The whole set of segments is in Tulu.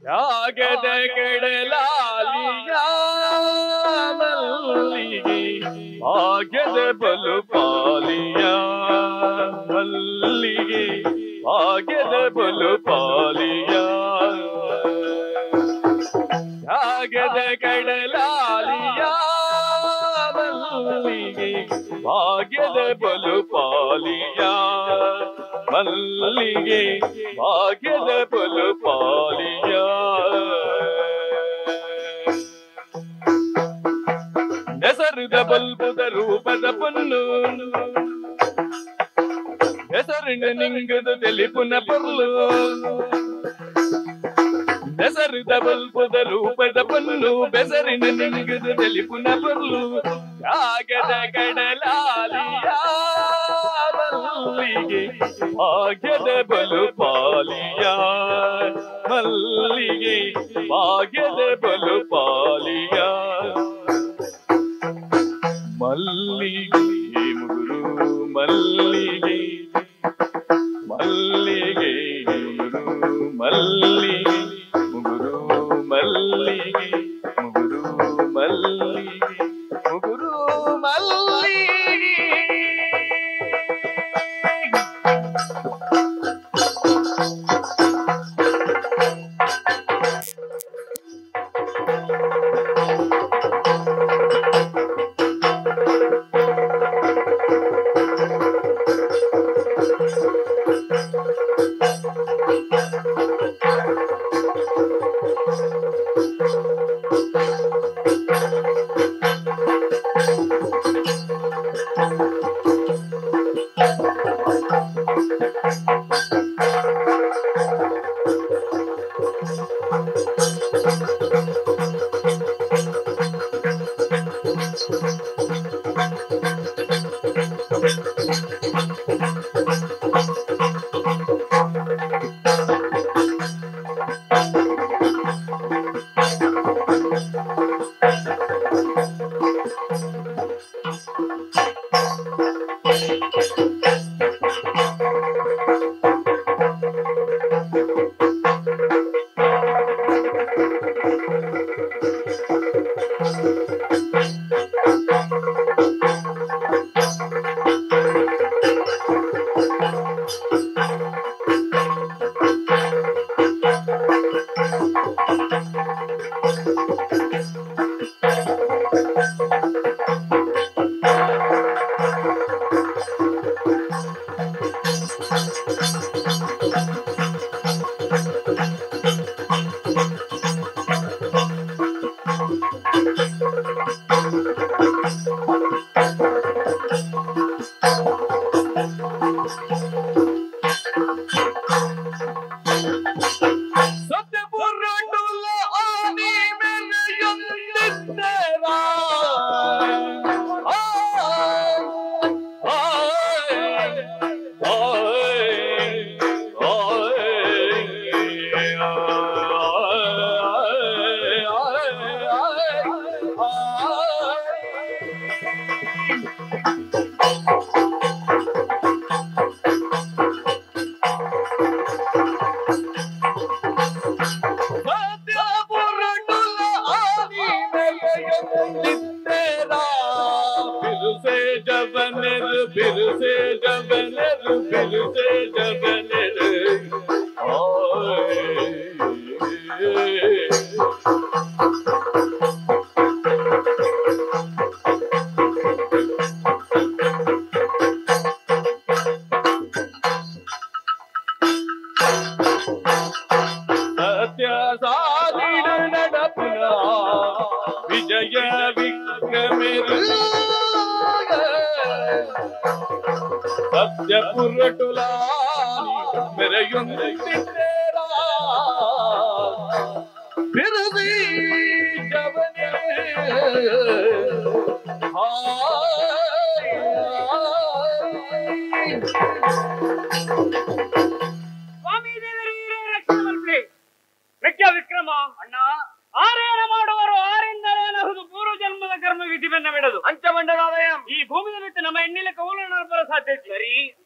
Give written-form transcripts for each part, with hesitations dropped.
ತ್ಯಾಗದ ಕಡಲಾಲಿಯ ಮಲ್ಲಿಗೆ ಭಾಗ್ಯದ ಬಲು ಪಾಲಿಯ ಮಲ್ಲಿಗೆ ಭಾಗ್ಯದ ಬಲು ಪಾಲಿಯ ತ್ಯಾಗದ ಕಡಲಾಲಿಯ ಮಲ್ಲಿಗೆ ಭಾಗ್ಯದ ಬಲು ಪಾಲಿಯ ಮಲ್ಲಿಗೆ ಭಾಗ್ಯದ ಬಲು ಪಾಲಿಯ ಹೆಸರುದ ಬಲ್ಬುದ ರೂಪದ ಪೊನ್ನು ಹೆಸರಿನ ನಿಂಗದ ತೆಲಿಪುನ ಪೊರ್ಲು ಹೆಸರುದ ಬಲ್ಬುದ ರೂಪದ ಪೊನ್ನು ಬೆಸರಿನ ನಿಂಗದ ತೆಲಿಪುನ ಪೊರ್ಲು ತ್ಯಾಗದ ಕಡಲಾಲಿಯ ಮಲ್ಲಿಗೆ ಭಾಗ್ಯದ ಬಲು ಪಾಲಿಯ ಮಲ್ಲಿಗೆ ಭಾಗ್ಯದ ಬಲು ಪಾಲಿಯ ಮಲ್ಲಿಗೆ ಮುಗುರು ಮಲ್ಲಿಗೆ ಮಲ್ಲಿಗೆ ಮುಗುರು ಮಲ್ಲಿಗೆ ಮುಗುರು ಮಲ್ಲಿಗೆ ಮುಗುರು ಮಲ್ಲಿಗೆ ಮುಗುರು ಮಲ್ಲಿಗೆ.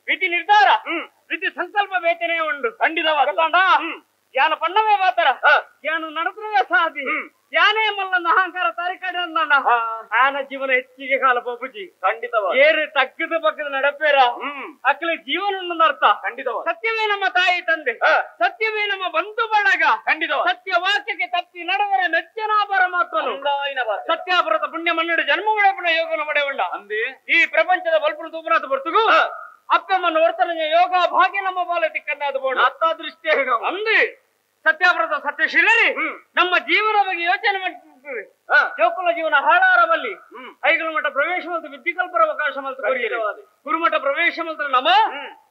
ವಿಧಿ ನಿರ್ಧಾರ, ವಿಧಿ ಸಂಕಲ್ಪ ಬೇತನೆ ಉಂಟು. ಖಂಡಿತವಾದ ಯಾನ ಪಣ್ಣವೇ ಮಾತರ. ಕೇಂದ್ರ ನಡೆದ್ರೆ ಸಾಧಿ ಯಾನೇ ಮಲ್ಲನ ಅಹಂಕಾರ ತಾರಿಕಾಡಿ ಅಂದ ಆನ ಜೀವನ ಹೆಚ್ಚಿಗೆ ಕಾಲ ಬಾಬುಜಿ ಖಂಡಿತ ಏರು ತಗ್ಗದ ಬಗ್ಗದ ನಡಪೇರ ಅಕ್ಕಲ ಜೀವನ ಅರ್ಥ ಖಂಡಿತ ಸತ್ಯವೇ ನಮ್ಮ ತಾಯಿ ತಂದೆ ಸತ್ಯವೇ ನಮ್ಮ ಬಂಧು ಬಳಗ ಖಂಡಿತ ಸತ್ಯ ವಾಕ್ಯಕ್ಕೆ ತಪ್ಪಿ ನಡೆದರೆ ಮೆಚ್ಚನ ಪರಮಾತ್ಮನು ಸತ್ಯಾಪುರದ ಪುಣ್ಯ ಮನ್ನಡು ಜನ್ಮ ಪುಣ್ಯ ಯೋಗನ ಪಡೆಯುಳ್ಳ ಈ ಪ್ರಪಂಚದ ಬಲ್ಪುನ ತೂಪನಾಥ ಬರ್ತುಗು ಅಪ್ಪಮ್ಮನ್ನು ಹೊರ್ತನ ಯೋಗ ಭಾಗ್ಯ ನಮ್ಮ ಬಾಲ ತಿಕ್ಕಂದಾದ ಬೋಣ ದೃಷ್ಟಿ ಅಂದು ಸತ್ಯಾವ್ರತ ಸತ್ಯಶೀಲರಿ ನಮ್ಮ ಜೀವನ ಬಗ್ಗೆ ಯೋಚನೆ ಮಾಡ್ತೀವಿ ಜೋಕುಲ ಜೀವನ ಹಾಳಾರವಲ್ಲಿ ಐಗುಲ ಮಠ ಪ್ರವೇಶ ಮತ್ತು ವಿದ್ಯಕಲ್ಪರ ಅವಕಾಶ ಮತ್ತು ಗುರುಮಠ ಪ್ರವೇಶ ಮತ್ತು ನಮ್ಮ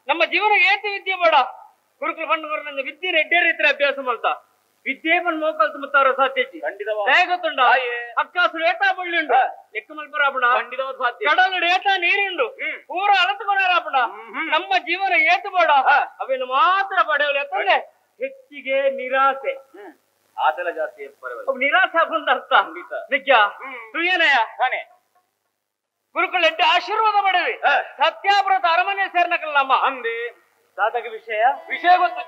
ನಮ್ಮ ಜೀವನ ಏತಿ ವಿದ್ಯೆ ಬೇಡ ಗುರುಕುಲ ಪಂಡವರ ವಿದ್ಯೆ ಎಡ್ಡೆ ರೀತಿಯ ಅಭ್ಯಾಸ ಮಾಡ್ತಾ ವಿದ್ಯೆ ಬಂದ್ ಮೋಕಲ್ತು ಮುತ್ತಾರ ಸಾಧ್ಯಜಿ ಗೊತ್ತುಂಡ ಅಕ್ಕಾಸುರು ಏಟಾ ಬಳ್ಳಿಂಡು ಲೆಕ್ಕ ಮಲ್ಪರಾಪಣ ಕಡಲು ಏಟಾ ನೀರುಂಡು ಪೂರ ಅಳತುಕೊನಾರಾಪಣ ನಮ್ಮ ಜೀವನ ಏತು ಬೇಡ ಅವೇನು ಮಾತ್ರ ಪಡೆಯಲು ಯಾಕಂದ್ರೆ ಹೆಚ್ಚಿಗೆ ನಿರಾಸೆ ಆಸೆಲ್ಲ ಜಾಸ್ತಿ ನಿರಾಸೆ ಬಂದ ಅರ್ಥ ನಿಜ ತುಯ್ಯನಯ ಗುರುಕುಲ ಎಡ್ಡೆ ಆಶೀರ್ವಾದ ಮಾಡಿವಿ ಸತ್ಯಾವ್ರತ ಅರಮನೆ ಸೇರ್ನಕಲ್ಲಮ್ಮ ಅಂದಿ ದಾದಗ ವಿಷಯ ವಿಷಯ ಗೊತ್ತು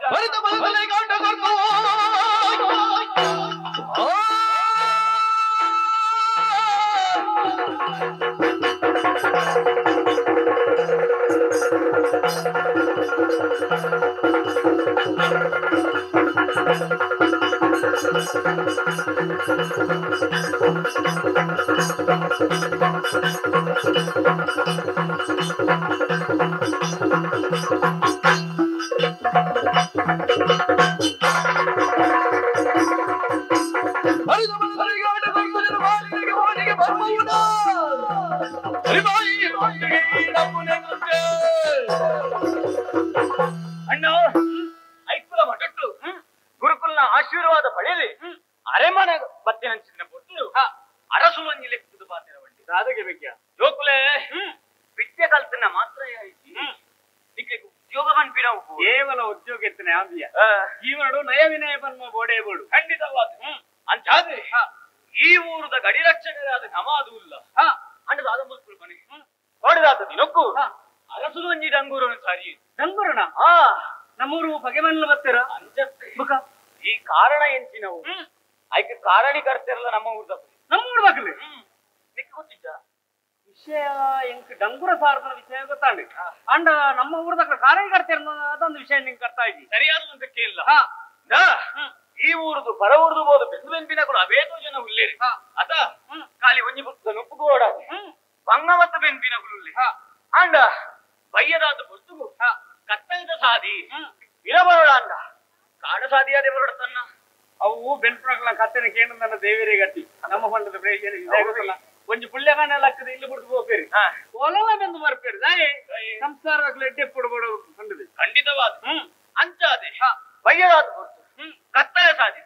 ಅಣ್ಣ ಐಕುಲ ಮಠಟ್ಟು ಗುರುಕುಲ್ನ ಆಶೀರ್ವಾದ ಪಡೆಯಲಿ ಅರೆಮನೆ ಬತ್ತಿನ ಪೊಟ್ಟು ಅರಸುಲು ಒಂಜಿ ಲೆಕ್ಕದ ಪಾತ್ರ ಬಂಡಿ ಸಾಧಗೆ ಬೇಕ್ಯ ಜೋಕುಲೆ ವಿದ್ಯೆ ಕಲ್ತನ ಮಾತ್ರ ಉದ್ಯೋಗ ಪನ್ಪಿನ ಕೇವಲ ಉದ್ಯೋಗ ಎತ್ತನೆ ಆಂದಿಯ ಜೀವನಡು ನಯ ವಿನಯ ಪನ್ಮ ಬೋಡೇ ಬೋಡು ಖಂಡಿತವಾದ ಅಂಚಾದ್ರೆ ಈ ಊರದ ಗಡಿ ರಕ್ಷಕರಾದ ನಮಾದು ಇಲ್ಲ ಅಂಡದ ಆದ ಮುಲ್ಪುಲ್ ಬನ್ನಿ ಹೊಡೆದಾತ ದಿನಕ್ಕೂ ಅರಸುಲು ಒಂಜಿ ಡಂಗೂರನು ಸಾರಿ ಡಂಗೂರನ ನಮ್ಮೂರು ಬಗೆ ಮಲ್ಲ ಬರ್ತೀರ ಅಂಚತ್ತೆ ಈ ಕಾರಣ ಎಂಚಿನವು ಐಕೆ ಕಾರಣಿ ಕರ್ತಿರಲ್ಲ ನಮ್ಮ ಊರ್ದ ನಮ್ಮ ಊರ್ ಬಾಕಲಿ ನಿಕ್ ಗೊತ್ತಿದ್ದ ವಿಷಯ ಎಂಕ್ ಡಂಗುರ ಸಾರ್ದನ ವಿಷಯ ಗೊತ್ತಾಂಡಿ ಅಂಡ ನಮ್ಮ ಊರ್ದ ಕಾರಣಿ ಕರ್ತಿರ ಅದೊಂದು ವಿಷಯ ನಿಂಗೆ ಕರ್ತಾ ಇದ್ದಿ ಸರಿಯಾದ ಒಂದಕ್ಕೆ ಇಲ್ಲ ಈ ಊರುದು ಪರ ಊರುದು ಬೋದು ಬೆಂದು ಬೆಂಪಿನಗಳು ಅವೇತೋ ಜನ ಉಲ್ಲೇರಿ ಅತ ಖಾಲಿ ಒಂಜಿ ಪುಸ್ತಕ ನುಪ್ಪುಗು ಓಡಾದೆ ಬಂಗವತ್ತ ಬೆಂಪಿನಗಳು ಅಂಡ ಬಯ್ಯದಾದ ಪುಸ್ತಕು ಕತ್ತಲಿದ ಸಾದಿ ಇರಬರೋಡ ಅಂಡ ಕಾಡ ಸಾದಿಯಾದೆ ಬರೋಡ ತನ್ನ ಅವು ಬೆನ್ಪುನಗಳ ಕತ್ತನೆ ಕೇಂದ್ರ ದೇವರೇ ಗತಿ ನಮ್ಮ ಹೊಂಡದ ಪ್ರಯೋಜನ ಒಂಜಿ ಪುಳ್ಳೆಗಾಣ ಲಕ್ಕದ ಇಲ್ಲಿ ಬಿಡ್ದು ಹೋಗ್ಬೇರಿ ಒಲವ ಬೆಂದು ಬರ್ಪೇರಿ ದಾಯಿ ಸಂಸಾರ ಎಡ್ಡೆ ಪುಡಬೋಡ ಕಂಡದೆ ಖಂಡಿತವಾದ ಅಂಚಾದೆ ಬಯ್ಯದಾದ ಪುಸ್ತು ಕತ್ತಲ ಸಾಧಿ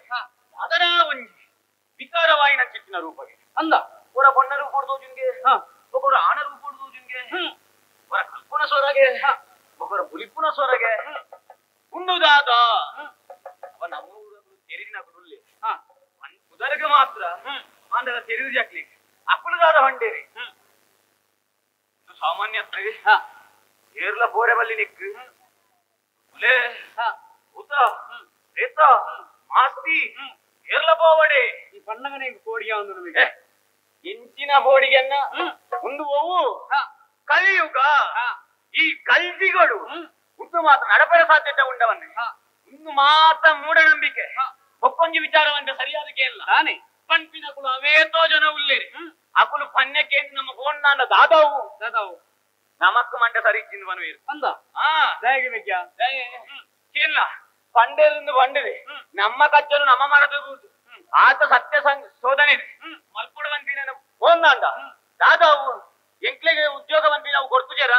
ಅದರ ಒಂಜಿ ವಿಕಾರವಾಯಿನ ಚಿಟ್ಟಿನ ರೂಪಗೆ ಅಂದ ಒರ ಬಣ್ಣ ರೂಪ ಜಿಂಗೆ ಒಬ್ಬರ ಆಣ ರೂಪ ಜಿಂಗೆ ಒರ ಕಲ್ಪನ ಸ್ವರಗೆ ಒಬ್ಬರ ಬುಲಿಪುನ ಸ್ವರಗೆ ಉಂಡುದಾದ ಅವ ನಮ್ಮ ಊರನ್ನು ತೆರಿದಿನ ಕುಡುಲ್ಲಿ ಉದರಗ ಮಾತ್ರ ಆಂಧ್ರ ತೆರಿದು ಜಾಕ್ಲಿ ಅಕ್ಕುಲದಾದ ಹೊಂಡೇರಿ ಸಾಮಾನ್ಯ ಏರ್ಲ ಬೋರೆ ಬಲ್ಲಿ ನಿಕ್ಕು ಹುಲೆ ಉತ ರೇತ ಮಾಸ್ತಿ ಏರ್ಲ ಬೋವಡೆ ಈ ಪಣ್ಣಗನೆ ಕೋಡಿಗೆ ಒಂದು ನಮಗೆ ಎಂಚಿನ ಬೋಡಿಗೆನ್ನ ಒಂದು ಓವು ಕಲಿಯುಗ ಈ ಕಲ್ಜಿಗಳು ಉಂದು ಮಾತ್ರ ನಡಪರ ಸಾಧ್ಯತೆ ಉಂಡವನ್ನೇ ಇನ್ನು ಮಾತ್ರ ಮೂಢನಂಬಿಕೆ ಒಕ್ಕೊಂಜಿ ವಿಚಾರವಂತ ಸರಿಯಾದಕ್ಕೆ ಇಲ್ಲ ತಾನೇ ಪಂಪಿನ ಕುಲ ಅವೇತೋ ಜನ ಉಲ್ಲೇರಿ ಅಕುಲು ಪನ್ಯಕ್ಕೆ ನಮ್ಮ ಗೋಂಡಾನ ದಾದಾವು ದಾದಾವು ನಮಕ್ಕು ಮಂಡ ಸರಿ ಚಿನ್ವನು ಅಂದ ಇಲ್ಲ ಪಂಡೇರಿಂದ ಪಂಡಿದೆ ನಮ್ಮ ಕಚ್ಚಲು ನಮ್ಮ ಮರದ ಆತ ಸತ್ಯ ಶೋಧನೆ ಇದೆ ಮಲ್ಪುಡವಂತಿನ ಗೋಂದಾಂಡ ದಾದಾವು ಎಂಕ್ಲೆಗೆ ಉದ್ಯೋಗ ನಾವು ಕೊಡ್ತುಜರ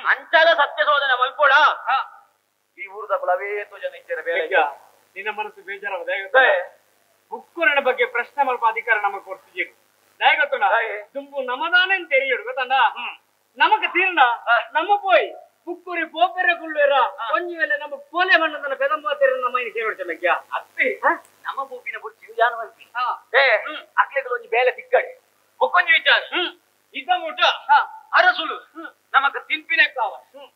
ಅಂಚಾಲ ಸತ್ಯ ಶೋಧನೆ ಮಲ್ಪೋಡ ಈ ಊರದ ಕುಲವೇತೋ ಜನ ಇಚ್ಛೆ ಬೇರೆ ನಿನ್ನ ಮನಸ್ಸು ಬೇಜಾರ ಬುಕ್ಕುರನ ಬಗ್ಗೆ ಪ್ರಶ್ನೆ ಮಲ್ಪ ಅಧಿಕಾರ ನಮಗೆ ಕೊಡ್ತಿದ್ದೀರಿ ದಯಗೊತ್ತುಂಡ ದುಂಬು ನಮದಾನೆ ತೆರಿಯಡು ಗೊತ್ತಂಡ ನಮಕ್ ತೀರ್ಣ ನಮ್ಮ ಪೋಯ್ ಬುಕ್ಕುರಿ ಪೋಪೆರೆ ಕುಳ್ಳುರ ಒಂಜಿ ವೇಳೆ ನಮ್ಮ ಪೋಲೆ ಮಣ್ಣದನ್ನ ಪೆದಂಬ ತೆರ ನಮ್ಮ ಇನಿ ಕೇಳಿಡ್ತೇವೆ ಅತ್ತೆ ನಮ್ಮ ಪೋಪಿನ ಬುಡ್ಚಿ ಜಾನುವಂತಿ ಅಕ್ಲೆಗಳು ಒಂಜಿ ಬೇಲೆ ತಿಕ್ಕಡೆ ಬೊಕ್ಕೊಂಜಿ ವಿಚಾರ ಇದ್ದ ಮುಟ ಅರಸುಲು ನಮಕ್ ತಿನ್ಪಿನ ಕಾವ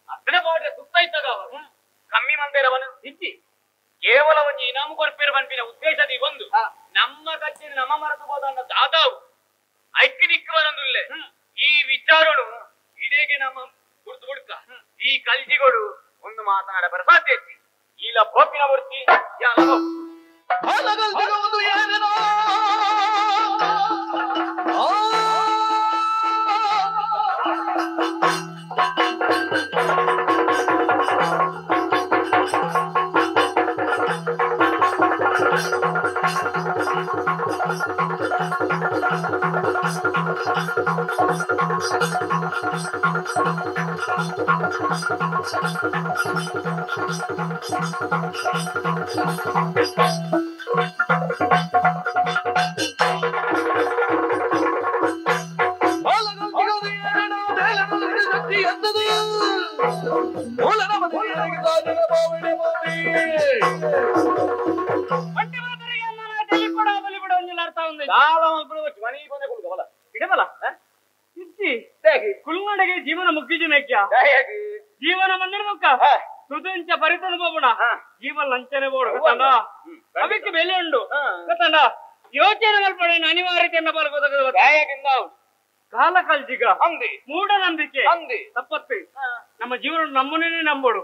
ಅತ್ತನೆ ಪಾಡ್ರೆ ಸುತ್ತ ಇತ್ತಗಾವ ಕಮ್ಮಿ ಮಂದೇರವನು ಇಜ್ಜಿ ಕೇವಲ ಒಂಜಿ ಇನಾಮು ಕೊರ್ಪೇರು ಪನ್ಪಿನ ಉದ್ದೇಶ ಉದ್ದೇಶ ಒಂದು ನಮ್ಮ ಕಚ್ಚೇರಿ ನಮ್ಮ ಮರೆತು ಹೋದ ದಾದಾವು ಐಕ್ಯ ನಿಕ್ಕವನಂದುಲ್ಲೆ ಈ ವಿಚಾರನು ಇದೇಗೆ ನಮ್ಮ ಗುರುತು ಹುಡುಕ ಈ ಕಲ್ಜಿಗಳು ಒಂದು ಮಾತನಾಡ ಬರ ಸಾಧ್ಯ ಇಲ್ಲ ಬೋಪಿನ ಬರ್ತಿ ಕುಲ್ನಡೆಗೆ ಜೀವನ ಮುಗ್ಗಿಜಿನಕ್ಯ ಜೀವನ ಮಂದಿರ ಸುದಂಚ ಪರಿತನ ಬೋಣ ಜೀವನ ಲಂಚನೆ ಬೋಡು ಗೊತ್ತಂಡ ಅದಕ್ಕೆ ಬೆಲೆ ಉಂಡು ಗೊತ್ತಂಡ ಯೋಚನೆ ಮಲ್ಪಡೆ ಅನಿವಾರ್ಯತೆಯನ್ನ ಪಾಲ್ಗೋದ ಕಾಲ ಕಲ್ಜಿಗ ಮೂಢನಂಬಿಕೆ ತಪ್ಪತ್ತು ನಮ್ಮ ಜೀವನ ನಮ್ಮನ್ನೇ ನಂಬೋಡು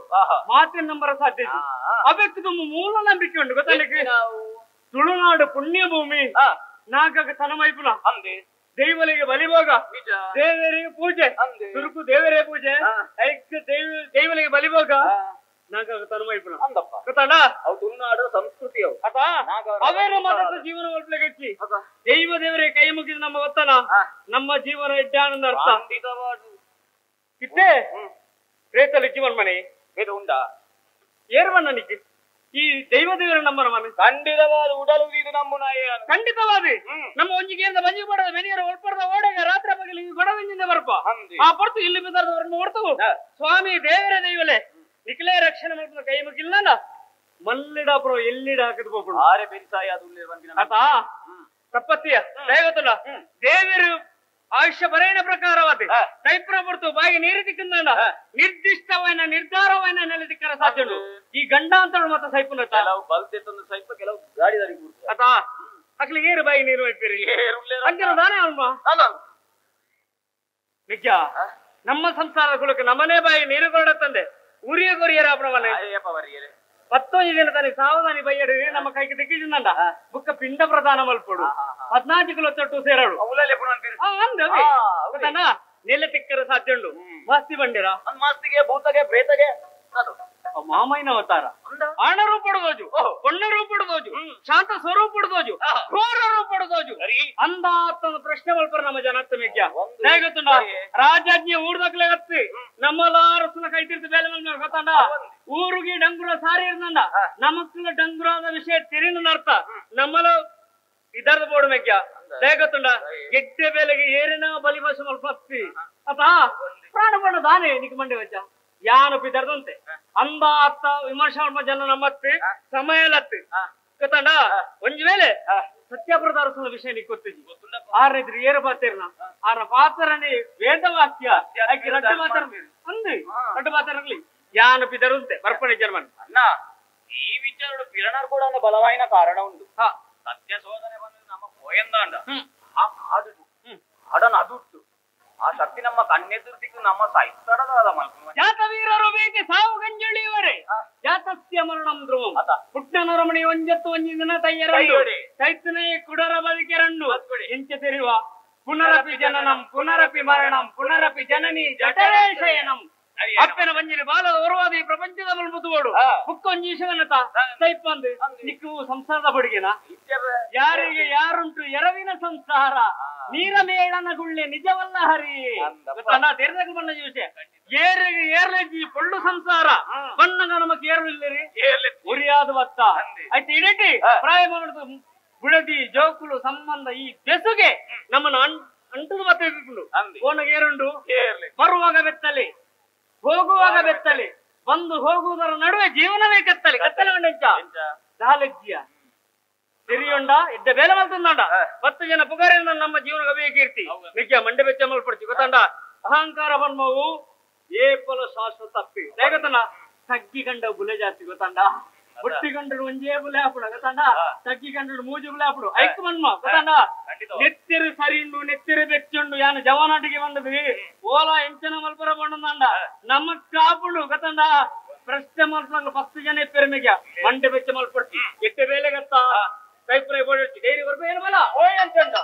ಮಾತಿನ ನಂಬರ ಸಾಧ್ಯ ಅದಕ್ಕೆ ತುಂಬ ಮೂಲ ನಂಬಿಕೆ ಉಂಟು ಗೊತ್ತಂಡಕ್ಕೆ ತುಳುನಾಡು ಪುಣ್ಯ ಭೂಮಿ ನಾಗಕ ತನಮೈಪುನ ದೈವಲಿಗೆ ಬಲಿಭೋಗ ದೇವರಿಗೆ ಪೂಜೆ ತುರುಕು ದೇವರೇ ಪೂಜೆ ಐಕ್ಯ ದೈವಲಿಗೆ ಬಲಿಭೋಗ ನಾಗಕ ತನಮೈಪುನ ಗೊತ್ತಣ್ಣ ತುಳುನಾಡು ಸಂಸ್ಕೃತಿ ಅವೇನು ಮಾತ್ರ ಜೀವನ ಒಲ್ಪಲೆಗಚ್ಚಿ ದೈವ ದೇವರೇ ಕೈ ಮುಗಿದು ನಮ್ಮ ಒತ್ತನ ನಮ್ಮ ಜೀವನ ಇಡ್ಡಾನಂದ ಅರ್ಥ ಇತ್ತೇ ರೇತಲ್ಲಿ ಜೀವನ ಮನೆ ಉಂಡಾ ಏರ್ವಣ್ಣ ನಿಕ್ಕೆ ಈ ದೈವ ದೇವರ ನಂಬರ ಮನೆ ಖಂಡಿತವಾದ ಉಡಲು ಇದು ನಮ್ಮ ಖಂಡಿತವಾದ ನಮ್ಮ ಒಂಜಿಗೆ ಮಂಜಿಗೆ ಪಡದ ಮೆನಿಯರ ಒಳ್ಪಡದ ಓಡಗ ರಾತ್ರಿ ಪಗಲಿ ಗೊಡವಿಂದ ಬರಪ ಆ ಪಡ್ತು ಇಲ್ಲಿ ಬಿದ್ದಾರದವರನ್ನು ಓಡ್ತವು ಸ್ವಾಮಿ ದೇವರ ದೈವಲೆ ನಿಖಲೇ ರಕ್ಷಣೆ ಮಾಡ್ಕೊಂಡು ಕೈ ಮುಗಿಲ್ಲ ಮಲ್ಲಿಡಾಪುರ ಎಲ್ಲಿಡ ಹಾಕಿದ್ ಹೋಗ್ಬಿಡು ಆತಾ ತಪ್ಪತ್ತಿಯ ದಯಗೊತ್ತಲ್ಲ ದೇವರು ಆಯುಷ್ಯ ಬರೆಯನ ಪ್ರಕಾರವಾದ ಕೈಪುರ ಪಡ್ತು ಬಾಯಿಗೆ ನೀರು ತಿಕ್ಕಂದ ನಿರ್ದಿಷ್ಟವನ್ನ ನಿರ್ಧಾರವನ್ನ ನೆಲೆ ತಿಕ್ಕರ ಸಾಧ್ಯ ಈ ಗಂಡ ಅಂತ ಮತ್ತೆ ಸೈಪುನ ಆತಾ ಅಕ್ಲಿ ಏರು ಬಾಯಿಗೆ ನೀರು ಇಟ್ಟಿರಿ ಅಂತಿನ ದಾನೇ ಅಲ್ಮ ನಿಜ ನಮ್ಮ ಸಂಸಾರ ಕುಲಕ್ಕೆ ನಮ್ಮನೆ ಬಾಯಿಗೆ ನೀರು ಕೊಡ ತಂದೆ ಉರಿಯ ಕೊರಿಯರ ಮನೆ ಪತ್ತೊಂದು ದಿನ ತಾನೆ ಸಾವಧಾನಿ ಬೈಯಡು ನಮ್ಮ ಕೈಗೆ ತಿಕ್ಕಿಜಿಂದ ಬುಕ್ಕ ಪಿಂಡ ಪ್ರದಾನ ಮಲ್ಪಡು 14 ಕಿಲೋ ತೊಟ್ಟು ಸೇರಾಡು ಅಂದ ನೆಲೆ ತಿಕ್ಕರ ಸಾಧ್ಯ ಉಂಡು ಮಾಸ್ತಿ ಬಂಡಿರ ಮಾಸ್ತಿಗೆ ಭೂತಗೆ ಪ್ರೇತಗೆ ಮಾಮೈನ ಅವತಾರ ಆಣ ರೂಪಡದೋಜು ಪೊಣ್ಣ ರೂಪಡದೋಜು ಶಾಂತ ಸ್ವರೂಪಡದೋಜು ಘೋರ ರೂಪಡದೋಜು ಅಂದ ಪ್ರಶ್ನೆ ಮಲ್ಪರ ನಮ್ಮ ಜನಾತ್ಮಜ್ಞ ಹೇಗೊತ್ತುಂಡ ರಾಜಾಜ್ಞೆ ಊರ್ದಕ್ಲೆ ಗತ್ತಿ ನಮ್ಮಲಾರಸನ ಕೈ ತೀರ್ತು ಬೇಲೆ ಮೇಲೆ ಗೊತ್ತಂಡ ಊರಿಗೆ ಡಂಗುರ ಸಾರಿ ಇರ್ದಂಡ ನಮಕ್ಕಲ ಡಂಗುರಾದ ವಿಷಯ ತಿರಿನ ಅರ್ಥ ನಮ್ಮಲ ಇದರದ ಬೋರ್ಡ್ ಮೆಗ್ಯ ಹೇಗೊತ್ತುಂಡ ಗೆಡ್ಡೆ ಬೇಲೆಗೆ ಏರಿನ ಬಲಿಭಾಷೆ ಮಲ್ಪತ್ತಿ ಅಪ್ಪ ಪ್ರಾಣ ಬಣ್ಣ ದಾನೆ ನಿಕ್ ಮಂಡೆ ವಚ್ಚ ಯಾನು ಪಿದರ್ದಂತೆ ಅಂಬ ಅತ್ತ ವಿಮರ್ಶೆ ಜನ ನಮ್ಮತ್ತಿ ಸಮಯ ಲತ್ತಿ ಗೊತ್ತಂಡ ಒಂಜಿ ವೇಳೆ ಸತ್ಯಪ್ರದಾರಸನ ವಿಷಯ ನಿಕ್ ಗೊತ್ತಿಜಿ ಆರನಿದ್ರು ಏರು ಪಾತಿರ್ನ ಆರ ಪಾತ್ರನೇ ವೇದವಾಕ್ಯ ರಡ್ಡು ಮಾತ್ರ ಅಂದು ರಡ್ಡು ಮಾತಾಡಲಿ ಯಾನು ಪಿದರುಂತೆ ಬರ್ಪಣೆ ಜರ್ಮನ್ ಅಣ್ಣ ಈ ವಿಚಾರ ಪಿರಣರ್ ಕೂಡ ಬಲವಾಯಿನ ಕಾರಣ ಉಂಟು ಸತ್ಯ ಶೋಧನೆ ಬಂದು ನಮ್ಮ ಪೋಯಂದಾಂಡ ಆ ಕಾಡು ಕಾಡನ್ನು ಅದುಟ್ಟು ಆ ಶಕ್ತಿ ನಮ್ಮ ಕಣ್ಣೆದುರು ದಿಕ್ಕು ನಮ್ಮ ಸಾಹಿತ್ಯದ ಜಾತವೀರರು ಬೇಕೆ ಸಾವು ಗಂಜಳಿಯವರೇ ಜಾತಸ್ಯ ಮರಣಂ ಧ್ರುವಂ ಪುಟ್ಟನ ರಮಣಿ ಒಂಜತ್ತು ಒಂಜಿನ ತಯ್ಯರಂಡು ಚೈತನ್ಯ ಕುಡರ ಬದುಕೆರಂಡು ಎಂಚ ತೆರಿವ ಪುನರಪಿ ಜನನಂ ಪುನರಪಿ ಮರಣಂ ಪುನರಪಿ ಜನನಿ ಜಠರೇ ಶಯನಂ ಅಪ್ಪನ ಬಂಜಿನ ಬಾಲದ ಒರವಾದ ಈ ಪ್ರಪಂಚದ ಮುದುವೋಡು ಬುಕ್ಕೊಂಜೀಶವನತ ಸೈಪಂದು ನಿಕ್ಕು ಸಂಸಾರದ ಬಡುಗೆನ ಯಾರಿಗೆ ಯಾರುಂಟು ಎರವಿನ ಸಂಸಾರ ನೀರ ಮೇಳನ ಗುಳ್ಳೆ ನಿಜವಲ್ಲ ಹರಿ ತೆರೆದಾಗ ಬಣ್ಣ ವಿಷಯ ಏರಿಗೆ ಏರ್ಲೆಜ್ಜಿ ಪೊಳ್ಳು ಸಂಸಾರ ಬಣ್ಣಗ ನಮಕ್ ಏರು ಇಲ್ಲರಿ ಉರಿಯಾದ ಬತ್ತ ಆಯ್ತು ಇಡಟಿ ಪ್ರಾಯ ಮಾಡುದು ಬುಡದಿ ಜೋಕುಲು ಸಂಬಂಧ ಈ ಬೆಸುಗೆ ನಮ್ಮನ್ನು ಅಂಟುದು ಮತ್ತೆ ಓನಗ ಏರುಂಡು ಬರುವಾಗ ಬೆತ್ತಲಿ ಹೋಗುವಾಗ ಬೆತ್ತಲಿ ಬಂದು ಹೋಗುವುದರ ನಡುವೆ ಜೀವನವೇ ಕತ್ತಲಿ ಕತ್ತಲೆ ಉಂಡೆಂಚ ದಾಲಜ್ಜಿಯ ತಿರಿಯೊಂಡ ಇದ್ದ ಬೇಲೆ ಮಲ್ತಂದಾಂಡ 10 ಜನ ಪುಗಾರಿನ ನಮ್ಮ ಜೀವನ ಕವಿಯ ಕೀರ್ತಿ ನಿಜ ಮಂಡೆ ಬೆಚ್ಚ ಮಲ್ಪಡ್ತಿ ಗೊತ್ತಂಡ ಅಹಂಕಾರ ಬನ್ಮವು ಏಪಲ ಶಾಶ್ವತ ತಪ್ಪಿ ಹೇಗೊತ್ತಣ್ಣ ತಗ್ಗಿ ಕಂಡ ಗುಲೆ ಜಾಸ್ತಿ ಗೊತ್ತಂಡ. ಬುಟ್ಟಿ ಗಂಡರು ಒಂಜೇ ಬುಲೆ ಹಾಪುಡು ಗೊತ್ತಂಡ ತಗ್ಗಿ ಗಂಡರು ಮೂಜಿ ಬುಲೆ ಹಾಪುಡು ಐಕ್ ಮನ್ಮ ಗೊತ್ತಂಡ ನೆತ್ತಿರು ಸರಿಂಡು ನೆತ್ತಿರು ಬೆಚ್ಚುಂಡು ಯಾನ ಜವಾನಾಟಿಗೆ ಬಂದದು ಓಲಾ ಎಂಚನ ಮಲ್ಪರ ಬಂಡ ನಮ್ಮ ಕಾಪುಂಡು ಗೊತ್ತಂಡ ಪ್ರಶ್ನೆ ಮಲ್ಪಂಗ ಫಸ್ಟ್ ಜನ ಪೆರ್ಮೆಗೆ ಮಂಡೆ ಬೆಚ್ಚ ಮಲ್ಪಡ್ತಿ ಎಟ್ಟೆ ಬೇಲೆ ಗತ್ತ ಕೈಪುರ ಬೋಡಿ ಡೈರಿ ಬರ್ಬ ಏನು ಬಲ ಓಯ್ ಅಂತಂಡ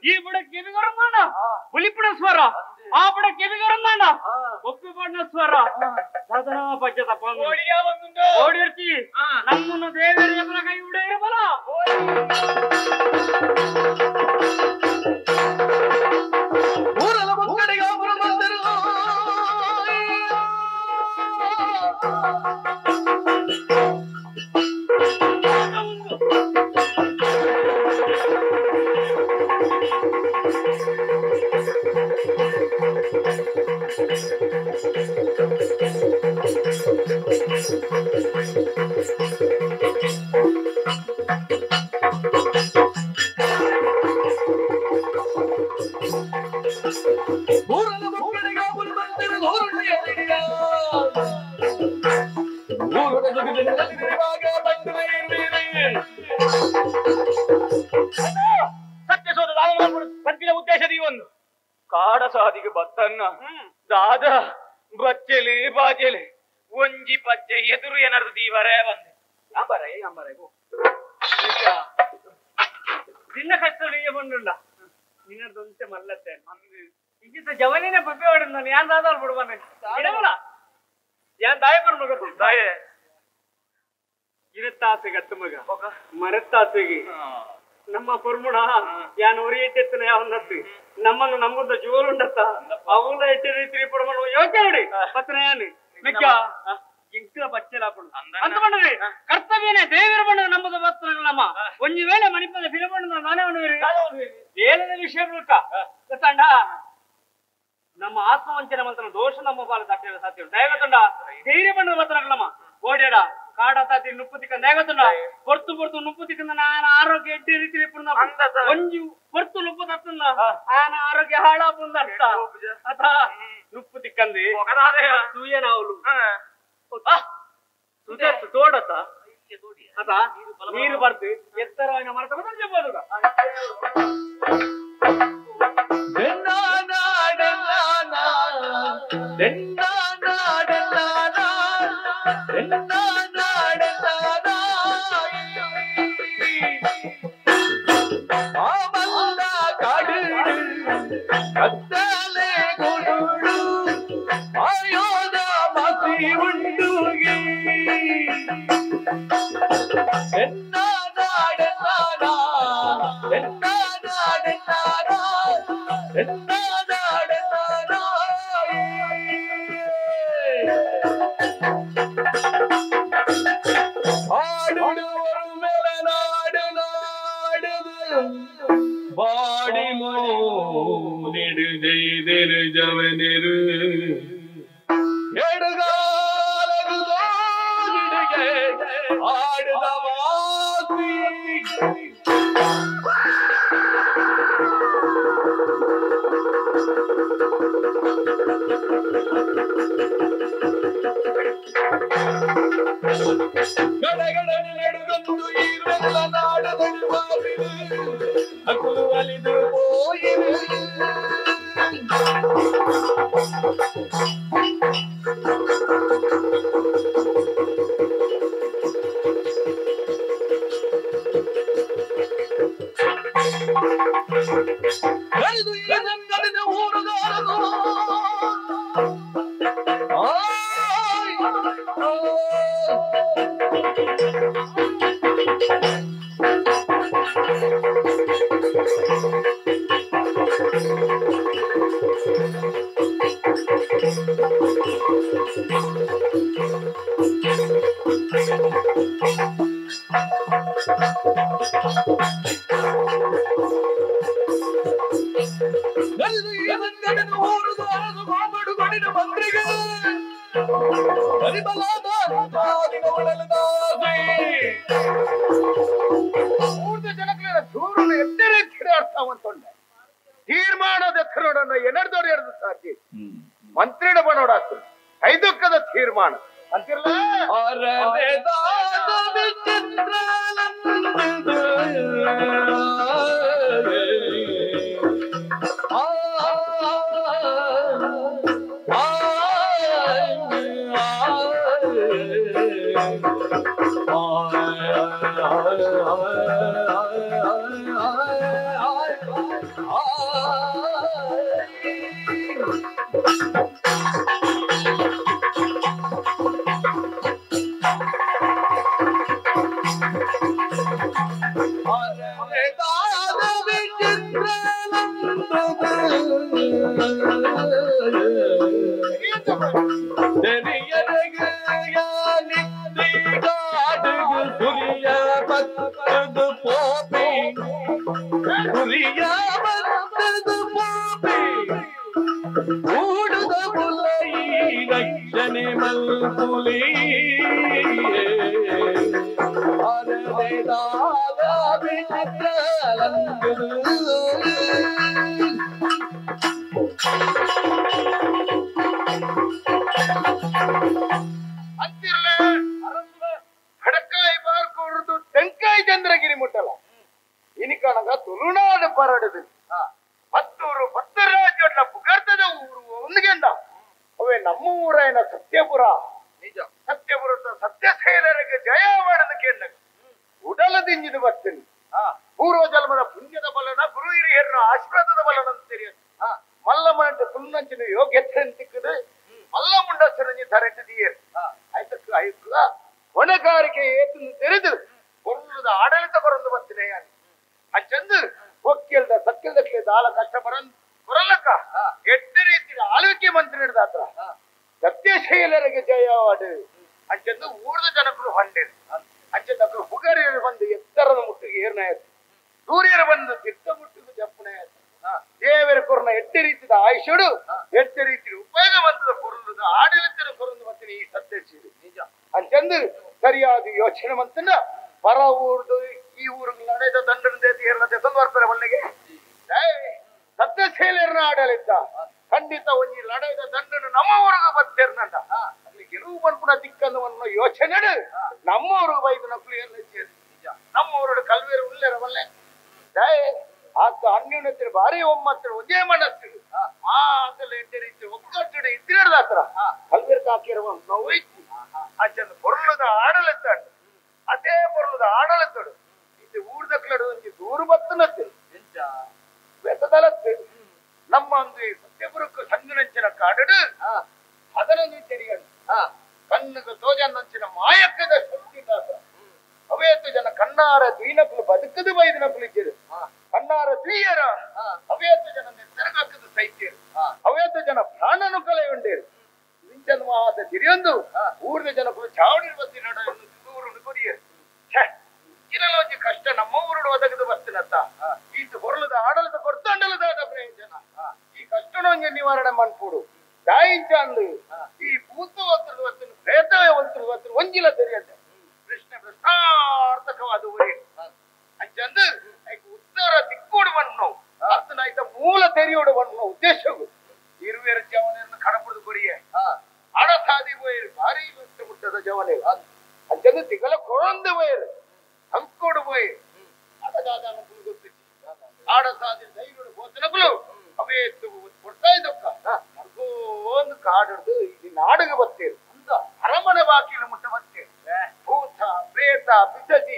ಈ ಬುಡಕ್ಕೆ ಹುಲಿಪುಣ ಸ್ವರ ಆ ಬುಡಕ್ಕೆ ಒಪ್ಪಿ ಬಣ್ಣ ಸ್ವರ ಸಾಧನ ಪಜ್ಜತಪ್ಪ ಓಡಿರ್ತಿ ನಮ್ಮನ್ನು ದೇವರ ಕೈ ಉಡ ಇರಬಲ್ಲ ಕಾಡ ಸಾದಿಗೆ ಬತ್ತನ್ನ ದಾದ ಬಚ್ಚೆಲಿ ಬಾಜೆಲಿ ಒಂಜಿ ಪಜ್ಜೆ ಎದುರು ಏನಾದ್ರು ದೀವರೇ ಬಂದೆ ಅಂಬರೇ ಅಂಬರೇ ನಿನ್ನ ಕಷ್ಟ ನೀ ಬಂದುಂಡ ನಿನ್ನದೊಂತೆ ಮಲ್ಲತ್ತೆ ಇಂಚಿತ ಜವನಿನೇ ಬಬ್ಬೆ ಹೊಡೆದ ಯಾನ್ ದಾದ ಬಿಡುವನೆ ಇಡವಲ್ಲ ಯಾನ್ ದಾಯ ಬರ್ಮಗ ದಾಯ ಇರತ್ತಾಸೆಗೆ ಅತ್ತು ಮಗ ಮರತ್ತಾಸೆಗೆ ನಮ್ಮ ಪೊರ್ಮುಣ ಯಾನ್ ಒರಿ ಎಟ್ಟೆತ್ತನ ಯಾವನ್ನತ್ತು ನಮ್ಮನ್ನು ನಮ್ಮದ ಜೋರುಂಡತ್ತ ಅವನ ಎಟ್ಟ ರೀತಿ ಪೊರ್ಮುಣ ಯೋಚನೆ ನೋಡಿ ಪತ್ನ ಯಾನು ಮಿಕ್ಕ ಇಂಕ್ಲ ಬಚ್ಚಲಾಪುಡು ಅಂತ ಬಂದದೆ ಕರ್ತವ್ಯನೇ ದೇವರ ಬಣ್ಣ ನಮ್ಮದ ಬತ್ತನ ನಮ್ಮ ಒಂಜಿ ವೇಳೆ ಮಣಿಪದ ಫಿಲ ಬಣ್ಣ ನಾನೇ ವೇಲದ ವಿಷಯ ಬುಲ್ಕ ಗೊತ್ತಂಡ ನಮ್ಮ ಆತ್ಮವಂಚನೆ ಮಂತ್ರ ದೋಷ ನಮ್ಮ ಬಾಲ ದಾಟಿರ ಸಾಧ್ಯ ದಯಗತ್ತುಂಡ ಧೈರ್ಯ ಬಣ್ಣದ ಬತ್ತನಗಳಮ್ಮ ಓಡ್ಯಾಡ ಕಾಡ ತಾತಿ ನುಪ್ಪು ತಿಕ್ಕ ದಯಗತ್ತುಂಡ ಹೊರ್ತು ಹೊರ್ತು ನುಪ್ಪು ತಿಕ್ಕಂದ ನಾನ ಆರೋಗ್ಯ ಎಡ್ಡಿ ರೀತಿ ಒಂಜಿ ಹೊರ್ತು ನುಪ್ಪು ತತ್ತಂದ ಆನ ಆರೋಗ್ಯ ಹಾಳಾಪುಂದ ಅರ್ಥ ಅಥ ನುಪ್ಪು ತಿಕ್ಕಂದಿ ಸೂಯನಾವಲು ಸುದತ್ತು ತೋಡತ ಅಥ ನೀರು ಬರ್ತು ಎತ್ತರವಾಗಿ ಮರತ ಬಂದು Thank you. ತೀರ್ಮಾನದ ನೋಡೋಣ ಎನರ್ದೋಡಿ ಎರಡು ಸಾಧ್ಯ ಮಂತ್ರಿಡ ಬನೋಡಾತು ಐದುಕ್ಕದ ತೀರ್ಮಾನ ಅಂತಿರಲ್ಲ. ಬಡಕಾಯಿ ಬಾರ್ಕೊಡುದು ತೆಂಕಾಯಿ ಚಂದ್ರಗಿರಿ ಮುಟ್ಟಲ್ಲ ಇನಿಕಣಗ ತುಳುನಾಡು ಪರಡುದು ಪತ್ತೂರು ಪತ್ತು ರಾಜ್ಯದ ಪುಗರ್ತದ ಊರು ಒಂದ್ಗೆಂಡ ಅವೇ ನಮ್ಮ ಊರಾಯನ ಸತ್ಯಪುರ. ನಿಜ ಸತ್ಯಪುರದ ಸತ್ಯಶೈಲರಿಗೆ ಜಯ ಮಾಡೋದಕ್ಕೆ ಉಡಲ ದಿಂಜಿದು ಬರ್ತೀನಿ. ಪೂರ್ವ ಜನ್ಮದ ಪುಣ್ಯದ ಬಲನ ಗುರು ಹಿರಿಯರನ್ನ ಆಶೀರ್ವಾದದ ಬಲನ ಅಂತ ತಿಳಿಯೋದು. ಮಲ್ಲಮ್ಮನಂತೆ ಸುಣ್ಣಂಚಿನ ಯೋಗ್ಯತೆ ತಿಕ್ಕದು ಮಲ್ಲ ಮುಂಡ ಸುರಂಜಿ ತರಟಿದೀಯರು ಆಯ್ತಕ್ಕ ಆಯ್ತು ಹೊಣೆಗಾರಿಕೆ ಏತನ್ನು ತೆರೆದು ಕೊರ್ಲದ ಆಡಳಿತ ಕೊರಂದು ಬರ್ತೀನಿ. ಅಂಚಂದು ಒಕ್ಕಿಲ್ದ ಸಕ್ಕಿಲ್ದಕ್ಕೆ ದಾಳ ಕಷ್ಟ ಬರಂದ್ ಕೊರಲಕ್ಕ ಎಟ್ಟು ರೀತಿಯ ಆಳ್ವಿಕೆ ಮಂತ್ರಿ ಹಿಡ್ದಾತ್ರ ಸತ್ಯಶೈಲರಿಗೆ ಜಯವಾಡು ಅಂಚಂದು ಊರ್ದ ಜನಕರು ಹೊಂಡಿರು. ಅಂಚಂದು ಹುಗರಿಯರು ಬಂದು ಎತ್ತರದ ಮುಟ್ಟಿಗೆ ಏರ್ನಾಯತು, ಸೂರ್ಯರು ಬಂದು ತಿಟ್ಟ ಮುಟ್ಟಿಗೆ ಜಪ್ಪನಾಯತು. ದೇವರ ಕೊರನ ಎಟ್ಟು ರೀತಿಯ ಆಯುಷ್ಯಡು ಎಟ್ಟು ರೀತಿಯ ಉಪಯೋಗ ಬಂತದ ಕೊರಲದ ಆಡಳಿತದ ಕೊರಂದು ಬರ್ತೀನಿ ಈ ಸತ್ಯಶೀಲಿ ನಿಜ ಅಂಚಂದು ಸರಿಯಾದ ಯೋಚನೆ ಮಂತನ ಪರ ಊರ್ದು ಈ ಊರಿಗೆ ನಡೆದ ದಂಡನ ದೇಶ ಬಲ್ಲಿಗೆ ಸತ್ಯಶೈಲರನ್ನ ಆಡಳಿತ ಖಂಡಿತ ಒಂಜಿ ಲಡೈದ ದಂಡನ ನಮ್ಮ ಊರಿಗೆ ಬರ್ತಿರ್ನಂಡ ಅಲ್ಲಿ ಗೆಲುವು ಬಂದ್ಪುಣ ದಿಕ್ಕನ್ನು ಯೋಚನೆ ನಮ್ಮ ಊರಿಗೆ ಬೈದು ನಕ್ಲು ಏರ್ಲ ನಮ್ಮ ಊರು ಕಲ್ವೇರು ಉಲ್ಲೇರ ಬಲ್ಲೆ ಆತ ಅನ್ಯೂನತಿರು ಭಾರಿ ಒಮ್ಮತ್ತಿರು ಒಂದೇ ಮನಸ್ಸಿರು ಮಾತಲ್ಲ ಎಡ್ಡೆ ರೀತಿ ಒಗ್ಗಟ್ಟು ಇದ್ದಿರದಾತ್ರ ಕಲ್ವೇರು ಕಾಕಿರುವ ನೋಯ್ತು ಅಂಚಂದು ಪೊರ್ಲದ ಆಡಳಿತ ಅದೇ ಪೊರ್ಲದ ಆಡಳಿತಡು ಇದು ಊರ್ದಕ್ಲಡು ಒಂಜಿ ದೂರು ಬತ್ತನತ್ತೆ ಬೆತ್ತದಲತ್ತೆ ನಮ್ಮ ಒಂದು ಸತ್ಯಪುರಕ್ಕೆ ಸಂಗನಂಚಿನ ಕಾಡಡು ಅದನ್ನು ತೆರಿಯಂಡು ಕಣ್ಣು ತೋಜನಂಚಿನ ಮಾಯಕ್ಕದ ಶಕ್ತಿ ಅವೇತು ಜನ ಕಣ್ಣಾರ ದ್ವೀನಕುಲು ಬದುಕದು ಬೈದಿನಕುಲು ಇದ್ದಿರು ಕಣ್ಣಾರ ದ್ವೀಯರ ಅವೇತು ಜನ ನೆತ್ತರಗಾಕದು ಸೈತ್ಯರು ಅವೇತು ಜನ ಪ್ರಾಣನು ಕಳೆಯುಂಡೇರು ಇಂಚನ್ ಮಾತ ತಿರಿಯೊಂದು ಊರ್ದ ಜನಕುಲು ಚಾವಡಿ ಬತ್ತಿನ ಊರುಂಡು ಕೊರಿಯರು. ಛೇ ಒಂಜಿ ಕಷ್ಟ ನಮ್ಮ ಊರುಡು ಒದಗದು ಬತ್ತಿನತ್ತ ಈತ ಹೊರಲದ ಆಡಳಿತ ಕೊರ್ತಂಡಲದಾದ ಪ್ರಯೋಜನ ಈ ಕಷ್ಟನೊಂಜಿ ನಿವಾರಣೆ ಮನ್ಪುಡು ದಾಯಿಂಚಂದು ಈ ಭೂತ ಒತ್ತಡ ಒತ್ತಿನ ಪ್ರೇತವೇ ಒತ್ತಡ ಒತ್ತಿನ ಒಂಜಿಲ ತೆರಿಯಂತೆ ಪ್ರಶ್ನೆ ಪ್ರಶ್ನಾರ್ಥಕವಾದ ಊರೇ ಅಂಚಂದು ಉತ್ತರ ದಿಕ್ಕೋಡು ಬಣ್ಣವು ಅರ್ಥನಾಯ್ತ ಮೂಲ ತೆರಿಯೋಡು ಬಣ್ಣ ಉದ್ದೇಶವು ಇರುವೇರು ಜವನೆಯನ್ನು ಕಡಪುಡು ಕೊರಿಯೆ ಅಡ ಸಾದಿ ಪೋಯರು ಭಾರಿ ಮುಟ್ಟದ ಜವನೆ ಅಂಚಂದು ತಿಗಲ ಕೊರಂದು ಪೋಯರು ಅಂಕೋಡು ಪೋಯರು ಅಡದಾದ ಗೊತ್ತಿತ್ತು ಆಡ ಸಾದಿ ಧೈರ್ಯ ಹೋತನಕುಲು ಅವೇ ಕೊಡ್ತಾ ಇದ್ದಕ್ಕ ಒಂದು ಕಾಡಿಡ್ದು ಇಲ್ಲಿ ನಾಡಿಗೆ ಬತ್ತೀರು ಅರಮನೆ ಬಾಕಿಲು ಮುಟ್ಟ ಬತ್ತೀರು ಭೂತ ಪ್ರೇತ ಪಿಶಾಚಿ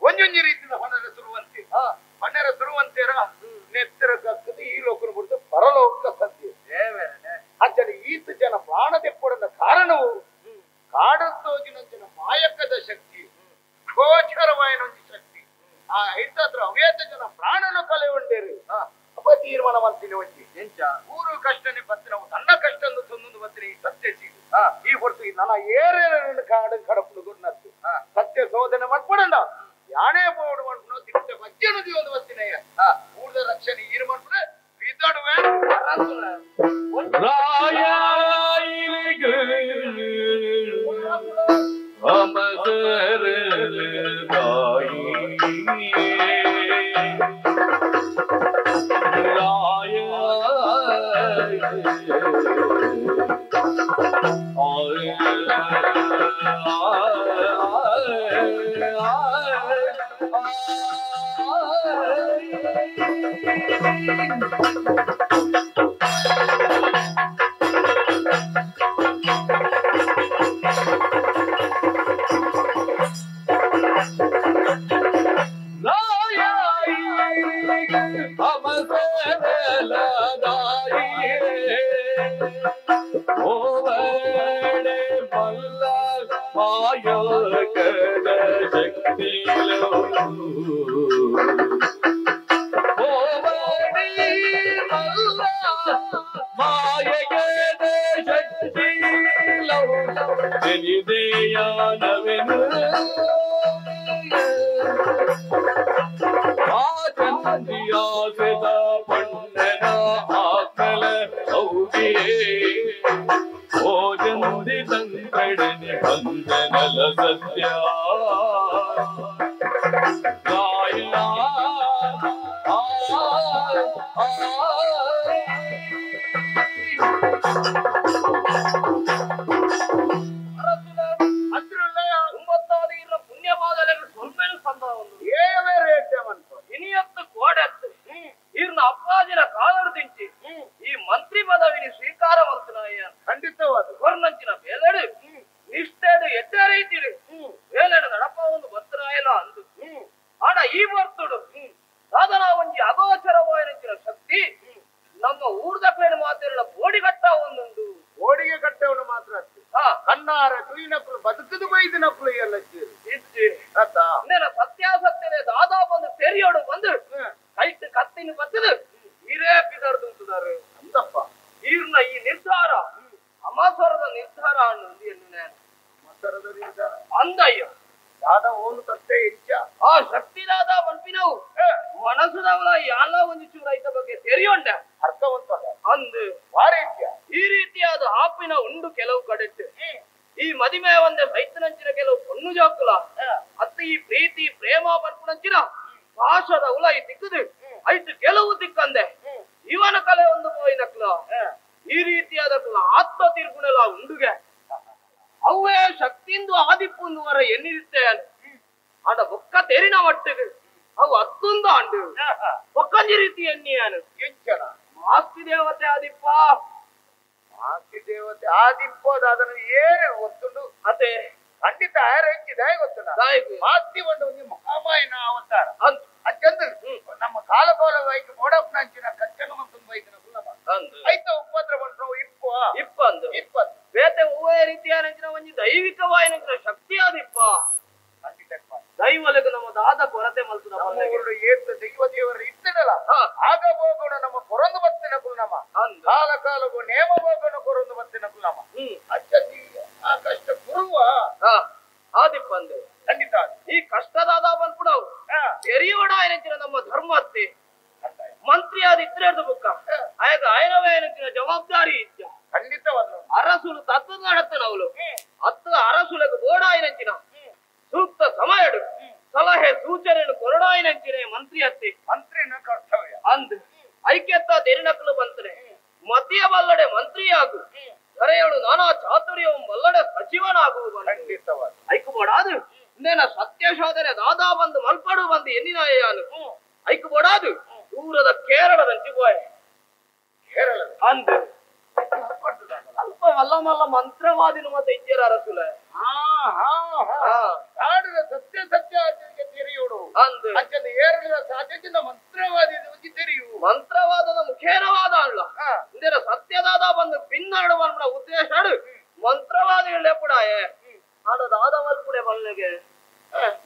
ಒಂಜೊಂಜಿ ರೀತಿಯ ಹೊಣರ ಸುರುವಂತೆ ಹೊಣರ ಸುರುವಂತೇರ ಐಕಾತ್ರ ಅವೇತ ಜನ ಪ್ರಾಣನು ಕಲೆ ಉಂಡೇರು ಅಪ್ಪ ತೀರ್ಮಾನ ಮಾಡ್ತೀನಿ ಒಂಜಿ ಎಂಚ ಊರು ಕಷ್ಟನೆ ಬತ್ತಿನ ತನ್ನ ಕಷ್ಟ ತೊಂದೊಂದು ಬತ್ತಿನ ಈ ಸತ್ಯ ಸೀದು ಈ ಹೊರತು ನನ್ನ ಏರೇರು ಕಾಡು ಕಡಪುಡು ಗುರ್ನತ್ತು ಸತ್ಯ ಶೋಧನೆ ಮಾಡ್ಕೊಡಂಡ ಯಾನೇ ಬೋರ್ಡ್ ಮಾಡ್ಕೊಂಡು ತಿಟ್ಟ ಬಜ್ಜೆನು ಒಂದು ಬತ್ತಿನಯ್ಯ ಊರ್ದ ರಕ್ಷಣೆ ಈರು ಮಾಡ್ಬಿಡ ಬಿದ್ದಾಡುವೆ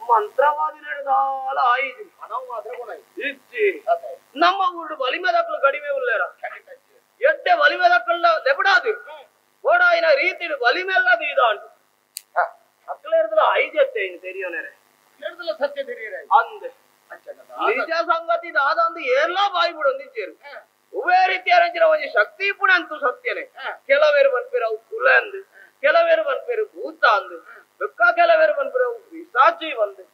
ಮಂತ್ರವಾದಿ ನಡೆದಾಲ ಆಯಿಜಿ ಇಜ್ಜಿ ನಮ್ಮ ಊರು ಬಲಿಮೆದಕ್ಕಲು ಕಡಿಮೆ ಉಳ್ಳೇರ ಎಡ್ಡೆ ಬಲಿಮೆದಕ್ಕಲ್ಲ ದೆಬಡಾದು ಓಡಾಯಿನ ರೀತಿ ಬಲಿಮೆಲ್ಲದು ಇದಾಂಡು ಅಕ್ಕಲೇರ್ದಲ ಐಜತ್ತೆ ಇನ್ನು ತೆರಿಯೋನೇರೆ ಸತ್ಯ ತೆರಿಯರೆ ಅಂದೆ ನಿಜ ಸಂಗತಿ ದಾದಂದು ಏರ್ಲಾ ಬಾಯಿ ಬಿಡು ನಿಜೇರು ಉವೇ ರೀತಿಯ ಒಂಜಿ ಶಕ್ತಿ ಪುಣ ಅಂತೂ ಸತ್ಯನೆ ಕೆಲವೇರು ಬನ್ಪೇರು ಅವು ಕುಲ ಅಂದು ಕೆಲವೇರು ಬನ್ಪೇರು ಭೂತ ಅಂದು ಬೆಕ್ಕ ಕೆಲವೇರು ಬನ್ಪೇರು ಅವು ಪಿಸಾಚಿ ಬಂದು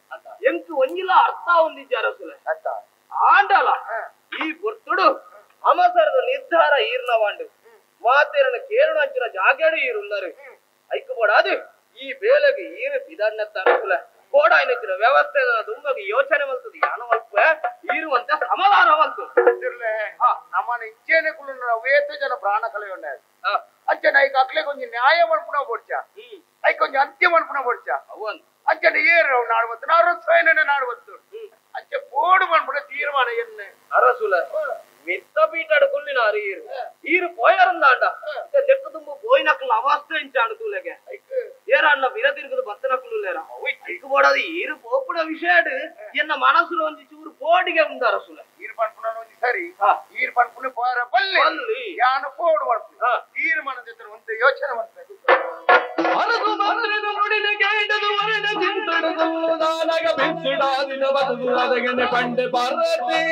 ಎಂಕು ಒಂಜಿಲ ಅರ್ಥ ಹೊಂದಿದ್ದಾರ ಸುಲೆ ಆಂಡಲ ಈ ಗುರ್ತುಡು ಅಮಸರದ ನಿರ್ಧಾರ ಈರ್ನವಾಂಡು ಮಾತೇರನ ಕೇರಣ ಅಂಚಿನ ಜಾಗೆಡು ಈರುಲ್ಲರು ಐಕ್ಕೋಡಾದು ಈ ಬೇಲೆಗೆ ಈರು ಬಿದಣ್ಣ ತರಸುಲ ಕೋಡಾಯಿನ ವ್ಯವಸ್ಥೆ ತುಂಬಗೆ ಯೋಚನೆ ಮಲ್ತದೆ ಯಾನವಲ್ಪ ಈರುವಂತ ಸಮಾಧಾನ ಬಂತು ನಮ್ಮನ ಇಚ್ಛೆನೆ ಕುಲ್ಲ ವೇತ ಜನ ಪ್ರಾಣ ಕಳೆಯೋಣ ಅಂಚೆ ಐಕ್ ಅಕ್ಲೆ ಕೊಂಚ ನ್ಯಾಯ ಮನ್ಪುಣ ಬೋಡ್ಚ ಐಕ್ ಕೊಂಚ ಅಂತ್ಯ ಮನ್ಪುಣ ಬೋಡ್ಚ ಅವನ್ ಅಂಚೆ ಏರು ನಾಡುವತ್ತು ನಾರು ಸ್ವಯನೇ ನಾಡುವತ್ತು ಅಂಚೆ ಬೋಡು ಮನ್ಪುಣ ತೀರ್ಮಾನ ಎನ್ನ ಅರಸುಲ ಮಿತ್ತ ಪೀಟಾಡು ಕುಲ್ಲಿನ ಈರು ಈರು ಪೋಯರಂದಾಂಡ ನೆಕ್ಕ ತುಂಬ ಪೋಯಿನಕ್ಕಲ ಅವಸ್ಥೆ ಇಂಚಾಂಡು ತೂಲೆಗೆ ಏರಣ್ಣ ಬಿರ ತಿರುಗದು ಬತ್ತನಕ್ಕುಲ್ಲೇರ ಐಕ್ ಬೋಡದು ಈರು ಪೋಪುಡ ವಿಷಯಡು ಎನ್ನ ಮನಸ್ಸುಲ ಒಂಜಿ ಚೂರು ಪೋಡಿಗೆ ಉಂಡು ಅರಸುಲ ಈರು ಪನ್ಪುಣ ಒಂಜಿ ಸರಿ ಈರು ಪನ್ಪುಣ ಪೋರ ಬಲ್ಲೆ ಯಾನು ಪೋಡು ಮನ್ಪು ತೀರ್ಮಾನ ಜೊತೆ ಒಂದು ಯೋಚನೆ ಮನ್ಪು ಅರಸು ಮಂತ್ರಿದು ನುಡಿದು ಕೇಂಡದು ವರಣ ಚಿಂತಡದು ದಾನಗ ಬಿಸಿಡಾದಿನ ಬದುದು ಅದಗನೆ ಪಂಡೆ ಪಾರ್ವತಿ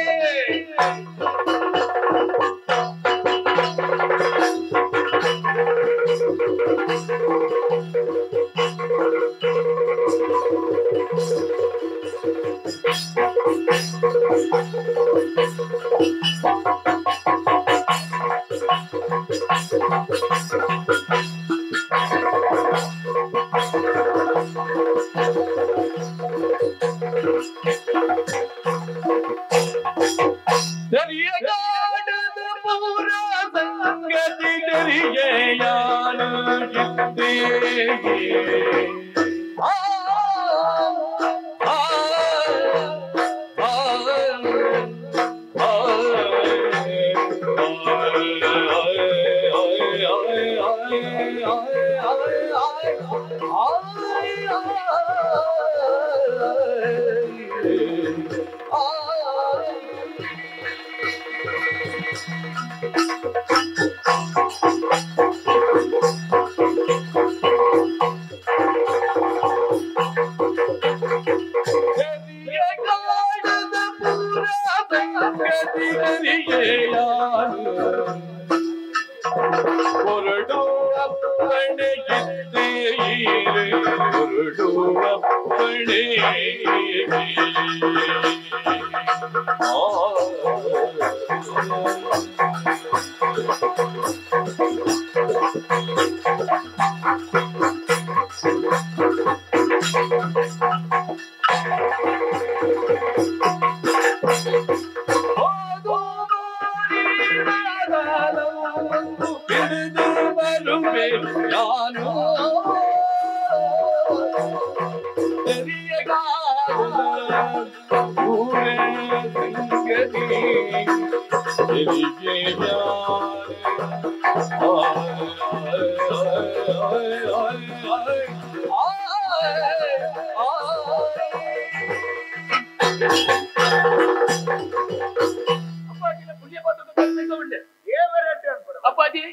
ಅಪ್ಪಾಜಿ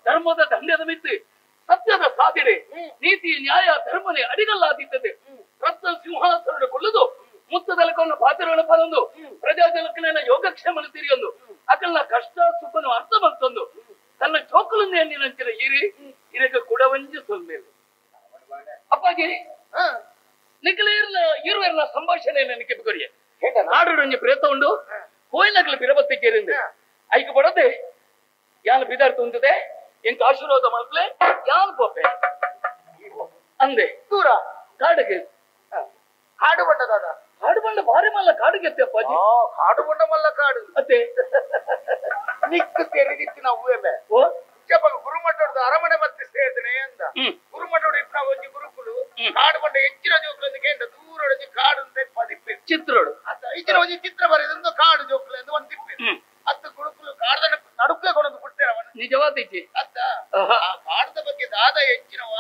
ಧರ್ಮದ ದಂಡದ ಮಿತ್ತು ಸತ್ಯದ ಸಾಧಿಡೆ ನೀತಿ ನ್ಯಾಯ ಧರ್ಮನೆ ಅಡಿಗಲ್ಲಾದಿದ್ದದೆ ರತ್ನ ಸಿಂಹಾಸನ ಕೊಲ್ಲದು ಮುತ್ತದಲಕವನ್ನು ಪಾತ್ರವನ್ನು ಪದೊಂದು ಪ್ರಜಾಜನಕನ ಯೋಗಕ್ಷೇಮನ ತಿರಿಯೊಂದು ಅಕಲ್ನ ಕಷ್ಟ ಸುಖನು ಅರ್ಥ ಬಂತೊಂದು ತನ್ನ ಚೋಕಲನ್ನೇ ನಿನ್ನಂಚಿನ ಈರಿ ಇರಗ ಕುಡವಂಜಿ ಸೊಲ್ಮೇಲೆ ಅಪ್ಪಾಜಿ ನಿಖಲೇರ್ನ ಇರುವೆರ್ನ ಸಂಭಾಷಣೆ ನನಗೆ ಬಿಗೊರಿಯ ನಾಡು ಪ್ರೇತ ಉಂಡು ಕೋಯಿಲಕಲ ಬಿರಬತ್ತಿ ಕೇರಿಂದು ಐಕ್ ಪಡದೆ ಯಾನ್ ಬಿದಾರ್ ತುಂತದೆ ಎಂಕ ಆಶೀರ್ವಾದ ಮಲ್ಪಲೆ ಯಾನ್ ಪೋಪೆ ಅಂದೆ ದೂರ ಕಾಡಿಗೆ ಕಾಡು ಬಂಡ ದಾದ ಕಾಡು ಬಂಡ ಭಾರಿ ಮಲ್ಲ ಕಾಡಿಗೆ ಅಪ್ಪಾಜಿ ಕಾಡು ಬಂಡ ಮಲ್ಲ ಕಾಡು ಅತ್ತೆ ನಿಕ್ಕು ತೆರೆದಿತ್ತು ನಾವು ಹೂವೆ ಓ ಗುರುಮಠದ ಅರಮನೆ ಮತ್ತೆ ಸೇರ್ದನೆ ಅಂದ ಗುರುಮಠೋಡು ಇಪ್ಪ ಒಂಜಿ ಗುರುಕುಲು ಕಾಡು ಬಂಡ ಹೆಚ್ಚಿನ ಜೋಕ್ಲು ಕೇಂದ್ರ ದೂರ ಕಾಡು ಅಂತ ಪದಿಪ್ಪೆ ಚಿತ್ರೋಡು ಇಚ್ಚಿನ ಒಂಜಿ ಚಿತ್ರ ಬರೆದಂದು ಕಾಡು ಜೋಕ್ಲು ಎಂದು ಒಂದು ತಿಪ್ಪೆ ಅತ್ತ ಗುರುಕುಲು ಕಾಡದ ನಡುಕೆ ಕೊಡೋದು ಬಿಡ್ತೇವೆ ಅವನು ನಿಜವಾದ ಅತ್ತ ಆ ಕಾಡದ ಬಗ್ಗೆ ದಾದ ಹೆಚ್ಚಿನವ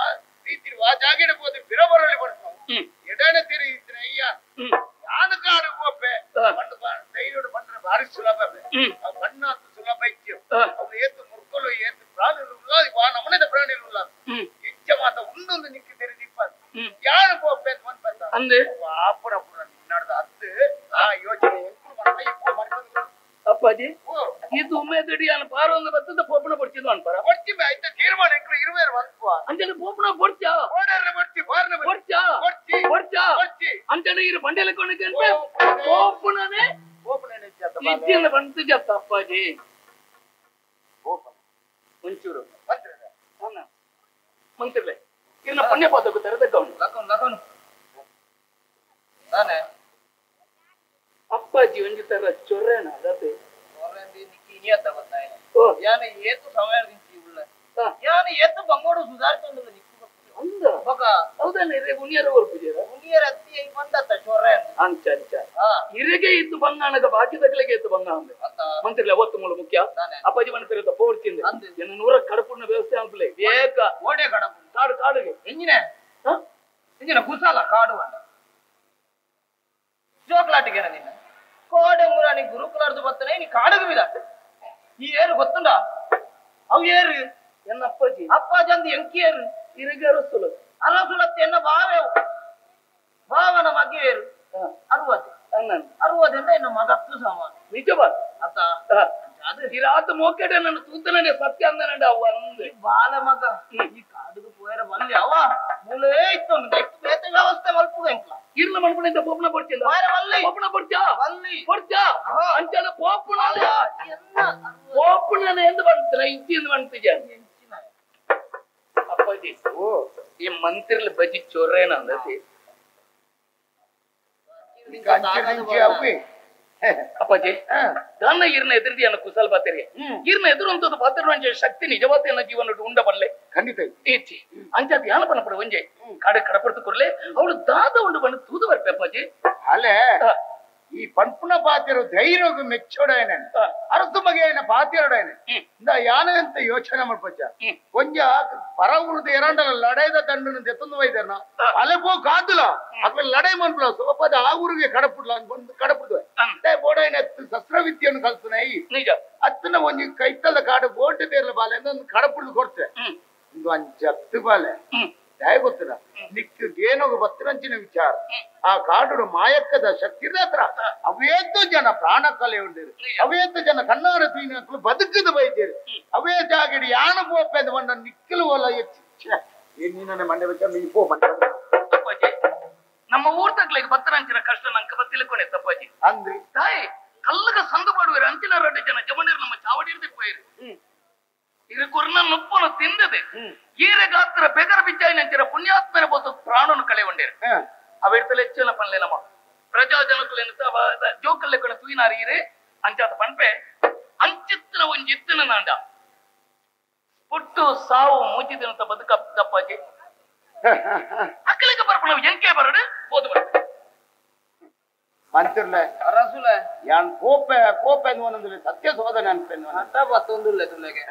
ರೀತಿರುವ ಜಾಗಿಡ ಹೋದ ಬಿರಬರಲಿ ಬರ್ತಾವ ಎಡನೆ ತಿರುಗಿದ್ರೆ ಅಯ್ಯ ಯಾನು ಕಾಡು ಹೋಪೆ ಪಂಡು ಧೈರ್ಯಡು ಪಂಡ್ರೆ ಭಾರಿ ಸುಲಭ ಬಣ್ಣ ಅಂತ ಸುಲಭ ಇತ್ತು ಅವ್ನು ಏತು ಮುರ್ಕೊಲು ಏತು ಪ್ರಾಣಿಲು ಉಳ್ಳಾದಿ ವಾ ನಮನೆದ ಪ್ರಾಣಿಲು ಉಳ್ಳಾದಿ ಇಚ್ಛೆ ಮಾತ ಉಂಡೊಂದು ನಿಕ್ಕಿ ತೆರೆದಿಪ್ಪ ಯಾನು ಪೋಪೆ ಅಂತ ಮನ್ಪಂತ ಅಂದೆ ಆಪುರ ಪುರ ನಿನ್ನಡ್ದ ಅತ್ತು ಆ ಯೋಚನೆ ಎಂಕುಲು ಮನ್ಪ ಇಪ್ಪು ಮನ್ಪಂದು ಅಪ್ಪಾಜಿ ಇದು ಉಮೇದಡಿ ಅನ್ನ ಪಾರೊಂದು ಬತ್ತದ ಪೋಪನ ಪೊಡ್ಚಿದ್ದು ಅನ್ಪರ ಪೊಡ್ಚಿ ಆಯ್ತ ತೀರ್ಮಾನ ಎಂಕುಲು ಇರುವೇರು ಮನ್ಪುವ ಅಂಚನೆ ಪೋಪನ ಪೊಡ್ಚಾ ಓಡರ್ರೆ ಪೊಡ್ಚಿ ಬಾರ್ನ ಪೊಡ್ಚಾ ಪೊಡ್ಚಿ ಪೊಡ್ಚಾ ಪೊಡ್ಚಿ ಅಂಚನೆ ಇರು ಬಂಡೆಲೆ ಕೊನಕ್ಕೆ ಅನ್ಪೆ ಪೋಪನನೆ ಪೋಪನನೆ ಇಚ್ಚಿನ ಬಂತು ಜತ್ತ ಅಪ್ಪಾಜಿ ಪೋಪನ ಒಂಚೂರು ಮಂತ್ರಿಲೆ ಮಂತ್ರಿಲೆ ಇರ್ನ ಪುಣ್ಯ ಪಾತಕ್ಕೆ ತೆರೆದಕ್ಕವನು ಲಕನ್ ಲಕನ್ ತಾನೆ ಅಪ್ಪಾಜಿ ಒಂಜಿ ತರ ಚೊರ್ರೆನ ಅದತೆ ಚೊರ್ರೆಂದಿ ನಿಕ್ಕಿ ಇನಿಯತ್ತ ಗೊತ್ತಾಯ ಓ ಯಾನೆ ಏತು ಸಮಯ ದಿಂಚಿ ಉಳ್ಳ ಯಾನೆ ಏತು ಬಂಗೋಡು ಸುಧಾರಿತೊಂದು ನಿಕ್ಕು ಅಂದ ಬೊಕ ಹೌದಲ್ಲ ಇರೆ ಉನಿಯರ ಕೊರ್ಪುಜೇರ ಉನಿಯರ ಅತ್ತಿ I ಬಂದತ್ತ ಚೊರ್ರೆ ಅಂಚ ಅಂಚ ಇರೆಗೆ ಇತ್ತು ಬಂಗಾಣದ ಬಾಕಿ ತಗಲಿಗೆ ಇತ್ತು ಬಂಗಾಣ ಮಂತ್ರಿಲೆ ಒತ್ತು ಮೂಲ ಮುಖ್ಯ ಅಪ್ಪಾಜಿ ಮನೆ ಪೋಡ್ತಿಂದೆ ಎನ್ನ ನೂರ ಕಡಪುಣ್ಣ ವ್ಯವಸ್ಥೆ ಅನ್ಪಲೆ ಬೇಗ ಓಡೆ ಕಡಪು ಕಾಡು ಕಾಡುಗೆ ಎಂಜಿನ ಎಂಜಿನ ಕುಸಾಲ ಕಾಡು ಅಂಡ ಜೋಕ್ಲಾಟಿಗೆನ ನಿನ್ನ ಕೋಡೆ ಮುರಾಣಿ ಗುರುಕುಲಾರ್ದು ಬತ್ತನೆ ನೀ ಕಾಡುಗೆ ಬಿದ ಈ ಏರು ಗೊತ್ತುಂಡ ಅವು ಏರು ಎನ್ನ ಅಪ್ಪಾಜಿ ಅಪ್ಪಾಜಿ ಅಂದು ಎಂಕಿ ಏರು ಇರೆಗೆ ಅರಸುಲ ಅರಸುಲತ್ತೆ ಎನ್ನ ಬಾವೆ ಭಾವನ ಮಗಿ ಏರು 60 60 ಎನ್ನ ಮಗತ್ತು ಸಮಾನ ನಿಜವಾ ಅತ್ತ ಅದು ಇರಾತ ಮೋಕೆಡೆ ನನ್ನ ತೂತನೇ ಸತ್ಯ ಅಂದನಂಡ ಅವ ಅಂದೆ ಬಾಲ ಮಗ ಈ ಕಾಡುಗೆ ಪೋಯರ ಬಲ್ಲಿ ಅವ ಮೂಲೇ ಇತ್ತು ಬೇತೆ ವ್ಯವಸ್ಥೆ ಮಲ್ಪುಗ ಎಂಕ್ಲ ಇರ್ನ ಮನ್ಪುಣಿಂದ ಪೋಪನ ಪೊಡ್ಚಿಂದ ವಲ್ಲಿ ಪೋಪನ ಪೊಡ್ಚಾ ವಲ್ಲಿ ಪೊಡ್ಚಾ ಅಂಚನ ಪೋಪನ ಪೋಪನ ಎಂದು ಬಂತನ ಇಜ್ಜಿ ಎಂದು ಬಂತಿಜ ಅಪ್ಪಾಜಿ ಓ ಈ ಮಂತ್ರಿಲ ಬಜಿ ಚೊರ್ರೇನ ಅಂದತಿ ಅಪ್ಪಾಜಿ ದಾನ ಇರ್ನ ಎದುರಿದಿ ಅನ್ನ ಕುಸಲ್ ಪಾತ್ರೆ ಇರ್ನ ಎದುರುಂತದ್ದು ಪಾತ್ರ ಶಕ್ತಿ ನಿಜವಾದ ಎನ್ನ ಜೀವನ ಉಂಡ ಬಲ್ಲೆ ಖಂಡಿತ ಈಚಿ ಅಂಚ ಧ್ಯಾನ ಪನಪಡ ಒಂಜೆ ಕಾಡೆ ಕಡಪಡ್ತು ಕೊರ್ಲೆ ಅವಳು ದಾದ ಉಂಡು ಬಂದು ತೂದು ಬರ್ಪೆ ಅಪ್ಪಾಜಿ ಅಲೆ ಈ ಪಂಪುನ ಪಾತಿರು ಧೈರ್ಯ ಮೆಚ್ಚೋಡೇನೆ ಅರಸು ಬಗೆಯನ ಪಾತಿರೋಡೇನೆ ಇಂದ ಯಾನ ಅಂತ ಯೋಚನೆ ಮಾಡ್ಪಚ್ಚ ಕೊಂಜ ಪರ ಉರುದು ಎರಡಲ್ಲ ಲಡೈದ ದಂಡನ ಎತ್ತೊಂದು ವೈದ್ಯನ ಅಲೆ ಪೋ ಕಾದುಲ ಅದ್ರ ಲಡೈ ಮನ್ಪುಲ ಸೋಪದ ಆ ಊರಿಗೆ ಕಡಪುಡ್ಲ ಅಂತ ಬಂದು ಕಡಪುಡ್ದು ಬೋಡೈನ ಶಸ್ತ್ರವಿದ್ಯೆಯನ್ನು ಕಲ್ತನ ಈ ನಿಜ ಅತ್ತನ ಒಂಜಿ ಕೈತಲ್ಲ ಕಾಡು ಬೋಟು ತೇರ್ಲ ಬಾಲೆ ಅಂತ ಕಡಪುಡ್ದು ಕೊಡ್ತೆ ಇಂದು ಅಂಚತ್ತು ಬಾಲೆ ದಯ ಗೊತ್ತಿಲ್ಲ ನಿಕ್ಕು ಏನೋಗ ಬತ್ತಿರಂಚಿನ ವಿಚಾರ ಆ ಕಾಡು ಮಾಯಕ್ಕದ ಶಕ್ತಿ ಹತ್ರ ಅವೇತು ಜನ ಪ್ರಾಣ ಕಲೆ ಉಂಡಿರು ಅವೇತು ಜನ ಕಣ್ಣಾರ ತೀನಕ್ಲು ಬದುಕದ ಬೈದೇರು ಅವೇ ಜಾಗಡಿ ಯಾನ ಪೋಪೆ ಬಂದ ನಿಕ್ಕಲು ಓಲ ಹೆಚ್ಚು ನೀನ ಮಂಡೆ ಬಚ್ಚ ನೀ ಪೋ ಮಂಡೆ ಅಪ್ಪಾಜಿ ನಮ್ಮ ಊರ್ ತಗ್ಲಿಗೆ ಬತ್ತರಂಚಿನ ಕಷ್ಟ ನಂಕ ಬತ್ತಿಲಕೊನೆ ತಪ್ಪಾಜಿ ಅಂದ್ರಿ ತಾಯಿ ಕಲ್ಲಗ ಸಂದು ಮಾಡುವಿರ ಅಂಚಿನ ರಡ್ಡೆ ಜನ ಜಮನೀರು ನಮ್ಮ ಚಾವಡಿರ್ದಿ ಪೋಯಿರು ಇರುಕುರ್ನ ನುಪ್ಪನು ತಿಂದದೆ ಈರೆ ಗಾತ್ರ ಬೆಗರ ಬಿಚ್ಚಾಯಿನಂಚಿನ ಪುಣ್ಯಾತ್ಮನ ಬೋತು ಪ್ರಾಣನು ಕಳೆ ಉಂಡೇರು ಅವೆಡ್ತಲೆ ಹೆಚ್ಚಿನ ಪನ್ಲೆ ನಮ್ಮ ಪ್ರಜಾ ಜನಕುಲೆನ ಜೋಕಲ್ಲೆ ಕೊಣ ತೂಯಿನಾರು ಈರೆ ಅಂಚಾತ ಪನ್ಪೆ ಅಂಚಿತ್ತಿನ ಒಂಜಿತ್ತಿನ ನಾಂಡ ಪುಟ್ಟು ಸಾವು ಮೂಜಿದಿನಂತ ಬದುಕ ತಪ್ಪಾಜಿ ಅಕ್ಕಲಿಗೆ ಬರ್ಪಣ ಎಂಕೆ ಬರಡು போது ಬರ್ತದೆ ಮಂತಿರ್ಲೆ ಅರಸುಲೆ ಯಾನ್ ಕೋಪೆ ಕೋಪೆ ಅನ್ನುವನೊಂದು ಸತ್ಯ ಸೋದನೆ ಅನ್ಪೆನ್ನು ಅಂತ ಬತ್ತೊಂದುಲ್ಲೆ ತುಲೆಗೆ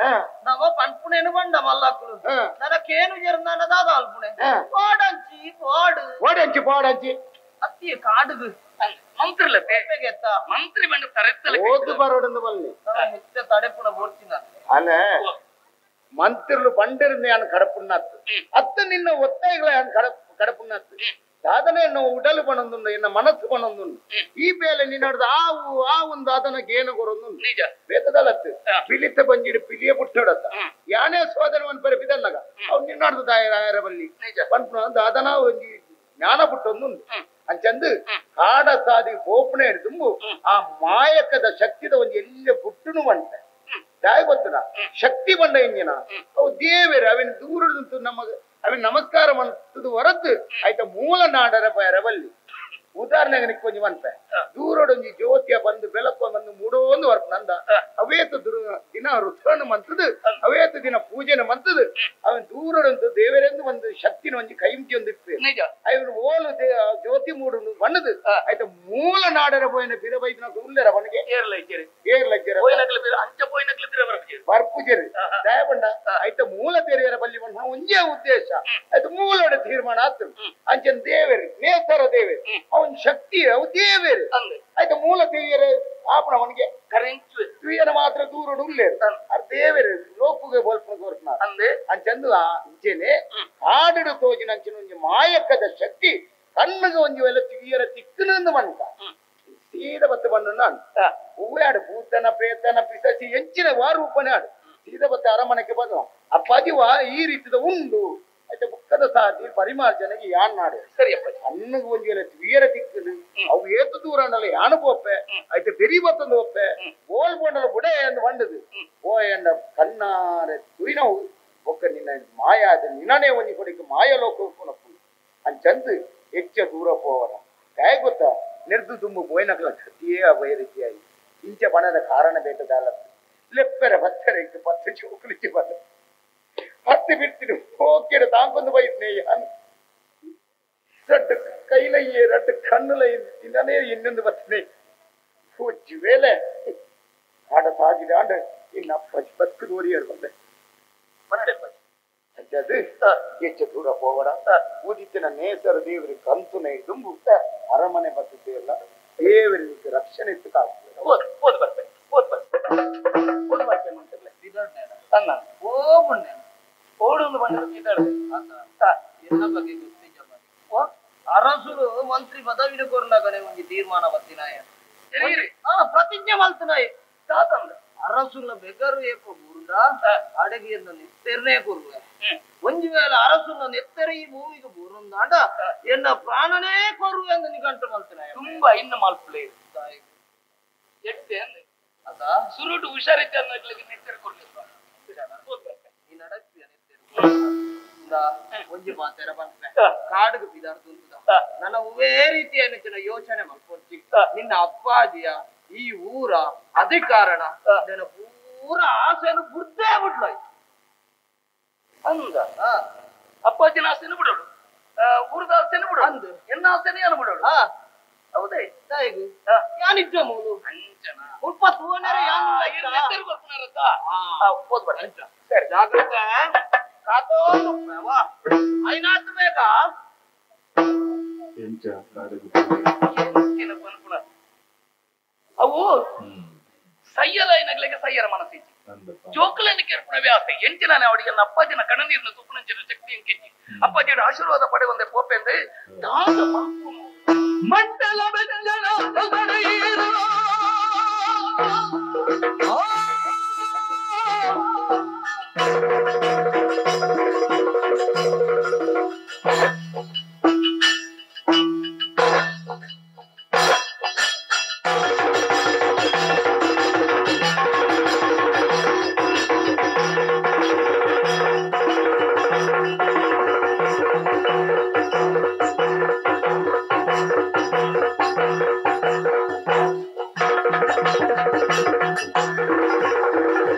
ನವ ಪನ್ಪುಣೇನು ಬಂಡ ಮಲ್ಲಕ್ಕಳು ನನಕೇನು ಜರ್ನನದಾದ ಅಲ್ಪುಣೆ ಪಾಡಂಚಿ ಪಾಡು ಓಡಂಚಿ ಪಾಡಂಚಿ ಅತ್ತಿಯ ಕಾಡುಗು ಮಂತ್ರಿಲತೆ ಮಂತ್ರಿ ಬಂಡ ತರೆತ್ತಲೆ ಓದು ಬರೋಡಂದು ಬಲ್ಲಿ ಹೆಚ್ಚ ತಡೆಪುಣ ಬೋಡ್ಚಿನ ಅಲೆ ಮಂತ್ರಿಲು ಪಂಡಿರ್ನ ಯಾನ್ ಕಡಪುಣ್ಣತ್ತು ಅತ್ತ ನಿನ್ನ ಒತ್ತಾಯಗಳ ಯಾನ್ ಕಡಪುಣ್ಣತ್ತು ಸಾಧನೆ ಉಡಲು ಬಣೊಂದುಂಡು ಎನ್ನ ಮನಸ್ಸು ಬಣೊಂದುಂಡು ಈ ಬೇಲೆ ನಿನ್ನಡ್ದು ಆವು ಆ ಒಂದು ಅದನಕ್ಕೆ ಏನು ಕೊರೊಂದುಂಡು ನಿಜ ಬೇತದಲತ್ತು ಪಿಲಿತ ಬಂಜಿಡು ಪಿಲಿಯ ಪುಟ್ಟಡತ್ತ ಯಾನೇ ಸೋದರವನ್ ಪರಿ ಬಿದನ್ನಗ ಅವ್ ನಿನ್ನಡ್ದು ದಾಯರ ಬಲ್ಲಿ ಪನ್ಪುನ ಅದನ ಒಂಜಿ ಜ್ಞಾನ ಪುಟ್ಟೊಂದುಂಡು ಅಂಚಂದು ಕಾಡ ಸಾದಿ ಗೋಪನೆ ಹಿಡಿದುಂಬು ಆ ಮಾಯಕದ ಶಕ್ತಿದ ಒಂಜಿ ಎಲ್ಲ ಪುಟ್ಟುನು ಬಂಟ ದಾಯ ಗೊತ್ತದ ಶಕ್ತಿ ಬಂಡ ಇಂಜಿನ ಅವು ದೇವೇರು ಅವಿನ ದೂರದಂತು ನಮ್ಮ ಅವಿನ ನಮಸ್ಕಾರ ಮಂತದ ಹೊರತು ಆಯ್ತ ಮೂಲ ನಾಡರ ಬಲ್ಲಿ ಉದಾಹರಣೆಗೆ ನಿಕ್ಕೊಂಜಿ ಮನ್ಪೆ ದೂರಡೊಂಜಿ ಜ್ಯೋತಿಯ ಬಂದು ಬೆಳಕು ಬಂದು ಮೂಡೋಂದು ಹೊರಪು ನಂದ ಅವೇತು ದಿನ ರುದ್ರನು ಮಂತದ ಅವೇತು ದಿನ ಪೂಜೆನ ಮಂತದ ಅವನ್ ದೂರಡೊಂದು ದೇವರೆಂದು ಒಂದು ಶಕ್ತಿನ ಒಂಜಿ ಕೈಮುಗಿ ಒಂದು ಇತ್ತು ಅವನು ಓಲು ಜ್ಯೋತಿ ಮೂಡು ಬಣ್ಣದು ಆಯ್ತ ಮೂಲ ನಾಡರ ಪೋಯಿನ ಪಿರ ಬೈದಿನ ಉಲ್ಲೆರ ಬಣ್ಣಿಗೆ ಏರ್ಲ ಇಜ್ಜೆರ ಅಂಚ ಪೋಯಿನಕ್ಲು ಬರ್ಪುಜೆರು ದಯಪಂಡ ಐತ ಮೂಲ ತೆರಿಯರ ಬಲ್ಲಿ ಪನ್ಪುನ ಒಂಜೇ ಉದ್ದೇಶ ಆಯ್ತು ಮೂಲೋಡ ತೀರ್ಮಾನ ಆತು ಅಂಚನ್ ದೇವರು ನೇಸರ ದೇವರು ಅವನ್ ಶಕ್ತಿ ಅವು ದೇವರು ಆಯ್ತು ಮೂಲ ತೆರಿಯರ ಆಪಣ ಅವನಿಗೆ ತುಯ್ಯನ ಮಾತ್ರ ದೂರಡು ಉಲ್ಲೇರು ಅರ್ ದೇವರು ಲೋಕುಗೆ ಬೋಲ್ಪನ ಕೋರ್ಪನ ಅಂಚಂದು ಅಂಚೆನೆ ಕಾಡಿಡು ತೋಜಿನ ಅಂಚಿನ ಒಂಜಿ ಮಾಯಕದ ಶಕ್ತಿ ಕಣ್ಣುಗೆ ಒಂಜಿ ವೇಳೆ ತಿಗಿಯರ ತಿಕ್ಕನಂದು ಮನ್ಕ ಸೀದ ಬತ್ತ ಬಣ್ಣ ನಾನು ಹೂವಾಡು ಭೂತನ ಪ್ರೇತನ ಪಿಸಸಿ ಎಂಚಿನ ವಾರೂಪನೇ ಆಡು ಸೀದ ಬತ್ತ ಅರಮನೆಗೆ ಬಂದ ಅಪ್ಪಾಜಿ ವಾ ಈ ರೀತಿದ ಉಂಡು ಆಯ್ತು ಬುಕ್ಕದ ಸಾಧಿ ಪರಿಮಾರ್ಜನೆಗೆ ಯಾನ್ ನಾಡು ಸರಿಯಪ್ಪ ಕಣ್ಣುಗೆ ಒಂಜಿ ವೇಳೆ ತಿಗಿಯರ ತಿಕ್ಕನು ಅವು ಏತು ದೂರ ಅಂಡಲ್ಲ ಯಾನು ಪೋಪೆ ಆಯ್ತು ಬೆರಿ ಬತ್ತಂದು ಒಪ್ಪೆ ಬೋಲ್ ಬೋಂಡಲ ಬುಡೆ ಎಂದು ಬಂದದು ಓ ಎಂಡ ಕಣ್ಣಾರೆ ತುಯಿನವು ಒಕ್ಕ ನಿನ್ನ ಮಾಯ ಅದು ನಿನ್ನನೇ ಒಂಜಿ ಕೊಡಿಗೆ ಮಾಯ ಲೋಕ ಉಪ್ಪುನಪ್ಪು ಅಂಚಂದು ಹೆಚ್ಚ ದೂರ ಪೋವರ ಕಾಯ ಗೊತ್ತಾ ನಿರ್ದು ತುಂಬು ಬೋಯ್ನಕಲ ಗತಿಯೇ ಅಭಯರಿತಿಯಾಗಿ ಇಂಚ ಬಣದ ಕಾರಣ ಬೇಕಾದಲ್ಲ ಲೆಪ್ಪೆರ ಬತ್ತರೆ ಪತ್ತು ಚೌಕಲಿಚ್ಚಿ ಬಂದ ಹತ್ತಿ ಬಿಡ್ತೀನಿ ಓಕೆಡು ತಾಂಕೊಂದು ಬೈದ್ನೆ ಯಾನು ರಡ್ಡು ಕೈಲಯ್ಯೆ ರಡ್ಡು ಕಣ್ಣುಲಯ್ಯ ನಿನ್ನನೇ ಇನ್ನೊಂದು ಬತ್ತನೆ ಪೂಜಿ ವೇಳೆ ಆಡ ಸಾಗಿದ ಆಂಡ ಇನ್ನು ಅಪ್ಪಾಜಿ ಬದುಕು ದೋರಿಯರು ಬಂದೆ ಅದು ಹೆಚ್ಚು ದೂರ ಹೋಗೋಣ ಉದಿತಿನ ನೇಸರ ದೇವರಿಗೆ ಕಂತುನೆ ದುಂಬು ಅರಮನೆ ಬರ್ತದೆ ದೇವರಿಗೆ ರಕ್ಷಣೆ ಇತ್ತು ಅರಸುರು ಮಂತ್ರಿ ಪದವಿನ ಕೊರ್ನಗನೆ ಒಂದು ತೀರ್ಮಾನ ಬತ್ತಿನಾಯ ಪ್ರತಿಜ್ಞೆ ಮಲ್ತನಾಯ ಅರಸುಲ ಬೆಗರು ಏಪ ಬೂರ್ದ ಅಡಗಿಯನ್ನು ನೆತ್ತೆರ್ನೇ ಕೊರುವೆ ಒಂಜಿ ವೇಳೆ ಅರಸುನ ನೆತ್ತೆರ ಈ ಭೂಮಿಗೆ ಬೂರುಂದಾಂಡ ಎನ್ನ ಪ್ರಾಣನೇ ಕೊರುವೆ ಅಂತ ನಿಘಂಟು ಮಲ್ತನಾಯ ತುಂಬಾ ಇನ್ನು ಮಲ್ಪುಲೆ ಎಟ್ಟೆ ಅದ ಸುರುಟು ಹುಷಾರಿದ್ದ ನೆತ್ತೆರ್ ಕೊರ್ಲಿಲ್ಲ ಈ ನಡಕ್ತಿಯ ನೆತ್ತೆರು ಒಂಜಿ ಮಾತೆರ ಬಂದ್ರೆ ಕಾಡುಗೆ ಬಿದಾರ್ದುಂತದ ನನ್ನ ಉವೇ ರೀತಿಯ ಯೋಚನೆ ಮಲ್ಪೊರ್ಚಿ ನಿನ್ನ ಅಪ್ಪಾಜಿಯ ಈ ಊರ ಅಧಿಕಾರಣ ನನ್ನ ಪೂರ ಆಸೆಯನ್ನು ಬುಡ್ದೇ ಬಿಡ್ಲ ಅಂದ ಅಪ್ಪಾಜಿನ ಆಸೆಯನ್ನು ಬಿಡೋಳು ಊರದ ಆಸೆಯನ್ನು ಬಿಡೋಳು ಅಂದು ಎನ್ನ ಆಸೆನೇ ಅನ್ನು ಬಿಡೋಳು ಹೌದೇ ತಾಯಿಗು ಯಾನಿದ್ದ ಮೂಲು ಅಂಚನ ಮುಲ್ಪ ತೂವನರೆ ಸರಿ ಜಾಗ್ರತೆ ಕಾತೋದು ಐನಾತ್ ಬೇಗ ಅವು ಸಯ್ಯಲ ನಗ್ಲಿಕ್ಕೆ ಸಯ್ಯರ ಮನಸ್ಸಿಚ್ಚಿ ಜೋಕುಲನ್ನು ಕೇರ್ಪುಣ ವ್ಯಾಸೆ ಎಂಚಿನಾನೆ ಅವಳಿಗೆ ಅಪ್ಪಾಜಿನ ಕಣ್ಣನೀರಿನ ತುಪ್ಪುನಂಚಿನ ಶಕ್ತಿ ಎಂಕೆಚ್ಚಿ ಅಪ್ಪಾಜಿಯ ಆಶೀರ್ವಾದ ಪಡೆಯುವಂತೆ ಪೋಪೆಂದು ದಾಸ ಮಲ್ಪುನು ಮಂಡಲ ಬೆಂಜನ ಸೊಗಡೆಯೀರು.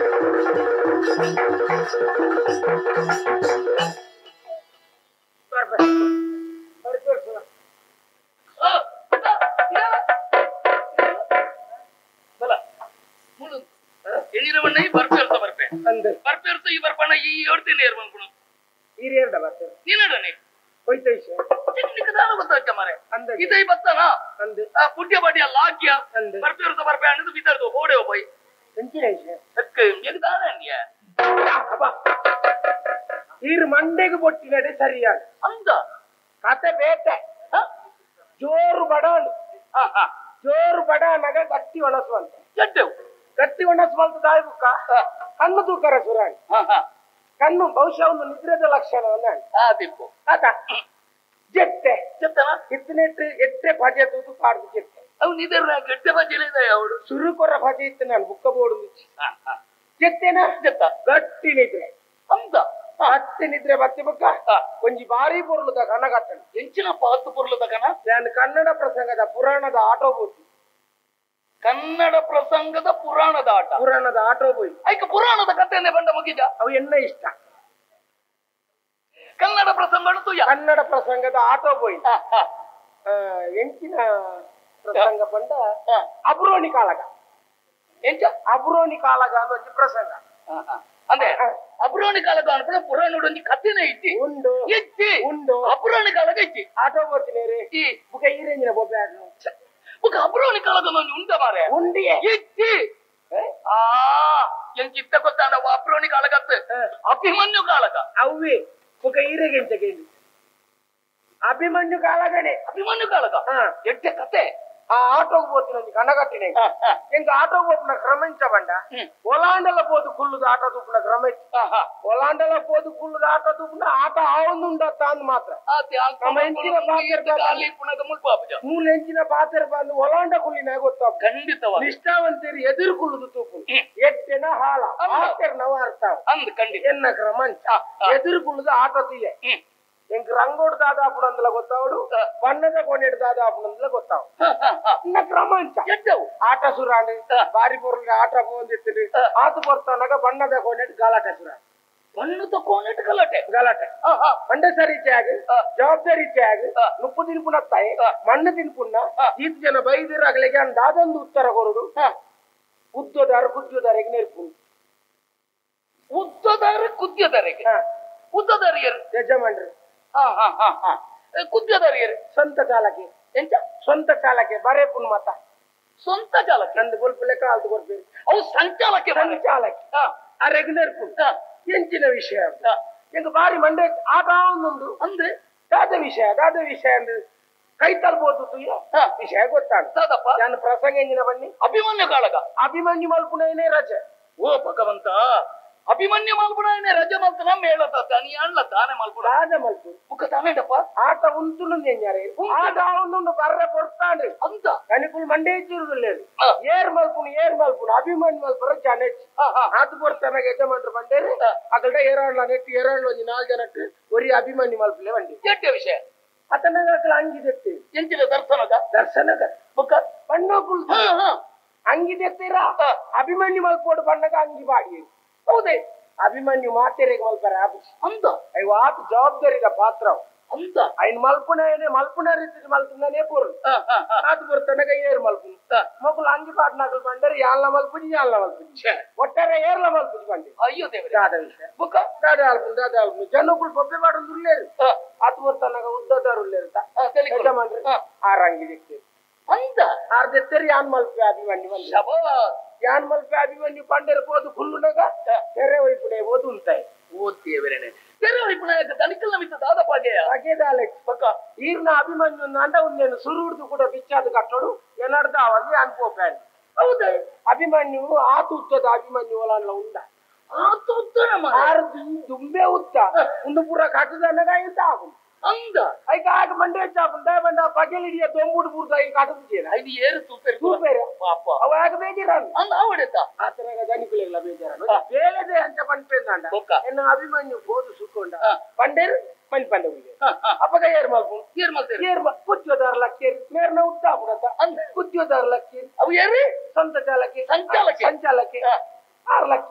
ಮಂಡೆಗೆ ಬೊಟ್ಟಿನಡೆ ಸರಿಯಾದ ಅಂದ ಕತೆ ಬೇಟೆ ಜೋರು ಬಡಾನು ಜೋರು ಬಡಾನಾಗ ಗಟ್ಟಿ ಒಣಸುವಂತ ಗಟ್ಟಿ ಒಣಸುವಂತ ದಾಯಿ ಬುಕ್ಕ ಕಣ್ಣು ತೂಕರ ಸುರಾಣಿ ಕಣ್ಣು ಬಹುಶಃ ಒಂದು ನಿದ್ರೆದ ಲಕ್ಷಣ ಆತ ಜೆಟ್ಟೆ ಇತ್ತನೆಟ್ಟು ಎಟ್ಟೆ ಭಜೆ ತೂತು ಪಾಡ್ದು ಜೆಟ್ಟೆ ಅವನು ಇದರ ಗಟ್ಟೆ ಭಜೆ ಅವಳು ಸುರು ಕೊರ ಭಜೆ ಇತ್ತು ನಾನು ಬುಕ್ಕ ಬೋಡು ಜೆಟ್ಟೆನ ಜೆತ್ತ ಗಟ್ಟಿ ನಿದ್ರೆ ಅಂದ ಹತ್ತಿ ನಿದ್ರೆ ಬತ್ತಿ ಬುಕ್ಕ ಒಂಜಿ ಬಾರಿ ಪೊರ್ಲುದ ಕನ ಕಟ್ಟಣ ಎಂಚಿನ ಪಾತು ಪೊರ್ಲುದ ಕನ ನಾನು ಕನ್ನಡ ಪ್ರಸಂಗದ ಪುರಾಣದ ಆಟೋ ಬೋತಿ ಕನ್ನಡ ಪ್ರಸಂಗದ ಪುರಾಣದ ಆಟ ಪುರಾಣದ ಆಟೋ ಬೋಯ್ ಐಕ ಪುರಾಣದ ಕಥೆಯನ್ನೇ ಬಂಡ ಮುಗಿದ ಅವು ಎನ್ನ ಇಷ್ಟ ಕನ್ನಡ ಪ್ರಸಂಗ ಕನ್ನಡ ಪ್ರಸಂಗದ ಆಟೋ ಬೋಯ್ ಎಂಚಿನ ಪ್ರಸಂಗ ಬಂಡ ಅಬ್ರೋಣಿ ಕಾಳಗ ಎಂಚ ಅಬ್ರೋಣಿ ಕಾಳಗ ಅನ್ನೋ ಒಂಜಿ ಪ್ರಸಂಗ ಅಂದ್ರೆ ಅಬ್ರೋಣಿ ಕಾಲಕ ಅನ್ಪುಣ ಪುರಾಣೋಡೊಂಜಿ ಕಥೆನೇ ಇಜ್ಜಿ ಉಂಡು ಇಜ್ಜಿ ಉಂಡು ಅಬ್ರೋಣಿ ಕಾಲಕ ಇಜ್ಜಿ ಆಟೋ ಬರ್ತೀನಿ ರೀ ಈ ಬುಕ ಈರೇಂಜಿನ ಬೊಬ್ಬೆ ಆಟೋ ಬುಕ ಅಬ್ರೋಣಿ ಕಾಲಕ ಒಂಜಿ ಉಂಡ ಮಾರೆ ಉಂಡಿಯೇ ಇಜ್ಜಿ ಆ ಎಂಚಿತ್ತ ಗೊತ್ತಾಂಡ ಅಬ್ರೋಣಿ ಕಾಲಕತ್ತು ಅಭಿಮನ್ಯು ಕಾಲಕ ಅವ್ವೆ ಬುಕ ಈರೆಗೆಂಚ ಕೇಳಿ ಅಭಿಮನ್ಯು ಕಾಲಗಣೆ ಅಭಿಮನ್ಯು ಕಾಲಕ ಎಟ್ಟೆ ಕತೆ ಆ ಆಟೋಗ್ పోತೀನಿ ಕನಗಟ್ಟಿನ ಎಂಕ ಆಟೋ పోపున ಕ್ರಮಿಂಚ ಬಂಡ ಒಲಾಂಡಲ పోదు ಕುಲ್ಲುದು ಆಟೋ ತೂಪುನ ಕ್ರಮ ಒಲಾಂಡಲ పోదు ಕುಲ್ಲುದು ಆಟೋ ತೂಪುನ ಆಟ ಆವೊಂದುಂಡ ತಾಂದ್ ಮಾತ್ರ ನಮ್ಮ ಎಂಚಿನ ಮೂಲ ಎಂಚಿನ ಪಾತ್ರ ಬಂದು ಒಲಾಂಡ ಕುಲ್ಲಿನ ಗೊತ್ತ ಖಂಡಿತವಾಗಿ ನಿಷ್ಠಾವಂತರಿ ಎದುರು ಕುಲ್ಲುದು ತೂಪು ಎಟ್ಟೆನ ಹಾಲ ಆತೆರ್ನವ ಅರ್ಥ ಅಂದ್ ಖಂಡಿತ ಎನ್ನ ಕ್ರಮಂಚ ಎದುರು ಕುಲ್ಲುದು ಆಟೋ ತೀಯೆ ಎಂಕ್ ರಂಗೋಡು ದಾದಾಪುಣಂದಲ ಗೊತ್ತಾವಡು ಬಣ್ಣದ ಕೋಣೆಡು ದಾದಾಪುಣಂದಲ ಗೊತ್ತಾವು ಇನ್ನ ಕ್ರಮಾಂಚ ಆಟ ಸುರಾಂಡ್ ಬಾರಿ ಪೊರ್ಲು ಆಟ ಪೋಂದಿತ್ತಿರಿ ಆತ ಪೊರ್ತಾನಾಗ ಬಣ್ಣದ ಕೋಣೆಡು ಗಲಾಟೆ ಸುರಾಂಡ್ ಬಣ್ಣದ ಕೋಣೆಡು ಗಲಾಟೆ ಗಲಾಟೆ ಮಂಡೆ ಸರಿ ತ್ಯಾಗ್ ಜವಾಬ್ದಾರಿ ತ್ಯಾಗ್ ನುಪ್ಪು ತಿನ್ಪುನ ತಾಯಿ ಮಣ್ಣು ತಿನ್ಪುಣ್ಣ ಈತ ಜನ ಬೈದಿರಾಗಲಿಗೆ ದಾದೊಂದು ಉತ್ತರ ಕೊರಡು ಉದ್ದದಾರ ಕುದ್ಯೋದಾರಿಗೆ ನೆರ್ಪುಂಡು ಉದ್ದದಾರ ಕುದ್ಯೋದಾರಿಗೆ ಉದ್ದದಾರಿಯರು ಯಜಮಾನ್ರು ಕುದ್ಯದಾರಿಯರು ಸ್ವಂತ ಚಾಲಕಿ ಎಂತ ಸ್ವಂತ ಚಾಲಕಿ ಬರೇ ಪುನ್ ಮಾತ ಸ್ವಂತ ಚಾಲಕಿ ನಂದು ಬೊಲ್ಪು ಲೆಕ್ಕ ಆಲ್ದು ಕೊಡ್ಬೇರು ಅವು ಸಂಚಾಲಕಿ ಸಂಚಾಲಕಿ ಆ ರೆಗ್ಯುಲರ್ ಪುನ್ ಎಂಚಿನ ವಿಷಯ ಎಂಕ ಬಾರಿ ಮಂಡೆ ಆಟ ಒಂದುಂಡು ಅಂದ್ರೆ ದಾದ ವಿಷಯ ದಾದ ವಿಷಯ ಅಂದ್ರೆ ಕೈ ತಲ್ಬೋದು ತುಯ್ಯ ವಿಷಯ ಗೊತ್ತಾಗ್ತದಪ್ಪ ನಾನು ಪ್ರಸಂಗ ಎಂಜಿನ ಬನ್ನಿ ಅಭಿಮನ್ಯು ಕಾಳಗ ಅಭಿಮನ್ಯು ಮಲ್ಪುಣೇನೆ ರಜೆ ಓ ಭಗವಂತ ಅಭಿಮನ್ಯು ಮಲ್ಪುಣೇನೆ ರಜೆ ಮಲ್ತನ ಮೇಳತ ತನಿ ಅಣ್ಣ ತಾನೆ ಮಲ್ಪುಣ ರಾಜ ಮಲ್ಪು ಬುಕ್ಕ ತಾನೇಡಪ್ಪ ಆಟ ಉಂಟುನು ಎಂಜಾರೆ ಆಟ ಒಂದುಂಡು ಬರ್ರೆ ಪೊರ್ತಾಂಡ್ರಿ ಅಂತ ಕನಿಕುಲ್ ಮಂಡೆ ಇಚ್ಚಿರುದಿಲ್ಲೇರು ಏರ್ ಮಲ್ಪುಣು ಏರ್ ಮಲ್ಪುಣು ಅಭಿಮನ್ಯು ಮಲ್ಪುರ ಜನೆಚ್ ಆತ ಪೊರ್ತಾನಾಗ ಯಜಮಾನ್ರು ಬಂಡೇರಿ ಅಗಲ್ಡ ಏರಾಳ್ಲ ನೆಟ್ಟು ಏರಾಳ್ಲ ಒಂಜಿ ನಾಲ್ ಜನಕ್ಕೆ ಒರಿ ಅಭಿಮನ್ಯು ಮಲ್ಪುಲೆ ಬಂಡಿ ಎಟ್ಟೆ ವಿಷಯ ಅತನಾಗ ಅಂಗಿದೆತ್ತಿ ಎಂಚಿನ ದರ್ಶನದ ದರ್ಶನದ ಬುಕ್ಕ ಬಣ್ಣಕುಲ್ ಅಂಗಿದೆತ್ತೀರಾ ಅಭಿಮನ್ಯು ಮಲ್ಪೋಡು ಬಣ್ಣಗ ಅಂಗಿ ಬಾಡಿ ಹೌದೇ ಅಭಿಮನ್ಯು ಮಾತೆರೆಗೆ ಮಲ್ಪರ ಅಂತ ಅಯ್ಯೋ ಆತ ಜವಾಬ್ದಾರಿದ ಪಾತ್ರ ಅಂತ ఆయన ಮಲ್ಪುಣೇನೆ ಮಲ್ಪುಣ ರೀತಿ ಮಲ್ತುಂದನೇ ಪೋರು ಆತ ಪೊರ್ತನಗ ಏರ್ ಮಲ್ಪುನು ಮೊಕುಲು ಅಂಗಿ ಪಾಟ್ನಾಕಲು ಬಂಡರೆ ಯಾಳ್ನ ಮಲ್ಪುಜಿ ಯಾಳ್ನ ಮಲ್ಪುಜಿ ಒಟ್ಟಾರೆ ಏರ್ಲ ಮಲ್ಪುಜಿ ಬಂಡಿ ಅಯ್ಯೋ ದೇವರೇ ದಾದ ವಿಷಯ ಬುಕ್ಕ ದಾದ ಆಲ್ಪುನು ದಾದ ಆಲ್ಪುನು ಜನಕುಲು ಬೊಬ್ಬೆ ಪಾಡೊಂದು ಉಲ್ಲೇರು ಆತ ಪೊರ್ತನಗ ಉದ್ದದಾರು ಉಲ್ಲೇರು ಯಜಮಾನ್ರು ಆರ್ ಅಂಗಿ ದೆತ್ತೇರು ಅಂತ ಆರ್ ದೆತ್ತೇರು ಯಾನ್ ಮಲ್ಪೆ ಅಭಿಮನ್ಯು ಯಾನ್ ಮಲ್ಪೆ ಅಭಿಮನ್ಯು ಪಂಡೇರು ಪೋದು ಕುಲ್ಲುನಗ ತೆರೆ ಒಯ್ಪುಣೆ ಓದು ಉಂತಾಯಿ ಓ ದೇವರೇನೆ ತೆರೆ ಒಯ್ಪುಣೆ ತನಿಕಲ್ ನಮಿತ ದಾದ ಪಾಗೆಯ ಪಾಗೆದಾಲೆ ಪಕ್ಕ ಈರ್ನ ಅಭಿಮನ್ಯು ಅಂಡ ಉಂದೇನು ಸುರುಡ್ದು ಕೂಡ ಬಿಚ್ಚಾದ ಕಟ್ಟೋಡು ಎನ್ನಡ್ದ ಅವಂದು ಯಾನ್ ಪೋಪ್ಯಾನ್ ಹೌದೇ ಅಭಿಮನ್ಯು ಆತ ಉದ್ದದ ಅಭಿಮನ್ಯು ಒಲಾನ್ಲ ಉಂಡ ಆತ ಉದ್ದನ ಆರು ದುಂಬೆ ಉತ್ತ ಒಂದು ಪೂರ ಕಟ್ಟದನಗ ಇಂತ ಆಗುಂಡು ಅಂದ ಐಕ ಆಗ ಮಂಡೆ ಚಾಪುಂಡ ಬಂಡ ಪಗೆಲಿಡಿಯ ದೊಂಬುಡು ಪೂರ್ತ ಈ ಕಟ್ಟದು ಐದು ಏರು ತೂಪೆರು ತೂಪೆರು ಪಾಪ ಅವ ಆಗ ಬೇಜಾರನ್ ಅಂದ ಆವಡೆತ ಆತನಗ ದನಿಕುಲೆಗ್ಲ ಬೇಜಾರನ್ ಬೇಲೆದೆ ಅಂಚ ಪನ್ಪೇಂದಾಂಡ ಎನ್ನ ಅಭಿಮನ್ಯು ಬೋದು ಸುಕ್ಕೊಂಡ ಪಂಡೇರು ಮನ್ ಪಂಡ ಉಲ್ಲೆ ಅಪಗ ಏರ್ ಮಲ್ಪುನು ಏರ್ ಮಲ್ತೇರು ಏರ್ ಕುದ್ಯೋದಾರ ಲಕ್ಕೇರು ಮೇರ್ನ ಉದ್ದ ಆಪುಡತ ಅಂದ ಕುದ್ಯೋದಾರ ಲಕ್ಕೇರು ಅವು ಏರಿ ಸ್ವಂತ ಚಾಲಕಿ ಸಂಚಾಲಕಿ ಸಂಚಾಲಕಿ 6 ಲಕ್ಷ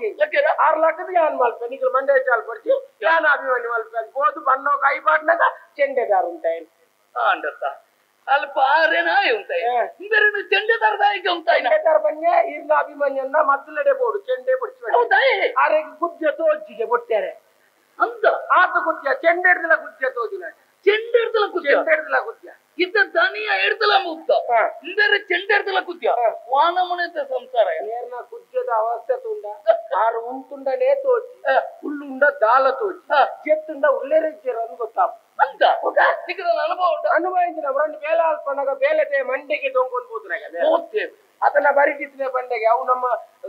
6 ಲಕ್ಷದ ಯಾನ್ ಮಲ್ಪೆ ನಿಕಲ್ ಮಂಡೆ ಚಾಲ್ ಪಡ್ಚಿ ಯಾನ್ ಅಭಿಮನ್ಯು ಮಲ್ಪೆ ಬೋದು ಬಣ್ಣೋ ಕೈ ಪಾಟ್ನಾಗ ಚೆಂಡೆದಾರ ಉಂಟಾయి ಅಂಡತ್ತ ಅಲ್ಪ ಆರೇನಾಯ್ ಉಂಟಾಯಿ ಬೇರೆ ಚೆಂಡೆದಾರ ದಾಯಿಗೆ ಉಂಟಾಯಿ ಚೆಂಡೆದಾರ ಬನ್ನೆ ಇರ್ನ ಅಭಿಮನ್ಯನ್ನ ಮದ್ದಲಡೆ ಬೋಡು ಚೆಂಡೆ ಪಡ್ಚಿ ಹೌದಾಯ್ ಆರೆಗೆ ಗುಜ್ಜೆ ತೋಜಿಗೆ ಬೊಟ್ಟೆರೆ ಅಂದ ಆತ ಗುಜ್ಜ ಚೆಂಡೆಡ್ದಲ ಗುಜ್ಜೆ ತೋಜಿನ ಚೆಂಡೆಡ್ದಲ ಗುಜ್ಜ ಚೆಂಡೆಡ್ದಲ ಗುಜ್ಜ ಇದ್ದ ದನಿಯ ಎಡ್ದಲ ಮುಕ್ತ ಇಂದರೆ ಚೆಂಡೆಡ್ದಲ ಕುದ್ಯ ವಾನಮನೆತ ಸಂಸಾರ ನೇರ್ನ ಕುಜ್ಜದ ಅವಸ್ಥೆ ತುಂಡ ಆರು ಉಂಟುಂಡನೇ ತೋಜಿ ಹುಲ್ಲುಂಡ ದಾಲ ತೋಜಿ ಚೆತ್ತುಂಡ ಉಲ್ಲೇರಿಜ್ಜರ ಗೊತ್ತಾಪ ಅಂತ ನಿಕ್ಕದ ಅನುಭವ ಉಂಟು ಅನುಭವಿಸಿದ ಅವರನ್ನು ಬೇಲೆ ಅಲ್ಪನಾಗ ಬೇಲೆದೆ ಮಂಡೆಗೆ ದೊಂಗೊಂದು ಹೋದ್ನಾಗ ಅದನ್ನ ಬರಿತಿದ್ನೆ ಬಂಡೆಗೆ ಅವು ನಮ್ಮ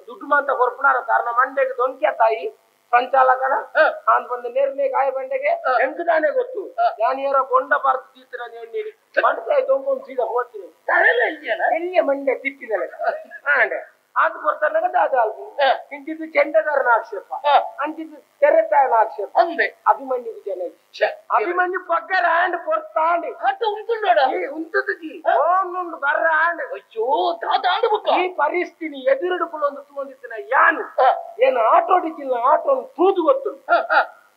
ದುಡ್ಡು ಮಾಂತ ಕೊರ್ಪುಣಾರ ತಾರನ ಮಂಡೆಗೆ ದೊಂಕ್ಯ ತಾಯಿ ಸಂಚಾಲಕನ ಆನ್ ಬಂದು ನೇರ್ನೇ ಕಾಯ ಬಂಡೆಗೆ ಹೆಂಗದಾನೆ ಗೊತ್ತು ಯಾನಿಯರ ಬೊಂಡ ಪಾರ್ತು ತೀತ್ರ ಎಣ್ಣೀರಿ ಮಂಡೆ ದೊಂಗೊಂದು ಸೀದಾ ಹೋಗ್ತೀನಿ ಎಲ್ಲಿಯ ಮಂಡೆ ತಿಪ್ಪಿದಲೆ ಆಂಡೆ ಆತ ಕೊಡ್ತಾನಾಗ ದಾದ ಅಲ್ಪು ಇಂಚಿದ್ದು ಚೆಂಡದಾರನ ಆಕ್ಷೇಪ ಅಂಚಿದ್ದು ತೆರೆತಾಯನ ಆಕ್ಷೇಪ ಅಂದೆ ಅಭಿಮನ್ಯು ಜನ ಅಭಿಮನ್ಯು ಪಕ್ಕರ ಆಂಡ್ ಪೊರ್ತಾಂಡ್ ಆಟ ಉಂಟುಂಡೋಡ ಉಂಟುದು ಓಂ ಬರ್ರ ಆಂಡ್ ಅಯ್ಯೋ ದಾದ ಆಂಡ್ ಬುಕ್ಕ ಈ ಪರಿಸ್ಥಿತಿ ಎದುರುಡುಕುಲು ಒಂದು ತೂಂದಿತ್ತಿನ ಯಾನು ಏನು ಆಟೋಡಿಕ್ಕಿಲ್ಲ ಆಟೋ ತೂದು ಗೊತ್ತು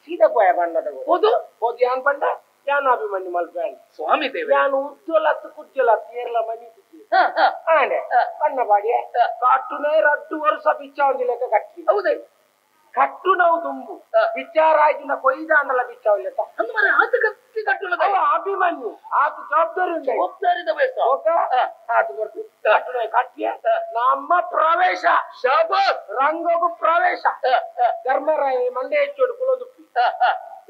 ಸೀದಾ ಪೋಯ ಬಣ್ಣದ ಹೋದು ಹೋದು ಯಾನ್ ಬಂಡ ಯಾನ್ ಅಭಿಮನ್ಯು ಮಲ್ಪೆ ಸ್ವಾಮಿ ದೇವ ಯಾನು ಉದ್ದಲತ್ತು ಕುಜ್ಜಲತ್ತು ಏರ್ಲ ಮನಿ ಆಂಡೆ ಬಣ್ಣ ಬಾಡಿಯ ಕಾಟುನೇ ರಡ್ಡು ವರ್ಷ ಬಿಚ್ಚಾವಂದಿ ಲೆಕ್ಕ ಕಟ್ಟಿ ಹೌದೇ ಕಟ್ಟು ನಾವು ತುಂಬು ವಿಚಾರ ಆಯ್ತು ಕೊಯ್ದಾಂಡಲ ಬಿಚ್ಚಾವಲ್ಲ ಅಂದ್ರೆ ಆತ ಕತ್ತಿ ಕಟ್ಟುನ ಅಭಿಮನ್ಯು ಆತ ಜವಾಬ್ದಾರಿ ಜವಾಬ್ದಾರಿದ ವಯಸ್ಸು ಆತ ಬರ್ತು ಕಟ್ಟುನ ಕಟ್ಟಿಯ ನಮ್ಮ ಪ್ರವೇಶ ಶಾಬಾಸ್ ರಂಗೋಗು ಪ್ರವೇಶ ಧರ್ಮರಾಯ ಮಂಡೆ ಹೆಚ್ಚೋಡು ಕುಲದುಪ್ಪಿ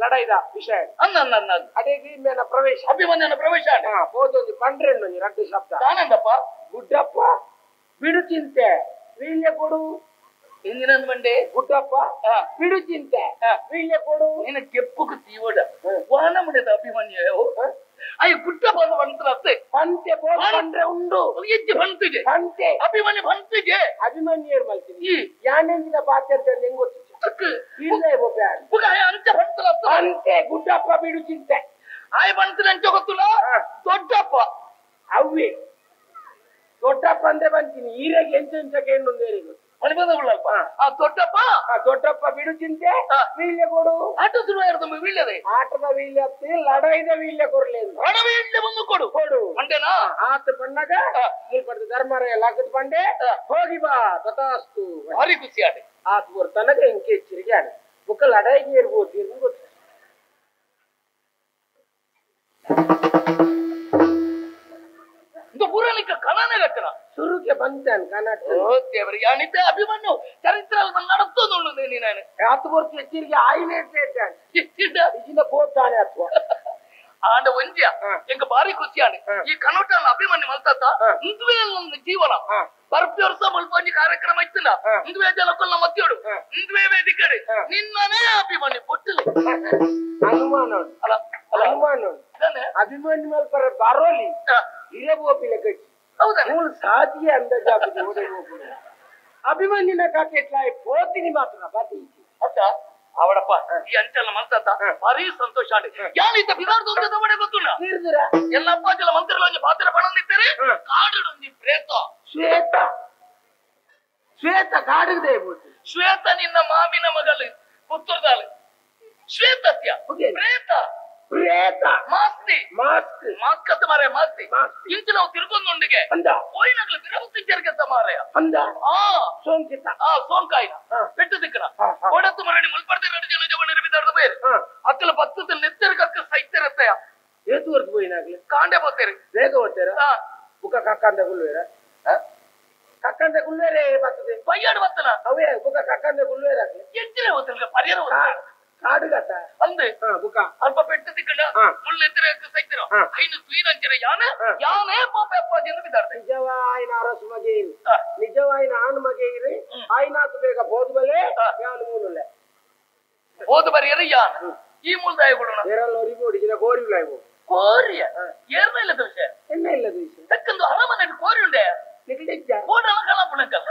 ಲಡೈದ ವಿಷಯ ಅನ್ನ ಅದೇ ಮೇನ ಪ್ರವೇಶ ಅಭಿಮನ್ಯನ ಪ್ರವೇಶ ಹೋದೊಂದು ಪಂಡ್ರೆಣ್ಣು ರಡ್ಡು ಶಬ್ದ ಆನಂದಪ್ಪ ಗುಡ್ಡಪ್ಪ ಬಿಡು ಚಿಂತೆ ವೀಳ್ಯ ಕೊಡು ಎಂದಿನಂದ್ ಮಂಡೆ ಗುಡ್ಡಪ್ಪ ಬಿಡು ಚಿಂತೆ ವೀಳ್ಯ ಕೊಡು ನಿನ್ನ ಕೆಪ್ಪುకు ತೀವಡ ವಾನ ಮುಡಿದ ಅಭಿಮನ್ಯು ಅಯ್ಯ ಗುಡ್ಡಪ್ಪ ಅಂತ ಬಂತಲತ್ತೆ ಪಂತೆ ಪಂಡ್ರೆ ಉಂಡು ಹೆಜ್ಜೆ ಬಂತಿಗೆ ಪಂತೆ ಅಭಿಮನ್ಯು ಬಂತಿಗೆ ಅಭಿಮನ್ಯರು ಮಲ್ತೀನಿ ಯಾನೆಂಜಿನ ಪಾತ್ರ ಹೆಂಗ್ ಗೊತ್ತು ಅಂತೆ ಗುಡ್ಡಪ್ಪ ಬಿಡು ಚಿಂತೆ ಆಯ್ ಬಂತು ಅಂಚೆ ಗೊತ್ತಿಲ್ಲ ದೊಡ್ಡಪ್ಪ ಅವ್ವೆ ದೊಡ್ಡಪ್ಪ ಅಂದ್ರೆ ಬಂತೀನಿ ಈರೆಗೆ ಎಂಚ ಎಂಚಕ್ಕೆ ಹೆಣ್ಣೊಂದು ಮಣಿಬಂಧಗಳಲ್ಪ ಆ ದೊಡ್ಡಪ್ಪ ಆ ದೊಡ್ಡಪ್ಪ ಬಿಡು ಚಿಂತೆ ವೀಳ್ಯ ಕೊಡು ಆಟ ಶುರು ವೀಳ್ಯದೆ ಆಟದ ವೀಳ್ಯ ಲಡೈದ ವೀಳ್ಯ ಕೊಡ್ಲಿ ರಣವೀಳ್ಯ ಬಂದು ಕೊಡು ಕೊಡು ಅಂಟೇನಾ ಆತ ಬಣ್ಣಗ ಮುಲ್ಪಡ್ದು ಧರ್ಮರಾಯ ಲಾಗದ ಬಂಡೆ ಹೋಗಿ ಬಾ ತಥಾಸ್ತು ಭಾರಿ ಖುಷಿ ಆಡೆ ಆತ ತನಗ ಇಂಕೆ ಎಚ್ಚರಿಕೆ ಆಡೆ ಬುಕ್ಕ ಲಡಾಯಿಗೆ ಇರ್ಬೋದು ಗೊತ್ತು ಕಣನೇ ಕಟ್ಟಣ ಸುರುಕೆ ಬಂತಾನೆ ಕನ್ನಡ ಯಾನಿದ್ದೆ ಅಭಿಮನ್ಯು ಚರಿತ್ರ ನಡತ್ತೋದು ನೀನು ಆತ ಬರ್ತು ಎಚ್ಚರಿಕೆ ಆಯ್ನೆ ಇದ್ದ ಹೋಗ್ತಾನೆ ಅಥವಾ ಆಂಡ ಒಂಜಿಯ ಎಂಕ ಭಾರಿ ಖುಷಿಯಾನೆ ಈ ಕನ್ನಡ ಅಭಿಮನ್ಯು ಮಲ್ತಾತ ಇಂದುವೇ ನನ್ನ ಜೀವನ ಬರ್ಪಿ ವರ್ಷ ಮಲ್ಪಂಜಿ ಕಾರ್ಯಕ್ರಮ ಇತ್ತಿಲ್ಲ ಇಂದುವೇ ಜನಕೊಲ್ಲ ಮತ್ತಿಯೋಡು ಇಂದುವೇ ವೇದಿಕೆ ನಿನ್ನನೇ ಅಭಿಮನ್ಯು ಕೊಟ್ಟಿಲ್ಲ ಅನುಮಾನ ಅಲ್ಲ ಅನುಮಾನ ಅಭಿಮನ್ಯು ಮಲ್ಪರ ಬರೋಲಿ ಇರಬೋಪಿಲ್ಲ ಕಟ್ಟಿ ಹೌದಾ ಮೂಲ ಸಾಧಿಯ ಅಂದಾಜು ಅಭಿಮನ್ಯುನ ಕಾಕೆಟ್ಲಾಯ್ ಪೋತಿನಿ ಮಾತ್ರ ಬಾತಿ ಅತ್ತ ಅವಡಪ್ಪ ಈ ಅಂಚೆಲ್ಲ ಮಲ್ತಾತ ಭಾರಿ ಸಂತೋಷ ಆಡಿ ಯಾನಿದ್ದ ಬಿದಾರ್ದು ಮನೆ ಗೊತ್ತುಂಡ ಎಲ್ಲಪ್ಪ ಜಲ ಮಂತ್ರಿಲ ಪಾತ್ರ ಪಣಂದಿತ್ತೇನೆ ಕಾಡುಡೊಂಜಿ ಪ್ರೇತ ಶ್ವೇತ ಶ್ವೇತ ಕಾಡುಗದೆ ಶ್ವೇತ ನಿನ್ನ ಮಾಮಿನ ಮಗಳು ಪುತ್ತೂರ್ದಾಳು ಶ್ವೇತಸ್ಯ ಪ್ರೇತ ಪ್ರೇತ ಮಾಸ್ತಿ ಮಾಸ್ಕ್ ಮಾಸ್ಕ್ ಅಂತ ಮಾರಾಯ ಮಾಸ್ತಿ ಇಂಚು ನಾವು ತಿರ್ಕೊಂಡುಂಡಿಗೆ ಅಂದ ಹೋಯಿನಗ್ಲು ಬಿರಬುತ್ತಿಜ್ಜರಿಗೆ ಮಾರಾಯ ಅಂದ ಆ ಸೋಂಕಿತ ಆ ಸೋಂಕಾಯಿನ ಪೆಟ್ಟು ದಿಕ್ಕನ ಒಡತ್ತು ಮರಣಿ ಮುಲ್ಪಡ್ತಿ ಎರಡು ಜನ ಜವನ ಬಿದ್ದಾರ್ದು ಬೇರೆ ಅಕ್ಕಲ ಬತ್ತದ ನೆತ್ತರ ಕಕ್ಕ ಸೈತಿರತ್ತೆಯ ಏತು ವರ್ತು ಹೋಯಿನಾಗ್ಲಿ ಕಾಂಡೆ ಬೋತೇರಿ ಬೇಗ ಹೋಗ್ತೀರ ಬುಕ್ಕ ಕಕ್ಕಂದ ಗುಲ್ವೇರ ಕಕ್ಕಂದ ಗುಲ್ವೇರೆ ಬರ್ತದೆ ಪಯ್ಯಾಡು ಬತ್ತನ ಅವೇ ಬುಕ್ಕ ಕಕ್ಕಂದ ಗುಲ್ವೇರ ಆಗ್ಲಿ ಎಂಚಿನ ಹೋಗ್ತಾರೆ ಪರಿಹಾರ ಕಾಡುಗತ ಅಂದೆ ಬುಕ್ಕ ಅಲ್ಪ ಪೆಟ್ಟು ದಿಕ್ಕಂಡ ಮುಳ್ಳೆತ್ತರ ಸೈತಿರ ಐನು ತುಯಿನಂಚಿನ ಯಾನೆ ಯಾನೇ ಪಾಪ ಅಪ್ಪಾಜಿ ಎಂದು ಬಿದ್ದಾರ್ದೆ ನಿಜವಾಯಿನ ಅರಸು ಮಗೆಯಿರು ನಿಜವಾಯಿನ ಆಣ್ ಮಗೆಯಿರು ಆಯ್ನಾತು ಬೇಗ ಬೋದ್ಬಲೆ ಯಾನು ಮೂಲುಲೆ ಬೋದು ಬರಿಯರು ಯಾನ ಈ ಮೂಲದಾಯ ಕೊಡೋಣ ಎರಲ್ ಒರಿಬೋಡಿಜಿನ ಕೋರಿಲಾಯ್ಬೋ ಕೋರಿಯ ಏರ್ನ ಇಲ್ಲದ ವಿಷಯ ಎನ್ನ ಇಲ್ಲದ ವಿಷಯ ತಕ್ಕಂದು ಅರಮನೆ ಕೋರಿ ಉಂಡೆ ನಿಗಡಿಜ್ಜ ಕೋಡಲ ಕಲಾಪುಣಕಲ್ಲ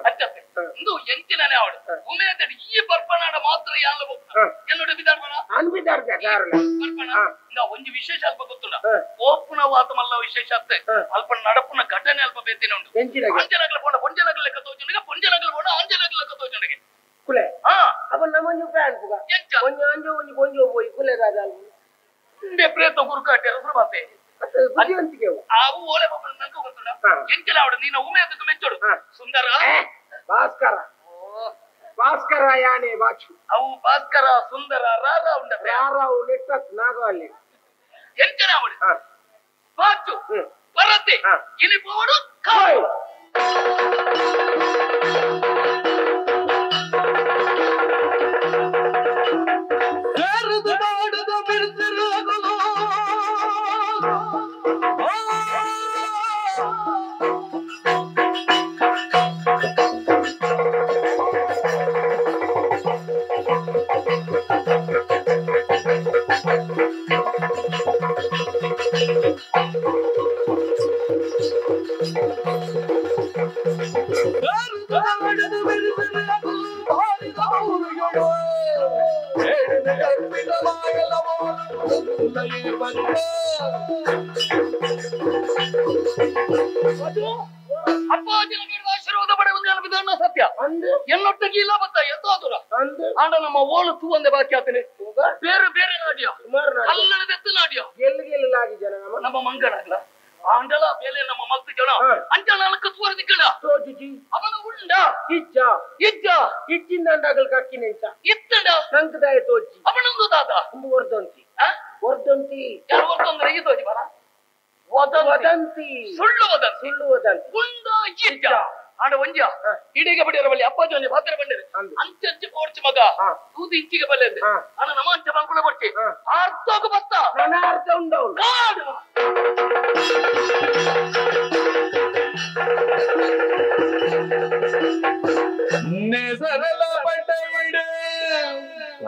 ಅಚ್ಚತ್ತೆ ಇಂದು ಎಂಚಿನೇ ಅವಳು ಉಮೇದಡಿ ಈ ಬರ್ಪಣಾಡ ಮಾತ್ರ ಯಾನ್ಲ என்னோட ಬಿದಾರ್ಪಣ ಬರ್ಪಣ ಒಂಜಿ ವಿಶೇಷ ಅಲ್ಪ ಗೊತ್ತುಂಡ ಓಪುನ ವಾತಮಲ್ಲ ವಿಶೇಷ ಅತ್ತೆ ಅಲ್ಪ ನಡಪುನ ಘಟನೆ ಅಲ್ಪ ಬೇತಿನ ಉಂಟು ಅಂಜನಗಲ ಪೋಣ ಪೊಂಜನಗಲ ಲೆಕ್ಕ ತೋಜುಂಡಿಗೆ ಪೊಂಜನಗಲ ಪೋಣ ಅಂಜನಗಲ ಲೆಕ್ಕ ತೋಜುಂಡಿಗೆ ಕುಲೆ ಹಾ ಅಪ್ಪ ನಮ್ಮೊಂಜಿ ಪ್ಯಾನ್ ಪುಗ ಎಂಚ ಒಂಜಿ ಅಂಜು ಒಂಜಿ ಪೊಂಜೋ ಪೋಯಿ ಕುಲೆ ರಾಜ ಇಂದೆ ಪ್ರೇತ ಗುರುಕಾಟೆ ಸುರುಬಾತೆ ಬುದ್ಧಿವಂತಿಕೆ ಅವು ಓಲೆ ಬೊಬ್ಬನ ನಂಗೆ ಗೊತ್ತುಂಡ ಎಂಚಲ ಅವಡು ನೀನ ಉಮೇದಕ್ಕೆ ಮೆಚ್ಚೋಡು ಸುಂದರ ಭಾಸ್ಕರ ಭಾಸ್ಕರ ಯಾನೆ ಬಾಚು ಅವು ಭಾಸ್ಕರ ಸುಂದರ ರಾರಾ ಉಂಡ ರಾರಾವು ನೆಟ್ಟತ್ ನಾಗವಲ್ಲಿ ಎಂಚನ ಅವಳು ಬಾಚು ಬರತ್ತೆ ಇನಿ ಪೋವಡು ಕಾಯು ಸತ್ಯ ಎನ್ನೊಟ್ಟಿಗೆ ಇಲ್ಲ ಬತ್ತ ಎತ್ತೋದುರ ಆಂಡ ನಮ್ಮ ಓಳು ತೂ ಒಂದೇ ಬಾಕಿ ಆತನೆ ಬೇರೆ ಬೇರೆ ನಾಡಿಯ ಕಲ್ಲಡದೆತ್ತು ನಾಡಿಯ ಗೆಲ್ಲು ಗೆಲ್ಲಲಾಗಿ ಜನ ನಮ್ಮ ಮಂಗನಾಗ್ಲ ಆಂಡಲ ಬೇಲೆ ನಮ್ಮ ಮಲ್ತ ಗೊತ್ತಿಜಣ ಅಂಚ ನಾಲ್ಕು ತೂರ ದಿಕ್ಕಣ ತೋಜುಜಿ ಅವನ ಉಂಡ ಇಜ್ಜ ಇಜ್ಜ ಇಜ್ಜಿಂದ ಅಂಡಾಗಲ್ ಕಕ್ಕಿನೆಂಚ ಇತ್ತಂಡ ನಂಕದಾಯ ತೋಜಿ ಅವನೊಂದು ದಾದ ಉಂದು ವರ್ದಂತಿ ವರ್ದಂತಿ ಯಾರು ವರ್ದಂದ್ರೆ ಈ ತೋಜಿ ಬರ ವದಂತಿ ಸುಳ್ಳು ವದಂತಿ ಸುಳ್ಳು ವದಂತಿ ಉಂಡ ಇಜ್ಜ ಆಡ ಒಂಜ ಇಡೀಗ ಬಡಿಯರ ಬಲ್ಲಿ ಅಪ್ಪಾಜಿ ಒಂಜಿ ಪಾತ್ರ ಬಂದಿದೆ ಅಂಚಂಚೆ ಪೋಡ್ಚಿ ಮಗ ತೂದು ಇಂಚಿಗೆ ಬಲ್ಲೆ ಅಣ್ಣ ನಮ್ಮ ಅಂಚೆ ಬಂಕುಳ ಕೊಡ್ಚಿ ಅರ್ಥಕ್ಕೂ ಬತ್ತ ನನ್ನ ಅರ್ಥ ಉಂಡವಳು ಕಾಡು ನೆಸರಲ ಪಟ್ಟೈಡ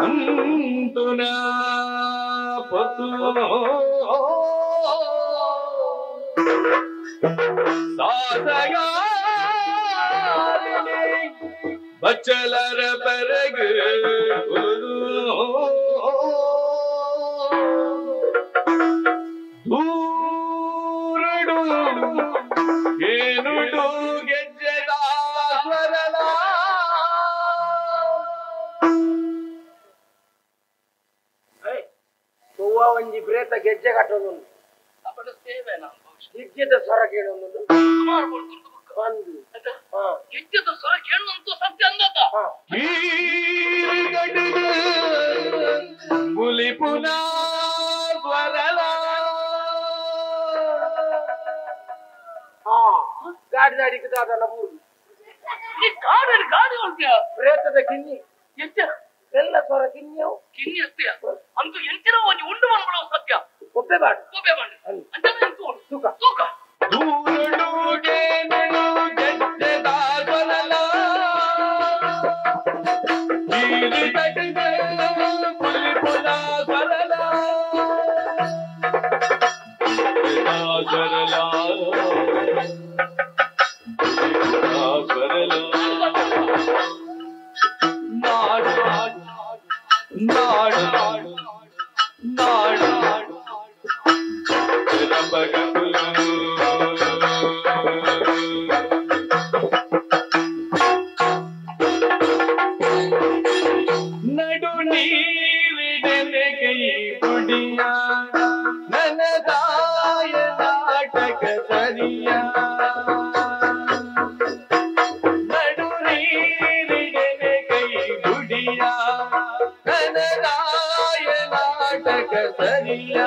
ಅಂತುನ ಪೊತ್ತು ಸಾಸಗಾರಿಣಿ ಬಚ್ಚಲರ ಪೆರಗು ದೂರಡು ಏನುಡು ಗೆಜ್ಜೆದ ಸ್ವರಲ ಹೂವ ಒಂಜಿ ಪ್ರೇತ ಗೆಜ್ಜೆ ಕಟ್ಟೋದು ಗೆಜ್ಜೆದ ಸ್ವರ ಕೇಳೊಂದು ಬಂದು ಗೆಜ್ಜೆದ ಸ್ವರ ಕೇಳಂತೂ ಸತ್ಯ ಅಂದಾತ ಬುಲಿ ಪುನಃ ಸ್ವರಲ ಗಾಡಿ ದಾಡಿಗೆ ದಾದನ ಊರು ಈ ಗಾಡಿ ಗಾಡಿ ಹೊಲ್ತಿಯ ಪ್ರೇತದ ಕಿನ್ನಿ ಎಂಚ ಎಲ್ಲ ಸ್ವರ ಕಿನ್ನಿಯವು ಕಿನ್ನಿ ಅಷ್ಟೇ ಅಂತೂ ಎಂಚಿನ ಒಂಜಿ ಉಂಡು ಮನ್ಕೊಳ್ಳೋ ಸತ್ಯ ಒಬ್ಬೆ ಬಾಡು ಒಬ್ಬೆ ಬಾಡು ಅಂಚನೆ ಎಂತು ತೂಕ ತೂಕ ದೂರಡು ಗೇನಡು ಗೆಜ್ಜೆದ ಸ್ವರಲ ಕೀರಿ ತಟಿದ ಬುಲಿ ಪುನಃ ಸ್ವರಲ ಸ್ವರಲ ಸ್ವರಲ ನಾಡು ನಾಡು ನಾಡು ನಡು ನೀರಿಡನೆ ಕೈ ಪುಡಿಯ ನನ್ನ ತಾಯ ನಾಟಕ ಸರಿಯ ನಡು ನೀರಿಡನೆ ಕೈ ಗುಡಿಯ ನನ್ನ ತಾಯ ನಾಟಕ ಸರಿಯ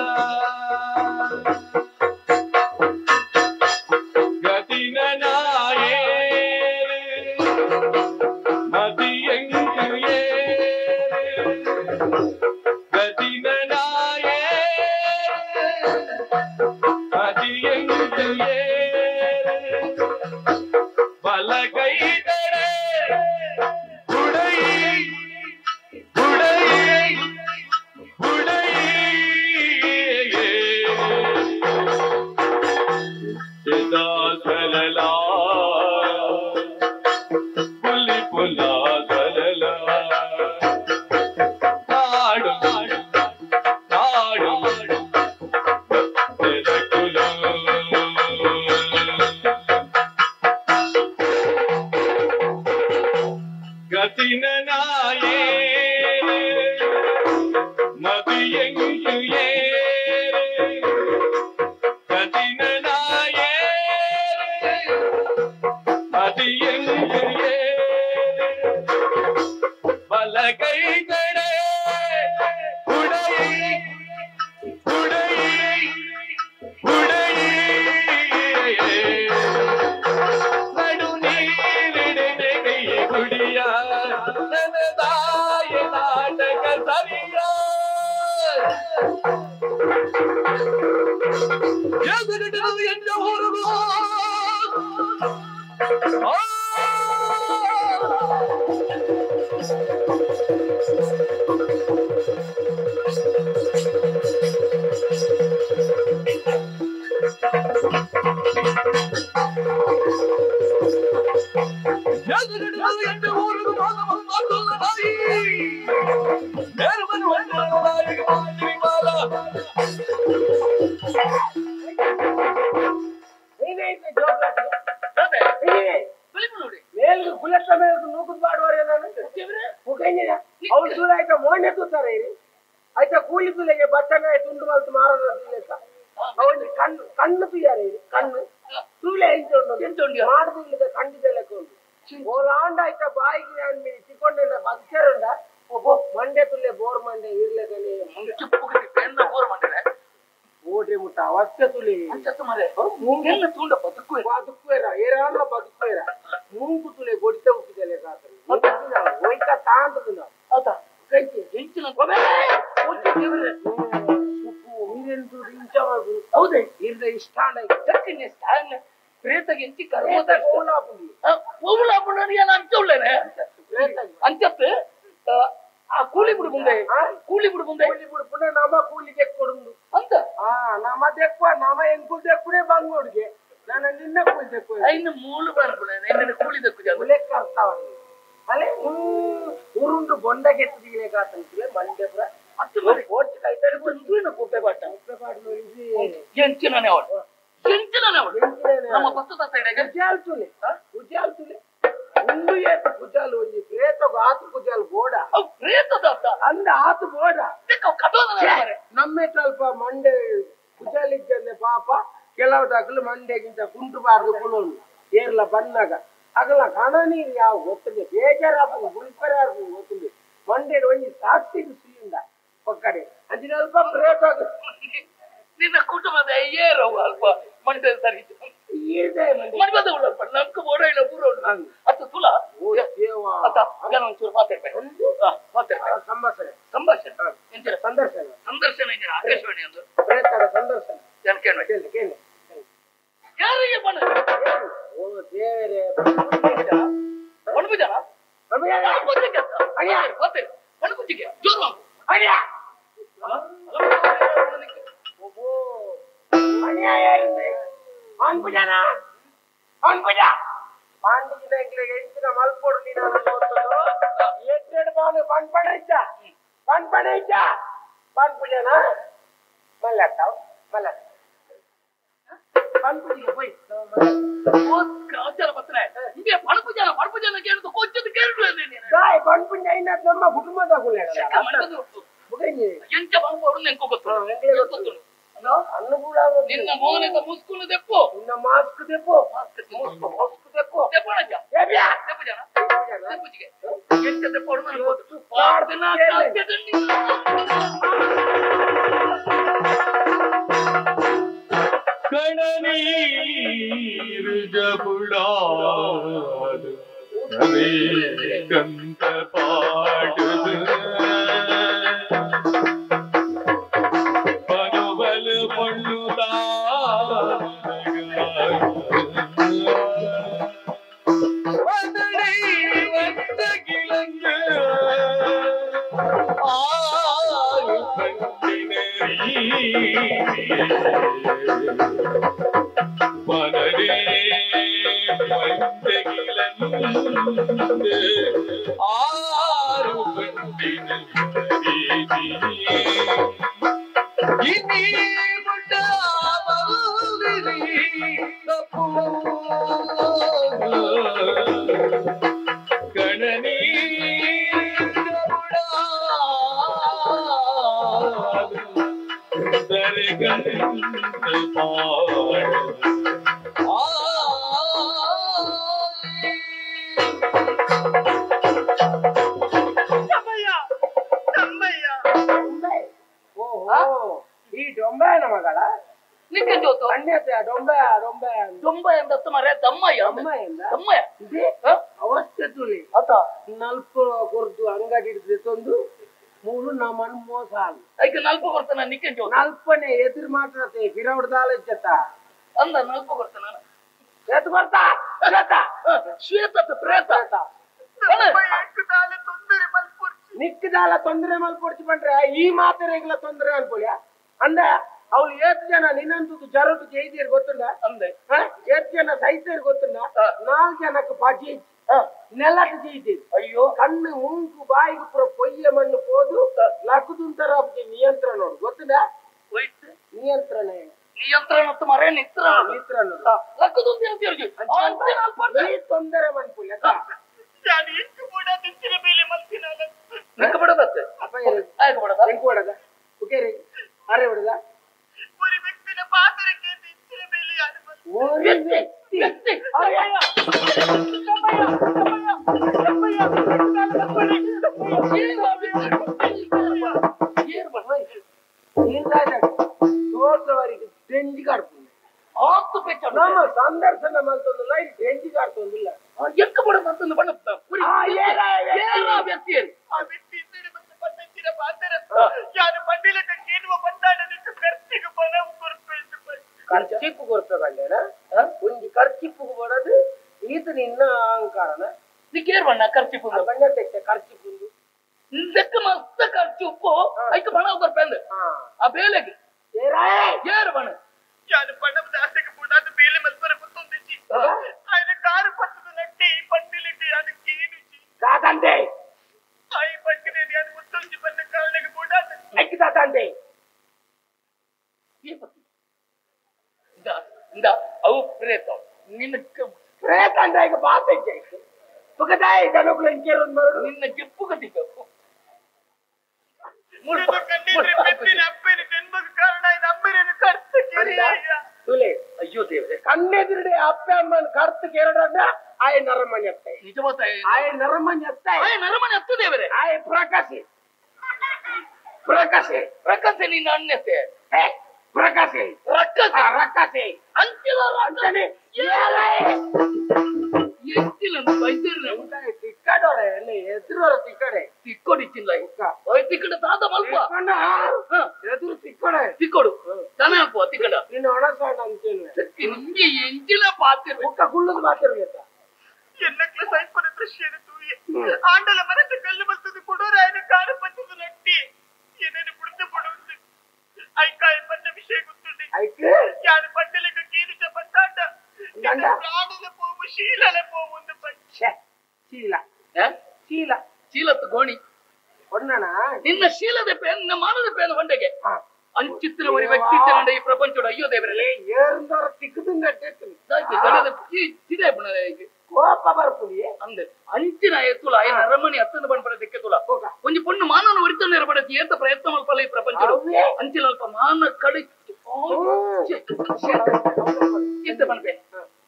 ಕಣ್ಣು ಕಣ್ಣು ತುಯಾರೆ ಕಣ್ಣು ತೂಲೆ ಉಂಟು ಮಾಡುದಿಲ್ಲದ ಖಂಡಿತ ಉಂಟು ಓಲಾಂಡ ಆಯ್ತಾ ಬಾಯಿಗೆ ನಾನು ತಿಕ್ಕೊಂಡೆ ಬದುಕೇರುಂಡ ಮಂಡೆ ತುಲ್ಲೆ ಬೋರ್ ಮಂಡೆ ಇರ್ಲೆಕನೆ ಬೋರ್ ಮಂಡೆ ಓಟೆ ಮುಟ್ಟ ಅವಸ್ಥೆ ತುಲಿ ಮುಂಗೆಲ್ಲ ತೂಂಡ ಬದುಕುವೆ ಬದುಕುವೆರ ಏರಾಂಡ ಬದುಕುವೆರ ಮೂಂಗು ತುಲೆ ಗೊಡಿತ ಹುಟ್ಟಿದಲೆ ಕಾತರಿ ಒಯ್ಕ ತಾಂತದು ನಾವು ಹೌದಾ ಕೈಗೆ ಎಂಚಿನ ಹೌದೇ ಇರ್ದ ಇಷ್ಟ ಪ್ರೇತಗೆ ಎಂಚಿ ಕರ್ಮದ ಓಲಾಪುಂಡು ಏನು ಅಂಚ ಉಳ್ಳೇನೆ ಅಂಚತ್ತು ಆ ಕೂಲಿ ಬಿಡು ಮುಂದೆ ಕೂಲಿ ಬಿಡು ಮುಂದೆ ಕೂಲಿ ಬಿಡು ಪುನಃ ನಮ್ಮ ಕೂಲಿ ತೆಕ್ಕೊಡುಂಡು ಅಂತ ಆ ನಮ್ಮ ತೆಕ್ಕುವ ನಮ್ಮ ಎಂಕುಲ್ ತೆಕ್ಕುಡೆ ಬಂಗೋಡಿಗೆ ನಾನು ನಿನ್ನ ಕೂಲಿ ತೆಕ್ಕುವೆ ಇನ್ನು ಮೂಲು ಬರ್ಪುಣೆ ನಿನ್ನ ಕೂಲಿ ತೆಕ್ಕು ಲೆಕ್ಕ ಅರ್ಥವಾಗಿ ಅಲ್ಲೇ ಉರುಂಡು ಬೊಂಡ ಕೆತ್ತಿಗೆ ಕಾತಂತಿಲ್ಲ ಮಂಡೆ ಪುರ ಅತ್ತು ಮಾಡಿ ಓಟ್ ಕೈತಡಿ ಒಂದು ಕೂಪೆ ಬಾಟ ಕೂಪೆ ಬಾಟ ಎಂಚಿನನೆ ಅವಳು ಎಂಚಿನನೆ ಅವಳು ನಮ್ಮ ಪತ್ತದ ಸೈಡ್ ಉಜಾಲ್ ತುಲೆ ಉಜಾಲ್ ತುಲೆ ಉಂಡು ಏತ ಕುಜಾಲು ಒಂಜಿ ಪ್ರೇತಗು ಆತು ಕುಜಾಲು ಬೋಡ ಅವು ಪ್ರೇತದ ಅಂದ ಆತು ಬೋಡ ನಮ್ಮೆ ಸ್ವಲ್ಪ ಮಂಡೆ ಕುಜಾಲಿದ್ದಂದೆ ಪಾಪ ಕೆಲವು ದಾಖಲು ಮಂಡೆಗಿಂತ ಕುಂಟು ಬಾರ್ದು ಕುಲೋನು ಏರ್ಲ ಬನ್ನಾಗ ಅಗಲ ಕಣ ನೀರು ಯಾವ ಗೊತ್ತಿಲ್ಲ ಬೇಜಾರಾಪು ಗುಲ್ಪರಾರ್ಪು ಗೊತ್ತಿಲ್ಲ ಮಂಡೆ ಒಂಜಿ ಸಾಕ್ಷಿಗೆ ಸುಯಿಂದ ಪಕ್ಕಡೆ ಅಂಚಿನ ಅಲ್ಪ ಪ್ರೇತ ನಿನ್ನ ಕುಟುಂಬದ ಏರೋ ಅಲ್ಪ ಮಂಡೆ ಸರಿ ಸಂಭಾಷಣೆ ಸಂದರ್ಶನ ಸಂದರ್ಶನ ಆಕಾಶವಾಣಿ ಒಂದು ಸಂದರ್ಶನ ಯಾರಿಗೆ ಬಣ್ಣ ಓ ದೇವರೇ ಬಣ್ಣ ಬಣ್ಣ ಜೋರು ಪಾಂಡಿಗಿನ ಎಂಚಿನ ಮಲ್ಪೊಡು ನೀನು ಎಟ್ಟೆಡು ಬಾನು ಪಣ್ಪಣ ಇಜ್ಜ ಪಣ್ಪಣ ಇಜ್ಜ ಪಣ್ಪುಜನ ಮಲ್ಲತ್ತಾವ್ ಮಲ್ಲ ಪಣ್ಪುಜಿಗೆ ಪೋಯ್ ಪಣಪುಜನ ಪಣಪುಜನ ಕೇಳಿದ ಕೊಚ್ಚದ ಕೇಳಿದ್ರು ದಾಯ್ ಪಣ್ಪುಂಜ ಐನಾತ್ ನಮ್ಮ ಕುಟುಂಬದ ಎಂಚ ಪಣ್ಪು ನೆಂಕು ಗೊತ್ತು ಗೊತ್ತು ನಿನ್ನ ಮೋನದ ಮುಸ್ಕುಲು ದೆಪ್ಪು ನಿನ್ನ ಮಾಸ್ಕ್ ದೆಪ್ಪು ಮಾಸ್ಕ್ ದೆಪ್ಪು ದೆಪ್ಪಣಜ ದೆಪ್ಪು ಜನ ದೆಪ್ಪುಜಿಗೆ ಎಂಚ ದೆಪ್ಪು ನನಗೆ ಗೊತ್ತು ಪಾಡ್ದನ ಕಾತ್ಯದಂಡಿ ಕಣನೀರು ಜಬುಡಾದು ಕಂತ ಪಾಡುದು ನಲ್ಪ ಕೊರ್ದು ಅಂಗಡಿ ಹಿಡಿದು ತಂದು ಮೂರು ನಮ್ಮನ್ ಮೋಸ ನಲ್ಪ ಕೊಡ್ತಾನ ನಿಕ್ಕೆ ನಲ್ಪನೆ ಎದುರು ಮಾತಾಡ್ತೇ ಬಿರವಡ್ದಾಲ ಇಜ್ಜತ್ತ ಅಂದ ನಲ್ಪ ಕೊಡ್ತಾನ ಶ್ವೇತ ಕೊಡ್ತಾ ಶ್ವೇತ ಶ್ವೇತ ಪ್ರೇತ ನಿಕ್ಕದಾಲ ತೊಂದರೆ ಮಲ್ಪೊಡ್ಚಿ ಬಂದ್ರೆ ಈ ಮಾತೆರೆಗ್ಲ ತೊಂದರೆ ಅನ್ಕೊಳ್ಳಿ ಅಂದ ಅವಳು ಏತ್ ಜನ ನಿನ್ನಂತದ್ದು ಜರಟು ಜೈದಿಯರ್ ಗೊತ್ತುಂಡ ಅಂದೆ ಏತ್ ಜನ ಸೈತೇರ್ ಗೊತ್ತುಂಡ 4 ಜನಕ್ಕೆ ಬಾಜಿ ನೆಲಟ್ಟು ಜೈದಿರು ಅಯ್ಯೋ ಕಣ್ಣು ಮೂಗು ಬಾಯಿಗೆ ಪೂರ ಪೊಯ್ಯ ಮಣ್ಣು ಪೋದು ಲಕ್ಕುದುಂತರ ನಿಯಂತ್ರಣ ನೋಡು ಗೊತ್ತುಂಡ ನಿಯಂತ್ರಣ ನಿಯಂತ್ರಣ ಮರೆ ನಿತ್ರ ನಿತ್ರ ತೊಂದರೆ ಮನ್ಪುಲ್ಲ ಅರೆ ಬಿಡದ ವ್ಯಕ್ತಿ ಸಂದರ್ಶನ ಮಾಡ್ತೊಂದಿಲ್ಲ ಇದು ಕಾಡ್ತೊಂದಿಲ್ಲ ಎಕ್ಕ ಬಡ ಮಂತೊಂದು ಬಣ್ಣ ವ್ಯಕ್ತಿ ಖರ್ಚಿಪ್ಪು ಕೊರ್ಪೆ ಬಂಡೇನ ಒಂಜಿ ಖರ್ಚಿಪ್ಪು ಬಡದು ಈತ ನಿನ್ನ ಅಹಂಕಾರನ ನಿಕ್ಕೇರ್ ಬಣ್ಣ ಖರ್ಚಿಪ್ಪು ಬಣ್ಣ ತೆಕ್ಕೆ ಖರ್ಚಿಪ್ಪು ಲೆಕ್ಕ ಮಸ್ತ ಖರ್ಚು ಉಪ್ಪು ಐಕ ಬಣ ಕೊರ್ಪೆ ಅಂದ ಆ ಬೇಲೆಗೆ ಏರ್ ಬಣ್ಣ ಯಾನು ಪಣದ ಆಸೆಗೆ ಬುಡಾದ ಬೇಲೆ ಮಲ್ಪರ ಗೊತ್ತೊಂದಿಚ್ಚಿ ఆయన ಕಾರು ಪತ್ತದ ನಟ್ಟಿ ಪಂಡಿಲಿಗೆ ಯಾನು ಕೇನುಚಿ ದಾದಂದೆ ಆಯಿ ಪಟ್ಟಿನೇ ಯಾನು ಮುತ್ತೊಂಜಿ ಬನ್ನ ಕಾರಣಕ್ಕೆ ಬುಡಾದ ಐಕ ದಾದಂದೆ ಈ ಪತ್ತಿ ಇಂದ ಅವು ಪ್ರೇತ ನಿನ್ನ ಪ್ರೇತ ಅಂದ ಈಗ ಬಾತೆ ಪುಗದಾಯಿ ಜನಕುಲ ಇಂಕೇರೊಂದು ಮರಡು ನಿನ್ನ ಗಿಪ್ಪು ಕಟ್ಟಿಬೇಕು ಅಯ್ಯೋ ದೇವ್ರೆ ಕಣ್ಣೆದುರುಡೆ ಅಪ್ಪೆ ಅಮ್ಮನ ಕರ್ತು ಕೇರಡ ಆಯ ನರಮಣಿ ಅತ್ತೆ ನಿಜವಾದ ಆಯ ನರಮಣಿ ಅತ್ತೆ ಆಯ ನರಮಣಿ ಅತ್ತು ದೇವರೇ ಆಯ ಪ್ರಕಾಶಿ ಪ್ರಕಾಶಿ ಪ್ರಕಾಶಿ ನಿನ್ನ ಅಣ್ಣತೆ ಪ್ರಕಾಶಿ ರಕ್ಕಸಿ ರಕ್ಕಸಿ ಅಂಚಿಲ ಅಂಚನೆ ಎಷ್ಟಿಲ್ಲ ಬೈದಿರ್ಲೆ ತಿಕ್ಕಡೋರೆ ಎಲ್ಲಿ ಎದುರು ತಿಕ್ಕಡೆ ತಿಕ್ಕೊಡಿಚ್ಚಿಲ್ಲ ಓಯ್ ತಿಕ್ಕಡ ತಾತ ಮಲ್ಪ ಎದುರು ತಿಕ್ಕಡೆ ತಿಕ್ಕೊಡು ತನ ಹಾಕುವ ತಿಕ್ಕಡ ನಿನ್ನ ಒಣಸಾಣ ಅಂತೇನು ನಿಮ್ಗೆ ಎಂಚಿನ ಪಾತ್ರ ಮುಖ ಗುಳ್ಳದ ಮಾತಿರ್ಬೇಕ ಎನ್ನಕ್ಲ ಸೈಪನ ದೃಶ್ಯನ ತೂಯೆ ಆಂಡಲ ಮರಕ್ಕೆ ಕಲ್ಲು ಬರ್ತದೆ ಕೊಡೋರೆ ఆయన ಕಾರು ಪತ್ತದ ನಟ್ಟಿ ಏನೇನು ಬುಡ್ದು ಬುಡುಂದು ಐಕಾಯಿ ಪನ್ನ ವಿಷಯ ಗೊತ್ತುಂಡಿ ಐಕೆ ಯಾನು ಪಟ್ಟಲಿಕ ಕೀರಿಚ ಪಟ್ಟಾಟ ಪ್ರಾಣದ ಪೋವು ಶೀಲಲ ಪೋವು ಒಂದು ಛೆ ಶೀಲ ಶೀಲ ಶೀಲತ್ತು ಗೋಣಿ ಒಣ್ಣಣ ನಿನ್ನ ಶೀಲದ ಪೇನ್ ನಿನ್ನ ಮಾನದ ಪೇನ್ ಹೊಂಡೆಗೆ ಅಂಚಿತ್ತಿನ ಒಂದು ವ್ಯಕ್ತಿ ಈ ಪ್ರಪಂಚದ ಅಯ್ಯೋ ದೇವರೇ ಏರ್ದವರ ತಿಕ್ಕದಂಗ ಕೋಪ ಬರ್ಪುಡಿ ಅಂದೆ ಅಂಚಿನ ಎತ್ತುಲ ಆಯ ನರಮಣಿ ಅತ್ತಂದ ಬಣ್ಪಡ ದಿಕ್ಕೆತುಲ ಒಂಜಿ ಪೊಣ್ಣು ಮಾನನ ಒರಿತನ ಏರ್ಪಡತಿ ಏತ ಪ್ರಯತ್ನ ಮಲ್ಪಲ್ಲ ಈ ಪ್ರಪಂಚ ಅಂಚಿನ ಅಲ್ಪ ಮಾನ ಕಡೆ ಏತ ಬಣ್ಪೆ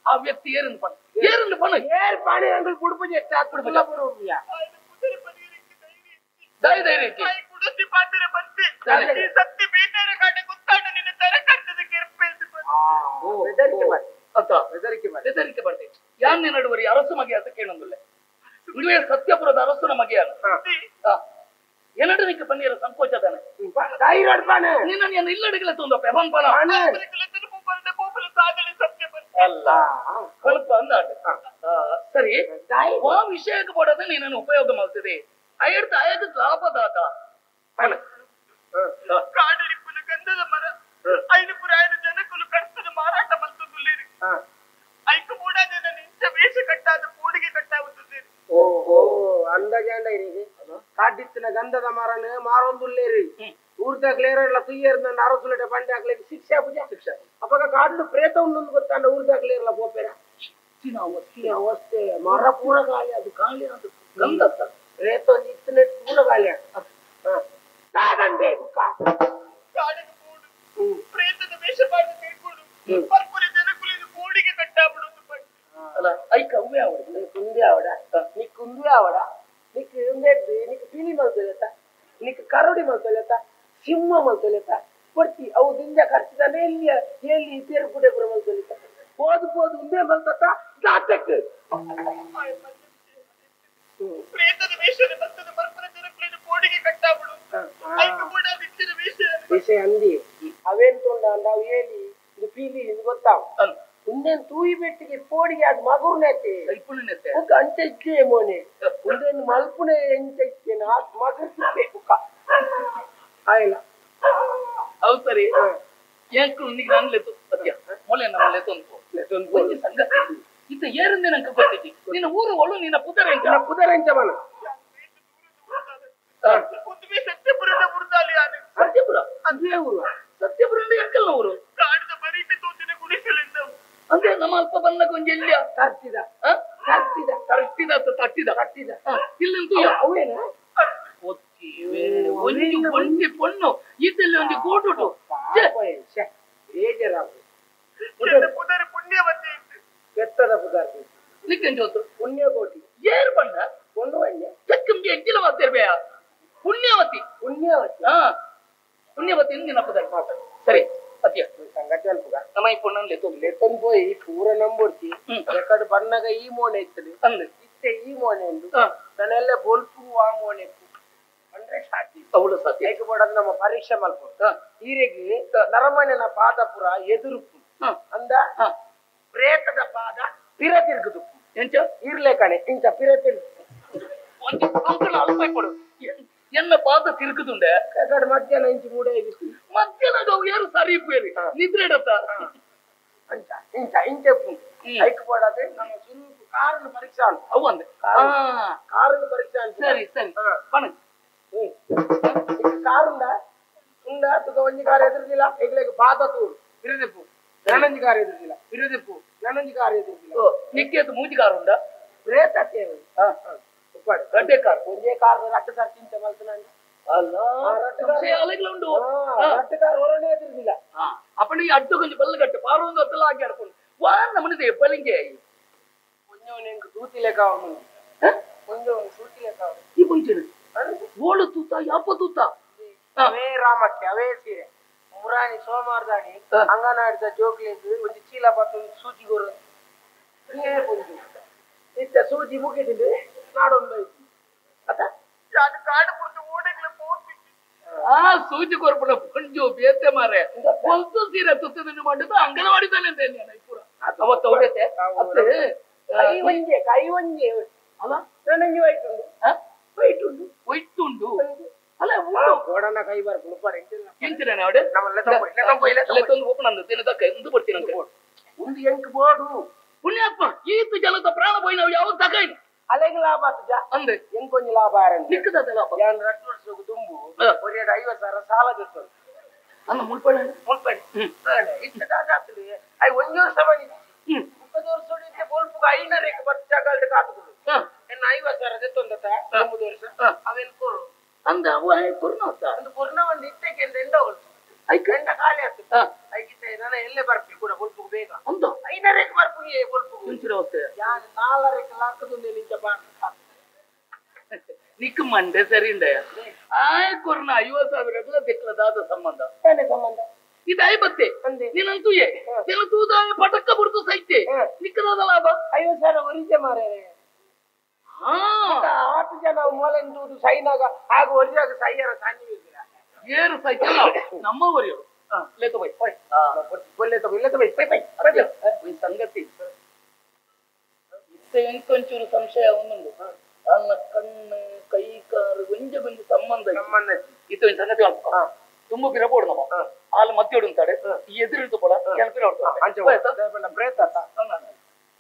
ಆ ವ್ಯಕ್ತಿ ಏರಂದು ಪಣ ಏರಂದು ಪಣ ಏರ್ ಪಾಣಿ ಅಂಗಲ್ ಕುಡುಪುಜೆ ಕುಡುಪುಜ ಧೈರ್ಯ ಧೈರ್ಯ ಕುಡಸಿ ಪಾತ್ರೆ ಬಂತೆ ಈ ಸತ್ಯ ಬೇಟೆರ ಕಾಟ ಗೊತ್ತಾಡ ನಿನ್ನ ತರ ಕಟ್ಟದ ಕೆರ್ಪೆ ಬೆದರಿಕೆ ಮಾಡಿ ಅಂತ ಬೆದರಿಕೆ ಮಾಡಿ ಬೆದರಿಕೆ ಬರ್ತೆ ಯಾನ್ನೇ ನಡುವರಿ ಅರಸು ಮಗೆಯ ಅಂತ ಕೇಳೊಂದಿಲ್ಲ ಇದುವೇ ಸತ್ಯಪುರದ ಅರಸುನ ಮಗೆಯಾನ ಏನಡನಿಕ್ಕೆ ಬನ್ನಿರ ಸಂಕೋಚ ತಾನೆ ನಿನ್ನ ಇಲ್ಲಡಿಗೆಲ್ಲ ತೊಂದ ಪೆಬಂಪನ ಅಲ್ಲ ಸ್ವಲ್ಪ ಅಂದಾಟ ಸರಿ ಆ ವಿಷಯಕ್ಕೆ ಪಡೋದು ನೀನನ್ನು ಉಪಯೋಗ ಮಾಡ್ತಿದೆ ಅಯ್ಯಡ್ತ ಆಯದ ಲಾಭದಾತ ಕಾಡಲಿಪ್ಪುಲು ಗಂಧದ ಮರ ಐನುಪುರ ಐದು ಜನಕುಲು ಕರ್ತದ ಮಾರಾಟ ಮಲ್ತುದುಲ್ಲೇರು ಐಕು ಮೂಡಾದ ಇಂಚ ವೇಷ ಕಟ್ಟಾದ ಕೂಡಿಗೆ ಕಟ್ಟಾಗುತ್ತದೆ ಓಹೋ ಅಂದಾಜಾಂಡ ಇರಿ ಕಾಟಿತ್ತಿನ ಗಂಧದ ಮರನ ಮಾರೊಂದುಲ್ಲೇರಿ ಊರ್ದಾಗ್ಲೇರಲ್ಲ ತುಯ್ಯರ್ನ ಅರಸುಲಟ ಬಂಡೆ ಹಾಕ್ಲಿಕ್ಕೆ ಶಿಕ್ಷೆ ಪೂಜೆ ಶಿಕ್ಷೆ ಅವಾಗ ಕಾಡು ಪ್ರೇತ ಉಂಡೊಂದು ಗೊತ್ತಾಂಡ ಊರ್ದಾಗ್ಲೇರಲ್ಲ ಪೋಪೇರ ಅವಸ್ಥೆ ಮರ ಪೂರ ಗಾಳಿ ಅದು ಗಾಳಿ ಅದು ಗಂಧ ಪ್ರೇತ ಒಂದು ಇತ್ತಿನ ಪೂರ ಗಾಳಿ ಕಾಡಿಗೆ ಮೂಡು ಪ್ರೇತದ ವೇಷ ಮಾಡಿ ತಿಳ್ಕೊಂಡು ಪರ್ಪುರ ಜನಕುಲಿನ ಕೂಡಿಗೆ ಕಟ್ಟಾಬಿಡುದು ಅಲ್ಲ ಐಕ ಅವೇ ಅವಡ ನೀ ಕುಂದೆ ಅವಡ ನೀ ಕುಂದುವೆ ಅವಡ ನಿಕ್ ನಿಕ್ ಪಿಲಿ ಮಲ್ತೊಲೆತ ನಿಕ್ ಕರಡಿ ಮಲ್ತೊಲೆತ ಸಿಂಹ ಮಲ್ತೊಲೆತ ಕೊಡ್ತಿ ಅವು ದಿಂಜ ಖರ್ಚಿದಾನೆ ಎಲ್ಲಿ ಎಲ್ಲಿ ತೇರು ಕುಡೆ ಪುರ ಮಲ್ತೊಲೆತ ಪೋದು ಪೋದು ಉಂದೆ ಮಲ್ತತ ದಾಟಕ್ ಪ್ರೇತದ ವೇಷದ ಭಕ್ತದ ಪರ್ಪುರ ಜನಕುಲಿನ ಕೂಡಿಗೆ ಕಟ್ಟಾಬಿಡುದು ಐಕ ಕೂಡ ವಿಚ್ಚಿನ ವೇಷ ವಿಷಯ ಅಂದಿ ಅವೇನ್ ತೊಂಡ ಅಂದ ಅವು ಏಲಿ ಇದು ಪೀಲಿ ಇದು ಗೊತ್ತಾವ ಉಂದೇನ್ ತೂಯಿ ಬೆಟ್ಟಿಗೆ ಪೋಡಿಗೆ ಅದು ಮಗುರ್ನೆತ್ತೆ ಇಪ್ಪುನೆತ್ತೆ ಉಕ್ಕ ಅಂಚೆ ಇಚ್ಚೆ ಮೋನೆ ಉಂದೇನ್ ಮಲ್ಪುನೆ ಎಂಚೆ ಇಚ್ಚೆ ಮಗುರ್ ತಿಪ್ಪೆ ಉಕ್ಕ ಆಯ್ಲ ಹೌದು ಸರಿ ಏಂಕು ನಿಗೆ ನಾನು ಲೆತ್ತು ಸತ್ಯ ಮೊಲೆ ನಮ್ಮ ಲೆತ್ತೊಂದು ಒಂದು ಸಂಗತಿ ಇದು ಏರಂದೆ ನಂಗೆ ಗೊತ್ತಿದ್ದಿ ನಿನ್ನ ಊರು ಒಳು ನಿನ್ನ ಪುದರೆಂಚ ನಿನ್ನ ಪುದರೆಂಚ ಮನ ಸತ್ಯಪುರದ ಊರ್ದಾಲಿ ಸತ್ಯಪುರ ಅದೇ ಊರು ಸತ್ಯಪುರ ಅಂಕಲ್ನ ಊರು ಕಾಡದ ಬರೀಟಿ ತೋತಿನ ಗುಡಿಸಲಿಂದ ಅಂದ್ರೆ ನಮ್ಮ ಅಲ್ಪ ಬಂದಾಗ ಒಂಜಿ ಎಲ್ಲಿಯ ತರ್ತಿದ ತರ್ತಿದ ತರ್ತಿದ ತಟ್ಟಿದ ತಟ್ಟಿದ ಇಲ್ಲಂತೂ ಅವೇನ ಒಂಜಿ ಒಂಜಿ ಪೊಣ್ಣು ಇದೆಲ್ಲ ಒಂಜಿ ಗೂಟುಟು ಬೇಜಾರಾಗು ಪುದರ್ ಪುಣ್ಯವತಿ ಪೆತ್ತದ ಪುದರ್ ನಿಕ್ಕೆಂಚೋತು ಪುಣ್ಯಕೋಟಿ ಏರ್ ಬಣ್ಣ ಒಂದು ಒಳ್ಳೆ ಚಕ್ಕಂಬಿ ಎಂಚಿನ ಮಾತಿರ್ಬೇಯ ಪುಣ್ಯವತಿ ಪುಣ್ಯವತಿ ಹಾ ಪುಣ್ಯವತಿ ನಿನ್ನ ಪುದರ್ ಸರಿ ಅತಿಯ ಸಂಗತಿ ಅಲ್ಪುಗ ನಮ್ಮ ಈ ಪುಣ್ಣನ್ ಲೆತ್ತೊಂದು ಲೆತ್ತೊಂದು ಪೋಯಿ ಪೂರ ನಂಬೊಡ್ತಿ ಎಕಡೆ ಬಣ್ಣಗ ಈ ಮೋನೆ ಇತ್ತದು ಅಂದು ಇತ್ತೆ ಈ ಮೋನೆ ಉಂಡು ನನ್ನೆಲ್ಲ ಬೊಲ್ಪು ಆ ಮೋನೆ ಅಂದ್ರೆ ಸಾಧ್ಯ ಅವಳು ಸಾಧ್ಯ ಹೇಗೆ ಬೋಡದು ನಮ್ಮ ಪರೀಕ್ಷೆ ಮಲ್ಪು ಈರೆಗೆ ನರಮನೆನ ಪಾದ ಪುರ ಎದುರುಪು ಅಂದ ಪ್ರೇತದ ಪಾದ ಪಿರ ತಿರುಗುದು ಎಂಚ ಇರ್ಲೆ ಕಣೆ ಇಂಚ ಪಿರ ತಿರುಗು ಅಲ್ಪ ಕೊಡು ಎನ್ನ ಪಾದ ತಿರುಗುದುಂಡೆ ಕಡೆ ಮಧ್ಯಾಹ್ನ ಇಂಚು ಮೂಡೆ ಮಧ್ಯಾಹ್ನ ಅವು ಏರು ಸರಿ ಬೇರೆ ನಿದ್ರೆ ಇಡತ್ತ ಅಂಚ ಇಂಚ ಇಂಚ ಐಕ್ ಬೋಡದೆ ನಮ್ಮ ಸುರುಕು ಕಾರಣ ಪರೀಕ್ಷೆ ಉಂಟು ಅವು ಅಂದೆ ಕಾರಣ ಪರೀಕ್ಷೆ ಉಂಟು ಸರಿ ಸರಿ ಬಣ ಕಾರುಂಡ ಉಂಡ ತುಕ ಒಂಜಿ ಕಾರ್ ಎದುರುದಿಲ್ಲ ಎಗ್ಲೆಗ್ ಪಾದ ತೂರು ಬಿರುದೆಪ್ಪು ನನಂಜಿ ಕಾರ್ ಎದುರುದಿಲ್ಲ ಬಿರುದೆಪ್ಪು ನನಂಜಿ ಕಾರ್ ಎದುರುದಿಲ್ಲ ನಿಕ್ಕೇತು ಮೂಜಿ ಕಾರ್ ಉಂಡ ಪ್ರೇತ ಗಡ್ಡೆ ಕಾರ್ ಒಂದೇ ಕಾರ್ ರಟ್ಟು ಸಾರ್ ಚಿಂತೆ ಮಲ್ತನಂಡ ಅಲ್ಲ ಅಲೆಗ್ಲ ಉಂಡು ರಟ್ಟು ಕಾರ್ ಹೊರನೇ ಎದುರುದಿಲ್ಲ ಅಪ್ಪಣ ಈ ಅಡ್ಡು ಕೊಂಚ ಬಲ್ಲಗಟ್ಟು ಪಾರೊಂದು ಅತ್ತಲ ಹಾಕಿ ಅಡ್ಕೊಂಡು ವಾ ನಮ್ಮನಿದೆ ಬಲಿಂಗೆ కొంచెం నీకు తూతిలే కావాలి కొంచెం తూతిలే కావాలి ಈ ಮುಂಚೆ ಓಳು ತೂತ ಯಾಪ ತೂತ ಅವೇ ರಾಮಕ್ಕೆ ಅವೇ ಸೀರೆ ಮುರಾಣಿ ಸೋಮವಾರದಾಣಿ ಅಂಗನಾಡಿದ ಜೋಕ್ಲೇಗ್ ಒಂಜಿ ಚೀಲ ಪತ್ತೊಂದು ಸೂಜಿ ಕೊರು ಪೊಂಜು ಇತ್ತ ಸೂಜಿ ಮುಗಿದಿಂಡು ನಾಡೊಂದು ಐತಿ ಅತ ಯಾನು ಕಾಡು ಪುಡ್ದು ಓಡೆಗ್ಲ ಪೋತಿದ್ದಿ ಆ ಸೂಜಿ ಕೊರ್ಪುನ ಪೊಂಜು ಬೇತೆ ಮಾರೆ ಒಂದು ಸೀರೆ ತುತ್ತದನ್ನು ಮಾಡಿದ್ದು ಅಂಗನವಾಡಿ ತಾನೆ ಅಂತ ಪೂರ ಅವತ್ತು ಅವರತೆ ಅತ್ತೆ ಕೈ ಒಂಜೆ ಕೈ ಒಂಜೆ ಅಲ್ಲ ನನಂಜಿ ವೈಟುಂಡು ವೈಟುಂಡು ವೈಟುಂಡು ಅಲ್ಲ ಗೋಡನ ಕೈ ಬರ್ಪುಂಡು ಪಡೆ ಎಂಚಿನ ಅವಡೆ ಲೆತ್ತೊಂದು ಓಪನ್ ಅಂದ ತಿನ್ನದಕ್ಕ ಎಂದು ಬರ್ತೀನಿ ಅಂತ ಒಂದು ಎಂಕ್ ಬೋಡು ಪುಣ್ಯಾತ್ಮ ಈತ ಜನದ ಪ್ರಾಣ ಪೋಯಿ ನಾವು ಯಾವಾಗ ತಕೈನು ಅಲೆಗ್ ಲಾಭ ಆತುಜ ಅಂದೆ ಎಂಕೊಂಜಿ ಲಾಭ ಆರಂಭ ನಿಕ್ಕದ ಲಾಭ ಯಾನ್ ರಟ್ಟು ವರ್ಷ ದುಂಬು ಒರಿಯಡ 50,000 ಸಾಲ ದೆತ್ತೊಂದು ಅನ್ನ ಮುಲ್ಪಡೆ ಮುಲ್ಪಡೆ ಇತ್ತ ದಾದಾತುಲು I ಒಂಜಿ ವರ್ಷ ಬನ್ನಿ 30 ವರ್ಷ ಇತ್ತೆ ಬೊಲ್ಪುಗ 500 ಬತ್ತ ಜಗಲ್ಡ್ ಕಾತುಕುಲು ಎನ್ನ 50,000 ದೆತ್ತೊಂದತ 9 ವರ್ಷ ಅವೆನ್ ಕೊರು ಅಂದ ಅವು ಕೊರ್ನ ಅತ್ತ ಅಂದು ಕೊರ್ನ ಒಂದು ಇತ್ತೆಗೆ ಎಂಡ ಉಂಟು I ಗಂಡ ಖಾಲಿ ಆತು ಐಕಿತ್ತೆ ನನ್ನ ಎಲ್ಲೇ ಬರ್ಪಿ ಕೂಡ ಬೊಲ್ಪುಗು ಬೇಗ ಅಂದ 500 ಬರ್ಪುಗೆ ಬೊಲ್ಪುಗು ಮುಂಚಿನ ಅವಸ್ಥೆ ಯಾನ್ 4.5 ಲಾಖದೊಂದು ನಿಂಚ ಬಾಣ ನಿಕ್ ಮಂಡೆ ಸರಿ ಉಂಡಯ್ಯ ಆಯ್ ಕೊರ್ನ 50,000 ದಿಕ್ಲದಾದ ಸಂಬಂಧ ಸಂಬಂಧ ಇದು ಐಬತ್ತೆ ನೀನಂತೂ ನೀನು ತೂದಾಯ ಪಟಕ್ಕ ಬುಡ್ದು ಸೈತೆ ನಿಕ್ಕದಾದ ಲಾಭ 50,000 ಒರಿಜೆ ಮಾರೇ ಆತು ಜನ ಮೊಲೆನ್ ತೂದು ಸೈನಾಗ ಆಗ ಒರಿಯಾಗ ಸೈಯರ ಸಾನಿ ಏರು ಸೈತೆ ನಮ್ಮ ಒರಿಯರು ಲೇತ ಬೈ ಲೇತ ಬೈ ಲೇತ by bye bye ಈ ಸಂಗತಿ ಇತ್ತೆ ಎಂಕೊಂಚೂರು ಸಂಶಯ ಒಂದುಂಡು ಅಲ್ಲ ಕಣ್ಣು ಕೈ ಕಾರು ಒಂಜೆ ಒಂಜಿ ಸಂಬಂಧ ಸಂಬಂಧ ಇತ್ತು ಒಂದು ಸಂಗತಿ ತುಂಬ ಪಿರ ಬೋಡು ನಮ್ಮ ಹಾಲು ಮತ್ತಿ ಉಂಟಾಡೆ ಈ ಎದುರು ಪೋಡ ಕೆಲ ಪಿರ ಪ್ರೇತ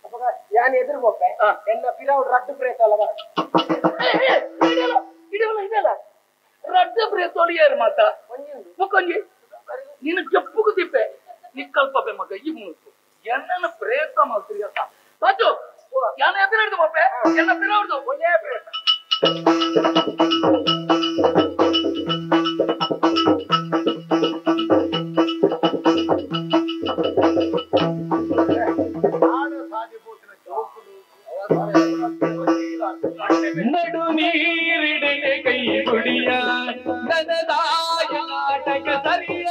ಅಪ್ಪಗ ಯಾನ್ ಎದುರು ಬೋಪೆ ಎನ್ನ ಪಿರೌಡ್ ರಡ್ಡು ಪ್ರೇತ ಅಲ್ಲ ಬರ ಇದೆಲ್ಲ ಇದೆಲ್ಲ ರಡ್ಡು ಪ್ರೇತ ಯಾರು ಮಾತಾ ಮುಕ್ಕೊಂಜಿ ನೀನು ಜಪ್ಪುಗು ತಿಪ್ಪೆ ನಿಕ್ಕಲ್ಪೆ ಮಗ ಈ ಮುನುಕು ಎನ್ನನ ಪ್ರೇತ ಮಾತ್ರಿ ಅತ್ತ ಬಾಜು ಯಾನ್ ಎದುರು ಹಿಡಿದು ಬೋಪೆ ಎನ್ನ ಪಿರೌಡ್ದು ಒಂದೇ ಪ್ರೇತ ನಡು ನೀರಿಡನೆ ಕೈ ಗುಡಿಯ ನನದಾಯ ನಾಟಕ ಸರಿಯ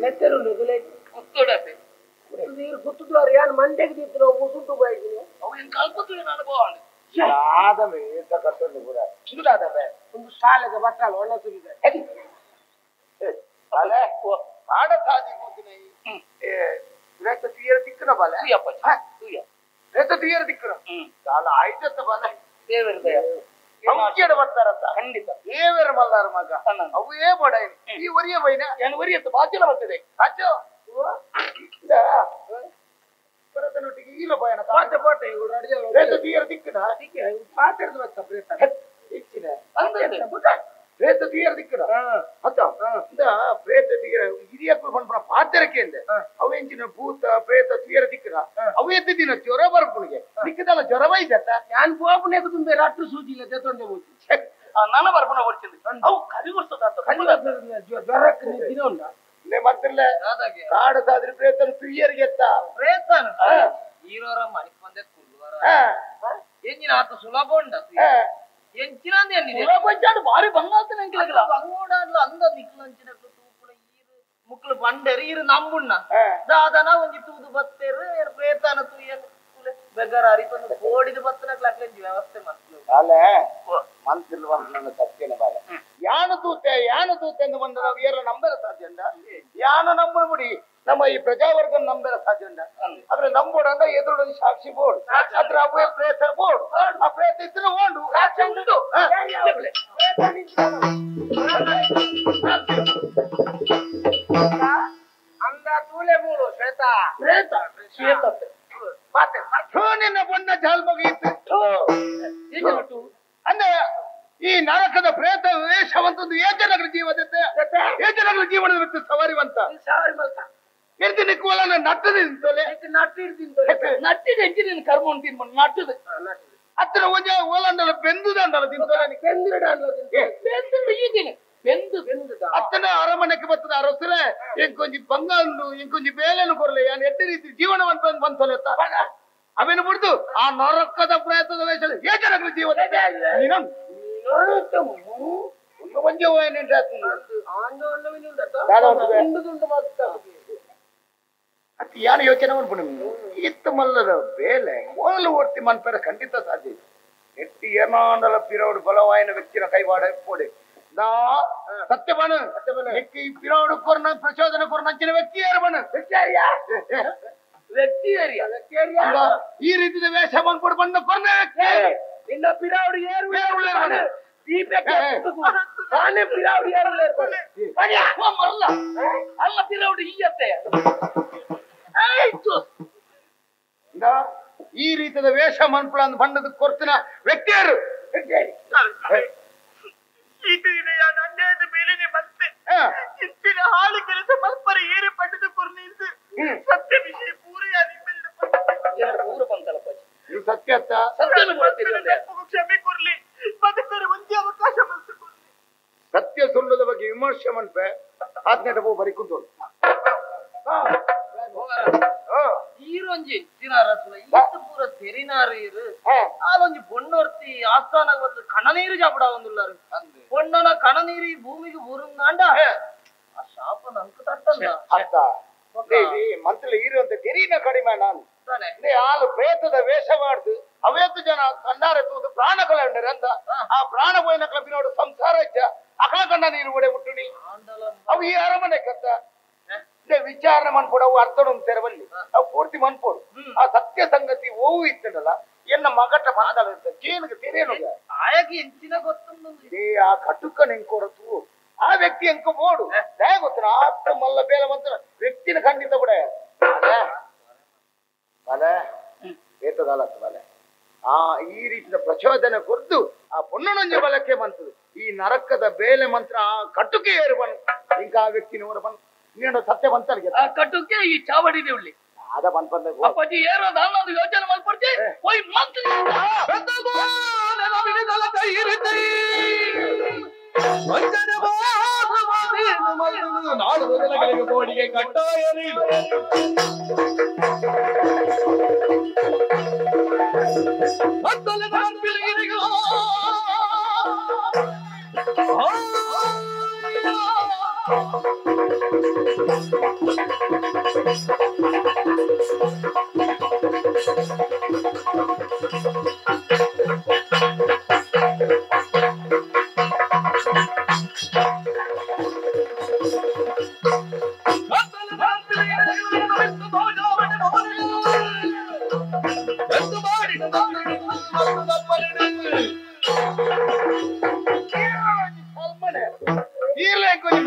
ನೆತ್ತರುಂಡು ಗುತ್ತೊಡತೆ ನೀರು ಗುತ್ತುದ್ವಾರ ಯಾನ್ ಮಂಡೆಗೆ ದಿತ್ತಿನ ಮುಸುಂಟು ಬಾಯಿಗೆ ಅವು ಏನು ಕಲ್ಪತ್ತು ಅನುಭವ ದಾದವೇ ಕಟ್ಟೊಂದು ಪೂರ ಇದು ದಾದವೇ ಒಂದು ಶಾಲೆಗೆ ಬಟ್ಟಾಲ ಒಳ್ಳೆ ಸುರಿದೆ ಬಾಲೆ ಆಡ ಸಾದಿ ಕೂತಿನ ರೇತ ತೀರ ತಿಕ್ಕನ ಬಾಲೆ ರೇತ ತೀರ ತಿಕ್ಕನ ದಾಲ ಆಯ್ತತ್ತ ಬಾಲೆ ದೇವರ ದಯ ಸಂಖ್ಯೆಡ ಬರ್ತಾರತ್ತ ಖಂಡಿತ ದೇವರ ಮಲ್ಲಾರ ಮಗ ಅವೇ ಬೋಡೈನಿ ಈ ಒರಿಯ ಬೈನ ಏನು ಒರಿಯತ್ತು ಬಾಚಿಲ ಬರ್ತದೆ ಅಚ್ಚೋ ಭರತನೊಟ್ಟಿಗೆ ಈಲ ಬಯನ ಪಾಟೆ ಪಾಟೆ ಇವರು ಅಡಿಯಲ್ಲ ರೇತ ತೀರ ತಿಕ್ಕನ ಪಾಟೆಡ್ದು ಬತ್ತ ಪ್ರೇತ ಇಚ್ಚಿನ ಪ್ರೇತ ತೀರ ದಿಕ್ಕನ ಅತ್ತ ಇಂದ ಪ್ರೇತ ತೀರ ಹಿರಿಯಕ್ಕಳು ಪನ್ಪುನ ಪಾತೆರಕ್ಕೆ ಅಂದೆ ಅವೆಂಚಿನ ಭೂತ ಪ್ರೇತ ತೀರ ದಿಕ್ಕನ ಅವು ಎದ್ದ ದಿನ ಜ್ವರ ಬರ್ಪುಣಿಗೆ ದಿಕ್ಕದಲ್ಲ ಜ್ವರ ಬೈದತ್ತ ಯಾನ್ ಪೋಪುನೆಗ್ ತುಂಬೆ ರಟ್ಟು ಸೂಜಿ ಇಲ್ಲ ತೆತ್ತೊಂದೆ ಹೋಗಿ ನಾನ ಬರ್ಪಣ ಹೊಡ್ತಿದ್ದೆ ಅವು ಕಲಿ ವರ್ಷದ ಜ್ವರಕ್ಕೆ ದಿನ ಉಂಟ ಮಂತ್ರಿಲ್ಲ ಕಾಡು ಸಾದ್ರಿ ಪ್ರೇತನ ತುಯ್ಯರಿಗೆ ಎತ್ತ ಪ್ರೇತನ ಈರೋರ ಮನಿಕ್ ಬಂದೆ ಕುಲ್ಲುವರ ಎಂಜಿನ ಆತ ಸುಲಭ ಉಂಡ ಎಂಚಿನ ಸುಲಭ ಭಾರಿ ಬಂಗಾತ ನಂಕಿಲ್ಲ ಬಂಗೋಡಾಡ್ಲು ಅಂದ ನಿಕ್ಲಂಚಿನ ತೂಪುಣ ಈರು ಮುಕ್ಲು ಬಂಡೆರು ಈರು ನಂಬುಣ್ಣ ದಾದನ ಒಂಜಿ ತೂದು ಬತ್ತೇರು ಪ್ರೇತನ ತುಯ್ಯನ್ ಬೆಗರ ಅರಿಪಂದು ಕೋಡಿದ ಬತ್ತನ ಕ್ಲಾಕ್ಲೆಂಜಿ ವ್ಯವಸ್ಥೆ ಮಾಡ್ತೀವಿ ಅಲ್ಲೇ ಮಂತ್ರಿಲ್ವ ನನ್ನ ಸತ್ಯನ ಬಾಲ ಯಾನು ತೂತೆ ಯಾನು ತೂತೆ ಎಂದು ಬಂದ ನಾವು ಏರ ನಂಬರ ಸಾಧ್ಯ ಉಂಡ ಯಾನು ನಂಬ ಬಿಡಿ ನಮ್ಮ ಈ ಪ್ರಜಾವರ್ಗ ನಂಬರ ಸಾಧ್ಯ ಉಂಡ ಆದ್ರೆ ನಂಬೋಡ ಅಂದ ಎದುರು ಸಾಕ್ಷಿ ಬೋರ್ಡ್ ಅದ್ರ ಅವೇ ಪ್ರೇತ ಬೋರ್ಡ್ ಆ ಪ್ರೇತ ಇದ್ರೆ ಓಂಡು ಸಾಕ್ಷಿ ಉಂಟು ಅಂದ ತೂಲೆ ಮೂಳು ಶ್ವೇತಾ ಪ್ರೇತ ಶ್ವೇತ ನಿನ್ನ ಬಣ್ಣ ಜಾಲ್ ಬಗೆಯಿತ್ತು ಅಂದ್ರೆ ಈ ನರಕದ ಪ್ರೇತ ವೇಷವಂತದ್ದು ಏಜನಗರ ಜೀವದತ್ತೆ ಏಜನಗರ ಜೀವನದ ವ್ಯಕ್ತಿ ಸವಾರಿವಂತ ಇರ್ತೀನಿ ಕೋಲ ನಟ್ಟದ ನಟ್ಟಿದ ಎಂಜಿನ ಕರ್ಮ ಉಂಟು ನಟ್ಟದ ಅತ್ತಿನ ಒಂಜ ಓಲಂಡಲ ಬೆಂದುದಂಡಲ ತಿಂತೋಲೆ ಬೆಂದು ಈದಿನ ಬೆಂದು ಬೆಂದು ಅತ್ತನ ಅರಮನೆಗೆ ಬರ್ತದ ಅರಸುಲೆ ಇಂಕೊಂಜಿ ಬಂಗಾಂಡು ಇಂಕೊಂಜಿ ಬೇಲೆನು ಕೊರಲೆ ಯಾನ್ ಎಡ್ಡೆ ರೀತಿ ಜೀವನವಂತ ಬಂತೊಲೆತ್ತ ಅವೇನು ಬಿಡ್ದು ಆ ನರಕದ ಪ್ರೇತದ ವೇಷ ಏಜನಗರ ಜೀವನ ಯಾನು ಯೋಚನೆ ಮಾಡ್ಕೊಂಡು ಇತ್ತ ಮಲ್ಲದ ಬೇಲೆ ಮೊದಲು ಓಡ್ತಿ ಮನ್ಪೆರ ಖಂಡಿತ ಸಾಧ್ಯ ಎಟ್ಟಿ ಏನಾಂಡಲ ಪಿರೋಡು ಬಲವಾಯಿನ ವ್ಯಕ್ತಿನ ಕೈವಾಡ ಪೋಡೆ ದಾ ಸತ್ಯಬಾಣ ಎಕ್ಕಿ ಪಿರೋಡು ಕೊರ್ನ ಪ್ರಚೋದನೆ ಕೊರ್ನ ಅಂಚಿನ ವ್ಯಕ್ತಿ ಯಾರು ಬಣ್ಣ ವ್ಯಕ್ತಿ ಈ ರೀತಿಯ ವೇಷ ಬಂದ್ಬಿಡು ಬಂದ ಕೊರ್ನ ವ್ಯಕ್ತಿ ನಿನ್ನ ಪಿರಾವಡಿ ಯಾರು ತಾನೇ ಪಿರಾವಡಿ ಯಾರು ಅಲ್ಲ ಅಲ್ಲ ಪಿರಾವಡಿ ಈಯತ್ತೆ ಈ ರೀತಿಯ ವೇಷ ಮನ್ಪುಳ ಬಣ್ಣದ ಕೊರ್ತಿನ ವ್ಯಕ್ತಿಯರು ಅನ್ಯಾಯದ ಮೇಲೇನೆ ಮತ್ತೆ ಇಂಚಿನ ಹಾಳು ಕೆಲಸ ಮಲ್ಪರ ಏರಿ ಪಡೆದು ಕೊರ್ನಿಂದು ಸತ್ಯ ವಿಷಯ ಪೂರೆಯ ಇದು ಸತ್ಯ ಅತ್ತ ಕ್ಷಮೆ ಕೊರ್ಲಿ ಬದುಕರೆ ಒಂದೇ ಅವಕಾಶ ಬಂತು ಕೊರ್ಲಿ ಸತ್ಯ ಸುಳ್ಳದ ಬಗ್ಗೆ ವಿಮರ್ಶೆ ಮನ್ಪೆ ಆತ್ನೇಟ ಪೋ ಬರಿ ಕುಂತೋಳು ಈರೊಂಜಿ ಹೆಚ್ಚಿನ ಅರಸುಲ ಈತ ಪೂರ ತೆರಿನಾರು ಇರು ಆಲೊಂಜಿ ಪೊಣ್ಣೊರ್ತಿ ಆಸ್ಥಾನ ಗೊತ್ತು ಕಣನೀರು ಜಾಪಡ ಒಂದುಲ್ಲಾರು ಪೊಣ್ಣನ ಕಣನೀರು ಈ ಭೂಮಿಗೆ ಬೂರುಂದಾಂಡ ಆ ಶಾಪ ನಂಕು ತಟ್ಟಂದ ಅರ್ಥ ಮಂತ್ರಿ ಈರು ಅಂತ ತೆರಿನ ಕಡಿಮೆ ನಾನು ಆಲು ಪ್ರೇತದ ವೇಷ ಮಾಡ್ದು ಅವೇತು ಜನ ಕಣ್ಣಾರೆ ತೂದು ಪ್ರಾಣ ಕಳೆಂಡರೆ ಅಂತ ಆ ಪ್ರಾಣ ಪೋಯಿನ ಕ್ಲಬ್ಬಿನೋಡು ಸಂಸಾರ ಇಚ್ಚ ಅಕಲ ಕಣ್ಣ ನೀರು ಒಡೆ ಮುಟ್ಟುನಿ ಅವು ಈ ಅರಮನೆ ಕತ್ತ ವಿಚಾರಣೆ ಮನ್ಪೋಡು ಅವು ಅರ್ಥ ತೆರವಲ್ಲಿ ಅವು ಪೂರ್ತಿ ಮನ್ಪೋಡು ಆ ಸತ್ಯ ಸಂಗತಿ ಓವು ಇತ್ತಲ್ಲ ಎನ್ನ ಮಗಟ ಮಾತಾಡ ಕೇನಿಗೆ ತೆರೇನು ಆಯಾಗಿ ಎಂಚಿನ ಗೊತ್ತುಂಡು ಆ ಕಟುಕ ನಿಂಕೊರತು ಆ ವ್ಯಕ್ತಿ ಎಂಕ ಬೋಡು ದಯ ಗೊತ್ತ ಆತ್ತ ಮಲ್ಲ ಬೇಲ ಮಂತ್ರ ವ್ಯಕ್ತಿನ ಖಂಡಿತ ಬಿಡ ಬಲೆ ಏತದಲ್ಲ ಬಲೆ ಆ ಈ ರೀತಿಯ ಪ್ರಚೋದನೆ ಕೊಡ್ದು ಆ ಪೊನ್ನನೊಂಜಿ ಬಲಕ್ಕೆ ಬಂತದು ಈ ನರಕದ ಬೇಲೆ ಮಂತ್ರ ಆ ಕಟುಕೆ ಏರು ಬನ್ ಇಂಕ ಆ ವ್ಯಕ್ತಿನ ಊರ ಬನ್ ನೀನು ಸತ್ಯ ಬಂತಲ್ಗೆ ಆ ಕಟುಕೆ ಈ ಚಾವಡಿ ದೇವಳಿ ಆದ ಬಂದ್ ಅಪ್ಪಾಜಿ ಏರೋ ದಾನದು ಯೋಚನೆ ಮಾಡ್ಕೊಡ್ತಿ ಹೋಯ್ ಮಂತ್ರಿ ಕೋಡಿಗೆ ಕಟ್ಟಾಯರಿ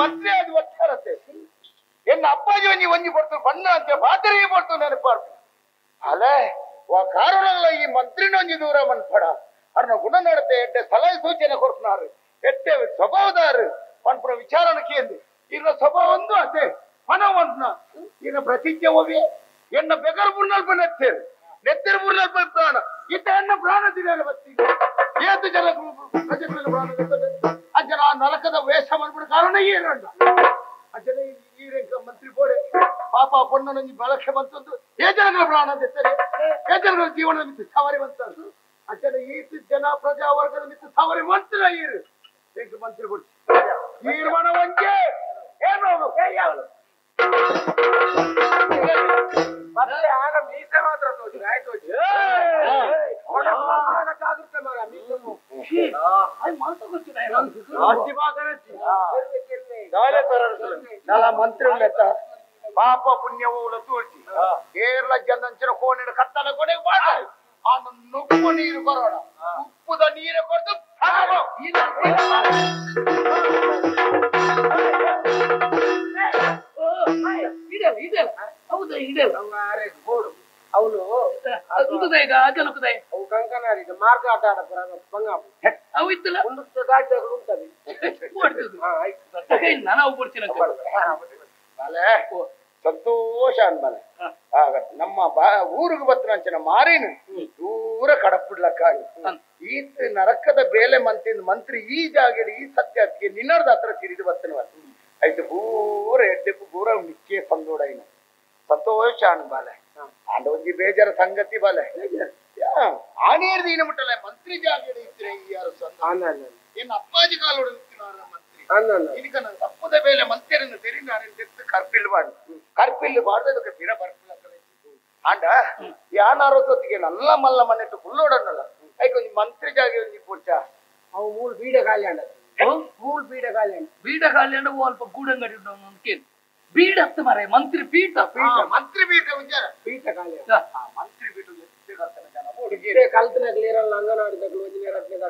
ಮಂತ್ರಿ ಅದು ಒಟ್ಟಾರತ್ತೆ ಎನ್ನ ಅಪ್ಪಾಜಿ ಒಂಜಿ ಒಂಜಿ ಪಡ್ತು ಬಣ್ಣ ಅಂತ ಪಾತ್ರೆಗೆ ಪಡ್ತು ನೆನಪಾರ್ತು ಅಲೆ ವಾ ಕಾರಣಗಳ ಈ ಮಂತ್ರಿನ ಒಂಜಿ ದೂರ ಮನ್ಪಡ ಅರ್ನ ಗುಣ ನಡತೆ ಎಡ್ಡೆ ಸಲಹೆ ಸೂಚನೆ ಕೊಡ್తున్నారు ಎಡ್ಡೆ ಸ್ವಭಾವದಾರು ಪನ್ಪುನ ವಿಚಾರಣೆ ಕೇಂದು ಇನ್ನ ಸ್ವಭಾವ ಒಂದು ಅತೆ ಪಣ ಒಂದ್ನ ಇನ್ನ ಪ್ರತಿಜ್ಞೆ ಹೋಗಿ ಎನ್ನ ಬೆಗರ್ ಬುರ್ನಲ್ಪ ನೆತ್ತೇರು ನೆತ್ತೇರು ಬುರ್ನಲ್ಪ ಪ್ರಾಣ ಇತ್ತ ಎನ್ನ ಪ್ರಾಣ ದಿನ ಬತ್ತಿ ಏತು ಜನ ಪ್ರಜೆಗಳ ಪ್ರಾಣ ಅಜ್ಜನ ಆ ನರಕದ ವೇಷ ಮಾಡ್ಬಿಡ ಕಾರಣ ಏನಂಡ ಅಜ್ಜನ ಈ ಮಂತ್ರಿ ಬೋಡೆ ಪಾಪ ಪೊಣ್ಣನೊಂದು ಬಳಕೆ ಬಂತದ್ದು ಏ ಜನಗಳ ಪ್ರಾಣ ತೆತ್ತಾರೆ ಏ ಜನಗಳ ಜೀವನದ ಮಿತ್ತು ಸವಾರಿ ಬಂತದ್ದು ಅಜ್ಜನ ಈತು ಜನ ಪ್ರಜಾವರ್ಗದ ಮಿತ್ತು ಸವಾರಿ ಮಂತ್ರ ಈರು ಎಂಟು ಮಂತ್ರಿ ಕೊಡ್ತಿ ತೀರ್ಮಾನ ಒಂಜೆ ಏನು ಮತ್ತೆ ಆಗ ಮೀಸೆ ಮಾತ್ರ ತೋಚಿ ಆಯ್ತು ಮಂತ್ರಿ ಪಾಪ ಪುಣ್ಯವು ತೋರ್ಸಿ ಕೇರಳ ಜನಂಚಿನ ಕೋಣಿನ ಕತ್ತಲ ಕೊನೆಗೆ ಬಾಡ ಆ ನುಪ್ಪು ನೀರು ಕೊರೋಣ ಉಪ್ಪುದ ನೀರು ಕೊಡ್ದು ಹೌದಾ ಇದೆಲ್ಲ ಬೋಡು ಅವನು ಅವು ಕಂಕನಾರಿಗೆ ಮಾರ್ಗ ಆಟ ಆಡ ಬಂಗಾಪು ಅವು ಇತ್ತಲ್ಲ ಒಂದು ಗಾಡಿದಾಗಲು ಉಂಟದು ನಾನು ಕೊಡ್ತೀನಿ ಸಂತೋಷ ಅಂದ್ಮೇಲೆ ಆಗ ನಮ್ಮ ಊರಿಗೆ ಬತ್ತನಂಚಿನ ಮಾರಿನ ದೂರ ಕಡಪಿಡ್ಲಕ್ಕಾಗಿ ಈತ ನರಕದ ಬೇಲೆ ಮಂತಿನ ಮಂತ್ರಿ ಈ ಜಾಗಡಿ ಈ ಸತ್ಯಕ್ಕೆ ನಿನ್ನರ್ದ ಹತ್ರ ತಿರಿದು ಬತ್ತನವ ಆಯ್ತು ಪೂರ ಎಡ್ಡೆಪ್ಪು ಪೂರ ನಿಶ್ಚಯ ಸಂದೋಡೈನ ಸಂತೋಷ ಅನ್ಬಾಲೆ ಆಂಡ ಒಂಜಿ ಬೇಜಾರ ಸಂಗತಿ ಬಾಲೆ ಆನೇರ್ದ ಏನ ಮುಟ್ಟಲ್ಲ ಮಂತ್ರಿ ಜಾಗಡಿ ಇದ್ರೆ ಯಾರು ಏನ್ ಅಪ್ಪಾಜಿ ಕಾಲೋಡು ಮಂತ್ರಿ ಇದಕ್ಕೆ ನಾನು ತಪ್ಪದ ಬೇಲೆ ಮಂತ್ರಿಯನ್ನು ತೆರಿ ನಾನು ತೆತ್ತು ಕರ್ಪಿಲ್ ಬಾಡು ಕರ್ಪಿಲ್ ಬಾಡ್ದು ಅದಕ್ಕೆ ಪಿರ ಬರ್ಪಿಲ್ಲ ಆಂಡ ಯಾನಾರೋತ್ಗೆ ನಲ್ಲ ಮಲ್ಲ ಮನೆಟ್ಟು ಕುಲ್ಲೋಡನ್ನಲ್ಲ ಐಕ್ ಒಂಜಿ ಮಂತ್ರಿ ಜಾಗೆ ಒಂಜಿ ಪೂರ್ಚ ಅವು ಮೂರು ಬೀಡ ಖಾಲಿ ಅಂಡ ಮೂರು ಬೀಡ ಖಾಲಿ ಅಂಡ ಬೀಡ ಖಾಲಿ ಅಂಡ ಅಲ್ಪ ಗೂಡಂಗಡಿ ಕೇಳಿ ಬೀಡ ಹತ್ತು ಮಾರೆ ಮಂತ್ರಿ ಪೀಠ ಪೀಠ ಮಂತ್ರಿ ಪೀಠ ವಿಚಾರ ಪೀಠ ಖಾಲಿ ಮಂತ್ರಿ ಪೀಠ ಕಲ್ತನಾಗ್ಲಿ ಇರಲ್ಲ ಅಂಗನವಾಡಿದಾಗಲು ಒಂಜಿ ರತ್ನ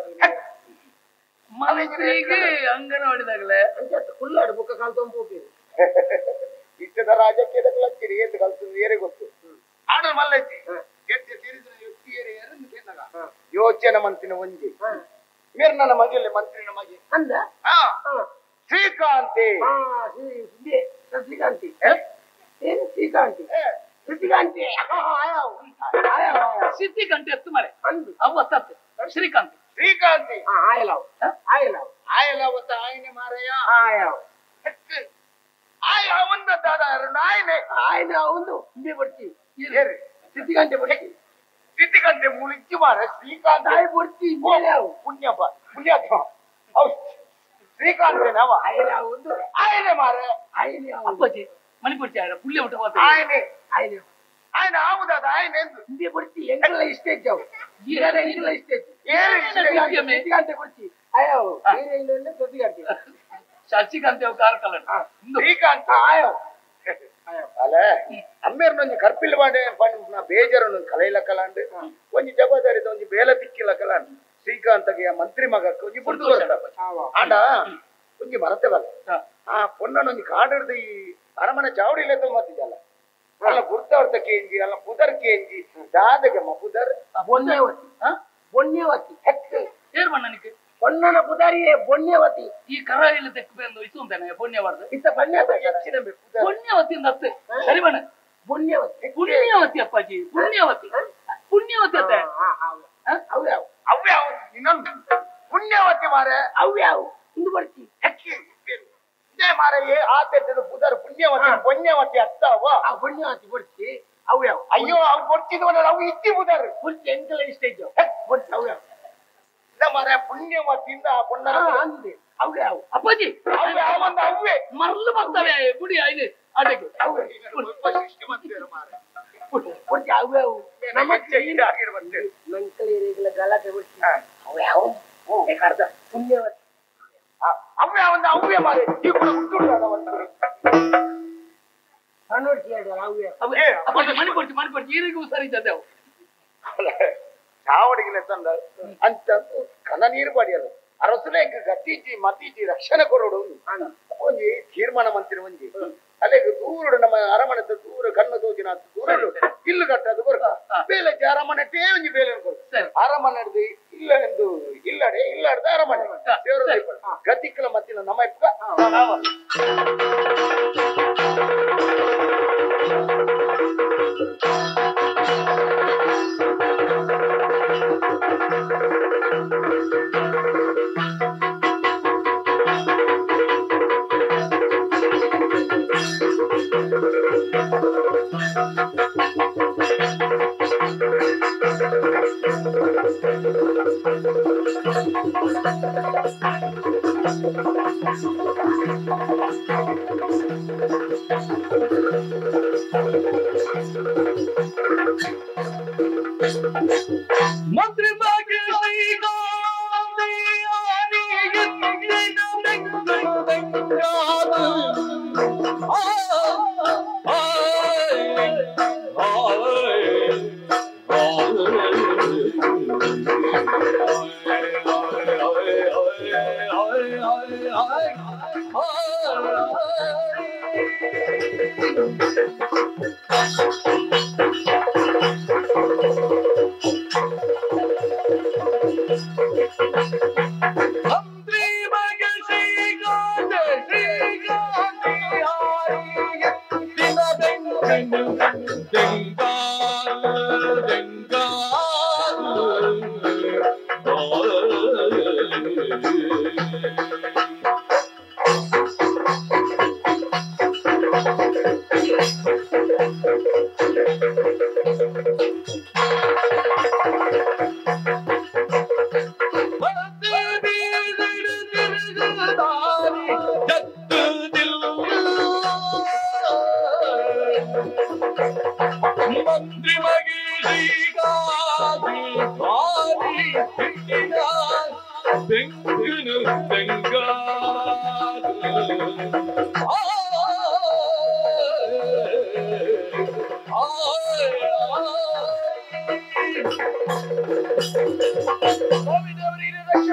ಮಂತ್ರಿಗೆ ಅಂಗನವಾಡಿದಾಗಲೇ ಕುಲ್ಲಾಡು ಬುಕ್ಕ ಕಾಲ್ ತೊಂಬಿ ಇಟ್ಟದ ರಾಜಕೀಯದ ಏತು ಕಲ್ತದ ಏರೆ ಗೊತ್ತು ಆಡಲ್ ಮಲ್ಲೈತಿ ಎತ್ತೆ ತಿರಿದಿನ ವ್ಯಕ್ತಿ ಏರೆ ಏರನ್ನು ಯೋಚನೆ ಮಂತಿನ ಒಂಜಿ ಮೇರ್ನ ಮಗಿಯಲ್ಲಿ ಮಂತ್ರಿನ ಮಗೆ ಅಂದ ಶ್ರೀಕಾಂತಿ ಶ್ರೀಕಾಂತಿ ಏನು ಶ್ರೀಕಾಂತಿ ಶ್ರೀಕಾಂತಿ ಸಿದ್ಧಿಗಂಟೆ ಎತ್ತು ಮರೆ ಅಂದು ಅವ್ವ ತತ್ತು ಶ್ರೀಕಾಂತಿ ಶ್ರೀಕಾಂತಿ ಆಯಲಾವ್ ಆಯಲಾವ್ ಆಯಲಾವತ್ತ ಆಯನೆ ಮಾರಯ್ಯ ಆಯಾವ್ ಆಯ ಅವಂದ ದಾದ ಆಯನೆ ಆಯನೆ ಅವಂದು ಇಂಬೆ ಬರ್ತಿ ಸಿದ್ಧಿಗಂಟೆ ಬರ್ತಿ ಸಿದ್ಧಿಗಂಟೆ ಮುಳಿಚ್ಚಿ ಮಾರ ಶ್ರೀಕಾಂತ ಆಯ್ ಬರ್ತಿ ಪುಣ್ಯಪ್ಪ ಪುಣ್ಯಾತ್ಮ ಅವ್ ಶ್ರೀಕಾಂತೆ ನಾವ ಆಯನೆ ಅವಂದು ಆಯನೆ ಮಾರ ಆಯನೆ ಅಪ್ಪಾಜಿ ಮಣಿ ಪುಡ್ಚಿ ಆಯನ ಪುಳ್ಳಿ ಊಟ ಆಯನೆ ಆಯನೆ ಆಯನ ಆವುದಾದ ಆಯನೆ ಎಂದು ಇಂಬೆ ಬರ್ತಿ ಎಂಗಲ ಇಷ್ಟೇ ಜಾವು ಎಂಗಲ ಇಷ್ಟೇ ಸಿದ್ಧಿಗಂಟೆ ಬರ್ತಿ ಆಯಾವ್ ಏನೇ ಸಿದ್ಧಿಗಂಟೆ ಶಶಿಕಾಂತ್ ಕಾರ್ ಕಲರ್ ಶ್ರೀಕಾಂತ ಆಯೋ ಅಲ್ಲ ಅಮ್ಮೇರ್ನೊಂಜಿ ಕರ್ಪಿಲ್ ಬಾಡೆ ಪಂಡ ಬೇಜಾರನ್ನು ಕಲೈಲಕ್ಕಲಾಂಡ್ ಒಂಜಿ ಜವಾಬ್ದಾರಿದ ಒಂಜಿ ಬೇಲೆ ತಿಕ್ಕಿಲಕ್ಕಲಾಂಡ್ ಶ್ರೀಕಾಂತಗೆ ಮಂತ್ರಿ ಮಗಕ್ಕೆ ಒಂಜಿ ಪುಡ್ದು ಆಂಡ ಒಂಜಿ ಮರತೆ ಬಲ್ಲ ಆ ಪೊನ್ನನೊಂಜಿ ಕಾಡಿಡ್ದು ಈ ಅರಮನೆ ಚಾವಡಿ ಇಲ್ಲ ಮತ್ತಿದಲ್ಲ ಅಲ್ಲ ಗುರ್ತಾರ್ಥ ಕೇಂಜಿ ಅಲ್ಲ ಪುದರ್ ಕೇಂಜಿ ದಾದಗೆ ಪುದರ್ ಬೊನ್ನೇವತಿ ಬೊನ್ನೇವತಿ ಏರ್ ಮಣ್ಣನಿಗೆ பொன்னನ புதாரியே பொன்னியவதி ಈ ಕರಾಯಿல ತೆಕ್ಕು ಬಂದು ಇಸುಂತಾನೆ ಪೊನ್ಯವಾರ್ದು ಇತ್ತ ಪನ್ಯ ಪುಣ್ಯವತಿ ಅಂದತ್ತೆ ಸರಿ ಬಣ್ಣ ಪುಣ್ಯವತಿ ಪುಣ್ಯವತಿ ಅಪ್ಪಾಜಿ ಪುಣ್ಯವತಿ ಪುಣ್ಯವತಿ ಅತ್ತೆ ಅವ್ಯಾವ್ ಅವ್ಯಾವ್ ಇನ್ನೊಂದು ಪುಣ್ಯವತಿ ಮಾರೆ ಅವ್ಯಾವ್ ಇಂದು ಬರ್ತಿ ಹೆಕ್ಕಿ ಇದೇ ಮಾರೆ ಏ ಆತೆದ್ದು ಪುದರ್ ಪುಣ್ಯವತಿ ಪುಣ್ಯವತಿ ಅತ್ತವ ಆ ಪುಣ್ಯವತಿ ಬರ್ತಿ ಅವ್ಯಾವ್ ಅಯ್ಯೋ ಅವು ಕೊಡ್ತಿದ್ವಲ್ಲ ಅವು ಇತ್ತಿ ಪುದರ್ ಬರ್ತಿ ಎಂಕಲ ಇಷ್ಟ ಇದ್ದವು ಬರ್ತಿ ಅವ್ಯಾವ್ ಮಾರೆ ಪುಣ್ಯವತಿಯಿಂದ ಆ ಪೊಣ್ಣನ ಅಂದೆ ಅವ್ಯಾವ್ ಅಪ್ಪಾಜಿ ಅವ್ಯಾವ್ ಅಂದ ಅವ್ವೇ ಮರಳು ಬರ್ತವೆ ಗುಡಿ ಐದು ಅದಕ್ಕೆ ಅವ್ವೇ ಮಾರೆ ಬರ್ತಿ ಅವ್ಯಾವ್ ನಮ್ಮ ಆಗಿರುವಂತೆ ನಂಕಲಿ ಗಲಾಟೆ ಬರ್ತಿ ಅವ್ಯಾವ್ ಬೇಕಾರ್ದ ಪುಣ್ಯವತಿ ಅವ್ಯಾವ್ ಅಂದ ಅವ್ವೇ ಮಾರೆ ಈ ಕೂಡ ಹುಟ್ಟುಡ್ದಾದ ಒಂದು ಅಪ್ಪಾಜಿ ಮಣಿ ಕೊಡ್ತಿ ಮಣಿ ಕೊಡ್ತಿ ಈರಿಗೂ ಸರಿ ಇದ್ದವು ಚಾವಡಿಗೆ ತಂದ ಅಂತ ಕನ ನೀರು ಬಾಡಿಯಲ್ಲ ಅರಸುಲೇಕ ಗತಿಜಿ ಮತಿಜಿ ರಕ್ಷಣೆ ಕೊರಡು ಒಂಜಿ ತೀರ್ಮಾನ ಮಂತ್ರಿ ಒಂಜಿ ಅಲ್ಲಿಗೆ ದೂರ ನಮ್ಮ ಅರಮನೆ ದೂರ ಕಣ್ಣು ತೋಜಿನ ದೂರ ಇಲ್ಲು ಕಟ್ಟದು ಕೊರಕ ಬೇಲೆ ಅರಮನೆ ಟೇ ಒಂಜಿ ಬೇಲೆ ಕೊರಕ ಅರಮನೆ ಇಲ್ಲ ಎಂದು ಇಲ್ಲಡೆ ಇಲ್ಲಾಡ್ದ ಅರಮನೆ ಗತಿಕ್ಕಲ ಮತ್ತಿನ ನಮ್ಮ ಇಪ್ಪ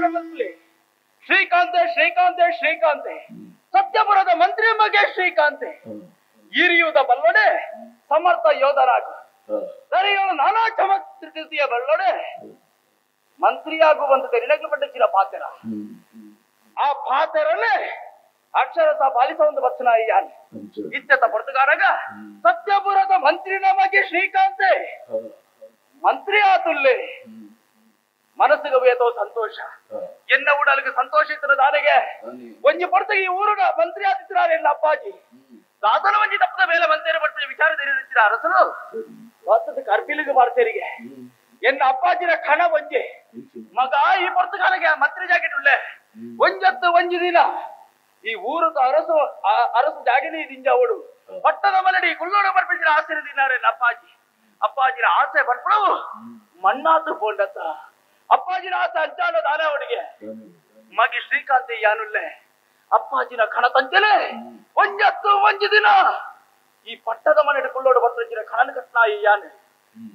ಮಂತ್ರಿ ಶ್ರೀಕಾಂತೆ ಶ್ರೀಕಾಂತೆ ಶ್ರೀಕಾಂತೆ ಸತ್ಯಪುರದ ಮಂತ್ರಿ ಮಗೆ ಶ್ರೀಕಾಂತೆ ಹಿರಿಯುವುದ ಬಲ್ಲೊಡೆ ಸಮರ್ಥ ಯೋಧರಾಗು ಸರಿಗಳು ನಾನಾ ಚಮತ್ಕೃತಿಯ ಬಲ್ಲೊಡೆ ಮಂತ್ರಿಯಾಗುವಂತ ತೆರಿನಗಲು ಪಾತ್ರ ಆ ಪಾತ್ರರಲ್ಲೇ ಅಕ್ಷರಸ ಪಾಲಿಸ ಒಂದು ಬಚ್ಚನ ಯಾನ್ ಇತ್ಯತ ಪೊರ್ತುಗಾರಗ ಸತ್ಯಪುರದ ಮಂತ್ರಿನ ಮಗೆ ಶ್ರೀಕಾಂತೆ ಮಂತ್ರಿ ಆತುಲ್ಲೆ ಮನಸ್ಸಿಗೆ ವೇತೋ ಸಂತೋಷ ಎನ್ನ ಉಡಲಿಗೆ ಸಂತೋಷ ಇತ್ತರ ದಾನೆಗೆ ಒಂಜಿ ಪೊರ್ತಗೆ ಈ ಊರುಡ ಮಂತ್ರಿ ಆತಿತ್ರಾರೆ ಎನ್ನ ಅಪ್ಪಾಜಿ ದಾದನ ಒಂಜಿ ತಪ್ಪದ ಮೇಲೆ ಮಂತ್ರಿ ಪಡ್ತ ವಿಚಾರ ತೆರಿದ ಅರಸನು ವಾಸ್ತದ ಕರ್ಬಿಲಿಗೆ ಮಾಡ್ತೇರಿಗೆ ಎನ್ನ ಅಪ್ಪಾಜಿನ ಕಣ ಒಂಜೆ ಮಗ ಈ ಪೊರ್ತುಗಾಲಗೆ ಮಂತ್ರಿ ಜಾಕೆಟ್ ಉಳ್ಳೆ ಒಂಜತ್ತು ಒಂಜಿ ದಿನ ಈ ಊರದ ಅರಸು ಅರಸು ಜಾಗಿನಿ ದಿಂಜ ಓಡು ಪಟ್ಟದ ಮಲಡಿ ಕುಳ್ಳೋಡು ಬರ್ಪಿಸಿದ ಆಸೆ ದಿನಾರೆ ಅಪ್ಪಾಜಿ ಅಪ್ಪಾಜಿನ ಆಸೆ ಬರ್ಪಡವು ಮಣ್ಣಾತು ಪೋಂಡತ್ತ ಅಪ್ಪಾಜಿನ ಆಸೆ ಅಂಚಾಡೋ ದಾನ ಅವನಿಗೆ ಮಗಿ ಶ್ರೀಕಾಂತಿ ಯಾನುಲ್ಲೆ ಅಪ್ಪಾಜಿನ ಕಣ ತಂಚಲೆ ಒಂಜತ್ತು ಒಂಜಿ ದಿನ ಈ ಪಟ್ಟದ ಮನೆ ಕುಳ್ಳೋಡು ಬರ್ತಿನ ಕಣನ ಕಟ್ನ ಈ ಯಾನು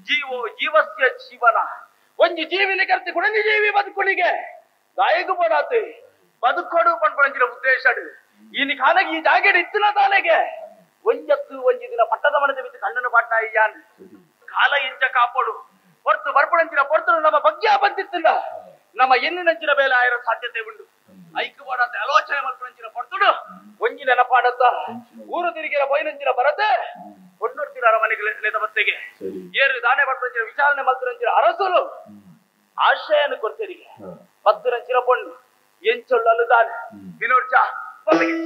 ಜೀವೋ ಜೀವಸ್ಯ ಜೀವನ ಒಂಜಿ ಜೀವಿನ ಕರ್ತಿ ಕುಡಂಜಿ ಜೀವಿ ಬದುಕುಣಿಗೆ ದಾಯಗು ಪಡಾತೆ ಬದುಕೋಡು ಪಂಪಂಚಿನ ಉದ್ದೇಶ ಈನಿ ಕಾಲಗೆ ಈ ಜಾಗೆಡ್ ಇತ್ತಿನ ತಾಲೆಗೆ ಒಂಜತ್ತು ಒಂಜಿ ದಿನ ಪಟ್ಟದ ಮನೆದ ಬಿದ್ದು ಕಣ್ಣನ್ನು ಪಾಟ್ನ ಈ ಯಾನು ಕಾಲ ಇಂಚ ಕಾಪೋಡು ಹೊರ್ತು ಬರ್ಪುಣಂಚಿನ ಪೊರ್ತು ನಮ್ಮ ಬಗ್ಯ ಬಂದಿತ್ತಿಲ್ಲ ನಮ್ಮ ಎನ್ನಿನಂಚಿನ ಬೇಲೆ ಆಯಿರೋ ಸಾಧ್ಯತೆ ಉಂಟು ಐಕ್ಯವಾಡಂತೆ ಆಲೋಚನೆ ಮಲ್ಪುಣಂಚಿನ ಪೊರ್ತುಡು ಒಂಜಿ ನೆನಪಾಡತ್ತ ಊರು ತಿರುಗಿರ ಬೈನಂಚಿನ ಬರತೆ ಹೊಣ್ಣೊಡ್ತಿರ ಅರಮನೆಗೆ ಬತ್ತೆಗೆ ಏರು ದಾನೆ ಪಡ್ಪುಣಂಚಿನ ವಿಚಾರಣೆ ಮಲ್ತುರಂಚಿನ ಅರಸುಲು ಆಶ್ರಯನ ಕೊಡ್ತೇರಿಗೆ ಪತ್ತುರಂಚಿನ ಪೊಣ್ಣು ಎಂಚೊಳ್ಳಲು ದಾನೆ ವಿನೋಡ್ಚ ಬೊಮ್ಮೆಗೆ.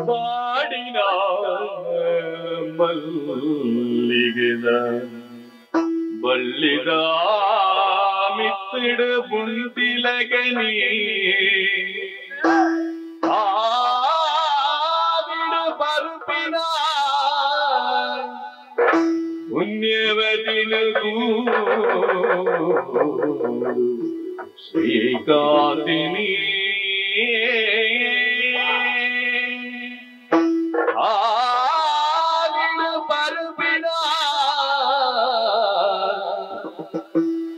ಬಾಡಿನ ಮಲ್ಲಿಗೆದ ಬಳ್ಳಿದ ಮಿತ್ತಿಡ ಬುಂದಿಲಗನಿ ಆವಿಡ ಪರುಪಿನ ಪುಣ್ಯವದಿನಗೂ ಶ್ರೀಕಾಂತಿನಿ ಆವಿಡ ಪರುಪಿನ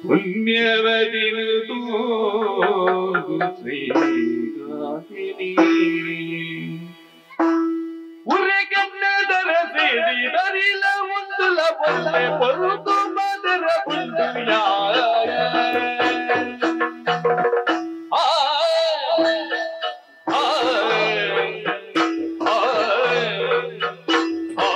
ಪುಣ್ಯವದಿನಗೂ ಶ್ರೀಕಾಂತಿನಿ ಉರೆಗನ್ನದರ ಸೇರಿದರಿಲ ಮುಂದುಲ ಬೊಲ್ಲೆ ಪೊರುತು ಮದರ ಬುಂದುಯ ಆ ಆ ಆ ಆ ಆ.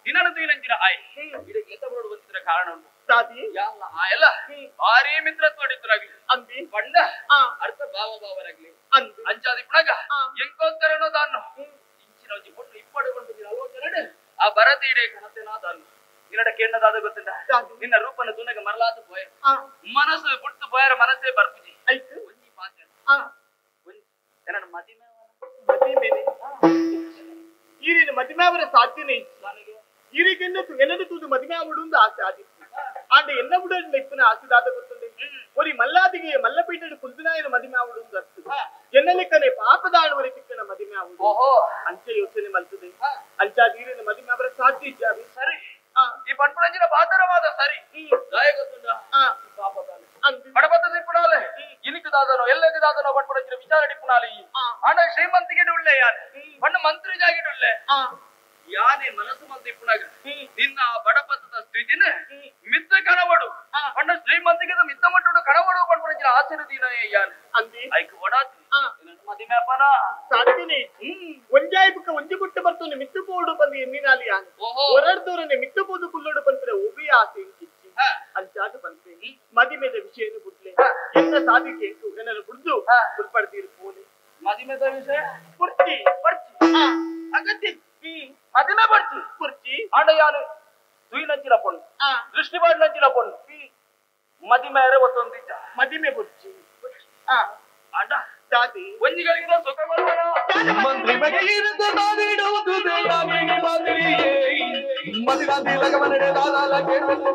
ನಿನ್ನನ್ನು ತುಯಿನಂಚಿನ ಆಯ್ ಇದಕ್ಕೆ ಎತ್ತ ಬರೋಡು ಬಂದಿದ್ದರ ಕಾರಣ ಉಂಟು ಯಾಲ್ಲ ಆಯಲ್ಲ ಭಾರಿ ಮಿತ್ರತ್ವ ಅಂದಿ ಪಂಡ ಅರ್ಥ ಭಾವ ಭಾವರಾಗ್ಲಿ ಅಂಚಾದಿ ಪುಣಗ ಎಂಕೋಸ್ಕರನೋ ದಾನು ಇಂಚಿನ ಒಂಜಿ ಪೊಣ್ಣು ಇಪ್ಪಡು ಕೊಂಡು ಆಲೋಚನೆ ಆ ಭರತ ಇಡೇ ಕನತೆನಾ ದಾನು ನಿನ್ನಡ ಕೇಂದ್ರದಾದ ಗೊತ್ತಿಲ್ಲ ನಿನ್ನ ರೂಪನ ತುನಗ ಮರಲಾದ ಪೋಯ ಮನಸ್ಸು ಪುಟ್ಟು ಪೋಯರ ಮನಸ್ಸೇ ಬರ್ಪುಜಿ ಆಯ್ತು ಒಂಜಿ ಮಾತೆ ನನ್ನ ಮದಿಮೆ ಮದಿಮೆನೆ ಈರಿನ ಮದಿಮೆ ಅವರ ಸಾಧ್ಯನೇ ಇತ್ತು ಈರಿಗೆನ್ನ ಎನ್ನದು ತೂದು ಮದಿಮೆ ಆವಡು ಆಸೆ ಆದಿತ್ತು ಆಂಡ ಎನ್ನ ಬುಡ ಇಪ್ಪನ ಆಸೆದಾದ ಗೊತ್ತುಂಡೆ ಒರಿ ಮಲ್ಲಾದಿಗೆ ಮಲ್ಲಪೀಠಡು ಕುಲ್ದಿನಾಯನ ಮದಿಮೆ ಆವಡು ಅರ್ಥ ಎನ್ನಲೆಕ್ಕನೆ ಪಾಪದಾಳುವರೆ ಚಿಕ್ಕನ ಮದಿಮೆ ಆವಡು ಅಂಚೆ ಯೋಚನೆ ಮಲ್ತದೆ ಅಂಚಾದ ಈರಿನ ಮದಿಮೆ ಅವರ ಸಾಧ್ಯ ಇದ್ದಾವೆ ಸರಿ ಈ ಪಂಪುರಂಜಿನ ಪಾತ್ರವಾದ ಸರಿ ಗಾಯಕತ್ತುಂಡ ಬಡಬತ್ತದ ಇಪ್ಪುನಾಲೆ ಇನಿಕು ದಾದನೋ ಎಲ್ಲಕ್ಕೆ ದಾದನೋ ಪಂಪುರಂಜಿನ ವಿಚಾರ ಇಪ್ಪುನಾಲೆ ಆಂಡ ಶ್ರೀಮಂತಿಗೆ ಉಳ್ಳೆ ಯಾನೆ ಪಣ್ಣ ಮಂತ್ರಿ ಜಾಗಿಡುಳ್ಳೆ ಯಾನೆ ಮನಸ್ಸು ಮಂತ್ ಇಪ್ಪುನಾಗ ನಿನ್ನ ಬಡಪತ್ತದ ಸ್ಥಿತಿನ ಮಿತ್ತ ಕಣವಡು ಪಣ್ಣ ಶ್ರೀಮಂತಿಗೆ ಮಿತ್ತ ಮಟ್ಟುಡು ಕಣವಡು ಪಂಪುರಂಜಿನ ಆಸೆನ ದಿನ ಯಾನೆ ಐಕ್ ಒಡಾತಿ ಮದಿಮೆ ಅಪ್ಪನ ಸಾಧ್ಯನೇ ಒಂಜಾಯಿ ಬುಕ್ಕ ಒಂಜಿ ಗುಟ್ಟ ಬರ್ತುಂಡು ಮಿತ್ತು ಪೋಡು ಬಂದು ಎನ್ನಿನಾಲಿ ಯಾನೆ ಹೊರಡ್ದೋರನೆ ಮಿತ್ತು ಪೋದು ಕುಲ್ಲೋಡು ಬಂದ್ರೆ ಒಬ್ಬಿ ಆಸೆ ಇಂಕಿಚ್ಚಿ ಅಂಚಾದ ಬಂತೆ ಮದಿಮೆದ ವಿಷಯನು ಬುಡ್ಲೆ ಎನ್ನ ಸಾಧಿಕೆ ಎನ್ನಲು ಬುಡ್ದು ಬುಲ್ಪಡ್ತೀರು ಪೋನೆ ಮದಿಮೆದ ವಿಷಯ ಪುರ್ಚಿ ಪರ್ಚಿ ಅಗತ್ಯ ಮದಿಮೆ ಪರ್ಚಿ ಪುರ್ಚಿ ಆಂಡ ಯಾನು ತುಯಿನಂಚಿನ ಪೊಣ್ಣು ದೃಷ್ಟಿ ಬಾಡಿನಂಚಿನ ಪೊಣ್ಣು ಮದಿಮೆಯರೆ ಒತ್ತೊಂದಿದ್ದ ಮದಿಮೆ ಪುರ್ಚಿ ಆಂಡ ದಾದಿ ಒಂಜಿಗಳಿಗೆ ಸುಖ ಮಂತ್ರಿ ಬಗೆಯಿರುತ್ತ ನಾದಿಡುವುದು ಯಾಮಿನಿ ಮಾದರಿಯೇ ಮದಿರಾದಿ ಲಗಮನಡೆ ದಾದಾಲ ಕೇಳಲು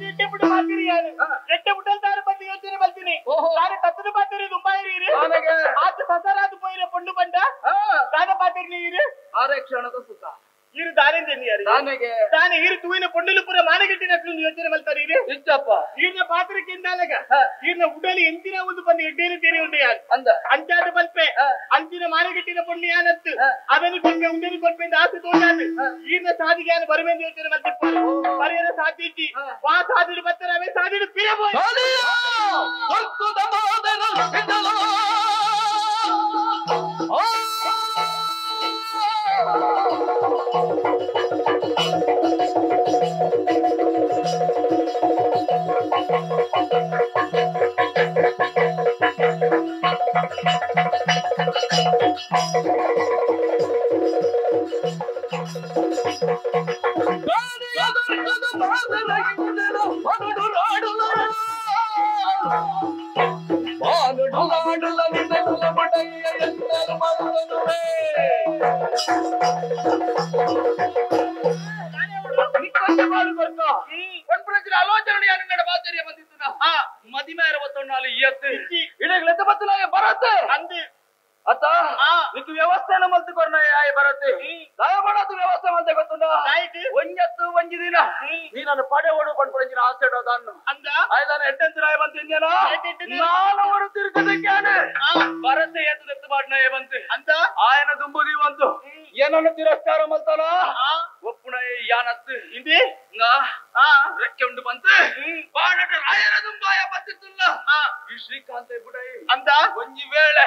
ಎಟ್ಟೆ ಬಿಡು ಮಾತಿರಿ ಯಾರು ಎಟ್ಟೆ ಬಿಟ್ಟಲ್ದಾರು ಬಂದು ಯೋಚನೆ ಬರ್ತೀನಿ ತಾನು ತತ್ತದ ಪಾತಿರಿ ದುಂಬಾಯಿರಿ ಆತ ಸಸರಾದ ಪೋಯಿರ ಪೊಂಡು ಬಂಡ ತಾನ ಪಾತಿರಿ ನೀರು ಆರೇ ಕ್ಷಣದ ಸುಖ ಇರು ದಾನಿಂದ ಯಾರು ತಾನೆಗೆ ತಾನೆ ಇರು ತೂವಿನ ಪೊಂಡಲು ಪೂರ ಮಾನಗಟ್ಟಿನట్లు ಯೋಚನೆ ಮಲ್ತಾರೆ ಇರು ಇಚ್ಚಪ್ಪ ಈರ್ನ ಪಾತ್ರಕ್ಕೆ ಎಂದಾಲಗ ಈರ್ನ ಉಡಲಿ ಎಂತಿನ ಒಂದು ಬಂದು ಎಡ್ಡೇನು ತೇರಿ ಉಂಟು ಯಾರು ಅಂದ ಅಂಚಾದ ಬಲ್ಪೆ ಅಂಚಿನ ಮಾನಗಟ್ಟಿನ ಪೊಣ್ಣು ಯಾನತ್ತು ಅದನ್ನು ಕೊಲ್ಪೆ ಉಂದನು ಕೊಲ್ಪೆ ಎಂದು ಆಸೆ ತೋಜಾದು ಈರ್ನ ಸಾಧಿಗೆ ಯಾನು ಬರುವೆಂದು ಯೋಚನೆ ಮಲ್ತಿಪ್ಪಾರು ಪರಿಯರ ಸಾಧಿಸಿ ವಾ ಸಾಧಿಡು ಬತ್ತರ ಅವೇ ಸಾಧಿಡು ಪಿರಬೋಯ್ ವ್ಯವಸ್ಥೆನ ಮಲ್ತುಕೊರ್ನ ಆಯ್ ಬರತ್ತೆ ದಯಮಾಡದು ವ್ಯವಸ್ಥೆ ಮಲ್ತೆ ಗೊತ್ತುಂಡ ಒಂಜತ್ತು ಒಂಜಿ ದಿನ ನೀನನ್ನು ಪಡೆ ಓಡು ಪಡ್ಪಡಿನ ಆಸೆ ದಾನ್ನು ಅಂದ ಆಯ್ದಾನ ಎಡ್ಡೆಂತಿರಾಯ ಬಂತಿಂದೇನ ನಾನು ಓಡು ತಿರುಗದಕ್ಕಾನೆ ಬರತ್ತೆ ಎತ್ತು ದತ್ತು ಬಾಡ್ನಾಯ ಬಂತೆ ಅಂದ ಆಯನ ದುಂಬುದಿ ಒಂದು ಏನನ್ನು ತಿರಸ್ಕಾರ ಮಲ್ತಾನ ಒಪ್ಪುಣ ಯಾನತ್ತು ಇಂದಿ ರೆಕ್ಕೆ ಉಂಡು ಬಂತೆ ಬಾಣಟ ರಾಯನ ದುಂಬಾಯ ಬತ್ತಿತ್ತುಲ್ಲ ಈ ಶ್ರೀಕಾಂತ ಬುಡೈ ಅಂದ ಒಂಜಿ ವೇಳೆ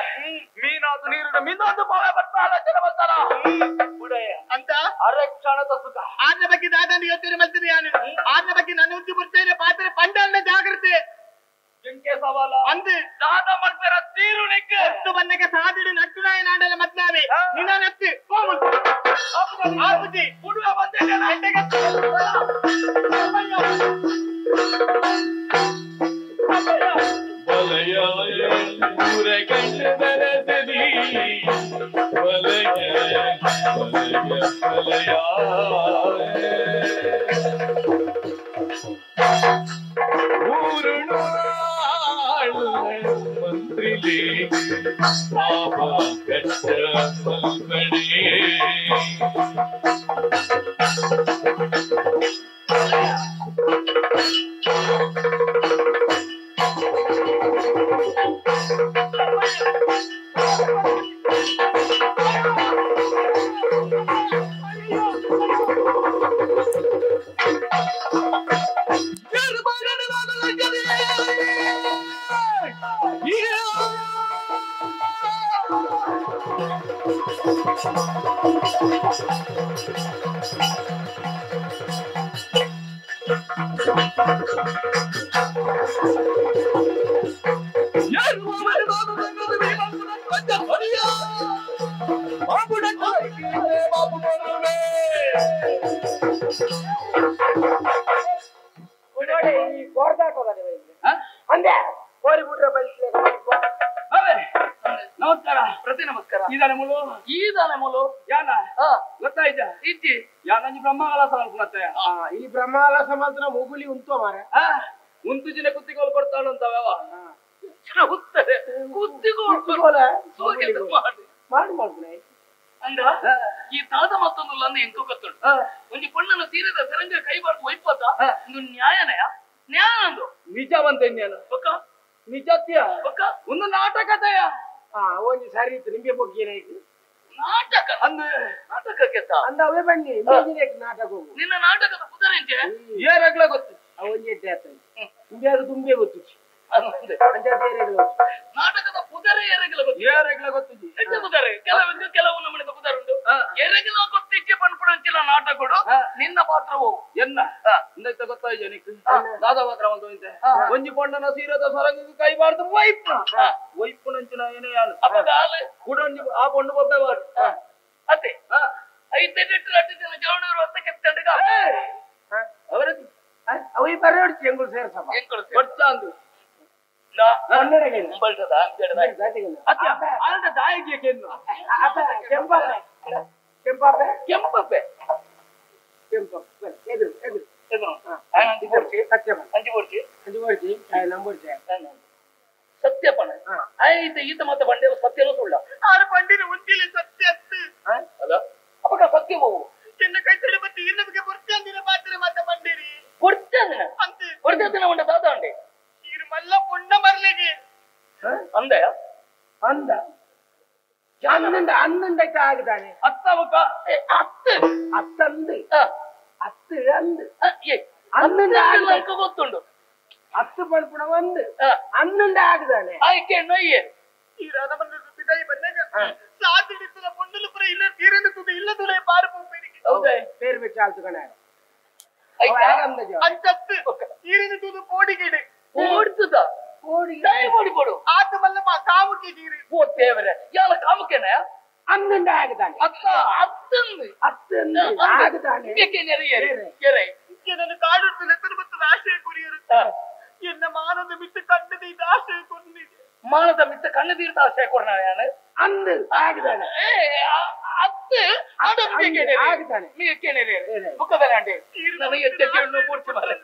ಮೀನಾದು ನೀರಿನ ಮೀನಾದು ಪಾವ ಬರ್ತಾಳ ಜನ ಬರ್ತಾರ ಬುಡಯ್ಯ ಅಂತ ಅರೆ ಕ್ಷಣದ ಸುಖ ಆರ್ನ ಬಗ್ಗೆ ದಾದಾನ ಯೋಚನೆ ಮಾಡ್ತೀನಿ ನಾನು ಆರ್ನ ಬಗ್ಗೆ ನನ್ನ ಉದ್ದಿ ಬರ್ತೇನೆ ಪಾತ್ರೆ ಪಂಡಾಳ ಜಾಗ್ರತೆ ಎಂಕೆ ಸವಾಲ ಅಂದು ದಾದ ಮಾಡ್ತಾರ ತೀರು ನಿಕ್ಕ ಒತ್ತು ಬನ್ನಗ ಸಾದಿಡು ನಟ್ಟು ನಾಯ ನಾಡಲ ಮತ್ನಾವೆ ನಿನ್ನ ನತ್ತು ಆಪುಜಿ ಬುಡುವ ಬಂದೆ Yeah! ನಮಸ್ಕಾರ ಪ್ರತಿ ನಮಸ್ಕಾರ. ಈದಾನೆ ಮುಲು ಈದಾನೆ ಮುಲು ಯಾನ ಗೊತ್ತಾಯ್ತಾ ಇಜ್ಜಿ ಯಾನಂಜಿ ಬ್ರಹ್ಮಕಲಾಸ ಅನ್ಕುಣತ್ತೆ. ಈ ಬ್ರಹ್ಮಕಲಾಸ ಮಾತ್ರ ಮುಗುಲಿ ಉಂಟು ಮಾರ ಉಂತು ಜಿನ ಕುತ್ತಿಗೋಲು ಕೊಡ್ತಾಳು ಅಂತವ ಕುತ್ತಿಗೋಲು ಮಾಡಿ ಮಾಡ್ಕೊಣ ಅಂದ ಈ ತಾತ ಮತ್ತೊಂದು ಅಂದ ಎಂಕೋ ಗೊತ್ತುಂಟು. ಒಂಜಿ ಪೊಣ್ಣನ ಸೀರೆದ ಸರಂಗ ಕೈಬಾರ್ದು ಒಯ್ಪತ್ತ ಒಂದು ನ್ಯಾಯನಯ ನ್ಯಾಯ ಅಂದು ನಿಜವಂತ ನ್ಯಾಯ ಬೊಕ್ಕ ನಿಜತ್ಯ ಬೊಕ್ಕ ಒಂದು ನಾಟಕದಯ. ಒಂಜಿ ಸರಿ ಇತ್ತು ನಿಂಬೆ ಬೊಗ್ಗಿನ ನಾಟಕ ಅಂದ ನಾಟಕಕ್ಕೆ ಅಂದ ಅವೇ ಬನ್ನಿ ನಾಟಕ ಹೋಗು ನಿನ್ನ ನಾಟಕದ ಪುದರೆಂಚೆ ಏರಾಗ್ಲ ಗೊತ್ತು ಒಂಜಿ ಎಡ್ಡೆ ಆತ ನಿಂಬೆ ಅದು ತುಂಬೆ ಗೊತ್ತು ನಾಟಕದ ಪುದರೆ ಏರೆಗ್ಲ ಗೊತ್ತು ಏರೆಗ್ಲ ಗೊತ್ತು ಎಡ್ಡೆ ಪುದರೆ ಕೆಲವೊಂದು ಕೆಲವು ನಮ್ಮನೆದ ಪುದರುಂಟು ಏರೆಗ್ಲ ಗೊತ್ತಿಚ್ಚೆ ಪನ್ಪುಣಂಚಿನ ನಾಟಕಡು ನಿನ್ನ ಪಾತ್ರ ಹೋಗು ಎನ್ನ ಇಂದೈತ ಗೊತ್ತಾಯ್ತು ನಿಕ್ ದಾದಾ ಪಾತ್ರ ಒಂದು ಇಂತೆ ಒಂಜಿ ಪೊಣ್ಣನ ಸೀರೆದ ಸೊರಂಗಿಗೆ ಕೈಬಾರ್ದು ವೈಪ್ ವೈಪುನಂಚಿನ ಏನೇ ಯಾನು ಕುಡೊಂಜಿ ಆ ಪೊಣ್ಣು ಬೊಬ್ಬೆ ಅತ್ತೆ ಐತೆಟ್ಟು ಅಟ್ಟು ಜನ ಜವಣವರು ಹೊತ್ತ ಕೆತ್ತಂಡಗ ಅವರ ಅವಿ ಬರೋಡ್ಚಿ ಎಂಗುಳು ಸೇರ್ಸಪ್ಪ ಎಂಗುಳು ಕೊಡ್ಚ ಅಂದು ಸತ್ಯಪಣ ಆಯ್ತು ಈತ ಮಾತ ಬಂಡೆ ಸತ್ಯನೂ ಸುಳ್ಳ ಆರು ಬಂಡಿನ ಉಂಟಿಲಿ ಸತ್ಯ ಅಲ್ಲ ಅಪಕ ಸತ್ಯ ಹೋಗು ಚೆನ್ನ ಕೈ ತಡೆ ಮತ್ತೆ ಇನ್ನೊಬ್ಬಗೆ ಬುರ್ಚಂದಿನ ಪಾತ್ರ ಮಾತ ಬಂಡಿರಿ ಬುರ್ಚಂದಿನ ಬುರ್ಚಂದಿನ ಉಂಡ ದಾದ ಉಂಡೆ ಮಲ್ಲ ಪುಣ್ಣ ಮರ್ಲಿಗೆ ಅಂದಯ ಅಂದ ಅನ್ನಂದ ಅನ್ನಂದಕ್ಕೆ ಆಗಿದ್ದಾನೆ ಅತ್ತವಕ ಅತ್ತು ಅತ್ತಂದು ಅತ್ತು ಅಂದು ಅನ್ನಂದ ಗೊತ್ತುಂಟು ಅತ್ತು ಪಲ್ಪುಣ ಒಂದು ಅನ್ನಂದ ಆಗಿದ್ದಾನೆ ಆಯ್ಕೆ ನೊಯ್ಯೆ ಈ ರಾಧಮಂದ ಬಿದಾಯಿ ಬಂದಾಗ ಸಾತಿಡಿತ್ತದ ಪೊಣ್ಣಲು ಪುರ ಇಲ್ಲ ತೀರೆಂದು ತುದೆ ಇಲ್ಲ ತುಲೆ ಪಾರು ಪೂಪೇರಿಗೆ ಹೌದೇ ಪೇರು ಬೆಚ್ಚ ಆಲ್ತು ಕಣ ಅಂಚತ್ತು ಈರಿನ ತೂದು ಪೋಡಿಗಿಡೆ ಓಡ್ತದ ಓಡಿ ಪೋಡು ಆತ ಮಲ್ಲಮ್ಮ ಕಾಮುಕೆ ನೀರು ಓ ದೇವರೇ ಯಾಲ ಕಾಮುಕೆನ ಅನ್ನಂದ ಆಗದಾನೆ ಅತ್ತ ಅತ್ತಂದು ಅತ್ತಂದು ಆಗದಾನೆ ಎರೆ ನನ್ನ ಕಾಡುತ್ತು ಲೆತ್ತನ ಮತ್ತು ಆಶಯ ಕುರಿಯರು ಎನ್ನ ಮಾನದ ಮಿತ್ತ ಕಣ್ಣದ ಇದು ಆಶಯ ಕೊರ್ನಿದೆ ಮಾನದ ಮಿತ್ತ ಕಣ್ಣು ತೀರ್ಥ ಆಶಯ ಕೊರ್ನ ಯಾನು ಅಂದು ಆಗದಾನೆ ಏ ಅತ್ತು ಆಗದಾನೆ ಮುಖದಲ್ಲ ಅಂಡೆ ನನಗೆ ಎಚ್ಚರಿಕೆ ಪೂರ್ತಿ ಮಾರೆ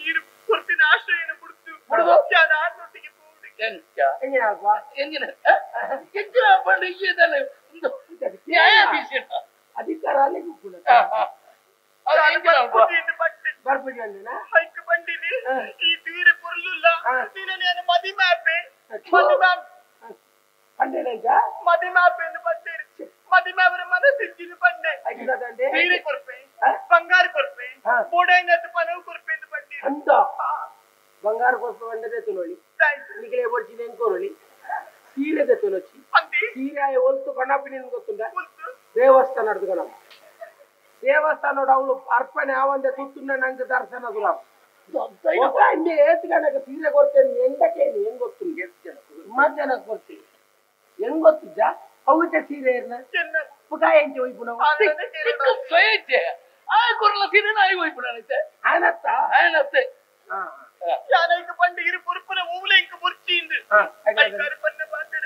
ಈರು ಕೊರ್ತಿನ ಆಶ್ರಯನ ಬಿಡ್ತು ಬಿಡುದು ಆರ್ನೊಟ್ಟಿಗೆ ಹೋಗುದು ಎಂಚ ಎಂಜಿನ ಎಂಜಿನ ಬಂಡು ಇದಲ್ಲ ಒಂದು ನ್ಯಾಯಾಧೀಶನ ಅಧಿಕಾರ ಅಲ್ಲಿ ಹೈಕ್ ಬಂಡಿನಿ ಈ ತೀರೆ ಪೊರ್ಲುಲ್ಲ ನಿನ್ನ ಮದಿ ಮ್ಯಾಪೆ ಮದಿ ಮ್ಯಾಪ್ ಪಂಡೆನಂಚ ಮದಿ ಮ್ಯಾಪೆ ಎಂದು ಬಂಡೇರಿ ಮದಿ ಮ್ಯಾಪರ ಮನಸ್ಸಿಜ್ಜಿನ ಬಂಡೆ ತೀರೆ ಕೊರ್ಪೆ ಬಂಗಾರ ಕೊರ್ಪೆ ಬೋಡೈನತ್ತು ಪನವು ಕೊರ್ಪೆ ಎಂದು ಬಂಡೇರಿ ಅಂತ ಬಂಗಾರ ಕೊರ್ಪೆ ಬಂಡದೆ ತುನೋಳಿ ನಿಗಲೇ ಬೊಡ್ಚಿನ ಎಂಕೋರೊಳಿ ಸೀರೆದೆ ತುನೊಚ್ಚಿ ಸೀರೆ ಒಲ್ತು ಕಣ್ಣಪ್ಪಿನ ಗೊತ್ತುಂಡ ದೇವಸ್ಥಾನ ನಡ್ದು ಕಣಪ್ಪ ದೇವಸ್ಥಾನ ಅವಳು ಅರ್ಪಣೆ ಆವಂದೆ ತುತ್ತುಂಡ ನಂಗೆ ದರ್ಶನ ದುರಾಪ ಏತ್ಕಣಕ್ಕೆ ಸೀರೆ ಕೊಡ್ತೇನೆ ಎಂಡಕ್ಕೆ ಹೆಂಗ್ ಗೊತ್ತು ಮಧ್ಯಾಹ್ನ ಕೊಡ್ತೀವಿ ಹೆಂಗ್ ಗೊತ್ತಿದ್ದ ಅವತ್ತೆ ಸೀರೆ ಪುಟ ಎಂಚೆ ಒಯ್ಪುನ ಸ್ವಯಂಚೆ ಆ ಕೊರಲ ಸೀರೆ ನಾಯಿ ಒಯ್ಪುನ ಆನತ್ತ ಆನತ್ತೆ ಯಾನೈಕ ಪಂಡ ಇರು ಪೊರ್ಪುನ ಓವುಲ ಇಂಕ ಪೊರ್ಚಿಂದು ಐಕಾರ ಪನ್ನ ಪಾತೆರ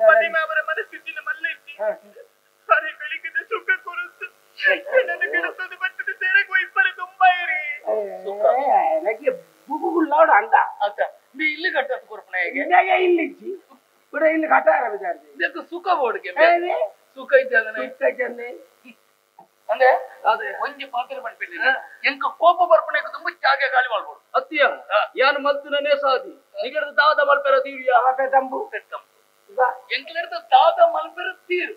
ಮದಿಮಾವರ ಮನಸ್ಥಿತಿನ ಮಲ್ಲೈತಿ ಸರಿ ಬೆಳಿಗ್ಗೆದ ಸುಖ ಕೊರತು ನನ್ನ ಗಿಡಸದು ಬರ್ತದೆ ಸೇರೆ ಕೊಯ್ಪರೆ ತುಂಬಾಯರಿ ನನಗೆ ಬುಗುಗುಳ್ಳೋಡ ಅಂದ ಅತ್ತ ನೀ ಇಲ್ಲಿ ಕಟ್ಟದ ಕೊರ್ಪುನ ಹೇಗೆ ಇನ್ನಾಗೆ ಇಲ್ಲಿಜ್ಜಿ ಕೂಡ ಇಲ್ಲಿ ಕಟ್ಟಾರ ಬಿಜಾರ್ದಿ ಇದಕ್ಕೆ ಸುಖ ಬೋಡ್ಗೆ ಸುಖ ಇದ್ದಾನೆ ಸುಖ ಇದ್ದಾನೆ ಅಂದ್ರೆ ಅದೇ ಒಂಜಿ ಪಾತ್ರ ಪನ್ಪಿಲ್ಲ ಎಂಕ ಕೋಪ ಬರ್ಪಣೆಗೆ ತುಂಬ ಚಾಗೆ ಗಾಳಿ ಮಾಡ್ಬೋದು ಅತ್ತಿಯ ಯಾನು ಮಲ್ತುನೇ ಸಾದಿ ನಿಗಡದ ದಾದ ಮಲ್ಪೆರ ತೀರಿಯ ತಂಬು ಎಂಕ್ಲೆಡ್ದ ದಾದ ಮಲ್ಪೆರ ತೀರು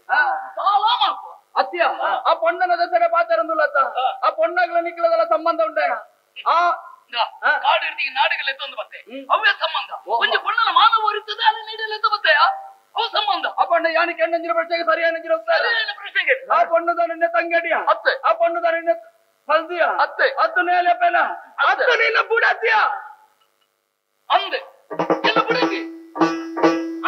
ಸಾಲ ಮಲ್ಪ ಅತ್ತಿಯ ಆ ಪೊಣ್ಣನ ದಸರೆ ಪಾತರಂದುಲತ್ತ ಆ ಪೊಣ್ಣಗಳ ನಿಕ್ಕಲದಲ್ಲ ಸಂಬಂಧ ಉಂಟ ಆ ಕಾಡು ಇರ್ತೀವಿ ನಾಡುಗಳ ಎತ್ತೊಂದು ಬತ್ತೆ ಅವೇ ಸಂಬಂಧ ಒಂಜಿ ಪೊಣ್ಣನ ಮಾನವ ಇರ್ತದೆ ಅಲ್ಲಿ ನೀಡಲು ಎತ್ತ ಬತ್ತೆ ಅವು ಸಂಬಂಧ ಅಪ್ಪ ಪಂಡ ಯಾನಿ ಕೆಣ್ಣಂಜಿನ ಪ್ರಶ್ನೆಗೆ ಸರಿಯಾನಂಜಿನ ಉತ್ತರ. ಆ ಪೊಣ್ಣು ನಿನ್ನ ತಂಗಡಿಯ, ಆ ಪೊಣ್ಣು ನಿನ್ನ ಫಲ್ದಿಯ, ಅತ್ತೆ ಅತ್ತು ನೇಲೆ ಪೆನ ಅತ್ತು ನಿನ್ನ ಬುಡತಿಯ ಅಂದೆ ಎಲ್ಲ ಬುಡತಿ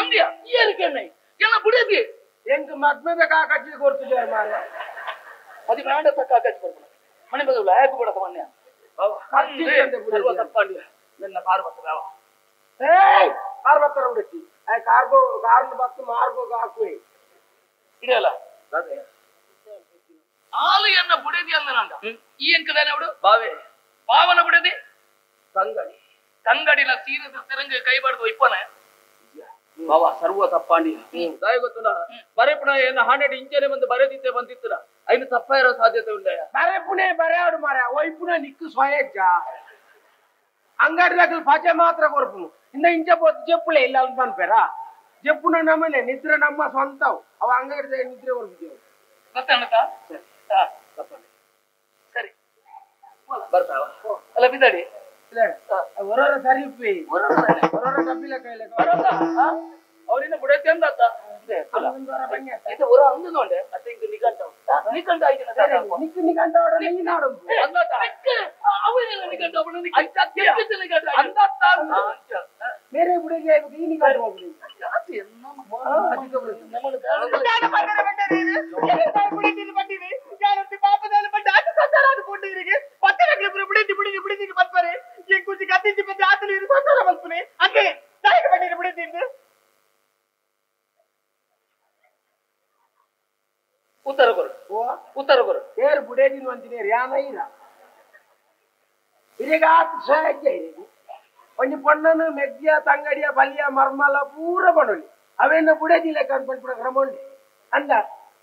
ಅಂದ್ಯ ಏನು ಕೆಣ್ಣೆ ಎಲ್ಲ ಬುಡತಿ ಎಂಕ್ ಮದ್ಮೆದ ಕಾಕಚ್ಚಿ ಕೊಡ್ತಿದ್ದಾರೆ ಮಾರ ಅದು ಬೇಡ ತಕ್ಕ ಕಾಕಚ್ಚಿ ಕೊಡ್ಬೋದು ಮನೆ ಬದಲು ಯಾಕೆ ಬಿಡತ್ತ ಮೊನ್ನೆ ತಪ್ಪಾಂಡಿ ನನ್ನ ಕಾರ್ ಬರ್ತದೆ ಏಯ್ ಕಾರ್ ಬರ್ತಾರ ಬಿಡತಿ ಕಾರ್ಗೋ ಕಾರ್ನ ಬತ್ತು ಮಾರ್ಗೋ ಹಾಕುವೆ ಇದೆಯಲ್ಲ ಆಲು ಎನ್ನ ಬುಡದಿ ಅಂದನಾಂಡ ಈ ಎಂಕದಾನೆ ಅವಡು ಬಾವೆ ಬಾವನ ಬುಡದಿ ತಂಗಡಿ ತಂಗಡಿನ ಸೀರದ ತಿರಂಗ ಕೈಬಾರ್ದು ಒಯ್ಪನೆ ಬಾವ ಸರ್ವ ತಪ್ಪಾಂಡಿ ದಾಯ ಗೊತ್ತುನ ಬರೆಪುಣ ಏನ ಹಾನೆಡ್ ಇಂಚನೆ ಬಂದು ಬರೆದಿದ್ದೆ ಬಂದಿತ್ತುನ ಐನು ತಪ್ಪ ಇರೋ ಸಾಧ್ಯತೆ ಉಂಡಯ್ಯ ಬರೆಪುಣೆ ಬರೆಯಾಡು ಮಾರ ಒಯ್ಪುಣ ನಿಕ್ಕು ಸ್ವಯಜ್ಜ ಅಂಗಡಿ ಪಜೆ ಮಾತ್ರ ಕೊರ್ಪುನು ಇನ್ನ ಇಂಚ ಪೋತು ಜೆಪ್ಪುಲೆ ಇಲ್ಲ ಅಂತ ಅನ್ಪೇರ ಜೆಪ್ಪುನ ನಮ್ಮನೆ ನಿದ್ರೆ ನಮ್ಮ ಸ್ವಂತವು ಅವ ಅಂಗಡಿ ನಿದ್ರೆ ಕೊರ್ಪಿದ್ದೇವೆ ಸರಿ ಬರ್ತಾವ ಅಲ್ಲ ಬಿದ್ದಾಡಿ ಹೊರರ ಸರಿ ಹೊರರ ಡಬ್ಬಿಲ ಕೈಲೆ ಅವರಿನ್ನ ಬುಡತಿ ಅಂದ ಬೇರೆ ಬುಡಿಗೆ ಈ ನಿಘಂಟು ಹೋಗ್ಲಿ ಉತ್ತರ ಕೊರು ಉತ್ತರ ಕೊರು ಏರು ಬುಡೇದಿನ ಅಂತೀನಿ ಯಾನ ಇಲ್ಲ ಇರಿಗಾತ್ ಸಹಜ ಇರಿಗೆ ಒಂಜಿ ಪೊಣ್ಣನು ಮೆಗ್ಗಿಯ ತಂಗಡಿಯ ಬಲಿಯ ಮರ್ಮಲ ಪೂರ ಪಣೊಲಿ ಅವೇನ ಬುಡೇದಿಲ್ಲ ಕನ್ಪಂಡ್ ಕ್ರಮ ಉಂಡೆ ಅಂದ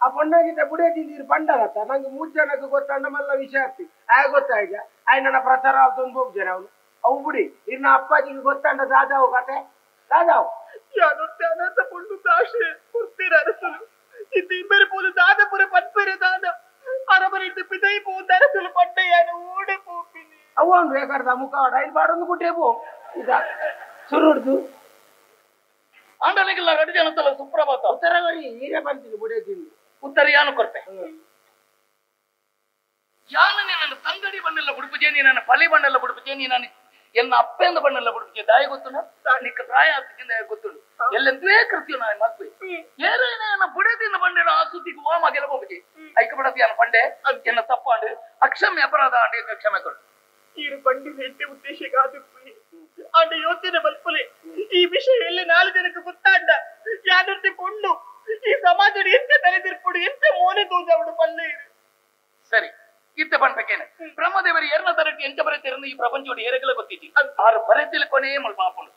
ಆ ಪೊಣ್ಣಗಿದ್ದ ಬುಡೇದಿ ನೀರು ಪಂಡರತ್ತ ನಂಗೆ ಮೂರು ಜನಕ್ಕೆ ಗೊತ್ತಂಡ ಮಲ್ಲ ವಿಷಯ ಆಗ್ತಿ ಆಯ ಗೊತ್ತಾಯ್ತ ಆಯ್ ನನ್ನ ಪ್ರಚಾರ ಆಲ್ತೊಂದು ಹೋಗ್ಜನ ಅವನು ಅವು ಬುಡಿ ಇನ್ನ ಅಪ್ಪಾಜಿಗೆ ಗೊತ್ತಂಡ ದಾದಾವು ಕತೆ ದಾದಾವು ಯಾನೊತ್ತೆ ಪೊಣ್ಣು ದಾಶೆ ಕೊಡ್ತೀರ ಅರಸಲು ಇಬ್ಬರು ಪೋದು ದಾದಪುರ ಪತ್ಪೆರೆ ದಾದ ಅರಮನೆ ಪಿದೈ ಪೋ ದರಸಲು ಪಟ್ಟೆಯಾನ ಓಡೆ ಪೋಪಿನಿ ಅವು ಬೇಕಾರ್ದ ಮುಖ ಐದು ಬಾಡೊಂದು ಕುಟ್ಟೆ ಪೋ ಇದ ಸುರುಡ್ದು ಆಂಡಲಿಗೆಲ್ಲ ರಡಿ ಜನತಲ್ಲ ಸುಪ್ರಭಾತ ಉತ್ತರ ಬರಿ ಹೀರೆ ಬಂತೀನಿ ಬುಡೆ ತಿಂದು ಉತ್ತರ ಯಾನು ಕೊರ್ಪೆ ಯಾನು ನನ್ನ ತಂಗಡಿ ಬಣ್ಣೆಲ್ಲ ಬುಡುಪುಜೆ ನೀ ನನ್ನ ಪಲಿ ಬಣ್ಣೆಲ್ಲ ಬುಡುಪುಜೆ ನೀ ನಾನು ಎನ್ನ ಅಪ್ಪೆಂದ ಬಣ್ಣೆಲ್ಲ ಬುಡುಪುಜೆ ದಾಯ ಗೊತ್ತುನ ನಿಕ್ಕ ಪ್ರಾಯ ಆಗ್ತಿದ್ದ ಗೊತ್ತುಂಡು ಎಲ್ಲೆಂತವೇ ಕೃತ್ಯ ನಾನು ಮತ್ವೆ ಏನೇನ ಬುಡದಿಂದ ಬಂಡೆನ ಆ ಸುದ್ದಿಗೆ ಓಮ ಗೆಲಬೋಬುಜಿ ಐಕ ಬಡತಿ ಪಂಡೆ ಎನ್ನ ತಪ್ಪಾಂಡು ಅಕ್ಷಮ್ಯ ಅಪರಾಧ ಅಂಡೆ ಕ್ಷಮೆ ಕೊಡು ಈರು ಬಂಡಿ ಹೆಟ್ಟೆ ಉದ್ದೇಶಕ್ಕಾದ ಅಂಡ ಯೋಚನೆ ಬಲ್ಪಲೆ ಈ ವಿಷಯ ಎಲ್ಲ ನಾಲ್ಕು ಜನಕ್ಕೆ ಗೊತ್ತಾಂಡ ಯಾನೊತ್ತಿ ಪೊಣ್ಣು ಈ ಸಮಾಜದ ಎಂತ ತಲೆದಿರ್ಪುಡು ಎಂತ ಮೋನೆ ತೋಜಾವಡು ಪಲ್ಲೆ ಸರಿ ಇತ್ತ ಪಣ್ಬೇಕೇನೆ ಬ್ರಹ್ಮದೇವರು ಏರ್ನ ತರಟಿ ಎಂಚ ಬರೆತಿರನ್ನು ಈ ಪ್ರಪಂಚೋಡು ಏರಗಲ ಗೊತ್ತಿದ್ದಿ ಆರು ಬರೆತಿಲ್ ಕೊನೆ ಮುಲ್ಪ ಆಪುಂಡು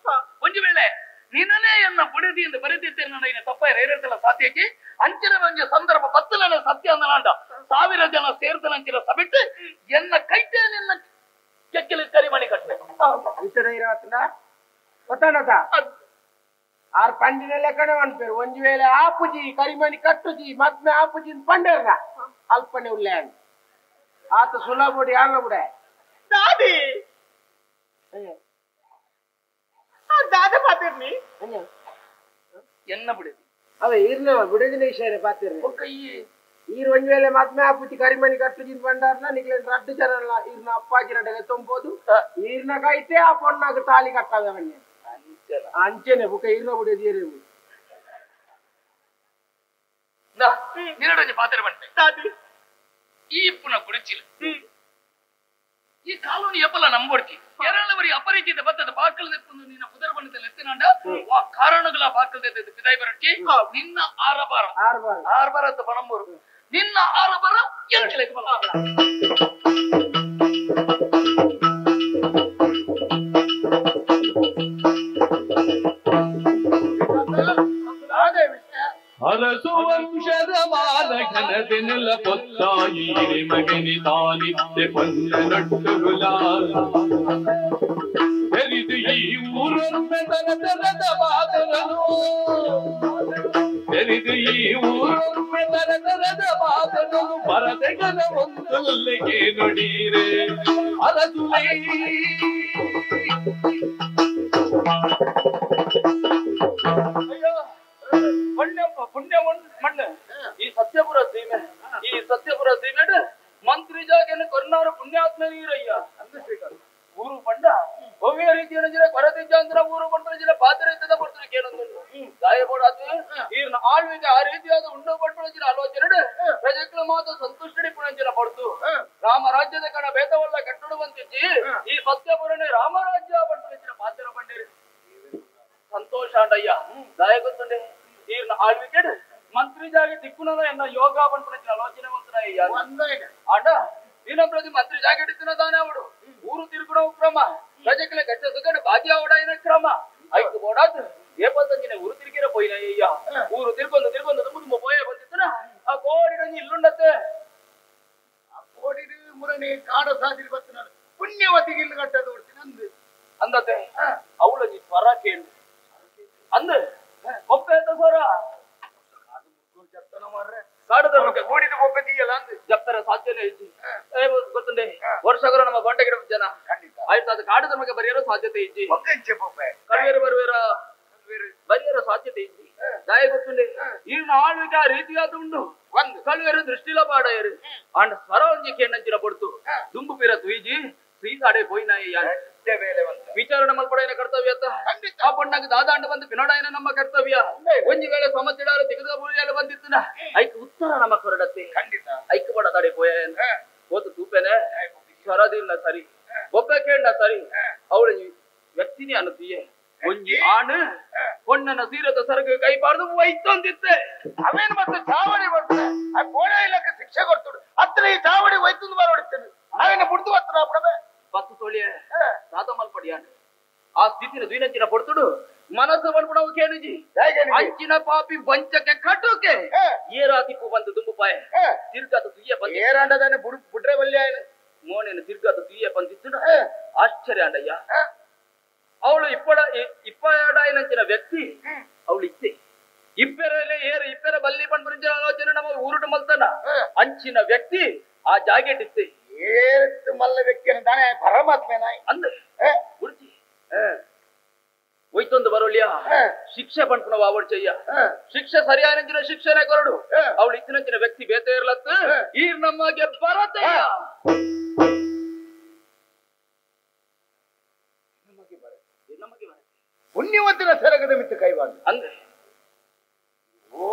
ಒಂಜಿ ವೇಳೆ ನಿನ್ನನೇ ಎನ್ನ ಬುಡದಿಯಿಂದ ಬರೆದಿದ್ದೇನೆ ನನ್ನ ತಪ್ಪ ಏರಿರ್ತಲ್ಲ ಸಾಧ್ಯಕ್ಕೆ ಅಂಚಿನ ಒಂಜಿ ಸಂದರ್ಭ ಬತ್ತಲನ ಸತ್ಯ ಅಂದನಾಂಡ ಸಾವಿರ ಜನ ಸೇರ್ತನಂಚಿನ ಸಬಿಟ್ಟು ಎನ್ನ ಕೈಟೆ ನಿನ್ನ ಕೆಕ್ಕಲಿ ಕರಿಮಣಿ ಕಟ್ಟೆ ಗೊತ್ತಾನತ ಆರ್ ಪಂಡಿನ ಲೆಕ್ಕನೆ ಅನ್ಪೇರು ಒಂಜಿ ವೇಳೆ ಆಪುಜಿ ಕರಿಮಣಿ ಕಟ್ಟುಜಿ ಮದ್ಮೆ ಆಪುಜಿ ಪಂಡೇರ್ನ ಅಲ್ಪನೆ ಉಲ್ಲೆ ಆತ ಸುಲಭ ಯಾರ ಬಿಡೆ ದಾದಿ ದಾದ ಪಾತಿರ್ನಿ ಎನ್ನ ಬಿಡದಿ ಅವ ಈರ್ನ ಬಿಡದಿನ ವಿಷಯ ಪಾತಿರ್ನಿ ಈರ್ ಒಂಜಿ ವೇಳೆ ಮದ್ಮೆ ಆಪುಜಿ ಕರಿಮಣಿ ಕಟ್ಟುಜಿ ಪಂಡಾರ್ನ ನಿಕ್ಲೆ ರಡ್ಡು ಜನ ಈರ್ನ ಅಪ್ಪಾಜಿ ನಡೆ ತೊಂಬೋದು ಈರ್ನ ಕೈತೆ ಆ ಪೊಣ್ಣಾಗ ತಾಲಿ ಕಟ್ಟಾದ ಬನ್ನಿ ಅಂಚೆನೆ ಬುಕ್ಕ ಈರ್ನ ಬಿಡದಿ ಏರಿ ನಿನ್ನಡೊಂಜಿ ಪಾತ್ರ ಬಂಟೆ ಈ ಪುನಃ ಕುಡಿಚಿಲ್ಲ ಈ ಕಾಲೋನಿ ಎಪ್ಪಲ ನಂಬೋಡ್ತಿ ಎರಳವರಿ ಅಪರಿಚಿತ ಬತ್ತದ ಬಾಕಲ್ ನೆಪ್ಪುಂದು ನಿನ್ನ ಪುದರ್ ಬಣ್ಣದಲ್ಲಿ ಎತ್ತಿನಾಂಡ ವಾ ಕಾರಣಗಳ ಬಾಕಲ್ ಪಿದಾಯಿ ಬರಟ್ಟಿ ನಿನ್ನ ಆರಬಾರ ಆರ್ಬಾರ ಅಂತ ಪಣಂಬೂರು ನಿನ್ನ ಆರಬಾರ ಎಂಚಲೆ ಅರಸು ವಂಶದ ಮಾಲಕನದೆನೆಲ ಪೊತ್ತಾಯಿ ಮಗನಿ ತಾನಿತ್ತೆ ಪೊನ್ನನೊಟ್ಟುಗುಲ ತೆರಿದು ಈ ಊರೊಮ್ಮೆ ತರತರದ ಮಾತನನು ತೆರಿದು ಈ ಊರೊಮ್ಮೆ ತರತರದ ಮಾತನನು ಬರದೆಗನ ಒಂದೊಲ್ಲೆಗೆ ನುಡೀರೆ ಅರಸುಲೇ ಪುಣ್ಯಪ್ಪ ಪುಣ್ಯ ಈರ್ನ ಆಳ್ವಿಕೆ ಆ ರೀತಿಯಾದ ಉಂಡು ಪಡ್ಪುಣಂಚಿನ ಆಲೋಚನೆ ಪ್ರಜೆಗಳ ಮಾತ್ರ ಸಂತುಷ್ಟಡಿ ಪುಣಂಚಿನ ಪಡ್ತು ರಾಮರಾಜ್ಯದ ಕಣ ಭೇದವಲ್ಲ ಕಟ್ಟುಡುವಂತಿಜ್ಜಿ ಈ ಸತ್ಯಪುರನೇ ರಾಮರಾಜ್ಯ ಪಡ್ಪುಣಂಚಿನ ಪಾತ್ರ ಬಂಡೇರಿ ಸಂತೋಷ ಅಂಡಯ್ಯ ದಾಯಗೊತ್ತುಂಡೆ ಈರ್ನ ಆಳ್ವಿಕೆ ಮಂತ್ರಿ ಜಾಗೆ ದಿಕ್ಕುನ ಎನ್ನ ಯೋಗ ಪಡ್ಪುಣಂಚಿನ ಆಲೋಚನೆ ಮಂತ್ರ ಆಂಡ ದಿನ ಪ್ರತಿ ಮಂತ್ರಿ ಜಾಗೆ ಹಿಡಿತಿನ ಅವಡು ಊರು ತಿರುಗುಣ ಕ್ರಮ ಪ್ರಜೆಗಳ ಕಷ್ಟ ಸುಖ ಭಾಗ್ಯ ಅವಡ ಕ್ರಮ ಐಕು ಬೋಡಾದ್ ఏ పద్ధతినే ఊరు తిరిగిన పోయినా అయ్యా ఊరు తిరుగొందు తిరుగొందు దుమ్ము పోయే ಬಂದಿತ್ತನ ಆ ಕೋಡಿಡಂಗಿ ಇಲ್ಲುಂಡತ್ತೆ ಆ ಕೋಡಿಡು ಮುರನೆ ಕಾಡ ಸಾದಿರಿ ಬತ್ತನ ಪುಣ್ಯವತಿಗೆ ಇಲ್ಲು ಕಟ್ಟದು ಹೊಡ್ತೀನಿ ಅಂದು ಅಂದತೆ ಅವಳಂಜಿ ಸ್ವರ ಕೇಳು ಅಂದ ಒಪ್ಪೇತ ಸ್ವರ ಜಪ್ತನ ಮಾರ್ರೆ ಕಾಡದ ಕೋಡಿದು ಒಪ್ಪೆ ತೀಯಲ್ಲ ಅಂದು ಜಪ್ತರ ಸಾಧ್ಯನೇ ಇಜ್ಜಿ ಗೊತ್ತುಂಡೆ ವರ್ಷಗರು ನಮ್ಮ ಬಂಡೆ ಗಿಡ ಜನ ಆಯ್ತು ಅದು ಕಾಡದ ನಮಗೆ ಬರೆಯಲು ಸಾಧ್ಯತೆ ಇಜ್ಜಿ ಕಲ್ವೇರು ಬರುವೇರ ಬರಿಯರ ಸಾಧ್ಯತೆ ಇಜ್ಜಿ ದಾಯ ಗೊತ್ತುಂಡೆ ಈ ಆಳ್ವಿಕೆ ಆ ರೀತಿಯಾದ ಉಂಡು ಒಂದು ಕಲ್ವೇರು ದೃಷ್ಟಿಲ ಪಾಡಯರು ಅಂಡ್ ಸ್ವರ ಒಂಜಿ ಕೇಂಡಂಚಿನ ಪಡ್ತು ದುಂಬು ಪಿರ ತುಯಿಜಿ ಸೀತಾಡೆ ಪೋಯಿನ ವಿಚಾರಣೆ ಮಲ್ಪಡೈನ ಕರ್ತವ್ಯ ಆ ಪಣ್ಣಾಗ ದಾದಾಂಡ ಬಂದು ಪಿನೋಡಾಯನ ನಮ್ಮ ಕರ್ತವ್ಯ ಒಂಜಿ ವೇಳೆ ಸಮಸ್ಯೆಡಾರು ತೆಗೆದ ಬುಳಿಯಾಲ ಬಂದಿತ್ತನ ಐಕ್ ಉತ್ತರ ನಮ್ಮ ಕೊರಡತ್ತೆ ಐಕ್ ಬಡ ದಾಡೆ ಪೋಯ ಹೋತು ತೂಪೆನೆ ಸ್ವರದಿಲ್ಲ ಸರಿ ಒಬ್ಬ ಕೇಂಡ ಸರಿ ಅವಳ ವ್ಯಕ್ತಿನೇ ಅನ್ನುತ್ತೀಯೇ ಒಂಜಿ ಆಣು பொண்ணன ಸೀರದ ಸರಕು ಕೈ ಪಾಡ್ದು ಒಯ್ತೊಂದಿತ್ತೆ ಅವೇನು ಮತ್ತೆ ಚಾವಡಿ ಬರ್ತದೆ ಆ ಕೋಣೆ ಇಲ್ಲಕ್ಕೆ ಶಿಕ್ಷೆ ಕೊಡ್ತುಡು ಅತ್ರ ಈ ಚಾವಡಿ ಒಯ್ತುಂದು ಬರೋಡಿತ್ತೇನೆ ಅವೇನ ಬುಡ್ದು ಬರ್ತದ ಅಪ್ಪಡವೆ ಪತ್ತು ತೋಳಿಯ ತಾತ ಮಲ್ಪಡಿಯಾಣ ಆ ಸ್ಥಿತಿನ ದ್ವಿನಂಚಿನ ಪಡ್ತುಡು ಮನಸ್ಸು ಬಲ್ಪುಣವು ಕೇಳಿಜಿ ಅಂಚಿನ ಪಾಪಿ ವಂಚಕೆ ಕಟುಕೆ ಏರಾತಿಪ್ಪು ಬಂದು ದುಂಬುಪಾಯ ತಿರ್ಗಾತ ತುಯ್ಯ ಬಂದು ಏರಾಂಡದಾನೆ ಬುಡ್ರೆ ಬಲ್ಯ ಮೋನೇನು ತಿರ್ಗಾತ ತುಯ್ಯ ಬಂದಿತ್ತು ಆಶ್ಚರ್ಯ ಅಂಡಯ್ಯ ಅವಳು ಇಪ್ಪಡ ಇಪ್ಪಡಾಯನಂಚಿನ ವ್ಯಕ್ತಿ ಅವಳು ಇತ್ತೆ ಇಪ್ಪೆರಲೆ ಏರು ಇಪ್ಪೆರ ಬಲ್ಲಿ ಪಂಪರಿಂಚಿನ ಆಲೋಚನೆ ನಮ್ಮ ಊರುಟು ಮಲ್ತನ ಅಂಚಿನ ವ್ಯಕ್ತಿ ಆ ಜಾಗೆಟ್ ಇತ್ತೆ ಏತ್ತು ಮಲ್ಲ ವ್ಯಕ್ತಿ ತಾನೆ ಪರಮಾತ್ಮೇನ ಅಂದ ಗುರುಜಿ ಒಯ್ತೊಂದು ಬರೋಲಿಯ ಶಿಕ್ಷೆ ಪಂಪುನ ವಾವಡ್ಚಯ್ಯ ಶಿಕ್ಷೆ ಸರಿಯಾನಂಚಿನ ಶಿಕ್ಷೆನೆ ಕೊರಡು ಅವಳು ಇತ್ತಿನಂಚಿನ ವ್ಯಕ್ತಿ ಬೇತೆ ಇರ್ಲತ್ತು ಈ ನಮಗೆ ಬರತಯ್ಯ ಪುಣ್ಯವಂತನ ಸೆರಗದ ಮಿತ್ತು ಕೈವಾಡ ಅಂದ್ರೆ ಓ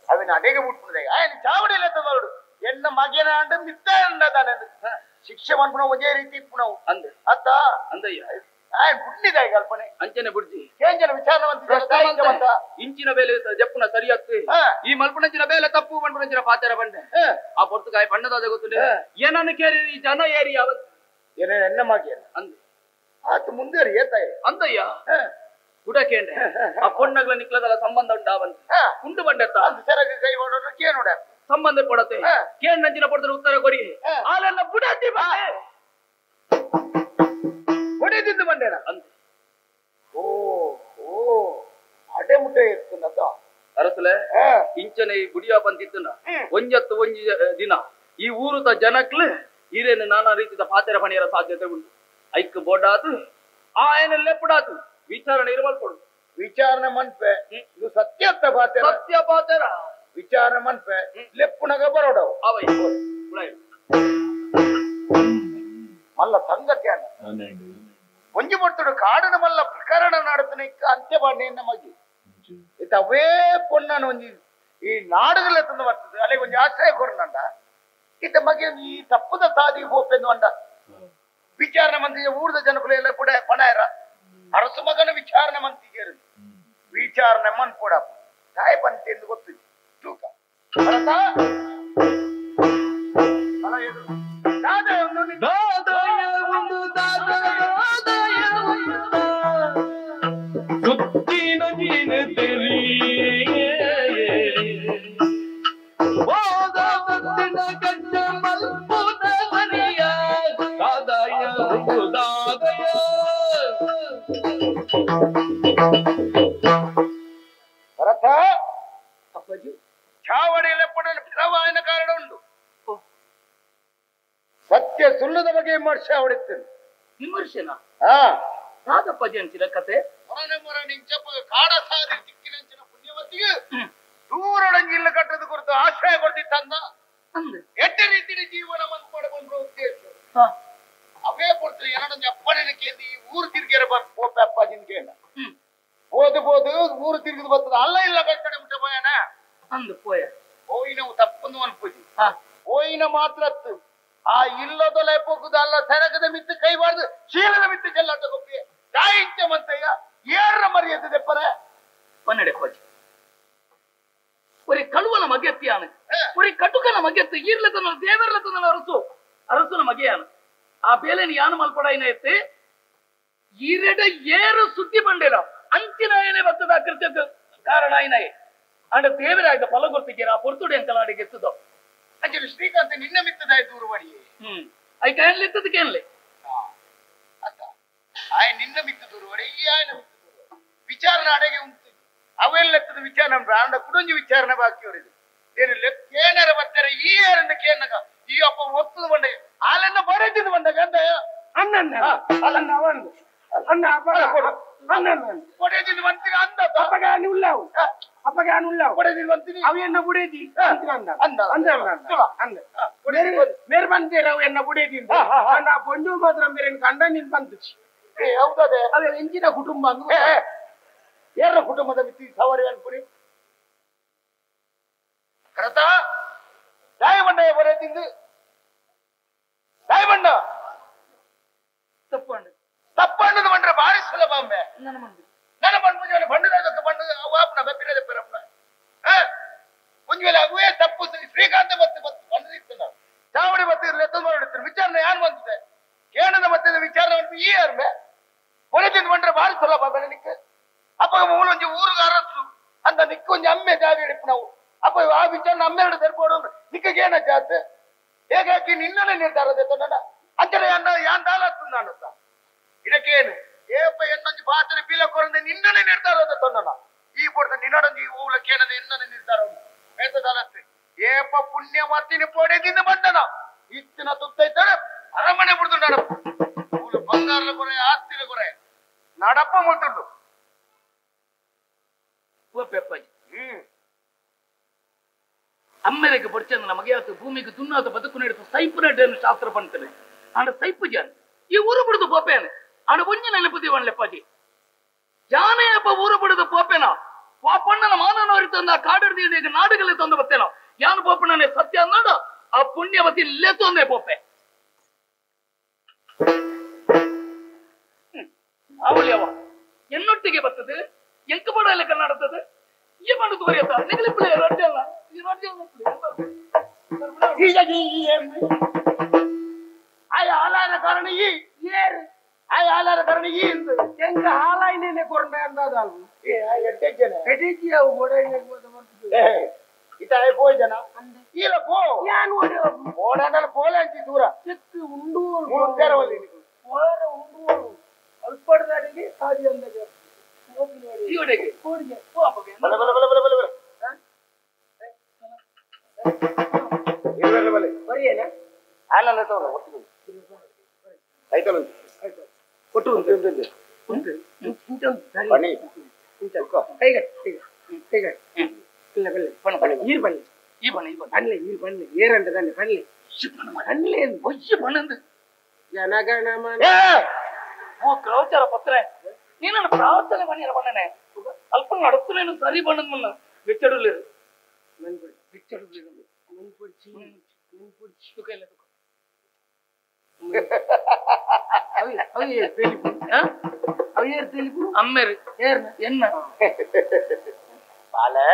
ಅವನ ಅಡೆಗೆ ಬಿಟ್ಬಿಡಿದೆ ఆయన ಚಾವಡಿಲ್ಲ ತಗೋಡು ಎನ್ನ ಮಗನ ಅಂಡ ಮಿತ್ತ ಅಂಡದಾನೆ ಶಿಕ್ಷೆ ಮನ್ಪುಣ ಒಂದೇ ರೀತಿ ಇಪ್ಪುಣವು ಅಂದೆ ಅತ್ತ ಅಂದಯ್ಯ ఆయన ಬುಡ್ಡಿದಾಯ ಕಲ್ಪನೆ ಅಂಚನೆ ಬುಡ್ಜಿ ಕೇಂಜನ ವಿಚಾರವಂತ ಇಂಚಿನ ಬೇಲೆ ಜಪ್ಪುನ ಸರಿಯಾಗ್ತು ಈ ಮಲ್ಪುಣಂಚಿನ ಬೇಲೆ ತಪ್ಪು ಮನ್ಪುಣಂಚಿನ ಪಾತೆರ ಬಂಡೆ ಆ ಪೊರ್ತುಕಾಯಿ ಬಣ್ಣದಾದ ಗೊತ್ತುಂಡೆ ಏನನ್ನು ಕೇರಿ ಈ ಜನ ಏರಿ ಯಾವ ಏನೇ ಎನ್ನ ಮಗಿಯನ್ನ ಅಂದೆ ಆತ ಮುಂದೆ ಏತಾಯ ಅಂದಯ್ಯ ಗುಡ ಕೇಂದ್ರ ಆ ಪೊಣ್ಣಗಳ ನಿಕ್ಲದಲ್ಲ ಸಂಬಂಧ ಉಂಟಾ ಬಂತ ಉಂಡು ಬಂಡೆತ್ತ ಸೆರಗ ಕೈ ಮಾಡೋರು ಕೇನುಡ ಸಂಬಂಧ ಪಡತೆ ಕೇಂದ್ರ ಪಡೆದ್ರೆ ಉತ್ತರ ಕೊರಿ ಆಲೆಲ್ಲ ಬುಡತಿ ಹೊಡೆದಿದ್ದು ಬಂಡೇನ ಅಂದ ಓ ಓ ಅಡೆ ಮುಟ್ಟೆ ಇರ್ತನದ ಅರಸಲೆ ಇಂಚನೆ ಈ ಗುಡಿಯ ಬಂದಿತ್ತನ ಒಂಜತ್ತು ಒಂಜಿ ದಿನ ಈ ಊರುದ ಜನಕ್ಲು ಈರೇನು ನಾನಾ ರೀತಿಯ ಪಾತೆರ ಪಣಿಯರ ಸಾಧ್ಯತೆ ಉಂಟು ಐಕ್ ಬೋಡಾತು ಆಯನಲ್ಲೇ ಪುಡಾತು ವಿಚಾರಣೆ ಇರಮಲ್ಪಡು ವಿಚಾರಣೆ ಮನ್ಪೆ ಇದು ಸತ್ಯತ್ತ ಪಾತೆರ ಸತ್ಯ ಪಾತೆರ ವಿಚಾರಣೆ ಮನ್ಪೆ ಲೆಪ್ಪುನಗ ಬರೋಡವು ಅವೈ ಮಲ್ಲ ಸಂಗತಿ ಅಣ್ಣ ಒಂಜಿ ಪಡ್ತುಡು ಕಾಡನ ಮಲ್ಲ ಪ್ರಕರಣ ನಾಡತನ ಅಂತ್ಯ ಬಾಡ್ನೆ ನಮಗೆ ಇತ್ತ ಅವೇ ಪೊಣ್ಣನ ಒಂಜಿ ಈ ನಾಡುಗಳ ತಂದು ಬರ್ತದೆ ಅಲ್ಲೇ ಒಂಜಿ ಆಶ್ರಯ ಕೊರನಂಡ ಇತ್ತ ಮಗೆ ಈ ತಪ್ಪದ ಸಾದಿ ಹೋಪೆಂದು ಅಂಡ ವಿಚಾರಣೆ ಮಂತ್ರಿ ಊರದ ಜನಕುಲ ಎಲ್ಲ ಕೂಡ ಪಣಾಯರ ಅರಸು ಮಗನ ವಿಚಾರಣೆ ಮಂತ್ರಿ ವಿಚಾರಣೆ ಮನ್ ಕೂಡ ತಾಯಿ ಬಂತೆ ಎಂದು ಗೊತ್ತು ತೂಕ ಭರತ ಅಪ್ಪಾಜಿ ಚಾವಡಿಯಲ್ಲಿ ಪ್ರವಾಯನ ಕಾರಣ ಉಂಟು ಸತ್ಯ ಸುಳ್ಳದ ಬಗ್ಗೆ ವಿಮರ್ಶೆ ಹೊಡಿತೇನೆ ವಿಮರ್ಶೆನಾ ರಾಧಪ್ಪಾಜಿ ಅಂಚಿನ ಕತೆ ಮೊರನೆ ಮೊರನೆ ಇಂಚಪ್ಪ ಕಾಡ ಸಾದಿ ತಿಕ್ಕಿನಂಚಿನ ಪುಣ್ಯವತಿಗೆ ದೂರೊಡಂಗಿ ಇಲ್ಲ ಕಟ್ಟದ ಕುರಿತು ಆಶ್ರಯ ಕೊಡ್ತಿತ್ತಂದ ಎಟ್ಟ ರೀತಿಯ ಜೀವನ ಬಂದ್ಕೊಡ ಉದ್ದೇಶ ಅವೇ ಕೊಡ್ತಾರೆ ಏನೊಂದು ಅಪ್ಪನೇ ಕೇಂದ್ರ ಈ ಊರು ತಿರ್ಗೇರ ಪೋಪೆ ಅಪ್ಪಾಜಿನ ಕೇಳ ಓ ಪೋದು ಪೋದು ಊರು ತಿರುಗಿದು ಬರ್ತದ ಅಲ್ಲ ಇಲ್ಲ ಕಟ್ಟಡ ಮುಟ್ಟ ಪೋಯನ ಅಂದು ಪೋಯ ಹೋಯಿನ ತಪ್ಪಂದು ಅನ್ಪುಜಿ ಹೋಯಿನ ಮಾತ್ರ ಆ ಇಲ್ಲದೊಲೆ ಪೋಕುದ ಅಲ್ಲ ಸೆರಗದ ಮಿತ್ತು ಕೈಬಾರ್ದು ಶೀಲದ ಮಿತ್ತು ಚೆಲ್ಲಾಟ ಕೊಪ್ಪಿ ದಾಯಿತ್ಯ ಮಂತಯ್ಯ ಏರ ಮರ್ಯಾದೆ ದೆಪ್ಪರೆ ಪನ್ನೆಡೆ ಹೋಜಿ ஒரு கழுவன மகத்தியான ஒரு கட்டுக்கன மகத்து ஈர்ல தந்த தேவர்ல தந்த அரசு அரசுன மகையான ಆ ಬೇಲೆನ ಯಾನು ಮಲ್ಪಡಾಯಿನ ಎತ್ತಿ ಈರೆಡ ಏರು ಸುದ್ದಿ ಬಂಡೇರ ಅಂಚಿನ ಏನೇ ಬರ್ತದ ಕೃತ್ಯಕ್ಕೆ ಕಾರಣ ಆಯ್ನಾಯೆ ಅಂಡ ದೇವರಾಗ ಫಲ ಗೊತ್ತಿದ್ದೀರ ಆ ಪೊರ್ತುಡೆ ಅಂಕಲಾಡಿಗೆ ಎತ್ತದೋ ಅಂಚನೆ ಶ್ರೀಕಾಂತ ನಿನ್ನ ಮಿತ್ತದಾಯ ದೂರು ಮಾಡಿ I ಕ್ಯಾನ್ಲೆ ಎತ್ತದ ಕೇನ್ಲೆ ಅತ್ತ ಆಯ್ ನಿನ್ನ ಮಿತ್ತ ದೂರು ಮಾಡಿ ಈ ಆಯ್ನ ಮಿತ್ತ ದೂರು ವಿಚಾರಣೆ ಅಡೆಗೆ ಉಂಟು ಅವೆಲ್ಲ ಎತ್ತದ ವಿಚಾರಣೆ ಅಂಡ ಕುಡೊಂಜಿ ವಿಚಾರಣೆ ಬಾಕಿ ಅವರಿದೆ ಏನು ಕೇನರ ಬರ್ತಾರೆ ಈ ಏರಂದ ಕೇನಗ ಈ ಅಪ್ಪ ಒತ್ತದ ಬಂಡ ಆಲೆನ್ನ ಬರೆದಿದ್ದು ಬಂದಾಗ ಅಂತ ಅಣ್ಣಣ್ಣ ಅಲ್ಲ ಒಂದು ಅಣ್ಣ ಅಪ್ಪ ಅಣ್ಣ ಕೊಡೆದಿದ್ದು ಬಂತೀನಿ ಅಂದ ಅಪ್ಪಗೆ ಉಳ್ಳಾವು ಅಪ್ಪಗೆ ಉಳ್ಳಾವು ಕೊಡೆದಿದ್ದು ಬಂತೀನಿ ಅವು ಎನ್ನ ಬುಡೇದಿ ಅಂದ ಅಂದ ಅಂದ ಅಂದ ಮೇರ್ ಬಂತೀರ ಅವು ಎನ್ನ ಬುಡೇದಿ ಅಂದ ಪೊಂಜು ಮಾತ್ರ ಮೇರೆ ಕಂಡ ನೀನ್ ಬಂತು ಹೌದದೇ ಅದೇ ಎಂಜಿನ ಕುಟುಂಬ ಏರ ಕುಟುಂಬದ ಮಿತಿ ಸವಾರಿ ಅನ್ಪುರಿ ಕರತ ದಾಯಬಂಡ ಬರೆದಿಂದು ದಾಯಬಂಡ ತಪ್ಪಂಡು ತಪ್ಪಣ್ಣದ ಬಂಡ್ರೆ ಭಾರಿ ಸುಲಭ ಅಮ್ಮೆ ನನ್ನ ಮಂಡು ನನ್ನ ಬಂಡು ಬಂಡದ ಬಂಡು ವಾಪನ ಬೆಪ್ಪಿರದ ಪೆರಪ್ಪ ಒಂದು ವೇಳೆ ಅವೇ ತಪ್ಪು ಶ್ರೀಕಾಂತ ಮತ್ತೆ ಬಂದಿತ್ತು ನಾವು ಚಾವಡಿ ಮತ್ತೆ ಲೆತ್ತದ ಮಾಡಿರ್ತಾರೆ ವಿಚಾರಣೆ ಯಾರು ಬಂದಿದೆ ಕೇಳದ ಮತ್ತೆ ವಿಚಾರಣೆ ಈ ಯಾರ್ಮೆ ಬರೆದಿಂದು ಬಂಡ್ರೆ ಭಾರಿ ಸುಲಭ ಬೆಳಲಿಕ್ಕೆ ಅಪ್ಪ ಮೂಲೊಂಜಿ ಊರುಗ ಅರಸು ಅಂತ ನಿಕ್ಕೊಂಜಿ ಅಮ್ಮೆ ಜಾಗ ಹಿಡಿಪು ನಾವು ಅಪ್ಪ ಆ ವಿಚಾರಣೆ ಅಮ್ಮೆರಡು ತೆರ್ಪೋಡು ನಿಕ್ಕಗೆ ಏನ ಜಾತ್ ಹೇಗಾಗಿ ನಿನ್ನನೆ ನಿರ್ಧಾರ ತನ್ನ ಅಂಚನೆ ಅನ್ನ ಯಾನ್ ದಾಲತ್ತು ನಾನು ಇದಕ್ಕೇನು ಏಪ ಎನ್ನೊಂಜಿ ಪಾತ್ರೆ ಪೀಲ ಕೊರಂದೆ ನಿನ್ನನೆ ನಿರ್ಧಾರ ತನ್ನ ಈ ಪೊಡ್ತ ನಿನ್ನಡೊಂಜಿ ಊಲಕ್ಕೇನದೆ ಎನ್ನನೆ ನಿರ್ಧಾರ ದಾಲತ್ತು ಏಪ ಪುಣ್ಯ ಮತ್ತಿನ ಪೊಡೆದಿಂದ ಬಂದನ ಇತ್ತಿನ ತುತ್ತೈತಾನೆ ಅರಮನೆ ಬಿಡ್ದು ನಡಪ್ಪ ಊಲು ಬಂಗಾರದ ಕೊರೆ ಆಸ್ತಿನ ಕೊರೆ ನಡಪ್ಪ ಮುಳ್ತುಂಟು ಅಮ್ಮೆರೆಗೆ ಬಡ್ಚಂದ ನಮಗೆ ಆತು ಭೂಮಿಗೆ ದುನ್ನಾತ ಬದುಕು ನಡೆದು ಸೈಪು ನಡ್ಡನ್ನು ಶಾಸ್ತ್ರ ಪಂತನೆ ಆಂಡ ಸೈಪು ಜಾನ್ ಈ ಊರು ಬಿಡುದು ಪೋಪೇನೆ ಆಂಡ ಒಂಜಿ ನೆನಪು ಲೆಪ್ಪಾಜಿ ಜಾನೇ ಅಪ್ಪ ಊರು ಬಿಡುದು ಪೋಪೇನ ಪಾಪಣ್ಣನ ಮಾನನವರಿ ತಂದ ಕಾಡಿರ್ದಿ ನಾಡುಗಳೇ ತಂದು ಬರ್ತೇನೋ ಯಾನು ಪೋಪಣ್ಣನೇ ಸತ್ಯ ಅಂದಾಡ ಆ ಪುಣ್ಯವತಿ ಇಲ್ಲೇ ತೊಂದೆ ಪೋಪೆ ಅವಳಿಯವ ಎನ್ನೊಟ್ಟಿಗೆ ಬರ್ತದೆ ಎಂಕ ಬಡ ಎಲ್ಲ ಕನ್ನಡತದೆ ಈ ಮಾಡುದು ಬರೆಯತ್ತ ನಿಗಲಿ ಪಿಳ್ಳೆ ರೊಡ್ಡಿ ಅಲ್ಲ ಈ ರೊಡ್ಡಿ ಆಯ ಹಾಲಾರ ಕಾರಣ ಈ ಏರು ಆಯ ಹಾಲಾರ ಕಾರಣ ಈ ಎಂಕ ಹಾಲಾಯಿನೇ ಕೊರಂಡ ಅಂದಾದಲ್ಲ ಏ ಎಡ್ಡೆ ಜನ ಎಡ್ಡೆಜಿ ಅವು ಗೋಡೆ ಇತ ಆಯ ಪೋಯ್ ಜನ ಇಲ್ಲ ಪೋ ಯಾನ್ ಓಡಿ ಓಡಾಡಲ್ಲ ಪೋಲೆ ಅಂಚಿ ದೂರ ಚೆಕ್ಕು ಉಂಡು ಮೂರು ತೇರವಲ್ಲಿ ವಾರ ಉಂಡು ಅಲ್ಪಡದಾಡಿಗೆ ಸಾದಿ ಅಂದಾಗ ಬಲೆ ಬಲೆ ಬಲೆ ಬಲೆ ಬಲೆ ಬಲೆ ಬಲೆ ಬಲೆ ಬರಿಯೇನ ಅಲ್ಲ ತೋಲ ಒಟ್ಟು ಆಯ್ತಲ್ಲ ಕೊಟ್ಟು ಉಂಟು ಉಂಟು ಉಂಟು ಉಂಟು ಬನ್ನಿ ಕೈಗಟ್ ಕೈಗಟ್ ಇಲ್ಲ ಬಲ್ಲೆ ಬಣ್ಣ ಬಣ್ಣ ನೀರು ಬನ್ನಿ ಈ ಬಣ್ಣ ಈ ಬಣ್ಣ ಬನ್ನಿ ನೀರು ಬನ್ನಿ ಏರಂತ ತಾನೆ ಬನ್ನಿ ಬನ್ನಿ ಒಯ್ಯ ಬಣ್ಣಂದು ಜನಗಣಮನ ಓ ಕ್ರೌಚಾರ ಪತ್ರ ನೀನು ಪ್ರಾರ್ಥನೆ ಬನ್ನಿರ ಬಣ್ಣನೆ ಅಲ್ಪ ನಡಪುನೇನು ಸರಿ ಬಣ್ಣದ ಮುನ್ನ ಬೆಚ್ಚಡುಲಿರು ಬೆಚ್ಚಡುಲಿರು ತುಕ ಇಲ್ಲ ತುಕ ಅಮ್ಮೇರು ಎನ್ನ ಬಾಲೆ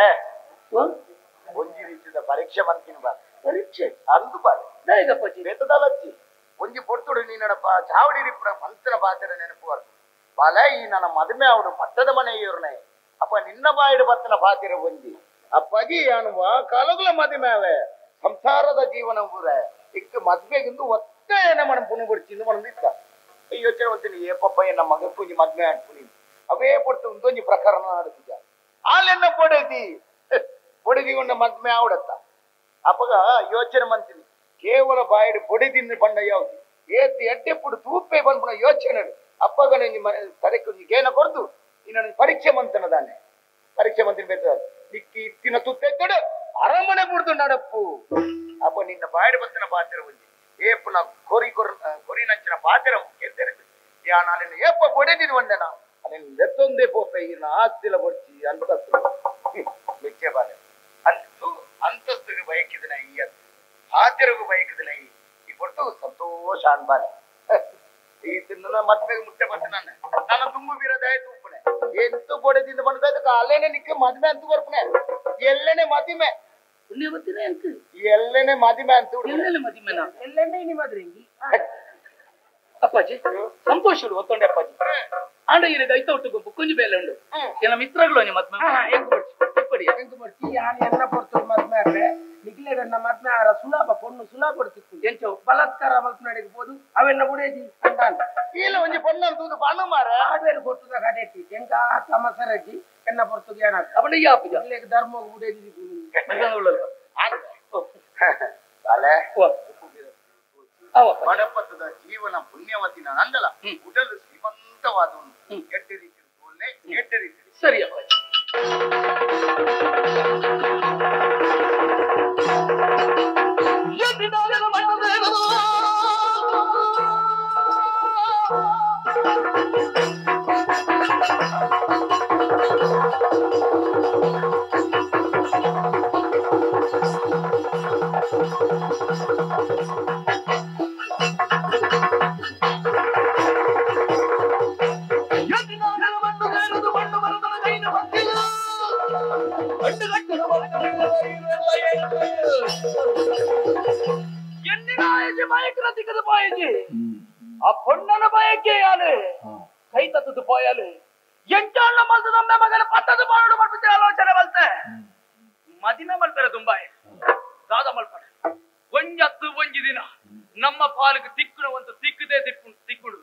ಒಂಜಿ ರೀತಿದ ಪರೀಕ್ಷೆ ಮಂತಿನ ಬಾಲೆ ಪರೀಕ್ಷೆ ಅಂದು ಬಾಲೆ ದಾಯದಪ್ಪಾಜಿ ಬೇತದಾಲಜ್ಜಿ ಒಂಜಿ ಪೊರ್ತುಡು ನೀನಡಪ್ಪ ಚಾವಡಿ ರಿಪ್ಪುನ ಮಂತನ ಪಾತ್ರ ನೆನಪು ಬರ್ತು ಬಾಲೆ ಈ ನನ್ನ ಮದುವೆ ಅವಡು ಪಟ್ಟದ ಮನೆಯವ್ರನೆ ಅಪ್ಪ ನಿನ್ನ ಬಾಯಿಡು ಬತ್ತನ ಪಾತಿರ ಒಂಜಿ ಅಪ್ಪಾಜಿ ಅನುವ ಕಲಗುಲ ಮದುವೆ ಅವೆ ಸಂಸಾರದ ಜೀವನ ಊರೆ ಇಕ್ಕ ಮದ್ವೆಗಿಂದು ಒತ್ತೆ మన ಪುಣ್ಯ ಪುಡಿಚಿಂದು మనం ಇತ್ತ ಯೋಚನೆ ಬರ್ತೀನಿ ಏ ಪಪ್ಪ ನಮ್ಮ ಮಗ ಒಂಜಿ ಮದ್ವೆ ಅನ್ಪುನಿ ಅವೇ ಪೊರ್ತು ಒಂದೊಂಜಿ ಪ್ರಕರಣ ನಡತಿದ್ದ ಆಲೆನ್ನ ಪೊಡೆದಿ ಪೊಡೆದಿ ಉಂಡ ಮದ್ವೆ ಆವಡತ್ತ ಅಪ್ಪಗ ಯೋಚನೆ ಮಂತೀನಿ ಕೇವಲ ಬಾಯಿಡು ಪೊಡೆದಿಂದ ಬಂಡ ಯಾವ್ದು ಏತ್ ಎಡ್ಡೆಪ್ಪುಡು ತೂಪೆ ಬಂದ್ಪುಣ ಯೋಚನೆ ಅಪ್ಪಗ ನಿಮ್ಮ ತಲೆக்கு ಏನ ಕೊಡ್ದು ನಿನ್ನ ಪರೀಕ್ಷೆ ಮಂತನ ದಾನೆ ಪರೀಕ್ಷೆ ಮಂತಿನ ಬೇಕಾದ ನಿಕ್ಕಿ ಇತ್ತಿನ ತುತ್ತೆತ್ತಡು ಅರಮನೆ ಬುಡ್ದು ನಡಪ್ಪು ಅಪ್ಪ ನಿನ್ನ ಬಾಯಿಡು ಬತ್ತಿನ ಪಾತ್ರ ಒಂಜಿ ಏಪುನ ಕೊರಿ ಕೊರಿ ಕೊರಿ ನಂಚಿನ ಪಾತ್ರ ಕೆತ್ತೆರದು ಯಾನಾಲಿನ ಏಪ ಪೊಡೆದಿನ ಒಂದೆನ ಅದನ್ನ ಪೋಪೆ ಈರ್ನ ಆಸ್ತಿಲ ಬೊಡ್ಚಿ ಅಂತಸ್ತು ಮಿಚ್ಚೆ ಬಾಲೆ ಅಂತೂ ಅಂತಸ್ತಿಗೆ ಬಯಕಿದನ ಈ ಆತಿರಗು ಬಯಕಿದನ ಈ ಪೊಟ್ಟು ಸಂತೋಷ ಅನ್ಬಾಲೆ ಈ ತಿನ್ನ ಮದ್ವೆಗೆ ಮುಟ್ಟೆ ಬತ್ತ ನಾನು ನನ್ನ ತುಂಬು ಬೀರದಾಯ ತುಪ್ಪನೆ ಎಂತು ಬೊಡೆದಿಂದ ಬಂದ ಅಲ್ಲೇನೆ ನಿಕ್ಕ ಮದ್ವೆ ಅಂತ ಕೊರ್ಪನೆ ಎಲ್ಲನೆ ಮದಿಮೆ ಎಲ್ಲನೆ ಮದಿಮೆ ಅಂತ ಎಲ್ಲನೆ ಮದಿಮೆನಾ ಎಲ್ಲನೆ ಇನಿ ಮದ್ರಿಂಗಿ ಅಪ್ಪಾಜಿ ಸಂತೋಷ ಒತ್ತೊಂಡೆ ಅಪ್ಪಾಜಿ ಆಂಡ ಇರಗ ಐತ ಒಟ್ಟು ಬುಕ್ಕೊಂಜಿ ಬೇಲೆ ಉಂಡು ಏನ ಮಿತ್ರಗಳು ಮದ್ವೆ ಎಂಕು ಬಡ್ತಿ ಯಾನ್ ಎನ್ನ ಪೊರ್ತು ಮದ್ವೆ ಆದ್ರೆ ನಿಗ್ಲೇಡನ್ನ ಮದ್ವೆ ಆರ ಸುಲಾಭ ಪೊಣ್ಣು ಸುಲಾಭ ತಿಕ್ಕು ಎಂಚೋ ಬಲಾತ್ಕಾರ ಮಲ್ಪನಡೆಗೆ ಪೋದು ಅವೆನ್ನ ಬುಡೇಜಿ ಅಂದಾನ್ ಇಲ್ಲ ಒಂಜಿ ಪೊಣ್ಣು ತೂದು ಪಣ್ಣು ಮಾರ ಆಡ್ವೇರು ಕೊಟ್ಟುದ ಕಡೆಟಿ ಎಂಕ ತಮಸರಜ್ಜಿ ಎನ್ನ ಪೊರ್ತುಗೆ ಏನಾಗ ಅವನ ಯಾಪುಜ ನಿಗ್ಲೇಗ್ ಧರ್ಮಗ್ ಬುಡೇಜಿ ಬಡಪತ್ತದ ಜೀವನ ಪುಣ್ಯವತಿನ ನಂದಲ ಉಡಲು ಶ್ರೀಮಂತವಾದ ಕೆಟ್ಟ ರೀತಿ ಕೆಟ್ಟ ರೀತಿ ಸರಿ ಅಪ್ಪಾಜಿ ಆ ಪೊಣ್ಣನ ಬಯಕೆ ಯಾನು ಕೈ ತತ್ತದು ಪೋಯಲು ಎಂಟಾಣ ಮಲ್ತದೊಮ್ಮೆ ಮಗನ ಪತ್ತದು ಪಾಡು ಮಾಡ್ಬಿಟ್ಟು ಆಲೋಚನೆ ಮಲ್ತೆ ಮದಿಮೆ ಮಲ್ಪೆರ ತುಂಬಾಯ ದಾದ ಮಲ್ಪಡ ಒಂಜತ್ತು ಒಂಜಿ ದಿನ ನಮ್ಮ ಪಾಲಿಗೆ ತಿಕ್ಕುಣವಂತ ತಿಕ್ಕದೆ ತಿಕ್ಕುಡು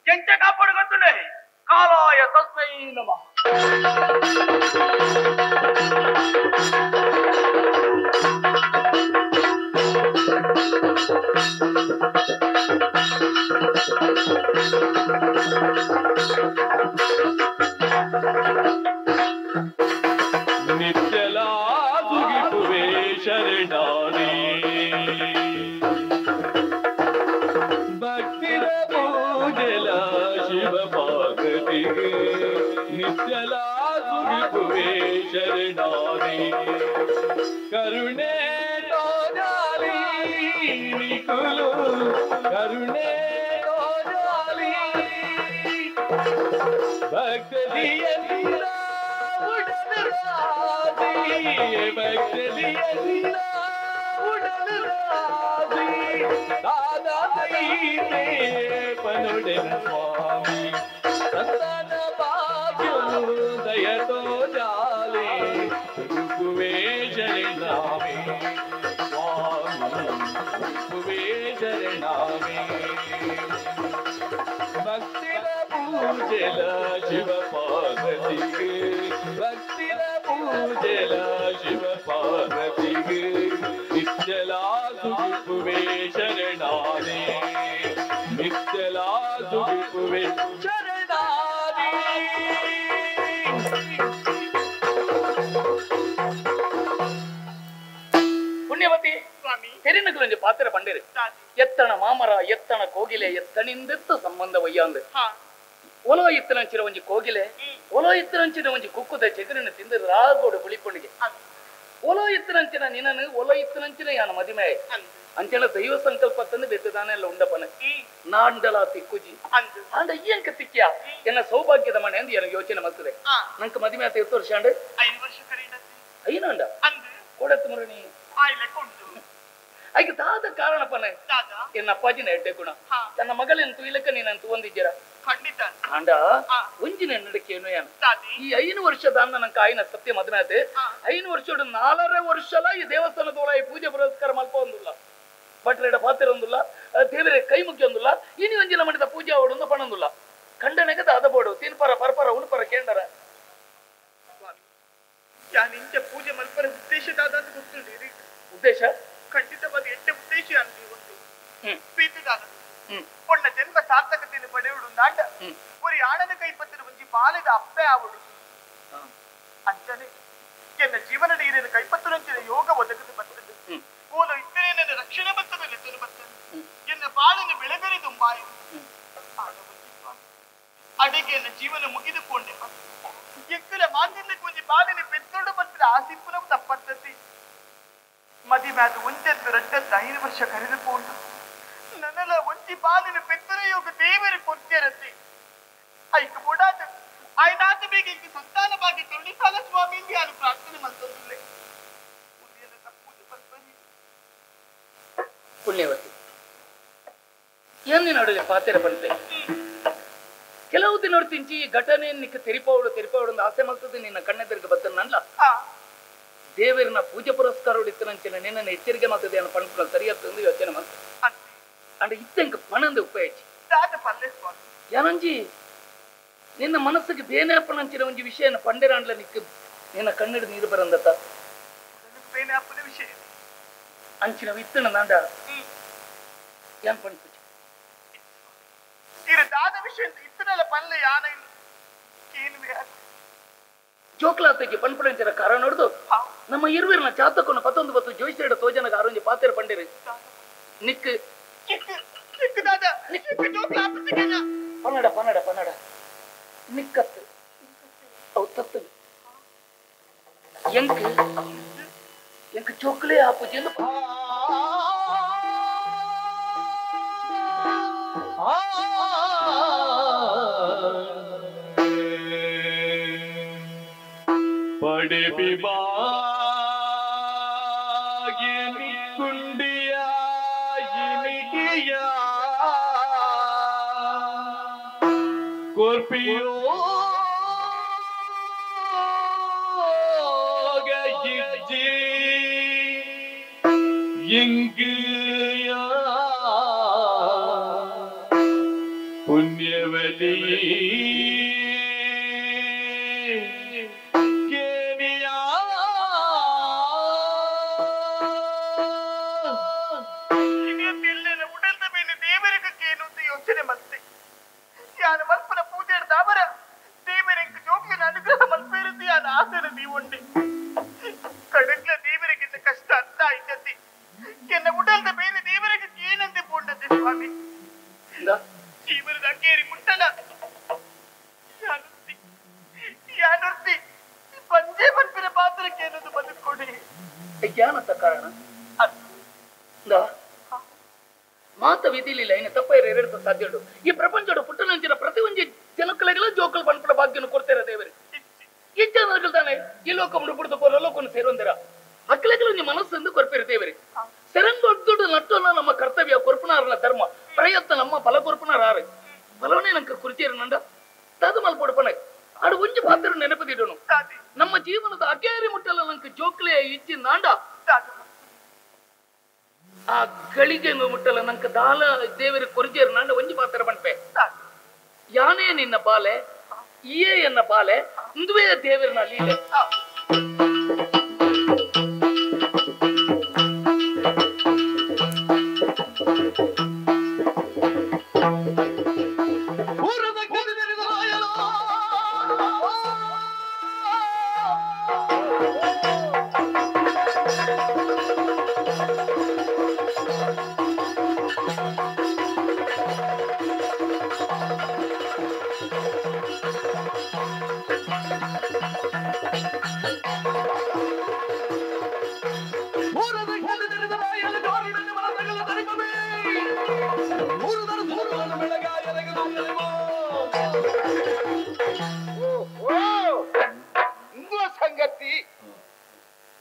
ಕೆಂಚ ಕಾಪಾಡು ಗೊತ್ತುಂಡೆ ಕಾಲಾಯ ತಸ್ಮೈ ನಮಃ. ನಿತ್ಯಲಾದುಗಿಪುವೆ ಶರಣಾನಿ ಭಕ್ತಿರ ಪೂಜೆಲ ಶಿವ ಪಾರ್ವತಿಗೆ ನಿತ್ಯಲಾದುಗಿಪುವೆ ಶರಣಾನಿ ಕರುಣೆ ತೋಜಾಲಿ ನಿಕುಲು ಕರುಣೆ ತೋಜಾಲಿ ಭಕ್ತಿಯಿಂದ ಭಕ್ತಿಯಿಂದ ಉಡಲರಾದಿ ದಾದಾ ಪನುಡೆನ ಸ್ವಾಮಿ ಸಂತಾನ ಭಾಗ್ಯನು ದಯತೋ ಜಾಲಿ ರೂಪುವೇ ಶರಣಾಮಿ ಸ್ವಾಮಿ ರೂಪುವೇ ಶರಣಾಮಿ ಭಕ್ತಿರ ಪೂಜೆಲ ಶಿವ ಪಾರ್ವತಿಗೆ ಭಕ್ತಿರ ಪೂಜೆಲ ಶಿವ ಪಾರ್ವತಿಗೆ ನಿತ್ಯಲಾಸುಗಿಪುವೆ ಶರಣಾನಿ ನಿತ್ಯಲಾಸುಗಿಪುವೆ ಶರಣಾನಿ. ಪುಣ್ಯವತಿ ತೆರಿನಕಲೊಂಜಿ ಪಾತ್ರ ಪಂಡಿರು ಎತ್ತಣ ಮಾಮರ ಎತ್ತಣ ಕೋಗಿಲೆ ಎತ್ತಣಿಂದೆತ್ತ ಸಂಬಂಧ ವಯ್ಯಾಂದು ಒಲೋ ಇತ್ತನಂಚಿನ ಒಂಜಿ ಕೋಗಿಲೆ ಒಲೋ ಇತ್ತನಂಚಿನ ಒಂಜಿ ಕುಕ್ಕುದ ಚೆಗರನ್ನು ತಿಂದು ರಾಗೋಡು ಬುಳಿಪೊಂಡಿಗೆ ಒಲೋ ಇತ್ತನಂಚಿನ ನಿನನು ಒಲೋ ಇತ್ತನಂಚಿನ ಯಾನ ಮದಿಮೆ ಅಂಚನ ದೈವ ಸಂಕಲ್ಪ ತಂದು ಬೆತ್ತದಾನೆ ಎಲ್ಲ ಉಂಡಪನ ನಾಂಡಲ ತಿಕ್ಕುಜಿ ಆಂಡ ಈಯಂಕ ತಿಕ್ಕಿಯ ಎನ್ನ ಸೌಭಾಗ್ಯದ ಮನೆ ಎಂದು எனக்கு ಯೋಚನೆ ಮಾಡ್ತದೆ ನಂಗೆ ಮದಿಮೆ ಆತ ಎತ್ತು ವರ್ಷ ಅಂಡ್ 5 ವರ್ಷ ಐನಾಂಡ ಕೊಡತ್ತು ಮುರಣಿ ಐಕೆ ದಾದ ಕಾರಣಪ್ಪನೆ ಎನ್ನ ಅಪ್ಪಾಜಿನ ಎಡ್ಡೆ ಗುಣ ತನ್ನ ಮಗಳನ್ನ ತುಯ್ಲಕ್ಕ ನೀನಂತ ಹೊಂದಿದ್ದೀರ ಆಂಡ ಒಂಜಿನ ನಡಕೇನು ಏನು ಈ 5 ವರ್ಷದ ಅನ್ನ ನಂಗೆ ಆಯ್ನ ಸತ್ಯ ಮದುವೆ ಆಯ್ತು 5 ವರ್ಷ 4.5 ವರ್ಷಲ ಈ ದೇವಸ್ಥಾನದೊಳ ಈ ಪೂಜೆ ಪುರಸ್ಕಾರ ಮಲ್ಪ ಒಂದಿಲ್ಲ ಭಟ್ರೆಡ ಪಾತ್ರ ಒಂದಿಲ್ಲ ದೇವರೇ ಕೈ ಮುಗಿಯೊಂದಿಲ್ಲ ಇನಿ ಒಂಜಿನ ಮಾಡಿದ ಪೂಜೆ ಅವಡೊಂದು ಪಣೊಂದಿಲ್ಲ ಖಂಡನೆಗೆ ದಾದ ಬೋಡು ತಿನ್ಪರ ಪರಪರ ಉಣಪರ ಕೇಂಡರ ನಿಂಚ ಪೂಜೆ ಮಲ್ಪರ ಉದ್ದೇಶ ದಾದ ಅಂತ ಗೊತ್ತುಂಟು ಉದ್ದೇಶ ಖಂಡಿತವಾದ ಎಟ್ಟೆ ಉದ್ದೇಶ ಅಂತ ಒಂದು ಪ್ರೀತಿದಾದ ಪೊಣ್ಣ ಜನ್ಮ ಸಾರ್ಥಕತೆಯನ್ನು ಪಡೆಯುವುದು ನಾಂಡ ಒರಿ ಆಣನ ಕೈಪತ್ತಿನ ಒಂಜಿ ಬಾಲೆದ ಅಪ್ಪೆ ಆವಡು ಅಂಚನೆ ಎನ್ನ ಜೀವನದ ಈರಿನ ಕೈಪತ್ತಿನಂಚಿನ ಯೋಗ ಒದಗದು ಬರ್ತದೆ ಕೋಲು ಇದ್ದರೆ ನನ್ನ ರಕ್ಷಣೆ ಬರ್ತದೆ ನೆತ್ತನು ಬರ್ತದೆ ಎನ್ನ ಬಾಳನ್ನು ಬೆಳೆದರೆ ದುಂಬಾಯಿ ಅಡಿಗೆಯನ್ನು ಜೀವನ ಮುಗಿದುಕೊಂಡೆ ಎಕ್ಕಲ ಮಾಂಗಲ್ಯಕ್ಕೆ ಒಂಜಿ ಬಾಲಿನ ಪೆತ್ತೊಡು ಬಂದ್ರೆ ಆಸಿಪ್ಪುನವು ತಪ್ಪತ್ತತಿ ಮದಿಮ್ಯಾದ ಒಂಜತ್ತು ರಡ್ಡತ್ತು 5 ವರ್ಷ ಕರೆದುಕೊಂಡು ನನ್ನಲ ಒಂಜಿ ಬಾಲಿನ ಪೆತ್ತರೆಯೋಗ ದೇವರ ಕೊರ್ತಿರತಿ ಐಕ ಬೋಡಾದ ಆಯ್ನಾತ ಬೇಗ ಇಂಕ ಸಂತಾನ ಭಾಗ್ಯ ಕರುಣಿಸಾಲ ಸ್ವಾಮಿ ಯಾರು ಪ್ರಾರ್ಥನೆ ಮಂತೊಂದುಲ್ಲೆ ಪುಣ್ಯವತಿ ಏನ್ ನಡುವೆ ಪಾತೆರ ಬಂತೆ ಕೆಲವು ದಿನ ತಿಂಚಿ ಈ ಘಟನೆ ನಿಕ್ಕ ತೆರಿಪಾವಳು ತೆರಿಪಾವಳು ಒಂದು ಆಸೆ ಮಲ್ತದೆ ನಿನ್ನ ಕಣ್ಣೆದುರಿಗೆ ಬತ್ತನಲ್ಲ ದೇವರನ್ನ ಪೂಜೆ ಪುರಸ್ಕಾರ ಇತ್ತನಂಚಿನ ನಿನ್ನನ್ನು ಎಚ್ಚರಿಕೆ ಮಾಡ್ತದೆ ಅನ್ನೋ ಪಣಪುರ ಸರಿಯಾಗ್ತದೆ ಯೋಚನೆ ಮಾಡ್ತದೆ ಅಂಡ್ ಇತ್ತಂಕ ಪಣಂದ ಉಪಯೋಗಿಸಿ ಯಾನಂಜಿ ನಿನ್ನ ಮನಸ್ಸಿಗೆ ಬೇನೆ ಪಣಂಚಿನ ಒಂಜಿ ವಿಷಯನ ಪಂಡೆರಾಂಡ್ಲ ನಿಕ್ಕ ನಿನ್ನ ಕಣ್ಣೆಡು ನೀರು ಬರಂದತ್ತ ಅಂಚಿನ ಇತ್ತನ ನಾಂಡ ಏನ್ ಪಣಪುಜಿ ಜೋಕ್ಲಾತಕ್ಕೆ ಪನ್ಪಡಂಚಿನ ಕಾರ ನೋಡುದು ನಮ್ಮ ಇರುವಿರನ ಜಾತಕನ ಪತ್ತೊಂದು ಬತ್ತು ಜೋಯಿಸಿಡ ತೋಜನಗ ಆರೋಂಜಿ ಪಾತೆರ ಪಂಡಿರಿ ನಿಕ್ ಪನ್ನಡ ಪನ್ನಡ ಪನ್ನಡ ನಿಕ್ಕತ್ತು ಅವು ತತ್ತು ಎಂಕ್ ಎಂಕ್ ಜೋಕ್ಲೇ ಆಪುಜಿ ಪಡೆ ಬಿಬಾಗಿ ಕುಂಡಿಯ ಇಮಿಟಿಯ ಕೊರ್ಪಿಯೋ ಗಿಜ್ಜಿ ಇಂಗಿಯ ಪುಣ್ಯವತಿ ಸಾಧ್ಯ ಉಂಟು ಈ ಪ್ರಪಂಚದ ಪುಟ್ಟನಂಚಿನ ಪ್ರತಿ ಒಂಜಿ ಜನಕ್ಕಲೆಗೆಲ್ಲ ಜೋಕಲ್ ಪನ್ಪುನ ಭಾಗ್ಯನು ಕೊಡ್ತಾರೆ ದೇವರು ಈ ಜನಗಳು ತಾನೆ ಈ ಲೋಕ ಪುಡ್ದು ಪರಲೋಕನು ಸೇರುವಂದಿರ ಅಕ್ಕಲೆಗಳ ಒಂಜಿ ಮನಸ್ಸೆಂದು ಕೊರ್ಪಿರ ದೇವರು ಸೆರಂಗೊಡ್ದು ನಟ್ಟೋನ ನಮ್ಮ ಕರ್ತವ್ಯ ಕೊರ್ಪುನಾರನ ಧರ್ಮ ಪ್ರಯತ್ನ ನಮ್ಮ ಫಲ ಕೊರ್ಪುನಾರ ಫಲವನ್ನೇ ನಂಗೆ ಕುರಿಚೇರನಂಡ ತಾದು ಮಲ್ಪೊಡ್ಪಣ ಆಡು ಒಂಜಿ ಪಾತ್ರ ನೆನಪದಿಡೋನು ನಮ್ಮ ಜೀವನದ ಅಕೇರಿ ಮುಟ್ಟಲ್ಲ ನಂಗೆ ಜೋಕ್ಲೆಯ ಇಚ್ಚಿ ನಾಂಡ ಆ ಗಳಿಗೆ ಮುಟ್ಟಲ್ಲ ನಂಗೆ ದಾಲ ದೇವರ ಕೊರಿಜೇರು ನಾಂಡ ಒಂಜಿ ಪಾತ್ರ ಪನ್ಪೆ ಯಾನೇ ನಿನ್ನ ಬಾಲೆ ಇಯೇ ಎನ್ನ ಬಾಲೆ ಇಂದುವೇ ದೇವರನ ಲೀಲೆ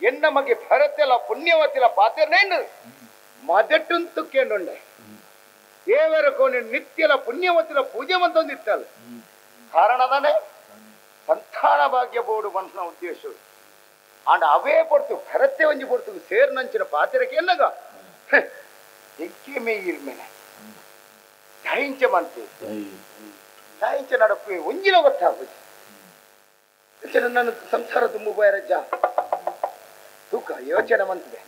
ಎನ್ನ ಮಗೆ ಭರತೆಲ ಪುಣ್ಯವತಿಲ ಪಾತೆರ್ನೇನು ಮದಟುಂತು ಕೇಂಡುಂಡೆ ದೇವರ ಕೋಣೆ ನಿತ್ಯಲ ಪುಣ್ಯವತಿಲ ಪೂಜೆ ಮಂತೊಂದಿತ್ತಲ್ಲ ಕಾರಣದಾನೆ ಸಂತಾನ ಭಾಗ್ಯ ಬೋರ್ಡು ಮನಸ್ಸಿನ ಉದ್ದೇಶ ಆಂಡ ಅವೇ ಪಡ್ತು ಭರತೆ ಒಂಜಿ ಪಡ್ತು ಸೇರ್ನಂಚಿನ ಪಾತೆರಕ್ಕೆ ಎನ್ನಗ ಎಕ್ಕೆ ಮೇಯಿರ್ಮೇನೆ ದಹಿಂಚೆ ಮಂತೆ ದಹಿಂಚೆ ನಡಪು ಒಂಜಿನ ಗೊತ್ತಾಗುದು ನನ್ನ ಸಂಸಾರ ತುಂಬು ಬಯರಜ್ಜ ತೂಕ ಯೋಚನೆ ಮಂತಿದೆ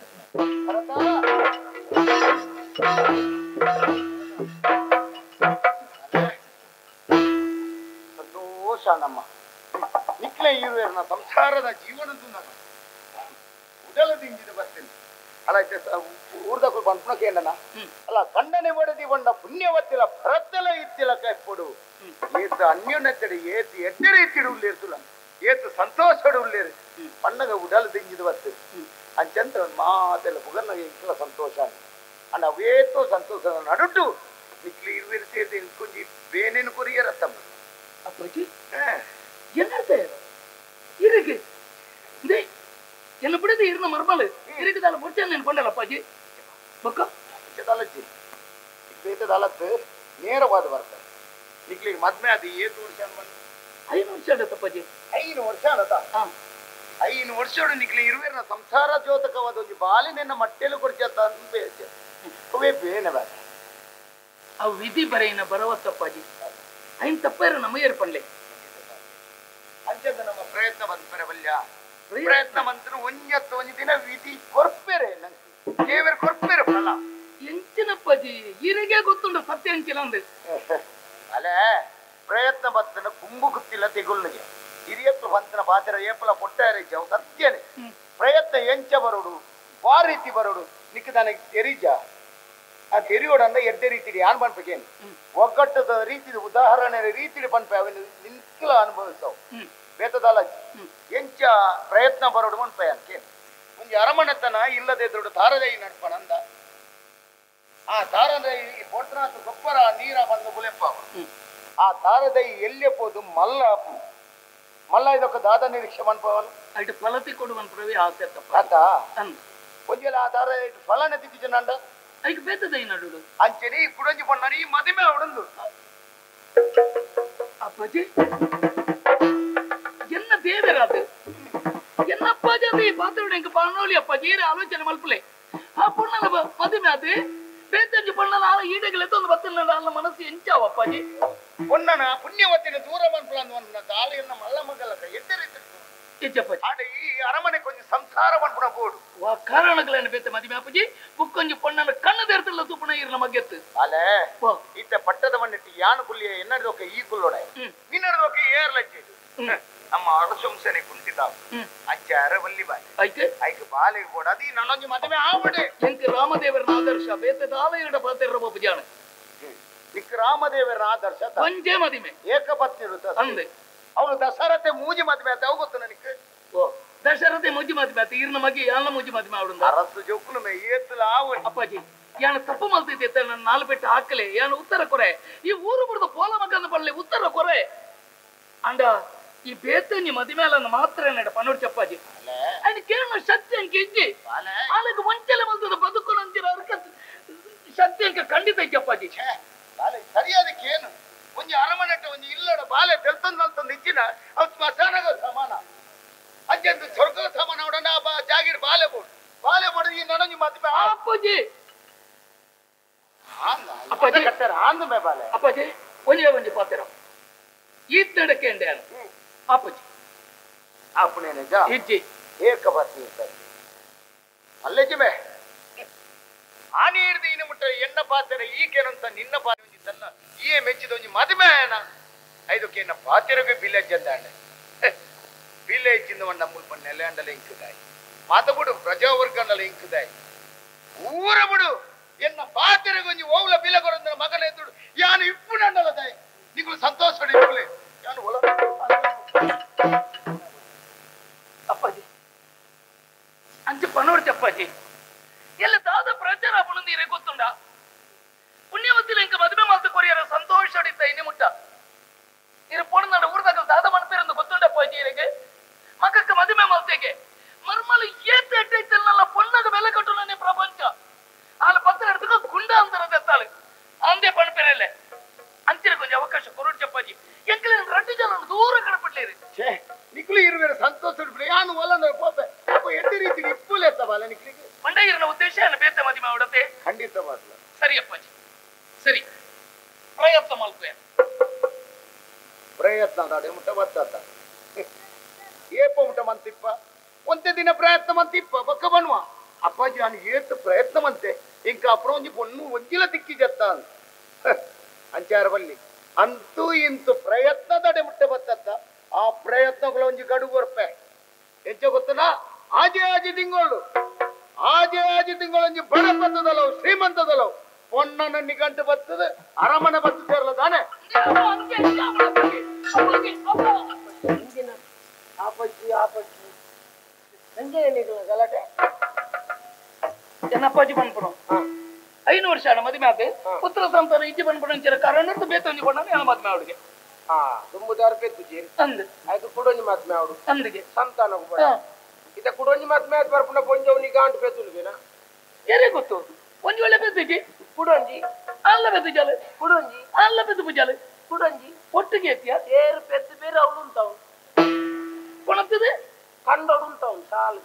ಸಂತೋಷ ನಮ್ಮ ನಿಕ್ಲೆ ಇರುವೆರ್ನ ಸಂಸಾರದ ಜೀವನದ್ದು ನಾನು ಉಡಲದಿಂಜಿದ ಬರ್ತೇನೆ. ಅಲ್ಲ ಊರ್ದಕ್ಕೂ ಪನ್ಪುನಕ್ಕೆ ಏನಣ್ಣ ಅಲ್ಲ ಕಂಡನೆ ಬಡದಿ ಬಂಡ ಪುಣ್ಯವತ್ತಿಲ್ಲ ಭರತ್ತಲ ಇತ್ತಿಲ್ಲ ಕೈಪೊಡು ಏತು ಅನ್ಯೋನ್ಯತೆಡೆ ಏತು ಎಡ್ಡೆ ರೀತಿಡು ಉಲ್ಲೇರ್ತುಲ ಏತು ಸಂತೋಷಡು ಉಲ್ಲೇರು ಪಣ್ಣಗ ಉಡಲ್ ದಿಂಜಿದು ಬತ್ತು ಅಂಚಂತ ಮಾತೆಲ್ಲ ಪುಗರ್ನ ಇಂಕಲ ಸಂತೋಷ ಅಂಡ್ ಅವೇತೋ ಸಂತೋಷ ನಡುಟು ನಿಕ್ಲಿ ಇರುವೆರು ಸೇರಿದ ಇಂಕೊಂಜಿ ಬೇನೇನು ಕೊರಿಯರ ತಮ್ಮ ಅಪ್ಪಾಜಿ ಏನರ್ಥ ಇರಗೆ என்ன பிடித்து இருந்த மரபாலு இருக்குதால பொடிச்சான் నేను కొండల ಅಪ್ಪಾಜಿ ಬೊಕ್ಕ ದಾಲಜ್ಜಿ ಬೇತದಾಲತ್ತು ನೇರವಾದ ಬರ್ತಾರೆ ನಿಕ್ಲಿಗೆ ಮದ್ಮೆ ಅದು ಏತು ವರ್ಷ 5 ವರ್ಷ ಅಪ್ಪಾಜಿ 5 ವರ್ಷ ಅನತ 5 ವರ್ಷೋಡು ನಿಕ್ಲಿ ಇರುವೇರ್ನ ಸಂಸಾರ ಜ್ಯೋತಕವಾದ ಒಂಜಿ ಬಾಲಿ ನಿನ್ನ ಮಟ್ಟೆಲು ಕೊಡ್ಚತ್ತ ಅಂತ ಅವೇ ಬೇನೆ ಬೇಡ ಅವು ವಿಧಿ ಬರೆಯಿನ ಬರವತ್ತಪ್ಪಾಜಿ ಐನ್ ತಪ್ಪೇರ ನಮ್ಮ ಏರ್ಪಣ್ಲೆ ಅಂಚದ ನಮ್ಮ ಪ್ರಯತ್ನ ಬಂದ್ಪೆರೆ ಬಲ್ಯ ಪ್ರಯತ್ನ ಮಂತ್ರ ಒಂಜತ್ತು ಒಂಜಿ ದಿನ ವಿಧಿ ಕೊರ್ಪೆರೆ ನಂಗೆ ದೇವರು ಕೊರ್ಪೆರೆ ಫಲ ಎಂಚಿನಪ್ಪಾಜಿ ಇರಿಗೆ ಗೊತ್ತುಂಡು ಸತ್ಯ ಅಂಚಿಲ್ಲ ಅಂದೆ ಅಲೆ ಪ್ರಯತ್ನ ಬತ್ತನ ಕುಂಬು ಗುತ್ತಿಲ್ಲ ತೆಗುಳ್ಳಿಗೆ ಹಿರಿಯಪ್ಪು ಬಂತನ ಪಾತ್ರ ಏಪಲ ಪೊಟ್ಟಾರೆ ಸತ್ಯನೇ ಪ್ರಯತ್ನ ಎಂಚ ಬರೋಡು ವಾ ರೀತಿ ಬರೋಡು ನಿಕ್ಕ ನನಗೆ ತೆರಿಜ ಆ ತೆರಿಯೋಡಂದ ಎಡ್ಡೆ ರೀತಿ ಯಾನ್ ಪನ್ಪಕೇನು ಒಗ್ಗಟ್ಟದ ರೀತಿ ಉದಾಹರಣೆ ರೀತಿ ಪನ್ಪೆ ಅವನು ನಿಂಕಲ ಅನುಭವಿಸವು ಬೇತದಾಲ ಎಂಚ ಪ್ರಯತ್ನ ಬರೋಡು ಮನ್ಪೆ ಅನ್ಕೇನು ಒಂಜಿ ಅರಮನೆತನ ಇಲ್ಲದೆ ದೊಡ್ಡ ತಾರದೈ ನಡ್ಪಣಂದ ಆ ತಾರದೈ ಬೊಟ್ನಾಥ ಗೊಬ್ಬರ ನೀರ ಬಂದು ಬುಲೆಪ್ಪ ಆ ತಾರದೈ ಎಲ್ಲೆ ಪೋದು ಮಲ್ಲ ಮಲ್ಲ ಇದೊಕ್ಕ ದಾದ ನಿರೀಕ್ಷೆ ಮನ್ಪವನು ಅటు ಫಲತಿ ಕೊಡುವನ್ ಪ್ರವಿ ಆಸೆ ತಪ್ಪ ಆತ ಒಂಜೆಲ ಆ ತಾರದೈ ಫಲನ ತಿಕ್ಕಿಜನಂಡ ಐಕ್ ಬೇತದೈ ನಡುಡು ಅಂಚನೆ ಕುಡಂಜಿ ಪಣ್ಣನಿ ಮದಿಮೆ ಅವಡುಂದು ಅಪ್ಪಾಜಿ என்ன தேவராது என்ன ಅಪ್ಪಾಜಿ ಅದು ಈ ಪಾತ್ರೆ ಎಂಕ ಪಾಣೋಲಿ ಅಪ್ಪಾಜಿ ಏರೆ ಆಲೋಚನೆ ಮಲ್ಪಲೆ ಆ ಪೊಣ್ಣನ ಮದುವೆ ಅದು ಬೇತಂಜಿ ಪೊಣ್ಣನ ಆಲ ಈಡೆಗಳ ಎತ್ತೊಂದು ಬತ್ತಿನ ಅಲ್ಲ ಮನಸ್ಸು ಎಂಚಾವ ಅಪ್ಪಾಜಿ ಪೊಣ್ಣನ ಪುಣ್ಯವತಿನ ದೂರ ಮನ್ಪುಲ ಅಂದ ತಾಳಿಯನ್ನ ಮಲ್ಲ ಮಗಲಕ ಎದ್ದರಿತ್ತು ಇಜ್ಜಪ್ಪಾಜಿ ಆಡ ಈ ಅರಮನೆ ಕೊಂಚ ಸಂಸಾರ ಮನ್ಪುನ ಬೋಡು ವಾ ಕಾರಣಗಳನ್ನ ಬೇತೆ ಮದುವೆ ಅಪ್ಪಾಜಿ ಬುಕ್ಕೊಂಜಿ ಪೊಣ್ಣನ ಕಣ್ಣು ದೇರ್ತಲ್ಲ ತೂಪಣ ಇರ್ನ ಮಗ್ಗೆತ್ತು ಅಲೆ ಈತ ಪಟ್ಟದ ಮಣ್ಣಿಟ್ಟು ಯಾನು ಕುಲ್ಲಿಯ ಎನ್ನಡದೊಕ್ಕ ಈ ಕುಲ್ಲೊಡೆ ನಿನ್ನಡದೊಕ್ಕ ಏರ್ಲಜ್ಜೆ ನಮ್ಮ ಅರಸಂಸನೆ ಕುಂತಿದ್ದ ಅಂಚೆ ಅರವಲ್ಲಿ ಬಾಲೆ ಐತೆ ಐಕ್ ಬಾಲೆಗೆ ಬೋಡ ಅದು ನನ್ನೊಂಜಿ ಮದುವೆ ಆವಡೆ ಎಂಕ್ ರಾಮದೇವರನ ಆದರ್ಶ ಬೇತದಾಲ ಇರಡ ಪಾತೆರ ಬಾಪುಜಾಣ ಇಕ್ ರಾಮದೇವರನ ಆದರ್ಶ ಒಂಜೇ ಮದಿಮೆ ಏಕಪತ್ನಿ ಅಂದೆ ಅವನು ದಶರಥೆ ಮೂಜಿ ಮದುವೆ ಆತ ಅವು ಗೊತ್ತು ನನಗೆ ಓ ದಶರಥೆ ಮೂಜಿ ಮದುವೆ ಆತ ಇರ್ನ ಮಗಿ ಯಾನ ಮೂಜಿ ಮದುವೆ ಆವಡುಂದ ಅರಸು ಜೋಕುಲು ಮೇ ಏತುಲ ಆವಡೆ ಅಪ್ಪಾಜಿ ಯಾನ ತಪ್ಪು ಮಲ್ತಿದ್ದೆ ನನ್ನ ನಾಲು ಪೆಟ್ಟು ಹಾಕಲೆ ಯಾನ ಉತ್ತರ ಕೊರೆ ಈ ಊರು ಬಿಡದ ಪೋಲ ಮಗನ ಪಳ್ಳಿ ಉತ್ತರ ಕೊರೆ ಅಂಡ ಈ ಬೇತಂಜಿ ಮದಿಮೇಲನ್ನು ಮಾತ್ರ ನಡ ಪನ್ನೋಡು ಚಪ್ಪಾಜಿ ఆయన ಕೇಳೋ ಶಕ್ತಿ ಅಂಕ ಇಜ್ಜಿ ಆಲಕ್ಕೆ ಒಂಚೆಲೆ ಮಲ್ತದ ಬದುಕು ನಂಚಿನ ಅರ್ಕ ಶಕ್ತಿ ಅಂಕ ಖಂಡಿತ ಚಪ್ಪಾಜಿ ಬಾಲೆ ಸರಿಯಾದಕ್ಕೆ ಏನು ಒಂಜಿ ಅರಮನೆಟ್ಟ ಒಂಜಿ ಇಲ್ಲಡ ಬಾಲೆ ತೆಲ್ತಂದು ನಲ್ತಂದು ಇಜ್ಜಿನ ಅವು ಸ್ಮಶಾನಗ ಸಮಾನ ಅಂಚೆಂದು ಸ್ವರ್ಗದ ಸಮಾನ ಅವಡನ ಜಾಗಿರ್ ಬಾಲೆ ಬೋಡು ಬಾಲೆ ಬೋಡು ಈ ನನಂಜಿ ಮದುವೆ ಅಪ್ಪಾಜಿ ಅಪ್ಪಾಜಿ ಕಟ್ಟಾರ ಆಂದು ಮೇ ಬಾಲೆ ಅಪ್ಪಾಜಿ ಒಂಜೇ ಒಂಜಿ ಪಾತ್ರ ಈ ತಡಕ್ಕೆ ಅಂಡೆ ಅಪ್ಪಾಜಿ ಅಪ್ಪನೇ ನಿಜ ಇಜ್ಜಿ ಏಕಪತ್ನಿ ಇರ್ತಾರೆ ಅಲ್ಲೆಜ್ಜೆ ಆನೆ ಹಿಡಿದು ಇನ್ನು ಮುಟ್ಟ ಎಣ್ಣ ಪಾತ್ರೆ ಈಕೇನಂತ ನಿನ್ನ ಪಾತ್ರೆ ಒಂಜಿ ತನ್ನ ಈಯೆ ಮೆಚ್ಚಿದ ಒಂಜಿ ಮದುವೆ ಐದಕ್ಕೆ ಎನ್ನ ಪಾತ್ರೆಗೆ ಬಿಲೇಜ್ ಅಂದಾಂಡೆ ಬಿಲೇಜ್ ಇಂದ ಒಂಡ ಮುಲ್ಪ ನೆಲೆ ಅಂಡಲ ಇಂಕುದಾಯಿ ಮಾತ ಬಿಡು ಪ್ರಜಾವರ್ಗ ಅಂಡಲ ಇಂಕುದಾಯಿ ಊರ ಬಿಡು ಎನ್ನ ಪಾತ್ರೆಗೆ ಒಂಜಿ ಓವ್ಲ ಬಿಲೆ ಕೊರಂದ ಮಗನ ಎದ್ದುಡು ಯಾನು ಇಪ್ಪು ಅಂಡಲ ತಾಯಿ ನಿಗಳು ಸಂತೋಷ ಇಪ್ಪುಲೆ ಯಾನು ಒಲ ಅಪ್ಪಾಜಿ ಅಂಚೆ ಪನೋಡ್ ಚಪ್ಪಾಜಿ ಎಲ್ಲ ದಾದ ಪ್ರಚಾರ ಪುಣಂದೀರೆ ಗೊತ್ತುಂಡ ಪುಣ್ಯವತಿಲ ಇಂಕ ಮದುವೆ ಮಾತು ಕೊರಿಯರ ಸಂತೋಷ ಅಡಿತ ಇನ್ನಿ ಮುಟ್ಟ ಇರು ಪೊಣ್ಣಾಡ ಊರ್ದಾಗ ದಾದ ಮನ್ಪೇರಂದು ಗೊತ್ತುಂಡ ಅಪ್ಪಾಜಿ ಇರಗೆ ಮಗಕ್ಕೆ ಮದುವೆ ಮಾತೇಗೆ ಮರ್ಮಲ ಏತ ಎಟ್ಟೈತಲ್ಲ ಪೊಣ್ಣಗ ಬೆಲೆ ಕಟ್ಟು ಪ್ರಪಂಚ ಆಲ ಪತ್ರ ಎಡ್ತಕ ಗುಂಡ ಅಂತರ ತೆತ್ತಾಳು ಅಂದೇ ಪಣಪೇರಲ್ಲೇ ಅಂಚಿನ ಕೊಂಚ ಅವಕಾಶ ಕೊರೋಡ್ ಚಪ್ಪಾಜಿ ಎಂಕಲೆ ರಡ್ಡು ಜನ ದೂರ ಕಡಪಡ್ಲೇರಿ ಛೇ ನಿಕ್ಲು ಇರುವೇರ ಸಂತೋಷ ಯಾನು ಒಲ್ಲ ಪೋಪೆ ಅಪ್ಪ ಎಡ್ಡೆ ರೀತಿ ಇಪ್ಪುಲೆ ಬಾಲ ನಿಕ್ಲಿಗೆ ಮಂಡಗಿರನ ಉದ್ದೇಶ ಏನು ಬೇತೆ ಮದಿಮೆ ಅವಡತೆ ಖಂಡಿತವಾಗ್ಲ ಸರಿ ಅಪ್ಪಾಜಿ ಸರಿ ಪ್ರಯತ್ನ ಮಲ್ಪೆ ಪ್ರಯತ್ನ ನಾಡೆ ಮುಟ್ಟ ಬತ್ತಾತ ಏಪ ಮುಟ್ಟ ಮಂತಿಪ್ಪ ಒಂದೇ ದಿನ ಪ್ರಯತ್ನ ಮಂತಿಪ್ಪ ಬಕ್ಕ ಬನ್ನುವ ಅಪ್ಪಾಜಿ ನಾನು ಏತು ಪ್ರಯತ್ನ ಮಂತೆ ಇಂಕ ಅಪ್ರ ಒಂಜಿ ಪೊಣ್ಣು ಒಂಜಿಲ ತಿಕ್ಕಿ ಜತ್ತ ಅಂತ ಅಂಚಾರ ಬಲ್ಲಿ ಅಂತೂ ಇಂತು ಪ್ರಯತ್ನದಡೆ ಮುಟ್ಟೆ ಬತ್ತತ್ತ ಆ ಪ್ರಯತ್ನಗಳ ಒಂಜಿ ಗಡು ಬರ್ಪೆ ಎಂಚ ಗೊತ್ತನಾ ಆಜೆ ಆಜೆ ತಿಂಗಳು ಆಜೆ ಆಜಿ ತಿಂಗಳೊಂಜಿ ಬಡ ಬತ್ತದಲ್ಲವು ಶ್ರೀಮಂತದಲ್ಲವು ಪೊಣ್ಣನ ನಿಗಂಟು ಬತ್ತದ ಅರಮನೆ ಬತ್ತು ಸೇರಲ ತಾನೆ ಆಪಜ್ಜಿ ಆಪಜ್ಜಿ ಗಲಾಟೆ ಎನ್ನ ಅಪ್ಪಾಜಿ ಬಂದ್ಬಿಡು 5 ವರ್ಷ ಅಣ್ಣ ಮದುವೆ ಆದ ಪುತ್ರ ಸಂತಾನ ಇಜ್ಜಿ ಬಂದ್ಬಿಡು ಕಾರಣ ಬೇತೊಂಜಿ ಕೊಂಡ ಮದುವೆ ಅವಳಿಗೆ ತುಂಬುದಾರು ಪೆದ್ದು ಅಂದ್ ಆಯ್ತು ಕುಡೊಂಜಿ ಮಾತ್ಮೆ ಅವಡು ಅಂದಿಗೆ ಸಂತಾನ ಇದ ಕುಡೊಂಜಿ ಮಾತ್ಮೆ ಆಯ್ತು ಬರ್ಪುನ ಪೊಂಜವು ನಿಗಾಂಟು ಪೆದ್ದುಲ್ಗೆನಾ ಏರೇ ಗೊತ್ತು ಒಂಜಿ ವೇಳೆ ಪೆದ್ದುಜಿ ಕುಡೊಂಜಿ ಅಲ್ಲ ಪೆದ್ದು ಜಾಲೆ ಕುಡೊಂಜಿ ಅಲ್ಲ ಪೆದ್ದು ಪೂಜಾಲೆ ಕುಡೊಂಜಿ ಒಟ್ಟಿಗೆ ಎತ್ತಿಯ ಏರು ಪೆದ್ದು ಬೇರೆ ಅವಳು ಉಂಟಾವು ಕೊಣತ್ತದೆ ಕಂಡೋಡು ಉಂಟಾವು ಸಾಲು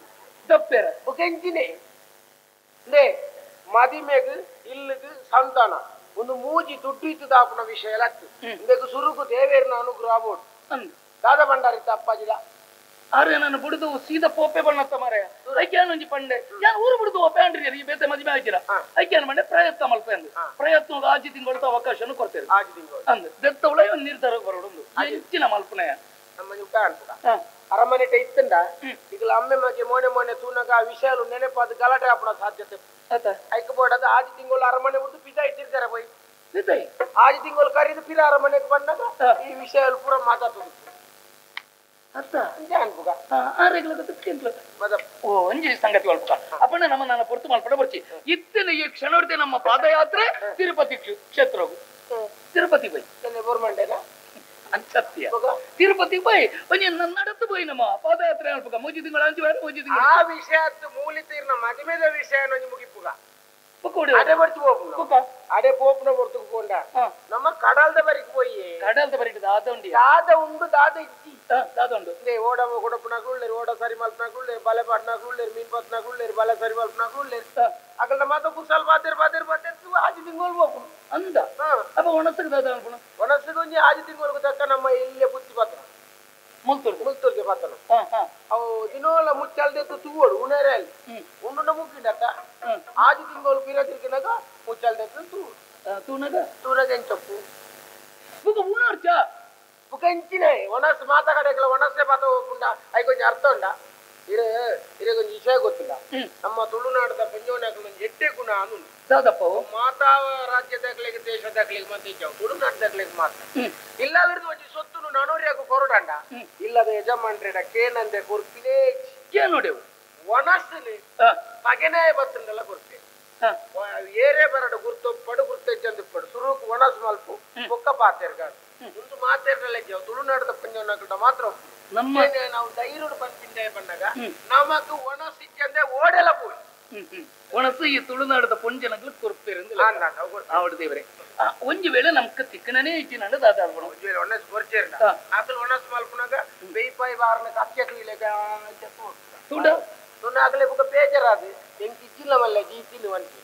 ದಪ್ಪೇರ ಬುಕೆಂಚಿನೇ ಲೇ ಮದಿಮೆಗ್ ಇಲ್ಲಗ್ ಸಂತಾನ ಒಂದು ಮೂಜಿ ದುಡ್ಡು ಇತ್ತು ದಾಪುನ ವಿಷಯ ಲತ್ತು ಇಂದಕ್ಕೆ ಸುರುಕು ದೇವೇರ್ನ ಅನುಗ್ರಹ ಬೋಡು ದಾದ ಭಂಡಾರಿತ್ತ ಅಪ್ಪಾಜಿದ ಆರೆ ನಾನು ಬುಡುದು ಸೀದಾ ಪೋಪೆ ಬಣ್ಣತ್ತ ಮಾರಾಯ ಐಕ್ಯಾನೊಂಜಿ ಪಂಡೆ ಯಾನ್ ಊರು ಬುಡುದು ಓಪೆ ಅಂಡ್ರಿ ಈ ಬೇತೆ ಮದುವೆ ಆಯ್ತಿರ ಐಕ್ಯಾನ ಮಂಡೆ ಪ್ರಯತ್ನ ಮಲ್ಪೆ ಅಂದ್ ಪ್ರಯತ್ನ ಆಜಿ ತಿಂಗಳು ಅವಕಾಶನು ಕೊಡ್ತೇವೆ ಆಜಿ ತಿಂಗಳು ಅಂದ್ ದೆತ್ತವಳ ಒಂದು ನಿರ್ಧಾರ ಬರೋಡು ಹೆಚ್ಚಿನ ಮಲ್ಪನೆಯ ನಮ್ಮ ಉಪ ಅನ್ಪುಗ ಅರಮನೆ ಇತ್ತಂಡ ಈಗ ಅಮ್ಮೆ ಮಗೆ ಮೋನೆ ಮೋನೆ ತೂನಗ ಆ ವಿಷಯಲು ನೆನಪಾದ ಗಲಾಟೆ ಆಪುನ ಸಾಧ್ಯತೆ ಐಕ್ ಬೋಡದ ಆಜಿ ತಿಂಗಳು ಅರಮನೆ ಬಿಟ್ಟು ಪಿತಾ ಇತ್ತಿರ್ತಾರೆ ಪೋಯ್ ಆಜಿ ತಿಂಗಳು ಕರೀದು ಪಿರ ಅರಮನೆಗೆ ಬಂದಾಗ ಈ ವಿಷಯಲು ಪೂರ ಮಾತಾಡ್ತದೆ ಓ ಒಂಜಿ ಸಂಗತಿ ಒಳ್ಪುಗ ಅಪ್ಪಣ್ಣ ನಮ್ಮ ನನ್ನ ಪೊರ್ತು ಮಲ್ಪಡ ಬರ್ಚಿ ಇತ್ತಿನ ಈ ಕ್ಷಣವರ್ತಿ ನಮ್ಮ ಪಾದಯಾತ್ರೆ ತಿರುಪತಿ ಕ್ಷೇತ್ರಗು ತಿರುಪತಿ ಬೈ ಸತ್ಯ ತಿರುಪತಿ ಪೋಯ್ ಒಂಜಿ ನಡತು ಪೋಯ್ ನಮ್ಮ ಪಾದಯಾತ್ರೆ ಅನ್ಪುಗ ಮೂಜಿ ತಿಂಗಳು ಅಂಚು ಬೇರೆ ಮೂಜಿ ತಿಂಗಳು ಆ ವಿಷಯ ಮೂಲಿ ತೀರ್ನ ಮದಿಮೆದ ವಿಷಯ ಮುಗಿಪುಗ ಅಡೆ ಬರ್ತು ಹೋಪುನ ಅಡೆ ಪೋಪುನ ಬರ್ತುకు ಪೋಂಡ ನಮ್ಮ ಕಡಲ್ದ ಬರಿಗೆ ಪೋಯಿ ಕಡಲ್ದ ಬರಿಗೆ ದಾದ ಉಂಡಿ ದಾದ ಉಂಡು ದಾದ ಇಜ್ಜಿ ದಾದ ಉಂಡು ಓಡ ಕೊಡಪುನಕುಲ್ಲೇರು ಓಡ ಸರಿ ಮಲ್ಪನಕುಲ್ಲೇರು ಬಲೆ ಪಾಟ್ನಕುಲ್ಲೇರು ಮೀನ್ ಪತ್ನಕುಲ್ಲೇರು ಬಲೆ ಸರಿ ಮಲ್ಪನಕುಲ್ಲೇರು ಅಕಲ್ನ ಮಾತ ಕುಸಲ್ ಬಾತೇರ್ ಬಾತೇರ್ ಬಾತೇರ್ ಆಜಿ ತಿಂಗಳು ಹೋಪುನು ಅಂದ ಅಪ್ಪ ಒಣಸುಗೆ ದಾದ ಅನ್ಪುನ ಒಣಸುಗೆ ಒಂಜಿ ಆಜಿ ತಿಂಗಳಿಗೆ ತಕ್ಕ ನಮ್ಮ ಇಲ್ಲೇ ಬುತ್ತಿ ಪಾತ್ರ ಮುಲ್ತುರ್ಗೆ ಮುಲ್ತುರ್ಗೆ ಪಾತ್ರನ ಅವು ದಿನೋಲ ಮುಚ್ಚಲ್ದೆತ್ತು ತೂವೋಡು ಉಣೇರೆ ಅಲ್ಲಿ ಉಂಡುನ ಮುಗ್ಗಿಂಡತ್ತ ಆಜಿ ತಿಂಗಳು ಪಿರ ತಿರ್ಗಿನಾಗ ಮುಚ್ಚಲ್ದೆತ್ತು ತೂ ತೂನಗ ತೂನಗ ಎಂಚೊಪ್ಪು ಬುಕ ಉಣಾರ್ಚ ಬುಕ ಎಂಚಿನ ಒಣಸ್ ಮಾತ ಕಡೆಗಳ ಒಣಸೆ ಪಾತ್ರ ಹೋಗುಂಡ I ಕೊಂಚ ಅರ್ಥ ಉಂಡ ಇರೆ ಇರೆ ಕೊಂಚ ವಿಷಯ ಗೊತ್ತಿಲ್ಲ ನಮ್ಮ ತುಳುನಾಡದ ಪಂಜೋನಾಕಲ ಎಡ್ಡೆ ಗುಣ ಅನು ದಾದಪ್ಪ ಮಾತಾ ರಾಜ್ಯದಾಗಲಿಗೆ ದೇಶದಾಗಲಿಗೆ ಮತ್ತೆ ಇದ್ದಾವು ತುಳುನಾಡದಾಗಲಿಗೆ ಮಾತ್ರ ಇಲ್ಲಾದ್ರದ್ದು ಒಂಜಿ ಸೊತ್ತುನು ನಾನೂರ್ಯಾಗ ಕೊರಡಂಡ ಇಲ್ಲದ ಯಜಮಾನ್ರೇಡ ಕೇನಂದೆ ಕೊರ್ಪಿನೇ ಕೇನೋಡೆವು ಒಣಸ್ನಿ ಪಗೆನೇ ಬತ್ತಂದೆಲ್ಲ ಕೊರ್ಪೆ ಏರೇ ಬರಡು ಗುರ್ತೊಪ್ಪಡು ಗುರ್ತೆಜ್ಜಂದಿಪ್ಪಡು ಸುರುಕು ಒಣಸ್ ಮಲ್ಪು ಬೊಕ್ಕ ಪಾತೇರ್ಗಾಡು ಒಂದು ಮಾತೇರ್ನಲ್ಲ ತುಳುನಾಡದ ಪಂಜೋನಾಕಲ್ಡ ಮಾತ್ರ ನಮ್ಮ ನಾವು ಧೈರ್ಯ ಪನ್ಪಿಂಡೆ ಬಂದಾಗ ನಮಕ್ ಒಣಸಿಚ್ಚಂದೆ ಓಡೆಲ್ಲ ಪೋಯಿ ಒಣಸು ಈ ತುಳುನಾಡದ ಪೊಂಜನಗಳು ಕೊರ್ಪೇರಂದು ಆವಡು ದೇವರೇ ಒಂಜಿ ವೇಳೆ ನಮ್ಕ ತಿಕ್ಕನೇ ಇಜ್ಜಿನಂಡ ದಾದ ಒಂಜಿ ವೇಳೆ ಒಣಸ್ ಕೊರ್ಚೇರ್ನ ಅಸಲು ಒಣಸ್ ಮಲ್ಪುನಾಗ ಬೇಯ್ಪಾಯಿ ಬಾರನ ಕಚ್ಚೆಕ್ಲಿಲೆಗ ತುಡ ತುನಾಗಲೇ ಬುಕ ಬೇಜಾರಾದು ಎಂಕ್ ಇಜ್ಜಿಲ್ಲ ಮಲ್ಲ ಜೀತಿನ ವಂತಿ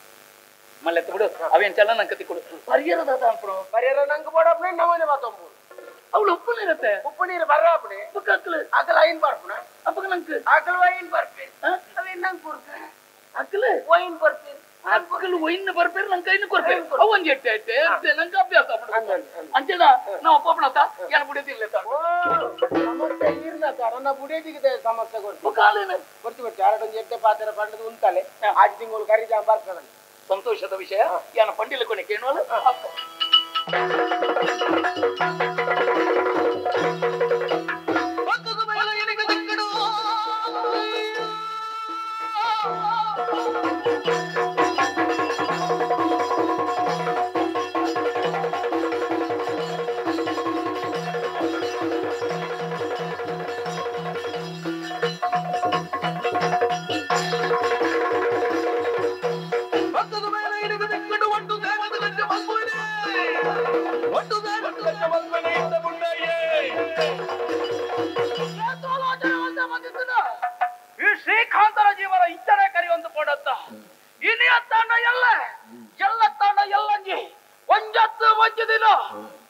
ಮಲ್ಲೆ ಬಿಡು ಅವೇನ್ ಚಲ ನಂಕ ತಿಕ್ಕೊಡು ಪರಿಯರ ದಾದ ಅನ್ಪುಣ ಪರಿಯರ ನಂಗೆ ಬೋಡಪ್ನೆ ನವನೆ ಮಾತಂಬು ಅವಳು ಉಪ್ಪು ನೀರತ್ತೆ ಉಪ್ಪು ನೀರು ಬರ್ರಾಪಣೆ ಬುಕ್ಕ ಅಕ್ಲು ಅಕಲ ಐನ್ ಬರ್ಪುಣ ಅಪ್ಪಗ ನಂಗೆ ಅಕಲ್ ವೈನ್ ಬರ್ಪೇರು ಅವೇನ್ ನಂಗೆ ಕೊರ್ಪೆ ಅಕ್ಲು ವೈನ್ ಬರ್ಪೇರು ಅಕ್ಕಲು ವೈನ್ ಬರ್ಪೇರು ನಂಗೆ ಐನು ಕೊರ್ಪೇರು ಅವು ಒಂಜಿ ಎಟ್ಟೆ ಎಟ್ಟೆ ಎಟ್ಟೆ ನಂಗೆ ಅಭ್ಯಾಸ ಅಂಚೆದ ನಾವು ಒಪ್ಪಣತ್ತ ಏನ ಬುಡಿಯೋದಿಲ್ಲ ಸಮಸ್ಯೆ ಈರ್ನ ನನ್ನ ಬುಡಿಯೋದಿಗೆ ಸಮಸ್ಯೆ ಕೊಡ್ತು ಕಾಲೇನು ಬರ್ತಿ ಬರ್ತಿ ಆರಡೊಂದು ಎಟ್ಟೆ ಪಾತ್ರೆ ಪಂಡದು ಉಂತಾಲೆ ಆಜ್ ತಿಂಗಳು ಕರಿಜಾ ಬರ್ತದೆ ಸಂತೋಷದ ವಿಷಯ ಏನ ಪಂಡಿಲ ಕೊನೆ ಕೇಳುವಲ್ಲ ಈ ಶ್ರೀಕಾಂತರ ಜೀವನ ಇಚ್ಚರ ಕರಿಯೊಂದು ಪಡತ್ತ ಇನಿಯ ತಾಂಡ ಎಲ್ಲ ಎಲ್ಲ ತಾಂಡ ಎಲ್ಲಂಜಿ ಒಂಜತ್ತು ಒಂಜಿ ದಿನ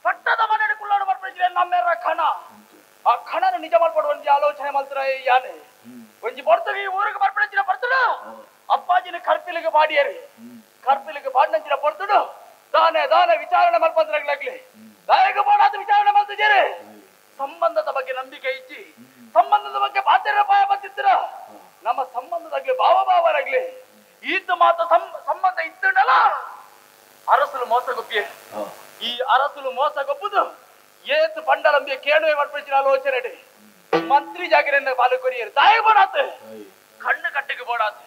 ಪಟ್ಟದ ಮನೆ ಕುಳ್ಳಾಡು ಬರ್ಪಿದ್ರೆ ನಮ್ಮೆರ ಖಣ ಆ ಖಣನ ನಿಜ ಮಾಡ್ಪಡು ಒಂಜಿ ಆಲೋಚನೆ ಮಾಡ್ತಾರ ಯಾನೆ ಒಂಜಿ ಬರ್ತಗೆ ಈ ಊರಿಗೆ ಬರ್ಪಿಡಿನ ಬರ್ತಡು ಅಪ್ಪಾಜಿನ ಕರ್ಪಿಲಿಗೆ ಬಾಡಿಯರಿ ಕರ್ಪಿಲಿಗೆ ಬಾಡಿನಂಚಿನ ಬರ್ತಡು ದಾನೆ ದಾನೆ ವಿಚಾರಣೆ ಮಲ್ಪಂದ್ರಾಗ್ಲಾಗ್ಲಿ ದಾಯಕ ಬೋಡಾದ ವಿಚಾರಣೆ ಮಲ್ತಿದ್ದೀರಿ ಸಂಬಂಧದ ಬಗ್ಗೆ ನಂಬಿಕೆ ಇಜ್ಜಿ ಸಂಬಂಧದ ಬಗ್ಗೆ ಪಾತ್ರ ಭಯ ಬಂದಿದ್ರ ನಮ್ಮ ಸಂಬಂಧದಾಗ್ಲಿ ಭಾವ ಭಾವರಾಗ್ಲಿ ಮೋಸ ಗೊಪ್ಪಿಯೆ ಈ ಅರಸುಲು ಮೋಸ ಗೊಪ್ಪುದು ಏತ್ ಪಂಡಲಂಬಿಯ ಕೇಳುವೆ ಮಾಡ್ಪಿನ ಆಲೋಚನೆ ಮಂತ್ರಿ ಜಾಗಿರೆಂದ ಬಾಲು ಕೊರಿಯರು ತಾಯಿ ಬೋಡಾತ್ ಕಣ್ಣು ಕಟ್ಟಿಗೆ ಬೋಡಾತ್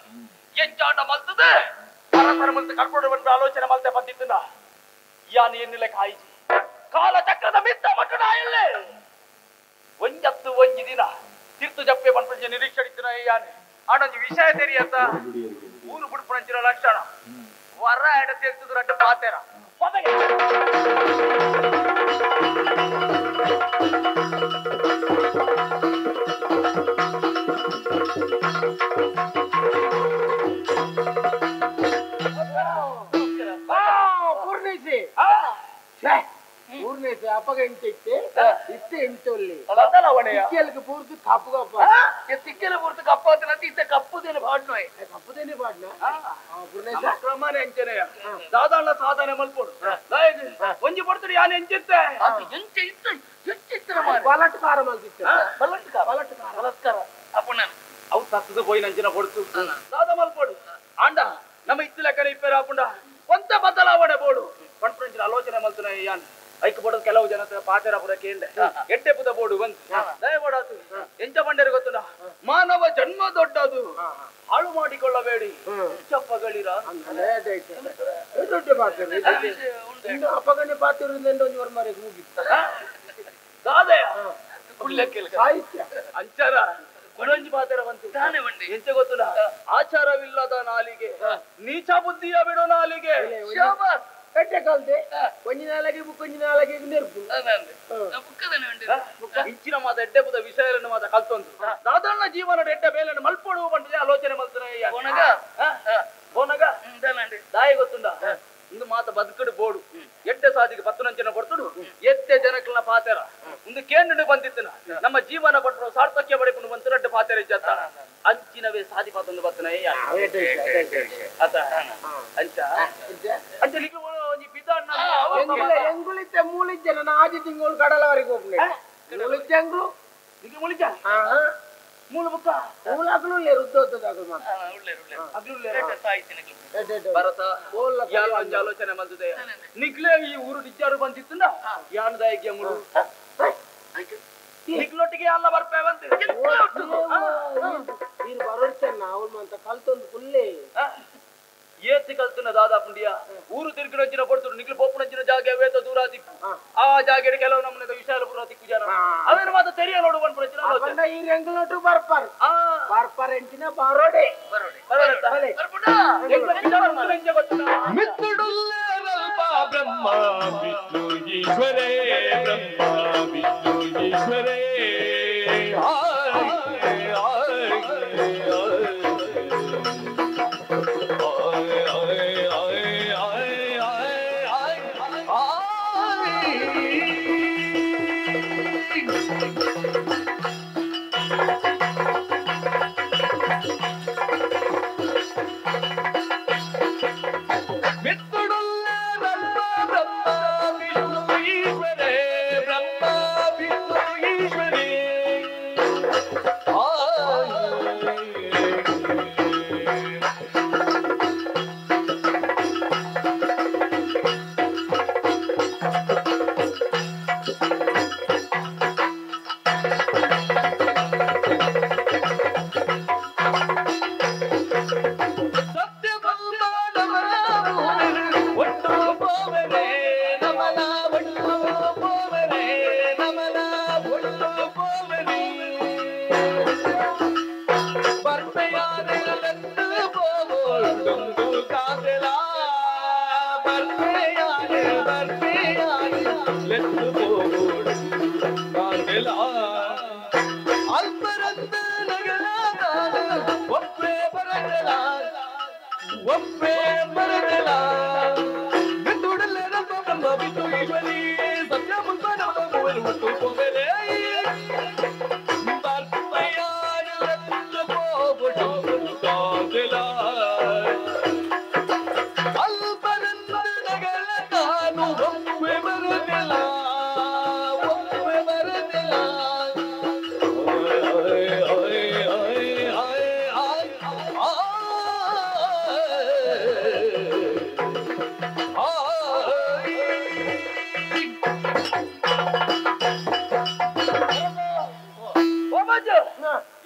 ಎಂಚಾಂಡ ಮಲ್ತದೆ ಅರಸರ ಮಲ್ತು ಕರ್ಕೊಂಡು ಬಂದು ಆಲೋಚನೆ ಮಲ್ತೆ ಬಂದಿತ್ತದ ಯಾನ್ ಎನ್ನಿಲೆ ಕಾಯಿಜಿ ಕಾಲ ಚಕ್ರದ ಮಿತ್ತ ಮಟ್ಟಣ ಎಲ್ಲೆ ಒಂಜತ್ತು ಒಂಜಿ ದಿನ ತೀರ್ತು ಜಪ್ಪೆ ಪನ್ಪಂಚ ನಿರೀಕ್ಷೆ ಯಾನ್ ಆಡೊಂಜಿ ವಿಷಯ ತೆರಿಯತ್ತ ಊರು ಬುಡ್ಪುಣಂಚಿನ ಲಕ್ಷಣ ವರ ಎಡ ತೆಲ್ತದ ರಡ್ಡು ಪಾತೆರ ಪದಗೆ ಪೂರ್ಣಿಸಿ ಪೂರ್ಣಿಸಿ ಅಪ್ಪಗ ಎಂಚ ಇತ್ತೆ ಇತ್ತೆ ಎಂಚ ಒಲ್ಲಿ ತಿಕ್ಕೆಲ್ಗೆ ಪೂರ್ತಿ ಕಪ್ಪು ತಿಕ್ಕೆಲ ಪೂರ್ತಿ ಕಪ್ಪಾತನ ಇತ್ತೆ ಕಪ್ಪುದೇನೆ ಪಾಡ್ನೋಯ್ ಕಪ್ಪುದೇನೆ ಪಾಡ್ನ ಪೂರ್ಣೇಶ ಕ್ರಮನೇ ಎಂಚನೆಯ ಸಾಧಾರಣ ಸಾಧನೆ ಮಲ್ಪೊಡು ಒಂಜಿ ಪಡ್ತುಡು ಯಾನ್ ಎಂಚಿತ್ತೆ ಎಂಚ ಇತ್ತ ಎಂಚಿತ್ತರ ಮಾರೆ ಬಲಟ್ಕಾರ ಮಲ್ತಿತ್ತೆ ಬಲಟ್ಕಾರ ಬಲಟ್ಕಾರ ಬಲತ್ಕಾರ ಅಪ್ಪು ನಾನು ಅವು ತತ್ತದ ಪೋಯಿ ನಂಚಿನ ಕೊಡ್ತು ಸಾದ ಮಲ್ಪೊಡು ಆಂಡ ನಮ್ಮ ಇತ್ತು ಲೆಕ್ಕನೆ ಇಪ್ಪೇರ ಆಪುಂಡ ಒಂತ ಬದಲಾವಣೆ ಬೋಡು ಪಂಪುನಂಚಿನ ಆಲೋಚನೆ ಮಲ್ತುನ ಯಾನ್ ಐಕ್ ಬೋಡದ ಕೆಲವು ಜನ ಪಾತೆರ ಪುರ ಕೇಂಡೆ ಎಡ್ಡೆ ಪುದ ಬೋಡು ಬಂತು ದಯ ಬೋಡಾತು ಎಂಚ ಬಂಡೇರು ಗೊತ್ತುಂಡ ಮಾನವ ಜನ್ಮ ದೊಡ್ಡದು ಹಾಳು ಮಾಡಿಕೊಳ್ಳಬೇಡಿ ಚಪ್ಪಗಳಿರ ದೊಡ್ಡ ಪಾತ್ರ ಅಪ್ಪಗನೆ ಪಾತ್ರ ದಾದೆಯ ಸಾಹಿತ್ಯ ಅಂಚಾರ ಕೊಡಂಜಿ ಪಾತ್ರ ಬಂತು ಎಂಚ ಗೊತ್ತುಂಡ ಆಚಾರವಿಲ್ಲದ ನಾಲಿಗೆ ನೀಚ ಬುದ್ಧಿಯ ಬಿಡೋ ನಾಲಿಗೆ ಕಟ್ಟೆ ಕಲ್ತೆ ಒಂಜಿ ನಾಲಗೆ ಬುಕ್ಕೊಂಜಿ ನಾಲಗೆ ನೆರ್ಪು ಇಂಚಿನ ಮಾತ ಎಡ್ಡೆ ಪುದ ವಿಷಯಗಳನ್ನು ಮಾತ ಕಲ್ತೊಂದು ಸಾಧಾರಣ ಜೀವನದ ಎಡ್ಡೆ ಬೇಲೆಯನ್ನು ಮಲ್ಪೊಡು ಪಂಡದೆ ಆಲೋಚನೆ ಮಲ್ತನ ಬೋನಗ ದಾಯಿ ಗೊತ್ತುಂಡ ಇಂದು ಮಾತ ಬದುಕಡು ಬೋಡು ಎಡ್ಡೆ ಸಾದಿಗೆ ಪತ್ತು ನಂಚಿನ ಕೊಡ್ತುಡು ಎತ್ತೆ ಜನಕಲ್ನ ಪಾತೆರ ಒಂದು ಕೇಂದ್ರ ಬಂದಿತ್ತನ ನಮ್ಮ ಜೀವನ ಪಟ್ಟರು ಸಾರ್ಥಕ್ಯ ಪಡೆಕೊಂಡು ಬಂತು ರಡ್ಡು ಪಾತೆರ ಇಜ್ಜತ್ತ ಅಂಚಿನವೇ ಸಾದಿ ಪಾತೊಂದು ಬತ್ತನ ಅತ ಅಂಚ ಅಂಚ ಒಂಜಿ ಬಿದಾಣ್ಣ ಎಂಗುಳಿತ್ತೆ ಮೂಲಿಜ್ಜ ನನ್ನ ಆಜಿ ತಿಂಗಳು ಕಡಲವರೆಗೆ ಹೋಗ್ಲಿ ಮುಳಿಜ್ಜಂಗ್ಳು ನಿಗೆ ಮುಳಿಜ ಮೂಲ ಬುಕ್ಕ ಮೂಲಾಗ್ಲು ಉಲ್ಲೇರು ಉದ್ದೋದ್ದದಾಗ್ಲು ಮಾತ್ರ ಭರತ ಯಾರು ಒಂಜಿ ಆಲೋಚನೆ ಮಲ್ತದೆ ನಿಕ್ಲೆ ಈ ಊರು ನಿಜ್ಜಾರು ಬಂದಿತ್ತುಂಡ ಯಾನು ದಾಯಿಗೆ ಮುಳು ನಿಕ್ಲೊಟ್ಟಿಗೆ ಅಲ್ಲ ಬರ್ಪೆ ಬಂತು ನೀರು ಬರೋಡ್ತೇನೆ ಅವಳು ಅಂತ ಕಲ್ತೊಂದು ಕುಲ್ಲೇ ಏತಿ ಕಲ್ತನ ದಾದಾ ಪುಂಡಿಯ ಊರು ತಿರುಗಿನಂಚಿನ ಪಡ್ತುಡು ನಿಕ್ಲು ಪೋಪುನಂಚಿನ ಜಾಗೆ ವೇತ ದೂರ ದಿಕ್ಕು ಆ ಜಾಗೆ ಕೆಲವು ನಮ್ಮನೆ ವಿಶಾಲ ಪುರ ದಿಕ್ಕು ಜನ ಅವೇನು ಮಾತ್ರ ತೆರಿಯ ನೋಡು ಬಂದ್ಬಿಡ ಈ ರೆಂಗ್ಲೋಟು ಬರ್ಪಾರ್ ಬರ್ಪಾರ್ ಎಂಟಿನ ಬರೋಡೆ ಮಿತ್ತುಡುಲ್ಲೇರಲ್ಪ ಬ್ರಹ್ಮ ವಿಷ್ಣು ಈಶ್ವರೇ ಬ್ರಹ್ಮ ವಿಷ್ಣು ಈಶ್ವರೇ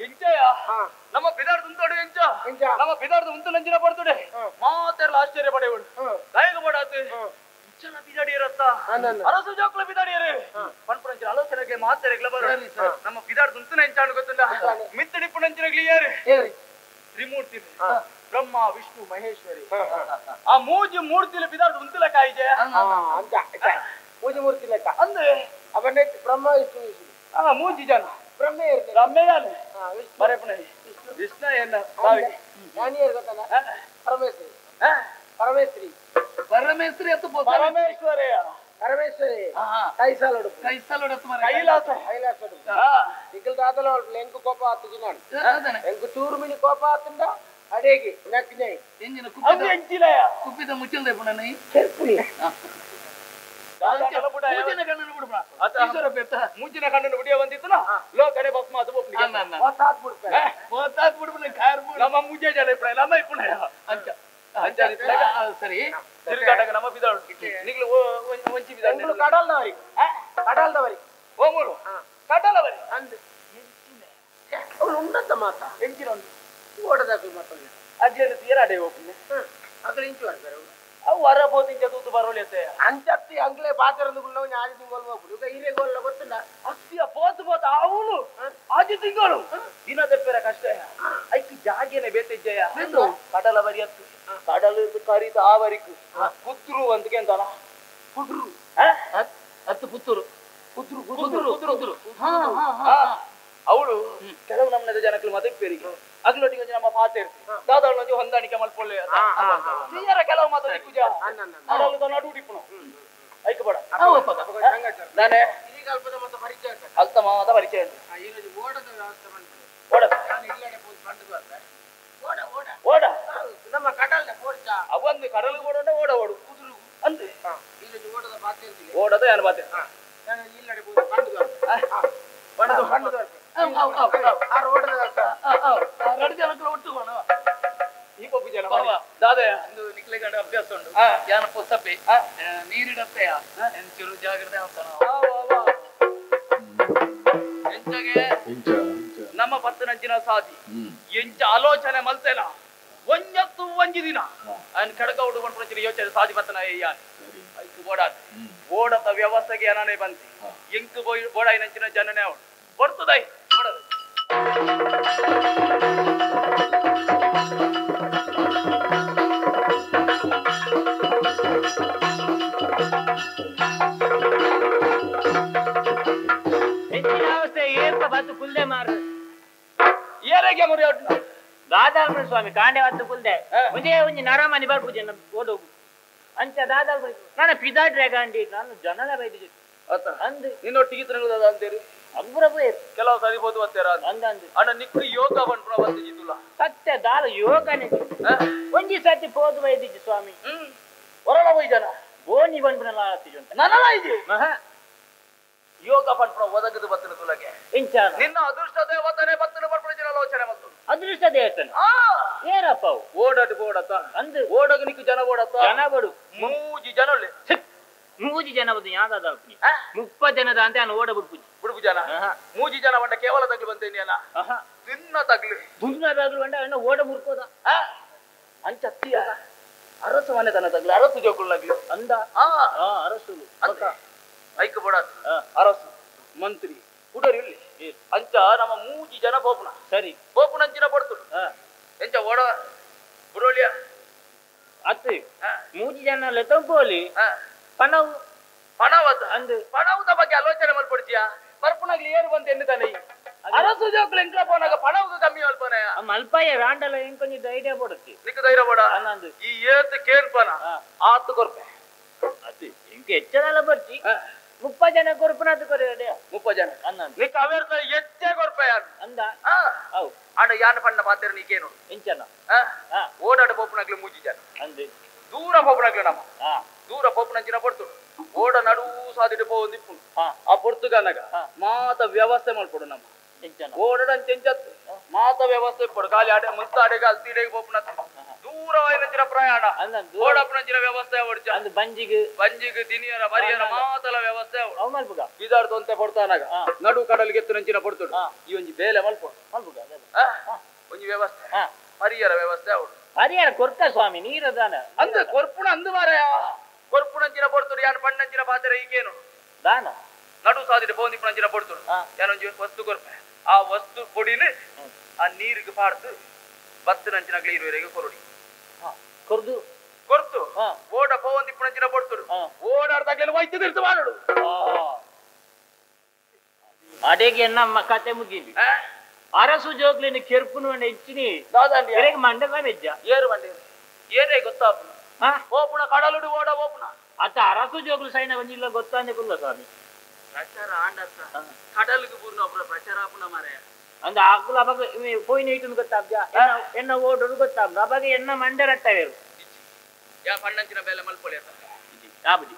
ಎಂಚಯ ನಮ್ಮ ಬಿದಾರ್ದು ಉಂತೋಡು ಎಂಚ ನಮ್ಮ ಬಿದಾರ್ದು ಉಂತು ನಂಜಿನ ಪಡ್ತುಡೆ ಮಾತೆಲ್ಲ ಆಶ್ಚರ್ಯ ಪಡೆಯೋಡು ದಾಯಕ ಪಡಾತು ಇಂಚನ ಬಿದಾಡಿಯರತ್ತ ಅರಸು ಜೋಕ್ಲ ಬಿದಾಡಿಯರು ಪನ್ಪುರಂಚಿನ ಆಲೋಚನೆಗೆ ಮಾತೆರೆಗ್ಲ ಬರೋ ನಮ್ಮ ಬಿದಾರ್ದು ಉಂತುನ ಎಂಚಾಂಡು ಗೊತ್ತುಂಡ ಮಿತ್ತು ನಿಪ್ಪು ನಂಚಿನಗ್ಲಿ ಯಾರು ತ್ರಿಮೂರ್ತಿ ಬ್ರಹ್ಮ ವಿಷ್ಣು ಮಹೇಶ್ವರಿ ಆ ಮೂಜಿ ಮೂರ್ತಿಲಿ ಬಿದಾರ್ದು ಉಂತುಲ ಕಾಯಿಜೆ ಮೂಜಿ ಮೂರ್ತಿ ಲೆಕ್ಕ ಅಂದ್ರೆ ಅವನೇ ಬ್ರಹ್ಮ ವಿಷ್ಣು ವಿಷ್ಣು ಆ ಮೂಜಿ ಜನ ಬ್ರಹ್ಮೆ ಬ್ರಹ್ಮೆಯಾನೆ ಬರೆಪುಣೆ ವಿಷ್ಣು ಏನ ನಾನಿಯರ್ ಗೊತ್ತಲ್ಲ ಪರಮೇಶ್ವರಿ ಪರಮೇಶ್ವರಿ ಪರಮೇಶ್ವರಿ ಅತ್ತು ಪರಮೇಶ್ವರೇ ಪರಮೇಶ್ವರಿ ಕೈಸಾಲೋಡು ಕೈಸಾಲೋಡು ಕೈಲಾಸ ಕೈಲಾಸ ನಿಖಲ್ ದಾದಲ ಎಂಕು ಕೋಪ ಆತು ಜಿನಾನ್ ಎಂಕು ಚೂರು ಮಿನಿ ಕೋಪ ಆತುಂಡ ಅಡೇಗೆ ನಕ್ನೆ ಎಂಜಿನ ಅದು ಎಂಚಿಲಯ ಕುಪ್ಪಿದ ಮುಚ್ಚಲ್ದೆ ಪುಣನೆ ಕೆರ್ಪುನಿ ಮೂಜಿನ ಕಣ್ಣನ್ನು ಬಿಡುಪ ಮೂಜಿನ ಕಣ್ಣನ್ನು ಬಿಡಿಯ ಬಂದಿತ್ತು ಲೋಕನೆ ಭಸ್ಮ ಅದು ನಮ್ಮ ಮೂಜೆ ಜನ ಇಪ್ಪಣ ನಮ್ಮ ಇಪ್ಪಣ ಅಂಚ ಅಂಚ ಸರಿ ತಿರುಗಾಟಕ ನಮ್ಮ ಬಿದಾಡು ನಿಗ್ಲು ಒಂಚಿ ಬಿದಾಡು ಕಡಲ್ದವರಿ ಕಡಲ್ದವರಿ ಓಮೂರು ಕಡಲವರಿ ಅಂದು ಅವಳು ಉಂಡಂತ ಮಾತ ಎಂಚಿನ ಉಂಟು ಓಡದಾಕಲು ಮಾತಾಡ ಅಗ್ಲೇನು ತೀರಾಡೆ ಹೋಗ್ತೀನಿ ಅಗ್ಲ ಇಂಚು ಬರ್ತಾರೆ ಅವು ವರ ಬೋದಿಂಚ ತೂತು ಬರೋಲಿ ಅಂಚತ್ತಿ ಅಂಗ್ಲೇ ಪಾತಿರಂದುకున్నావు ಆಜಿ ತಿಂಗಳು ಹೋಗ್ಬಿಡು ಈಗ ಹಿರೇಗೋಲ್ಲ ಗೊತ್ತಿಲ್ಲ ಅಸ್ತಿಯ ಪೋತು ಪೋತು ಅವನು ಆಜಿ ತಿಂಗಳು ದಿನ ತೆಪ್ಪೆರ ಕಷ್ಟ ಐಕ್ ಜಾಗೇನೆ ಬೇತಿಜ್ಜಯ ಕಡಲ ಬರಿಯತ್ತು ಕಡಲು ಕರಿತ ಆ ವರಿಕು ಕುದ್ರು ಅಂತ ಕೇಂತಾನ ಕುದ್ರು ಹತ್ತು ಪುತ್ತೂರು ಕುದ್ರು ಕುದ್ರು ಕುದ್ರು ಅವಳು ಕೆಲವು ನಮ್ಮನೆದ ಜನಕ್ಕಲು ಮದಪ್ಪೇರಿಗೆ ಅಗ್ಲೊಟ್ಟಿಗೆ ನಮ್ಮ ಪಾತೆ ಇರ್ತೀವಿ ದಾದಾಳು ಹೊಂದಾಣಿಕೆ ಮಲ್ಪೊಳ್ಳೆ ತೀಯರ ಕೆಲವು ಮಾತು ದಿಕ್ಕುಜ ಕಡಲು ನಡು ಉಡಿಪುಣ ಐಕ ಬೇಡ ನಾನೇ ಅಲ್ತ ಮಾತ ಪರಿಚಯ ಓಡ ಓಡ ನಮ್ಮ ಕಡಲ್ ಅವೊಂದು ಕಡಲು ಓಡ ಓಡ ಓಡು ಅಂದೆ ಓಡದ ಏನು ಬಾತೆ ಎರಡು ಜನಕ್ಕೂ ಒಟ್ಟುಕೋಣ ಈ ಪಪ್ಪು ಜನ ದಾದಯ ಒಂದು ನಿಕ್ಲೆಗಡ ಅಭ್ಯಾಸ ಉಂಟು ಯಾನ ಪೊಸಪೆ ನೀರಿಡತ್ತೆಯ ಎಂಚೂರು ಜಾಗ್ರತೆ ಆಗ್ತಾನ ಎಂಚಗೆ ನಮ್ಮ ಪತ್ತನಂಚಿನ ಸಾಧಿ ಎಂಚ ಆಲೋಚನೆ ಮಲ್ತೆನ ಒಂಜತ್ತು ಒಂಜಿ ದಿನ ಅನ್ ಕಡಕ ಉಡುಕೊಂಡು ಯೋಚನೆ ಸಾಧಿ ಪತ್ತನ ಯಾನ್ ಐಕು ಬೋಡಾತ್ ಓಡತ ವ್ಯವಸ್ಥೆಗೆ ಏನಾನೇ ಬಂತಿ ಎಂಕು ಬೋಡಾಯಿನಂಚಿನ ಜನನೇ ಅವಳು ಬರ್ತದೈ ಬೋಡದ ಹೆಚ್ಚಿನ ಅವಸ್ಥೆ ಏಪ ಬತ್ತು ಕುಲ್ದೆ ಮಾರು ಏರೆಗೆ ಮುರಿಯೋಟ್ನ ದಾದಾಲ್ಪುರ ಸ್ವಾಮಿ ಕಾಂಡೆ ಬತ್ತು ಕುಲ್ದೆ ಒಂದೇ ಒಂಜಿ ನರಮನಿ ಬರ್ಪುಜೆ ಓಡೋಗು ಅಂಚ ದಾದಾಲ್ಪುರ ನಾನು ಪಿದಾಡ್ರೆ ಗಾಂಡಿ ನಾನು ಜನಲ ಬೈದಿದ್ದೆ ಅಂದು ನಿನ್ನೊಟ್ಟಿಗೆ ತಿರುಗುದ ಅಂತೀರಿ ಅಗ್ಬರಬು ಕೆಲವು ಸರಿ ಬೋದು ಅಂತೀರ ಅಂದಂದು ಅಣ್ಣ ನಿಕ್ಕು ಯೋಗ ಬಂಡ್ಪುಣ ಬಂದಿದ್ದುಲ್ಲ ಸತ್ಯ ದಾಲ ಯೋಗನೇ ಒಂಜಿ ಸತಿ ಪೋದು ಬೈದಿಜ್ಜು ಸ್ವಾಮಿ ಹೊರಳ ಹೋಯ್ ಜನ ಬೋನಿ ಬಂಡ್ಪುಣ ಆತಿಜು ಅಂತ ನನಲ ಇದು ಯೋಗ ಪಂಪುಣ ಒದಗದು ಬತ್ತನ ತುಲಗೆ ಇಂಚಾನ ನಿನ್ನ ಅದೃಷ್ಟ ದೇವತನೆ ಬತ್ತನ ಪಂಪುಣ ಜನ ಆಲೋಚನೆ ಮತ್ತು ಅದೃಷ್ಟ ದೇವತನ ಏನಪ್ಪ ಅವು ಓಡಾಟ ಓಡತ್ತ ಅಂದು ಓಡಗ ನಿಕ್ಕು ಜನ ಓಡತ್ತ ಜನ ಬಡು ಮೂಜಿ ಜನ ಒಳ್ಳೆ ಮೂಜಿ ಜನ ಬದು ಯಾವ್ದಾದ ಮುಪ್ಪ ಜನದ ಅಂತ ನಾನು ಓಡ ಬಿಡ್ಪುಜಿ ಬಿಡ್ಪು ಜನ ಮೂಜಿ ಜನ ಬಂಡ ಕೇವಲ ತಗ್ಲು ಬಂತೇನಿ ಅಲ್ಲ ತಿನ್ನ ತಗ್ಲು ದುನ್ನ ತಗ್ಲು ಬಂಡ ಅಣ್ಣ ಓಡ ಮುರ್ಕೋದ ಅಂಚತ್ತಿಯ ಅರಸು ಮನೆ ತನ ತಗ್ಲು ಅರಸು ಜೋಕುಳ್ಳಾಗ್ಲು ಅಂದ ಅರಸು ಐಕ ಬೋಡ ಅರಸು ಮಂತ್ರಿ ಕುಡರಿ ಇಲ್ಲಿ ಅಂಚ ನಮ್ಮ ಮೂಜಿ ಜನ ಪೋಪುನ ಸರಿ ಪೋಪುನ ಅಂಚಿನ ಪಡ್ತು ಎಂಚ ಓಡ ಬುಡೋಳಿಯ ಅತ್ತು ಮೂಜಿ ಜನ ಲೆತ್ತಂಪೋಲಿ ಪಣವು ಪಣವತ ಅಂದು ಪಣವುದ ಬಗ್ಗೆ ಆಲೋಚನೆ ಮಲ್ಪಡ್ತೀಯ ಬರ್ಪುನಾಗ್ಲಿ ಏರು ಬಂತ ಎನ್ನುತ್ತಾನೆ ಅರಸು ಜೋಕ್ಲು ಎಂಕ್ಲ ಪೋನಾಗ ಪಣವು ಕಮ್ಮಿ ಅಲ್ಪನೆ ಮಲ್ಪಾಯ ರಾಂಡಲ ಎಂಕೊಂಜಿ ಧೈರ್ಯ ಪಡುತ್ತಿ ನಿಕ್ಕ ಧೈರ್ಯ ಪಡ ಈ ಏತು ಕೇಳ್ಪನ ಆತು ಕೊರ್ಪೆ ಅದು ಎಂಕ ಹೆಚ್ಚದಲ್ಲ ಬರ್ತಿ ಮುಪ್ಪ ಜನ ಕೊರ್ಪುನ ಅದು ಕೊರೆ ಮುಪ್ಪ ಜನ ನಿಕ್ಕ ಅವೇರ್ತ ಹೆಚ್ಚೆ ಕೊರ್ಪೆ ಯಾರು ಅಂದ ಅವು ಅಂಡ ಯಾನ ಪಣ್ಣ ಪಾತ್ರ ನೀಕೇನು ಎಂಚನ ಓಡಾಡ ಪೋಪುನಾಗ್ಲಿ ಮೂಜಿ ಜನ ಅಂದು ದೂರ ಪೋಪುನಾಗ್ಲಿ ನಮ್ಮ ದೂರ ಪೋಪುನಂಚಿನ ಪಡ್ತು ಓಡ ನಡು ಸಾದಿಡು ಪೋವೊಂದಿಪ್ಪು ಆ ಪೊರ್ತುಗನಗ ಮಾತ ವ್ಯವಸ್ಥೆ ಮಲ್ಪಡು ನಮ್ಮ ಓಡಡ ಅಂಚೆಂಚತ್ತು ಮಾತ ವ್ಯವಸ್ಥೆ ಇಪ್ಪಡು ಖಾಲಿ ಆಡೆ ಮುತ್ತ ಆಡೆಗೆ ಅಲ್ತಿಡೆಗೆ ಪೋಪುನ ದೂರ ದೂರವಾಯಿನಂಚಿನ ಪ್ರಯಾಣ ಓಡಪ್ಪನಂಚಿನ ವ್ಯವಸ್ಥೆ ಓಡಿಚ ಅಂದ್ ಬಂಜಿಗ್ ಬಂಜಿಗ್ ದಿನಿಯರ ಬರಿಯರ ಮಾತಲ ವ್ಯವಸ್ಥೆ ಅವ್ ಮಲ್ಪುಗ ಬಿದಾರ್ದೊಂತೆ ಪೊಡ್ತಾನಾಗ ನಡು ಕಡಲ್ಗೆ ಎತ್ತುನಂಚಿನ ಪೊಡ್ತುಡು ಈ ಒಂಜಿ ಬೇಲೆ ಮಲ್ಪು ಮಲ್ಪುಗ ಒಂಜಿ ವ್ಯವಸ್ಥೆ ಪರಿಯರ ವ್ಯವಸ್ಥೆ ಅವಡು ಪರಿಯರ ಕೊರ್ತ ಸ್ವಾಮಿ ನೀರದಾನ ಅಂದ ಕೊರ್ಪುಣ ಅಂದು ಮಾರಾಯ ಕೊರ್ಪುಣಂಚಿನ ಪೊಡ್ತುಡು ಯಾನ್ ಪಣ್ಣಂಚಿನ ಪಾತ್ರ ಈಗೇನು ದಾನ ನಡು ಸಾದಿಡೆ ಪೋಂದಿಪ್ಪುನಂಚಿನ ಪೊಡ್ತುಡು ಯಾನೊಂಜಿ ವಸ್ತು ಕೊರ್ಪೆ ಆ ವಸ್ತು ಪೊಡಿನ ಆ ನೀರಿಗೆ ಪಾಡ್ದು ಬತ್ತಿನಂಚಿನ ಇರುವರೆಗೆ ಕೊರಡಿ ಕೊರ್ದು ಕೊರ್ತು ಓಡ ಪೋಂದಿಪ್ಪುನಂಚಿನ ಪೊಡ್ತುಡು ಓಡಾಡ್ದಾಗ್ಲೆಲ್ಲ ವೈದ್ಯ ತಿರ್ತು ಮಾಡೋಡು ಅಡೆಗೆ ನಮ್ಮ ಕತೆ ಮುಗಿಲಿ ಅರಸು ಜೋಗ್ಲಿನ ಕೆರ್ಪುನು ಹೆಚ್ಚಿನಿ ಮಂಡಲ ಮೆಜ್ಜ ಏರು ಮಂಡೆ ಏನೇ ಗೊತ್ತಾಪುನ ಓಪುಣ ಕಡಲುಡು ಓಡ ಓಪುಣ ಅತ್ತ ಅರಸು ಜೋಗ್ಲು ಸೈನ ಒಂಜಿಲ್ಲ ಗೊತ್ತಾಂದೆ ಕುಲ್ಲ ಸ್ವಾಮಿ ಪ್ರಚಾರ ಆಂಡತ್ತ ಕಡಲಿಗೆ ಬೂರ್ನ ಒಬ್ಬರ ಪ್ರಚಾರ ಆಪುನ ಮಾರಾಯ ಅಂದ ಆಕುಲ ಅವಾಗ ಪೋಯಿನ ಇಟ್ಟು ಗೊತ್ತಾಬ್ಜ ಎನ್ನ ಓಡೋಡು ಗೊತ್ತಾಬ್ದ ಅವಾಗ ಎನ್ನ ಮಂಡೆ ರಟ್ಟವೇರು ಯಾ ಪಣ್ಣಂಚಿನ ಬೇಲೆ ಮಲ್ಪೊಳಿ ಆಬುಜಿ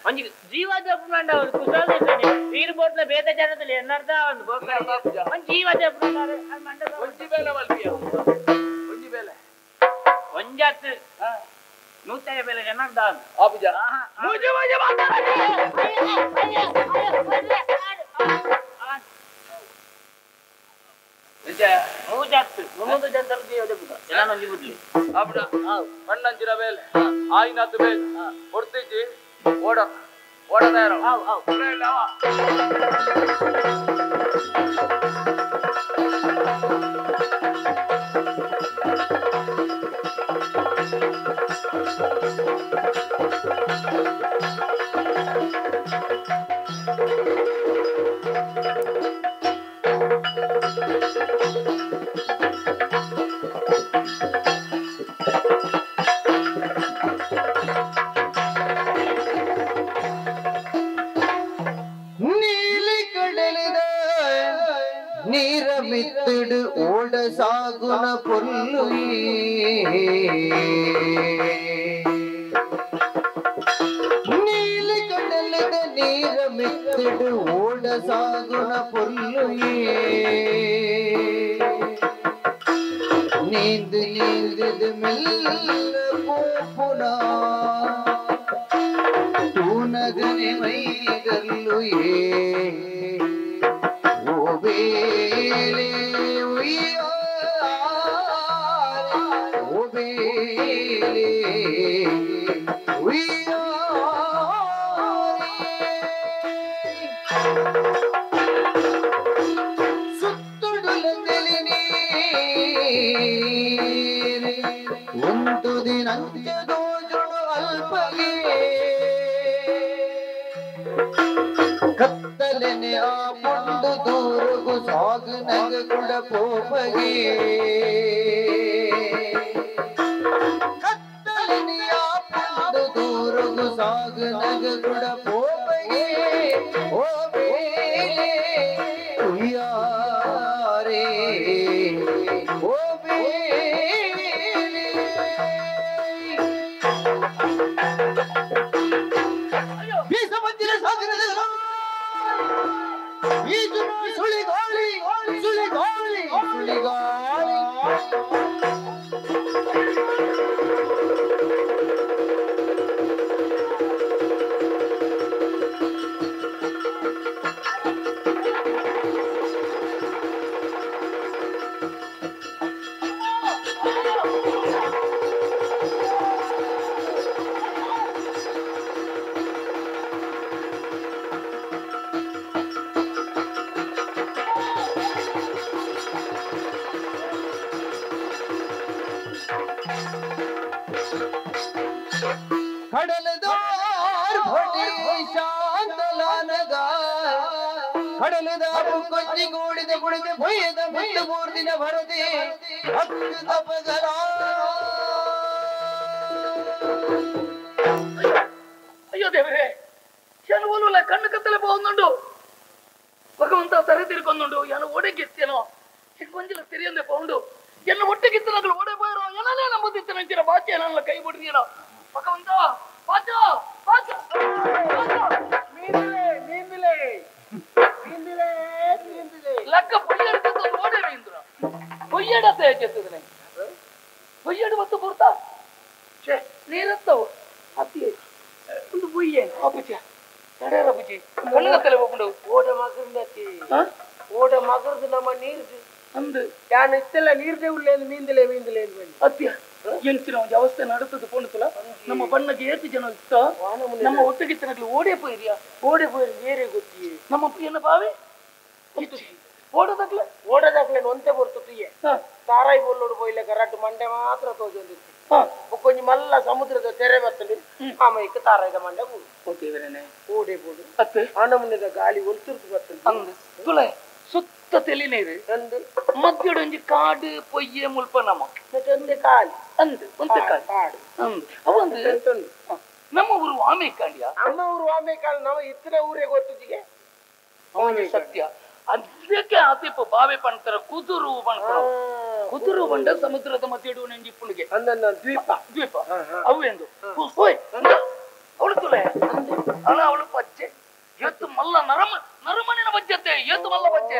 ಒಂಜಿ ಜೀವ ಜಪ್ಪುಂಡ ಕುಶಾಲ ನೀರು ಬೋಟ್ಲ ಬೇತ ಜನದಲ್ಲಿ ಎನ್ನರ್ಧ ಒಂದು ಒಂಜಿ ಜೀವ ಜಪ್ಪುಂಡ ಒಂಜಿ ಬೇಲೆ ಮಲ್ಪಿಯ ಒಂಜಿ ಬೇಲೆ ಒಂಜಾತ್ ನೂತಯ ಬೇಲೆ ಎನ್ನರ್ಧ ಆಬುಜ ಮುಜು ಮುಜು ಮೂಜಾತ್ ಮುನ್ನೂರು ಜನದಲ್ಲಿ ಜೀವ ಜಪ್ಪುದ ಎಲ್ಲ ಒಂಜಿ ಬುಡ್ಲಿ ಆಬುಡ ಪಣ್ಣಂಚಿನ ಬೇಲೆ ಆಯಿನಾತ್ ಬೇಲೆ ಕೊಡ್ತಿಜ್ಜಿ ಓಡ ಓಡ ತಯಾರ ನೀರಮಿತ್ತಿಡು ಓಡ ಸಾಗುನ ಪೊಲ್ಲು ನೀಲಿ ಕಡಲದ ನೀರಮಿತ್ತಿಡು ಓಡ ಸಾಗುನ ಪೊಲ್ಲು ನೀಂದು ನೀಂದು ಮೆಲ್ಲ ಪೋಪುನ ತೂನಗನೆ ಮೈಗಲ್ಲು ಬೇಲೆ ಉಯ್ಯಾರೆ ಓ ಬೇಲೆ ಉಯ್ಯಾರೆ ಸುತ್ತುಡುಲದಲ್ಲಿ ನೀರು ಒಂದು ದಿನಂತ್ಯ ದೋಜುಡು ಅಲ್ಪಗೆ ಕತ್ತಲೆನೆ ಆ ಪುಂಡು ದೂರಗು ಸಾಗನಗ ಕುಡ ಪೋಪಗೆ ಕತ್ತಲೆನೆ ಆ ಪುಂಡು ದೂರಗು ಸಾಗನಗ ಕುಡ ಪೋಪಗೆ ಓ ಬೇಲೆ ಉಯ್ಯಾರೆ ಓ ಬೇಲೆ ಸುಳಿಗಾಳಿ ಸುಳಿಗಾಳಿ ಸುಳಿಗಾಳಿ ಕೊಂಜಿಗೂಡಿದ ಕುಡಿದ ಭಯದ ಮುತ್ತು ಮೂರ್ದಿನ ಭರದೆ ತಪಗಲ ಅಯ್ಯೋ ದೇವರೇ ಯಾನು ಕಣ್ಣು ಕತ್ತಲೆ ಹೋಗುಂಡು ಭಗವಂತ ತರೆ ತಿರ್ಕೊಂದುಂಡು ಯಾನು ಓಡೆಗೆತ್ತೇನೋ ಕೊಂಜಿಲ ತೆರೆಯಂದೆ ಪೌಂಡು ಎನ್ನ ಒಟ್ಟೆಗಿತ್ತನಗಳು ಓಡೆ ಪೋಯರೋ ಏನಲೇ ನಂಬುದಿತ್ತನಂಚಿನ ಬಾಚೆ ನನ್ನ ಕೈ ಬಿಡ್ತೀನೋ ಭಗವಂತ ಬಾಚ ಬಾಚ ಮೀಂದಿಲೆ ಮೀಂದಿಲೆ ಮೀಂದಿಲೆ ಮೀಂದಿಲೆ ಲಕ್ಕ ಪೊಯ್ಯಡ ಓಡೆ ಮೀಂದ್ರ ಪೊಯ್ಯಡ ತೇಜೆತ್ತದನೆ ಪೊಯ್ಯಡು ಮತ್ತು ಪೂರ್ತ ನೀರತ್ತವು ಅತಿ ಒಂದು ಬುಯ್ಯೆ ಅಪ್ಪುಜಿ ತಡೆಯರ ಬುಜ್ಜಿ ಕಣ್ಣು ತಲೆ ಹೋಗ್ಕೊಂಡು ಓಡ ಮಗರ್ದತಿ ಓಡ ಮಗರ್ದು ನಮ್ಮ ನೀರ್ದು ಅಂದು ಯಾನ್ ಇತ್ತೆಲ್ಲ ನೀರ್ದೆ ಉಳ್ಳೇನು ಮೀಂದಲೆ ಮೀಂದಲೆ ಅತ್ಯ ಎಂಚಿನ ಒಂದು ಅವಸ್ಥೆ ನಡುತ್ತದೆ ಪೋಣುತ್ತಲ ನಮ್ಮ ಬಣ್ಣಗೆ ಏತು ಜನ ಇತ್ತ ನಮ್ಮ ಒಟ್ಟಿಗೆ ತನಕಲು ಓಡೇ ಪೋಯಿರಿಯಾ ಓಡೆ ಪೋಯಿರಿ ಏರೇ ಗೊತ್ತಿ ನಮ್ಮ ಏನ ಬಾವೆ ಓಡದಾಗ್ಲೆ ಓಡದಾಗ್ಲೆ ಒಂತೆ ಬರ್ತು ತುಯ್ಯೆ ತಾರಾಯಿ ಬೊಲ್ಲೋಡು ಪೋಯಿಲೆ ಕರಟ್ಟು ಮಂಡೆ ಮಾತ್ರ ತೋಜೊಂದಿತ್ತು ಕೊಂಚ ಮಲ್ಲ ಸಮುದ್ರದ ತೆರೆ ಬರ್ತದೆ ಆಮೈಕ್ ತಾರಾಯ್ದ ಮಂಡೆ ಓಡೆ ಬೋಡು ಅತ್ತೆ ಆನಮುನಿದ ಗಾಳಿ ಒಲ್ತುರ್ದು ಬರ್ತದೆ ಅಂದು ತುಲೆ ಸುತ್ತ ತೆಲಿ ನೀರು ಅಂದು ಮಧ್ಯಡೊಂಜಿ ಕಾಡು ಪೊಯ್ಯೆ ಮುಲ್ಪ ನಮ್ಮ ಒಂದೇ ಕಾಲು ಅಂದು ಒಂತೆ ಕಾಡು ಕಾಡು ಅಂದು ಅವಂದು ನಮ್ಮ ಊರು ವಾಮೆ ಕಾಂಡಿಯ ನಮ್ಮ ಊರು ವಾಮೆ ಕಾಂಡ ನಮ್ಮ ಇತ್ತಿನ ಊರೇ ಗೊತ್ತಿಗೆ ಸತ್ಯ ಅದಕ್ಕೆ ಆತಿಪ್ಪ ಬಾವೆ ಪಣ್ತಾರ ಕುದುರು ಪಣ್ತಾರ ಕುದುರು ಬಂಡ ಸಮುದ್ರದ ಮಧ್ಯಡು ನಂಜಿಪ್ಪುಣಿಗೆ ಅಂದನ್ನ ದ್ವೀಪ ದ್ವೀಪ ಅವು ಎಂದು ಹೋಯ್ ಅವಳು ತುಲೆ ಅಲ್ಲ ಅವಳು ಪಚ್ಚೆ ಎತ್ತು ಮಲ್ಲ ನರಮ ನರಮನಿನ ಬಜ್ಜತೆ ಎತ್ತು ಮಲ್ಲ ಬಜ್ಜೆ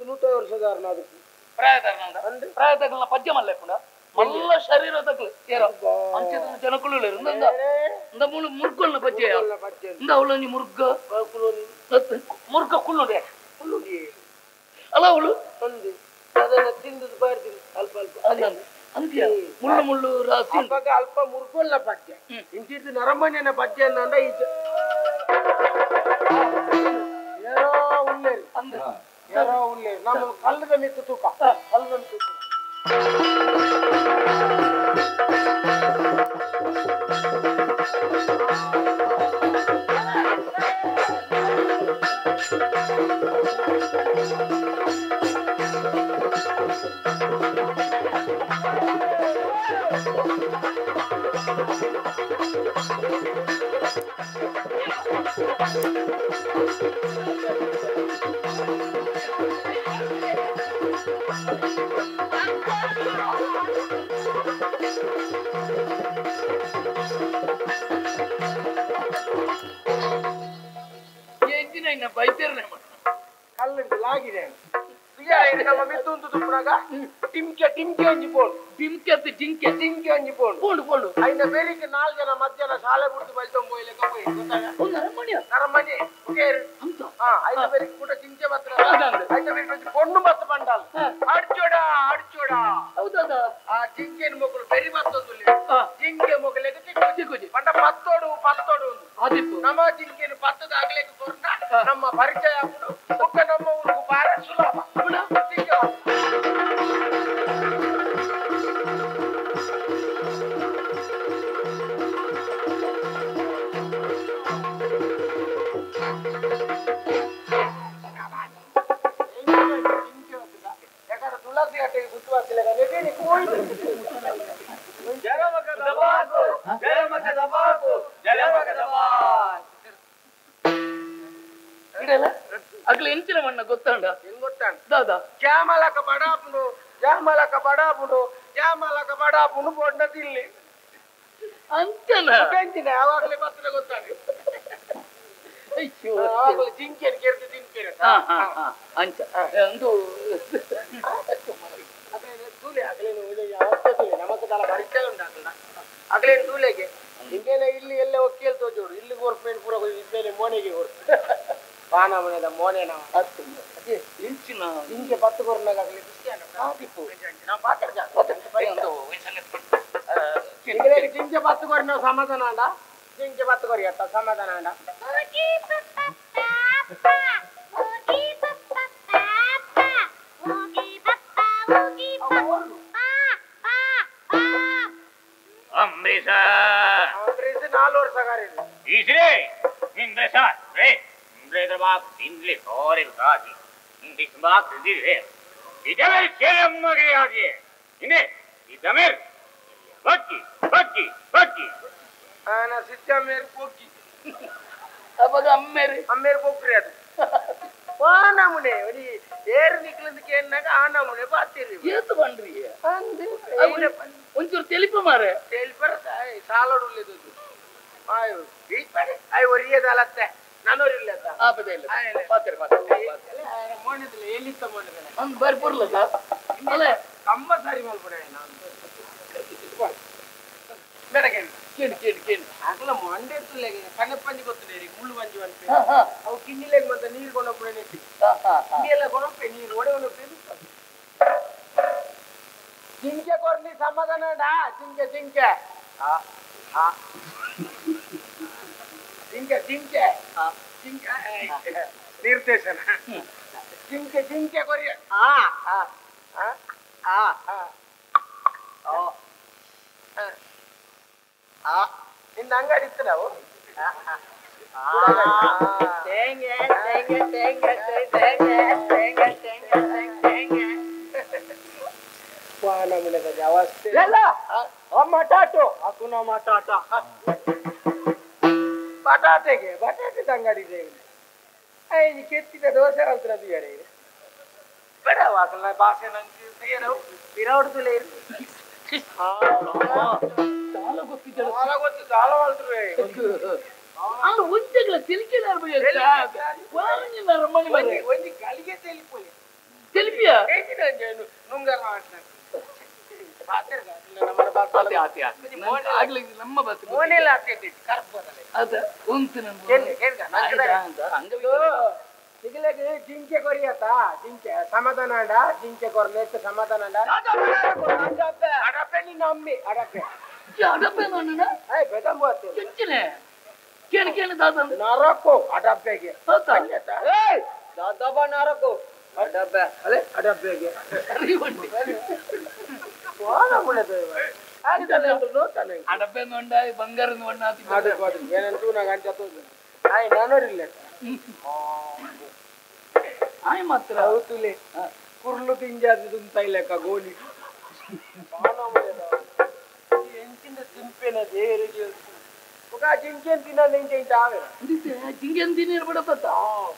ನೂತ ವರ್ಷದಾರನ ಅದಕ್ಕೆ ಪ್ರಾಯದಾರನ ಪ್ರಾಯದಾಗಲ ಪಜ್ಜೆ ಮಲ್ಲ ಪುಣ ಮಲ್ಲ ಶರೀರದಗ್ಲು ಏರೋ ಅಂಚದ ಜನಕುಲು ಇಂದ ಮೂಳು ಮುರ್ಗೊಲ್ನ ಬಜ್ಜೆ ಇಂದ ಅವಳು ನೀ ಮುರ್ಗ ಮುರ್ಗ ಕುಳ್ಳುಡೆ ಅಲ್ಲ ಅವಳು ಒಂದು ಅದನ್ನ ತಿಂದು ಬಾರ್ದಿನಿ ಅಲ್ಪ ಅಲ್ಪ ಅಂತ್ಯ ಮುಳ್ಳು ಮುಳ್ಳು ರಾಸಿ ಅವಾಗ ಅಲ್ಪ ಮುರ್ಗೊಲ್ಲ ಪಜ್ಜೆ ಇಂಚಿದ್ದು ನರಮನೆಯ ಪಜ್ಜೆ ಅಂದ ಈ ಯಾರೋ ಉಳ್ಳೇರಿ ಯಾರೋ ಉಳ್ಳೇರಿ ನಮ್ಮ ಕಲ್ಲದ ಮಿತ್ತು ತೂಕ ಕಲ್ಲದ ಮಿತ್ತು ತೂಕ ಕಲ್ಲುಲಾಗಿದೆ ನಮ್ಮ ಟಿಮ್ಕೆ ಟಿಮ್ಕೆ ಅಂಜಿ ಪೋಣು ಟಿಮ್ಕೆ ಅದು ಜಿಂಕೆ ಜಿಂಕೆ ಅಂಜಿ ಪೋಣು ಪೋಣು ಪೋಣು ಐನ ಬೇಲಿಗೆ ನಾಲ್ಕು ಜನ ಮಧ್ಯಾಹ್ನ ಶಾಲೆ ಬಿಡ್ತು ಬೈತೊಂಬ ಹೋಯ್ಲೆಕ್ಕ ಹೋಯ್ ಗೊತ್ತಾಗ ನರಮಣಿ ನರಮಣಿ ಉಗೇರು ಹಾ ಐನ ಬೇಲಿಗೆ ಕೂಡ ಜಿಂಕೆ ಮಾತ್ರ ಐನ ಬೇಲಿಗೆ ಪೊಣ್ಣು ಮತ್ತು ಬಂಡಾಲ್ ಅಡ್ಚೋಡ ಅಡ್ಚೋಡ ಹೌದಾ ಆ ಜಿಂಕೆನ ಮಕ್ಕಳು ಬೆರಿ ಮತ್ತೊಂದು ಜಿಂಕೆ ಮೊಗಲಿಗೆ ಚಿಕ್ಕು ಬಂಡ ಪತ್ತೋಡು ಪತ್ತೋಡು ಆದಿಪ್ಪು ನಮ್ಮ ಜಿಂಕೆನು ಪತ್ತದ ಆಗ್ಲಿಕ್ಕೆ ಕೊರ್ನ ನಮ್ಮ ಪರಿಚಯ ಆಗ್ಬಿಡು ಒಕ್ಕ ನಮ್ಮ ಊರಿಗೂ ಬಾರ ಸುಲಭ ಜಿಂಕೆ ಯಾಕಂದ್ರೆ ತುಳಸಿ ಅಟ್ಟೆಗೆ ಸುತ್ತುವಾಸಿಲ್ಲ ಅಗ್ಲ ಎಂಚಿನ ಮಣ್ಣ ಗೊತ್ತಾಂಡ ಗೊತ್ತಾಂಡ ದಾದಾ ಜಾಮಲಕ ಬಡಾಪುಡು ಜಾಮಲಕ ಬಡಾಪುಡು ಜಾಮಲಕ ಬಡಾಪುಡು ಬೋಡ್ನ ತಿಲ್ಲಿ ಅಂಚನ ಎಂಚಿನ ಯಾವಾಗಲೇ ಬರ್ತದೆ ಗೊತ್ತಾಗ ಅಯ್ಯೋ ಯಾವಾಗಲೂ ಜಿಂಕೆಯನ್ನು ಕೆರೆದು ತಿನ್ಪೇರ ಅಂಚ ಒಂದು ಅದೇ ತೂಲೆ ಅಗಲೇನು ಯಾವತ್ತೇ ತೂಲೆ ನಮಕ್ ದಾಲ ಪರಿಚಯ ಉಂಟಾಗಲ್ಲ ಅಗಲೇನು ತೂಲೆಗೆ ಹಿಂಗೇನೆ ಇಲ್ಲಿ ಎಲ್ಲ ಒಕ್ಕೇಲ್ ತೋಜೋಡು ಇಲ್ಲಿ ಗೋರ್ಪೇನ್ ಪೂರ ಇದ್ದೇನೆ ಮೋನೆಗೆ ಗೋರ್ಪು ಪಾನ ಮನೆದ ಮೋನೆ ನಾವು ಹತ್ತು ಇಂಚಿನ ಹಿಂಗೆ ಪತ್ತು ಕೊರ್ನಾಗ ಆಗಲಿ ನಾವು ಪಾತ್ರ ಜಿಂಕೆ ಪತ್ತು ಕೊರಿ ನಾವು ಸಮಾಧಾನ ಅಂಡ ಜಿಂಕೆ ಪತ್ತು ಕೊರಿ ಅತ್ತ ಸಮಾಧಾನ ಅಂಡ ಅಂಬರೀಷ ಅಂಬರೀಷ್ ನಾಲ್ಕು ವರ್ಷ ಈಶ್ರೇ ಇಂದ್ರಶ ರೇ ಇಂದ್ರಬಾಕ್ ಇಂದ್ಲಿ ಸೋರಿ ಸಾಜಿ ಇಂದಿಸ್ಬಾಕ್ ದಿರೆ ಇದಮೇರ್ ಕೇರಮ್ಮಗೆ ಆಗಿ ಇನೆ ಇದಮೇರ್ ಬಕ್ಕಿ ಬಕ್ಕಿ ಬಕ್ಕಿ ಆನ ಸಿದ್ದಮೇರ್ ಪೊಕ್ಕಿ ಅವಾಗ ಅಮ್ಮೇರಿ ಅಮ್ಮೇರ್ ಪೊಕ್ರಿ ಅದು ವಾನಮುನೆ ಒಡಿ ಏರು ನಿಕ್ಲಂದಕ್ಕೆ ಏನಾಗ ಆನಮುನೆ ಬಾತಿರಿ ಏತು ಬಂಡ್ರಿ ಒಂಚೂರು ತೆಲಿಪು ಮಾರೆ ತೆಲಿಪರ ಸಾಲೋಡು ಉಳ್ಳೇದು ಆಯೋ ಬೀಚ್ ಪಡೆ ಆಯ್ ಒರಿಯದಲತ್ತೆ ನಾನೋರಿಲ್ಲ ಆಪದೆ ಇಲ್ಲ ಪಾತ್ರೆ ಪಾತ್ರೆ ಮೋಣದಿಲ್ಲ ಎಲ್ಲಿತ್ತ ಮೋಣದಿಲ್ಲ ಅಂದ್ ಬಾರಿ ಪೊರ್ಲ ಸರ್ ಅಲ್ಲ ಕಮ್ಮ ಸಾರಿ ಮಲ್ಪಡೆ ನಾನು ಬೆಡಗೇನು ಕೇಳಿ ಕೇಳಿ ಕೇಳಿ ಅಗಲ ಮಂಡೆ ಇರ್ತಲೆ ಕಣ್ಣಪ್ಪಂಜಿ ಗೊತ್ತಿದೆ ಮುಳ್ಳು ಮಂಜು ಅಂತ ಅವು ಕಿನ್ನಿಲೆಗ್ ಮತ್ತೆ ನೀರು ಕೊಂಡೊಪ್ಪೆ ಕಿನ್ನಿಯೆಲ್ಲ ಕೊನೊಪ್ಪೆ ನೀರು ಒಡೆ ಒನೊಪ್ಪೆ ಜಿಂಕೆ ಕೊರ್ನಿ ಸಮಾಧಾನ ಜಿಂಕೆ ಜಿಂಕೆ ಜಿಂಕೆ ಜಿಂಕೆ ಜಿಂಕೆ ನಿರ್ದೇಶನ ಜಿಂಕೆ ಜಿಂಕೆ ಕೊರಿಯ ಆ ಆ ಆ ಆ ನಿನ್ನ ಅಂಗಡಿ ಇತ್ತು ನಾವು ತೇಂಗೆ ತೇಂಗೆ ತೇಂಗೆ ತೇಂಗೆ ತೇಂಗೆ ತೇಂಗೆ ಅವಸ್ಥೆ ಮಟಾಟೋ ಅಕುನ ಮಟಾಟ ಬಟಾಟೆಗೆ ಬಟಾಟೆ ಅಂಗಡಿ ಇದೆ ಕೆತ್ತಿದ ದೋಸೆ ಅಲ್ತ್ರ ಬೇಡ ವಾಸನ ಭಾಷೆ ನಂಗೆ ಬಿರವಡ್ದುಲೇ చాలా ಗೊತ್ತಿದ್ದಳು చాలా ಗೊತ್ತು చాలా வாழ்த்துரு ಆ ಒಂಜೆಗಳ ತಿಳಿಕೆಲಾರ ಒಂಜಿ ಗಳಿಗೆ తెలిపోయి తెలిపియಾ ನುಂಗರ ನಮ್ಮ ಬಸ್ ಜಿಂಕೆ ಕೊರಿಯತ್ತ ಜಿಂಕೆ ಸಮಾಧಾನ ಜಿಂಕೆ ಕೊರ್ಲೆ ಸಮಾಧಾನ ಅಡಪೆ ನಿನ್ನ ಅಮ್ಮಿ ಅಡಪೆ ಅಡಪೆ ಕೇಳಿ ಕೇಳಿ ದಾದ ನರಕೋ ಅಡಪೆಗೆ ದಾದಾ ನರಕೋ ಅಡಪೆ ಅದೇ ಅಡಪೆಗೆ ಅಡಪೆ ನೋಂಡ ಬಂಗಾರ ನೋಂಡ ಆಯ್ ಮಾತ್ರ అవుతులే ಕುರ್ಲು ತಿಂಜಾದಿ ದುಂತಾಯಿಲೆಕ್ಕ ಗೋಲಿ ಎಂಚಿಂದ ತಿಂಪೇನ ದೇವರಿಗೆ ఒక ಜಿಂಕೆನ್ ತಿನ್ನ ನಿಂಗೆ ಇಂಟಾವೆ ಜಿಂಕೆನ್ ತಿನ್ನ ಬಡಪತ್ತ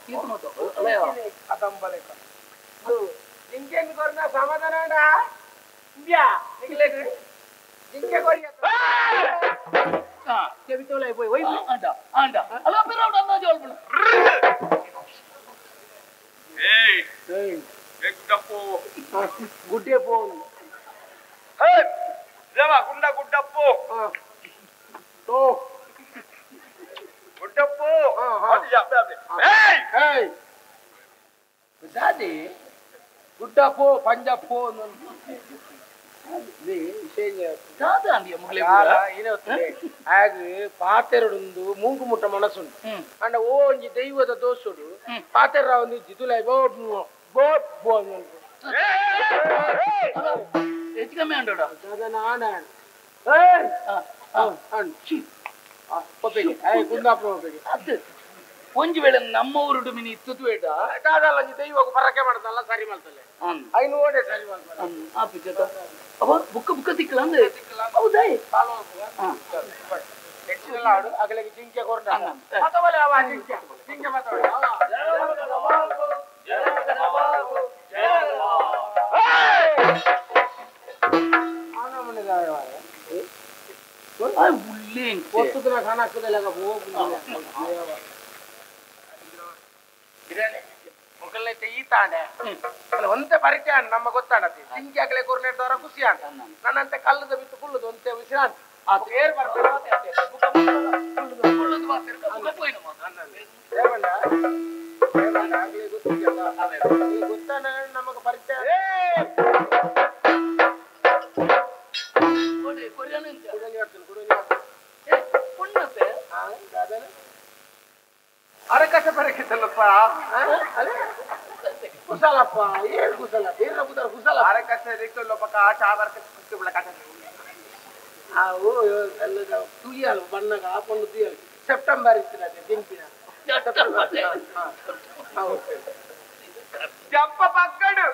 ಈತ ಮತ ಅದಂಬಲೆಕ್ಕ ಜಿಂಕೆನ್ ಕೊರ್ನ ಸಮಾಧಾನ ಅಂಡ ಇಂಬ್ಯಾ ನಿಗಲೆಗ್ ಜಿಂಕೆ ಕೊರಿಯ చెవితోలై పోయి పోయి అంట అంట అలా పిరవడ అందా జోల్పణ ఏయ్ ఏయ్ గుడ్డప్పు గుడ్డే పో హే దేవా గుండ గుడ్డప్పు తో గుడ్డప్పు అది అబ్బే అబ్బే ఏయ్ ఏయ్ దాది గుడ్డప్పు పంజప్పు ಪಾತೆರಡುಂದು ಮೂಂಕು ಮುಟ್ಟ ಮನಸ್ಸುಂಟು ಅಂಡ ಓ ಒಂಜಿ ದೈವದ ದೋಸುಡು ಪಾತೆರ ಒಂದು ಜಿತುಲೈ ಬೋ ಬೋ ಬೋ ಹೆಚ್ಚು ಕಮ್ಮಿ ಅಂಡೋಡ ಅದು ಒಂಜಿ ವೇಳೆ ನಮ್ಮ ಊರುಡು ಮಿನಿ ಇತ್ತು ಬೇಡ ದಾದಲ್ಲ ದೈವకు ಪರಕೆ ಮಾಡ್ತಲ್ಲ ಸರಿ ಮಾಡ್ತಲ್ಲ ಐನು ಓಡೆ ಸರಿ ಮಾಡ್ತಾರೆ ಆಪಿಚತ ಅವ ಬುಕ್ಕ ಬುಕ್ಕ ತಿಕ್ಕಲ ಅಂದ್ರೆ ಹೌದಾ ಹೆಚ್ಚಿನ ಆಡು ಅಗಲಿಗೆ ಜಿಂಕೆ ಕೊರ್ನ ಮತವಲೆ ಅವ ಜಿಂಕೆ ಜಿಂಕೆ ಮತವಲೆ ಒಂತೆ ಪರಿಚಯ ನಮ್ಮ ಗೊತ್ತಾಣತಿ ಜಿಂಕೆ ಆಗಲೇ ಕೊರ್ನೆಟ್ಟವರ ಖುಷಿ ಅಂತ ನನ್ನಂತೆ ಕಲ್ಲದ ಬಿತ್ತು ಕುಲ್ಲುದು ಒಂತೆ ವಿಶ್ರಾಂತಿ ಏರ್ ಗೊತ್ತಾನ ನಮಗೆ ಪರಿಚಯ ಅರಕಸ ಬರಕಿತ್ತಲ್ಲಪ್ಪ ಕುಸಲಪ್ಪ ಏನ್ ಕುಸಲ ಬೇರೆ ಕುದರ ಕುಸಲ ಅರಕಸ ರಿಕ್ತಲ್ಲಪ್ಪ ಚಾವರ್ಕ ಕುತ್ತುಬಳ ಕಟ ಆವು ಎಲ್ಲ ತುಯ್ಯಾಲು ಬಣ್ಣಗ ಆಪೊಂದು ತುಯ್ಯಾಲು ಸೆಪ್ಟೆಂಬರ್ ಇತ್ತಿನ ದಿಂಪಿನ ಜಂಪ ಪಕ್ಕಡು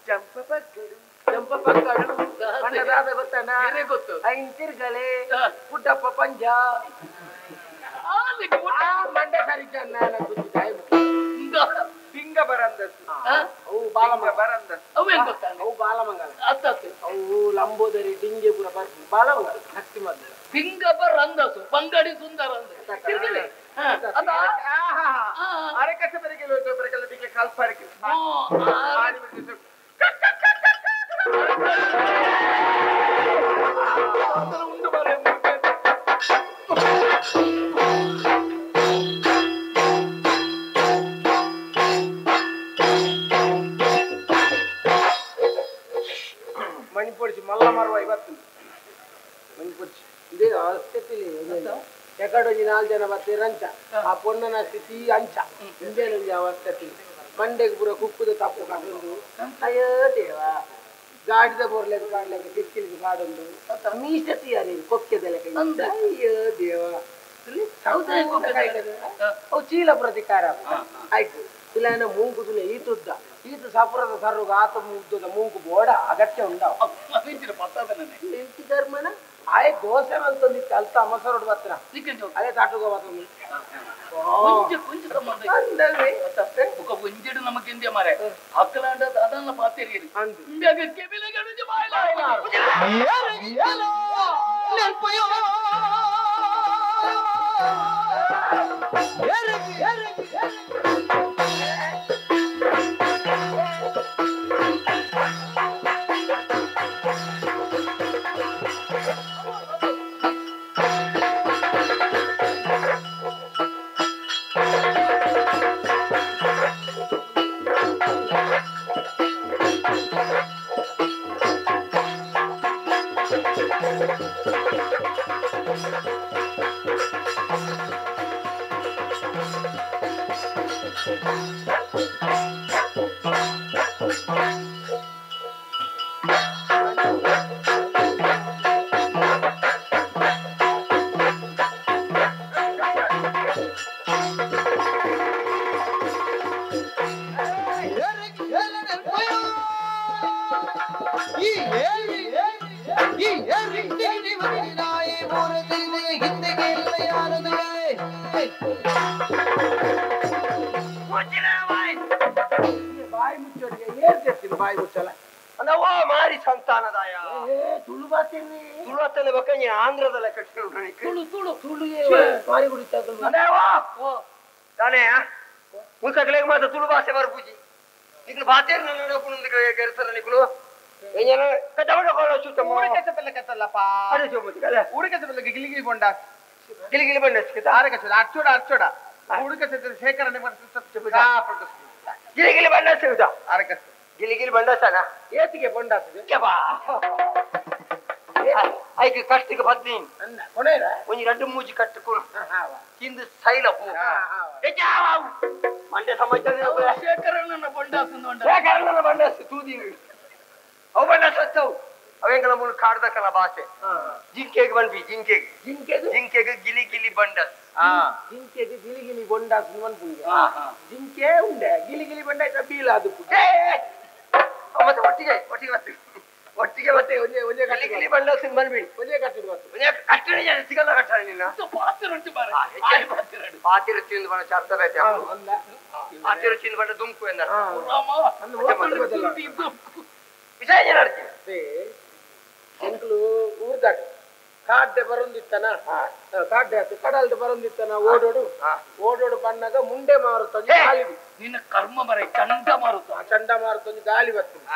ಜಂಪ ಪಕ್ಕಡು ಜಂಪ ಪಕ್ಕಡು ಬಣ್ಣದಾದ ಗೊತ್ತನ ಗೊತ್ತು ಐನ್ ತಿರ್ಗಲೆ ಪುಟ್ಟಪ್ಪ ಪಂಜ ಮಂಡೆ ಸರಿ ಚೆನ್ನ ಲಿಂಗ ಬರಂದಸ್ಸು ಅವು ಬಾಲಮಂಗಲ ಬರಂದಸ್ಸು ಅವು ಹೆಂಗ್ ಗೊತ್ತಾಗ ಅವು ಬಾಲಮಂಗಲ ಅತ್ತತ್ತು ಅವು ಲಂಬೋದರಿ ಡಿಂಗೆ ಪೂರ ಬರ್ಪು ಬಾಲಮಂಗಲ ಶಕ್ತಿ ಮದ್ದು ಲಿಂಗಪ್ಪ ರಂದಸು ಬಂಗಡಿ ಸುಂದರ ಅಂದ್ರೆ ತಿರ್ಗಲೆ ಅದ ಅರಕಸ ಬರಗೆ ಬರಕಲ್ಲ ಬಿಕ್ಕೆ ಕಲ್ಪರಕ್ಕೆ ಉಂಡು ಮಣಿಪೊಡಿಸಿ ಮಲ್ಲ ಮರವ ಇವತ್ತು ಮಣಿಪೊಡಿಸಿ ಇದೇ ಅವಸ್ಥೆ ಎಕಡೊಂಜಿ ನಾಲ್ ಜನ ಬತ್ತೆ ರಂಚ ಆ ಪೊಣ್ಣನ ಸ್ಥಿತಿ ಅಂಚ ಇಂದೇನೊಂಜಿ ಅವಸ್ಥೆ ಮಂಡೆಗೆ ಪೂರ ಕುಕ್ಕುದ ತಪ್ಪು ಕಟ್ಟೊಂದು ಅಯ್ಯೋ ದೇವ ಗಾಡಿದ ಬೋರ್ಲೆಗ್ ಪಾಡ್ಲೆಗ್ ಕಿಕ್ಕಿಲಿಗೆ ಪಾಡೊಂದು ಮೀಸತಿ ಯಾರು ಕೊಕ್ಕೆದಲೆಕ ಅಯ್ಯೋ ದೇವ ಅವು ಚೀಲ ಪ್ರತಿಕಾರ ಆಯ್ತು ಇಲ್ಲ ಮೂಂಕುದುಲೆ ಈತುದ್ದ ಈತ ಸಪುರದ ಸರ್ರುಗ ಆತ ಮುಗ್ದದ ಮೂಂಕು ಬೋಡ ಅಗತ್ಯ ಉಂಡಾವ ಧರ್ಮನ ಆಯ್ ದೋಸೆ ಮಲ್ತೊಂದಿತ್ತು ಅಲ್ತ ಮೊಸರುಡು ಬತ್ತಿನ ಅದೇ ತಾಟುಗೋ ಬತ್ತೊಂದು ಒಂಜೆಡು ನಮಕ್ ಇಂದ್ಯ ಮಾರೆ ಅಕ್ಕಲಾಂಡ ದಾದಾನ ಪಾತೆರಿಯರಿ ಇಂಬ್ಯಾಗ ಕೆಬಿಲೆಗಡುಜಿ ಬಾಯ್ಲ ಕಟ್ಟಿಗೆ ಬದ್ದೀನಿ ಒಂಜಿ ರಡ್ಡು ಮೂಜಿ ಕಟ್ಟು ಕೊಡು ತಿಂದು ಸೈಲ ಪೋ ಮಂಡ್ಯ ಸಮಾಚಾರ ಶೇಖರಣ್ಣನ ಬಂಡಾಸು ಶೇಖರಣ್ಣನ ಬಂಡಾಸು ತೂದಿರು ಅವು ಬಂಡಾಸು ಹತ್ತವು ಅವೆಂಗಲ ಮೂಲ ಕಾಡ್ದಕ್ಕಲ್ಲ ಭಾಷೆ ಜಿಂಕೆಗೆ ಬಂದ್ವಿ ಜಿಂಕೆಗೆ ಜಿಂಕೆಗೆ ಜಿಂಕೆಗೆ ಗಿಲಿ ಗಿಲಿ ಬಂಡಸ್ ಜಿಂಕೆಗೆ ಗಿಲಿ ಗಿಲಿ ಬೊಂಡಾಸು ಅನ್ಪುಂಗೆ ಜಿಂಕೆ ಉಂಡೆ ಗಿಲಿ ಗಿಲಿ ಬಂಡ ಬೀಲ ಅದು ಮತ್ತೆ ಒಟ್ಟಿಗೆ ಒಟ್ಟಿಗೆ ಬರ್ತೀವಿ ಒಟ್ಟಿಗೆ ಮತ್ತೆ ಒಂದೇ ಒಂದೇ ಗಿಲಿ ಗಿಲಿ ಬಂಡಾಸು ಬಂದ್ಬಿಡಿ ಒಂದೇ ಕಟ್ಟಿಡು ಒಂದೇ ಕಟ್ಟಣೆ ಜನ ಸಿಗಲ್ಲ ಕಟ್ಟಣೆ ನಿನ್ನ ಪಾತಿರ ತಿಂದು ಬಣ್ಣ ಚರ್ತ ಬೇತೆ ಪಾತಿರ ತಿಂದು ಬಣ್ಣ ದುಂಕು ಎಂದ ವಿಷಯ ಏನಾಡ್ತೀವಿ ಎಂಕ್ಲು ಊರ್ದಾಟ ಕಾಡ್ಡೆ ಬರೊಂದಿತ್ತನ ಕಾಡ್ಡೆ ಆತು ಕಡಲ್ದ ಬರೊಂದಿತ್ತನ ಓಡೋಡು ಓಡೋಡು ಬಣ್ಣಗ ಮುಂಡೆ ಮಾರುತ್ತೊಂದು ಗಾಳಿ ನಿನ್ನ ಕರ್ಮ ಬರ ಚಂಡ ಮಾರುತ್ತ ಚಂಡ ಮಾರುತ್ತೊಂದು ಗಾಳಿ ಬರ್ತದೆ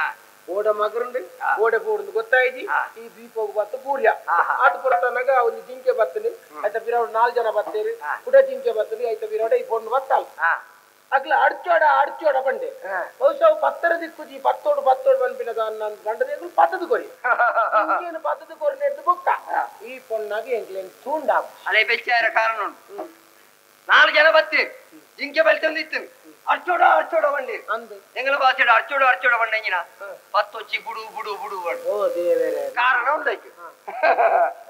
ಓಡ ಮಗರುಂಡು ಓಡೆ ಪೋಡುಂದು ಗೊತ್ತಾಯ್ತಿ ಈ ದ್ವೀಪೋಗು ಬತ್ತು ಪೂರ್ಯ ಆಟ ಕೊಡ್ತಾನಾಗ ಒಂದು ಜಿಂಕೆ ಬರ್ತದೆ ಆಯ್ತ ಬಿರೋಡು ನಾಲ್ ಜನ ಬರ್ತೇರಿ ಕುಡ ಜಿಂಕೆ ಬರ್ತದೆ ಆಯ್ತ ಬಿರೋಡ ಈ ಪೊಣ್ಣು ಬತ್ತಲ್ಲ ಅಗ್ಲ ಅಡ್ಚೋಡ ಅಡ್ಚೋಡ ಬಂಡೆ ಬಹುಶಃ ಪತ್ತರ ದಿಕ್ಕುಜಿ ಪತ್ತೋಡು ಪತ್ತೋಡು ಬಂದ್ಬಿನದ ನನ್ನ ಗಂಡದ ಪತ್ತದ ಕೊರಿ ಏನು ಪತ್ತದ ಕೊರಿ ನೆಡ್ದು ಬೊಕ್ಕ ಈ ಪೊಣ್ಣಾಗ ಎಂಕ್ಲೇನ್ ತೂಂಡ ಅಲೆ ಬೆಚ್ಚಾರ ಕಾರಣ ಉಂಟು ನಾಲ್ಕು ಜನ ಬತ್ತಿ ಜಿಂಕೆ ಬಲ್ತಂದಿತ್ತು ಅರ್ಚೋಡ ಅರ್ಚೋಡ ಬಂಡಿ ಅಂದು ಎಂಗಲ ಭಾಷೆ ಅರ್ಚೋಡ ಅರ್ಚೋಡ ಬಂಡೆಂಗಿನ ಪತ್ತೊಚ್ಚಿ ಬುಡು ಬುಡು ಬುಡು ಬಂಡು ಓ ದೇವರೇ ಕಾರಣ ಉಂಟಾಯ್ತು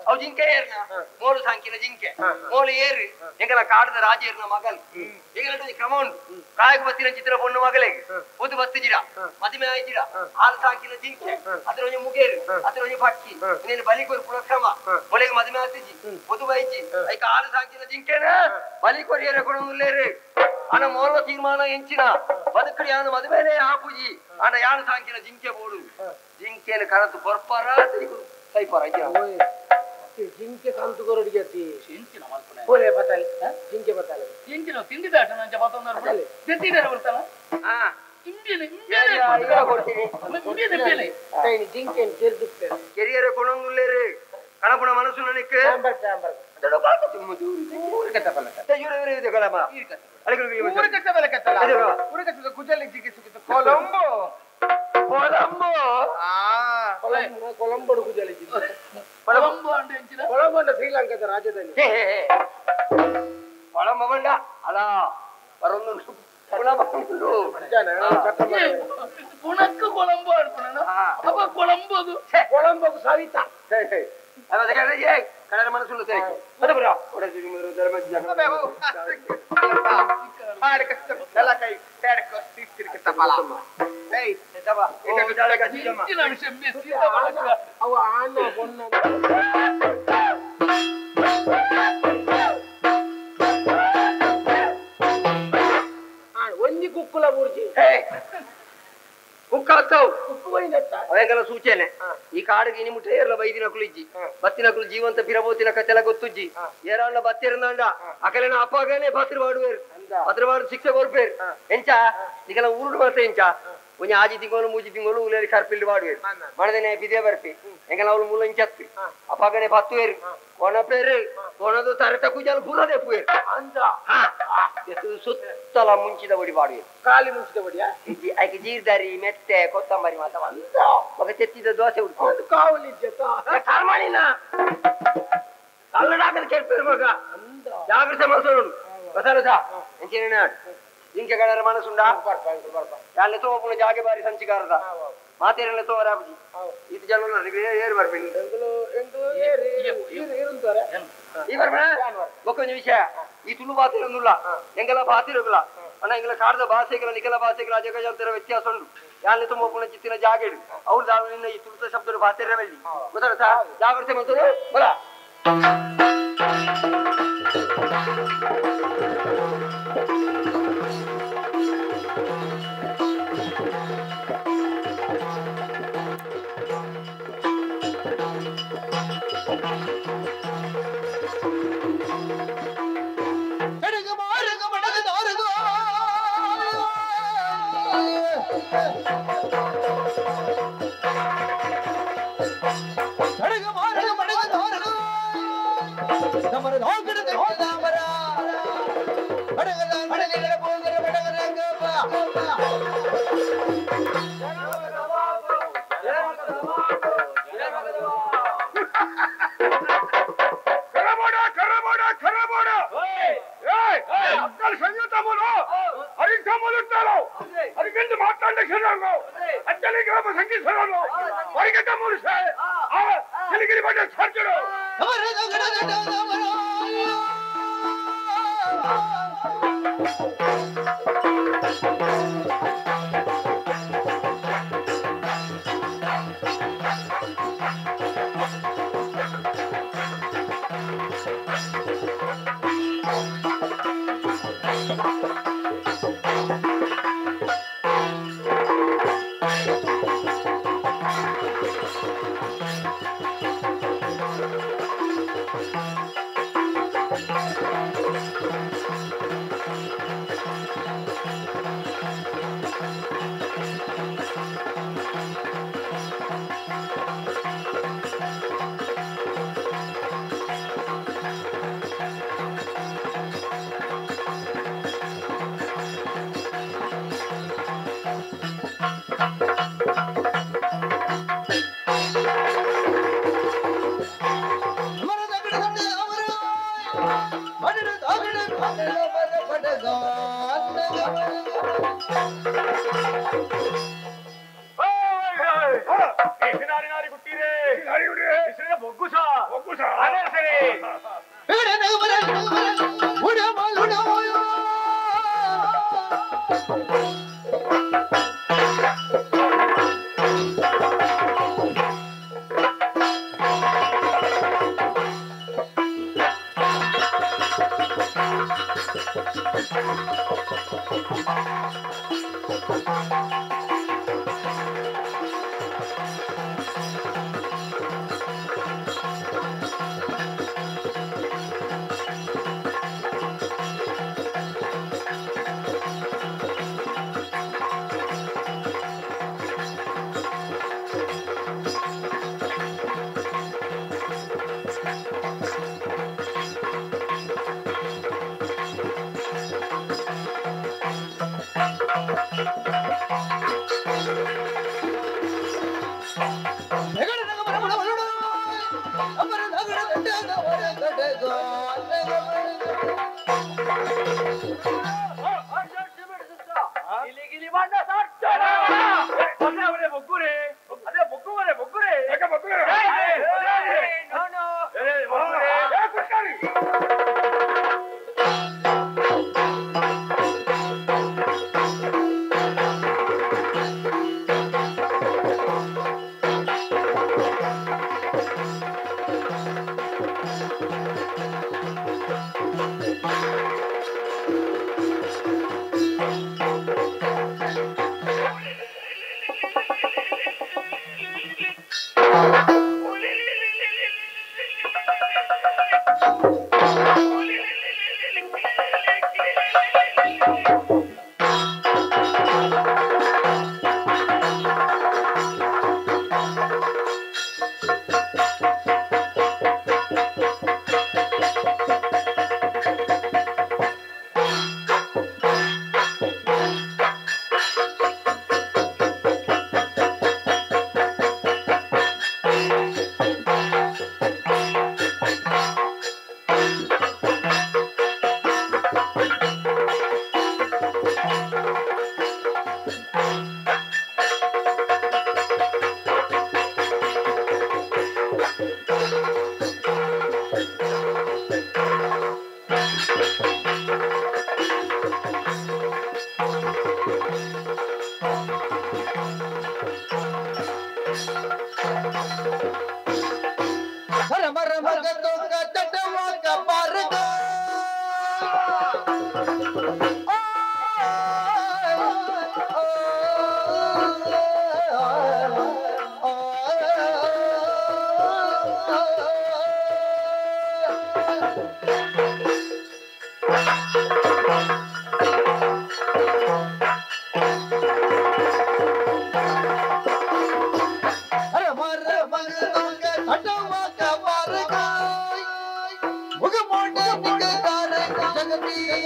ಅವು ಜಿಂಕೆ ಏರ್ನ ಮೋಲು ಸಾಂಕಿನ ಜಿಂಕೆ ಮೋಲು ಏರು ಎಂಗಲ ಕಾಡದ ರಾಜೇರ್ನ ಮಗಲ್ ಎಂಗಲ ಕ್ರಮ ಉಂಟು ಕಾಯಕ ಬತ್ತಿನ ಚಿತ್ರ ಪೊಣ್ಣು ಮಗಳಿಗೆ ಪುದು ಬತ್ತಿಜಿರ ಮದುವೆ ಆಯ್ಜಿರ ಹಾಲು ಸಾಂಕಿನ ಜಿಂಕೆ ಅದರ ಒಂಜಿ ಮುಗೇರು ಅದರ ಒಂಜಿ ಪಕ್ಕಿ ಇನ್ನೇನು ಬಲಿ ಕೊರ್ಪುನ ಕ್ರಮ ಮೊಲೆಗೆ ಮದುವೆ ಆತಿಜಿ ಪುದು ಬೈಜಿ ಐಕ ಹಾಲು ಸಾಂಕಿನ ಜಿಂಕೆನ ಬಲಿ ಕೊರಿಯರ ಕೊಡುವುದಿಲ್ಲೇರು ಅನ ಮೋಲ ತೀರ್ಮಾನ ಎಂಚಿನ ಬದುಕಡಿ ಯಾನು ಮದುವೆನೇ ಆಪುಜಿ ಅನ ಯಾನು ಸಾಂಕಿನ ಜಿಂಕೆ ಬೋಡು ಜಿಂಕೆನ ಕಣತು ಕೊರ್ಪಾರ ಸೈಪಾರ ಜಿಂಕೆ ಕಂತು ಕೊರಡಿಗೆ ಅತಿ ಎಂಚಿನ ಮಲ್ಪನೆ ಹೋಲೆ ಬತ್ತಾಲೆ ಜಿಂಕೆ ಬತ್ತಾಲೆ ಎಂಚಿನ ತಿಂಡಿದಾಟ ನಂಜ ಬತ್ತೊಂದರ ದೆತ್ತಿದಾರ ಬರ್ತಾನ ಇಂಬಿಯನೆ ಇಂಬಿಯನೆ ಕೊಡ್ತೀನಿ ಇಂಬಿಯನೆ ಇಂಬಿಯನೆ ತೈನಿ ಜಿಂಕೆನ್ ಕೆರ್ದುಪ್ಪೆ ಕೆರಿಯರ ಕೊಣಂಗುಲ್ಲೇರು ಕಣಪುಣ ಮನಸ್ಸು ನನಕ್ಕೆ ಕೊಲಂಬೊಡು ಕುಜಾಲಿ ಕೊಲಂಬೋ ಅಂಡ ಎಂಚಿನ ಕೊಲಂಬೋ ಅಂಡ ಶ್ರೀಲಂಕಾದ ರಾಜಧಾನಿ ಕೊಲಂಬೋ ಬಂಡ ಅಲ ಬರೊಂದು ಪುಣಕ್ಕ ಕೊಲಂಬೋ ಅನ್ಪುಣ ಅಪ್ಪ ಕೊಲಂಬೋದು ಕೊಲಂಬೋಗು ಸವಿತಾ ಕನ್ನಡ ಮನಸ್ಸು ಅವ ಆನ ಪೊನ್ನ ಒಂಜಿ ಕುಕ್ಕುಲ ಬೂರ್ಜಿ ಕುಕ್ಕಲತ್ತವು ಕುಕ್ಕು ಬೈನತ್ತ ಅವೆಂಗಲ ಸೂಚನೆ ಈ ಕಾಡಿಗೆ ಇನಿ ಮುಟ್ಟ ಏರ್ಲ ಬೈದಿನ ಕುಲಿಜ್ಜಿ ಬತ್ತಿನ ಕುಲು ಜೀವಂತ ಪಿರಬೋತಿನ ಕತೆಲ ಗೊತ್ತುಜ್ಜಿ ಏರಾಂಡ ಬತ್ತಿರಂದಾಂಡ ಅಕಲೆನ ಅಪ್ಪಗನೆ ಪತ್ರವಾಡುವೇರು ಪತ್ರವಾಡು ಶಿಕ್ಷೆ ಕೊರ್ಪೇರು ಎಂಚ ನಿಕಲ ಊರುಡು ಮಾತ್ರ ಎಂಚ ಒಂಜಿ ಆಜಿ ತಿಂಗಳು ಮೂಜಿ ತಿಂಗಳು ಉಲೇರಿ ಕರ್ಪಿಲ್ಲು ವಾಡುವೇರು ಮಣದನೆ ಬಿದೆ ಬರ್ಪಿ ಎಂಗಲ ಅವಳು ಮೂಲ ಇಂಚತ್ತಿ ಅಪ್ಪಗನೆ ಪತ್ತುವೇರು ಕೊನಪೇರು ಕೊನದು ತರತ ಕುಜಾಲು ಪೂರ ದೆಪ್ಪುವೇರು ಸುತ್ತಲ ಮುಂಚಿದ ಬಡಿ ಬಾಡುವೇರು ಖಾಲಿ ಮುಂಚಿದ ಬಡಿಯಾ ಐಕೆ ಜೀರ್ದಾರಿ ಮೆತ್ತೆ ಕೊತ್ತಂಬರಿ ಮಾತ ಮಗ ತೆತ್ತಿದ ದೋಸೆ ಉಡ್ತು ಕಾವಲಿ ಕಾರ್ಮಾಣಿನ ಕಲ್ಲಡಾಕದ ಕೇಳ್ಪೇರು ಮಗ ಜಾಗ್ರತೆ ಮನಸ್ಸು ಗೊತ್ತಾರಸ ಎಂಚಿನ ಇಂಕೆ ಗಣರ ಮನಸ್ಸುಂಡ ಯಾಳೆ ತೋಪುನ ಜಾಗೆ ಬಾರಿ ಸಂಚಿಕಾರದ ಮಾತೇರಲ್ಲ ತೋರಾಬುಜಿ ಈತ ಜನ ಏರು ಬರ್ಪಿನಿ ಈ ಬರ್ಪಣ ಬೊಕ್ಕೊಂಜಿ ವಿಷಯ ಈ ತುಳು ಬಾತಿರೊಂದುಲ್ಲ ಎಂಗಲ ಬಾತಿರೋಗಲ ಅಣ್ಣ ಎಂಗಲ ಕಾಡ್ದ ಭಾಷೆಗಳ ನಿಕಲ ಭಾಷೆಗಳ ಅಜಗಜಾಂತರ ವ್ಯತ್ಯಾಸ ಉಂಟು ಯಾಳೆ ತೋಪುನ ಚಿತ್ತಿನ ಜಾಗೆಡು ಅವ್ರು ದಾವು ನಿನ್ನ ಈ ತುಳುತ ಶಬ್ದ ಬಾತಿರ ಬೆಳ್ಳಿ ಗೊತ್ತಾರಸ ಜಾಗ್ರತೆ ಮಂತರು ಬಲ Hey!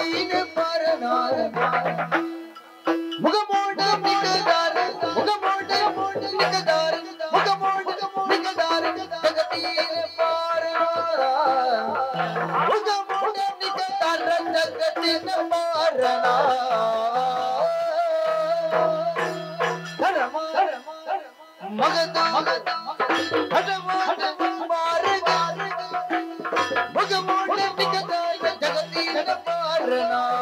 ಜಗತ್ತಿನ ಪರನಾರ ಮುಗಮೋಡ ನಿಗದಾರ ಮುಗಮೋಡ ನಿಗದಾರ ಮುಗಮೋಡ ನಿಗದಾರ ಜಗತ್ತಿನ ಪರನಾರ ಮುಗಮೋಡ ನಿಗದಾರ ಜಗತ್ತಿನ ಪರನಾರ ಧರ್ಮ ಮಗದ ಮುಗಮೋಡ ನಿಗದಾರ ಜಗತ್ತಿನ ಪರನಾರ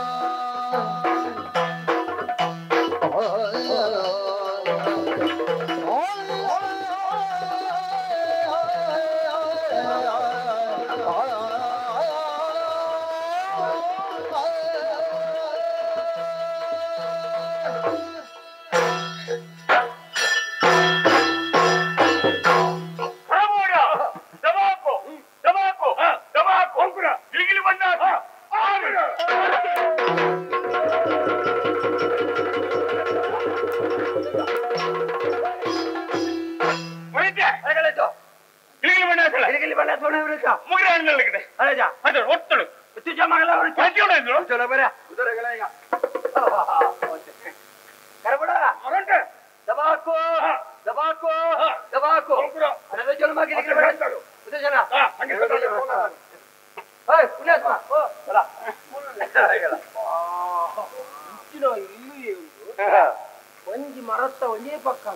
ಒಂಜಿ ಮರತ್ತ ಒಂಜೇ ಪಕ್ಕ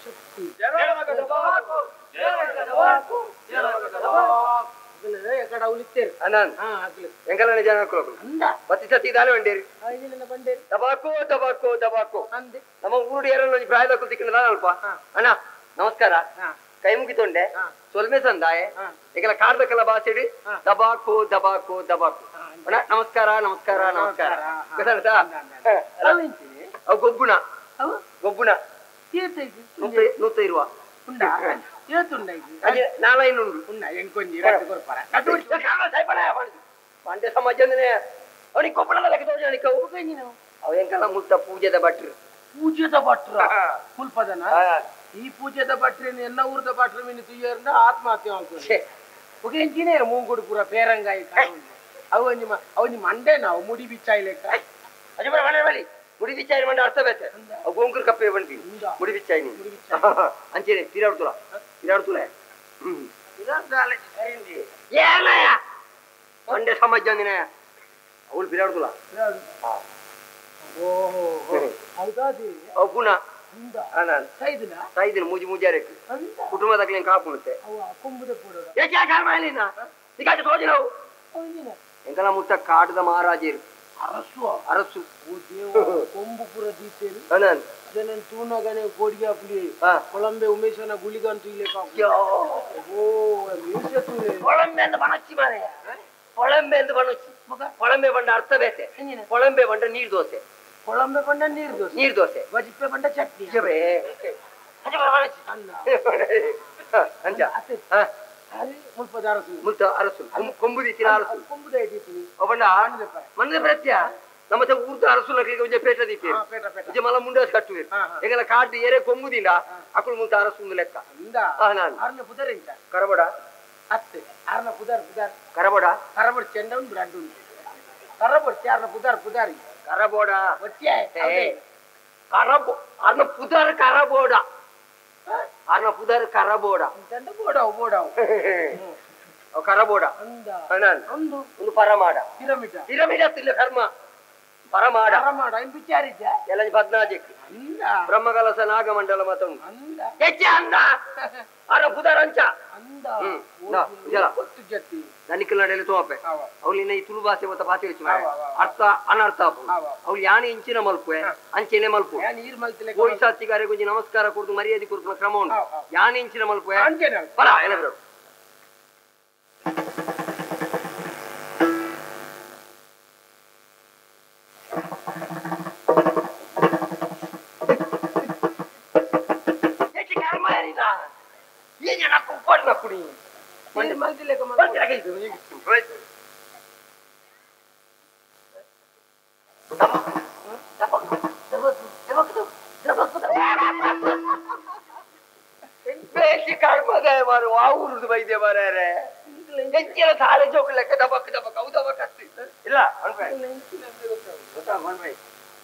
ಶಕ್ತಿ ದಬಾಕೋ ದಬಾಕೋ ದಬಾಕೋ ನಮ್ಮ ಊರುಡು ಯಾರಲ್ಲ ಪ್ರಾಯದ ತಿಕ್ಕಣ ಅಲ್ಪ ಅಣ್ಣ ನಮಸ್ಕಾರ ಕೈ ಮುಗಿತೊಂಡೆ ಸೊಲ್ಮೆ ಸಂದಾಯ ಈಗೆಲ್ಲ ಕಾರ್ದಕ್ಕೆಲ್ಲ ಬಾಸಿಡಿ ದಬಾಕೋ ದಬಾಕೋ ದಬಾಕೋ ಅಣ್ಣ ನಮಸ್ಕಾರ ನಮಸ್ಕಾರ ನಮಸ್ಕಾರ ಗೊತ್ತಾಯ್ತಾ? ಅವು ಗೊಬ್ಬುಣ ಗೊಬ್ಬುಣ ನೂತ ಇರುವ ನಾಲೈನುಂಡು ಪಾಂಡ್ಯ ಸಮಾಜ ಅವನಿಗೆ ಗೊಬ್ಬಣ ಲೆಕ್ಕ ತೋಜ ಅವ ಎಂಕಲ್ಲ ಮುತ್ತ ಪೂಜೆದ ಭಟ್ರು ಪೂಜೆದ ಭಟ್ರ ಮುಲ್ಪದನ ಈ ಪೂಜೆದ ಭಟ್ರೆ ಎನ್ನ ಊರದ ಭಟ್ರ ಮೀನು ತುಯ್ಯರ್ನ ಆತ್ಮಹತ್ಯೆ ಮಾಡ್ಕೊಂಡು ఒక ಇಂಜಿನಿಯರ್ ಮೂಂಗುಡು ಪೂರ ಪೇರಂಗಾಯಿ ಅವು ನಿಮ್ಮ ಅವು ನಿಮ್ಮ ಅಂಡೆ ನಾವು ಮುಡಿ ಬಿಚ್ಚಾಯಿ ಲೆಕ್ಕ ಮುಡಿ ಬಿಚ್ಚಾಯಿ ಮಂಡ ಅರ್ಥ ಬೇತೆ ಅವು ಗೋಂಕುರು ಕಪ್ಪೆ ಬಂದ್ವಿ ಮುಡಿ ಬಿಚ್ಚಾಯಿ ನೀ ಅಂಚೇನೆ ತಿರಾಡ್ತುಲ ತಿರಾಡ್ತುಲ ಏನಯ್ಯ ಮಂಡೆ ಸಮಾಜ ಅಂದಿನ ಅವಳು ಬಿರಾಡ್ತುಲ ಅವು ಪುನಃ ಸೈದಿನ ಮೂಜಿ ಮೂಜಾರೇಕು ಕುಟುಂಬದಾಗಲಿ ಕಾಪುಣುತ್ತೆ ಎಂಕಲ ಮುತ್ತ ಕಾಟದ ಮಹಾರಾಜರು ಅರಸು ಅರಸು ಕೊಂಬು ಪುರ ದೀಪೇರು ಅದನ್ನ ತೂನಗನೆ ಕೋಡಿಗೆ ಪುಲಿ ಕೊಳಂಬೆ ಉಮೇಶನ ಗುಳಿಗಂತೂ ಇಲ್ಲೇ ಕೊಳಂಬೆ ಅಂತ ಬಣಚ್ಚಿ ಮಾರಯ್ಯ ಕೊಳಂಬೆ ಅಂತ ಬಣಚ್ಚಿ ಕೊಳಂಬೆ ಬಂಡ ಅರ್ಥ ಬೇತೆ ಕೊಳಂಬೆ ಬಂಡ ನೀರ್ ದೋಸೆ ಕೊಳಂಬೆ ಬಂಡ ನೀರ್ ದೋಸೆ ನೀರ್ ದೋಸೆ ಬಜಿಪ್ಪೆ ಬಂಡ ಚಟ್ನಿ ಅರಸು ಮುಲ್ತ ಅರಸು ಕೊಂಬು ದೀತಿನ ಅರಸು ಕೊಂಬು ದೀತಿನಿ ಅವಣ್ಣ ಮಣ್ಣದ ಪ್ರತ್ಯ ನಮ್ಮ ಊರ್ದ ಅರಸು ನಕಲಿಗೆ ಒಂಜೆ ಪೇಟ ದೀಪಿ ಒಂಜೆ ಮಲ ಮುಂಡಾಸ್ ಕಟ್ಟುವೆ ಎಂಗಲ ಕಾಡು ಏರೆ ಕೊಂಬುದಿಂದ ಅಕುಲು ಮುಲ್ತ ಅರಸು ಒಂದು ಲೆಕ್ಕ ನಾನು ಅರ್ನ ಪುದರ್ ಎಂತ ಕರಬಡ ಅತ್ತೆ ಅರ್ನ ಪುದರ್ ಪುದರ್ ಕರಬಡ ಕರಬಡ ಚೆಂಡ ಉಂಡು ಬ್ರಾಂಡ್ ಉಂಡು ಕರಬಡ ಅರ್ನ ಪುದರ್ ಪುದಾರಿ ಕರಬೋಡ ಕರಬೋ ಅರ್ನ ಪುದರ್ ಕರಬೋಡ ಅರ್ನ ಪುದರ್ ಕರಬೋಡ ಬೋಡವು ಬೋಡವು ಕರಬೋಡ ಒಂದು ಪರಮಾಡ ಪಿರಮಿಡ ಪಿರಮಿಡ ಇಲ್ಲ ಕರ್ಮ ಪರಮಾಡ ಪರಮಾಡ ವಿಚಾರಿದ್ದ ಎಲ್ಲ ಪದ್ನಾಜಕ್ಕೆ ಬ್ರಹ್ಮಕಲಸ ನಾಗಮಂಡಲ ಮತ್ತೊಂದು ಅಂದ ಅರ ಪುದರ್ ಅಂಚ ನನಿಕಲ್ ನಡೆಯಲು ತೋಪೆ ಅವಳು ನಿನ್ನ ಈ ತುಳು ಭಾಷೆ ಮತ್ತ ಭಾಷೆ ಹೆಚ್ಚು ಅರ್ಥ ಅನರ್ಥ ಅವಳು ಯಾನೆ ಇಂಚಿನ ಮಲ್ಪುವೆ ಅಂಚೆನೆ ಮಲ್ಪು ಕೋಯಿ ಸಾತಿಗಾರೆ ಕೊಂಚ ನಮಸ್ಕಾರ ಕೊಡ್ದು ಮರ್ಯಾದೆ ಕೊಡ್ದು ಕ್ರಮ ಉಂಟು ಯಾನೆ ಇಂಚಿನ ಮಲ್ಪುವೆ ಬರ ಏನಾದ್ರು ಇಲ್ಲ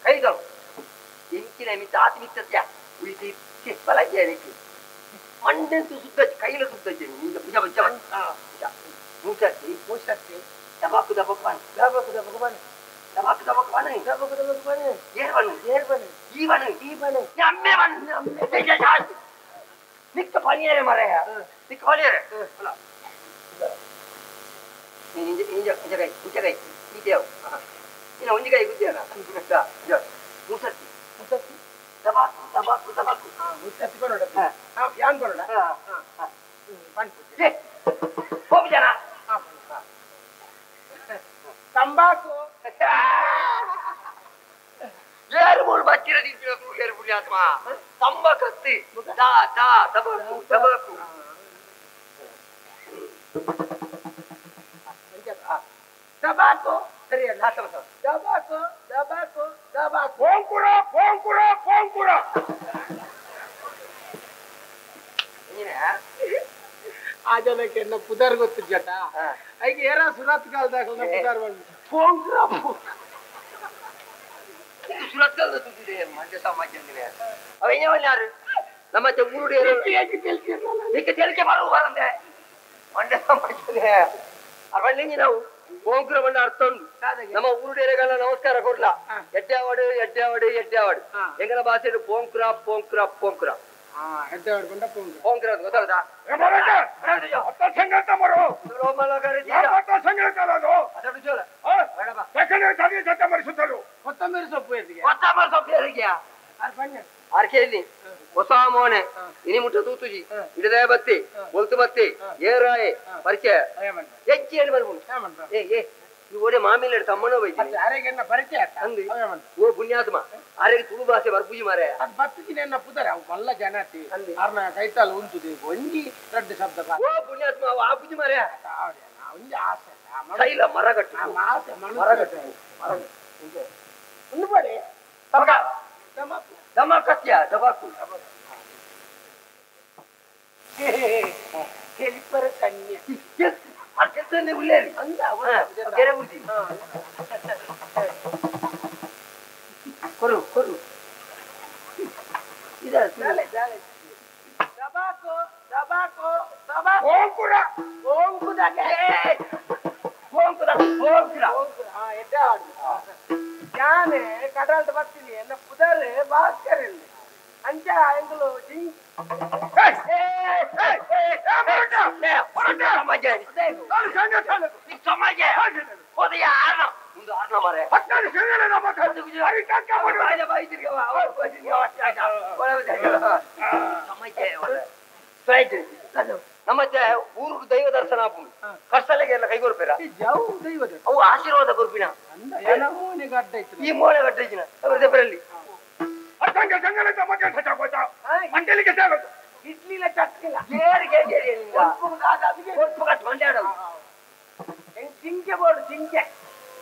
ಕೈಗಳು ಎಂಚಿನ ಮಿತ್ತ ಆತಿ ಮಿತ್ತತ್ಯ ಉಯಿತಿ ಬಲಕ್ಕೆ ಮಂಡೆಂತು ಸುದ್ದ ಕೈಲ ಸುದ್ದ ನಿಂದ ಪುಜ ಪುಜ ಮೂಸತ್ತಿ ಮೂಸತ್ತಿ ದಬಾಕು ದಬಾಕು ಬನ್ ದಬಾಕು ದಬಾಕು ಬನ್ ದಬಾಕು ದಬಾಕು ಬನ್ ದಬಾಕು ದಬಾಕು ಬನ್ ಏರ್ ಬನ್ ಏರ್ ಬನ್ ಈ ಬನ್ ಈ ಬನ್ ನಮ್ಮೆ ಬನ್ ನಮ್ಮೆ ನಿಕ್ಕ ಪನಿಯರೆ ಮರೆಯ ನಿಕ್ಕ ಪನಿಯರೆ ಅಲ್ಲ ನೀ ಇಂಜ ಇಂಜ ಇಂಜ ಕೈ ಇಂಜ ಕೈ ಈತೇವು ಇನ್ನ ಒಂಜಿ ಕೈ ಗುತ್ತಿಯಲ್ಲ ಮೂಸತ್ತಿ ಮೂಸತ್ತಿ ದಬಾಕು ದಬಾಕು ದಬಾಕು ಮೂಸತ್ತಿ ಬರೋಡ ಯಾನ್ ಬರೋಡ ಏ ಹೋಗಿ ಜನ ತಂಬಾಕು ಏರು ಮೂರು ಬಚ್ಚಿರ ಏರು ಪುಣ್ಯಾತ್ಮ ತಂಬಾಕತ್ತಿ ದಾ ದಾ ದಬಾಕು ದಬಾಕು ದಬಾಕು ಸರಿಯಲ್ಲ ದಬಾಕು ದಬಾಕು ದಬಾಕು ಪೋಂಕುರ ಪೋಂಕುರ ಪೋಂಕುರ ಆ ಜನಕ್ಕೆ ಎನ್ನ ಪುದರ್ ಗೊತ್ತು ಜಟ ಈಗ ಏರ ಸುರತ್ ಕಾಲದಾಗ ಪುದರ್ ಬಂದು ಪೋಂಕುರ ಸುರತ್ ಕಾಲದ ತುತ್ತಿದೆ ಮಂಡ್ಯ ಸಾಮಾನ್ಯ ಅವ ಯಾರು ನಮ್ಮ ಊರುಡು ತೆಲಿಕೆ ಬರುವ ಬರಂದೆ ಮಂಡ್ಯ ಸಾಮಾನ್ಯ ಅವಳ್ಳಿ ನಾವು ಪೋಂಕುರ ಬಂಡ ಅರ್ಥ ಉಂಟು ನಮ್ಮ ಊರುಡೇರೆಗೆಲ್ಲ ನಮಸ್ಕಾರ ಕೊಡ್ಲಾ ಎಡ್ಡಾವಡು ಎಡ್ಡಾವಡು ಎಡ್ಡಾವಡು ಎಂಗನ ಭಾಷೆ ಪೋಂಕುರ ಪೋಂಕುರ ಪೋಂಕುರ ಪೋಂಕುರ ಗೊತ್ತಾಗದಾ ಕೊತ್ತಂಬರಿ ಸೊಪ್ಪು ಕೊತ್ತಂಬರಿ ಸೊಪ್ಪು ಆರ್ಕೇಳಿ ಹೊಸ ಮೋನೆ ಇನಿ ಮುಟ್ಟ ತೂತುಜಿ ಇಡದೆ ಬತ್ತಿ ಒಲ್ತು ಬತ್ತಿ ಏರಾಯೆ ಪರಿಚಯ ಹೆಚ್ಚು ಹೇಳಿ ಬರ್ಬೋದು ಏ ಏ ಈ ಓಡೆ ಮಾಮಿಲ್ಲ ತಮ್ಮನೋ ಬೈತೀನಿ ಆರೆಗೆ ಪರಿಚಯ ಅಂದು ಓ ಪುಣ್ಯಾತ್ಮ ಆರೆಗೆ ತುಳು ಭಾಷೆ ಬರ್ಪೂಜಿ ಮಾರೆ ಅದು ಬತ್ತಿನ ಎನ್ನ ಪುದರ ಅವು ಮಲ್ಲ ಜನತಿ ಅರ್ನ ಕೈತಾಲ ಉಂತುದೆ ಒಂಜಿ ರಡ್ಡು ಶಬ್ದ ಓ ಪುಣ್ಯಾತ್ಮ ಅವು ಆ ಪೂಜಿ ಮಾರೆ ಒಂಜಿ ಆಸೆ ಸೈಲ ಮರಗಟ್ಟು ಆಸೆ ಮರಗಟ್ಟು ಮರಗಟ್ಟು ಒಂದು ಬಡೆ ದಮಕತ್ಯ ದಬಾಕು ಹೆಲ್ಪರ್ ಕನ್ಯೆ ಅರ್ಕೆತ್ತಂದೆ ಉಲ್ಲೇರಿ ಅಂದ ಗೆರೆ ಬುದ್ಧಿ ಕೊರು ಕೊರು ಇದ ದಬಾಕು ದಬಾಕು ದಬಾಕು ಓಂಕುರ ಓಂಕುದಾಗೆ ಓಂಕುರ ಓಂಕುರ ಹಾ ಎಡ್ಡೆ ಆಡು ಯಾನೆ ಕಡಲ್ದ ಬರ್ತೀನಿ ಎನ್ನ ಪುದರ್ ಭಾಸ್ಕರ್ ಇಲ್ಲಿ ಅಂಚ ಎಂಗುಲು ಜಿಂಗ್ ನಮ್ಮ ಊರು ದೈವ ದರ್ಶನ ಕಷ್ಟಲೆಗೆ ಎಲ್ಲ ಕೈ ಕೊರ್ಪೇರ ಅವು ಆಶೀರ್ವಾದ ಕೊರ್ಪಿನ ಈ ಮೋನೆ ಗಡ್ಡ ಇಜ್ಜಿನ ದೇವರಲ್ಲಿ ಇಡ್ಲಿಲ್ಲ ಚಟ್ನಿಲ್ಲ ಜಿಂಕೆ ಬೋಡು ಜಿಂಕೆ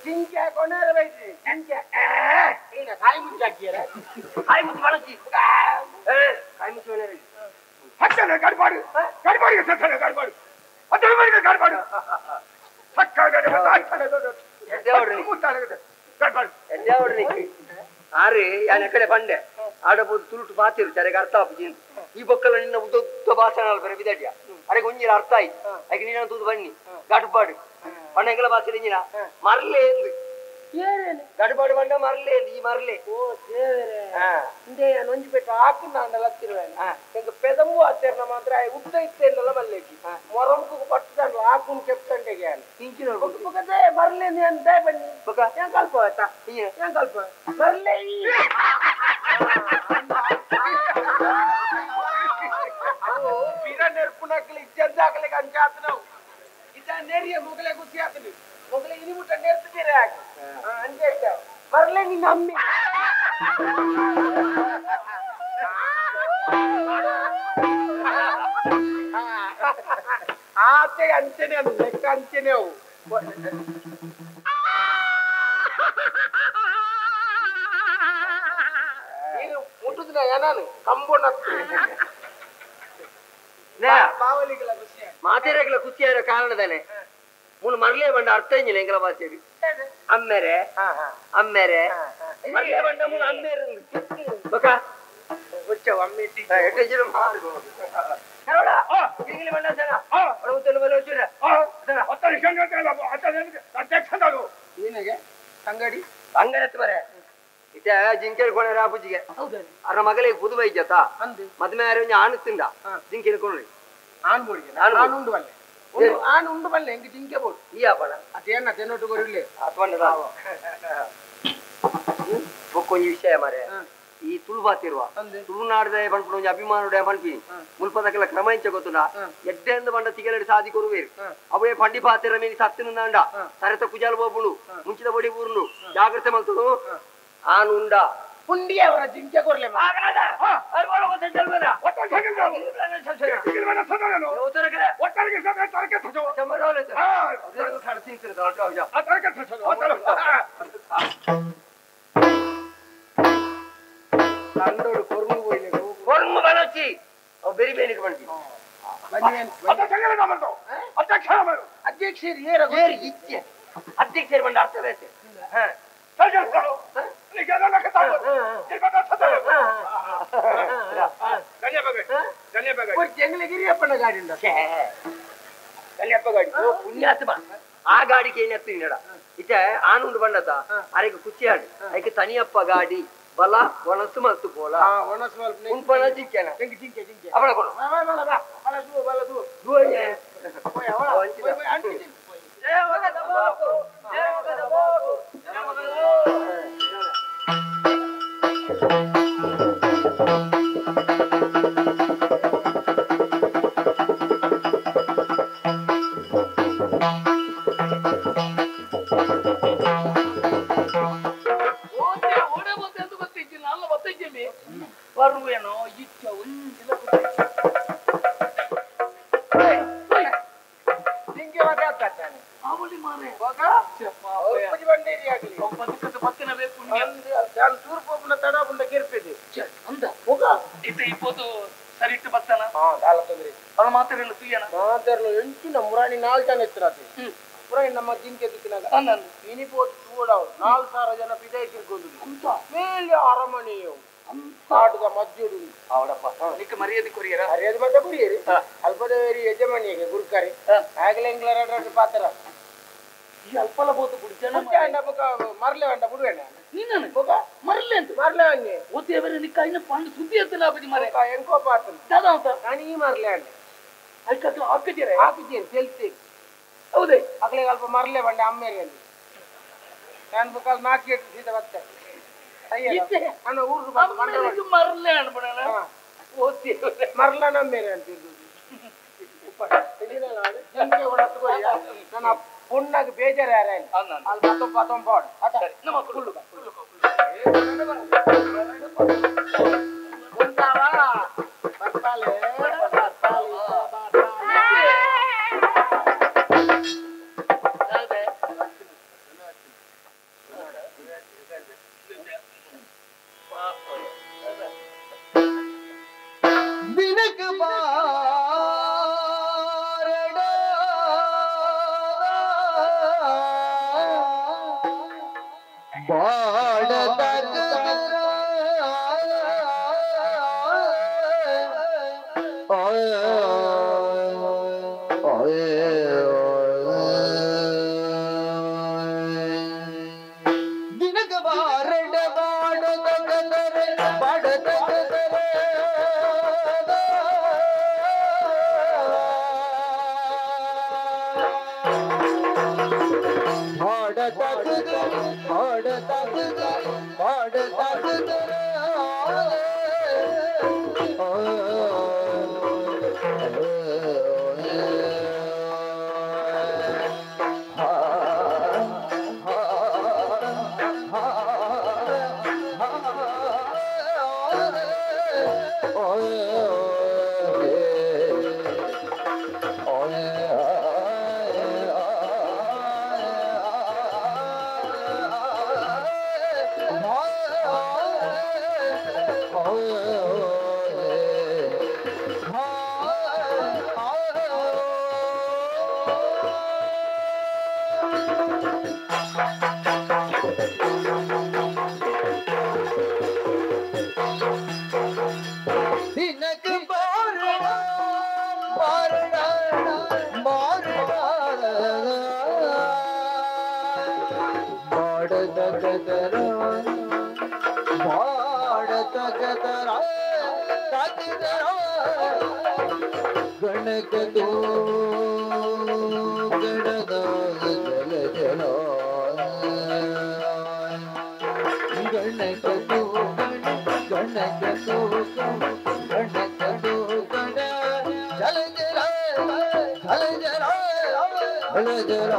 ಜಿಂಕೆ ಕೊನೆರ ಬೈತಿ ಜಿಂಕೆ ಕಾಯಿ ಮುಂಚೆ ಹಾಕಿಯರ ಕಾಯಿ ಮುಂಚೆ ಬಳಸಿ ಕಾಯಿ ಮುಂಚೆ ಹತ್ತನೆ ಗಡ್ಬಾಡು ಗಡ್ಬಾಡಿಗೆ ಸತ್ತನೆ ಗಡ್ಬಾಡು ಹತ್ತನೆ ಗಡ್ಬಾಡು ಆರೆ ಯಾನ್ ಎಕಡೆ ಬಂಡೆ ಆಡಬಹುದು ತುಳುಟು ಪಾತಿರು ಚರೆಗೆ ಅರ್ಥ ಆಪುಜಿ ಈ ಬೊಕ್ಕಲ ನಿನ್ನ ಉದ್ದ ಭಾಷಣ ಬರೆ ಬಿದಡಿಯ ಅರೆಗೆ ಒಂಜಿನ ಅರ್ಥ ಆಯ್ತು ಅದಕ್ಕೆ ನೀನ ತೂದು ಬನ್ನಿ ಗಡ್ಬಾಡು ಬಣ್ಣ ಎಂಗಲ ಭಾಷೆ ಇಂಜಿನ ಮರ್ಲೆ ಎಂದು ಗಡ್ಬಾಡು ಬಂಡ ಮರ್ಲೆ ಎಂದು ಈ ಮರ್ಲೆ ಓ ದೇವರೇ ಇಂದೇ ಒಂಜಿ ಪೆಟ್ಟು ಹಾಕು ನಾನು ಲತ್ತಿರುವೇನೆ ಎಂಕ ಪೆದಂಬು ಆಚರಣೆ ಮಾತ್ರ ಉದ್ದ ಇತ್ತೇನಲ್ಲ ಮಲ್ಲೇಕಿ ಮೊರಂಕು ಪಟ್ಟದಲ್ಲ ಹಾಕು ಕೆಪ್ತಂಡೆಗೆ ಬೊಕ್ಕದೆ ಬರ್ಲೆ ಅಂತ ಬನ್ನಿ ಏನ್ ಕಲ್ಪ ಆಯ್ತಾ ಏನ್ ಕಲ್ಪ ಬರ್ಲೆ ಬಿರ ನೆರ್ಪುನಕ್ಲಿ ಇಜ್ಜಂದಾಗಲಿಕ್ಕೆ ಅಂಚಾತ ನಾವು ಇದ ನೆರಿಯ ಮೊಗಲೆ ಗುಸಿ ಆತಲಿ ಮೊಗಲೆ ಇನಿ ಮುಟ್ಟ ನೆರ್ತಿದ್ದೀರ ಯಾಕೆ ಅಂಜೆ ಬರ್ಲೆ ನಿನ್ನ ಅಮ್ಮಿ ಆತೆ ಅಂಚನೆ ಅದು ಲೆಕ್ಕ ಅಂಚನೆ ಅವು ನೀನು ಮುಟ್ಟುದಿನ ನಾನು ಕಂಬೋಣ ಮಾತೆರೆಗಳ ಖುಷಿಯಾದ ಕಾರಣದಾನೆ ಮೂಲು ಮರಲೇ ಬಂಡ ಅರ್ಥ ಇಂಜಿನ ಎಂಕಲ ಭಾಷೆಡ್ ಅಮ್ಮೇರೆ ಅಮ್ಮೇರೆ ಮರಲೇ ಬಂಡ ಮೂಲು ಅಮ್ಮೇರೆ ಬೊಕ ತಂಗಡಿ ಅಂಗಡಿ ಬರೆ ಇತ್ತೆ ಜಿಂಕೆಲ್ ಕೊಣೆ ರಾಪುಜಿಗೆ ಅರ ಮಗಳಿಗೆ ಪುದು ಬೈಜತ ಮದ್ಮೆ ಆರೆ ಒಂಜಿ ಆಣು ತಿಂದ ಜಿಂಕೆಲ್ ಕೊಣರಿ ಆಣ್ ಬೋಡಿಗೆ ಆಣ್ ಉಂಡು ಬಲ್ಲೆ ಆಣ್ ಉಂಡು ಬಲ್ಲೆ ಎಂಕ್ ಜಿಂಕೆ ಬೋಡು ಈ ಆಪಣ ಅದೇನ ತೆನ್ನೊಟ್ಟು ಕೊರಿಲೆ ಅತ್ವಣ್ಣ ಬೊಕ್ಕೊಂಜಿ ವಿಷಯ ಮಾರೆ ಈ ತುಳು ಬಾತಿರುವ ತುಳುನಾಡದ ಪನ್ಪುನ ಒಂಜಿ ಅಭಿಮಾನದ ಪನ್ಪಿ ಮುಲ್ಪದಕ್ಕೆಲ್ಲ ಕ್ರಮ ಇಂಚ ಗೊತ್ತುಂಡ ಎಡ್ಡೆಂದು ಬಂಡ ತಿಗಲಡಿ ಸಾದಿ ಕೊರುವೇರು ಅವೇ ಪಂಡಿ ಪಾತಿರ ಮೀನಿ ಸತ್ತಿನಂದಾಂಡ ತರೆತ ಕುಜಾಲ ಬೋಪುಂಡು ಮುಂಚಿದ ಬೊಡಿ ಬೂರುಂಡು ಜಾಗ್ರತೆ ಮಲ್ತುಡು ಆನುಂಡ ಪುಂಡಿ ಅವರ ಜಿಂಕೆ ಕೊರ್ಲೆ ಕೊರಂಗು ಬನೋಚಿ ಅವು ಬೆರಿ ಬೇನಿಗೆ ಬಂಡಿ ಅಧ್ಯಕ್ಷರು ಏರು ಇಚ್ಛೆ ಅಧ್ಯಕ್ಷರು ಬಂಡ ಅರ್ಥ ಬೇಕು ಗಿರಿಯಪ್ಪನ ಗಾಡಿ ಗಾಡಿ ಪುಣ್ಯಾತ್ಮ ಆ ಗಾಡಿಗೆ ಏನೆತ್ತು ನಡ ಇತ್ತೆ ಆನುಂಡು ಬಂಡತ ಅರೆಗೆ ಕುಚಿಯಾಡು ಐಕೆ ತನಿಯಪ್ಪ ಗಾಡಿ ಬಲ ಒಣಸು ಮಲ್ತು ಪೋಲ ಒಣಸು ಮಲ್ತು ಉಂಪನ ಜಿಂಕೆನ ಜಿಂಕೆ ಜಿಂಕೆ ಅವಳ ಕೊಡು ಬಲ ದೂ ಬಲ ದೂ ಬರುವೇನೋ ಇಚ್ಚ ಒಂಜಿಲ ಅವಳಿ ಮಾರೆ ಸರಿಟ್ಟು ಬತ್ತನ ಅವಳ ಮಾತಾಡಲು ತುಯ್ಯನ ಮಾತಾಡಲು ಎಂಚಿನ ಮುರಾಣಿ ನಾಲ್ ಜನ ಇತ್ತು ಮುರಾಣಿ ನಮ್ಮ ಜಿಂಕೆ ದಿಕ್ಕಿನಾಗ ಇನಿ ಪೋತು ತೂಡವು 4000 ಜನ ಪಿದಾಯಿ ತಿರ್ಕೊಂಡು ಮೇಲೆ ಅರಮನೆಯವು ಕಾಟದ ಮಧ್ಯುಡು ಅವಡಪ್ಪ ನಿಕ್ಕ ಮರ್ಯಾದೆ ಕೊರಿಯರ ಮರ್ಯಾದೆ ಮಾತ್ರ ಕೊರಿಯರಿ ಅಲ್ಪದೇವರಿ ಯಜಮಾನಿಗೆ ಗುರುಕಾರಿ ಆಗಲೇ ಎಂಗ್ಲರ ಪಾತ್ರ ಈ ಅಲ್ಪಲ ಬೋತು ಬಿಡ್ಜನ ಮರಲೆ ವಂಡ ಬಿಡುವೇಣ ನಿನ್ನ ಮರಲೆ ಅಂತ ಮರಲೆ ಅನ್ನಿ ಓತೇವರೆ ನಿಕ್ಕ ಐನ ಪಾಂಡು ಸುದ್ದಿ ಎತ್ತಲ ಅಬಜಿ ಮಾರೆ ಎಂಕೋ ಪಾತ್ರ ದಾದಾ ಅಂತ ನಾನು ಈ ಮರಲೆ ಅಂಡೆ ಐಕತ್ಲ ಹಾಕಿದ್ದೀರ ಹಾಕಿದ್ದೀರಿ ತೆಲ್ತಿ ಹೌದೇ ಅಗಲೇ ಅಲ್ಪ ಮರಲೆ ಬಂಡೆ ಅಮ್ಮೇರಿ ಅಲ್ಲಿ ನಾನು ಬುಕ್ಕಲ್ ನಾಲ್ಕು ಎಟ್ಟು ಸೀದಾ ಬರ್ತಾರೆ ಮರಲೆ ಅನ್ಬಿಡೋಣ ಮರಲ ನಮ್ಮೇರಿ ಅಂತಿದ್ದು ನನ್ನ ಪುಣ್ಣಗೆ ಬೇಜಾರು ಯಾರ ಅಲ್ಲಿ ಪತ್ತೊಂಬ ಪತ್ತೊಂಬ Oh. ತಗತರ ಬಾಡ ತಗತರ ತಗತರ ಗಣಕ ತೋ ಗಣದ ಜಲ ಜಲ ಗಣಕ ತೋ ಗಣ ಗಣಕ ತೋ ಗಣಕ ತೋ ಗಣ ಜಲ ಜಲ ಜಲ ಜಲ ಜಲ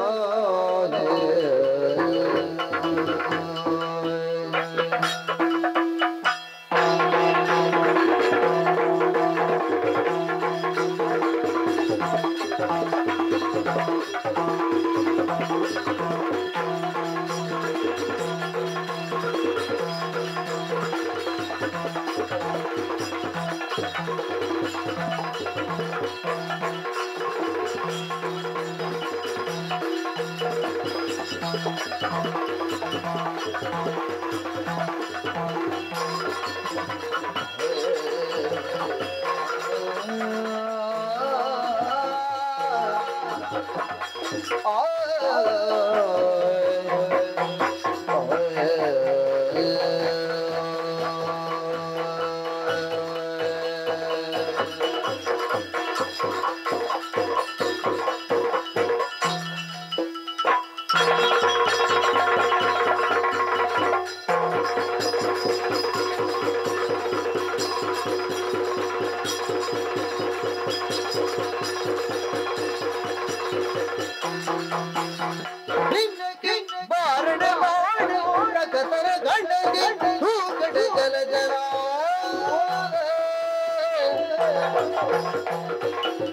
ಜಲ.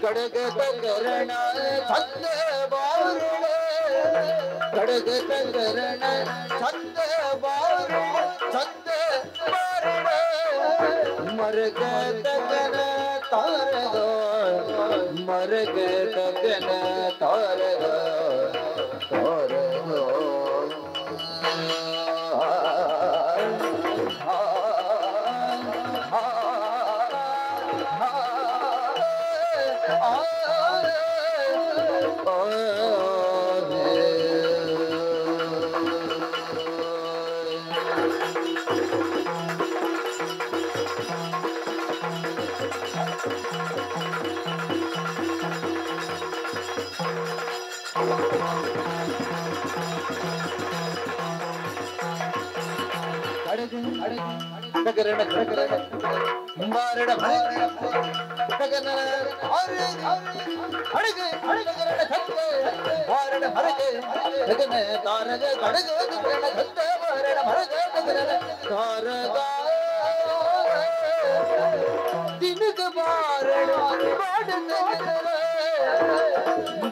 ಕಡಗ ತಗರಣ ಚಂದ ಬಾರುಣ ಕಡಗ ತಗರಣ ಚಂದ ಬಾರುಣ ಚಂದ ಬಾರುಣ ಮರಗ ತಗನ ತಾರಗ ಮರಗ ತಗನ ತಾರಗ ತಾರಗ. ತಗರಣ ತಗರಣ ಬಾರಡ ತಗನ ಅಡಗ ತಗರಣ ಚಂದ ಬಾರಡ ಹರಗ ತಗನ ತಾರಗ ಕಡಗ ತಗರಣ ಚಂದ ಬಾರಡ ಹರಗ ತಗರಣ ತಾರಗ ದಿನಕ ಬಾರಡ ಬಾಡ ತಗರ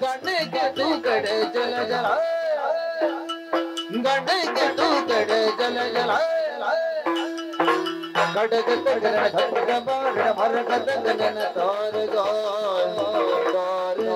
ಗಣಕ ತೂಕಡ ಜಲ ಜಲ ಗಣಕ ತೂಕಡ ಜಲ ಜಲ ಕಡಗ ತಗರಣ ಚಂದ ಬಾರಡ ಮರಗ ತಗನ ತಾರಗ ತಾರಗ.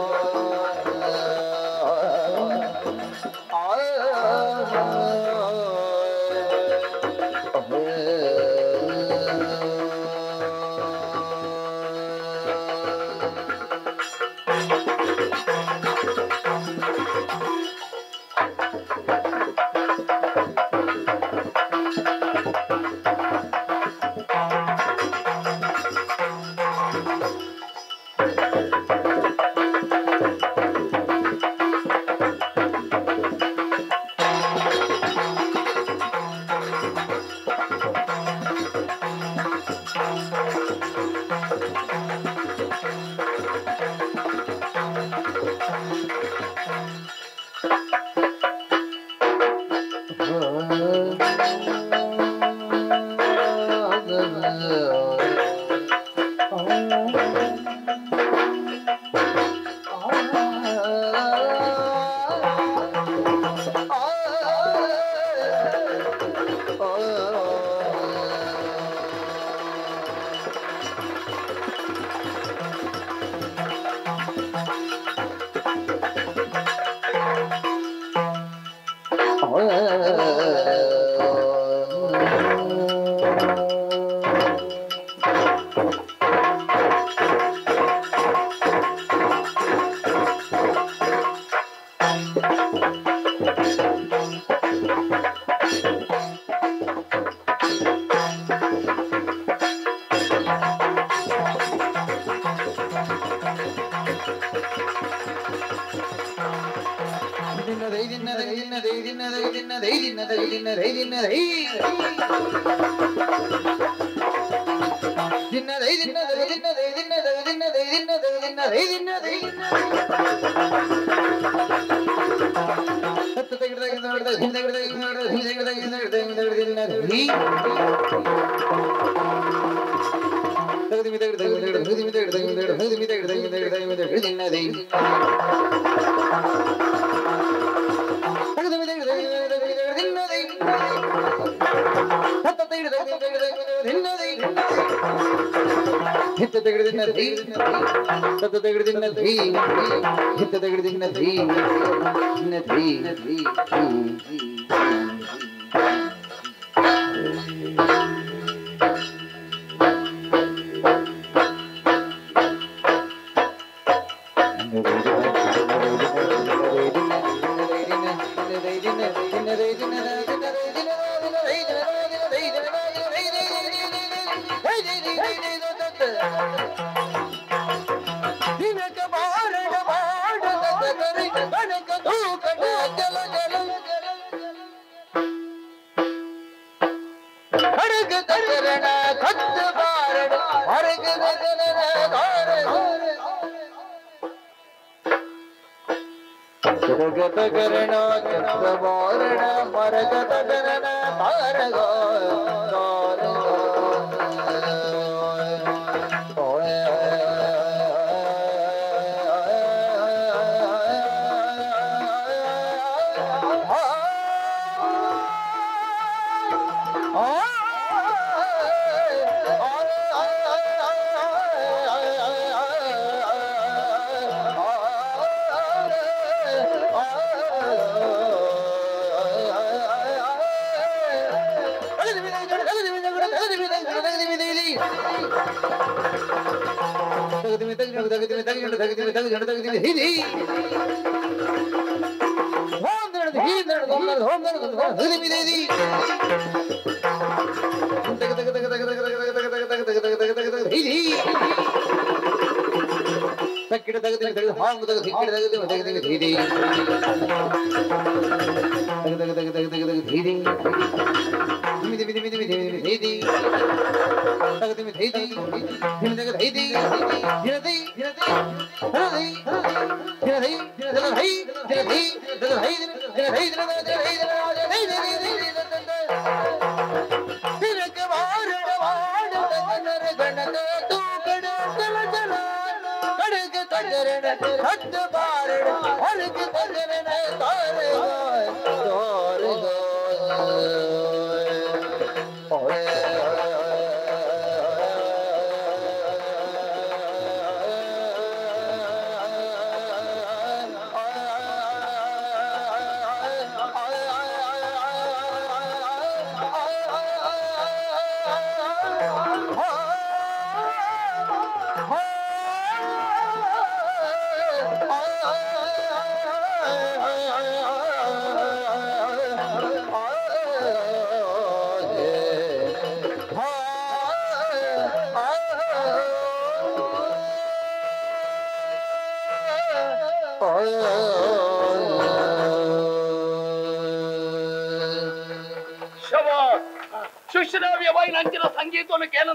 ಸಂಗೀತವನ್ನು ಕೇನ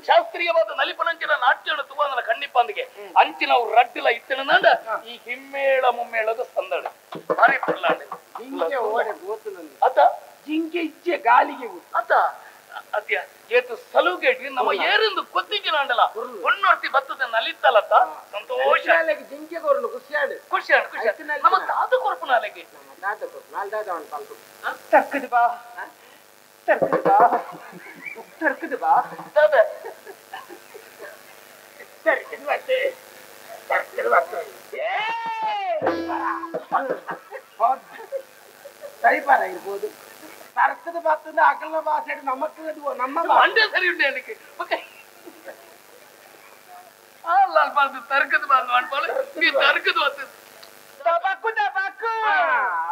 ಶಾಸ್ತ್ರೀಯವಾದ ನಲಿಪನಂಚಿನ ನಾಟ್ಯವನ್ನು ತುವ ನನ್ನ ಕಣ್ಣಿಪ್ಪಂದಿಗೆ ಅಂಚಿನ ರಡ್ಡಿಲ ಇತ್ತಿನ ಈ ಹಿಮ್ಮೇಳ ಮುಮ್ಮೇಳದ ಸಂದಡ ಭಾರಿ ಪರ್ಲಾಂಡೆ ಅತ ಜಿಂಕೆ ಇಜ್ಜೆ ಗಾಲಿಗೆ ಅತ ಅತ್ಯ ಏತು ಸಲುಗೆಟ್ ನಮ್ಮ ಏರಿಂದು ಕೊತ್ತಿಜಿನಾಂಡಲ ಒನ್ನೊರ್ತಿ ಬತ್ತದ ನಲಿತ್ತಲತ್ತ ಸಂತೋಷ ಜಿಂಕೆ ಕೊರ್ಲು ಖುಷಿಯಾಡು ಖುಷಿಯಾಡು ಖುಷಿ ನಮ್ಮ ತಾತ ಕೊರ್ಪು ನಾಲೆಗೆ ತಾತ ಕೊರ್ಪು ನಾಲ್ ತಾತ ಅವನು ಪಾಲ್ಕು ತರ್ಕದು ಬಾ ತರ್ಕದು ಬಾ ತರ್ಕದು ಬಾ ತಾತ ತರ್ಕದು ಬತ್ತೆ ತರ್ಕದು ಬತ್ತೆ ಸರಿ ಇರ್ಬೋದು ತರ್ಕದ ಬತ್ತದ ಅಕಲ ಭಾಷೆ ನಮಕ್ ನಮ್ಮ ಮಂಡೆ ಸರಿ ಉಂಟು எனக்கு ಓಕೆ ಅಲ್ಲ ಅಲ್ಪ ತರ್ಕದ ಬಾಂದು ಅನ್ಪಾಳೆ ನೀ ತರ್ಕದ ಬತ್ತು ತಬಾಕು ತಬಾಕು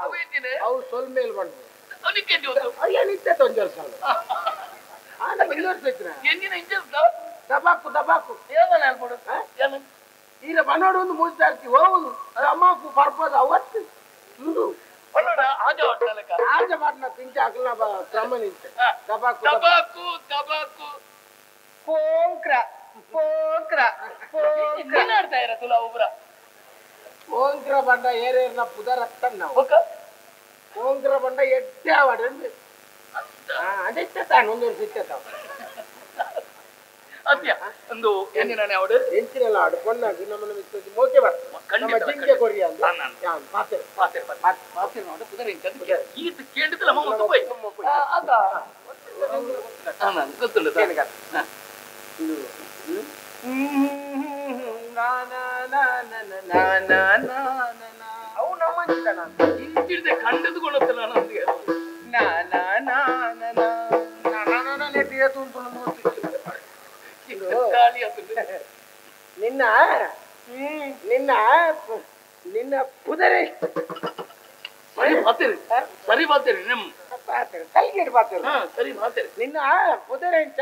ಅವು ಏನಿದೆ ಅವು ಸೊಲ್ ಮೇಲ್ ಬಂದು ಅದಕ್ಕೆ ಜೋತು ಅಯ್ಯ ನಿತ್ಯ ತೊಂಜಲ್ ಸಾಲ ಆನ ಬೆಂಗಳೂರು ಎಂಜಿನ ಇಂಜಲ್ ತಬಾಕು ತಬಾಕು ಏನ ಅನ್ಕೊಡು ಏನು ಈಗ ಬನ್ನೋಡು ಒಂದು ಮೂಜಾರ್ತಿ ಹೋಗುದು ತಮಾಕು ಪರ್ಪದ ಅವತ್ತು ಮುಂದು ಆಜ ಪಾಟ್ನ ಪಿಂಚ ಅಕಲ್ನ ಕ್ರಮ ನಿಂತ ತಬಾಕು ತಬಾಕು ತಬಾಕು ಪೋಂಕ್ರ ಪೋಂಕ್ರ ಪೋಂಕ್ರ ನೀನಾಡ್ತಾ ಇರ ತುಲಾ ಒಬ್ರ ಓಂಕ್ರ ಬಂಡ ಏರೇರ್ನ ಪುದರತ್ತ ನಾವು ಓಂಕ್ರ ಬಂಡ ಎಡ್ಡೆ ಆವಡು ಅದೇ ತಾನು ಒಂದೊಂದು ಸಿಕ್ಕ ಅತ್ಯ ಒಂದು ಎಂದಿನ ಅವಡು ಎಂಚಿನೆಲ್ಲ ಆಡು ಪೊನ್ನಾಗು ನಮ್ಮನ್ನ ಮಿಸ್ಸೋಜಿ ಮೋಕೆ ಬರ್ತದೆ ನಮ್ಮ ಜಿಂಕೆ ಕೊರಿಯ ಅಂತ ಪಾತ್ರೆ ಪಾತ್ರೆ ಪಾತ್ರೆ ನೋಡು ಕುದುರೆ ಇಂಚ ಈತ ಕೇಳಿದಲ್ಲ ಮಮ್ಮ ಪೋಯ್ ಅದ ಗೊತ್ತುಂಡು ಅವು ನಮ್ಮ ಇಂಚಿಡ್ದೆ ಕಂಡದುಕೊಳ್ಳುತ್ತಲ್ಲ ನಮ್ಗೆ ನಾ ನಾ ನಾ ನಾ ನಾ ನಿನ್ನ ನಿನ್ನ ನಿನ್ನ ಕುದುರೆ ಸರಿ ಬಾತೀರಿ ಸರಿ ಬಾತೀರಿ ನಿಮ್ ಪಾತ್ರೆ ಕಲ್ಗೇಟ್ ಪಾತ್ರೆ ಸರಿ ಬಾತೀರಿ ನಿನ್ನ ಕುದುರೆ ಎಂತ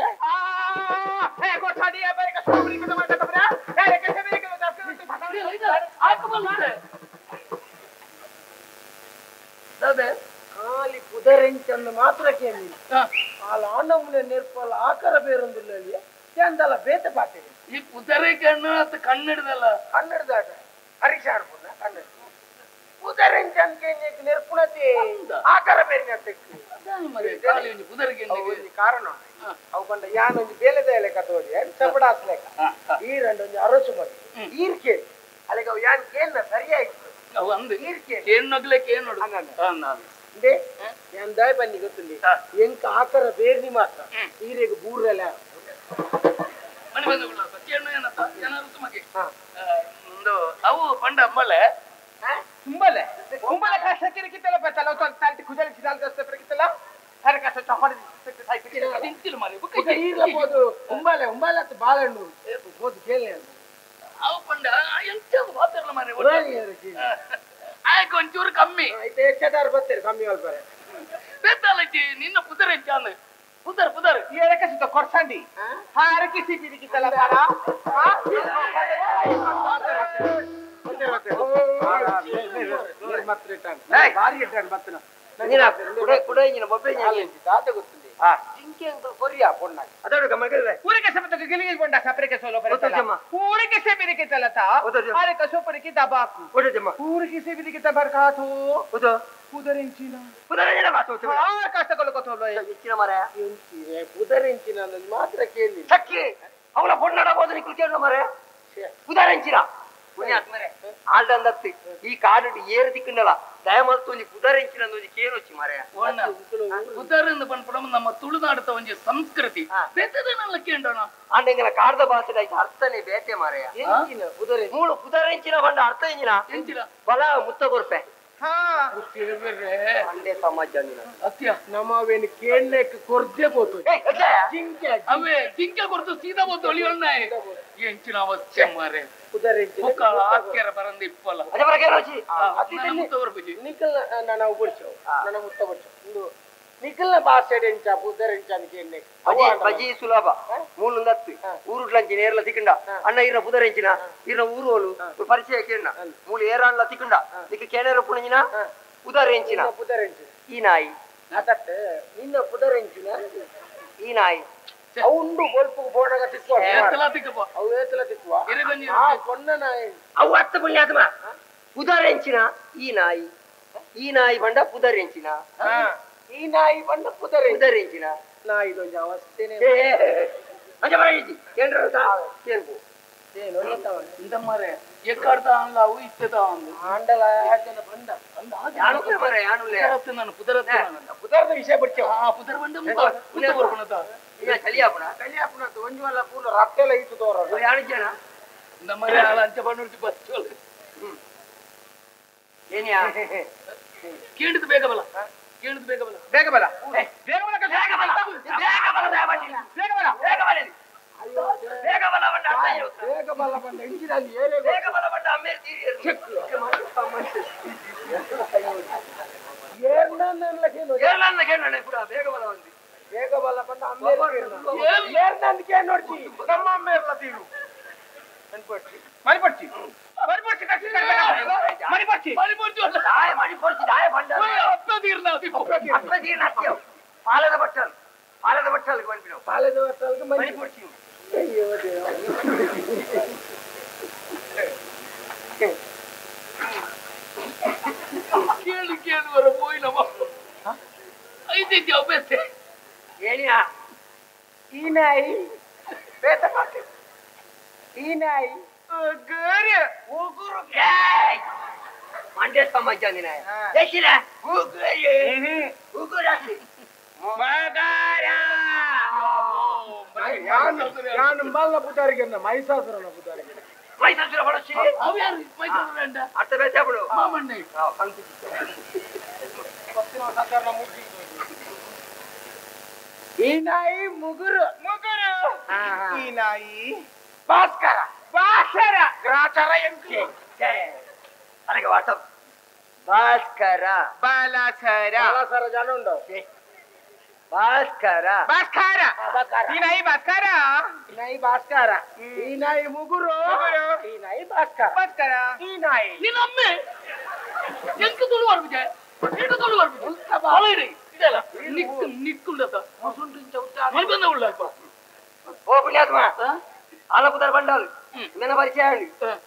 ಖಾಲಿ ಕುದುರೆಂಚನ್ನು ಮಾತ್ರ ಕೇಳಿ ಆ ಲಾಂಡಮ್ಮನೆ ನೆರ್ಪಲ್ಲ ಆಕಾರ ಬೇರೊಂದಿಲ್ಲ ಎಂದಲ್ಲ ಬೇತೆ ಪಾತ್ರೆ ಈ ಕುದುರೆ ಕಣ್ಣು ಅದು ಕನ್ನಡದಲ್ಲ ಕನ್ನಡದಾಗ ಹರೀಶ ಅನ್ಪುನ ಕನ್ನಡ ಕುದುರೆಂಚನ್ ನೆರ್ಪುಣತೆ ಆಕಾರ ಬೇರೆ ಕಾರಣ ಅವು ಕಂಡ ಯಾನೊಂದು ಬೇಲೆದ ಲೆಕ್ಕ ತೋರಿ ಚಪಡಾಸ್ ಲೆಕ್ಕ ಈ ರಂಡೊಂದು ಅರಸು ಮದಿ ಈರ್ ಕೇಳಿ ಅಲ್ಲಿಗೆ ಅವು ಯಾನ್ ಕೇಳ್ನ ಸರಿಯಾಯಿತು ಕೇಣ್ಣಗ್ಲೆ ಕೇಳ್ ನೋಡು ಇಂದೇ ಯಾನ್ ದಾಯ್ ಬನ್ನಿ ಗೊತ್ತುಂಡಿ ಎಂಕ ಆಕಾರ ಬೇರ್ನಿ ಮಾತ್ರ ಈರೆಗ್ ಬೂರೆಲ್ಲ ಮನೆ ಬಂದು ಕೇಳು ಏನಪ್ಪ ಏನಾರು ಸುಮಗೆ ಒಂದು ಅವು ಪಂಡ ಅಂಬಲೆ ಕುಂಬಲೆ ಕುಂಬಲೆ ಕಷ್ಟ ಕಿತ್ತಲ್ಲ ಪತ್ತಲ್ಲ ತಾಲ್ಟಿ ಖುಜಲ್ ಖಿದಾಲ್ ದಸ್ತೆ ಪರ ಕಿತ್ತಲ್ಲ ಹರ ಕಷ್ಟ ಚಹಡ ತಿಂತಿಲ್ಲ ಮಾರೆ ಈರ್ಲ ಪೋದು ಉಂಬಲೆ ಉಂಬಲೆ ಅತ್ತ ಬಾಳೆಹಣ್ಣು ಪೋದು ಕೇಳಲೆ ಅವು ಪಂಡ ಎಂತ ಮಾತಾಡಲ್ಲ ಮಾರೆ ಆಯ್ಕೆ ಒಂಚೂರು ಕಮ್ಮಿ ಆಯ್ತು ಹೆಚ್ಚದಾರು ಬರ್ತೀರಿ ಕಮ್ಮಿ ಅಲ್ಬಾರೆ ಬೇತಾಲಚ್ಚಿ ನಿನ್ನ ಪುದರ್ ಹೆಚ್ಚಾನ ಪುದರ್ ಪುದರ್ ಏರಕ್ಕೆ ಸುತ್ತ ಕೊರ್ಸಂಡಿ ಹಾರಕ್ಕೆ ಸಿಪಿ ಕಿತ್ತಲ್ಲ ಪಾರ ಮಾತ್ರ ಕೇಳಿ ಅವಳ ಪೊನ್ನಡ ಹೋದ್ರೆ ಮರೆ ಪುದರೆಂಚಿನ ಆಲ್ಡಂದತ್ತು ಈ ಕಾಡು ಏರು ದಿಕ್ಕುಂಡಲ ದಯಮಲ್ತು ಒಂಜಿ ಪುದರೆಂಚಿನ ಒಂಜಿ ಕೇರೊಚ್ಚಿ ಮಾರಾಯ ಪುದರೆಂದು ಪನ್ಪುಡ ನಮ್ಮ ತುಳುನಾಡದ ಒಂಜಿ ಸಂಸ್ಕೃತಿ ಬೇತೆದನಲ್ಲ ಕೇಂಡೋಣ ಆಂಡ ಎಂಗಲ ಕಾಡ್ದ ಭಾಷೆ ಐತೆ ಅರ್ಥನೇ ಬೇತೆ ಮಾರಾಯ ಮೂಳು ಪುದರೆಂಚಿನ ಬಂಡ ಅರ್ಥ ಎಂಜಿನ ಎಂಚಿನ ಬಲ ಮುತ್ತ ಕೊರ್ಪೆ ಅಂಡೆ ಸಮಾಜ ಅತ್ಯ ನಮ್ಮವೇನು ಕೇಳಕ್ಕೆ ಕೊರ್ದೆ ಪೋತು ಜಿಂಕೆ ಅವೇ ಜಿಂಕೆ ಕೊರ್ದು ಸೀದಾ ಪೋತು ಒಳಿಯೊಳ್ಳ ಎಂಚಿನ ಅವಸ್ಥೆ ಮಾರೆ ಆಕ್ಯರ ಬರಂದ ಇಪ್ಪಲ್ಲ ನಿಖಲ್ ನಾನು ಬಡ್ಸೋ ನನ್ನ ಮುತ್ತ ಬಡ್ಸೋ ಇಂದು ನಿಖಲ್ನ ಭಾಷೆ ಎಂಚ ಪುದರೆಂಚ ಅಂತ ಬಜಿ ಸುಲಭ ಮೂಲುಂದತ್ತು ಊರುಡ್ಲಂಚಿನ ಏರ್ಲ ತಿಕ್ಕಂಡ ಅಣ್ಣ ಇರ ಪುದರೆಂಚಿನ ಇರ ಊರೋಲು ಪರಿಚಯ ಕೇಳಣ ಮೂಲು ಏರಾನ್ಲ ತಿಕ್ಕಂಡ ನಿಕ್ಕ ಕೇಣರ ಪುಣಂಜಿನ ಪುದರೆಂಚಿನ ಪುದರೆಂಚಿನ ಈ ನಾಯಿ ಅದತ್ತೆ ನಿನ್ನ ಪುದರೆಂಚಿನ ಈ ನಾಯಿ ಅವುಂಡು ಬೊಲ್ಪು ಬೋಣಗ ತಿಕ್ಕುವ ಏತಲ ತಿಕ್ಕುವ ಅವು ಏತಲ ತಿಕ್ಕುವ ಆ ಕೊನ್ನ ನಾಯಿ ಅವು ಅತ್ತ ಪುಣ್ಯಾತ್ಮ ಪುದರೆಂಚಿನ ಈ ನಾಯಿ ಈ ನಾಯಿ ಬಂಡ ಪುದರೆಂಚಿನ ಈ ನಾಯಿ ಬಂಡ ಪುದರೆ ಪುದರೆಂಚಿನ ನಾಯಿ ದೊಂಜ ಅವಸ್ಥೆನೆ ಅಂಜ ಬರೈತಿ ಕೇಂದ್ರ ಕೇಳ್ಬು ಇಂದ ಮಾರೆ ಎಕ್ಕಾಡ್ದ ಅಲ್ಲ ಅವು ಇತ್ತದ ಅಂದು ಆಂಡಲ ಜನ ಬಂದ ಯಾನು ಮಾರೆ ಯಾನು ನಾನು ಪುದರತ್ತ ಪುದರದ ವಿಷಯ ಬಿಡ್ತೇವೆ ಆ ಪುದರ್ ಬಂಡ ಮುತ್ತ ಬರ್ಪಣದ ಈಗ ಚಲಿಯಾಪುಣ ಚಲಿಯಾಪುಣ ಒಂಜು ಅಲ್ಲ ಪೂಲ ರತ್ತೆಲ್ಲ ಇತ್ತು ತೋರ ಯಾನು ಜನ ಇಂದ ಮಾರೆ ಅಲ್ಲ ಅಂಚ ಬಂಡ ಬಸ್ ಏನಿಯಾ ಕೇಳಿದ್ ಬೇಗ ಬಲ ಕೇಳಿದ್ ಬೇಗ ಬಲ ಬೇಗ ಬಲ ಬೇಗ ಬಲ ಬೇಗ ಬಲ ಬೇಗ ಬಲ ಬೇಗ ಬಲ ಬೇಗ ಬಲ ಬೇಗ ಬಲ ಬಂಡ ಬೇಗ ಬಲ ಬಂಡ ಇಂಜಿನಲ್ಲಿ ಏರೇ ಬೇಗ ಬಲ ಬಂಡ ಅಮ್ಮೇರ್ ತೀರಿ ಏರ್ನನ್ನ ಕೇಳೋಣ ಪುರ ಬೇಗ ಬಲ ಬಂದು ಬೇಗ ಬಲ ಬಂಡ ಅಮ್ಮೇರ್ ಏರ್ನನ್ನ ಕೇಳೋಡ್ತಿ ನಮ್ಮ ಅಮ್ಮೇರ್ಲ ತೀರು ಮಣಿಪೊಡ್ಚಿ ಮಣಿಪೊಡ್ಚಿ ಮಣಿಪೊಡ್ಚಿ ಮಣಿಪೊಡ್ಚಿ ದಾಯ ಮಣಿಪೊಡ್ಚಿ ದಾಯ ಬಂಡ ಅಪ್ಪ ತೀರ್ನ ಅಪ್ಪ ತೀರ್ನ ಅತ್ಯವು ಪಾಲದ ಬಟ್ಟಲ್ ಪಾಲದ ಬಟ್ಟಲ್ಗೆ ಬಂದ್ಬಿಡು ಪಾಲದ ಬಟ್ಟಲ್ಗೆ ಮಣಿಪೊಡ್ಚಿ ಅಯ್ಯೋ ದೇವ ಕೇಳು ಕೇಳುವರ ಪೋಯಿನವ ಐತೆ ಅಭ್ಯಾಸ ಏನಿಯಾ ಈ ನಾಯಿ ಬೇತ ಪಾತೆ ಈ ನಾಯಿ ಉಗುರು ಉಗುರು ಮಂಡ್ಯ ಸಮಾಜ ನೀನ ಎಷ್ಟಿರ ಉಗುರು ಉಗುರು ಮಗಾರ ನಾನು ಮಲ್ಲ ಪುಟಾರಿಗೆ ಮೈಸಾಸುರನ ಪುಟಾರಿಗೆ ಮೈಸಾಸುರ ಬಡಸಿ ಅವ ಯಾರು ಮೈಸಾಸುರ ಅಂಡ ಅರ್ಥ ಬೇಸ ಬಿಡು ಮಾಮಣ್ಣೆ ಈ ನಾಯಿ ಮುಗುರು ಮುಗುರು ಈ ನಾಯಿ ಭಾಸ್ಕರ ಭಾಸ್ಕರ ಗ್ರಾಚಾರ ಎಂಕೆ అలాగే వాట్సాప్ భాస్కర బాలాసర బాలాసర జన ఉండవు భాస్కర భాస్కర ఈ నాయి భాస్కర ఈ నాయి భాస్కర ఈ నాయి ముగురు ఈ నాయి భాస్కర భాస్కర ఈ నాయి ನಿನ್ನಮ್ಮೆ ಎಂಕ ತುಳು ಬರ್ಬಿದೆ ಎಂಕ ತುಳು ಬರ್ಬಿದೆ ಅಲೈರಿ ಇದೆಲ್ಲ ನಿಕ್ಕು ನಿಕ್ಕುಂಡತ ಮಲ್ಬಂದ ಉಳ್ಳಪ್ಪ ಓ ಪುಣ್ಯಾತ್ಮ ಅಲ್ಲ ಪುದರ್ ಬಂಡಾಲು ನನ್ನ ಪರಿಚಯ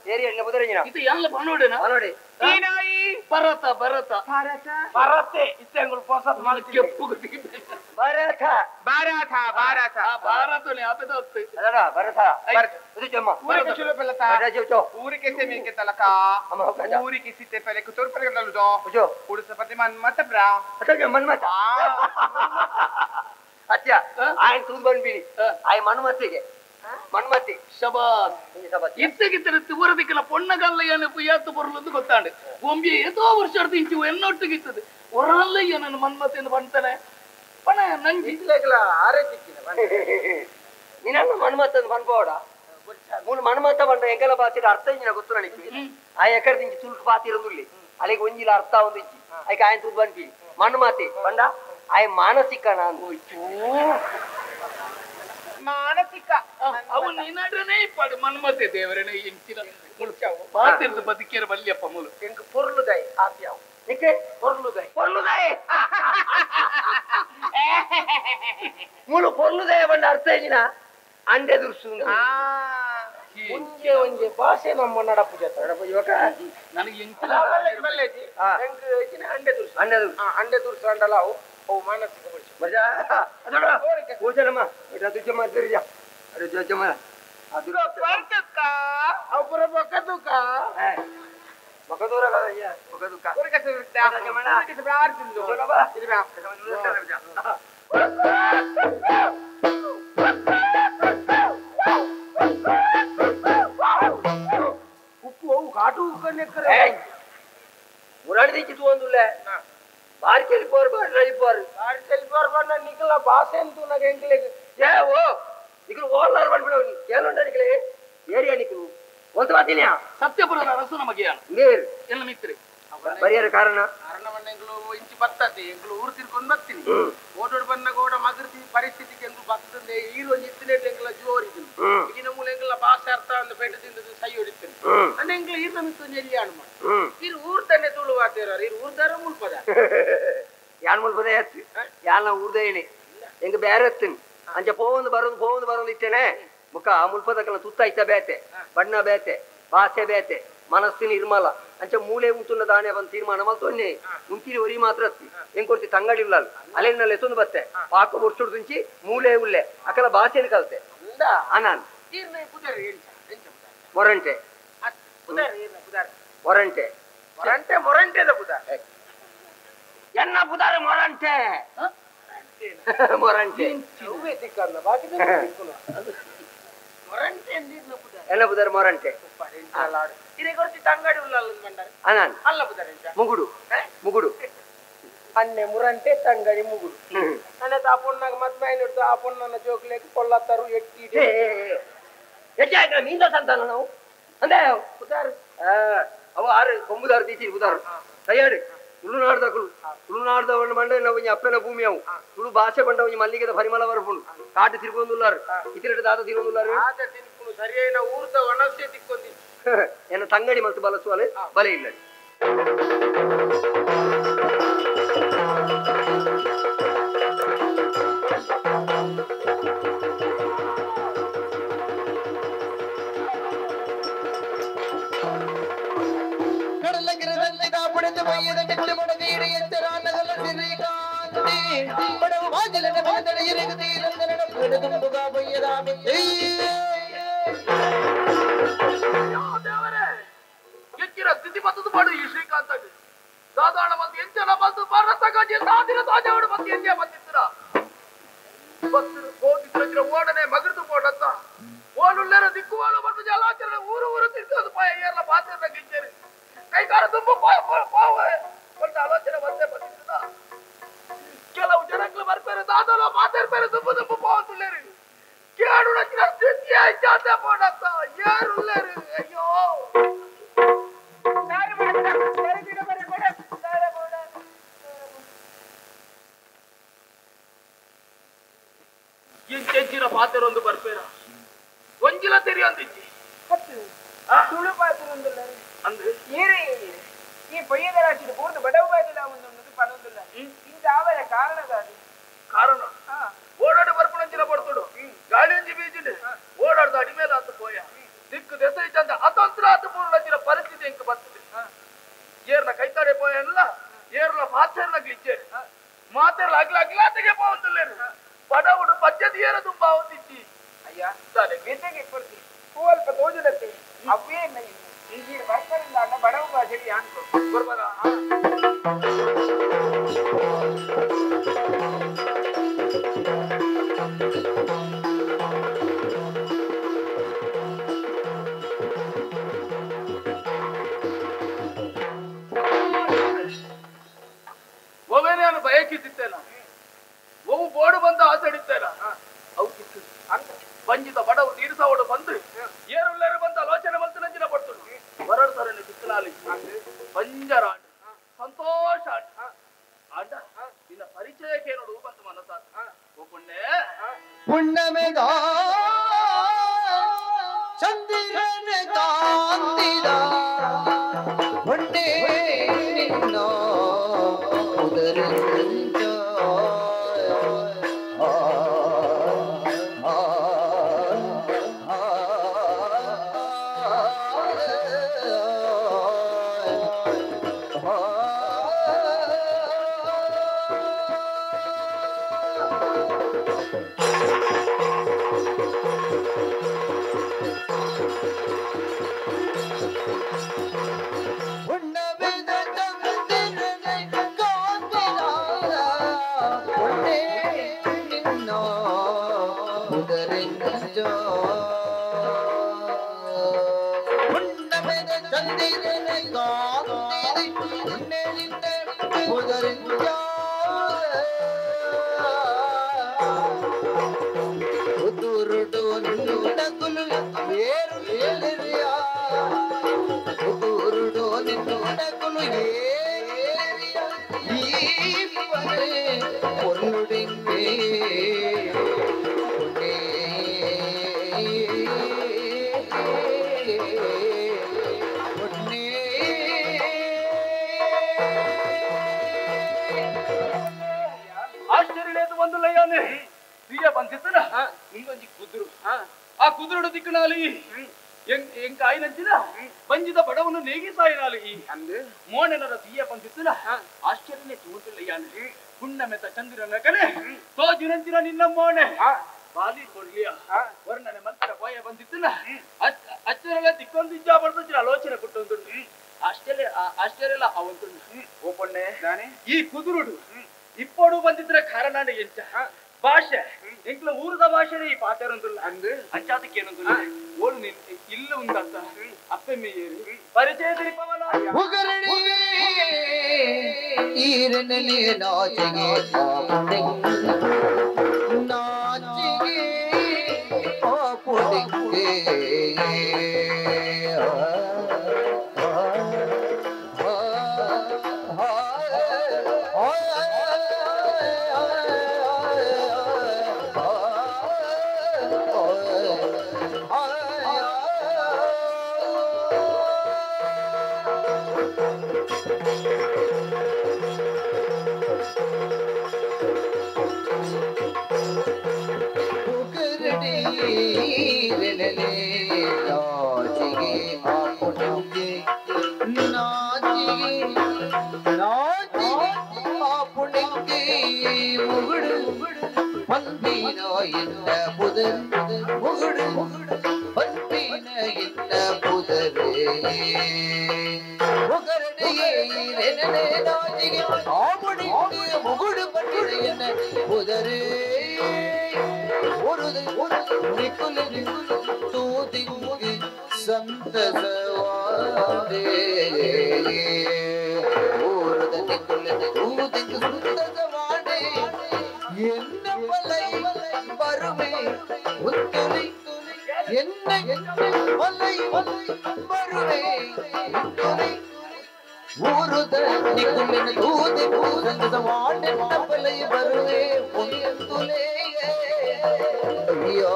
ಏರಿ ಎಣ್ಣೆ ಪುದರಿಂಜಿನ ಇದು ಎಲ್ಲ ಬನ್ನೋಡೆನಾ ಬನ್ನೋಡೆ ಈ ನಾಯಿ ಭರತ ಭರತ ಭರತ ಭರತೆ ಇತ್ತೆಂಗುಳು ಪೊಸತ್ ಮಲ್ಕೆ ಭರತ ಭಾರತ ಭಾರತ ಭಾರತನೇ ಆಪೆದ ಹೊತ್ತು ಅದಡ ಭರತ ಇದು ಜಮ್ಮ ಊರಿಗೆ ಚುಲೋ ಪೆಲತ ಊರಿಗೆ ಸೆಮಿಗೆ ತಲಕ ಊರಿಗೆ ಸಿತೆ ಪೆಲೆ ಕುತೋರ್ ಪೆಲೆ ಗಲುದೋ ಉಡುಸ ಪತಿ ಮನ್ಮತ ಬ್ರಾ ಅತಗೆ ಮನ್ಮತ ಅತ್ಯ ಆಯನ್ ತೂದ್ ಬಂದ್ಬಿಡಿ ಆಯ್ ಮನ್ಮತಿಗೆ ಮನ್ಮತಿ ಶಬಾಸ್ ಇತ್ತಗಿತ್ತರ ಊರದಿಕ್ಕಲ ಪೊಣ್ಣಗಲ್ಲ ಏತು பொருள் ಗೊತ್ತಾಂಡು ಒಂಬಿ ಏತೋ ವರ್ಷ ಇಂಚು ಎನ್ನೊಟ್ಟಿಗಿತ್ತದು ಒರಲ್ಲ ನನ್ನ ಮನ್ಮತಿ ಎಂದು ಬಂತಾನೆ ಪಣ ನಂಜಿ ನಿನ್ನ ಮನ್ಮತ ಬನ್ಬೋಡ ಮೂಲು ಮನ್ಮತ ಬಂಡ ಎಂಕಲ ಬಾತಿಡ ಅರ್ಥ ಇಂಜಿನ ಗೊತ್ತು ನನಗೆ ಆ ಎಕಡೆ ದಿಂಚಿ ತುಳುಟು ಬಾತಿರೊಂದುಲ್ಲಿ ಅಲ್ಲಿಗೆ ಒಂಜಿಲ ಅರ್ಥ ಒಂದು ಇಂಚಿ ಐಕೆ ಆಯನ್ ತೂದ್ ಬಂದ್ಪಿ ಮನ್ಮತಿ ಬಂಡ ಆಯ್ ಮಾನಸಿಕನ ಮಾನಸಿಕ ಅವು ನಿನ್ನಡನೆ ಇಪ್ಪಾಡು ಮನ್ಮತೆ ದೇವರನೆ ಇಂಚಿನ ಬಾತಿರ್ದು ಬದುಕಿರ ಬಲ್ಲಿಯಪ್ಪ ಮೂಲು ಎಂಕ್ ಪೊರ್ಲುದೈ ಆಪ್ಯಾವು ನಿಕ್ಕೆ ಪೊರ್ಲುದೈ ಪೊರ್ಲುದೈ ಮೂಲು ಪೊರ್ಲುದೈ ಬಂಡ ಅರ್ಥ ಇಂಜಿನ ಅಂಡೆ ದುರ್ಸು ಒಂಜೆ ಒಂಜೆ ಭಾಷೆ ನಮ್ಮ ನಡಪು ಜೊತೆ ನಡಪು ಯುವಕ ನನಗೆ ಎಂಚಿನ ಎಂಕ್ ಇಂಚಿನ ಅಂಡೆ ದುರ್ಸು ಅಂಡೆ ದುರ್ಸು ಅಂಡೆ ದುರ್ಸು ಅಂಡಲ ಅವು ಅವು ಮಾನಸಿಕ ಬಡಿಸು ಮಜಾ ಅದೋಡ ಓಜನಮ್ಮ ಅದು ಜಮ್ಮ ತಿರ್ಜಾ ಅದು ಜಮ್ಮ ಅದು ಬರ್ತಕ್ಕ ಅವರ ಬಕದುಕ ಬಕದೂರ ಕದಯ್ಯ ಬಕದುಕ ಊರಿಗೆ ಸಿಗುತ್ತಾ ಊರಿಗೆ ಪ್ರಾರ್ಥಿಸು ಇದು ಉಪ್ಪು ಅವು ಕಾಟು ಉಕ್ಕನ್ನೆಕ್ಕರೆ ಮುರಾಡಿ ದಿಕ್ಕಿತು ಒಂದುಲ್ಲ ಬಾರಿ ಚೆಲ್ಪೋರು ಬಾರಿ ರೈಪೋರು ಬಾರಿ ಚೆಲ್ಪೋರು ಬಂದ ನಿಕಲ ಭಾಷೆ ಅಂತೂ ನಾಗ ಎಂಕ್ಲೆಗ್ ಏ ಓ ನಿಕಲು ಓಲಾರ್ ಬಂದ್ಬಿಡ ಕೇಳುಂಡ ನಿಕಲೆ ಏರಿಯಾ ನಿಕಲು ಒಂದು ಮಾತಿನ್ಯಾ ಸತ್ಯಪುರದ ಅರಸು ನಮಗೆ ನೇರ್ ಎಲ್ಲ ಮಿತ್ರಿ ಪರಿಹಾರ ಕಾರಣ ಕಾರಣವನ್ನ ಎಂಗ್ಲು ಇಂಚಿ ಬರ್ತದೆ ಎಂಗ್ಲು ಊರು ತಿರ್ಕೊಂಡು ಬರ್ತೀನಿ ಓಡೋಡ್ ಬಂದಾಗ ಓಡ ಮಗರ್ತಿ ಪರಿಸ್ಥಿತಿಗೆ ಎಂಗ್ಲು ಬರ್ತದೆ ಈರು ಇತ್ತಿನೇಟ್ ಎಂಗ್ಲ ಜೋರಿದ್ದು ಈಗಿನ ಮೂಲ ಎಂಗ್ಲ ಭಾಷೆ ಅರ್ಥ ಒಂದು ಪೇಟೆ ತಿಂದದ್ದು ಸೈ ಹೊಡಿತೀನಿ ಅಂದ್ರೆ ಎಂಗ್ಲ ಈರ್ನ ಮಿತ್ತು ಎಲ್ಲಿ ಆಣ್ ಮಾಡಿ ಇರು ಊರ್ ತಾನೆ ತುಳು ವಾತೇರಾರು ಇರು ಊರ್ದಾರ ಮುಲ್ಪದ ಯಾನ್ ಮುಲ್ಪದ ಎತ್ತು ಯಾನ ಊರ್ದ ಹೇಳಿ ಎಂಗ ಬೇರೆ ಎತ್ತೀನಿ ಅಂಚ ಪೋವೊಂದು ಬರೋದು ಪೋವೊಂದು ಬರೋದು ಇತ್ತೇನೆ ಮುಖ ಮುಲ್ಪದಕ್ಕಲ್ಲ ತುತ್ತ ಇತ್ತ ಬೇತೆ ಬಣ್ಣ ಬೇತೆ ಭಾಷೆ ಬೇತೆ ಮನಸ್ಸು ನಿರ್ಮಲ ಅಂಚ ಮೂಲೆ ಉಂಟುన్న ದಾನೆ ಬಂದು ತೀರ್ಮಾನ ಮಲ್ತೊನ್ನೆ ಉಂತಿರಿ ಒರಿ ಮಾತ್ರ ಅತ್ತಿ ಎಂಗ್ ಕೊಡ್ತಿ ತಂಗಡಿ ಉಳ್ಳಾಲು ಅಲೆನಲ್ಲಿ ಎತ್ತೊಂದು ಬತ್ತೆ ಪಾಕ ಒರ್ಚುಡು ತುಂಚಿ ಮೂಲೆ ಉಳ್ಳೆ ಅಕಲ ಭಾಷೆನ ಕಲ್ತೆ ಅನಾನ್ ಮೊರಂಟೆ ಮೊರಂಟೆ ಮೊರಂಟೆ ಮೊರಂಟೆದ ಪುದಾರ್ ಎನ್ನ ಪುದಾರ್ ಮೊರಂಟೆ ಮೊರಂಟೆ ಮೊರಂಟೆ ಎನ್ನ ಪುದಾರ್ ಮೊರಂಟೆ ತಂಗಡಿ ಉಳ್ಳಾಲು ಬಂಡಾರ ಅನಾನ್ ಅಲ್ಲ ಪುದಾರ್ ಮುಗುಡು ಮುಗುಡು ಅನ್ನೆ ಮುರಂಟೆ ತಂಗಡಿ ಮುಗುಡು ಅನ್ನ ಆ ಪೊಣ್ಣಾಗ ಮದ್ಮೆ ಇಡ್ತು ಆ ಪೊಣ್ಣನ ಜೋಕ್ಲೇಕ್ ಕೊಲ್ಲತ್ತರು ಎಟ್ಟಿ ಹೆಚ್ಚಾಯ್ತು ಮೀನ್ದ ಸಂತಾನ ನಾವು ಅಂದೆ ಪುದಾರ್ ಅವ ಆರು ಕೊಂಬುದಾರು ತೀಚಿ ಪುದಾರು ತಯಾರು ತುಳುನಾಡ್ದಕುಲು ತುಳುನಾಡ್ದವಣ್ಣ ಬಂಡ ನಾವು ಅಪ್ಪನ ಭೂಮಿ ಅವು ತುಳು ಭಾಷೆ ಬಂಡ ಒಂಜಿ ಮಲ್ಲಿಗೆದ ಪರಿಮಳ ಬರ್ಪುಂಡು ಕಾಟು ತಿರ್ಗೊಂದುಲ್ಲಾರು ಇತಿರೆಡ್ ದಾದ ತಿರುಗೊಂದುಲ್ಲಾರು ಸರಿಯಾಯಿನ ಊರ್ದ ವನಸ್ಸೆ ತಿಕ್ಕೊಂದಿ ಎನ್ನ ತಂಗಡಿ ಮತ್ತು ಬಲಸುವಲೆ ಬಲೆ ಇಲ್ಲ ಎಚ್ಚಿನ ಸ್ಥಿತಿ ಬತ್ತದ ಪಾಡು ಈ ಶ್ರೀಕಾಂತ ಸಾಧಾರಣ ಮತ್ತು ಎಂಚನ ಬಂದು ಭಾರತ ಸಾಧಿನ ತಾಜಾವಡು ಮತ್ತು ಎಂಜ ಬಂದಿತ್ತರ ಭಕ್ತರು ಕೋಟಿ ತಿರುಗಿನ ಓಡನೆ ಮಗರ್ದು ಪೋಡತ್ತ ಓಡುಳ್ಳರ ದಿಕ್ಕುವಾಳು ಬಂದು ಜಲಾಚರಣೆ ಊರು ಊರು ತಿರ್ಗೋದು ಪಾಯ ಏರ್ಲ ಪಾತ್ರೆ ತಗ್ಗಿಂಚೇರಿ ಕೈಕಾರ ತುಂಬ ಪಾವ ಒಂದು ಆಲೋಚನೆ ಬಂದೇ ಬಂದಿತ್ತದ ಕೆಲವು ಜನಗಳು ಬರ್ತಾರೆ ದಾದಲ ಮಾತಾಡ್ತಾರೆ ತುಂಬ ತುಂಬ ಪಾವತುಳ್ಳೇರಿ ಕೇಳುಣಕ್ಕಿನ ಸ್ಥಿತಿ ಆಯ್ತಾತ ಪೋಡತ್ತ ಏರುಳ್ಳೇರಿ ಅಯ್ಯೋ ಎಂಚೆಂಚಿನ ಪಾತೆರೊಂದು ಬರ್ಪೇರ ಒಂಜಿಲ ತೆರಿಯೊಂದಿಜ್ಜಿ ತುಳು ಪಾತ್ರೊಂದುಲ್ಲ ಅಂದ್ರೆ ಏರೇ ಈ ಪೊಯ್ಯದರಾಶಿ ಪೂರ್ಣ ಬಡವು ಬಾಜಿಲ ಒಂದು ಪಣೊಂದುಲ್ಲ ಇಂತ ಆವರ ಕಾರಣದಾದ ಕಾರಣ ಓಡಾಡಿ ಬರ್ಪಣಂಚಿನ ಬರ್ತುಡು ಗಾಳಿ ಒಂಜಿ ಬೀಜಿಂಡು ಓಡಾಡ್ದ ಅಡಿಮೇಲೆ ಆತ ಪೋಯ ದಿಕ್ಕು ದೆಸೈ ಚಂದ ಅತಂತ್ರ ಆತ ಪೂರ್ಣಂಚಿನ ಪರಿಸ್ಥಿತಿ ಎಂಕ್ ಬರ್ತದೆ ಏರ್ನ ಕೈತಾಡೆ ಪೋಯ ಅಲ್ಲ ಏರ್ಲ ಮಾತೇರ್ನ ಗ್ಲಿಚ್ಚೇರು ಮಾತೇರ್ಲ ಅಗ್ಲ ಅಗ್ಲಾತೆಗೆ ಪೋವಂದುಲ್ಲೇರು ಬಡವುಡು ಪದ್ಧತಿ ಏರ ತುಂಬ ಅವತಿಚ್ಚಿ ಅಯ್ಯ ಬೆದ್ದಗೆ ಕೊಡ್ತಿ ಹೂವಲ್ಪ ತೋಜುಲತ್ತೆ ಅವೇ ಈ ಬರ್ಪರಿಂದ ಅಣ್ಣ ಬಡವು ಭಾಷೆಗೆ ಯಾನ್ಕೊ ಬರ್ಬಾರ ಒವೇನೇನು ಬಯಕಿದ್ದಿತ್ತೇನ ಒವು ಬೋಡು ಬಂದು ಆಸಡಿತ್ತೇನ ಅವು ಕಿತ್ತು ಬಂಜಿತ ಬಡವು ತೀರಿಸವಡು ಬಂದು ಏರುಳ್ಳೇರು ಬಂದು ಆಲೋಚನೆ ಬಂತು ನಂಜಿನ ಪಡ್ತುಡು ಬರಡು ಸರನೆ ಚಿಕ್ಕಲಾಲಿ ಬಂಜರ ಸಂತೋಷ ಆಂಡ ನಿನ್ನ ಪರಿಚಯಕ್ಕೆ ನೋಡು ಬಂತು ಮನಸ್ಸಾದ ಓ ಪುಣ್ಯ ಪುಣ್ಯಮೆದ ಚಂದಿರನ ಕಾಂತಿದ ಹೊಣ್ಣೆ ನಿನ್ನ ಉದರಿಂಚ ಆ ಕುದುರುಡು ದಿಕ್ಕನಾಲಿ ಎಂಕಾಯಿನಂಚಿನ ಬಂಜಿದ ಬಡವನು ನೇಗಿಸಾಯಿನಾಲಿ ಮೋನೆನರ ತೀಯ ಬಂದಿತ್ತನ ಆಶ್ಚರ್ಯನೇ ತೂತಿಲ್ಲಯ್ಯಾನೆ ಪುಣ್ಣಮೆತ ಚಂದಿರನ ಕನೆ ತೋಜಿನಂಚಿನ ನಿನ್ನ ಮೋನೆ ಬಾಲಿ ಕೊಡ್ಲಿಯ ವರ್ಣನೆ ಮಂತ್ರ ಪಾಯ ಬಂದಿತ್ತನ ಅಚ್ಚರಲ್ಲ ದಿಕ್ಕೊಂದಿಜ್ಜ ಬಡ್ದಂಚಿನ ಆಲೋಚನೆ ಕೊಟ್ಟೊಂದು ಆಶ್ಚರ್ಯ ಆಶ್ಚರ್ಯ ಅವಂತು ಓ ಪೊಣ್ಣೆ ಈ ಕುದುರುಡು ಇಪ್ಪಡು ಬಂದಿದ್ರೆ ಕಾರಣ ಎಂಚ ಭಾಷೆ ಎಂಕ್ಲ ಊರದ ಭಾಷೆನೇ ಈ ಪಾತೆರೊಂದುಲ್ಲ ಅಂಚಾತಕ್ಕೆ ಏನೊಂದುಲ್ಲ ಓಳು ನಿನ್ ಇಲ್ಲ ಉಂದತ್ತ ಅಪ್ಪೆಮ್ಮೆ ಏರಿ ಪರಿಚಯ ತಿರಿಪವನ ಉಗರಣಿ ಈರನಲಿ ನಾಚಿಗೆ ನಾಚಿಗೆ ಪಾಪುಡಿಗೆ ಆ பண்பினோ என்ன புதர் முகுடு பண்பின என்ன புதரே முகுடு பட்டின என்ன புதரே ஒரு தூதி சந்தசவாதே என்ன மலை வருமே உத்துணை என்ன மலை வருமே உத்துணை பலை வருவே உத்துணே ஐயோ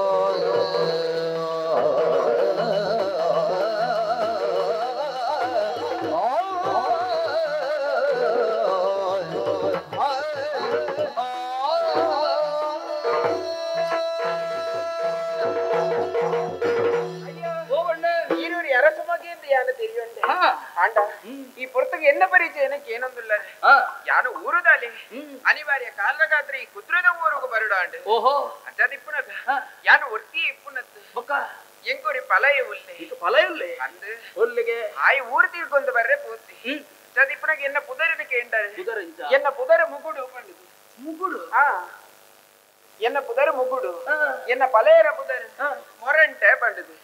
ಈ ಪೊರ್ತಗೆ ಎನ್ನ ಪರಿಚಯ ಏನಕ್ಕೆ ಏನೊಂದಿಲ್ಲ ಯಾನು ಊರುದಾಲಿ ಅನಿವಾರ್ಯ ಕಾಲಗಾತ್ರಿ ಕುದ್ರದ ಊರುಗು ಬರುಡಾಂಡು ಓಹೋ ಅಂಚದಿಪ್ಪುನದ ಯಾನು ಒರ್ತಿ ಇಪ್ಪುನತ್ತು ಬೊಕ್ಕ ಎಂಕೊರಿ ಪಲಯ ಉಲ್ಲೆ ಪಲಯ ಉಲ್ಲೆ ಅಂದು ಒಲ್ಲಿಗೆ ಆಯಿ ಊರು ತೀರ್ಕೊಂಡು ಬರ್ರೆ ಪೂರ್ತಿ ಅಂಚದಿಪ್ಪುನಗ ಎನ್ನ ಪುದರಿನ ಕೇಂಡಾರೆ ಎನ್ನ ಪುದರ ಮುಗುಡು ಪಂಡುದು ಮುಗುಡು ಎನ್ನ ಪುದರ ಮುಗುಡು ಎನ್ನ ಪಲಯರ ಪುದರ ಮೊರಂಟೆ ಪಂಡುದು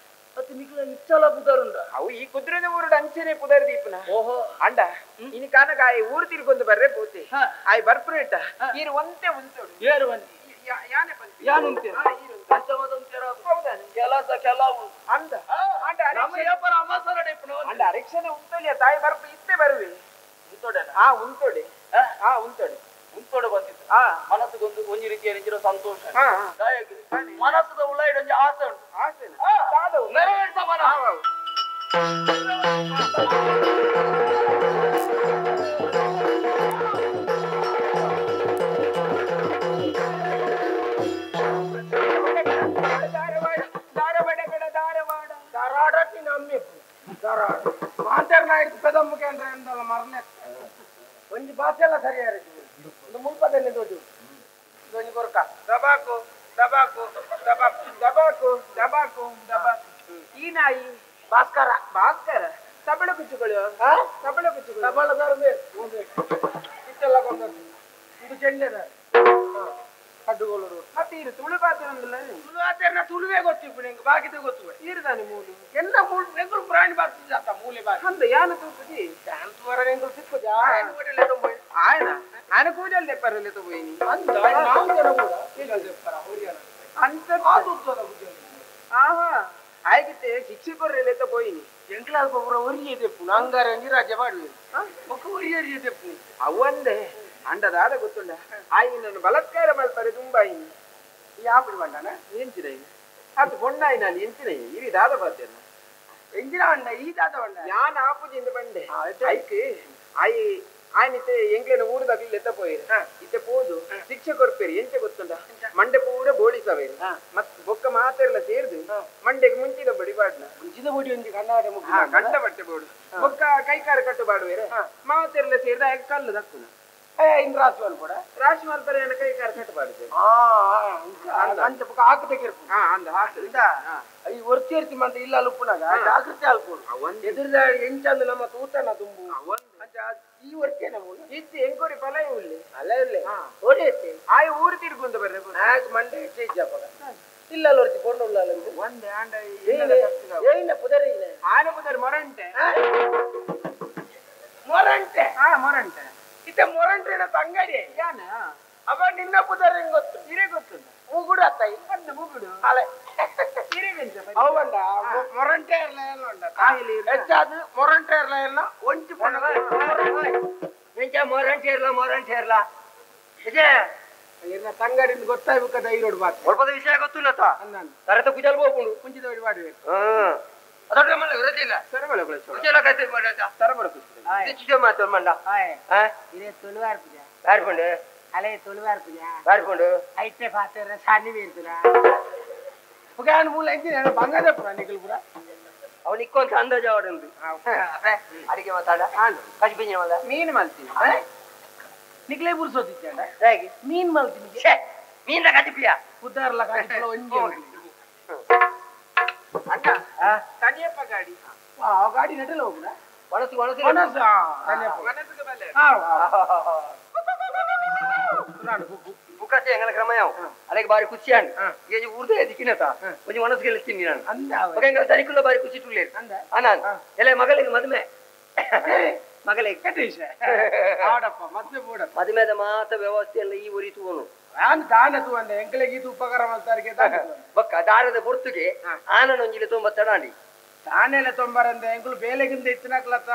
ಅವು ಈ ಕುದುರೆದ ಊರುಡು ಅಂಚನೆ ಪುದರ್ ದೀಪನ ಓಹೋ ಅಂಡ ಇನಿ ಕಾನಕ ಆಯಿ ಊರು ತಿರ್ಗೊಂದು ಬರ್ರೆ ಪೂತಿ ಆಯಿ ಬರ್ಪುರೇಟ ಈರು ಒಂತೆ ಉಂತೋಡು ಏರು ಒಂತೆ ಯಾನೆ ಬಂತಿ ಯಾನು ಉಂತೆ ಕೆಲಸ ಕೆಲವು ಅಂದ ಅಂಡ ಅಂಡ ಅರಕ್ಷಣೆ ಉಂತೋಲಿಯ ತಾಯಿ ಬರ್ಪು ಇತ್ತೆ ಬರುವೆ ಉಂತೋಡೆ ಆ ಉಂತೋಡೆ ಆ ಉಂತೋಡೆ ಉಂತೋಡೆ ಬಂದಿತ್ತು ಮನಸ್ಸಿಗೊಂದು ಒಂಜಿ ರೀತಿಯ ನಿಜ ಸಂತೋಷ ಮನಸ್ಸದ ಉಳ್ಳಾಯಿಡ್ ಒಂಜಿ ಆಸೆ ಉಂಟು ಆಸೆ ನೆರವೇರ್ಸ ಮನ ಮಾತಾಡ್ನಾಯ್ತು ಪೆದಮ್ಮಕ್ಕೆ ಅಂದ್ರೆ ಎಂದಲ್ಲ ಮರನೆ ಒಂಜಿ ಭಾಷೆ ಎಲ್ಲ ಸರಿಯಾರ ಒಂದು ಮುಲ್ಪದನ್ನೇ ದೊಡ್ಡ ಒಂಜಿ ಕೊರಕ ದಬಾಕು ದಬಾಕು ದಬಾಕು ದಬಾಕು ದಬಾಕು ದಬಾಕು ಈ ನಾಯಿ ಭಾಸ್ಕರ ಭಾಸ್ಕರ ತಬಳ ಕುಚ್ಚುಗಳು ತಬಳ ಕುಚ್ಚುಗಳು ತಬಳದಾರ ಇಷ್ಟೆಲ್ಲ ಕೊಂಡದ್ದು ಇದು ಚೆಂಡೆದ ಕಡ್ಡುಗೋಲರು ಮತ್ತೆ ಇದು ತುಳು ಪಾತ್ರ ತುಳು ಆಚರಣೆ ತುಳುವೇ ಗೊತ್ತಿಪ್ಪು ನಿಂಗೆ ಬಾಕಿದೆ ಗೊತ್ತು ಇರ್ದಾನೆ ಮೂಲು ಎಲ್ಲ ಮೂಲು ಎಂಗಳು ಪ್ರಾಣಿ ಬಾರ್ತಿದ್ದ ಮೂಲೆ ಬಾಕಿ ಅಂದ ಯಾನ ತೂಪುಜಿ ತೂವರ ಎಂಗಳು ಸಿಕ್ಕುಜಿ ಆಯನ ಆಯನ ಕೂಜಲ್ ದೆಪ್ಪರಲ್ಲಿ ತಗೋಯಿನಿ ಅಂದ ನಾವು ಜನ ಕೂಡ ಕೂಜಲ್ ದೆಪ್ಪರ ಹೊರಿಯನ ಅಂತ ಆಹಾ ಆಯ್ಕಿತ್ತೆ ಶಿಕ್ಷಕರಲ್ಲಿ ಪೋಯಿನಿ ಎಂಕ್ಲಾಲ್ ಪೂರ ಒರಿಯೆ ದೆಪ್ಪು ಅಂಗಾರ ನೀರಾಜೆ ಮಾಡುವೆ ಬೊಕ್ಕ ಒರಿಯರಿಯೆ ದೆಪ್ಪು ಅವಂದೆ ಅಂಡದಾದ ಗೊತ್ತುಂಡ ಆಯಿ ನನ್ನ ಬಲಾತ್ಕಾರ ಮಲ್ಪರೆ ತುಂಬಾಯಿನಿ ಯಾಪಡಿ ಬಂಡನ ಎಂಚಿನ ಅದು ಪೊಣ್ಣಾಯಿ ನಾನು ಎಂಚಿನ ಇರಿ ದಾದ ಬಾತೇನ ಎಂಜಿನ ಅಂಡ ಈ ದಾದ ಬಂಡ ಯಾನ್ ಆಪುಜಿಂದ ಬಂಡೆ ಐಕ್ ಆಯಿ ಆಯ್ನಿತ್ತೆ ಎಂಕ್ಲೆನ ಊರುದಾಗ್ಲಿ ಎತ್ತ ಪೋಯಿರು ಇತ್ತೆ ಪೋದು ಶಿಕ್ಷೆ ಕೊರ್ಪೇರಿ ಎಂಚೆ ಗೊತ್ತುಂಡ ಮಂಡೆ ಪೂರ ಬೋಳಿಸವೇರು ಮತ್ ಬೊಕ್ಕ ಮಾತೆಲ್ಲ ಸೇರ್ದು ಮಂಡೆಗೆ ಮುಂಚಿದ ಬಡಿ ಬಾಡ್ನ ಮುಂಚಿದ ಬಡಿ ಒಂಜಿ ಕನ್ನಡ ಕಂಡ ಬಟ್ಟೆ ಬೋಡು ಬೊಕ್ಕ ಕೈಕಾರ ಕಟ್ಟು ಬಾಡುವೇರೆ ಮಾತೆಲ್ಲ ಸೇರ್ದು ಆಯ್ಕೆ ಕಲ್ಲು ದಕ್ಕುನ ಇನ್ ರಾಶಿ ಮಲ್ಪಡ ರಾಶಿ ಮಲ್ಪರೆ ಕೈಕಾರ ಕಟ್ಟು ಬಾಡುದು ಅಂಚ ಬೊಕ್ಕ ಹಾಕುತ್ತೆ ಕಿರ್ಪು ಅಂದ ಹಾಕುದ ಈ ಒರ್ತಿ ಮಂತ ಇಲ್ಲ ಅಲ್ಪುನಾಗ ಜಾಗೃತಿ ಅಲ್ಪುಡು ಎದುರ್ದ ಎಂಚಂದು ನಮ್ಮ ತೂತನ ತುಂಬು ಅಂಚ ಈ ಒರ್ತಿಯನ ಮೂಲ ಇತ್ತು ಎಂಕೋರಿ ಫಲ ಉಳ್ಳಿ ಅಲ್ಲ ಉಳ್ಳಿ ಓಡಿ ಆಯ್ ಊರು ತಿರ್ಗುಂತ ಬರ್ರೆ ನಾಕ್ ಮಂಡೆ ಹೆಚ್ಚಾಪಗ ಇಲ್ಲ ಒರ್ತಿ ಕೊಂಡುಳ್ಳ ಒಂದೇ ಆಂಡ ಏನ ಪುದರಿ ಆನ ಪುದರ್ ಮೊರಂಟೆ ಮೊರಂಟೆ ಹಾ ಮೊರಂಟೆ ಇತ್ತ ಮೊರಂಟೆನ ತಂಗಡಿ ಯಾನ ಅವ ನಿನ್ನ ಪುದರ್ ಹೆಂಗ್ ಗೊತ್ತು ಇರೇ ಗೊತ್ತು ಮುಗುಡು ಅತ್ತಾಯಿ ಅಂದ ಮುಗುಡು ಅಲೆ ಅವಂಡ ಮೊರಂಟೆ ಇರ್ಲ ಹೆಚ್ಚಾದ ಮೊರಂಟೆ ಇರ್ಲ ಎಲ್ಲ ಒಂಚು ಮೊರಂಟೆ ಇರ್ಲ ಮೊರಂಟೆ ಇರ್ಲ ಎನ್ನ ತಂಗಡಿಂದ ಗೊತ್ತಾಯ್ಬೇಕದ ಐರೋಡ್ ಬಾತ್ ಒಳ್ಪದ ವಿಷಯ ಗೊತ್ತಿಲ್ಲ ತರತ ಕುಜಲ್ ಹೋಗ್ಕೊಂಡು ಮುಂಚಿದ ಮಾಡುವೆ ಅವನಿಕ್ಕೊಂತ ಅಂದಾಜು ಅವಡುಂದು ಅಡಿಗೆ ಮಾತಾಡ ಕಜ್ಬಿಂಜಿ ಮಲ್ಲ ಮೀನು ಮಲ್ತೀನಿ ನಿಕ್ಲೆ ಬುರ್ಸೋತಿದ್ದೆ ಮೀನ್ ಮಲ್ತೀನಿ ಮೀನ ಕಜಿಪಿಯ ಉದ್ದಾರಲ ಕಜಿಪುಲ ಒಂಜಿ ಅಣ್ಣ ತನಿಯಪ್ಪ ಗಾಡಿ ಆ ಗಾಡಿ ನೆಟಲ ಹೋಗುದ ಒಣಸು ಒಣಸು ಒಣಸು ತನಿಯಪ್ಪ ಒಣಸುಗೆ ಬಲೆ ಬುಕ್ಕಸೆ ಎಂಗಲ ಕ್ರಮ ಯಾವ ಅಲೆಗೆ ಬಾರಿ ಖುಷಿ ಅಂಡ್ ಈಗ ಊರ್ದೇ ದಿಕ್ಕಿನತ ಒಂಜಿ ಮನಸ್ಸಿಗೆ ತಿನ್ನಿ ನಾನು ಬೊಕ ಎಂಗಲ ತನಿಕುಲ್ಲ ಬಾರಿ ಖುಷಿ ತುಳ್ಳೇರು ಅನಾನ್ ಎಲೆ ಮಗಳಿಗೆ ಮದುವೆ ಮಗಳಿಗೆ ಕಟೀಶ ಆಡಪ್ಪ ಮದುವೆ ಬೋಡಪ್ಪ ಮದುವೆದ ಮಾತ ವ್ಯವಸ್ಥೆ ಎಲ್ಲ ಈ ಊರಿ ತೂವನು ನಾನು ದಾನ ತೂವಂದೆ ಎಂಕಲೆಗೆ ಇದು ಉಪಕಾರ ಮಾಡ್ತಾರಿಗೆ ಬೊಕ್ಕ ದಾರದ ಪೊರ್ತುಗೆ ಆನನೊಂಜಿಲೆ ತೊಂಬತ್ತಡಾಂಡಿ ದಾನೆಲೆ ತೊಂಬರಂದೆ ಎಂಕುಲು ಬೇಲೆಗಿಂದ ಇತ್ತಿನಕ್ಲತ್ತ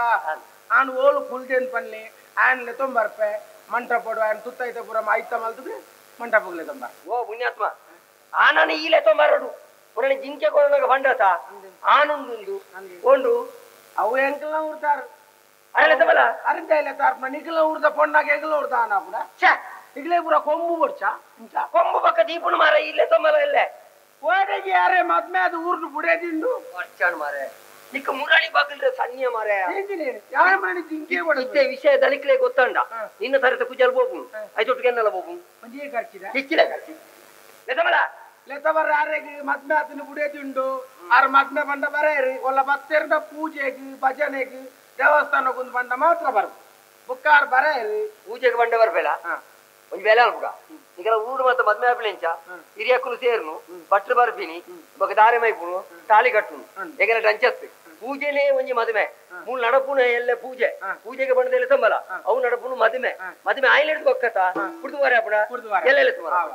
ಆನ್ ಓಲು ಕುಲ್ದೇನ್ ಪನ್ಲಿ ಆನ್ಲೆ ತೊಂಬರ್ಪೆ ಮಂಟಪಡು ಆನ್ ತುತ್ತೈತ ಪೂರ ಐತ ಮಲ್ತದೆ ಮಂಟಪಗ್ಲೆ ತೊಂಬ ಓ ಪುಣ್ಯಾತ್ಮ ಆನನ ಈಲೆ ತೊಂಬರಡು ಪುನಃ ಜಿಂಕೆ ಕೊಡನಾಗ ಬಂಡತ ಆನೊಂದುಂದು ಒಂದು ಅವು ಎಂಕಲ್ನ ಊರ್ತಾರು ಅರಳೆ ತಬಲ ಅರಿಂದ ಇಲ್ಲ ತಾರ್ಪ ನಿಕಲ ಊರ್ದ ಪೊಣ್ಣಾಗ ಎಂಕಲ ಊರ್ದ ಆನ ಪುಡ ಛೆ ಇಗ್ಲೇ ಪೂರ ಕೊಂಬು ಬೊಡ್ಚ ಇಂಚ ಕೊಂಬು ಪಕ್ಕ ದೀಪುಣ ಮಾರ ಇಲ್ಲೇ ತೊಂಬಲ ಇಲ್ಲೇ ಓಡೆಗೆ ಯಾರೇ ಮದ್ಮೆ ಅದು ಊರ್ದು ಬುಡೇದಿಂಡು ಬರ್ಚಾಣ ಮಾರೆ ನಿಕ್ಕ ಮುರಾಣಿ ಬಾಗಿಲ್ರೆ ಸಣ್ಣ ಮಾರೆ ಯಾರ ಮನೆ ಜಿಂಕೆ ಬಡ ಇತ್ತೆ ವಿಷಯ ದಲಿಕ್ಲೆ ಗೊತ್ತಂಡ ನಿನ್ನ ತರತ ಕುಜಲ್ ಬೋಪು ಐತೊಟ್ಟಿಗೆ ಎನ್ನಲ ಬೋಪು ಒಂಜೇ ಖರ್ಚಿದ ಹೆಚ್ಚಿಲ್ಲ ಖರ್ಚಿ ಲೆತಮಲ ಲೆತಬರ ಯಾರಿಗೆ ಮದ್ಮೆ ಆತನ ಬುಡೇದಿಂಡು ಆರ ಮದ್ಮೆ ಬಂಡ ಬರೇರಿ ಒಲ್ಲ ಬತ್ತೆರ್ದ ಪೂಜೆಗೆ ಭಜನೆಗೆ ದೇವಸ್ಥಾನಕ್ಕೊಂದು ಬಂಡ ಮಾತ್ರ ಬರ ಬುಕ್ಕಾರ್ ಬರೇರಿ ಪೂಜೆಗೆ ಬಂಡ ಬರ್ಬೇಡ ಒಂಜಿ ಬೇಲೆ ಅನ್ಪುಗ ನಿಕಲ ಊರು ಮಾತ ಮದ್ಮೆ ಆಪಿಲೆಂಚ ಹಿರಿಯಕ್ಕಲು ಸೇರ್ನು ಭಟ್ರು ಬರ್ಪಿನಿ ಬೊಕ ದಾರೆ ಮೈಪುನು ತಾಳಿ ಕಟ್ಟುನು ಎಗನ ಟಂಚತ್ತು ಪೂಜೆನೇ ಒಂಜಿ ಮದುವೆ ಮೂಲು ನಡಪುನ ಎಲ್ಲ ಪೂಜೆ ಪೂಜೆಗೆ ಬಂಡದೆಲ್ಲ ಸಂಬಲ ಅವು ನಡಪುನು ಮದುವೆ ಮದುವೆ ಆಯ್ಲೆಡ್ದು ಬೊಕ್ಕತ ಕುಡ್ದು ವಾರ ಅಪ್ಪಣ ಎಲ್ಲ ಎಲ್ಲ ಸುಮಾರು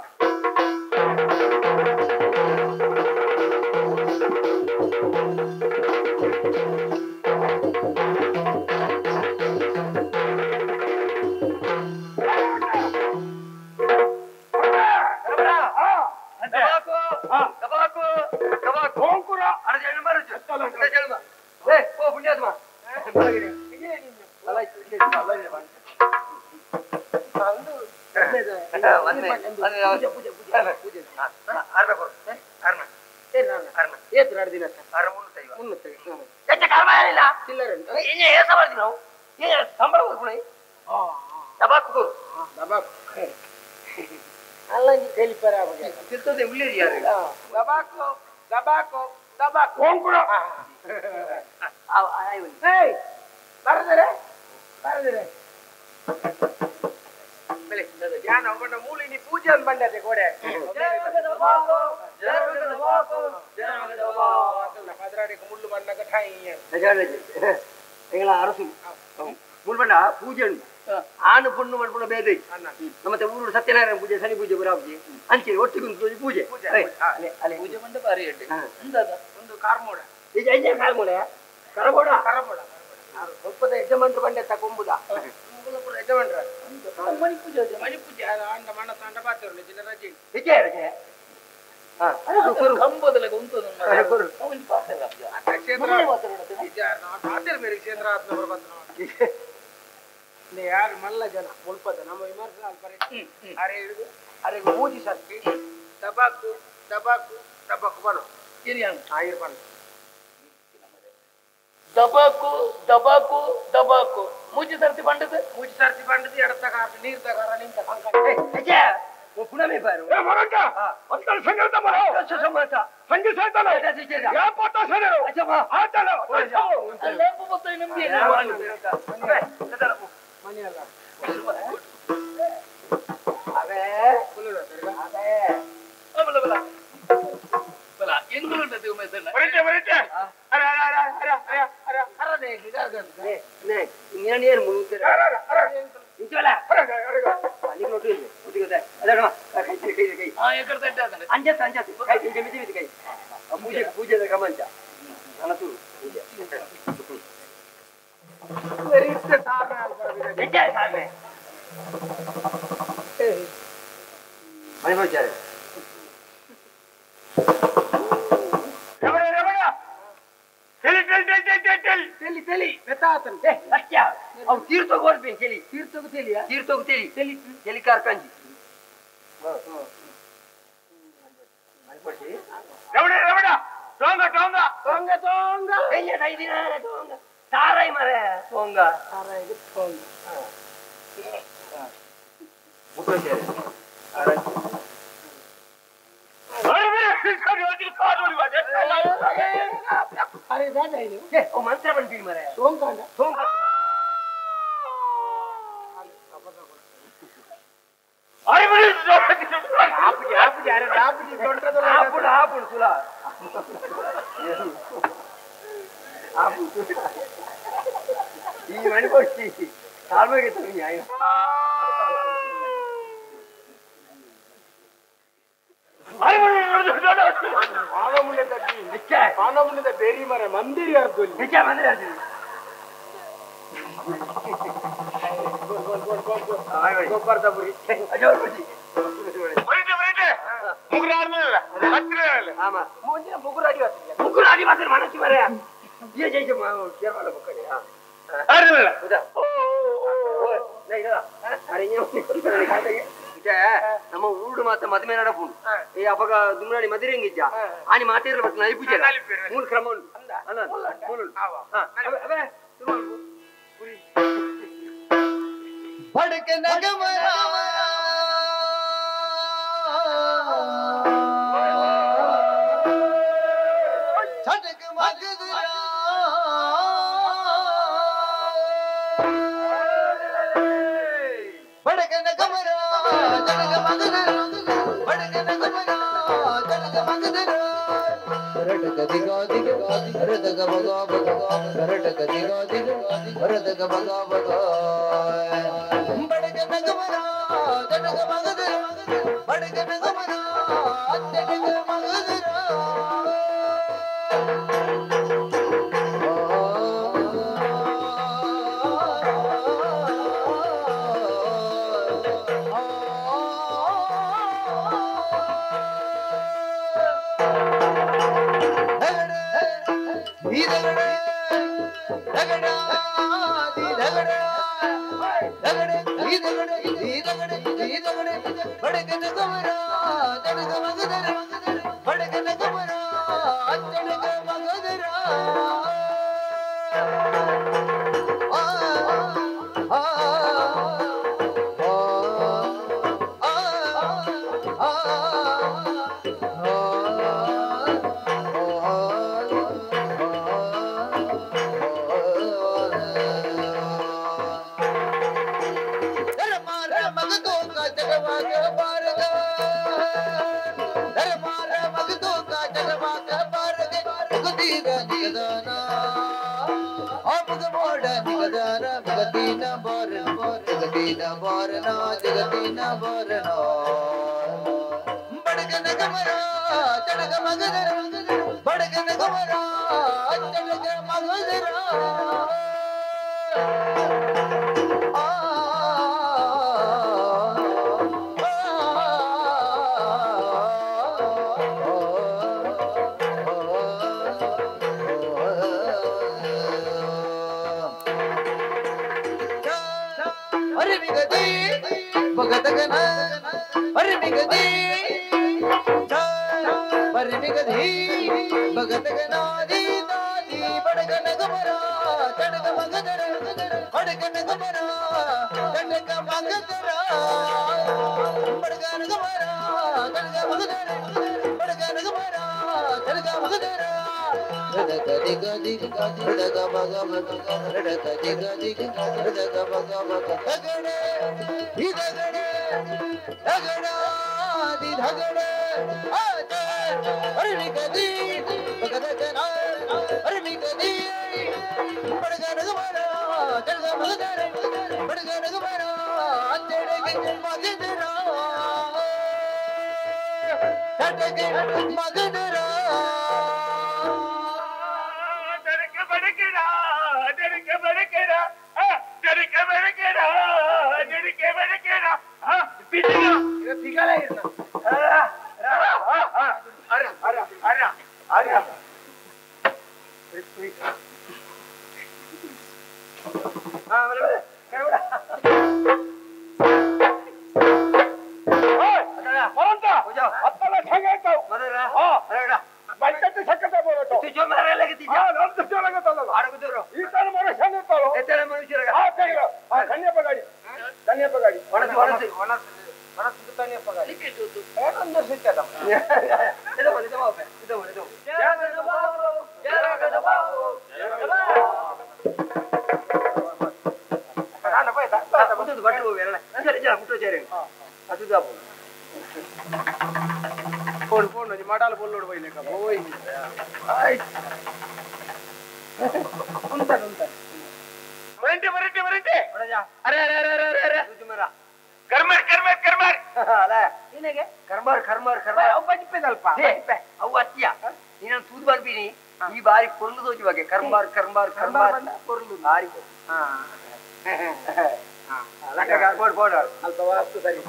ಪೂಜೆ ಆನು ಪೊಣ್ಣು ಮಾಡ್ಕೊಂಡ ಬೇದ ನಮ್ಮ ಊರು ಸತ್ಯನಾರಾಯಣ ಪೂಜೆ ಶನಿ ಪೂಜೆ ಬರಾಬಿ ಅಂಚೆ ಒಟ್ಟಿಗೆ ಪೂಜೆ ಪೂಜೆ ಬಂದ ಬಾರಿ ಒಂದು ಕಾರ್ಮೋಡ ಕಾರ್ಮೋಡ ಕರಬೋಡ ಕರಬೋಡ ಸ್ವಲ್ಪದ ಯಜಮಾನ್ರು ಬಂಡೆ ತಕೊಂಬುದ ಯಜಮಾನ್ರ ಮಣಿ ಪೂಜೆ ಮಣಿ ಪೂಜೆ ಅಂಡ ಮಣ ತಾಂಡ ಬಾತಿರಲಿ ಜಿಲ್ಲ ರಜೆ ರಜೆ ರಜೆ ಯಾರು ಮಲ್ಲ ಜನ ಮುಲ್ಪದ ನಮ್ಮ ವಿಮರ್ಶೆ ಅಲ್ಪರೆ ಅರೆ ಹಿಡಿದು ಅರೆ ಮೂಜಿ ಸರ್ತಿ ತಬಾಕು ತಬಾಕು ತಬಾಕು ಬನ್ನು ಆಯಿರ್ ಬನ್ನು ದಬಾಕು ದಬಾಕು ದಬಾಕು ಮೂಜಿ ಸರ್ತಿ ಬಂಡದು ಮೂಜಿ ಸರ್ತಿ ಬಂಡದು ಎಡತಗ ನೀರ್ ತಗಾರ ನಿಂತ ಪುನಮೆ ಬಾರು ಏ ಮರಂಟ ಅಂತಲ್ ಸಂಗತ ಮರ ಸಮಾತ ಸಂಗಿ ಸಾಯ್ತಾನ ಯಾ ಪೋತ ಸನೇರು ಅಚ್ಚವಾ ಆತಲ ಲೇಂಪು ಬತ್ತೈ ನಂಬಿ ಮನೆಯಲ್ಲ ಅವೇ ಅವೇ ಬಲ ಬಲ ಬಲ ಎಂಗುಲುಂಟದೆ ಉಮೇಶಣ್ಣ ಬರಟೆ ಬರಟೆ ಅರೆ ಅರೆ ಅರೆ ಅರೆ ಅರೆ ಅರೆ ಅರೆ ಅರೆ ನೇ ನೀನು ಏನು ಮುಳುಗುತ್ತೀರ ಅರೆ ಅರೆ ಇಂಚಲ ಅರೆ ಅರೆ ಅಲ್ಲಿಗೆ ನೋಟು ಇಲ್ಲ ಗೊತ್ತಿದೆ ಅದಣ ಕೈ ಕೈ ಕೈ ಆ ಎಕಡೆ ತಟ್ಟೆ ಅದನ್ನ ಅಂಜತ್ ಅಂಜತ್ ಕೈ ಕೈ ಮಿತಿ ಮಿತಿ ಕೈ ಪೂಜೆ ಪೂಜೆದ ಗಮಂಚ ನನಸು ಪೂಜೆ ವೆರಿತ್ತೆ ಸಾರ್ನೆ ಅಲ್ಪರ ನಿಜ ಸಾರ್ನೆ ಮನೆ ಹೋಗ್ತಾರೆ Ramana Ramana tele tele tele tele tele ತೆಲಿ ತೆಲಿ ಬೆತ್ತಾತನ್ ಏ ಸತ್ಯ ಅವು ತೀರ್ಥೋಗ ಹೊರಪೇನು ತೆಲಿ ತೀರ್ಥೋಗ ತೆಲಿಯಾ ತೀರ್ಥೋಗ ತೆಲಿ ತೆಲಿ ತೆಲಿ ಕಾರ್ಕಂಜಿ ರಮಣ ರಮಣ ಟೋಂಗ ಟೋಂಗ ಟೋಂಗ ಟೋಂಗ ಏ ಐದಿನ ಟೋಂಗ ತಾರಾಯಿ ಮರೆ ಟೋಂಗ ತಾರಾಯಿ ಟೋಂಗ ಮುಖ ಅರೆ ದಾದಾ ಇದು ಓ ಮಂತ್ರ ಬಂದ್ವಿ ಮರೆ ಸೋಂಕಾಂಡ ಸೋಂಕ ಈ ಮಣಿಪೋಡಿ ತಾಳ್ಮೆಗೆ ನ್ಯಾಯ ಬೇರಿ ಮರ ಮಂದಿರಿ ಅರ್ಧ ಮಂದಿರ ನಮ್ಮ ಊರು ಮಾತ ಮದುವೆ ನಡಪುಂಡು ಈ ಅಪಗ ದುಮ್ನಾಡಿ ಮದಿರೆಂಗಿಜ್ಜ ಆನಿ ಮಾತೇರ್ಲ ಬಸ್ ನಲಿಪುಜೆ ಮೂಲ ಕ್ರಮ ಉಂಟು ಅಲ್ಲ ಮೂಲ भड़क नगमरा छटक मगदरा भड़क नगमरा छटक मगदरा भड़क नगमरा छटक मगदरा रटक दिगा दिगा रटक बगा बगा रटक दिगा दिगा रटक बगा बगा नगमरा जटक मगदरा बड़क नगमरा जटक मगदरा ಉಂಟು ಬಟ್ಟೆ ಹೋಗಿ ಸರಿ ಜನ ಮುಟ್ಟೋ ಸೇರಿ ಅದು ಫೋನ್ ಫೋನ್ ಮಾಡಾಲ ಬೋಲ್ಲೋಡು ಬೈಲೇಕ ಓಯ್ ಆಯ್ತು ಉಂಟ ಉಂಟ ಬರಂಟೆ ಬರಂಟೆ ಬರಂಟೆ. ಅರೆ ಅರೆ ಅರೆ ಅರೆ ಅರೆ ಕರ್ಮರ್ ಕರ್ಮರ್ ಕರ್ಮರ್ ಅಲ್ಲ ನಿನಗೆ ಕರ್ಮರ್ ಕರ್ಮರ್ ಕರ್ಮರ್ ಅವು ಬಜಿಪೆದಲ್ಪ ಅವು ಅತ್ತಿಯ ನೀನು ತೂದು ಬರ್ಬೀನಿ ಈ ಬಾರಿ ಕೊರ್ಲು ತೋಜಿ ಬಗ್ಗೆ ಕರ್ಮಾರ್ ಕರ್ಮಾರ್ ಕರ್ಮಾರ್ ಕೊರ್ಲು ಬಾರಿ ಹಾ ಬೋಡ್ ಬೋಡ್ ಅಲ್ಪ ವಾಸ್ತು ಸರಿ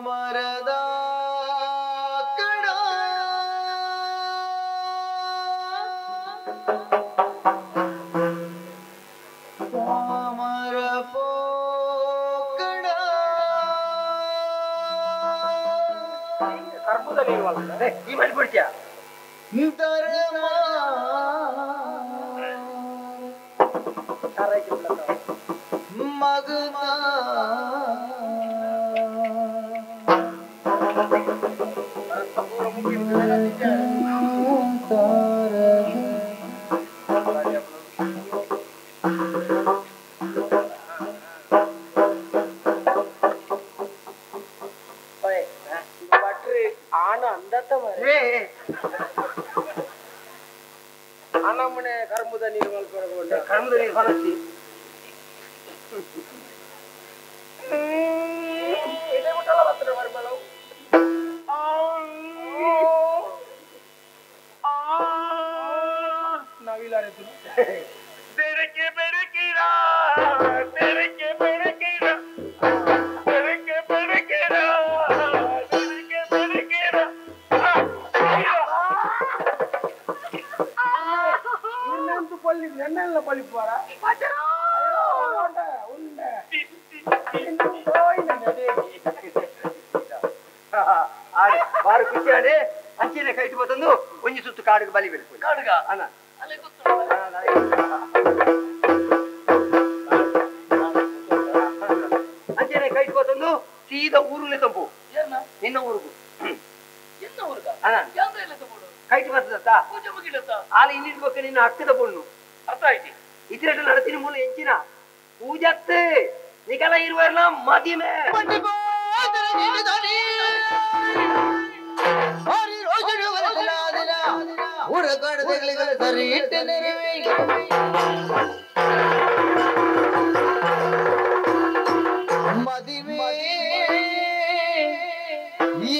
ಮರದ ಕಡ ತಾಮರ ಪೋಕಡ ಈ ಮನೆ ಬಿಡ್ತೀಯ ಧರ್ಮ ಮಗನ ಅನಮ್ಮನೆ ಕರ್ಮದ ನೀರು ಮಲ್ಪರಗೊಂಡ ಕರ್ಮದ ನೀರು ಹೊರಸಿ ಇದೇ ಮುಟ್ಟಲ್ಲ ಬರ್ತದೆ ಮರ್ಮಲವು ಬೆಳಕೆ ಬೆಳಕಿರ ಬೆಳಕೆ ಬೆಳಕಿರ ಬೆಳಕೆ ಬೆಳಕಿರ ಬೆಳಕೆ ಬೆಳಕಿರ. ಇನ್ನೊಂದು ಪಲ್ಲಿ ನೆನ್ನೆಲ್ಲ ಪಳಿಪುವಾರ ಬಾರು ಖುಷಿ ಆಡೆ ಅಂಚಿನ ಕೈಟು ಬತ್ತಂದು ಒಂಜಿ ಸುತ್ತು ಕಾಡಿಗೆ ಬಲಿ ಬೆಳ್ಕು ಕಾಡುಗ ಅಣ್ಣ ಅಂಚೆನೆ ಕೈಟು ಬತ್ತಂದು ಸೀದಾ ಊರುಲೆ ತಂಪು ನಿನ್ನ ಊರುಗು ಕೈಟು ಬರ್ತದತ್ತ ಆಲ ಇನ್ನಿಡ್ಬೇಕು ನಿನ್ನ ಹಕ್ಕದ ಪೊಣ್ಣು ಅರ್ಥ ಆಯ್ತು ಇತರ ನಡತಿನ ಮೂಲ ಎಂಚಿನ ಪೂಜತ್ತೆ ನಿಕಲ ಇರುವರ್ನ ಮದಿಮೆ ಮದಿಮೆ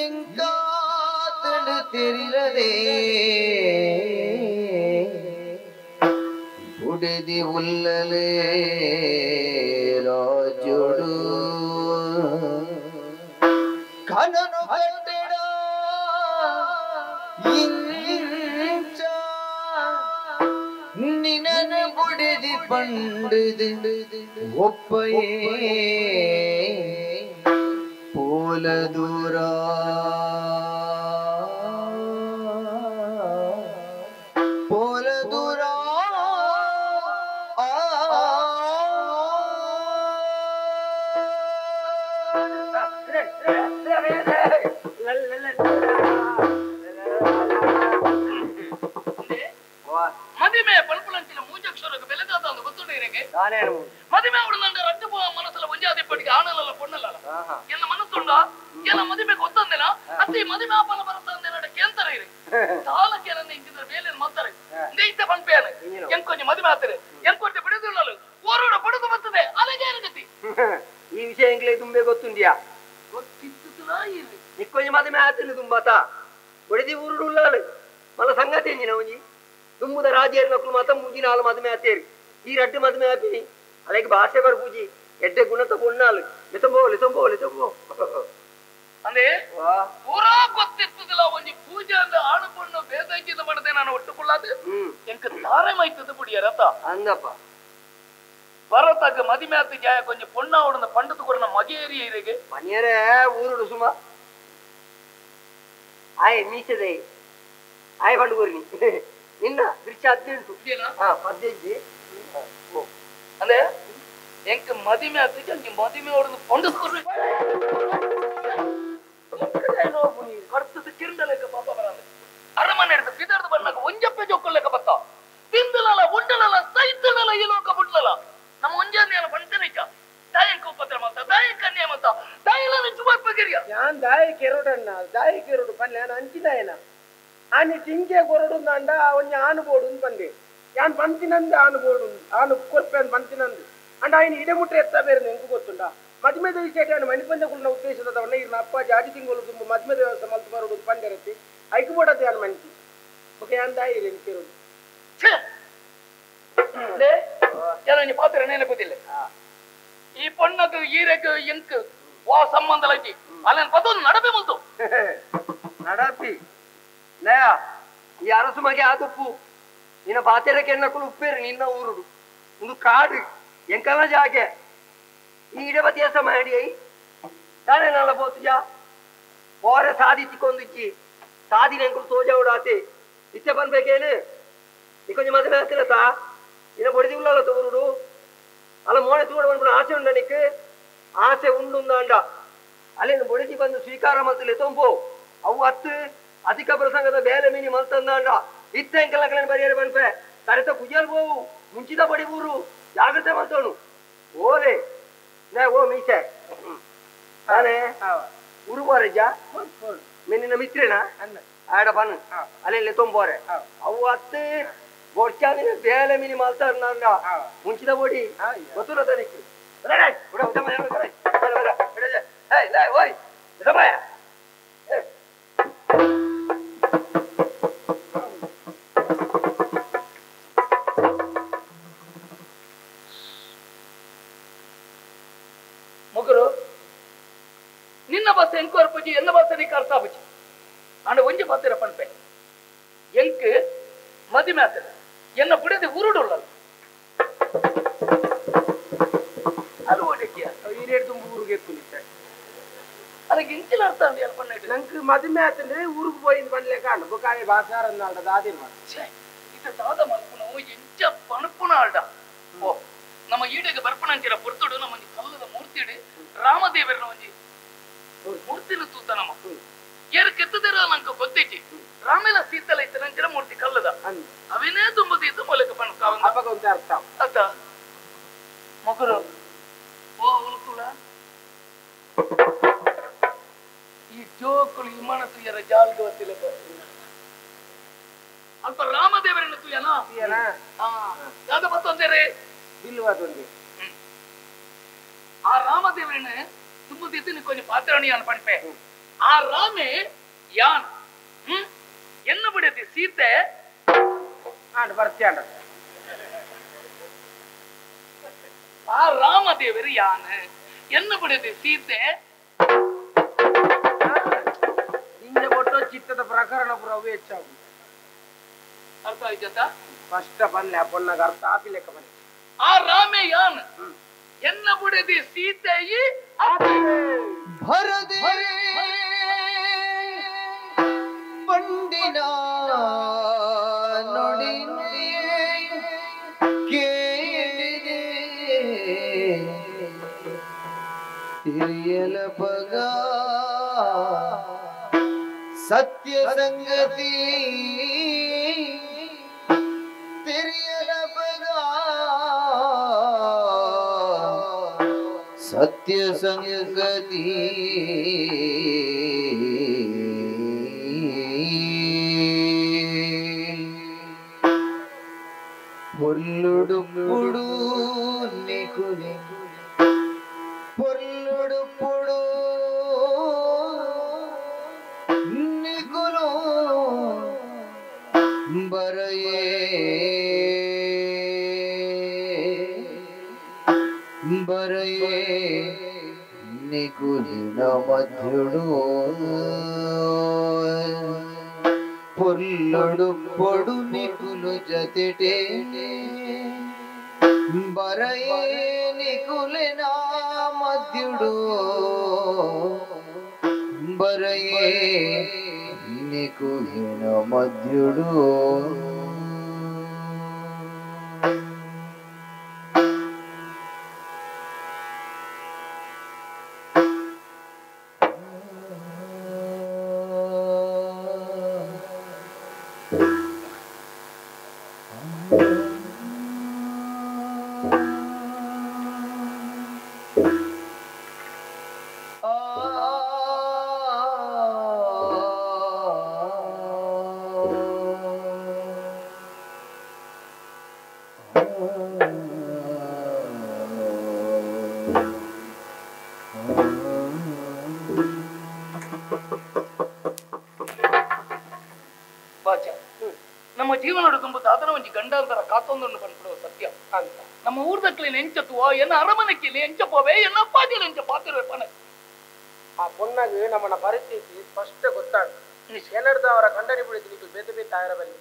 ಎಂಗಾತಡು தெரிலதே உடுதி உள்ளலே ராஜோடு கனனு கட்டிட ಇಂಚ ನಿನನು ಬುಡಿದಿ ಪಂಡುದು ಒಪ್ಪಯೇ ಪೋಲ ದೂರ ಪೋಲ ದೂರ ಮದಿಮೆ ಪಲ್ಪುಲಂಚಿನ ಮೂಜಕ್ಷರಕ್ಕೆ ಬೆಲೆದಾದ ಒಂದು ಗೊತ್ತುಂಡು ಇರಕ್ಕೆ ಮದಿಮೆ ಅವಳು ನನ್ನ ರಡ್ಡು ಮನಸ್ಸಲ್ಲ ಒಂಜಾದಿ ಪಟ್ಟಿಗೆ ಆಣಲಲ್ಲ ಪೊಣ್ಣಲ್ಲ ಎನ್ನ ಮನಸ್ಸುಂಡ ಎಲ್ಲ ಮದಿಮೆ ಗೊತ್ತಂದಿನ ಅತಿ ಮದಿಮೆ ಆಪನ ಬರತ್ತಂದಿನ ಕೇಂತರ ಇರಿ ತಾಲಕ್ಕೆ ಇಂಚಿದ್ರ ಬೇಲೆ ಮಾತಾರೆ ಇತ್ತ ಪಂಪೇನು ಎಂಕೊಂಜಿ ಮದಿಮೆ ಆತಾರೆ ಎಂಕೊಂಜಿ ಬಿಡುದಿಲ್ಲಲು ಓರೋಡ ಪಡೆದು ಬರ್ತದೆ ಅಲೆಗೆ ಗತಿ ಈ ವಿಷಯ ಎಂಗ್ಲೇ ತುಂಬೆ ಗೊತ್ತುಂಡಿಯಾ ಗೊತ್ತಿತ್ತು ನಿಕ್ಕೊಂಜಿ ಮದಿಮೆ ಆತಿಲ್ಲ ತುಂಬಾತ ಒಡೆದಿ ಊರುಡು ಉಲ್ಲಾಳು ಮಲ್ಲ ಸಂಗತಿ ಎಂಜಿನ ಒಂಜಿ ತುಂಬುದ ರಾಜೇರ್ ನಕ್ಕಲು ಮಾತ ಮೂಜಿ ನಾಲು ಮದುವೆ ಆತೇರಿ ಈ ರಡ್ಡು ಮದುವೆ ಆಪಿ ಅಲೆಗೆ ಭಾಷೆ ಬರ್ ಪೂಜಿ ಎಡ್ಡೆ ಗುಣತ ಪೊಣ್ಣಾಲು ಲಿತಂಬೋ ಲಿತಂಬೋ ಲಿತಂಬೋ ಅಂದ್ರೆ ಪೂರಾ ಗೊತ್ತಿರ್ತದಿಲ್ಲ ಒಂಜಿ ಪೂಜೆ ಅಂದ್ರೆ ಆಣು ಪೊಣ್ಣು ಭೇದ ಮಾಡದೆ ನಾನು ಒಟ್ಟುಕೊಳ್ಳಾದೆ ಎಂಕ ತಾರೆ ಮೈತದ ಪುಡಿಯ ರಥ ಅಂದಪ್ಪ ಭರತಗ ಮದಿಮೆ ಆತ ಜಾಯ ಕೊಂಚ ಪೊಣ್ಣ ಅವಡನ್ನ ಪಂಡತು ಕೊಡನ ಮಗೇರಿ ಇರಿಗೆ ಮನಿಯರೇ ಊರುಡು ಸುಮ ಆಯ್ ಮೀಸದೆ ಆಯ್ ಪಂಡುಗೂರಿನಿ ನಿನ್ನ ದೃಶ್ಯ 18 ಹಾ 15 ಅಂದ್ರೆ ಎಂಕ ಮದಿಮೆ ಆತ ಅಂಕಿ ಮದಿಮೆ ಅವಡನ್ನ ಪಂಡತು ಕೊಡ್ಬೇಕು ಕರ್ತದ ಕಿರಂಡಲೇಕ ಪಾಪ ಬರಂದ ಯಾನ್ ದಾಯಿ ಕೆರೊಡಣ್ಣ ದಾಯಿ ಕೆರೊಡು ಪನ್ಲೆ ಯಾನ್ ಅಂಚಿನಾಯನ ಆನಿ ಟಿಂಕೆ ಕೊರಡು ಅಂಡ ಒಂಜಿ ಆನು ಬೋಡು ಪಂಡೆ ಯಾನ್ ಪಂತಿನಂದು ಆನು ಬೋಡು ಆನು ಕೊರ್ಪೆ ಪಂತಿನಂದು ಅಂಡ ಆಯ್ನ ಇಡೆಮುಟ್ಟ ಎತ್ತ ಬೇರೆ ಎಂಕು ಗೊತ್ತುಂಡ ಮದ್ಮೆದ ವಿಷಯ ಯಾನ್ ಮಣಿಪಂದ ಕುಲ್ನ ಉದ್ದೇಶದವನ್ನ ಇರ್ನ ಅಪ್ಪಾಜಿ ಆಜಿ ತಿಂಗಳು ತುಂಬ ಮದ್ಮೆದ ವ್ಯವಸ್ಥೆ ಮಲ್ತು ಬರೋಡು ಪಂಡೆರತ್ತಿ ಐಕು ಬೋಡತ್ತೆ ಯಾನ್ ಮಂಚಿ ಬೊಕ ಯಾನ್ ದಾಯಿ ಕೆರೊಡು ಯಾನ್ ಪಾತ್ರ ನೆನಪುದಿಲ್ಲ ಈ ಪೊಣ್ಣకు ಈರೆಗ್ ಎಂಕ್ ವಾ ಸಂಬಂಧ ಲೈತಿ ಅಲ್ಲನ್ ಪತೊಂದು ನಡಪೆ ಮುಲ್ತು ನಡಪಿ ಲಯ ಈ ಅರಸು ಮಗೆ ಆದುಪ್ಪು ನಿನ್ನ ಪಾತೆರಕ್ಕೆ ಎಣ್ಣಕುಲು ಉಪ್ಪೇರು ನಿನ್ನ ಊರುಡು ಒಂದು ಕಾಡು ಎಂಕಲ ಜಾಗೆ ಈ ಇಡಬ ದೇಶ ಮಾಡಿ I ತಾನೇ ನಲ್ಲ ಪೋತುಜಾ ಪೋರೆ ಸಾಧಿಸಿಕೊಂದಿಜ್ಜಿ ಸಾಧಿನ ಎಂಕುಲು ತೋಜಾವುಡಾತೆ ಇತ್ತೆ ಪನ್ಬೇಕೇನು ನೀ ಕೊಂಚ ಮದುವೆ ಆಗ್ತಿರತಾ ನಿನ್ನ ಬೊಡಿದಿ ಉಳ್ಳಲ್ಲ ತೋರುಡು ಅಲ್ಲ ಮೋನೆ ತೂಡ ಪನ್ಪುನ ಆಸೆ ಉಂಡ ನಿಕ್ ಆಸೆ ಉಂಡುಂದಾಂಡ ಅಲ್ಲಿಂದ ಬೊಡಿದಿ ಬಂದು ಸ್ವೀಕಾರ ಮಲ್ತಲೆ ತೊಂಬೋ ಅವು ಅತ್ತು ಅಧಿಕ ಪ್ರಸಂಗದ ಬೇಲೆ ಮೀನಿ ಮಲ್ತಂದಾಂಡ ಇತ್ತ ಎಂಕಲಕಲನ್ ಬರಿಯರೆ ಪನ್ಪೆ ತರೆತ ಕುಜಲ್ ಬೋವು ಮುಂಚಿದ ಬಡಿ ಊರು ಜಾಗ್ರತೆ ಮಲ್ತೋನು ಓಲೆ ನೇ ಓ ಮೀಸೆ ತಾನೇ ಊರು ಬೋರೆಜ್ಜ ನಿನ್ನ ಮಿತ್ರೇನಾ ಆಡ ಬನ್ ಅಲ್ಲೆಲ್ಲ ತೊಂಬೋರೆ ಅವು ಅತ್ತು ಬೊಡ್ಚಾನಿನ ಬೇಲೆ ಮೀನಿ ಮಲ್ತಾರ ಮುಂಚಿದ ಬೊಡಿ ಗೊತ್ತುಲ್ಲ ತನಿಕ್ ಮೊಗರು ನಿನ್ನ ಬಸ್ ಎಂಕೋರ್ ಪೂಜಿ ಎನ್ನ ಬಸ್ ನೀ ಕರ್ತಾ ಪೂಜಿ ಅಂಡ ಒಂಜಿ ಪಾತಿರ ಪನ್ಪೆ ಎಂಕ್ ಮದಿಮೆ ಆತದ ಎನ್ನ ಬಿಡದೆ ಉರುಡುಲ್ಲ ಅದು ಓಡಕ್ಕಿಯ ಈರೇಡು ತುಂಬ ಊರಿಗೆ ಎತ್ತುನಿತ್ತೆ ಅದಕ್ಕೆ ಇಂಚಿನ ಅರ್ಥ ಅಂದ್ ಎಲ್ ಪಣ್ಣ ನಂಗೆ ಮದಿಮೆ ಆತಂದ್ರೆ ಊರಿಗೆ ಪೋಯಿಂದ್ ಪನ್ಲೆ ಕಾಂಡು ಬೊಕಾಯ ಬಾಸಾರ ಅಂದಾಳ್ಡ ದಾದಿರ್ವ ಇದು ದಾದ ಮಲ್ಪುನವು ಎಂಚ ಪಣಪುನ ಆಳ್ಡ ಓ ನಮ್ಮ ಈಡೆಗೆ ಬರ್ಪಣಂಚಿರ ಪೊರ್ತುಡು ನಮ್ಮ ಒಂಜಿ ಕಲ್ಲದ ಮೂರ್ತಿಡು ರಾಮದೇವರನ ಒಂಜಿ ಮೂರ್ತಿನ ತೂತ ನಮ್ಮ ಏರು ಕೆತ್ತದಿರ ನಂಗೆ ಗೊತ್ತಿಜ್ಜಿ ರಾಮೇಲ ಸೀತಲ ಇತ್ತನಂಚಿರ ಮೂರ್ತಿ ಕಲ್ಲದ ಅವಿನೇ ತುಂಬುದಿದ್ದು ಮೂಲಕ ಪಣಕ ಅರ್ಥ ಅತ್ತ ಮೊಗರು ಓ ಉಳ್ತುಳ ಈ ಜೋಕುಲು ವಿಮಾನ ತುಯ್ಯರ ಜಾಲ್ಗ ಗೊತ್ತಿಲ್ಲ ಅಲ್ಪ ರಾಮದೇವರನ್ನು ತುಯ್ಯನ ದಾದ ಮತ್ತೊಂದೇರೆ ಬಿಲ್ವಾದೊಂದು ಆ ರಾಮದೇವರನ್ನ ತುಂಬುದಿದ್ದು ಕೊಂಚ ಪಾತ್ರಣಿ ಅನ್ ಪನ್ಪೆ ಆ ರಾಮೆ ಯಾನ್ ಎನ್ನ ಬಿಡತಿ ಸೀತೆ ಆಂಡ್ ಬರ್ತ್ಯಾಂಡ ಆ ರಾಮದೇವರು ಯಾನ್ ಎನ್ನ ಬಿಡತಿ ಸೀತೆ ನಿಂಜ ಕೊಟ್ಟು ಚಿತ್ತದ ಪ್ರಕರಣ ಪೂರ ಅವೇ ಹೆಚ್ಚಾಗು ಅರ್ಥ ಆಯ್ತಾ ಫಸ್ಟ್ ಪನ್ಲೆ ಪೊನ್ನಗ ಅರ್ಥ ಆಪಿ ಲೆಕ್ಕ ಬನ್ನಿ ಆ ರಾಮೆ ಯಾನ್ ಎನ್ನ ಬುಡದಿ ಸೀತೆಯಿ ಭರದೆ ಪಂಡಿನ ನುಡಿ ಕೇಳಿದೆ ತಿಳಿಯಲ ಪಗ ಸತ್ಯ ಸಂಗತಿ ತಿಳಿಯಲ ಪಗ ಸತ್ಯ ಸಂಗತಿ పొల్లుడుప్పుడు నీకుని పొల్లుడుప్పుడు నీకును బరయే బరయే నీకులిన మధ్యుడు పొల్లుడు పొడు నికులు జతిటే బరయే నికులిన మధ్యుడు బరయే నికులిన మధ్యుడు. ಆ ನಮ್ಮ ಜೀವನದ ತುಂಬ ದಾದನ ಒಂಜಿ ಗಂಡಾಂತರ ಕಾತೊಂದನ್ನು ಪನ್ಪುಡುವ ಸತ್ಯ ಅಂತ ನಮ್ಮ ಊರ್ದಕ್ಲಿ ಎಂಚತುವ ಎನ್ನ ಅರಮನೆಕ್ಕಿಲಿ ಎಂಚ ಪೋವೆ ಎನ್ನ ಅಪ್ಪಾಜಿಲಿ ಎಂಚ ಪಾತಿರುವೆ ಪನೆ ಆ ಪೊನ್ನಾಗ ನಮ್ಮನ್ನ ಪರಿಸ್ಥಿತಿ ಸ್ಪಷ್ಟ ಗೊತ್ತಾಗ ಏನರ್ದ ಅವರ ಗಂಡನಿ ಬಿಡಿದು ನಿಕ್ಕಲು ಬೇತೆ ಬೇತೆ ಆಯರ ಬಲ್ಲಿ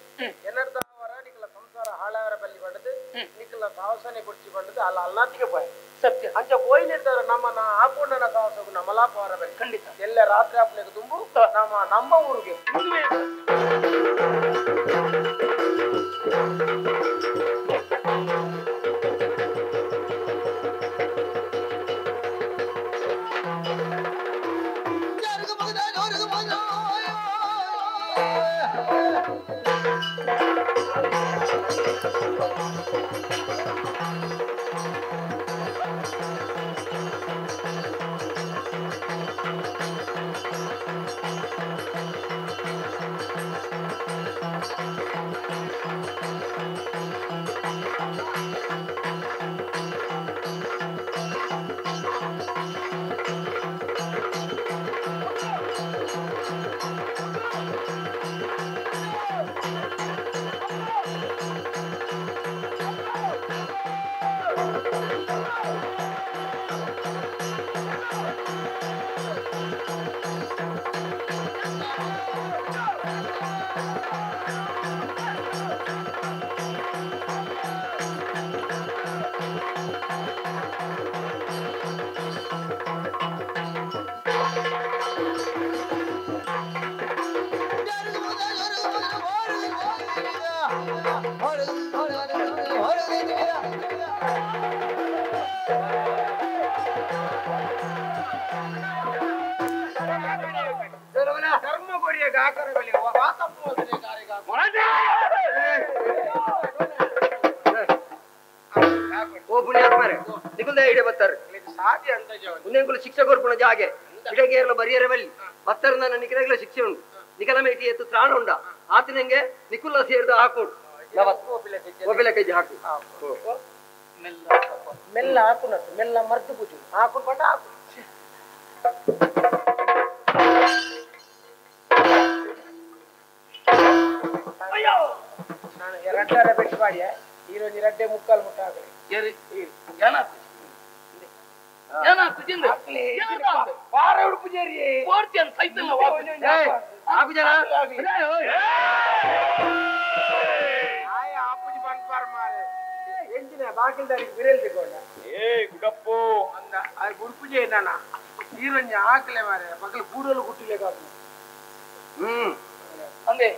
ಏನರ್ದ ಅವರ ನಿಕ್ಕಲ ಸಂಸಾರ ಹಾಳಾಯರ ಬಲ್ಲಿ ಬಂಡದು ನಿಕ್ಕಲ ಸಾಹಸನೆ ಕೊಡ್ಚಿ ಬಂಡದು ಅಲ್ಲ ಅಲ್ಲಾತಿಗೆ ಪೋಯ ಸತ್ಯ ಅಂಚ ಪೋಯಿನಿರ್ದವ್ರ ನಮ್ಮನ್ನ ಆ ಪೊಣ್ಣನ ಸಾಹಸకు ನಮ್ಮಲಾ ಪೋರ ಬಲ್ಲಿ ಖಂಡಿತ ಎಲ್ಲ ರಾತ್ರಿ ಆಪನೆಗೆ ತುಂಬು ನಮ್ಮ ನಮ್ಮ ಊರಿಗೆ ಶಿಕ್ಷೆ ಕೊರ್ಪುಣ ಜಾಗೆ ಇಡಗೇರ್ಲ ಬರಿಯರ ಬಲ್ಲಿ ಬತ್ತರ ನನ್ನ ನಿಕಲಗಳ ಶಿಕ್ಷೆ ಉಂಟು ನಿಕಲ ಮೇಟಿ ಎತ್ತು ತ್ರಾಣ ಉಂಡ ಆತನಂಗೆ ನಿಕುಲ್ಲ ಸೇರ್ದು ಹಾಕೋಡು ಒಪಿಲ ಕೆಜಿ ಹಾಕು ಮೆಲ್ಲ ಹಾಕು ಮೆಲ್ಲ ಮರ್ದು ಪೂಜು ಹಾಕು ಪಂಡ ಹಾಕು ನಾನು ಎರಡರ ಬೆಟ್ಟು ಮಾಡಿಯ ಈರೊಂದು ರಡ್ಡೆ ಮುಕ್ಕಾಲು ಮುಟ್ಟ ಹಾಕಲಿ ಹಾಕಲೆ ಮಾರೆ ಮಕ್ಕಳು ಗೂಡಲು ಗುಟ್ಟಿಲೆ ಕಾದು ಅಂದೆ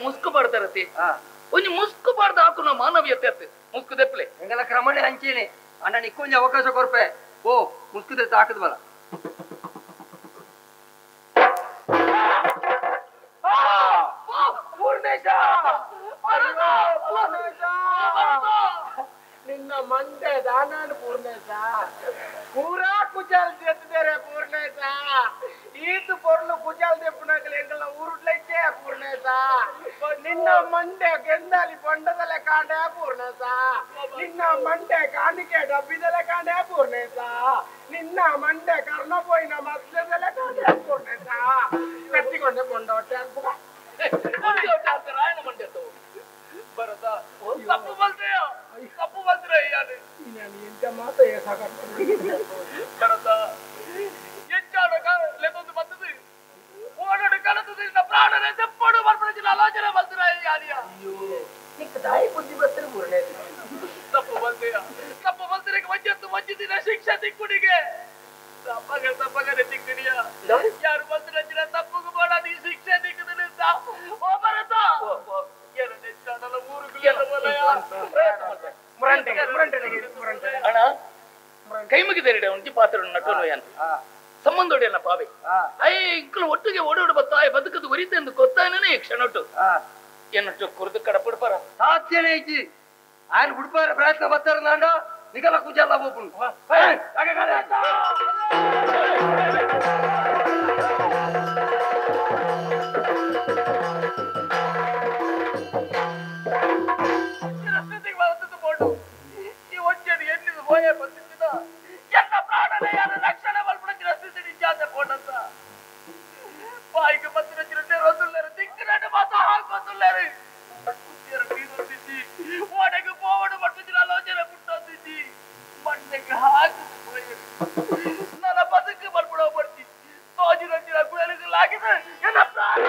ಮುಸ್ಕು ಪಡ್ತಾರತಿ ಒಂಜಿ ಮುಸ್ಕು ಪಡ್ದ ಹಾಕು ಮಾನವೀಯತೆ ಅತ್ತೆ ಮುಸ್ಕು ದೆಪ್ಪಲೆ ಎಂಗಲ ಕ್ರಮಣೆ ಹಂಚೇನೆ ಅಣ್ಣ ನಿಕ್ಕೊಂಜಿ ಅವಕಾಶ ಕೊರ್ಪೆ ಓ ಮುಸ್ಕು ಹಾಕದ್ ಬಲ ನಿನ್ನ ಮಂಡೆ ದಾನಾನು ಪೂರ್ಣೇಶ ಪೂರಾ ಕುಜಾಲ್ ತೆತ್ತಿದ್ದಾರೆ ಪೂರ್ಣೇಶ ಈತು ಪೊರ್ಲು ಕುಜಾಲ್ ತೆಪ್ಪುನಾಗಲಿ ಎಂಗಲ ಊರುಡ್ಲೈತೆ ಪೂರ್ಣೇಶ ನಿನ್ನ ಮಂಡೆ ಗೆಂದಾಲಿ ಬೊಂಡದಲೆ ಕಾಂಡೆ ಪೂರ್ಣೇಶ ನಿನ್ನ ಮಂಡೆ ಕಾಣಿಕೆ ಡಬ್ಬಿದಲೆ ಕಾಂಡೆ ಪೂರ್ಣೇಶ ನಿನ್ನ ಮಂಡೆ ಕರ್ಣ ಪೋಯಿನ ಮಸ್ಲದಲೆ ಕಾಂಡೆ ಪೂರ್ಣೇಶ ಕಟ್ಟಿಕೊಂಡೆ ಬೊಂಡ ಹೊಟ್ಟೆ ಅನ್ಪುಗ ರಾಯಣ ಮಂಡೆ ಬರದಾ ತಪ್ಪು ಬಲ್ತೆಯ ತಪ್ಪು ಬಲ್ತಿರ ಯಾರು ನಾನು ಎಂತ ಮಾತ ಬರದಾ ಎಂಚಾಡಕ ಲೆತ್ತೊಂದು ಬರ್ತದೆ ಓಡಾಡು ಕಳತದೆ ಪ್ರಾಣನೇ ತೆಪ್ಪಡು ಬರ್ಪಡಿಸಿದ ಆಲೋಚನೆ ಬಲ್ತಿರ ಯಾರಿಯ ನಿಕ್ಕ ತಾಯಿ ಬುದ್ಧಿ ಬರ್ತಾರೆ ಪೂರ್ಣೇ ತಪ್ಪು ಬಲ್ತೆಯ ತಪ್ಪು ಬಲ್ತಿರಕ್ಕೆ ವಂಚಿತ್ತು ವಂಚಿತಿನ ಶಿಕ್ಷೆ ತಿಕ್ಕುಡಿಗೆ ತಪ್ಪಗ ತಪ್ಪಗನೆ ತಿಕ್ಕುಡಿಯ ಯಾರು ಬಲ್ತಿರ ತಪ್ಪುಗೂ ಬೇಡ ನೀ ಶಿಕ್ಷೆ ತಿಕ್ಕುದಿಲ್ಲ ಓ ಬರದಾ ಕೈ ಮುಗಿದೆರಡೆ ಒಂಜಿ ಪಾತ್ರ ನಟನು ಸಂಬಂಧೋಡಿಯಲ್ಲ ಪಾವೆ ಅಯ್ಯ ಇಂಕಲು ಒಟ್ಟಿಗೆ ಓಡೋಡು ಬತ್ತಾಯ ಬದುಕದು ಒರಿತೆಂದು ಕೊತ್ತಾನೇ ಕ್ಷಣೊಟ್ಟು ಎನ್ನಟ್ಟು ಕುರಿದು ಕಡಪುಡ್ಪಾರ ಸಾಧ್ಯನೇ ಐತಿ ఆయన గుడిపార ప్రయత్న పత్తారు నాండ నికల కూజాల పోపును ಬಾಯಿಗೆ ಬತ್ತಿನ ಚಿರತೆ ರೋದುಲ್ಲಾರು ದಿಕ್ಕಿನಾಡು ಮಾತ ಹಾಕೋದುಲ್ಲಾರು ಹಾಕಿದ ಎನ್ನ ಪ್ರಾಣ.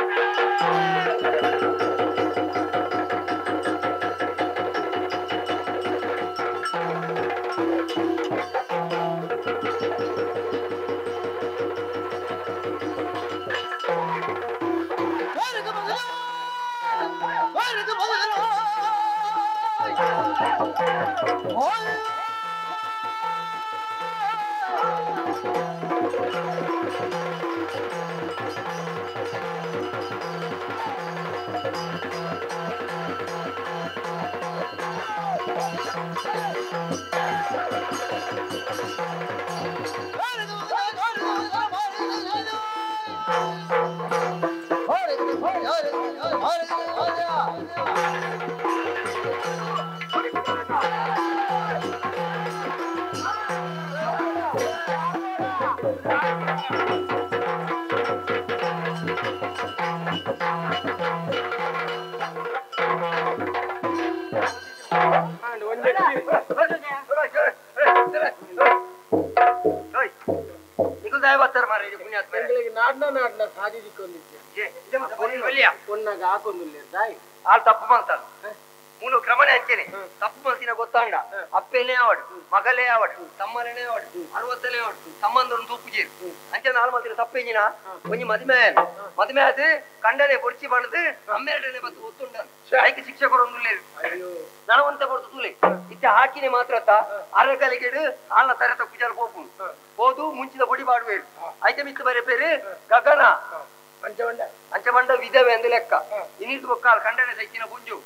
ತಪ್ಪು ಮಾಡ್ತಾನೆ ಮೂಲು ಕ್ರಮನೇ ಹಂಚೇನೆ ತಪ್ಪು ಮಲ್ತಿನ ಗೊತ್ತಾಂಡ ಅಪ್ಪನೇ ಆವಡು ಮಗಲೇ ಆವಡು ತಮ್ಮನೇ ಆವಡು ಅರವತ್ತನೇ ಆವಡು ತಮ್ಮಂದೊಂದು ತೂಪು ಜೇರು ಅಂಚೆ ನಾಲ್ ಮಲ್ತಿನ ತಪ್ಪೇಂಜಿನ ಒಂಜಿ ಮದುವೆ ಮದುವೆ ಆದ್ ಕಂಡನೆ ಬೊಡ್ಚಿ ಬಡದು ಅಮ್ಮೆರಡನೆ ಬತ್ತು ಒತ್ತುಂಡ ಐಕೆ ಶಿಕ್ಷೆ ಕೊರೊಂದುಲ್ಲೇರು ನನವಂತ ಕೊಡ್ತು ತೂಲೆ ಇತ್ತೆ ಹಾಕಿನೇ ಮಾತ್ರ ಅರಕಲಿಗೆಡು ಆಳ್ನ ತರತ ಪೂಜಾರ್ ಪೋಪು ಹೋದು ಮುಂಚಿದ ಬೊಡಿ ಬಾಡುವೇರು ಐತೆ ಮಿತ್ತು ಬರೆ ಪೇರು ಗಗನ ಅಂಚಬಂಡ ವಿಧವೆ ಅಂದು ಲೆಕ್ಕ ಇನ್ನಿದ್ದು ಬೊಕ್ಕಾಲ್ ಕಂಡನೆ ಸೈತಿನ ಪುಂಜು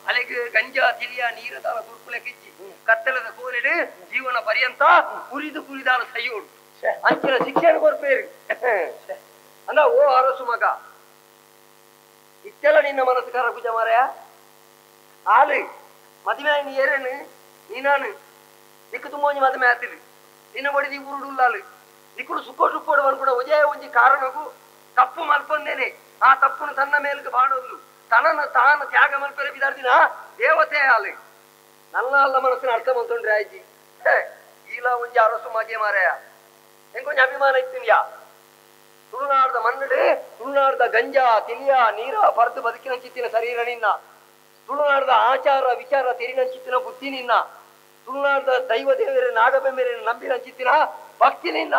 ಅಲೆಗ್ ಗಂಜಾ ತಿಳಿಯ ನೀರ ತಾಲ ತುರ್ಪು ಲೆಕ್ಕಿಚ್ಚಿ ಕತ್ತಲದ ಕೋಲೆಡು ಜೀವನ ಪರ್ಯಂತ ಕುರಿದು ಕುರಿದಾಲ ಸೈಯೋಡು ಅಂಚಿನ ಶಿಕ್ಷಣ ಕೊರ್ಪೇರು ಅಂದ ಓ ಅರಸು ಮಗ ಇತ್ತೆಲ್ಲ ನಿನ್ನ ಮನಸ್ಸು ಕರ ಪೂಜೆ ಮಾರಾಯ ಆಲು ಮದುವೆ ನೀ ಏರೇನು ನೀನಾನು ದಿಕ್ಕು ತುಂಬ ಮದುವೆ ಆತಿರು ನಿನ್ನ ಬಡಿದಿ ಊರುಡುಲ್ಲಾಲು ದಿಕ್ಕುಡು ಸುಖ ಸುಕ್ಕೋಡು ಕೂಡ ಒಜೆ ಒಂಜಿ ಕಾರಣಕ್ಕೂ ತಪ್ಪು ಮಲ್ಪಂದೇನೆ ಆ ತಪ್ಪುನು ತನ್ನ ಮೇಲಕ್ಕೆ ಬಾಡೋದು ತನ್ನನ್ನು ತಾನು ತ್ಯಾಗ ಮಲ್ಪರೆ ಬಿದಾರ್ದಿನ ದೇವತೆ ಆಲೆ ನನ್ನ ಅಲ್ಲ ಮನಸ್ಸಿನ ಅರ್ಥ ಮಂತೊಂಡ್ರೆ ಆಯ್ತಿ ಈಲ ಒಂಜಿ ಅರಸು ಮಗೆ ಮಾರಾಯ ಎಂಕೊಂಜಿ ಅಭಿಮಾನ ಇತ್ತಿನ್ಯಾ ತುಳುನಾಡ್ದ ಮನ್ನಡು ತುಳುನಾಡ್ದ ಗಂಜಾ ತಿಳಿಯ ನೀರ ಪರ್ದು ಬದುಕಿನಂಚಿತ್ತಿನ ಶರೀರ ನಿನ್ನ ತುಳುನಾಡ್ದ ಆಚಾರ ವಿಚಾರ ತೆರಿನಂಚಿತ್ತಿನ ಬುದ್ಧಿ ನಿನ್ನ ತುಳುನಾಡ್ದ ದೈವ ದೇವರ ನಾಗಬೆಂಬೆರೆ ನಂಬಿನಂಚಿತ್ತಿನ ಭಕ್ತಿ ನಿನ್ನ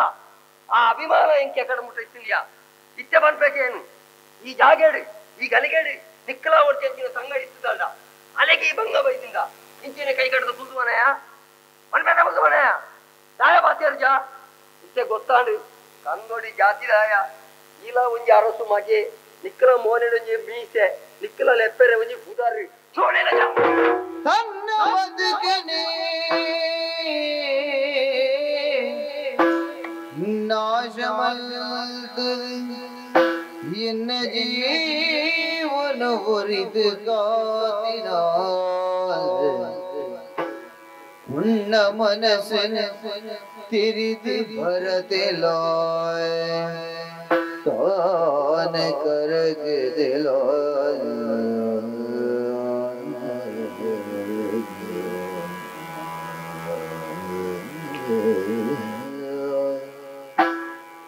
ಆ ಅಭಿಮಾನ ಎಂಕೆ ಕಡೆ ಮುಟ್ಟ ಇತ್ತಿನ್ಯಾ ಇತ್ತೆ ಬನ್ಬೇಕೇನು ಈ ಜಾಗೇಡು ಈ ಗಲಿಗೇಡು ನಿಕ್ಕಲ ಹೊಡ್ತಿ ಅಂಚಿನ ಸಂಗಡಿ ಇತ್ತದಲ್ಲ ಅಲೆಗೆ ಈ ಬಂಗ ಬೈದಿಂದ ಇಂಚಿನ ಕೈ ಕಡದ ಕುಲ್ದುವನಯ ಮನ್ಬೇಕ ಕುಲ್ದುವನಯ ದಾಯ ಬಾತಿಯರ್ಜ ಇತ್ತೆ ಗೊತ್ತಾಂಡು ಕಂದೋಡಿ ಜಾತಿ ದಾಯ ಈಲ ಒಂಜಿ ಅರಸು ಮಗೆ ನಿಕ್ಕಲ ಮೋನೆಡೊಂಜಿ ಮೀಸೆ ನಿಕ್ಕಲ ಲೆಪ್ಪೆರೆ ಒಂಜಿ ಬುದಾರಿ ಚೋಳೆನ ತನ್ನ ಬದುಕನೆ என்ன ஜீவன ஒரிது காத்தினால் உன்ன மனசன் திரிது பரத்திலாய் தான் கரகுதிலாய்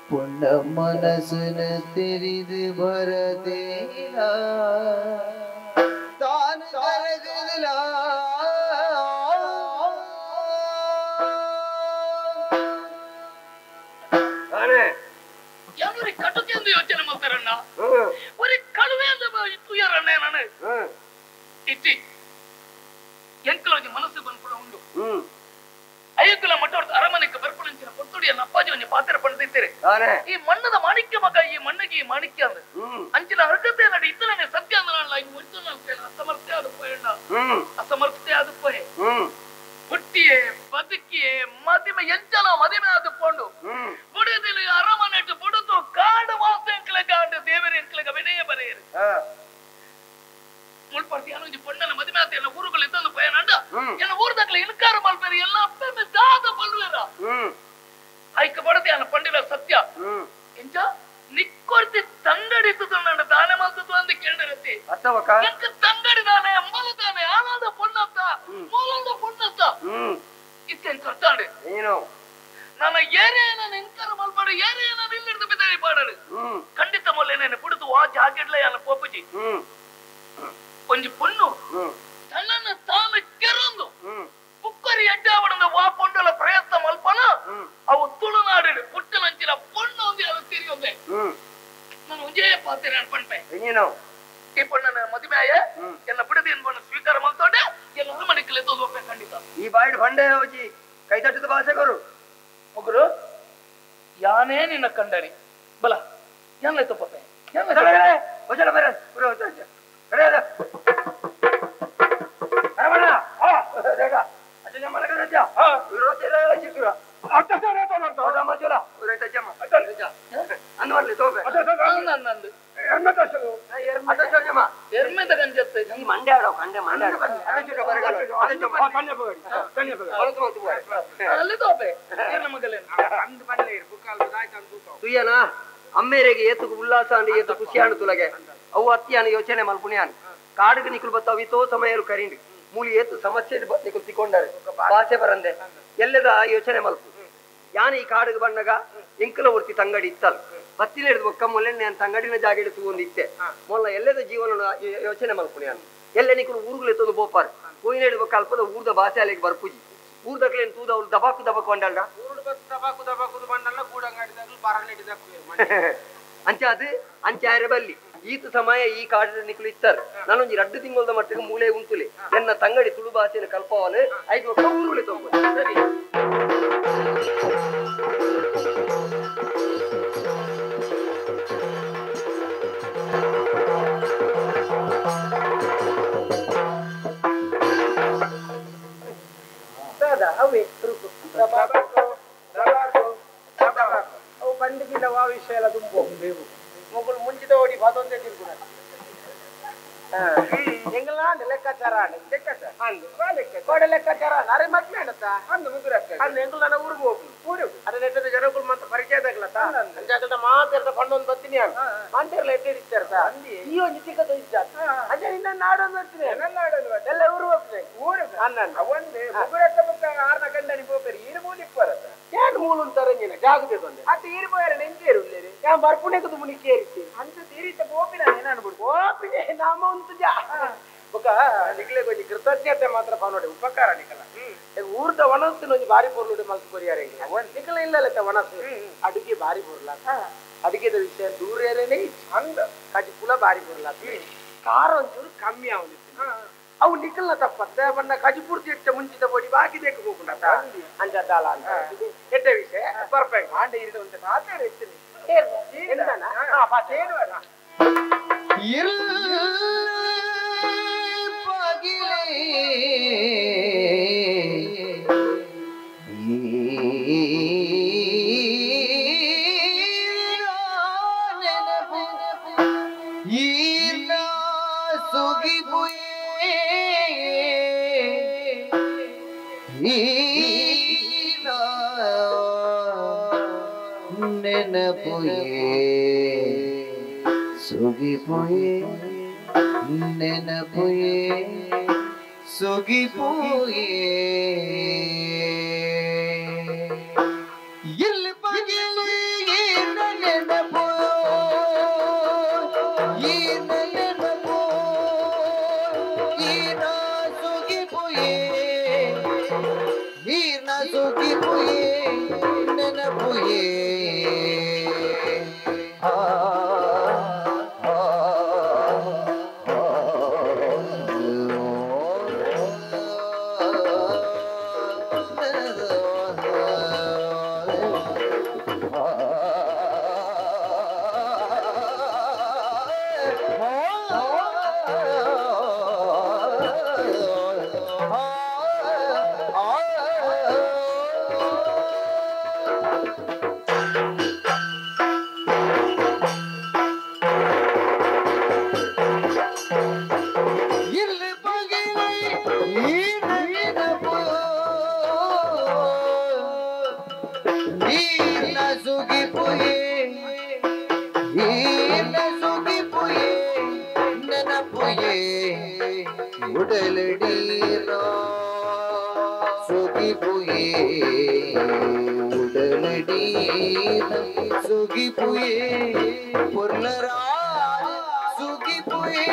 பொன்ன மனசுன தெரிது பரதேலா தான் கரகுதலா ಕಟುಕೆಂದು ಯೋಚನೆ ಮಾಡ್ತಾರಣ್ಣ ಒರಿ ಕಳುವೆ ತುಯರಣ್ಣ ನಾನು ಇತ್ತಿ ಎಂಕಲೊಂಜಿ ಮನಸ್ಸು ಬಂದ್ಪುಡ ಉಂಡು ಅಯ್ಯಕ್ಕಲ ಮಟ್ಟ ಅರಮನೆಗೆ ಬರ್ಪುಣಂಚಿನ ಪೊತ್ತುಡಿಯ ಅಪ್ಪಾಜಿ ಒಂಜಿ ಪಾತ್ರ ಪಡೆದಿದ್ದೇನೆ ಈ ಮಣ್ಣದ ಮಾಣಿಕ್ಯ ಮಗ ಈ ಮಣ್ಣಿಗೆ ಈ ಮಾಣಿಕ್ಯ ಅಂದ್ರೆ ಅಂಚಿನ ಅರ್ಹತೆ ನಡಿ ಇತ್ತಲನೆ ಸತ್ಯ ಅಂದ್ರೆ ಅಸಮರ್ಥ್ಯ ಆದ ಪೋಯಣ್ಣ ಅಸಮರ್ಥ್ಯ ಆದ ಪೋಯೆ ಹುಟ್ಟಿಯೇ ಬದುಕಿಯೇ ಮದಿಮೆ ಎಂಚಲ ಮದಿಮೆ ಆದುಕೊಂಡು ಬುಡದಿಲಿ ಅರಮನೆಟ್ಟು ಬುಡುದು ಕಾಡು ವಾಸ ಎಂಕ್ಲೆ ಕಾಂಡು ದೇವರ ಎಂಕ್ಲೆಗ ವಿನಯ ಬರೆಯರು ಮುಳ್ಪರ್ತಿ ಅನುಂಜಿ ಪೊಣ್ಣನ ಮದಿಮೆ ಆತ ಎಲ್ಲ ಊರುಗಳು ಇದ್ದೊಂದು ಪಯನಂಡ ಎಲ್ಲ ಊರ್ದಾಗ್ಲೆ ಇನ್ಕಾರ ಮಲ್ಪೇರಿ ಎಲ್ಲ ಅಪ್ಪೆ ದಾದ ಬಲ್ವೇರ ಐಕ ಬಡದೆ ಅನ್ನ ಪಂಡಿಲ ಸತ್ಯ ಎಂಚ ನಿಕ್ಕೊರ್ತಿ ತಂಗಡಿತು ನನ್ನ ದಾನೆ ಮಾತದ್ದು ಅಂದು ಕೇಳಿರತ್ತಿ ಎಂಕ ತಂಗಡಿ ದಾನೆ ಅಂಬಲ ದಾನೆ ಆಲಾದ ಪೊಣ್ಣತ್ತ ಮೂಲದ ಪೊಣ್ಣತ್ತ ಇತ್ತೇನ್ ಕರ್ತಾಂಡೆ ನನ್ನ ಏರೇ ನಾನು ಇನ್ಕಾರ ಮಲ್ಪಾಡು ಏರೇ ನಾನು ಇಲ್ಲಿಡ್ದು ಬಿದ್ದಾರಿ ಪಾಡಲು ಖಂಡಿತ ಮೊಲ್ಲ ಮೊಲೆನೆ ಬಿಡುದು ವಾ ಜಾಕೆಟ್ಲ ಯಾನ ಪೋಪುಜಿ ಒಂಜಿ ಪೊಣ್ಣು ತನ್ನನ್ನು ತಾನು ಕೆರೊಂದು ಕುಕ್ಕರಿ ಎಡ್ಡಾವಣದ ವಾ ಪೊಂಡಲ ಪ್ರಯತ್ನ ಮಲ್ಪನ ಅವು ತುಳುನಾಡು ಪುಟ್ಟನಂಚಿನ ಪೊಣ್ಣು ಒಂದು ಅದು ತಿರಿಯೊಂದೆ ನಾನು ಒಂಜೇ ಪಾತ್ರೆ ಅನ್ಪಂಪೆ ಈ ಪೊಣ್ಣನ ಮದುವೆ ಎಲ್ಲ ಬಿಡದಿ ಅನ್ಕೊಂಡು ಸ್ವೀಕಾರ ಮಾಡ್ತೊಂಡೆ ಎಲ್ಲ ಮನೆಗೆ ತೋದ್ಬೇಕು ಖಂಡಿತ ಈ ಬಾಯಿಡ್ ಬಂಡೆ ಹೋಗಿ ಕೈ ತಟ್ಟದ ಭಾಷೆಗರು ಮಗುರು ಯಾನೇ ನಿನ್ನ ಕಂಡನಿ ಬಲ ಯಾನ್ಲೇ ತಪ್ಪೆ ತುಯ್ಯನಾ ಅಮ್ಮೇರೆಗೆ ಏತುಕು ಉಲ್ಲಾಸ ಅಂಡ್ ಏತು ಖುಷಿಯಾನು ತುಲಗೆ ಅವು ಅತ್ತಿಯಾನ ಯೋಚನೆ ಮಲ್ಪುಣಿಯಾನು ಕಾಡುಗೆ ನಿಕುಲು ಬತ್ತಾವು ಇತೋ ಸಮಯರು ಕರಿಂಡು ಮೂಲಿ ಏತು ಸಮಸ್ಯೆ ನಿಕುಲು ತಿಕ್ಕೊಂಡಾರೆ ಭಾಷೆ ಬರಂದೆ ಎಲ್ಲದ ಯೋಚನೆ ಮಲ್ಪು ಯಾನ್ ಈ ಕಾಡುಗೆ ಬಣ್ಣಗ ಎಂಕಲ ಒರ್ತಿ ತಂಗಡಿ ಇತ್ತಲ್ ಬತ್ತಿನ ಹಿಡಿದು ಒಕ್ಕ ಮೊಲ್ಲೆಣ್ಣೆ ತಂಗಡಿನ ಜಾಗ ಹಿಡಿದು ಒಂದು ಇತ್ತೆ ಮೊಲ್ಲ ಎಲ್ಲದ ಜೀವನ ಯೋಚನೆ ಮಲ್ಪುಣಿಯಾನು ಎಲ್ಲ ನಿಕುಲು ಊರುಗಳು ಎತ್ತೊಂದು ಬೋಪಾರು ಕೋಯಿನ ಹಿಡಿದು ಅಲ್ಪದ ಊರ್ದ ಭಾಷೆ ಅಲ್ಲಿಗೆ ಬರ್ಪುಜಿ ಊರ್ದಕ್ಲೇನು ತೂದ ಅವ್ರು ದಬಾಕು ದಬಾಕು ಅಂಡಲ್ಡ ಅಂಚೆ ಅದು ಅಂಚೆ ಬಲ್ಲಿ ಈತ ಸಮಯ ಈ ಕಾಡಿನ ನಿಕುಲು ಇತ್ತಾರೆ ನಾನೊಂದು ರಡ್ಡು ತಿಂಗಳದ ಮಟ್ಟಿಗೆ ಮೂಲೆ ಉಂಟುಲೆ ನನ್ನ ತಂಗಡಿ ತುಳು ಭಾಷೆಯನ್ನು ಕಲ್ಪವನು ಐದು ಒಕ್ಕ ಊರುಗಳೇ ತೊಂಬ ಸರಿ ಅವು ಪಂಡಿಗಿಲ್ಲ ವಾ ವಿಷಯ ಎಲ್ಲ ತುಂಬ ಮೊಗಲು ಮುಂಚಿತ ಓಡಿ ಬಾತೊಂದೇ ತಿರ್ಗುಣ ಎಂಗಲ ಲೆಕ್ಕಾಚಾರ ಅಂದು ಕೋಡೆ ಲೆಕ್ಕಾಚಾರ ಅರೆ ಮದ್ವೆ ಅಣ್ಣತ್ತ ಅಂದು ಮುಗುರಕ್ಕ ಅಂದು ಎಂಗಲ್ ನನ್ನ ಊರಿಗೆ ಹೋಗು ಊರಿಗೆ ಅದೇ ನೆಟ್ಟದ ಜನಗಳು ಮತ್ತೆ ಪರಿಚಯ ತಗಲತ್ತ ಅಂಜಾಗಲ್ದ ಮಾತಾಡ್ದ ಪಂಡೊಂದು ಬರ್ತೀನಿ ಮಾಂತಿರ್ಲ ಎಟ್ಟಿರ್ತಾರ ಈ ಒಂದು ಚಿಕ್ಕದ ಇದ್ದ ಅಂಜ ನಿನ್ನ ನಾಡೊಂದು ಬರ್ತೀನಿ ನನ್ನ ನಾಡೊಂದು ಎಲ್ಲ ಊರು ಹೋಗ್ತೀನಿ ಊರಿಗೆ ಅನ್ನ ಒಂದೇ ಮುಗುರಕ್ಕ ಮುಕ್ಕ ಆರ್ನ ಗಂಡನಿ ಪೋಪೇರಿ ಈರು ಮೂಲಿಕ್ ಬರತ್ತ ಏನು ಮೂಲು ಅಂತಾರೆ ನೀನು ಜಾಗದೆ ಬಂದೆ ಅತ್ತ ಈರು ಪೋಯರ ನೆಂಜೇರು ಉಳ್ಳೇರಿ ಯಾನ್ ಬರ್ಪುಣೆಗೆ ಮುನಿ ಕೇರಿತ್ತೆ ಅಂತ ತೀರಿತ ಪೋಪಿನ ಏನಾನ್ಬಿಡು ಪೋಪಿನೆ ನಾಮ ಉಂಟು ಜಾ ಬೊಕ ನಿಕ್ಲೆ ಕೊಂಚ ಕೃತಜ್ಞತೆ ಮಾತ್ರ ನೋಡಿ ಉಪಕಾರ ನಿಕಲ ಊರ್ದ ವನಸ್ಸು ಒಂಜಿ ಬಾರಿ ಪೊರ್ಲುಡು ಮಲ್ತು ಕೊರಿಯಾರೆ ನಿಕಲ ಇಲ್ಲ ವನಸ್ಸು ಅಡುಗೆ ಬಾರಿ ಪೊರ್ಲ ಅಡುಗೆದ ವಿಷಯ ದೂರೇನೇ ಹಂಗ ಕಜಿ ಪುಲ ಬಾರಿ ಪೊರ್ಲ ಖಾರ ಒಂಚೂರು ಕಮ್ಮಿ ಆವೊಂದಿತ್ತು ಅವು ನಿಕಲ್ನ ತಪ್ಪತ್ತೆ ಬಣ್ಣ ಕಜಿ ಪೂರ್ತಿ ಎಟ್ಟ ಮುಂಚಿತ ಪೊಡಿ ಬಾಕಿ ದೇಕ ಹೋಗುಂಡತ ಅಂಚ ದಾಲ ಅಂತ ಎಟ್ಟ ವಿಷಯ ಪರ್ಫೆಕ್ಟ್ ಆಂಡ ಇರಿದ ಒಂದು ಮಾತಾಡ ಇರ್ತೀನಿ ಸುಗಿಪುಯೇ ನೆನಪುಯೇ ಸುಗಿಪುಯೇ ಇಲ್ಲಿ ಪಗಿಲಿ ನೆನಪು ಈ ನೆನಪು ಈನ ಸುಗಿಪುಯೇ ಈನ ಸುಗಿಪುಯೇ ನೆನಪುಯೇ ಆ ಉಡಲಡೀರ ಸುಗಿಪುಯೇ ಉಡಲಡೀರ ಸುಗಿಪುಯೇ ಪೊರ್ಲರಾಜ ಸುಗಿಪುಯೇ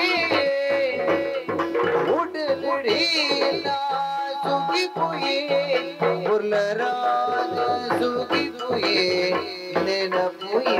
ಉಡಲಡಿನ ಸುಗಿಪುಯೇ ಪೊರ್ಲರಾಜ ಸುಗಿಪುಯೇ ನೆನಪುಯೇ.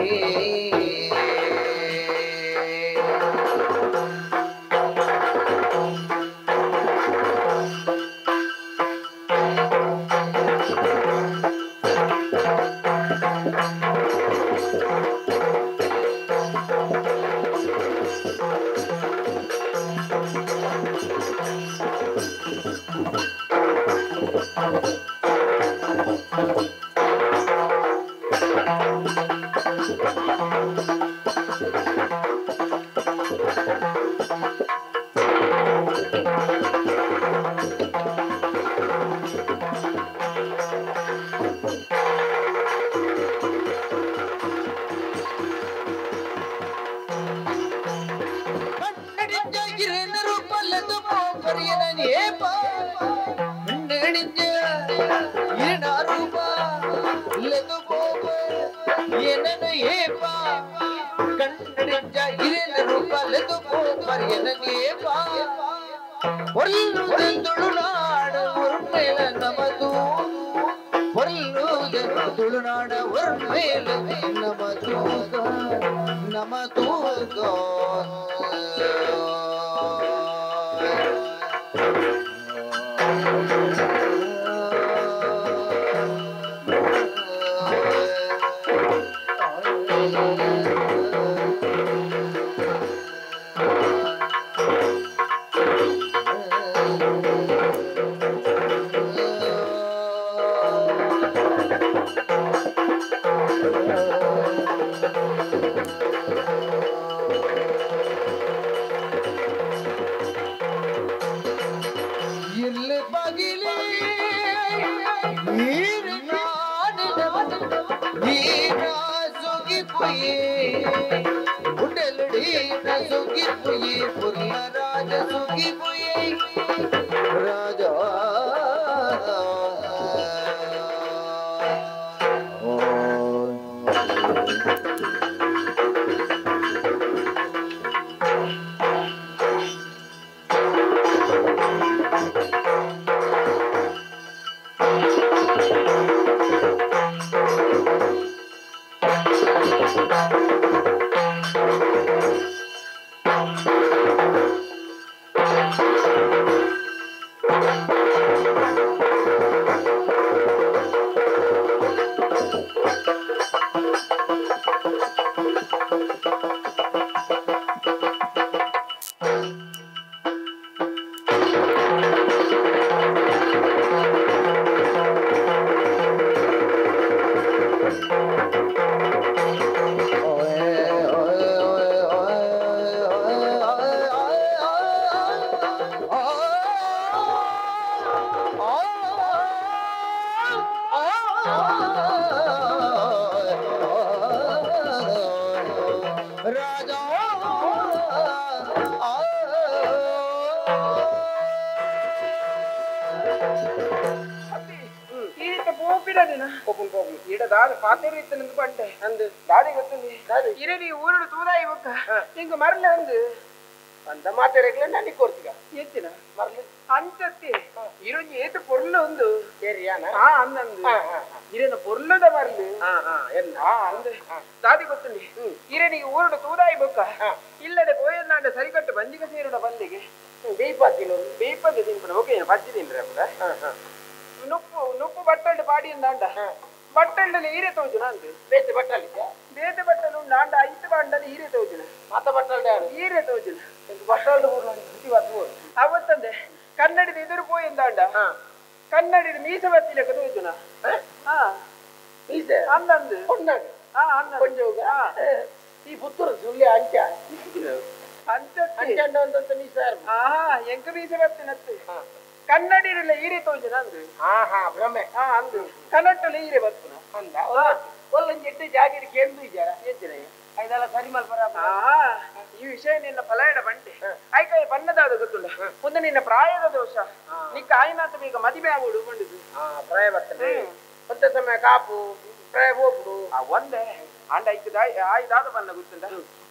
ಪ್ರಾಯ ಹೋಗ್ಬಿಡು ಒಂದೇ ಅಂಡ ಇಕ್ಕದ ಆಯ್ದಾದ ಬನ್ನ ಗೊತ್ತುಂಡ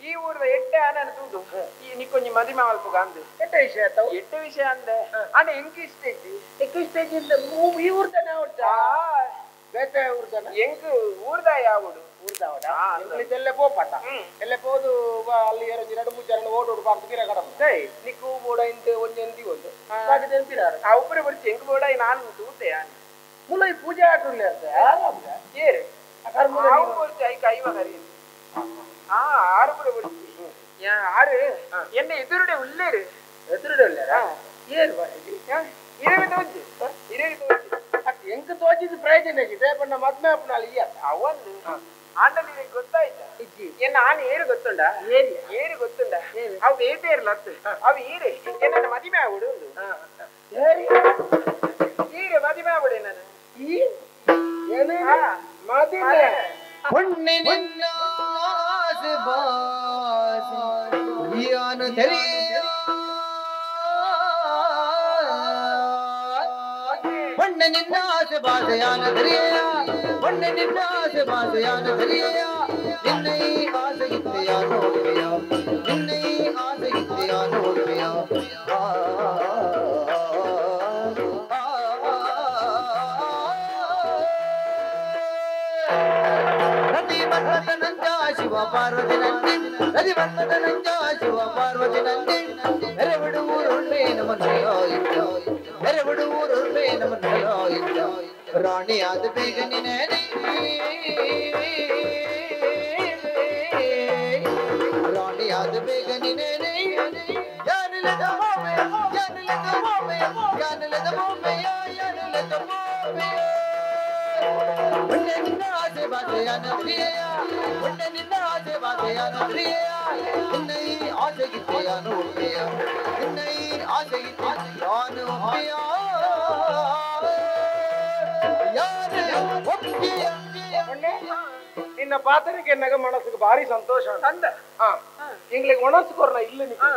ಈ ಊರದ ಎಟ್ಟೆ ಆನನ ತೂದು ಈ ನಿಕ್ಕೊಂಜಿ ಮದಿಮೆ ಮಲ್ಪುಗ ಅಂದೆ ಎಟ್ಟೆ ವಿಷಯ ತಾವು ಎಟ್ಟೆ ವಿಷಯ ಅಂದೆ ಅಂಡ ಎಂಕ್ ಇಷ್ಟ ಇಜ್ಜಿ ಎಂಕ್ ಇಷ್ಟ ಇಜ್ಜಿ ಈ ಊರ್ದನೆ ಅವಡ್ಚ ಬೇತೆ ಊರ್ದನ ಎಂಕ್ ಊರ್ದ ಯಾವುಡು ಊರ್ದಾವಡ ಎಲ್ಲೆ ಪೋಪಟ ಎಲ್ಲೆ ಪೋದು ಅಲ್ಲಿ ಎರಡು ಮೂರು ಜನ ಓಡೋಡು ಪಾರ್ದು ಪಿರ ಕಡಮ ನಿಕ್ಕು ಬೋಡ ಇಂತ ಒಂಜಿ ಎಂದಿ ಒಂದು ಪಿರಾರ ಆ ಉಪ್ಪರೆ ಬಡ್ಚಿ ಎಂಕ್ ಬೋಡ ನಾನು ತೂತೆ ಮುಲ ಈ ಪೂಜೆ ಆಟುಲ್ಲ ಏರು ಆರು ಆರು ಎನ್ನ ಎದುರುಡೆ ಉಳ್ಳೇರು ಎದುರುಡೆ ಉಳ್ಳೇರಾ ಏರು ಇರವಿ ತೋಜಿ ಇರವಿ ತೋಜಿ ಎಂಕ್ ತೋಜಿದ್ ಪ್ರಯೋಜನ ಆಗಿದೆ ಬಣ್ಣ ಮದ್ಮೆ ಅಪ್ಪನಾಲ್ ಇಯ್ಯ ಅವನ್ ಆಂಡಲಿಗೆ ಗೊತ್ತಾಯ್ತ ಎನ್ನ ಆನೆ ಏರು ಗೊತ್ತುಂಡ ಏರಿ ಏರು ಗೊತ್ತುಂಡ ಅವು ಏಟೇರ್ಲ ಅತ್ತು ಅವು ಏರೆ ಎನ್ನ ಮದಿಮೆ ಆಗುಡು ಏರಿ ಈರೆ ಮದಿಮೆ ಆಗುಡೆ ನಾನು ಈ ಏನೇ ಮದಿಮೆ ಹೊಣ್ಣೆ ನಿನ್ನ ಆಸೆ ಬಾಸೆ ಯಾನು ತೆರೆಯ ಹೊಣ್ಣೆ ನಿನ್ನ ಆಸೆ ಬಾಸೆಯಾನ ತೆರೆಯ ಹೊಣ್ಣೆ ನಿನ್ನ ಆಸೆ ಬಾಸೆಯಾನ ತೆರೆಯ ನಿನ್ನ ಈ ಆಸೆ ಇತ್ತೆಯ ನೋಡುವೆಯ ನಿನ್ನ ಈ ಆಸೆ ಇತ್ತೆಯ ನೋಡುವೆಯ ಶಿವ ಪಾರ್ವತಿ ನಂದಿ ರತಿ ಮನ್ಮಥ ನಂಜ ಶಿವ ಪಾರ್ವತಿ ನಂದಿ ಮೆರವಿಡು ಊರುಳ್ಮೆ ನಮನ್ನಯೋ ಇದ್ದೋ ಮೆರವಿಡು ಊರುಳ್ಮೆ ನಮನ್ನಯೋ ಇದ್ದೋ ರಾಣಿಯಾದ ಬೇಗ ನಿನೇ ರಾಣಿಯಾದ ಬೇಗ ನಿನೇ ಯಾನಿಲ್ಲದ ಮೋಮೆ ಯಾನಿಲ್ಲದ ಮೋಮೆ ಯಾನಿಲ್ಲದ ಮೋಮೆಯ ಯಾನಿಲ್ಲದ ಮೋಮೆಯ ನಿನ್ನ ಆಸೆ ಬಾಸೆಯಾನ ಪ್ರಿಯ ಉಣ್ಣೆ ನಿನ್ನ ಆಸೆ ಬಾಸೆಯಾನ ಪ್ರಿಯ ನಿನ್ನ ಈ ಆಸೆಗಿತ್ತೆಯಾನು ಒಪ್ಪಿಯ ನಿನ್ನ ಈ ಆಸೆಗಿತ್ತೆಯಾನು ಒಪ್ಪಿಯ ಯಾರು ಒಪ್ಪಿಯ ನಿನ್ನ ಪಾತ್ರಕ್ಕೆ ನಗ ಮನಸ್ಸಿಗೆ ಭಾರಿ ಸಂತೋಷ ಅಂದ ಇಂಗ್ಲಿಗೆ ಒಣಸು ಕೊರ್ನ ಇಲ್ಲ ನಿಕ್ಕ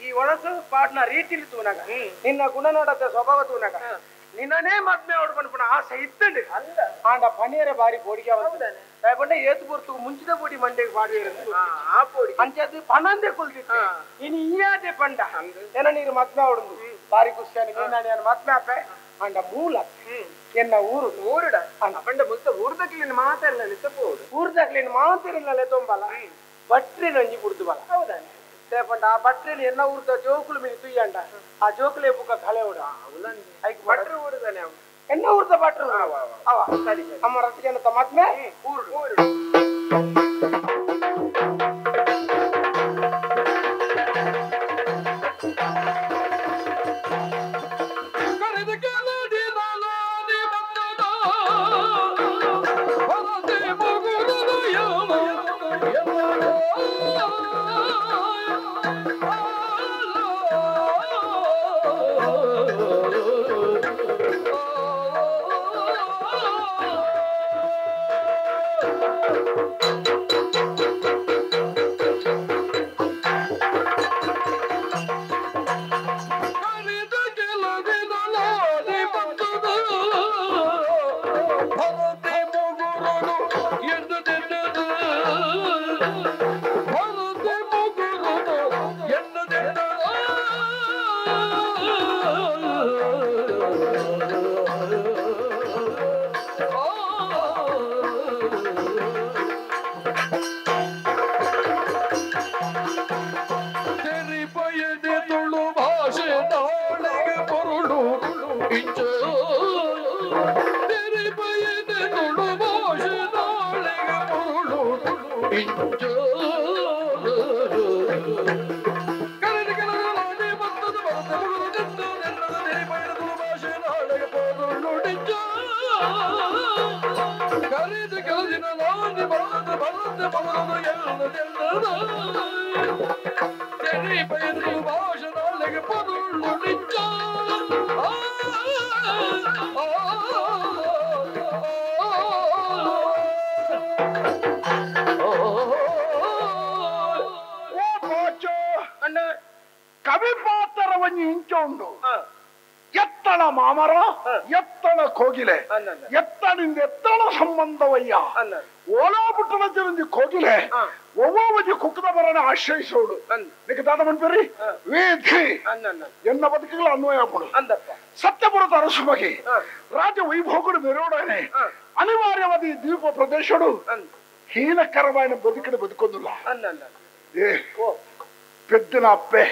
ಈ ಒಣಸು ಪಾಟ್ನ ರೀತಿಲಿ ತೂನಾಗ ನಿನ್ನ ಗುಣನಡತೆ ಸ್ವಭಾವ ತೂನಾಗ ನಿನ್ನನೇ ಮದ್ಮೆ ಅವಡು ಆಸೆ ಇತ್ತಂಡು ಅಲ್ಲ ಆಂಡ ಪನಿಯರ ಬಾರಿ ಬೋಡಿಗೆ ಬಂಡ ಏತು ಪೊರ್ತು ಮುಂಚಿದ ಪೊಡಿ ಮಂಡೆಗೆ ಬಾಡಿ ಆ ಪೊಡಿ ಅಂಚದು ಪಣಂದೆ ಕೊಲ್ದಿತ್ತು ಇನಿ ಇಯಾದೆ ಪಂಡ ಎನ ನೀರು ಮದ್ಮೆ ಅವಡುಂದು ಬಾರಿ ಖುಷಿಯಾನಿ ನೀನಾನಿ ಮದ್ಮೆ ಅಪ್ಪೆ ಆಂಡ ಮೂಲ ಎನ್ನ ಊರು ಊರುಡ ಪಂಡ ಮುತ್ತ ಊರ್ದಕ್ಲಿನ ಮಾತಾಡಲ್ಲ ಲೆತ್ತಪೋಡು ಊರ್ದಕ್ಲಿನ ಮಾತಾಡಲ್ಲ ಲೆತ್ತೊಂಬಲ ಬಟ್ರಿ ನಂಜಿ ಕುಡ್ದು ಬಲ ಹೌದಾನೆ ಪಂಡ ಆ ಬಟ್ರಿಲಿ ಎನ್ನ ಊರ್ದ ಜೋಕುಲು ಮಿನಿ ತುಯ್ಯಂಡ ಆ ಜೋಕುಲೆ ಬುಕ್ಕ ಕಳೆ ಉಡ ಬಟ್ರು ಊರುದಾನೆ ಅವ ಎನ್ನ ಊರ್ದ ಬಟ್ರು ಅವ ಸರಿ ಅಮ್ಮ ರಸಿಗೆ ಮದ್ಮೆ ಊರು ಊರು ಕವಿ ಪಾತ್ರ ಒಂಜಿ ಇಂಚ ಉಂಡು ಎತ್ತ ಎತ್ತಣ ಮಾಮರ ಎತ್ತಣ ಕೋಗಿಲೆ ಎತ್ತಣಿಂದ ಎತ್ತಣ ಸಂಬಂಧವಯ್ಯ ಓಲಾ ಪುಟ್ಟಣ ಜರಂಜಿ ಕೋಗಿಲೆ ಒವ್ವೊಂಜಿ ಕುಕ್ಕದ ಬರನ ಆಶ್ರಯಿಸೋಡು ನಿಕ್ಕೆ ದಾದ ಮನ್ಪೇರಿ ವೇಧಿ ಎನ್ನ ಬದುಕುಗಳ ಅನ್ವಯ ಆಪುಂಡು ಸತ್ಯಪುರದ ಅರಸು ಬಗ್ಗೆ ರಾಜ ವೈಭೋಗಡು ಮೆರೋಡನೆ ಅನಿವಾರ್ಯವಾದ ಈ ದ್ವೀಪ ಪ್ರದೇಶಡು ಹೀನಕರವಾದ ಬದುಕಡು ಬದುಕೊಂದುಲ್ಲ ಏ ಪೆದ್ದನ ಅಪ್ಪೆ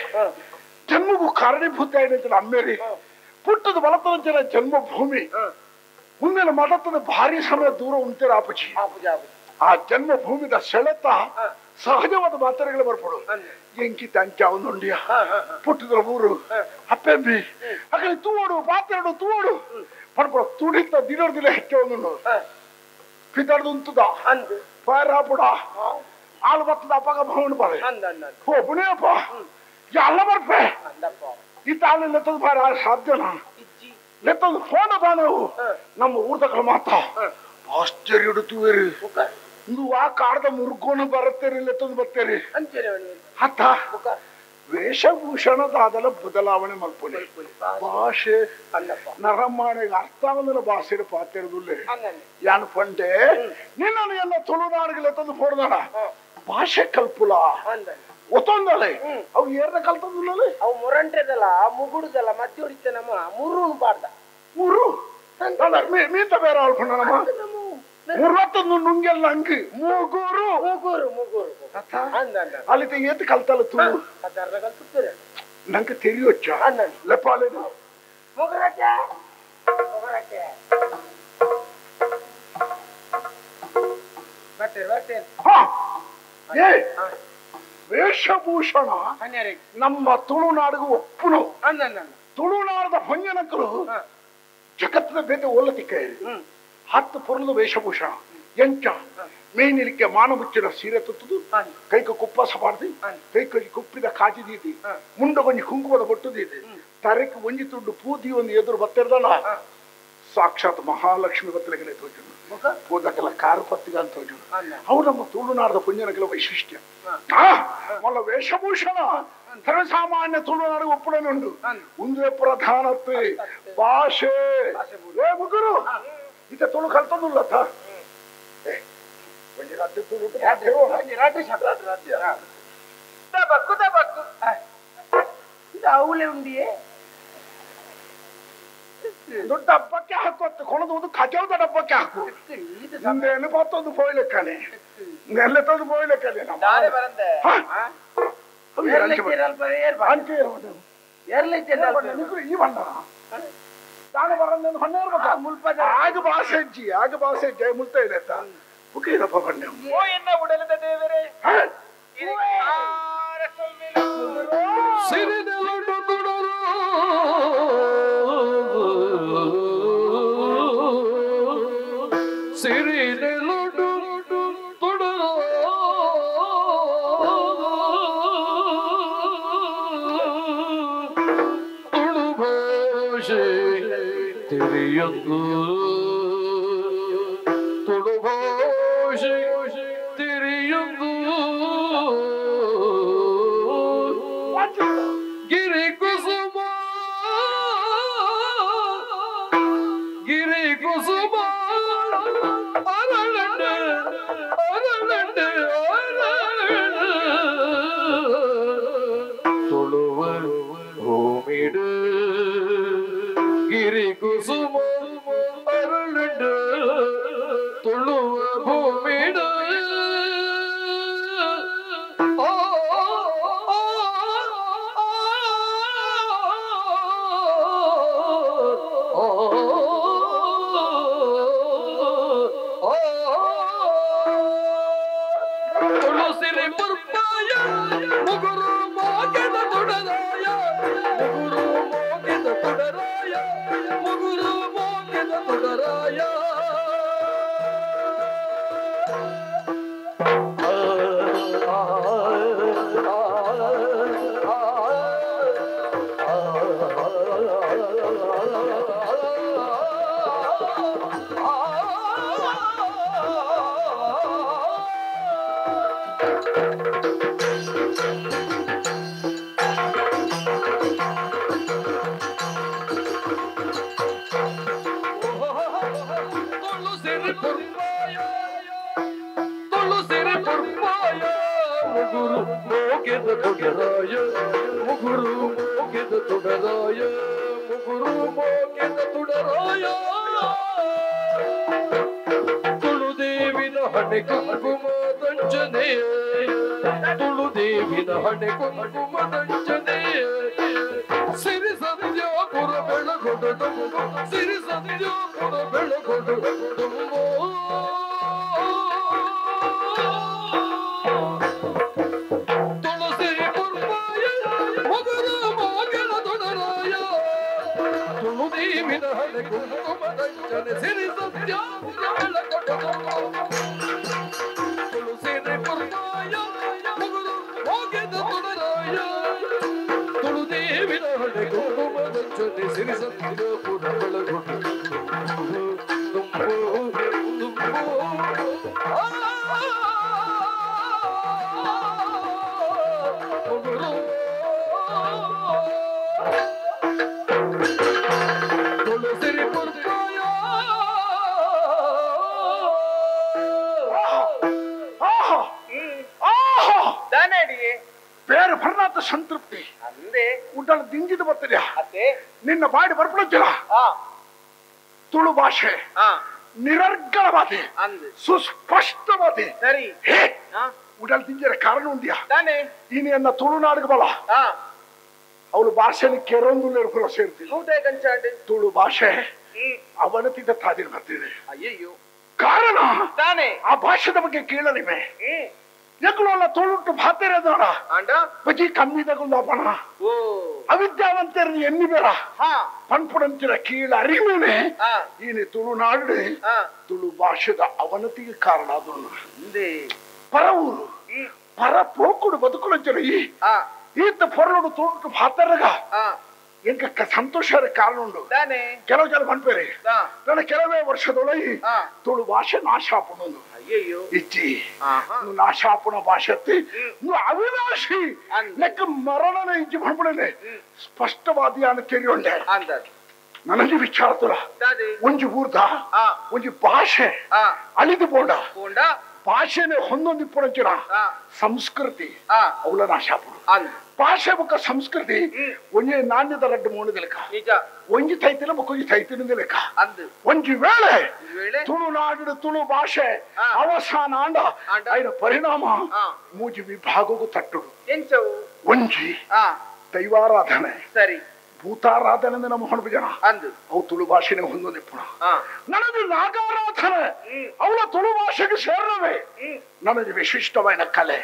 ಜನ್ಮಗೂ ಕಾರಣೀಭೂತ అయిన ಅಮ್ಮೇರಿ ಪುಟ್ಟದ ಬಲತನ ಜನ್ಮಭೂಮಿ ಮುಂದಿನ ಮಠದ ಭಾರಿ ಸಮಯ ದೂರ ಉಂಟೇರ ಆಪುಜಿ ಆ ಜನ್ಮಭೂಮಿದ ಸೆಳೆತ ಸಹಜವಾದ ಮಾತುಗಳು ಬರ್ಪಡು ಎಂಕಿ ತಂಚ ಅವನುಂಡಿಯ ಪುಟ್ಟದ ಊರು ಅಪ್ಪೆಂಬಿ ಅಕಡೆ ತೂವಡು ಪಾತ್ರೆಡು ತೂವಡು ಪಡ್ಪಡ ತುಡಿತ ದಿನ ಹೆಚ್ಚು ಪಿತರ್ದು ಉಂತುದ ಪಾರಾಪುಡ ಆಳು ಬತ್ತದ ಅಪ್ಪಗ ಭವನ ಬಾರೆ ಓ ಪುಣ್ಯಪ್ಪ ಎಲ್ಲ ಬರ್ಪೆ ಈ ತಾಳು ಲೆತ್ತದ ಬಾರ ಸಾಧ್ಯನಾ ಲೆತ್ತದ ಫೋನ್ ತಾನವು ನಮ್ಮ ಊರ್ದಕಲ ಮಾತ ಆಶ್ಚರ್ಯ ಹಿಡಿತುವೇರಿ ನೀವು ಆ ಕಾಡದ ಮುರುಗೋನು ಬರುತ್ತೇರಿ ಲೆತ್ತದ ಬರ್ತೇರಿ ಅತ್ತ ವೇಷಭೂಷಣದಾದಲ ಬದಲಾವಣೆ ಮಲ್ಪೊಲಿ ಭಾಷೆ ನರಮಾಣೆಗೆ ಅರ್ಥ ಆಗೋದಿಲ್ಲ ಭಾಷೆ ಪಾತಿರೋದಿಲ್ಲ ಯಾನ್ ಪಂಡೆ ನಿನ್ನನ್ನು ಎಲ್ಲ ತುಳುನಾಡಿಗೆ ಲೆತ್ತದು ಫೋಡ್ದಾಣ ಭಾಷೆ ಕಲ್ಪುಲ ಒತ್ತೊಂದಲೆ ಅವು ಏರ್ನ ಕಲ್ತಂದುಲ್ಲಲೆ ಅವು ಮೊರಂಟ್ರೆದಲ್ಲ ಮುಗುಡುದಲ್ಲ ಮಧ್ಯ ಹೊಡಿತ ನಮ್ಮ ಮುರುನು ಪಾಡ್ದ ಮುರು ಮೀತ ಬೇರೆ ಆಳ್ಕೊಂಡ ನಮ್ಮ ಮುರ್ರತ್ತೊಂದು ನುಂಗೆಲ್ಲ ಅಂಗಿ ಮುಗುರು ಮುಗುರು ಮುಗುರು ಅಲ್ಲಿ ಏತು ಕಲ್ತಲ್ಲ ತೂ ನಂಗೆ తెలియొచ్చ ಲೆಪ್ಪಾలేదు ಮುಗುರಕ್ಕೆ ಮುಗುರಕ್ಕೆ ಬರ್ತೇನೆ ಬರ್ತೇನೆ ಏ ವೇಷಭೂಷಣ ನಮ್ಮ ತುಳುನಾಡಿಗೂ ಒಪ್ಪುನು ತುಳುನಾಡದ ಹೊಂಜನಕರು ಜಗತ್ತಿನ ಬೇತೆ ಓಲತಿಕ್ಕೆ ಹತ್ತು ಪೊರಲು ವೇಷಭೂಷಣ ಎಂಚ ಮೇನಿಲಿಕ್ಕೆ ಮಾನಮುಚ್ಚಿನ ಸೀರೆ ತುತ್ತದು ಕೈಕ ಕುಪ್ಪಸ ಪಾಡ್ದು ಕೈಕೊಂಜಿ ಕುಪ್ಪಿದ ಕಾಜಿ ದೀದಿ ಮುಂಡ ಕೊಂಜಿ ಕುಂಕುಮದ ಬೊಟ್ಟು ದೀದಿ ತರೆಕ್ ಒಂಜಿ ತುಂಡು ಪೂದಿ ಒಂದು ಎದುರು ಬತ್ತಿರ್ದಲ್ಲ ಸಾಕ್ಷಾತ್ ಮಹಾಲಕ್ಷ್ಮಿ ಬತ್ತಲೆಗಲೆ ತೋಜುನು ಪೂದಕ್ಕೆಲ್ಲ ಕಾರು ಪತ್ತಿಗ ಅಂತ ತೋಜುನು ಅವು ನಮ್ಮ ತುಳುನಾಡದ ಪುಂಜನಕೆಲ್ಲ ವೈಶಿಷ್ಟ್ಯ ಮೊಲ್ಲ ವೇಷಭೂಷಣ ಸರ್ವಸಾಮಾನ್ಯ ತುಳುನಾಡಿಗೆ ಒಪ್ಪುಡನೆ ಉಂಟು ಒಂದೇ ಪ್ರಧಾನತೆ ಭಾಷೆ ಏ ಮುಗುರು ಇತ ತುಳು ಕಲ್ತದುಲ್ಲತ್ತ ತಬಕ್ಕು ತಬಕ್ಕು ಇದು ಅವಳೆ ಉಂಡಿಯೇ ದೊಡ್ಡ ಡಬ್ಬಕ್ಕೆ ಹಾಕೋತ್ತು ಕೊಣದು ಒಂದು ಕಜಾವದ ಡಬ್ಬಕ್ಕೆ ಹಾಕು ಮುಂದೆ ಪತ್ತೊಂದು ಪೋಯ್ಲೆಕ್ಕಾನೆ ನೆಲ್ಲ ತಂದು ಪೋಯ್ಲೆಕ್ಕಾನೆ ಈ ಬಣ್ಣ ನಾನು ಬರಂದೆ ಆಗ ಭಾಷೆ ಅಜ್ಜಿ ಆಗ ಭಾಷೆ ಅಜ್ಜಿ ಮುಲ್ತ ಇದೆ ಬುಕ್ಕೇನಪ್ಪ ಬಣ್ಣ ಓ ಎನ್ನ ಉಡಲದ ದೇವರೇ ಗಿರಿ ಕುಸುಮ. ತುಡರಾಯ ಮುಗುರು ಮೋಕೆದ ತುಡರಾಯ ಮುಗುರು ಮೋಕೆದ ತುಡರಾಯ ತುಳುದೇವಿನ ಹಣೆ ಕುಂಕುಮದಂಚನೆ ತುಳುದೇವಿನ ಹಣೆ ಕುಂಕುಮದಂಚನೆ ಸಿರಿ ಸಂಧ್ಯಾಪುರ ಬೆಳಗೊಡು ಸಿರಿ ಸಂಧ್ಯಾಪುರ ಬೆಳಗೊಡು ತುಂಬೋ ತುಳಸಿ ಪುರ್ಪಾಯ ಮಗುರ ಮೋಗೆದ ತೊಡರಾಯ ತುಳುದೇವಿನ ಹಣೆ ಕುಂಕುಮದಂಚನೆ ಸಿರಿ ಸಂಧ್ಯಾಪುರ ಬೆಳಗೊಡು ತುಳಸಿ ಪುರ್ಪಾಯ ಮಗುರ ಮೋಗೆದ ತೊಡರಾಯ ತುಳುದೇವಿನ ಹಣೆ ಕುಂಕುಮದಂಚನೆ ಸಿರಿ ಸಂಧ್ಯಾಪುರ ಬೆಳಗೊಡು ತುಂಬೋ ತುಂಬೋ ತುಳಸಿ ಪುರ್ಪಾಯ ಬೇರೆ ಭರ್ನಾಥ ಸಂತೃಪ್ತಿ ಉಂಟಲ್ಲ ದಿಂಜಿದ ಬರ್ತೀಯ ನಿನ್ನ ಬಾಡಿ ಬರ್ಪುಣಜ್ಜಲ ತುಳು ಭಾಷೆ ನಿರರ್ಗಳವಾದ ಸುಸ್ಪಷ್ಟವಾದ ಉಡಲ್ ದಿಂಜರ ಕಾರಣ ಉಂಡಿಯಾ ಇನಿ ತುಳುನಾಡಿಗೆ ಬಲ ಅವಳು ಭಾಷೆನ ಕೆರೊಂದು ಸೇರ್ತೀನಿ ತುಳು ಭಾಷೆ ಅವನತಿದ್ದ ತಾದಿನ ಬರ್ತಿದೆ ಕಾರಣ ಆ ಭಾಷೆದ ಬಗ್ಗೆ ಕೇಳಲಿವೆ ಎಗ್ಲೋಲ್ಲ ತುಳುಟು ಭಾತೆರದಾಡ ಬಜಿ ಕಮ್ಮಿದಗುಂದಾಪಣ ಅವಿದ್ಯಾವಂತರನ್ನು ಎನ್ನಿ ಬೇಡ ಪನ್ಪುಡಂತಿರ ಕೀಳ ಅರಿಮೇನೆ ಈನೆ ತುಳುನಾಡು ತುಳು ಭಾಷೆದ ಅವನತಿಗೆ ಕಾರಣ ಅದು ಪರ ಊರು ಪರ ಪೋಕುಡು ಬದುಕುಲಂಚನ ಈತ ಪೊರಳುಡು ತುಳುಟು ಭಾತರಗ ಎಂಕ ಸಂತೋಷ ಕಾರಣ ಉಂಡು ಕೆಲವು ಜನ ಪನ್ಪೇರೆ ನನ್ನ ಕೆಲವೇ ವರ್ಷದೊಳಗೆ ತುಳು ಭಾಷೆ ನಾಶ ಆಪುಣು ಇಚ್ಚಿ ನಾಶ ಆಪುಣ ಭಾಷೆ ಅವಿನಾಶಿ ಲೆಕ್ಕ ಮರಣನ ಇಜ್ಜಿ ಪನ್ಪುಣನೆ ಸ್ಪಷ್ಟವಾದಿಯಾನ ತೆರಿಯೊಂಡೆ ನನಗೆ ವಿಚಾರ ತುಳ ಒಂಜಿ ಊರ್ದ ಒಂಜಿ ಭಾಷೆ ಅಳಿದು ಪೋಂಡ ಭಾಷೆನೆ ಹೊಂದೊಂದು ಪುಣಚಿನ ಸಂಸ್ಕೃತಿ ಅವಳ ನಾಶ ಆಪುಣು ಭಾಷೆ ಬೊಕ್ಕ ಸಂಸ್ಕೃತಿ ಒಂಜಿ ನಾಣ್ಯದ ರಡ್ಡು ಮೂಣದ ಲೆಕ್ಕ ಒಂಜಿ ತೈತಿನ ಬೊಕ್ಕೊಂಜಿ ತೈತಿನ ಲೆಕ್ಕ ಒಂಜಿ ವೇಳೆ ತುಳುನಾಡು ತುಳು ಭಾಷೆ ಅವಸಾನ ಆಂಡ ಐನ ಪರಿಣಾಮ ಮೂಜಿ ವಿಭಾಗಕ್ಕೂ ತಟ್ಟುಡು ಒಂಜಿ ದೈವಾರಾಧನೆ ಸರಿ ಭೂತಾರಾಧನೆ ನಮ್ಮ ಹೊಣಬು ಜನ ಅವು ತುಳು ಭಾಷೆನೆ ಹೊಂದೊಂದಿಪ್ಪುಣ ನನಗೆ ನಾಗಾರಾಧನೆ ಅವಳ ತುಳು ಭಾಷೆಗೆ ಸೇರವೇ ನನಗೆ ವಿಶಿಷ್ಟವಾದ ಕಲೆ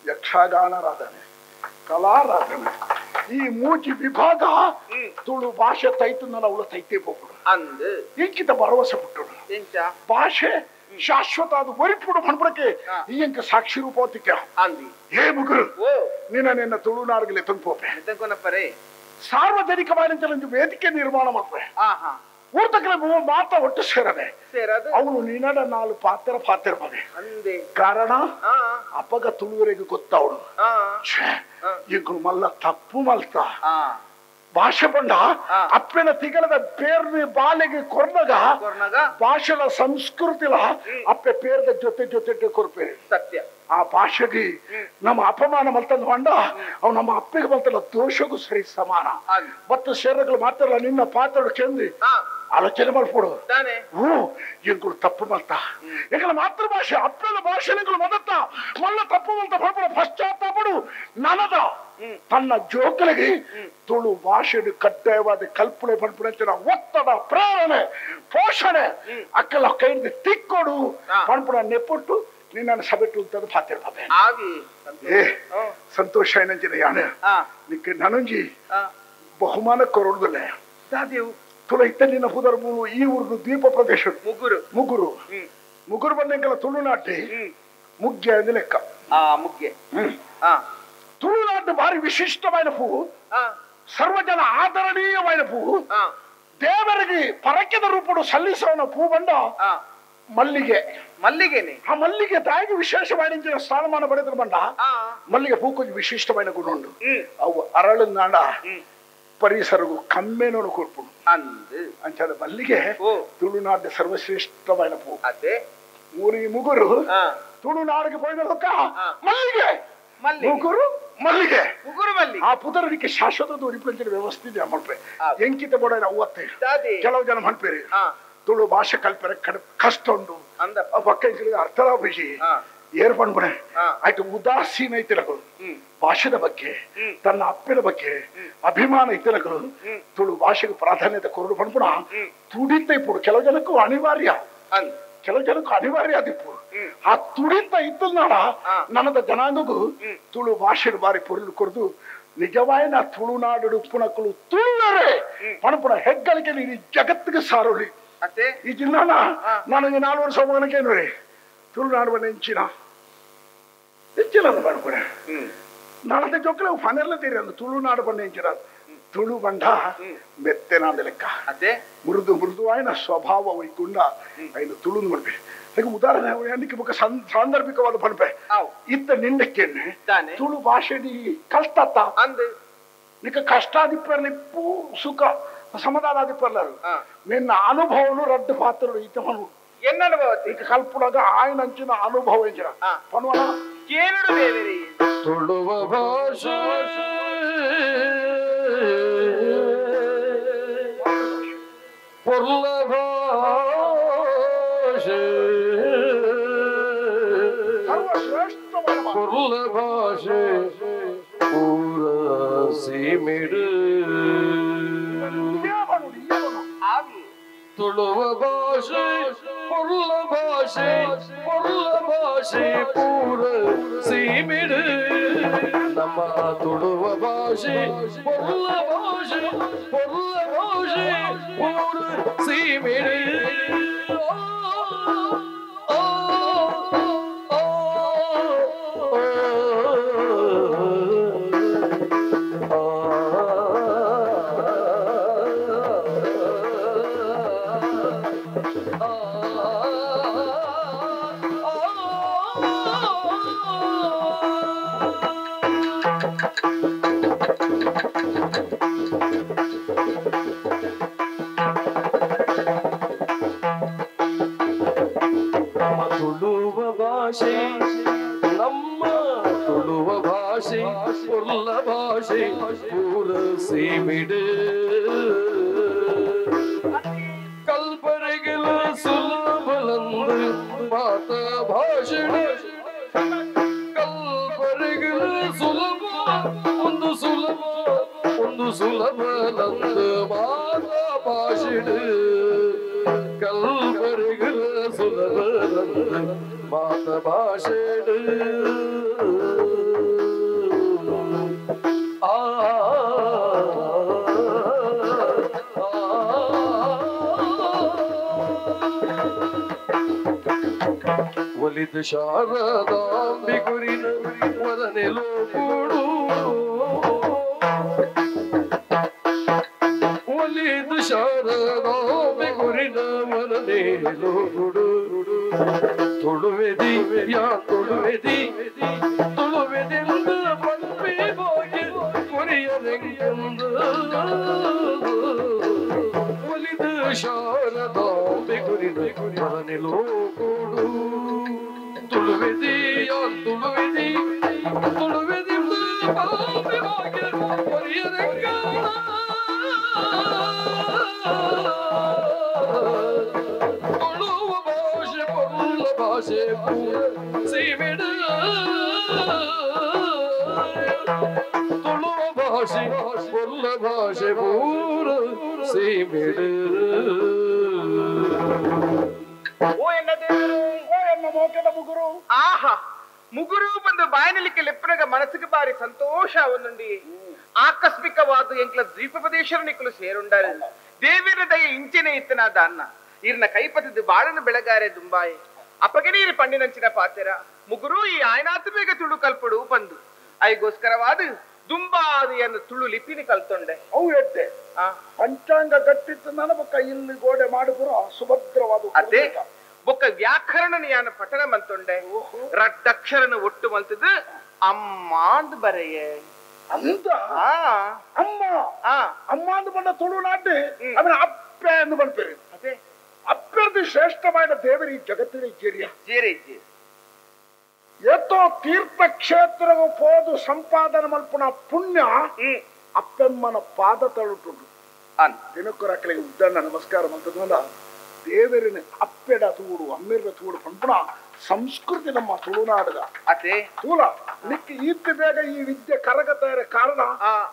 ಯಕ್ಷಗಾನಾರಾಧನೆ ಕಲಾರಾಧನೆ ಈ ಮೂಜಿ ವಿಭಾಗ ತುಳು ಭಾಷೆ ತೈತು ನನ್ನ ಅವಳ ತೈತೆ ಹೋಗ್ಬಿಡು ಇಂಕಿತ ಭರವಸೆ ಪುಟ್ಟುಡು ಭಾಷೆ ಶಾಶ್ವತ ಅದು ಒರಿಪುಡು ಮಣ್ಬುಡಕ್ಕೆ ಇಂಕ ಸಾಕ್ಷಿ ರೂಪೋತಿಕ ಹೇ ಮುಗುರು ನಿನ್ನ ನಿನ್ನ ತುಳುನಾಡಿಗೆ ತುಂಬೋಪೆ ಸಾರ್ವಜನಿಕವಾಗಿ ವೇದಿಕೆ ನಿರ್ಮಾಣ ಮಾಡ್ಬೆ ಊರ್ತಕ್ಕಲೆ ಮಾತ ಒಟ್ಟು ಸೇರದೆ ಅವನು ನಿನ್ನಡ ನಾಲು ಪಾತ್ರ ಪಾತ್ರ ಬಗೆ ಕಾರಣ ಅಪ್ಪಗ ತುಳುವರೆಗೆ ಗೊತ್ತವಳು ಇಂಕು ಮಲ್ಲ ತಪ್ಪು ಮಲ್ತ ಭಾಷೆ ಬಂಡ ಅಪ್ಪನ ತಿಗಳದ ಪೇರ್ನಿ ಬಾಲೆಗೆ ಕೊರ್ನಗ ಭಾಷೆಲ ಸಂಸ್ಕೃತಿಲ ಅಪ್ಪೆ ಪೇರ್ದ ಜೊತೆ ಜೊತೆಗೆ ಕೊರ್ಪೇರಿ ಸತ್ಯ ಆ ಭಾಷೆಗೆ ನಮ್ಮ ಅಪಮಾನ ಮಲ್ತಂದು ಬಂಡ ಅವ್ ನಮ್ಮ ಅಪ್ಪಗೆ ಮಲ್ತಲ್ಲ ದೋಷಗೂ ಸರಿ ಸಮಾನ ಮತ್ತು ಶೇರಗಳು ಮಾತ್ರ ನಿನ್ನ ಪಾತ್ರ ಕೆಂದಿ ಆಲೋಚನೆ ಮಾಡ್ಕೊಡು ಹ್ಞೂ ಇಂಗಳು ತಪ್ಪು ಮಲ್ತ ಎಂಗಳ ಮಾತೃಭಾಷೆ ಅಪ್ಪನ ಭಾಷೆ ಮದತ್ತ ಮಲ್ಲ ತಪ್ಪು ಮಲ್ತ ಪಡಪಡ ಪಶ್ಚಾತ್ತಾಪಡು ನನದ ತನ್ನ ಜೋಕಲಿಗೆ ತುಳು ಭಾಷೆ ಕಡ್ಡಾಯವಾದ ಕಲ್ಪನೆ ಪಡ್ಪುಣಂಚಿನ ಒತ್ತಡ ಪ್ರೇರಣೆ ಪೋಷಣೆ ಅಕ್ಕಲ ಕೈಯಿಂದ ತಿಕ್ಕೊಡು ಪಣ್ಪುಣ ನೆಪ್ಪುಟ್ಟು ನಿನ್ನನ್ನು ಸಭೆಟ್ಟು ಅಂತದ್ದು ಪಾತಿರ್ಬಾಬೆ ಏ ಸಂತೋಷ ಏನಂಚಿನ ಯಾನೆ ನಿಕ್ಕೆ ನನಂಜಿ ಬಹುಮಾನ ಕೊರೊಡ್ದಲ್ಲ ತುಳ ಇತ್ತ ನಿನ್ನ ಪುದರ್ ಮೂಲು ಈ ಊರು ದ್ವೀಪ ಪ್ರದೇಶ ಮುಗುರು ಮುಗುರು ಮುಗುರು ಬಂದಂಗೆಲ್ಲ ತುಳುನಾಟಿ ಮುಗ್ಗೆ ಅಂದ ಲೆಕ್ಕ ಮುಗ್ಗೆ ತುಳುನಾಟು ಭಾರಿ ವಿಶಿಷ್ಟವಾದ ಹೂವು ಸರ್ವಜನ ಆದರಣೀಯವಾದ ಹೂವು ದೇವರಿಗೆ ಪರಕೆದ ರೂಪಡು ಸಲ್ಲಿಸೋಣ ಹೂ ಬಂಡ ಮಲ್ಲಿಗೆ ಮಲ್ಲಿಗೆನೆ ಆ ಮಲ್ಲಿಗೆ ತಾಯಿಗೆ ವಿಶೇಷವಾದ ಸ್ಥಾನಮಾನ ಪಡೆದ್ರ ಬಂಡ ಮಲ್ಲಿಗೆ ಹೂ ಕೊಂಚ ವಿಶಿಷ್ಟವಾದ ಗುಣ ಉಂಡು ಅವು ಅರಳು ನಾಡ ಪರಿಸರಗು ಕಮ್ಮೇನೋನು ಕೊರ್ಪುಡು ಅಂಚಾದ ಮಲ್ಲಿಗೆ ತುಳುನಾಡ ಸರ್ವಶ್ರೇಷ್ಠವಾದ ಹೂ ಅದೇ ಊರಿ ಮುಗುರು ತುಳುನಾಡಿಗೆ ಪೋಯಿನದಕ್ಕ ಮಲ್ಲಿಗೆ ಮುಗುರು ಮಲ್ಲಿಗೆ ಮುಗುರು ಮಲ್ಲಿಗೆ ಆ ಪುದರನಿಗೆ ಶಾಶ್ವತ ಉರಿಪಂಚಿನ ವ್ಯವಸ್ಥೆ ಇದೆ ಮಲ್ಪೆ ಎಂಕಿತ ಬೋಡ ಅವತ್ತೆ ಕೆಲವು ಜನ ಮಲ್ಪೇರಿ ತುಳು ಭಾಷೆ ಕಲ್ಪರೆ ಕಷ್ಟ ಉಂಟು ಪಕ್ಕ ಅರ್ಥಲಾಭಿಷಿ ಏರ್ ಪಣ್ಪಣೆ ಆಯ್ತು ಉದಾಸೀನ ಇತ್ತಿರಗಳು ಭಾಷೆದ ಬಗ್ಗೆ ತನ್ನ ಅಪ್ಪಿನ ಬಗ್ಗೆ ಅಭಿಮಾನ ಇತ್ತಿರಗಳು ತುಳು ಭಾಷೆಗೆ ಪ್ರಾಧಾನ್ಯತೆ ಕೊರಡು ಪಣ್ಪುಣ ತುಡಿತ ಇಪ್ಪುಡು ಕೆಲವು ಜನಕ್ಕೂ ಅನಿವಾರ್ಯ ಕೆಲವು ಜನಕ್ಕೂ ಅನಿವಾರ್ಯ ಅದಿಪ್ಪು ಆ ತುಡಿತ ಇತ್ತನಾಡ ನನ್ನದ ಜನಾಂಗಕ್ಕೂ ತುಳು ಭಾಷೆ ಬಾರಿ ಪೊರುಳು ಕೊರದು ನಿಜವಾಯಿನ ತುಳುನಾಡು ಉಪ್ಪುಣಕ್ಕಳು ತುಳುವರೆ ಪಣಪುಣ ಹೆಗ್ಗಳಿಕೆ ನೀನು ಜಗತ್ತಿಗೆ ಸಾರೋಳಿ ಈ ಜಿಲ್ಲಾನ ನನಗೆ 4 ವರ್ಷ ಹೋಗೋಣಕ್ಕೇನು ರೀ ತುಳುನಾಡುವ ನೆಂಚಿನ ಹೆಚ್ಚಿನ ಪಣಪುಣೆ ನಾನಂತ ಜೋಕ್ಲೆ ಫನೆಲ್ಲ ತೀರಿ ಅಂದು ತುಳುನಾಡು ಬಣ್ಣ ಎಂಚಿನ ತುಳು ಬಂಡ ಮೆತ್ತೆನಾದ ಲೆಕ್ಕ ಅದೇ ಮೃದು ಮೃದುವಾಯಿನ ಸ್ವಭಾವ ವೈಕುಂಡ ಐನು ತುಳು ಮಾಡ್ಬೆ ಅದಕ್ಕೆ ಉದಾಹರಣೆ ಅನ್ನಕ್ಕೆ ಬೊಕ್ಕ ಸಾಂದರ್ಭಿಕವಾದ ಪಣಪೆ ಇತ್ತ ನಿನ್ನಕ್ಕೆಣ್ಣೆ ತುಳು ಭಾಷೆ ಕಲ್ತತ್ತ ಅಂದು ನಿಕ್ಕ ಕಷ್ಟಾದಿಪ್ಪರ್ಲಿಪ್ಪು ಸುಖ ಸಮಾಧಾನಾದಿಪ್ಪರ್ಲಾರು ನಿನ್ನ ಅನುಭವನು ರಡ್ಡು ಪಾತ್ರರು ಇತ್ತವನು ಎನ್ನ ಅನುಭವ ಈಗ ಕಲ್ಪುಣಗ ಆಯನಂಚಿನ ಅನುಭವ ಎಂಚಿನ ಪಣವನ ಕೇಳಡು ದೇವರೇ ತುಳುವ ಭಾಷೆ ಪೊರ್ಲ ಭಾಷೆ ಪೊರ್ಲ ಭಾಷೆ ಪೂರ ಸೀಮಿಡು ತುಳುವ ಭಾಷೆ ಪೊರ್ಲ ಭಾಷೆ ಪೊರ್ಲ ಭಾಷೆ ಪೂರ ಸೀಮಿಡು ನಮ್ಮ ತುಳುವ ಭಾಷೆ ಪೊರ್ಲ ಭಾಷೆ ಪೊರ್ಲ ಭಾಷೆ ಪೂರ ಸೀಮಿಡು ತುಳುವ ಭಾಷೆ ನಮ್ಮ ತುಳುವ ಭಾಷೆ ಪೊರ್ಲ ಭಾಷೆ ಪೂರ ಸೀಮಿಡು ಕಲ್ಪನೆಗಳ ಸುಲಭಲಂದು ಮಾತ ಭಾಷೆ ಕಲ್ಪನೆಗಳ ಸುಲಭ ಒಂದು ಸುಲಭ ಒಂದು ಸುಲಭಲಂದು ಮಾತ ಭಾಷೆ ಕಲ್ಪನೆಗಳ ಸುಲಭಲಂದು ಮಾತ ಭಾಷೆ ಆ ಒಲಿದ ಶಾರದಾಂಬಿ ಗುರಿನ ವರನೆಲೋ ಕೂಡು ಒಲಿದ ಶಾರದಾಂಬಿ ಗುರಿನ ವರನೆಲೋ ಕೂಡು ತುಳುವೆದಿ ಯಾ ತುಳುವೆದಿ ತುಳುವೆದಿಂದ ಪಂಪಿ ಹೋಗಿ ಕೊರಿಯರೆಂದು ಒಲಿದ ಶಾರದಾಂಬಿ ಗುರಿನ ವರನೆಲೋ ಕೂಡು ತುಳುವೆದಿ ಯಾ ತುಳುವೆದಿ ತುಳುವೆದಿಂದ ಪಂಪಿ ಹೋಗಿ ಕೊರಿಯರೆಂಗ ತುಳುವ ಭಾಷೆ ಪೊರ್ಲ ಭಾಷೆ ಪೂರ ಸೀಮಿಡು ತುಳುವ ಭಾಷೆ ಪೊರ್ಲ ಭಾಷೆ ಪೂರ ಸೀಮಿಡು ಓ ಎನ್ನ ದೇವರು ಓ ಎನ್ನ ಮೋಕೆದ ಮುಗುರು ಆಹಾ ಮುಗುರು ಬಂದು ಬಾಯನಲಿಕ್ಕೆ ಲೆಪ್ಪನಗ ಮನಸ್ಸಿಗೆ ಬಾರಿ ಸಂತೋಷ ಒಂದುಂಡಿ ಆಕಸ್ಮಿಕವಾದ ಎಂಕ್ಲ ದ್ವೀಪ ಪ್ರದೇಶರ ನಿಕ್ಕಲು ಸೇರುಂಡಾರು ದೇವಿರ ದಯ ಇಂಚೆನೆ ಇತ್ತನಾದ ಅನ್ನ ಇರ್ನ ಕೈಪತದ ಬಾಳನ ಬೆಳಗಾರೆ ದುಂಬಾಯಿ ಅಪಗನೀರು ಪಣ್ಣಿನಂಚಿನ ಪಾತೆರ ಮುಗುರು ಈ ಆಯನಾತು ಬೇಗ ತುಳು ಕಲ್ಪಡು ಬಂದು ಐಗೋಸ್ಕರವಾದ ದುಂಬಾದು ಎನ್ನ ತುಳು ಲಿಪಿನಿ ಕಲ್ತೊಂಡೆ ಅವು ಎಡ್ಡೆ ಪಂಚಾಂಗ ಗಟ್ಟಿತ್ತು ನನ್ನ ಬೊಕ್ಕ ಇಲ್ಲಿ ಗೋಡೆ ಮಾಡುಪುರ ಸುಭದ್ರವಾದ ಅದೇ ಬೊಕ್ಕ ವ್ಯಾಕರಣ ಯಾನ ಪಠಣ ಮಂತೊಂಡೆ ರಡ್ಡಕ್ಷರನ ಒಟ್ಟು ಮಂತದ್ದು ಅಮ್ಮ ಅಂದ್ ಬರೆಯೆ ಅಂತ ಅಮ್ಮ ಅಮ್ಮ ಅಂದ್ ಬಂದ ತುಳುನಾಡು ಅವನ ಅಪ್ಪೆ ಅಂದು ಬಂದ್ಪೇರಿ ಅಪ್ಪೆರ್ದು ಶ್ರೇಷ್ಠವಾದ ದೇವರಿ ಜಗತ್ತಿನ ಜೇರಿಯ ಜೇರೆ ಇಜ್ಜಿ ಏತೋ ತೀರ್ಥಕ್ಷೇತ್ರವು ಪೋದು ಸಂಪಾದನೆ ಮಲ್ಪುನ ಪುಣ್ಯ ಅಪ್ಪೆಮ್ಮನ ಪಾದ ತಳುಟುಂಡು. ದಿನಕ್ಕರಕ್ಕಲಿಗೆ ಉದ್ದಣ್ಣ ನಮಸ್ಕಾರ ಮಂತದ ದೇವರಿನ ಅಪ್ಪೆಡ ತೂಡು ಅಮ್ಮಿರ ತೂಡು ಪಂಪುನ ಸಂಸ್ಕೃತಿ ನಮ್ಮ ತುಳುನಾಡದ. ಅದೇ ತೂಲ ನಿಕ್ಕ ಈತ ಬೇಗ ಈ ವಿದ್ಯೆ ಕರಗತ ಕಾರಣ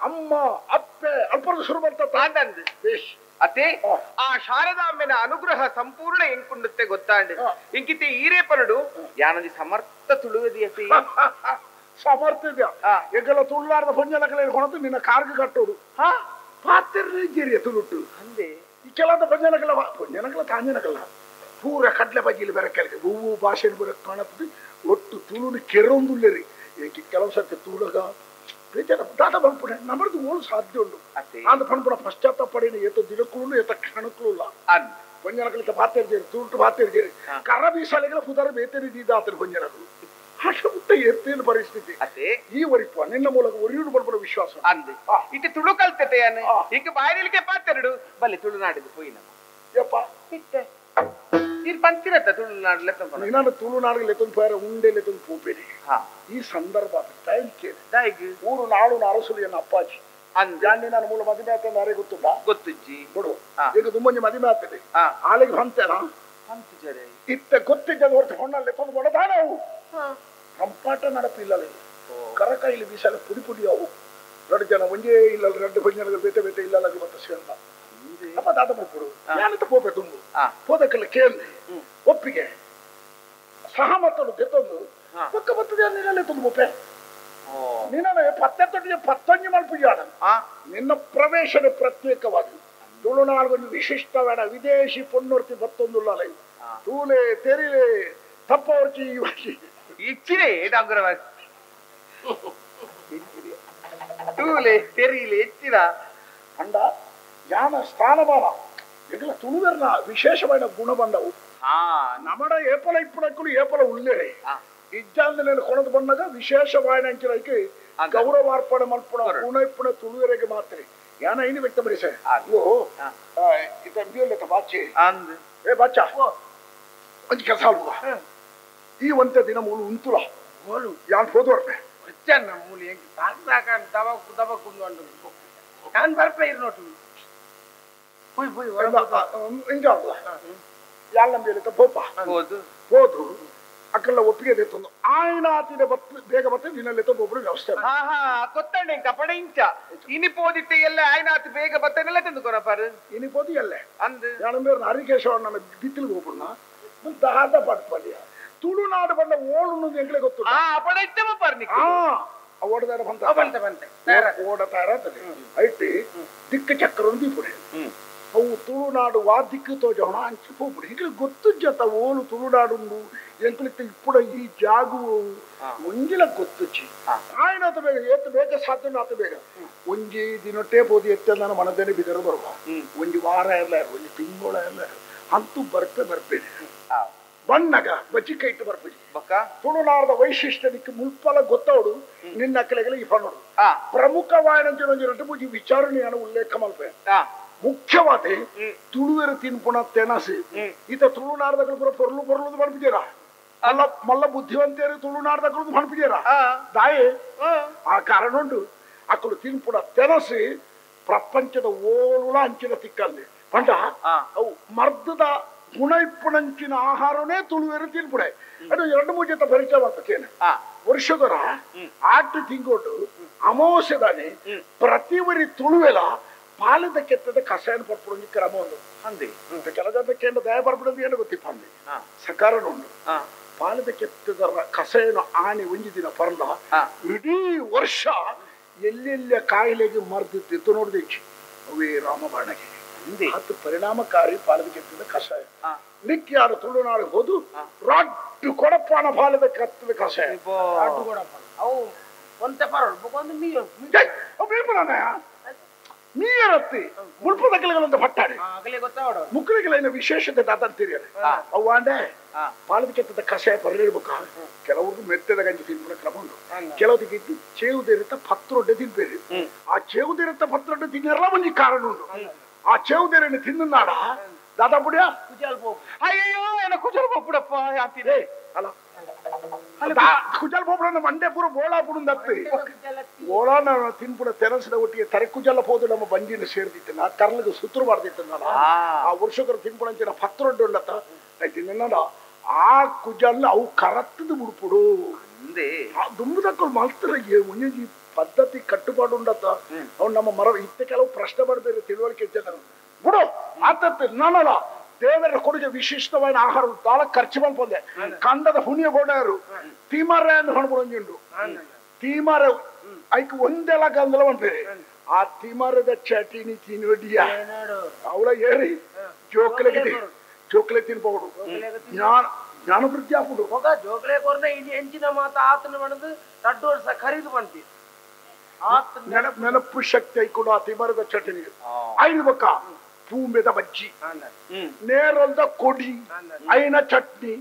ಅಮ್ಮ ಅಪ್ಪೆ ಅಲ್ಪದ ಶುರು ಮಾಡ್ತಾ. ಅತೆ ಆ ಶಾರದಾಂಬೆನ ಅನುಗ್ರಹ ಸಂಪೂರ್ಣ ಎಂಕುಂಡುತ್ತೆ ಗೊತ್ತಾಂಡ್. ಇಂಕಿತೆ ಈರೇ ಪನಡು ಯಾನೊಂಜಿ ಸಮರ್ಥ ತುಳುವದಿ. ಸಮರ್ಥ ಇದೆಯಾ ಎಂಗೆಲ್ಲ ತುಳುನಾಡದ ಪಂಜನಕಲೆ ಕೊಣತು ನಿನ್ನ ಕಾರ್ಗೆ ಕಟ್ಟೋಡು ಪಾತ್ರ ತುಳುಟು ಅಂದೆ. ಈ ಕೆಲವಂತ ಪಂಜನಕಲ ಪಂಜನಕಲ ತಾಂಜನಕಲ್ಲ ಪೂರ ಕಡ್ಲೆ ಬಜ್ಜಿಲಿ ಬೆರಕೆಲ್ಗೆ ಹೂವು ಭಾಷೆ ಬರಕ್ ಕಾಣುತ್ತದೆ. ಒಟ್ಟು ತುಳುನು ಕೆರೊಂದುಲ್ಲೇರಿ. ಏಕೆ ಕೆಲವು ಸರ್ತಿ ತುಳುಗ ಬೇಜಾರ ದಾದ ಬಂದ್ಪುಣೆ ನಮ್ಮದು ಓಳು ಸಾಧ್ಯ ಉಂಟು. ಅಂದ ಪಣ್ಪುಣ ಪಶ್ಚಾತ್ತಾಪ ಪಡಿನ ಏತ ದಿನಕ್ಕೂ ಏತ ಕ್ಷಣಕ್ಕೂ ಇಲ್ಲ. ಪಂಜನಕಲಿತ ಪಾತೇರಿ ತುಳುಟು ಪಾತೇರಿ ಕರ ಬೀಸಾಲೆಗಳ ಪುದರ ಬೇತೇರಿ ದೀದಾತರು ಪಂಜನಕಲು ಆಟ ಎತ್ತೇನು ಪರಿಸ್ಥಿತಿ ಈ ಒರಿಪ ನಿನ್ನ ಮೂಲಕ ಒರಿಯುಡು ಪಡ್ಪುಣ ವಿಶ್ವಾಸ ಅಂದೆ. ಇಟ್ಟು ತುಳು ಕಲ್ತತೆ ಈಗ ಬಾಯಿಲಿಕ್ಕೆ ಪಾತೆರಡು ಬಲ್ಲೆ ತುಳುನಾಡಿದ್ದು ಪೋಯಿ ನಮ್ಮ ಯಪ್ಪ ಇತ್ತೆ ನೀರು ಪಂತಿರತ್ತ ತುಳುನಾಡು ಲೆತ್ತ ನಾನು ತುಳುನಾಡಿಗೆ ಲೆತ್ತೊಂದು ಪೋಯಾರ ಉಂಡೆ ಲೆತ್ತೊಂದು ಪೋಪೇನೆ. ಈ ಸಂದರ್ಭ ಟೈಮ್ ಊರು ನಾಡು ಅರಸುಲು ಅಪ್ಪಾಜಿ ಅಂದೆ. ನಾನು ಮೂಲ ಮದುವೆ ಆಗ್ತದೆ ಅರೆ ಗೊತ್ತುಂಟ ಗೊತ್ತುಜ್ಜಿ ಬಿಡು. ಈಗ ತುಂಬೊಂಜಿ ಮದುವೆ ಆಗ್ತದೆ ಆಳಿಗೆ ಬಂತೇನಾ ಇತ್ತ ಗೊತ್ತಿದ್ದ ಹೊರತು ಹೊಣ್ಣಲ್ಲಿ ಲೆತ್ತೊಂದು ಕೊಡದಾನ ಅವು ಕಂಪಾಟ ನಡಪಿಲ್ಲ. ಕರ ಕೈಲಿ ಬೀಸಲ ಪುಡಿ ಪುಡಿ ಅವು ಎರಡು ಜನ ಒಂಜೇ ಇಲ್ಲ ಎರಡು ಪಂಜನ ಬೇತೆ ಬೇತೆ ಇಲ್ಲ ಮತ್ತೆ ಸೇರ್ದ ಅಪ್ಪ ದಾದ ಮಾಡ್ಕೊಡು ಯಾನಂತ ಪೋಪೆ ತುಂಬು ಪೋದಕ್ಕೆಲ್ಲ ಕೇಳಿ ಒಪ್ಪಿಗೆ ಸಹಮತನು ಗೆತ್ತೊಂದು ಪಕ್ಕ ಬರ್ತದೆ ನೀನಲ್ಲೇ ತುಂಬ ಪೋಪೆ ನಿನ್ನ ಪತ್ತೆ ತೊಟ್ಟಿಗೆ ಪತ್ತೊಂಜಿ ಮಲ್ಪುಜಾಡ ನಿನ್ನ ಪ್ರವೇಶನ ಪ್ರತ್ಯೇಕವಾಗಿ ತುಳುನಾಡುಗೊಂದು ವಿಶಿಷ್ಟವಾದ ವಿದೇಶಿ ಪೊಣ್ಣೊರ್ತಿ ಬತ್ತೊಂದುಲ್ಲ ತೂಲೆ ತೆರಿಲೆ ತಪ್ಪವರ್ಚಿ ಇಚ್ಚಿರೆ ತೂಲೆ ತೆರಿಲೆ ಎಚ್ಚಿರ ಅಂಡ ಯಾನ ಸ್ಥಾನಮಾನ ಎಂಗಲ ತುಳುವೆರ್ನ ವಿಶೇಷವಾದ ಗುಣ ಬಂದವು. ನಮಡ ಏಪಲ ಇಪ್ಪಣಕ್ಕೂ ಏಪಲ ಉಳ್ಳೇರೆ ಇಜ್ಜಾಂದ నేను ಕೊಣದು ಬಂದಾಗ ವಿಶೇಷವಾದ ಅಂಚಿನಕ್ಕೆ ಗೌರವಾರ್ಪಣೆ ಮಲ್ಪುಣ ಗುಣ ಇಪ್ಪಣ ತುಳುವೆರೆಗೆ ಮಾತ್ರ ಯಾನ ಇನಿ ವ್ಯಕ್ತಪಡಿಸೆ. ಓ ಇತ ಬಿಯೊಲ್ಲೆತ ಬಾಚೆ ಏ ಬಾಚಾ ಒಂಜಿ ಕೆಲಸ ಆಲ್ಪುಗ ಈ ಒಂತೆ ದಿನ ಮೂಲು ಉಂತುಲ ಮೂಲು ಯಾನ್ ಪೋದು ಬರ್ಪೆ వచ్చాను ಮೂಲು ಎಂಕ್ ಸಾಕು ಸಾಕು ದಬಕು ದಬಕು ಅಂದು ನಾನು ಬರ್ಪೆ ಇರು ನೋಟು ಪೋಯ್ ಪೋಯ್ ಇಂಜ ಯಾಲ್ ನಂಬಿಯಲ್ಲಿತ್ತ ಪೋಪ ಹೋದು ಹೋದು ಅಕ್ಕಲ್ಲ ಒಪ್ಪಿಗೆ ತಂದು ಆಯ್ನಾತಿನ ಬತ್ತು ಬೇಗ ಬತ್ತೆ ನಿನ್ನಲ್ಲಿ ಒಬ್ಬರು ವ್ಯವಸ್ಥೆ. ಹಾ ಹಾ ಕೊತ್ತಂಡೆ ಕಪಡ ಇಂಚ ಇನಿ ಪೋದಿಟ್ಟೆ ಎಲ್ಲ ಆಯ್ನಾತಿ ಬೇಗ ಬತ್ತನೆಲ್ಲ ತಂದು ಕೊರಪಾರು ಇನಿ ಪೋದಿ ಅಲ್ಲೇ ಅಂದು ಯಾನಂಬೇರು ಹರಿಕೇಶವ ನನ್ನ ಬಿತ್ತಿಲಿಗೆ ಹೋಗ್ಬಿಡ್ನ ದಾದ ಪಡ್ಪಲ್ಯ ತುಳುನಾಡು ಬಂದ ಓಳು ಎಂಗ್ಲೆ ಗೊತ್ತು ಓಡದಾರ ಬಂತ ಬಂತ ಬಂತೆ ಓಡತಾರ ಐಟಿ ದಿಕ್ಕ ಚಕ್ರ ದೀಪುಡೆ ಅವು ತುಳುನಾಡು ವಾ ದಿಕ್ಕು ತೋಜೋಣ ಅಂಚಿ ಪೋಪುಡೆ ಎಂಗ್ಲೆ ಗೊತ್ತು ಜತ ಓಲು ತುಳುನಾಡುಂಡು ಎಂಕ್ಲಿತ್ತ ಇಪ್ಪುಡ ಈ ಜಾಗು ಒಂಜಿಲ ಗೊತ್ತುಚ್ಚಿ ಆಯ್ನಾತ ಬೇಗ ಏತ ಬೇಗ ಸಾಧ್ಯ ಆತ ಬೇಗ ಒಂಜಿ ದಿನೊಟ್ಟೇ ಪೋದಿ ಎತ್ತ ನಾನು ಮನದೇನೆ ಬಿದರ ಬರುವ ಒಂಜಿ ವಾರ ಇರಲ ಒಂಜಿ ತಿಂಗಳ ಇರಲ ಅಂತೂ ಬರ್ಪೆ ಬರ್ಪೇನೆ ಬಣ್ಣಗ ಬಚ್ಚಿಕೈಟ್ಟು ಬರ್ಪಿ ತುಳುನಾಡದ ವೈಶಿಷ್ಟ್ಯಕ್ಕೆ ಮುಲ್ಪಲ ಗೊತ್ತವಡು ನಿನ್ನ ಕಲೆಗಳ ಈ ಪನ್ನೋಡು ಪ್ರಮುಖವಾದ ಒಂಜಿ ವಿಚಾರಣೆಯನ್ನು ಉಲ್ಲೇಖ ಮಲ್ಪೆ ಮುಖ್ಯವಾದ ತುಳುವೆರ ತಿನ್ಪುಣ ತೆನಸು ಈತ ತುಳುನಾಡದಗಳು ಪೂರ ಪೊರ್ಲು ಪೊರ್ಲು ಪನ್ಪಿದ್ದೀರಾ ಮಲ್ಲ ಮಲ್ಲ ಬುದ್ಧಿವಂತೆಯರು ತುಳುನಾಡದಗಳು ಪನ್ಪಿದ್ದೀರಾ ದಾಯೆ ಆ ಕಾರಣ ಉಂಟು ಅಕ್ಕಳು ತಿನ್ಪುಣ ತೆನಸು ಪ್ರಪಂಚದ ಓಳುಲ ಅಂಚಿನ ತಿಕ್ಕಲ್ಲಿ ಪಂಡ ಅವು ಮರ್ದದ ಗುಣ ಇಪ್ಪುಣಂಚಿನ ಆಹಾರನೇ ತುಳುವೆರು ತಿನ್ಪುಡೆ ಅದು ಎರಡು ಮೂರು ಜೊತೆ ಪರಿಚಯ ಮಾಡ್ತೇನೆ. ವರ್ಷದರ ಆಟು ತಿಂಗೋಟು ಅಮಾವಾಸ್ಯದಾನೆ ಪ್ರತಿ ವರಿ ತುಳುವೆಲ ಪಾಲದ ಕೆತ್ತದ ಕಷಾಯನ ಪರ್ಪುಡೊಂಜಿ ಕ್ರಮ ಉಂಡು ಅಂದೆ ಕೆಲ ಜನಕ್ಕೆ ದಯ ಪರ್ಪುಡೊಂದು ಏನು ಗೊತ್ತಿಪ್ಪ ಅಂದೆ ಸಕಾರಣ ಉಂಡು ಪಾಲದ ಕೆತ್ತದ ಕಷಾಯನ ಆಣೆ ಒಂಜಿ ದಿನ ಪರ್ಲ ಇಡೀ ವರ್ಷ ಎಲ್ಲೆಲ್ಲ ಕಾಯಿಲೆಗೆ ಮರ್ದಿತ್ತು ನೋಡ್ದಿಚ್ಚಿ ಅವೇ ರಾಮಬಾಣಗೆ ಅದು ಪರಿಣಾಮಕಾರಿ ಪಾಲದ ಕೆತ್ತದ ಕಷಾಯ. ನಿಕ್ಯಾರು ತುಳುನಾಡು ಹೋದು ರಾಡ್ಡು ಕೊಡಪಾನ ಪಾಲದ ಕತ್ತದ ಕಷಾಯ ರಾಡ್ಡು ಕೊಡಪಾನ ಅವು ಒಂತೆ ಪರೋಡು ಬೊಕೊಂದು ಮೀ ಮೀಯರತ್ತಿ ಮುಲ್ಪದಕಲೆಗಳೊಂದು ಪಟ್ಟಾಡಿ ಮುಕ್ಕಳಿಗಳೇನು ವಿಶೇಷತೆ ತಾತಂತೀರಿ ಅವು ಅಂಡೆ ಪಾಲದ ಕೆತ್ತದ ಕಷಾಯ ಪರಲಿಡ್ಬೇಕ. ಕೆಲವರು ಮೆತ್ತದ ಗಂಜಿ ತಿನ್ಬಿಡ ಕ್ರಮ ಉಂಟು. ಕೆಲವರಿಗೆ ಚೇವುದಿರುತ್ತ ಪತ್ರೊಡ್ಡೆ ತಿನ್ಬೇರಿ. ಆ ಚೇವುದಿರುತ್ತ ಪತ್ರೊಡ್ಡೆ ತಿನ್ನಲ್ಲ ಒಂಜಿ ಕಾರಣ ಉಂಟು. ಆ ಚೇವುದೇರನ್ನು ತಿನ್ನಾಡ ದಾದಾ ಪುಡಿಯ ಅಯ್ಯೋ ಏನ ಕುಜಲ್ ಪುಡಪ್ಪ ಅಲ್ಲ ಕುಜಲ್ ಪೋಪುಡ ಮಂಡೆ ಪೂರ ಬೋಳಾ ಪುಡುಂದತ್ತು ಬೋಳಾನ ತಿನ್ಪುಡ ತೆರಸಿದ ಒಟ್ಟಿಗೆ ತರೆ ಕುಜಲ ಪೋದು ನಮ್ಮ ಬಂಜಿನ ಸೇರ್ದಿತ್ತು ನಾ ಕರ್ಲಿಗೆ ಸುತ್ತರು ಮಾಡ್ದಿತ್ತು ನಾನು ಆ ವರ್ಷಕರು ತಿನ್ಪುಡಂಚಿನ ಪತ್ರೊಡ್ಡು ಉಂಡತ್ತ ತಿನ್ನ ಆ ಕುಜಲ್ ಅವು ಕರತ್ತದ ಬುಡ್ಪುಡು ದುಂಬುದಕ್ಕಳು ಮಲ್ತರ ಒಂಜೊಂಜಿ ಪದ್ಧತಿ ಕಟ್ಟುಪಾಡು ಉಂಡತ್ತ ಅವ್ನು ನಮ್ಮ ಮರ ಇತ್ತ ಕೆಲವು ಪ್ರಶ್ನೆ ಮಾಡಬೇರೆ ತಿಳುವಳಿಕೆ ಇದ್ದ ಬಿಡು ಆತತ್ತು ನಾನಲ್ಲ ದೇವರ ಕೊಡುಗೆ ವಿಶಿಷ್ಟವಾದ ಆಹಾರ ತಾಳ ಖರ್ಚು ಮಲ್ಪೊಂದೆ ಕಂಡದ ಪುಣ್ಯ ಕೊಡಾರು ತೀಮಾರ ಅಂತ ಹೊಣಬುಡೊಂಜುಂಡು ತೀಮಾರ ಐಕ್ ಒಂದೆಲ ಗಂದಲ ಪನ್ಪೇರೆ ಆ ತೀಮಾರದ ಚಟಿನಿ ತಿನ್ನೋಡಿಯ ಅವಳ ಏರಿ ಜೋಕ್ಲೆಗೆ ಜೋಕ್ಲೆ ತಿನ್ಪೋಡು ಜ್ಞಾನ ಜ್ಞಾನವೃದ್ಧಿ ಆಪುಡು ಜೋಕ್ಲೆ ಕೊರ್ನ ಇನಿ ಎಂಚಿನ ಮಾತ ಆತನ ಬಣದು ರಡ್ಡು ವರ್ಷ ಖರೀದು ಪನ್ಪಿ ನೆನಪು ಶಕ್ತಿ ಐಕೊಂಡು ಆ ತಿಮರದ ಚಟನಿ ಐದು ಬಕ್ಕ ಪೂಂಬೆದ ಬಜ್ಜಿ ನೇರಲ್ದ ಕೊಡಿ ಐನ ಚಟ್ನಿ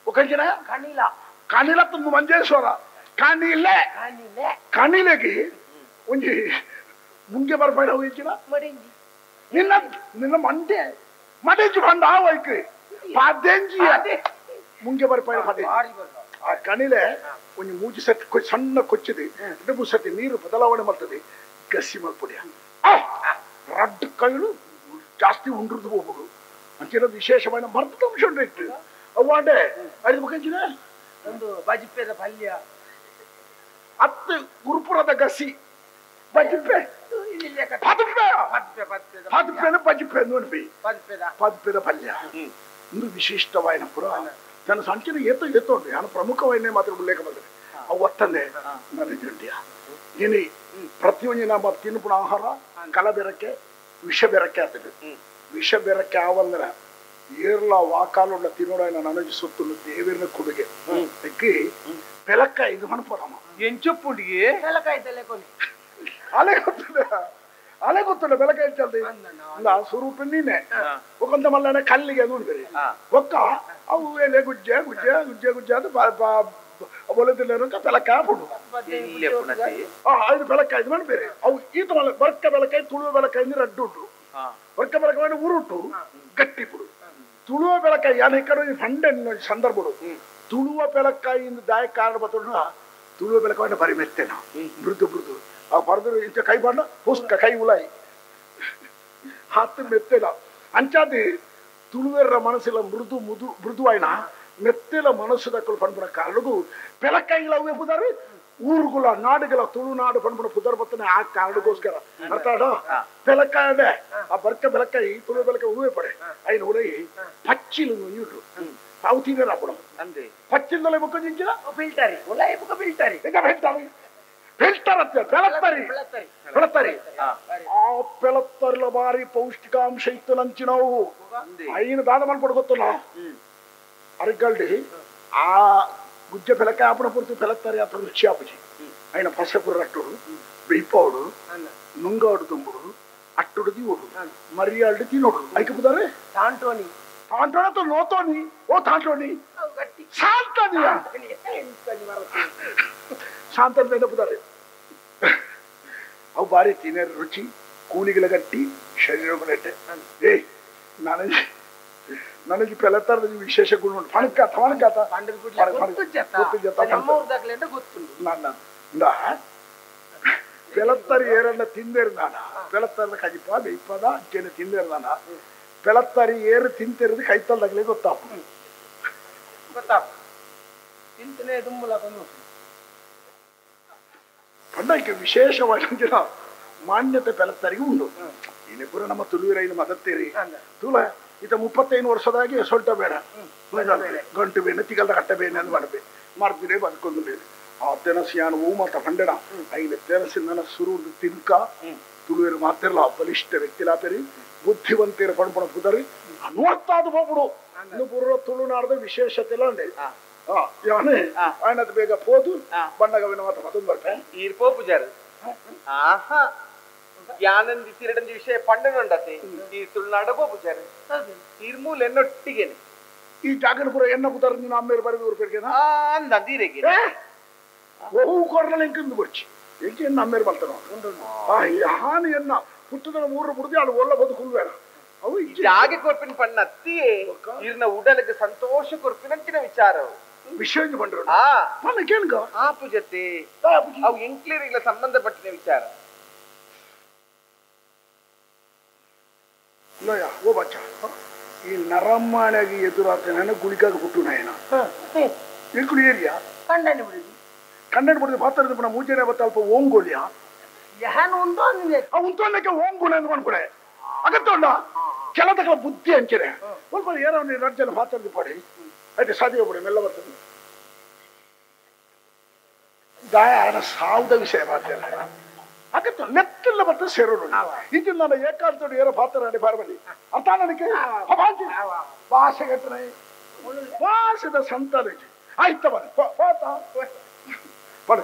ಒಕ್ಕಂಜಿನ ಕಣಿಲ ಕಣಿಲ ತುಂಬ ಮಂಜೇಶ್ವರ ಕಣಿಲೆ ಕಣಿಲೆಗೆ ಒಂಜಿ ಮುಂಗೆ ಬರ್ಬೇಡ ಹೋಗಿನ ನಿನ್ನ ನಿನ್ನ ಮಂಡೆ ಮಡೇಜಿ ಬಂದ ಆ ವೈಕ್ ಪದೆಂಜಿ ಮುಂಗೆ ಬರ್ಪಾಯ ಪದೆ ಆ ಕಣಿಲೆ ಒಂಜಿ ಮೂಜಿ ಸೆಟ್ ಸಣ್ಣ ಕೊಚ್ಚಿದೆ ಎರಡು ಮೂರು ಸತಿ ನೀರು ಬದಲಾವಣೆ ಮಾಡ್ತದೆ ಗಸಿ ಮಲ್ಪುಡಿಯ ರಡ್ಡು ಕೈಲು ಜಾಸ್ತಿ ಉಂಡ್ರದ್ದು ಹೋಗ್ಬೋದು ಅಂಚಿನ ವಿಶೇಷమైన ಮರ್ದ ಅಂಶ ಉಂಟು ಇಟ್ಟು ಅವ್ವಾಂಡೆ ಐದು ಮುಖಂಚಿನ ಒಂದು ಬಜಿಪೆದ ಪಲ್ಯ ಹತ್ತು ಗುರುಪುರದ ಗಸಿ ಬಜಿಪೆ ಪದುಪೆ ಪದುಪೆನ ಬಜಿಪೆ ನೋಡ್ಬಿ ಪದುಪೆದ ಪಲ್ಯ ಒಂದು ವಿಶಿಷ್ಟವಾಯಿನ ಪುರ ನನ್ನ ಸಂಚಿನ ಏತೋ ಏತೋ ಉಂಟು ನಾನು ಪ್ರಮುಖವಾಯಿನೇ ಮಾತ್ರ ಉಲ್ಲೇಖ ಬಂದರೆ ಅವು ಒತ್ತಂದೆ ನನ್ನ ಜಂಟಿಯ ಏನಿ ಪ್ರತಿಯೊಂದು ನಮ್ಮ ತಿನ್ನುಪುಣ ಆಹಾರ ಕಲಬೆರಕೆ ವಿಷ ಬೆರಕೆ ಆಗ್ತದೆ ವಿಷ ಬೆರಕೆ ಆವಂದ್ರ ಏರ್ಲ ವಾಕಾಲುಳ್ಳ ತಿನ್ನೋಡ ನನಗೆ ಸೊತ್ತು ದೇವರನ ಕೊಡುಗೆ ಅದಕ್ಕೆ ಬೆಲಕ್ಕ ಇದು ಮನಪರಮ ಎಂಚೊಪ್ಪುಂಡಿಗೆ ಅಲೆ ಗೊತ್ತಿಲ್ಲ ಅಲೆ ಗೊತ್ತಿಲ್ಲ ಬೆಲಕ ಎಂಚಲ್ದಿ ಸ್ವರೂಪ ನೀನೆ ಒಕ್ಕಂತ ಮಲ್ಲನೆ ಕಲ್ಲಿಗೆ ನೋಡ್ಬೇರಿ ಒಕ್ಕ ಅವು ಎಲೆ ಗುಜ್ಜೆ ಗುಜ್ಜೆ ಗುಜ್ಜೆ ಗುಜ್ಜೆ ಅದು ಒಲೆದಿಲ್ಲ ಬೆಲಕ ಹಾಪುಡು ಐದು ಬೆಲಕ ಇದು ಮಾಡ್ಬೇರಿ ಅವು ಈತ ಮಲ್ಲ ಬರ್ಕ ಬೆಲಕಾಯಿ ತುಳುವ ಬೆಲಕಾಯಿ ರಡ್ಡು ಉಂಟು ಬರ್ಕ ಬೆಲಕ ಉರುಟು ಗಟ್ಟಿ ಪುಡು ತುಳುವ ಬೆಳಕಾಯಿ ಯಾನ ಕಡೆ ಫಂಡೆ ಸಂದರ್ಭಡು ತುಳುವ ಬೆಳಕಾಯಿಂದ ದಾಯ ಕಾರಣ ಬರ್ತಡ ತುಳುವ ಬೆಳಕಾಯಿನ ಬರಿ ಮೆತ್ತೇನ ಮೃದು ಮೃದು ಆ ಬರೆದ್ರು ಇಂಚ ಕೈ ಬಣ್ಣ ಪುಸ್ತಕ ಕೈ ಉಲಾಯಿ ಹತ್ತು ಮೆತ್ತೇನ ಅಂಚಾದಿ ತುಳುವೆರ ಮನಸ್ಸಿಲ್ಲ ಮೃದು ಮುದು ಮೃದುವಾಯಿನ ಮೆತ್ತೆಲ ಮನಸ್ಸು ದಕ್ಕಲು ಪನ್ಪುನ ಕಾರಣಗೂ ಬೆಳಕಾಯಿಗಳ ಅವೇ ಪುದಾರು ಊರುಗಳ ನಾಡುಗಳ ತುಳುನಾಡು ಪನ್ಪುನ ಪುದರ್ ಬತ್ತನೆ ಆ ಕಾರಣಕ್ಕೋಸ್ಕರ ಅರ್ಥ ಬೆಳಕಾಯಡೆ ಆ ಬರ್ಕ ಬೆಳಕಾಯಿ ತುಳು ಬೆಳಕಾಯಿ ಹೂವೆ ಪಡೆ ಐನ ಉಲೈ ಪಚ್ಚಿಲು ಉಂಟು ಅವು ತಿನ್ನರ ಅಪ್ಪಣ ಪಚ್ಚಿಲ್ದಲೆ ಬೊಕ್ಕ ಜಿಂಜಿನ ಫಿಲ್ಟರಿ ಉಲೈ ಬೊಕ್ಕ ಫಿಲ್ಟರಿ ಈಗ ಫಿಲ್ಟರಿ ಫಿಲ್ಟರ್ ಅಂತ ಬೆಳತ್ತರಿ ಬೆಳತ್ತರಿ ಆ ಬೆಳತ್ತರಿಲ ಬಾರಿ ಪೌಷ್ಟಿಕಾಂಶ ಇತ್ತು ನಂಚಿನವು ಐನ ದಾದ ಮಲ್ಪಡು ಗೊತ್ತಲ್ಲ ಅರಿಗಲ್ಡಿ ಆ ಗುಜ್ಜೆ ಬೆಳಕಾಯಿ ಆಪಣ ಪೂರ್ತಿ ಬೆಳತ್ತಾರೆ ಅಥವಾ ರುಚಿ ಆಪುಜಿ అయిన పసపురు అట్టుడు ಬೆಯ್ಪಾవుಡು నుంగాడు దుంబుడు అట్టుడు దివుడు మరియాళ్ళు తినోడు అయిపోతారే తాంటోని తాంటోనతో నోతోని ఓ తాంటోని శాంతని శాంతని తినపుతారే ಅವು ಬಾರಿ ತಿನ್ನೋ ರುಚಿ ಕೂಲಿಗಳ ಗಟ್ಟಿ ಶರೀರ ಏ ನನಗೆ ನನಗೆ ಪೆಲತ್ತಾರದ ವಿಶೇಷ ಗುಣ ಉಂಟು ಪಣಕ ಪಣಕಾತ ಪೆಲತ್ತರಿ ಏರನ್ನ ತಿಂದಿರ್ದಾನ ಪೆಲತ್ತರದ ಕಜಿಪ ಬೇಯ್ಪದ ಅಜ್ಜನ ತಿಂದಿರ್ದಾನ ಪೆಲತ್ತರಿ ಏರು ತಿಂತಿರೋದು ಕೈತಲ್ದಾಗಲೇ ಗೊತ್ತಾಪ ಗೊತ್ತಾಪ ತಿಂತನೇ ದುಂಬುಲ ಪಂಡಕ್ಕೆ ವಿಶೇಷವಾಗಿ ಮಾನ್ಯತೆ ಪೆಲತ್ತರಿಗೆ ಉಂಟು ಇಲ್ಲಿ ಪೂರ ನಮ್ಮ ತುಳುವಿರೈನು ಮದತ್ತೇರಿ ತುಳ ಈತ 35 ವರ್ಷದಾಗಿ ಸೊಂಟ ಬೇಡ ಗಂಟು ಬೇನೆ ತಿಗಲ್ದ ಕಟ್ಟ ಬೇನೆ ಅಂತ ಮಾಡಬೇಕು ಮಾಡ್ತೀರಿ ಬದುಕೊಂದು ಬೇನೆ ಆ ತೆನಸು ಯಾನು ಹೂ ಮಾತ ಪಂಡಣ ಐನ ತೆನಸು ನನ್ನ ಸುರು ತಿನ್ಕ ತುಳುವೇರು ಮಾತಿರಲ್ಲ ಬಲಿಷ್ಠ ವ್ಯಕ್ತಿಲಾಪೇರಿ ಬುದ್ಧಿವಂತಿಯರ ಪಣಪಣ ಪುದರಿ ನೋಡ್ತಾದು ಹೋಗ್ಬಿಡು ಇನ್ನು ಪೂರ್ವ ತುಳುನಾಡದ ವಿಶೇಷತೆ ಇಲ್ಲ ಅಂಡೆ ಯಾನೆ ಆಯ್ನದ್ ಬೇಗ ಪೋದು ಬಣ್ಣಗವಿನ ಮಾತ್ರ ಮತ್ತೊಂದು ಬರ್ತೆ ಈರ್ಪೋ ಪೂಜಾರು ಆಹಾ ಜ್ಞಾನಂದಿ ತಿರಡಂಜಿ ವಿಷಯ ಪಂಡನುಂಡತೆ ಈ ತುಳುನಾಡ ಪೂಜಾರು ಇರ್ಮೂಲ ಎನ್ನೊಟ್ಟಿಗೆನೆ ಈ ಜಾಗನಪುರ ಎನ್ನ ಪುದರ್ ನೀನು ಅಮ್ಮೇರು ಬರವಿ ಊರು ಪೆರ್ಗೆನ ಅಂದಂದೀರೆಗೆ ಓ ಕೊರ್ನಲ ಎಂಕಿಂದು ಬರ್ಚಿ ಎಂಕೆ ಎನ್ನ ಅಮ್ಮೇರು ಬಲ್ತನೋ ಆ ಹಾನಿ ಎನ್ನ ಪುಟ್ಟದ ಊರು ಬುಡ್ದಿ ಅಲ್ಲಿ ಒಳ್ಳ ಬದುಕುಲ್ವೇನ ಅವು ಜಾಗೆ ಕೊರ್ಪಿನ ಪಣ್ಣ ಅತ್ತಿಯೇ ಇರ್ನ ಉಡಲಿಗೆ ಸಂತೋಷ ಕೊರ್ಪಿನಂಚಿನ ವಿಚಾರವು ವಿಷಯ ಪಂಡ್ರು ಪನ್ನ ಕೇಳುಗ ಆ ಪೂಜತೆ ಅವು ಎಂಕ್ಲೇರಿಗಳ ಸಂಬಂಧಪಟ್ಟಿನ ವಿಚಾರ ಲೋಯ ಓ ಬಚ್ಚ ಈ ನರಮಾಣೆಗೆ ಎದುರಾತ ಗುಳಿಕಾಗ ಹುಟ್ಟು ನಾಯನ ಎಂಕುಲು ಏರಿಯಾ ಕಂಡನೆ ಬಿಡುದು ಕಂಡನೆ ಬಿಡುದು ಪಾತ್ರದ ಪುನ ಮೂಜನೆ ಬತ್ತ ಅಲ್ಪ ಓಂಗೋಲಿಯಾ ಯಾನು ಉಂಟು ಆ ಉಂಟೋನಕ್ಕೆ ಓಂಗುಣ ಅಂತ ಮಾಡ್ಕೊಡೆ ಅಗತ್ತೊಂಡ ಕೆಲತಕಲ ಬುದ್ಧಿ ಅಂಚನೆ ಸ್ವಲ್ಪ ಏನೋ ನೀನು ರಡ್ಜನ ಪಾತ್ರದ ಪಡಿ అయితే ಸಾಧ್ಯ ಬಿಡಿ ಮೆಲ್ಲ ಬರ್ತದೆ ದಾಯ ಸಾವುದ ವಿಷಯ ಮಾತಾಡ ಅಗತ್ಯ ಲೆಕ್ಕೆಲ್ಲ ಬರ್ತದೆ ಸೇರೋಡು ಇದು ನಾನು ಏಕಾಂತೋಡು ಏನೋ ಪಾತ್ರ ಅಡಿ ಬಾರಬಲ್ಲಿ ಅಂತ ನನಗೆ ಭಾಷೆ ಗಟ್ಟನೆ ಭಾಷೆದ ಸಂತಾನ ಆಯ್ತ ಬನ್ನಿ ಪಾತ ಬಡ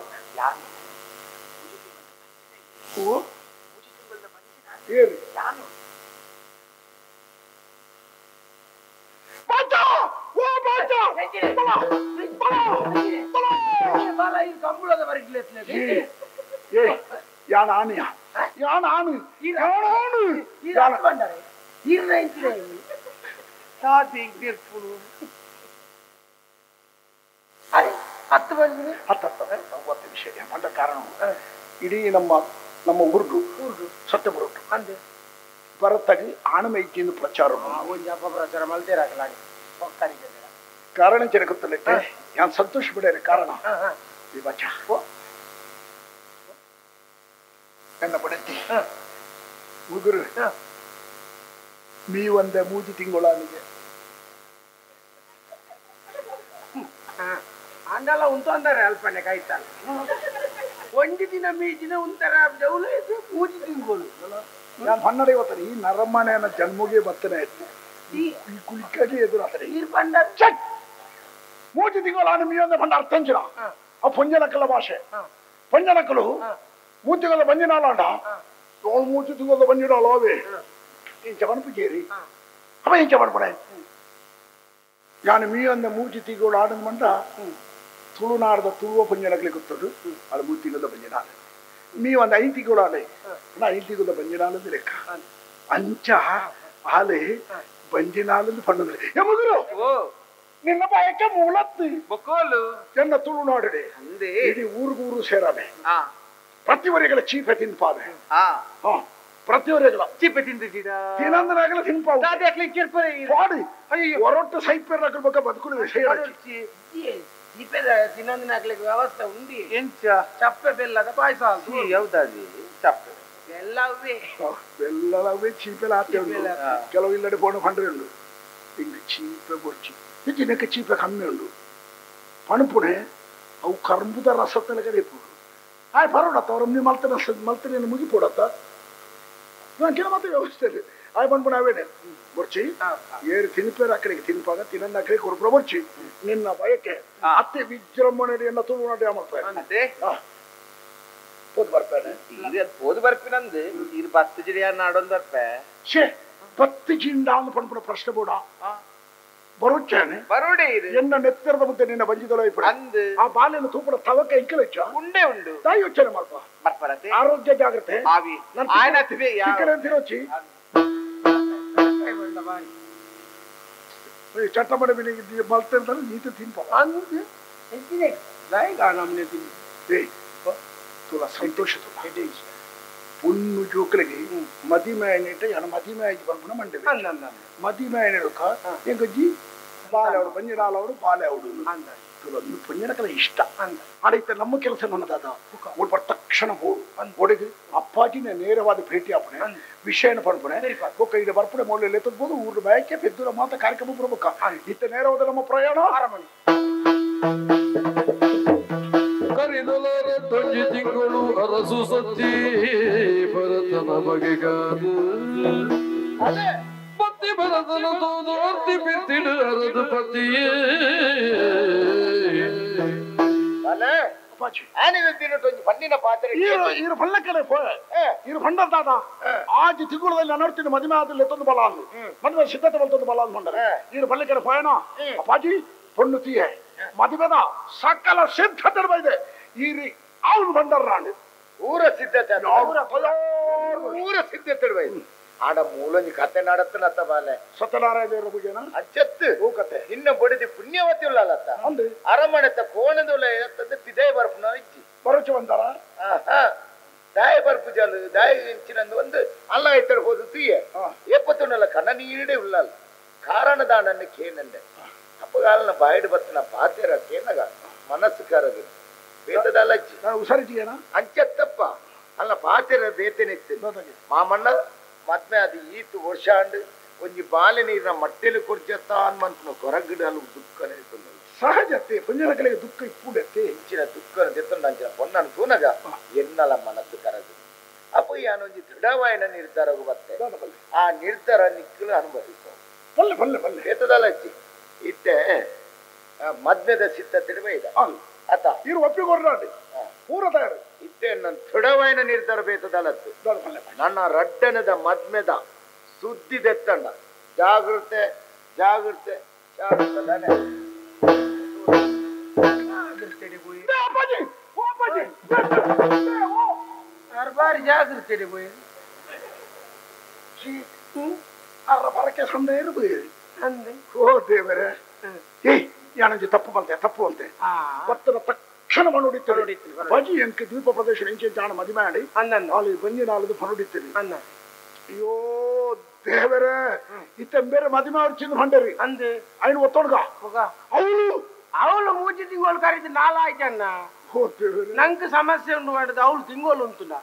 ಓ ಏರಿ ಬಾಚಾ ಓ ಬಾಚಾ ಬಲ ಬಲ ಬಲ ಬಲ ಈ ಕಂಬಳದ ಬರಗ್ಲೆ ಏ ಯಾನ ಆನಿಯಾ ಯಾನ ಆನು ಯಾನ ಆನು ಯಾನ ಬಂದರೆ ಇರ್ನ ಇಂತಿದೆ ಸಾದಿ ಇಂಗಿರ್ಪುನು ಅರೆ ಹತ್ತು ಬಂದಿದೆ ಹತ್ತು ಹತ್ತು ವಿಷಯ ಮಂಡ ಕಾರಣ ಇಡೀ ನಮ್ಮ ನಮ್ಮ ಊರ್ದು ಊರ್ದು ಸತ್ಯಬುರುಟು ಅಂದೆ ಭರತಗಿ ಆಣಮೈಕಿಂದು ಪ್ರಚಾರ ಒಂಜಿ ಅಪ್ಪ ಪ್ರಚಾರ ಮಲ್ತೇರಾಕಲಾಗಿ ಒಕ್ಕರಿಗೆ ಕಾರಣ ಜನಗೊತ್ತಲ್ಲ ಯಾನ್ ಸಂತೋಷ ಬಿಡೇನೆ ಕಾರಣ ಈ ಬಚ್ಚ ನನ್ನ ಬಡತಿ ಮುಗುರು ಮೀ ಒಂದೆ ಮೂಜಿ ತಿಂಗಳಾನಿಗೆ ಅಂದಲ್ಲ ಉಂಟು ಅಂತಾರೆ ಅಲ್ಪನೆ ಕಾಯ್ತಾನೆ ಒಂದು ದಿನ ಮೀಜಿನ ಉಂತರ ಮೂಜಿ ತಿಂಗಳು ನಾನು ಹೊನ್ನಡೆ ಇವತ್ತಾರೆ ಈ ನರಮನೆಯನ್ನ ಜನ್ಮಗೆ ಬರ್ತನೆ ಈ ಕುಲಿಕಾಗಿ ಎದುರಾತಾರೆ ಚಟ್ ಮೂಜಿ ತಿಂಗಳು ಮೀ ಒಂದೆ ಪಂಡ ಅರ್ಥಂಚಿನ ಆ ಪೊಂಜನಕಲ ಭಾಷೆ ಪೊಂಜನಕಲು ಮೂತಿಗಳ ಬಂಜಿನಾಲಾಂಡ ತೋಳು ಮೂತಿ ತಿಂಗಳ ಬಂಜಿನಾಲೋವೆ ಇಂಚ ಪಣಪು ಕೇರಿ ಅಪ್ಪ ಇಂಚ ಪಣಪಡೆ ಯಾನು ಮೀ ಅಂದ ಮೂಜಿ ತಿಂಗಳು ಆಡದ ಮಂಡ ತುಳುನಾಡದ ತುಳುವ ಪಂಜನಕಲಿ ಗೊತ್ತದು ಅದು ಮೂರು ತಿಂಗಳ ಬಂಜಿನಾಲ ಮೀ ಒಂದು ಐದು ತಿಂಗಳು ಆಲೆ ಐದು ತಿಂಗಳ ಬಂಜಿನಾಲದ ಲೆಕ್ಕ ಅಂಚ ಆಲೆ ಬಂಜಿನಾಲದ ಪಣ್ಣದ ಎಮಗುರು ನಿನ್ನ ಬಾಯಕ್ಕೆ ಮೂಲತ್ತು ಬೊಕ್ಕೋಲು ಎನ್ನ ತುಳುನಾಡಡೆ ಇಡೀ ಊರಿಗೂರು ಸೇರಾವೆ ಪ್ರತಿವರೆಗಳ ಚೀಪೆ ತಿನ್ಪಾವೆ ಪ್ರತಿವರೆಗಳ ಚೀಪೆ ತಿಂದಿದ್ದೀರ ತಿನ್ನಂದ್ರಾಗಲ ತಿನ್ಪಾವು ಪಾಡಿ ಹೊರಟು ಸೈಪೇರ್ ಹಾಕಲ್ಬೇಕ ಬದುಕುದು ಚೀಪೆ ತಿನ್ನಂದಿನ ಹಾಕ್ಲಿಕ್ಕೆ ವ್ಯವಸ್ಥೆ ಉಂಡಿ ಎಂಚ ಚಪ್ಪೆ ಬೆಲ್ಲದ ಪಾಯಸ ಹೌದಾಜಿ ಚಪ್ಪೆ ಬೆಲ್ಲವೇ ಬೆಲ್ಲವೇ ಚೀಪೆಲ್ಲ ಆತೆ ಉಂಟು ಕೆಲವು ಇಲ್ಲಡೆ ಫೋನ್ ಪಂಡ್ರೆ ಉಂಡು ಹಿಂಗೆ ಚೀಪೆ ಬೊಚ್ಚಿ ಹೆಚ್ಚಿನಕ್ಕೆ ಚೀಪೆ ಕಮ್ಮಿ ಉಂಡು ಪಣಪುಣೆ ಅವು ಕರ್ಂಬುದ ರಸತ್ತಲೆ ಕಡೆಪು ಆಯ್ ಪರೋಡತ್ತ ಅವ್ರ ನೀವು ಮಲ್ತನ ಮಲ್ತನೇನು ಮುಗಿಪೋಡತ್ತ ನಾನು ಕೆಲ ಮತ್ತೆ ವ್ಯವಸ್ಥೆ ಆಯ್ ಬಂದ್ಬಿಡ ಅವೇನೆ ಬೊರ್ಚಿ ಏರು ತಿನ್ಪೇರು ಅಕ್ಕಡೆಗೆ ತಿನ್ಪಾಗ ತಿನ್ನಂದ ಅಕ್ಕಡೆ ಕೊರಪುರ ಬೊರ್ಚಿ ನಿನ್ನ ಬಯಕೆ ಅತ್ತೆ ವಿಜೃಂಭಣೆಯನ್ನ ತುಳುನಾಡಿ ಮಾಡ್ತಾರೆ ಪೋದು ಬರ್ಪೇನೆ ಪೋದು ಬರ್ಪಿನಂದು ಇರು ಬತ್ತು ಜಿಡಿಯ ನಾಡೊಂದು ಬರ್ಪೆ ಶೇ ಬತ್ತು ಜಿಂಡ ಅಂದ್ ಪಣ್ಪುಣ ಪ್ರಶ್ನೆ ಬೋಡ ಬರುತ್ತೇನೆ ಬರುಡೆ ಇದು ಎನ್ನ ನೆತ್ತರದ ಮುಂದೆ ನಿನ್ನ ಬಂಜಿದೊಳ ಅಂದು ಆ ಬಾಲ್ಯನ ತೂಪಡ ತವಕ ಇಂಕಲಚ್ಚ ಉಂಡೆ ಉಂಡು ತಾಯಿ ಯೋಚನೆ ಮಾಡ್ಪ ಬರ್ಪರತೆ ಆರೋಗ್ಯ ಜಾಗ್ರತೆ ಆವಿ ಆಯ್ನತ್ವೆ ತಿರೋಚಿ ಚಟ್ಟ ಮಡೆ ಮೇಲೆ ಮಲ್ತಿರ್ತಾರೆ ನೀತು ತಿನ್ಪ ಅಂದು ನಮ್ಮನೆ ತಿನ್ ಏ ತುಲ ಸಂತೋಷ ತುಲ ಪೊಣ್ಣು ಜೋಕಲಿಗೆ ಮದಿಮೆ ಆಯ್ನಿಟ್ಟ ಮದಿಮೆ ಆಗಿ ಬಂದ್ಬಿಡ ಮಂಡೆ ಮದಿಮೆ ಆಯ್ನಿಡುಕ ಎಂಗಜ್ಜಿ ಬಾಲೆ ಅವಡು ಬಂಜಿನಾಲವಡು ಬಾಲೆ ಅವಡು ತುಲೊಂದು ಪೊಂಜನಕಲ ಇಷ್ಟ ಆಡೈತೆ ನಮ್ಮ ಕೆಲಸ ನನ್ನದಾದ ಒಬ್ಬ ತಕ್ಷಣ ಹೋಡು ಒಡಗು ಅಪ್ಪಾಜಿನ ನೇರವಾದ ಭೇಟಿ ಆಪಣೆ ವಿಷಯನ ಪಡ್ಪಣೆ ಬೊಕ್ಕ ಇದು ಬರ್ಪಣೆ ಮೊದಲು ಎತ್ತಬಹುದು ಊರು ಬಯಕೆ ಪೆದ್ದುರ ಮಾತ ಕಾರ್ಯಕ್ರಮ ಬರಬೇಕ ಇತ್ತ ನೇರವಾದ ನಮ್ಮ ಪ್ರಯಾಣ ಅರಮನೆ ಕರಿದೊಲರೊಂಜಿ ತಿಂಗಳು ಅರಸು ಸತ್ತಿ ಭರತನ ಬಗೆಗಾದು ಪತಿ ಭರತನ ತೋದು ಅರ್ತಿ ಬಿತ್ತಿಡು ಅರದು ಪತಿಯೇ ಆಜಿ ತಿಂಗಳಲ್ಲಿ ಅನರ್ತಿನ ಮದುವೆ ಆದಲ್ಲಿ ತಂದು ಬಲ ಅಂದು ಮದುವೆ ಸಿದ್ಧತೆ ಬಲ್ತಂದು ಬಲ ಅಂದು ಬಂದರೆ ಈರು ಪಲ್ಲಕ್ಕಡೆ ಪೋಯಣ ಅಪ್ಪಾಜಿ ಪೊಣ್ಣು ತೀಯೆ ಮದುವೆದ ಸಕಲ ಸಿದ್ಧತೆ ಇದೆ ಈ ಅವನು ಬಂದರ್ರಾಣಿ ಊರ ಸಿದ್ಧತೆ ಊರ ಸಿದ್ಧತೆ ಆಡ ಮೂಲೊಂಜಿ ಕತೆ ನಡತ್ತನತ್ತ ಬಾಲೆ ಸತ್ಯನಾರಾಯಣ ದೇವರ ಪೂಜೆನ ಅಚ್ಚತ್ತು ಓ ಕತೆ ನಿನ್ನ ಬಡಿದಿ ಪುಣ್ಯವತಿ ಉಳ್ಳಲತ್ತ ಅಂದು ಅರಮನೆತ ಕೋಣದುಲ ಎತ್ತದ ಪಿದೇ ಬರ್ಪುನ ಇಜ್ಜಿ ಬರೋಚ ಬಂದಾರ ದಾಯ ಬರ್ಪುಜಾಲು ದಾಯ ಇಂಚಿನಂದು ಒಂದು ಅಲ್ಲ ಐತರು ಹೋದು ತುಯ್ಯ ಏಪತ್ತುನಲ್ಲ ಕಣ್ಣ ನೀಡೆ ಉಳ್ಳಲ್ಲ ಕಾರಣದಾನನ್ನು ಕೇನಂಡೆ ಅಪ್ಪಗಾಲನ ಬಾಯಿಡು ಬತ್ತನ ಪಾತೆರ ಕೇನಗ ಮನಸ್ಸು ಕರಗು ಬೇತದಲ್ಲ ಅಜ್ಜಿ ಹುಷಾರಿದ್ದೀಯನ ಅಂಚತ್ತಪ್ಪ ಅಲ್ಲ ಪಾತೆರ ಬೇತನಿತ್ತು ಮಾಮಣ್ಣ ಮದ್ಮೆ ಅದು ಈತು ವರ್ಷ ಅಂಡು ಒಂಜಿ ಬಾಲೆ ನೀರಿನ ಮಟ್ಟೆಲು ಕೊರ್ಜತ್ತ ಅನ್ಮಂತನ ಕೊರಗಡು ಅಲ್ಲಿ ದುಃಖನೇ ಸಹಜತೆ ಪಂಜನಕಲೆಗೆ ದುಃಖ ಇಪ್ಪುಂಡೆತ್ತೆ ಇಂಚಿನ ದುಃಖನ ತೆತ್ತೊಂಡು ಅಂಚಿನ ಪೊನ್ನನು ತೂನಗ ಎನ್ನಲ ಮನಸ್ಸು ಕರಗು ಅಪ್ಪ ಯಾನೊಂಜಿ ದೃಢವಾಯಿನ ನಿರ್ಧಾರಗು ಬತ್ತೆ ಆ ನಿರ್ಧಾರ ನಿಕ್ಕಲು ಅನುಭವಿಸು ಬಲ್ಲೆ ಬಲ್ಲೆ ಬಲ್ಲೆ ಬೇತದಲ್ಲ ಅಜ್ಜಿ ಇತ್ತೆ ಮದ್ಮೆದ ಸಿದ್ಧತೆ ಇದೆ ಅತ ಇರು ಒಪ್ಪಿಕೊಡ್ರಾಡಿ ಪೂರ ತಯಾರು ಇತ್ತೆ ನನ್ನ ದೃಢವಾಯಿನ ನಿರ್ಧಾರ ಬೇತದಲತ್ತು ನನ್ನ ರಡ್ಡನದ ಮದ್ಮೆದ ಸುದ್ದಿ ದೆತ್ತಂಡ ಜಾಗೃತೆ ಜಾಗೃತೆ ಜಾಗೃತೆ ಬಾರಿ ಜಾಗೃತೆ ಪೋಯಿ ಪರಕೆ ಸಂದ ಓ ದೇವರೇ ಏಯ್ ಯಾನಂಜಿ ತಪ್ಪು ಬಂತೆ ತಪ್ಪು ಅಂತೆ ಬತ್ತನ ತಕ್ಷಣ ಮನುಡಿತ್ತೇನೆ ಬಜಿ ಎಂಕ ದ್ವೀಪ ಪ್ರದೇಶ ಎಂಚೆ ಜಾಣ ಮದಿ ಮಾಡಿ ನಾಳೆ ಬಂಜಿ ನಾಳದು ಮನುಡಿತ್ತೇನೆ ಅಯ್ಯೋ ದೇವರೇ ಇತ್ತೆಂಬೇರೆ ಮದಿ ಮಾಡಿ ಚಿಂದ ಮಂಡೇರಿ ಅಂದು ಐನು ಒತ್ತೊಣಗ ಅವಳು ಅವಳು ಮೂಜಿ ತಿಂಗಳು ಕರೀತು ನಾಲಾಯ್ತಣ್ಣ ನಂಗೆ ಸಮಸ್ಯೆ ಉಂಟು ಮಾಡಿದ ಅವಳು ತಿಂಗಳು ಉಂಟುಲ್ಲ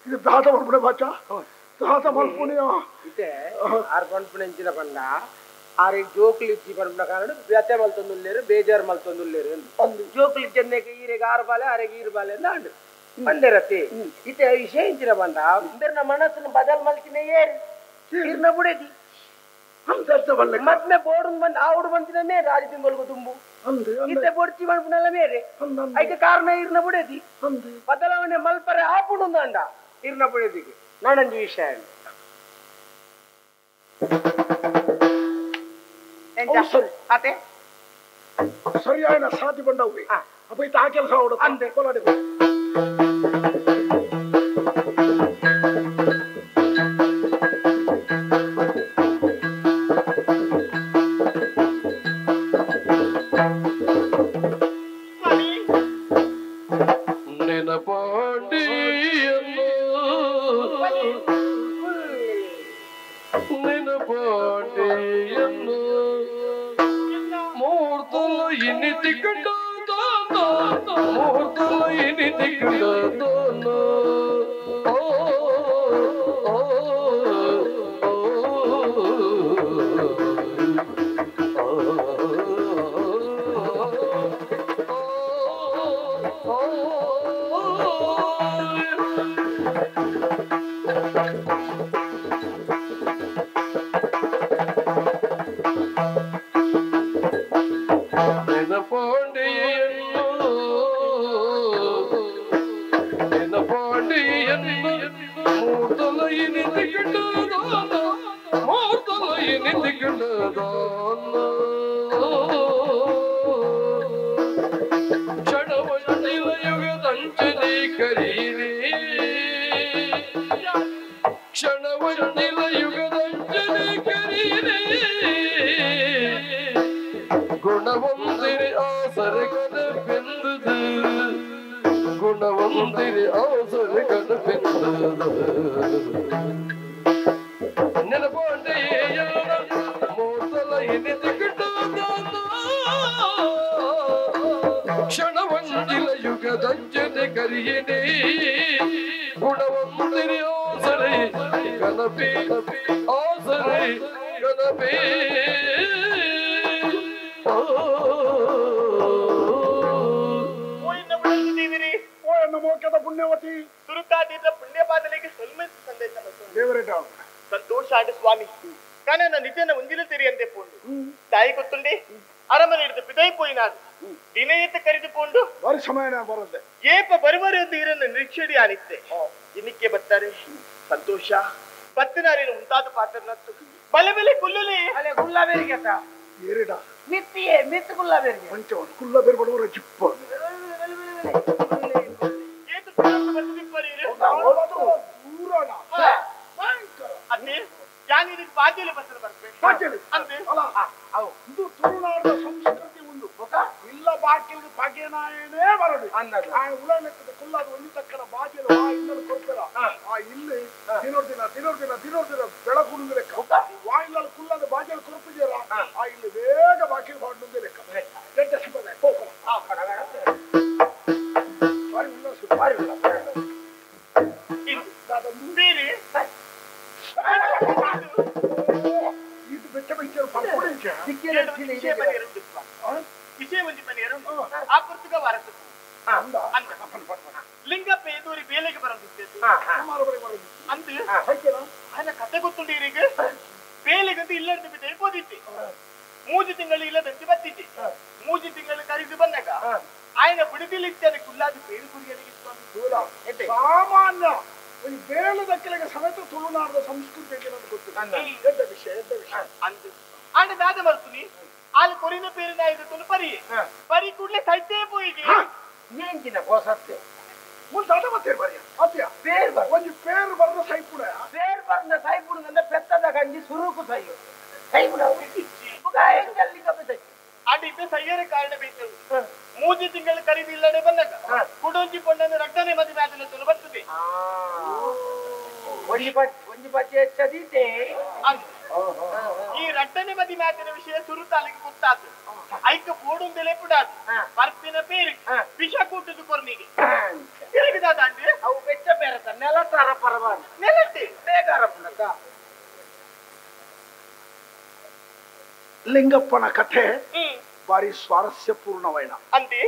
ಇದು ದಾದ ಮಲ್ಪುಣೆ ಬಾಚ ದಾದ ಮಲ್ಪುಣಿಯ ಇತ್ತೆ ಆರು ಪನ್ಪುಣೆ ಎಂಚಿನ ಪಂಡ ಆರಿಗೆ ಜೋಕುಲು ಇಜ್ಜಿ ಪನ್ಪುನ ಕಾರಣ ವ್ಯತೆ ಮಲ್ತೊಂದುಲ್ಲೇರು ಬೇಜಾರು ಮಲ್ತೊಂದುಲ್ಲೇರು ಜೋಕುಲು ಇಜ್ಜಂದೇಕ ಈರೆಗೆ ಆರು ಬಾಲೆ ಆರೆಗೆ ಈರು ಬಾಲೆ ಅಂತ ಅಂಡು ಬಂದೇರತಿ ಇತ್ತೆ ವಿಷಯ ಎಂಚಿನ ಪಂಡ ಇಂದರ್ನ ಮನಸ್ಸನ್ನು ಬದಲ್ ಮಲ್ತಿನ ಏರಿ ಈರ್ನ ಬುಡೇತಿ ಮದ್ಮೆ ಬೋರ್ಡ್ ಬಂದ್ ಆవుడు ಬಂತಿನ ರಾಜ ತಿಂಗಳಿಗೆ ತುಂಬು ಇತ್ತೆ ಬೊಡ್ಚಿ ಮಲ್ಪುನಲ್ಲ ಮೇರೆ ಐಕೆ ಕಾರಣ ಇರ್ನ ಬುಡೇತಿ ಬದಲಾವಣೆ ಮಲ್ಪರೆ ಆಪುಂಡು ಅಂಡ ಇರ್ನ ಬುಡೇದಿಗೆ ನಾನಂಜಿ ವಿಷಯ ಸರಿ ಸರಿಯಾದ ಸಾತಿ ಬಂಡವು ಅಪ್ಪ ಇತ್ತ ಆ ಕೆಲಸ ಅಂದೆ ಸಂತೋಷ ಆಡು ಸ್ವಾಮಿ ಕಾರಣ ನಿಜನ ಒಂದಿನ ತೆರಿಯಂತೆ ಪೋಂಡು ತಾಯಿ ಗೊತ್ತುಂಡೆ ಅರಮನೆ ಹಿಡಿದು ಪಿದೈ ಪೋಯಿನಾರು ದಿನಯತ್ತ ಕರೆದುಕೊಂಡು ಸಮಯ ಬರುತ್ತೆ ಏಪ ಬರುವರು ಎಂದು ಇರನ್ನು ನಿರೀಕ್ಷೆಡಿ ಆನಿತ್ತೆ ಇನ್ನಕ್ಕೆ ಬರ್ತಾರೆ ಸಂತೋಷ ಪತ್ತನಾರಿನ ಮುಂತಾದ ಪಾತ್ರನತ್ತು ಬಲೆ ಬೆಲೆ ಕುಲ್ಲುಲಿ ಅಲೆ ಕುಲ್ಲ ಬೇರಿಗೆ ಏರಿಡ ಮಿತ್ತಿಯೇ ಮಿತ್ತು ಕುಲ್ಲ ಬೇರಿಗೆ ಮಂಚವನು ಕುಲ್ಲ ಬೇರೆ ಬಡವರ ಜಿಪ್ಪ ಏತು ಅಂದೆ ಯಾನ್ ಇದಕ್ಕೆ ಬಾಜೆಲೆ ಬರ್ತದೆ ಬರ್ಬೇಕು ಬಾಜೆಲೆ ಅಂದೆ ಅಲ್ಲ ಇದು ತುಳುನಾಡಿನ ಸಂಸ್ಕೃತಿ ಉಂಡು ಇಲ್ಲ ಬಾಕಿಲ್ ಬಗೆನಾಯನೇ ಬರಡು ಆ ಉಳಲೆಕ್ಕದ ಕುಲ್ಲಾದ ಒಂಜಿ ತಕ್ಕನ ಬಾಜೆಲು ಆ ಇಲ್ಲಲು ಕೊರ್ಪೆರ ಆ ಇಲ್ಲಿ ದಿನೋರ್ ದಿನ ದಿನೋರ್ ದಿನ ದಿನೋರ್ ದಿನ ಬೆಳಗುಂಡು ಲೆಕ್ಕ ವಾಯಿಲ್ಲಲು ಕುಲ್ಲಾದ ಬಾಜೆಲು ಕೊರ್ಪುಜೇರ ಆ ಇಲ್ಲಿ ಬೇಗ ಬಾಕಿಲ್ ಬಾಂಡುಂದೆ ಲೆಕ್ಕ ಎಡ್ಡೆ ಸಂಪ್ರದಾಯ ಪೋಪಲ ಬಾರಿ ಉಲ್ಲಾಸ ಬಾರಿ ಉಲ್ಲಾಸ ಬೇರೆ ಇದು ಬೆಟ್ಟ ಬೆಚ್ಚರು ಪಂಪುಡಿಂಚ ವಿಷಯ ಒಂಜಿ ಮನೆಯರು ಆ ಪುರ್ತಕ ವಾರಸು ಅಂದ ಲಿಂಗಪ್ಪ ಎದೂರಿ ಬೇಲೆಗೆ ಬರಂದಿತ್ತು ಅಂದು ಆಯ್ನ ಕತೆ ಗೊತ್ತುಂಡು ಇರಿಗೆ ಬೇಲೆಗಂತ ಇಲ್ಲದಂತೆ ಬಿದ್ದೆ ಪೋದಿತ್ತಿ ಮೂಜಿ ತಿಂಗಳು ಇಲ್ಲದಂತೆ ಬತ್ತಿದ್ದೆ ಮೂಜಿ ತಿಂಗಳು ಕರೆದು ಬಂದಾಗ ಆಯ್ನ ಬಿಡುದಿಲ್ಲ ಕುಲ್ಲಾದ ಬೇರು ಕುರಿಯರಿಗೆ ಸಾಮಾನ್ಯ ಒಂದು ಬೇಲದಕ್ಕಲಿಗೆ ಸಮೇತ ತುಳುನಾಡದ ಸಂಸ್ಕೃತಿ ಗೊತ್ತಿಲ್ಲ ಎಡ್ಡ ವಿಷಯ ಎಡ್ಡ ವಿಷಯ ಅಂದು ಆಂಡ ದಾದ ಮಲ್ಪುನಿ ಅಲ್ಲಿ ಕೊರಿನ ಪೇರಿನ ಐದು ಪರಿ ಪರಿ ಕೂಡಲೇ ಸೈತೇ ಪೋಯಿಗೆ ನೇಂಚಿನ ಕೋಸತ್ತೆ ಒಂದು ದಾದ ಮತ್ತೆ ಬರಿಯ ಅತ್ಯ ಪೇರ್ ಬರ್ ಒಂದು ಪೇರ್ ಬರ್ದ ಸೈಪುಡ ಪೇರ್ ಬರ್ದ ಸೈಪುಡ ಅಂದ್ರೆ ಪೆತ್ತದ ಗಂಜಿ ಸುರುಕು ಸೈಯು ಸೈಪುಡ ಅಂಡ್ ಇದ್ದ ಸೈಯರ ಕಾರಣ ಬೇಕು ಮೂಜಿ ತಿಂಗಳು ಕರೀದಿ ಇಲ್ಲದೆ ಬಂದಾಗ ಕುಡೊಂಜಿ ಕೊಂಡನ್ನು ರಟ್ಟನೆ ಮದುವೆ ಆದನೆ ಬರ್ತದೆ ಈ ರಟ್ಟನೆ ಮದಿ ಮ್ಯಾತಿನ ವಿಷಯ ಸುರುತಾಲಿಗೆ ಗೊತ್ತಾತು ಐಕ ಬೋಡುಂದೆಲೆ ಪುಡಾತು ಪರ್ಪಿನ ಪೇರು ವಿಷ ಕೂಟದ ಕೊರ್ನಿಗೆ ತಿರುಗಿದಾದಂಡಿ ಅವು ಬೆಚ್ಚ ಬೇರತ ನೆಲತಾರ ಪರವಾನ ನೆಲಟ್ಟಿ ಬೇಗಾರ ಪುನಕ ಲಿಂಗಪ್ಪನ ಕಥೆ ಭಾರಿ ಸ್ವಾರಸ್ಯಪೂರ್ಣವೈನ ಅಂತಿ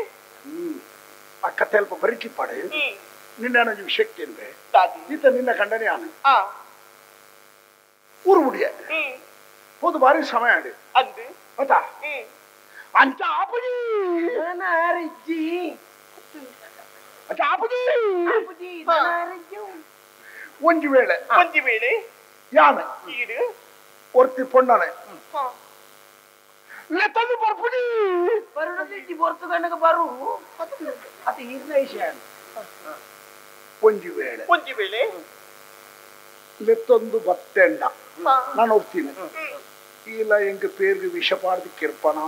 ಆ ಕಥೆ ಅಲ್ಪ ಬರಿಕಿಪ್ಪಾಡೆ ನಿನ್ನ ವಿಷಯಕ್ಕೆ ಅಂದ್ರೆ ಈತ ನಿನ್ನ ಕಂಡನೇ ಆನೆ ಊರು ಮುಡಿಯ ಹೋದು ಭಾರಿ ಸಮಯ ಆಡಿ ಆತಾ ಅಂಚ ಆಪುಜಿ ಅಂಚ ಆಪುಜಿ ಒಂಜಿ ವೇಳೆ ಒಂಜಿ ವೇಳೆ ಯಾನೆ ಒರ್ತಿ ಪೊಣ್ಣನೆ ಲೆತ್ತಂದು ಬರ್ಪುಜಿ ಬರುಣದಿಜ್ಜಿ ಬೊರ್ತು ಗಂಡಗ ಬರು ಅದು ಹಿರ್ನ ವಿಷಯ ಒಂಜಿ ವೇಳೆ ಒಂಜಿ ವೇಳೆ ಲೆತ್ತೊಂದು ಬತ್ತೆಂಡ ನಾನು ಹೋಗ್ತೀನಿ ಇಲ್ಲ ಎಂಗ ಪೇರ್ಗೆ ವಿಷ ಪಾಡ್ದು ಕಿರ್ಪಣ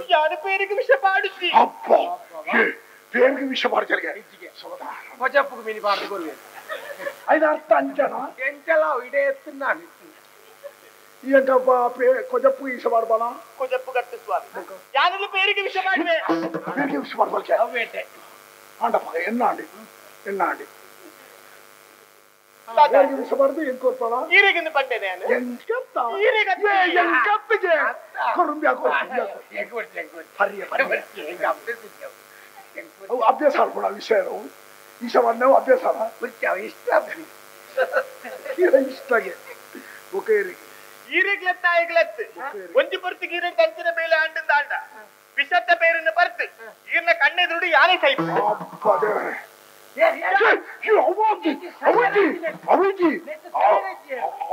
ಯಾರು ಪೇರಿಗೆ ವಿಷ ಪಾಡುತ್ತಿ ಅಪ್ಪ ಪೇರ್ಗೆ ವಿಷ ಪಾಡ್ಚರಿಗೆ ಕೊಜಪ್ಪು ಮಿನಿ ಪಾಡ್ದು ಕೊರುವೆ ಐದು ಅರ್ಥ ಅಂಚನ ಎಂಚಲ ಇಡೇ ಎತ್ತಿನಾನು ಎಂಕಪ್ಪ ಕೊಜಪ್ಪು ವಿಷ ಮಾಡ್ಬಾಣ ಕೊಜಪ್ಪು ಗಟ್ಟು ಸ್ವಾಮಿ ಯಾನೆಲ್ಲ ಪೇರಿಗೆ ವಿಷ ಮಾಡುವೆ ಪೇರಿಗೆ ವಿಷ ಮಾಡ್ಬಲ್ಕೆ ಅವೇಟೆ ಆಂಡಪ್ಪ ಎನ್ನಾಂಡಿ ಎನ್ನಾಂಡಿ ಪೇರಿಗೆ ವಿಷ ಮಾಡ್ದು ಎಂಕೋರ್ಪಣ ಈರೆಗಿಂದ ಬಂಡೆ ನಾನು ಎಂಕಪ್ಪ ಈರೆಗತ್ತೆ ಎಂಕಪ್ಪಿಗೆ ಕೊರುಂಬ್ಯಾ ಕೊರುಂಬ್ಯಾ ಪರ್ಯ ಪರ್ಯ ಅವು ಅಭ್ಯಾಸ ಆಡ್ಕೊಳ ವಿಷಯ ವಿಷ ಮಾಡ್ನೇವು ಅಭ್ಯಾಸ ಇಷ್ಟ ಇಷ್ಟಾಗೆ ಬೊಕೇರಿಗೆ ಈರೆಗ್ಲೆತ್ತ ಈಗ್ಲೆತ್ತು ಒಂಜಿ ಪೊರ್ತಿಗೆ ಈರೆ ಕಂಚಿನ ಬೇಲೆ ಆಂಡಿಂದ ಆಂಡ ವಿಷತ್ತ ಪೇರಿನ ಬರ್ತು ಈರ್ನ ಕಣ್ಣೆದುರುಡು ಯಾನೇ ಸೈಪು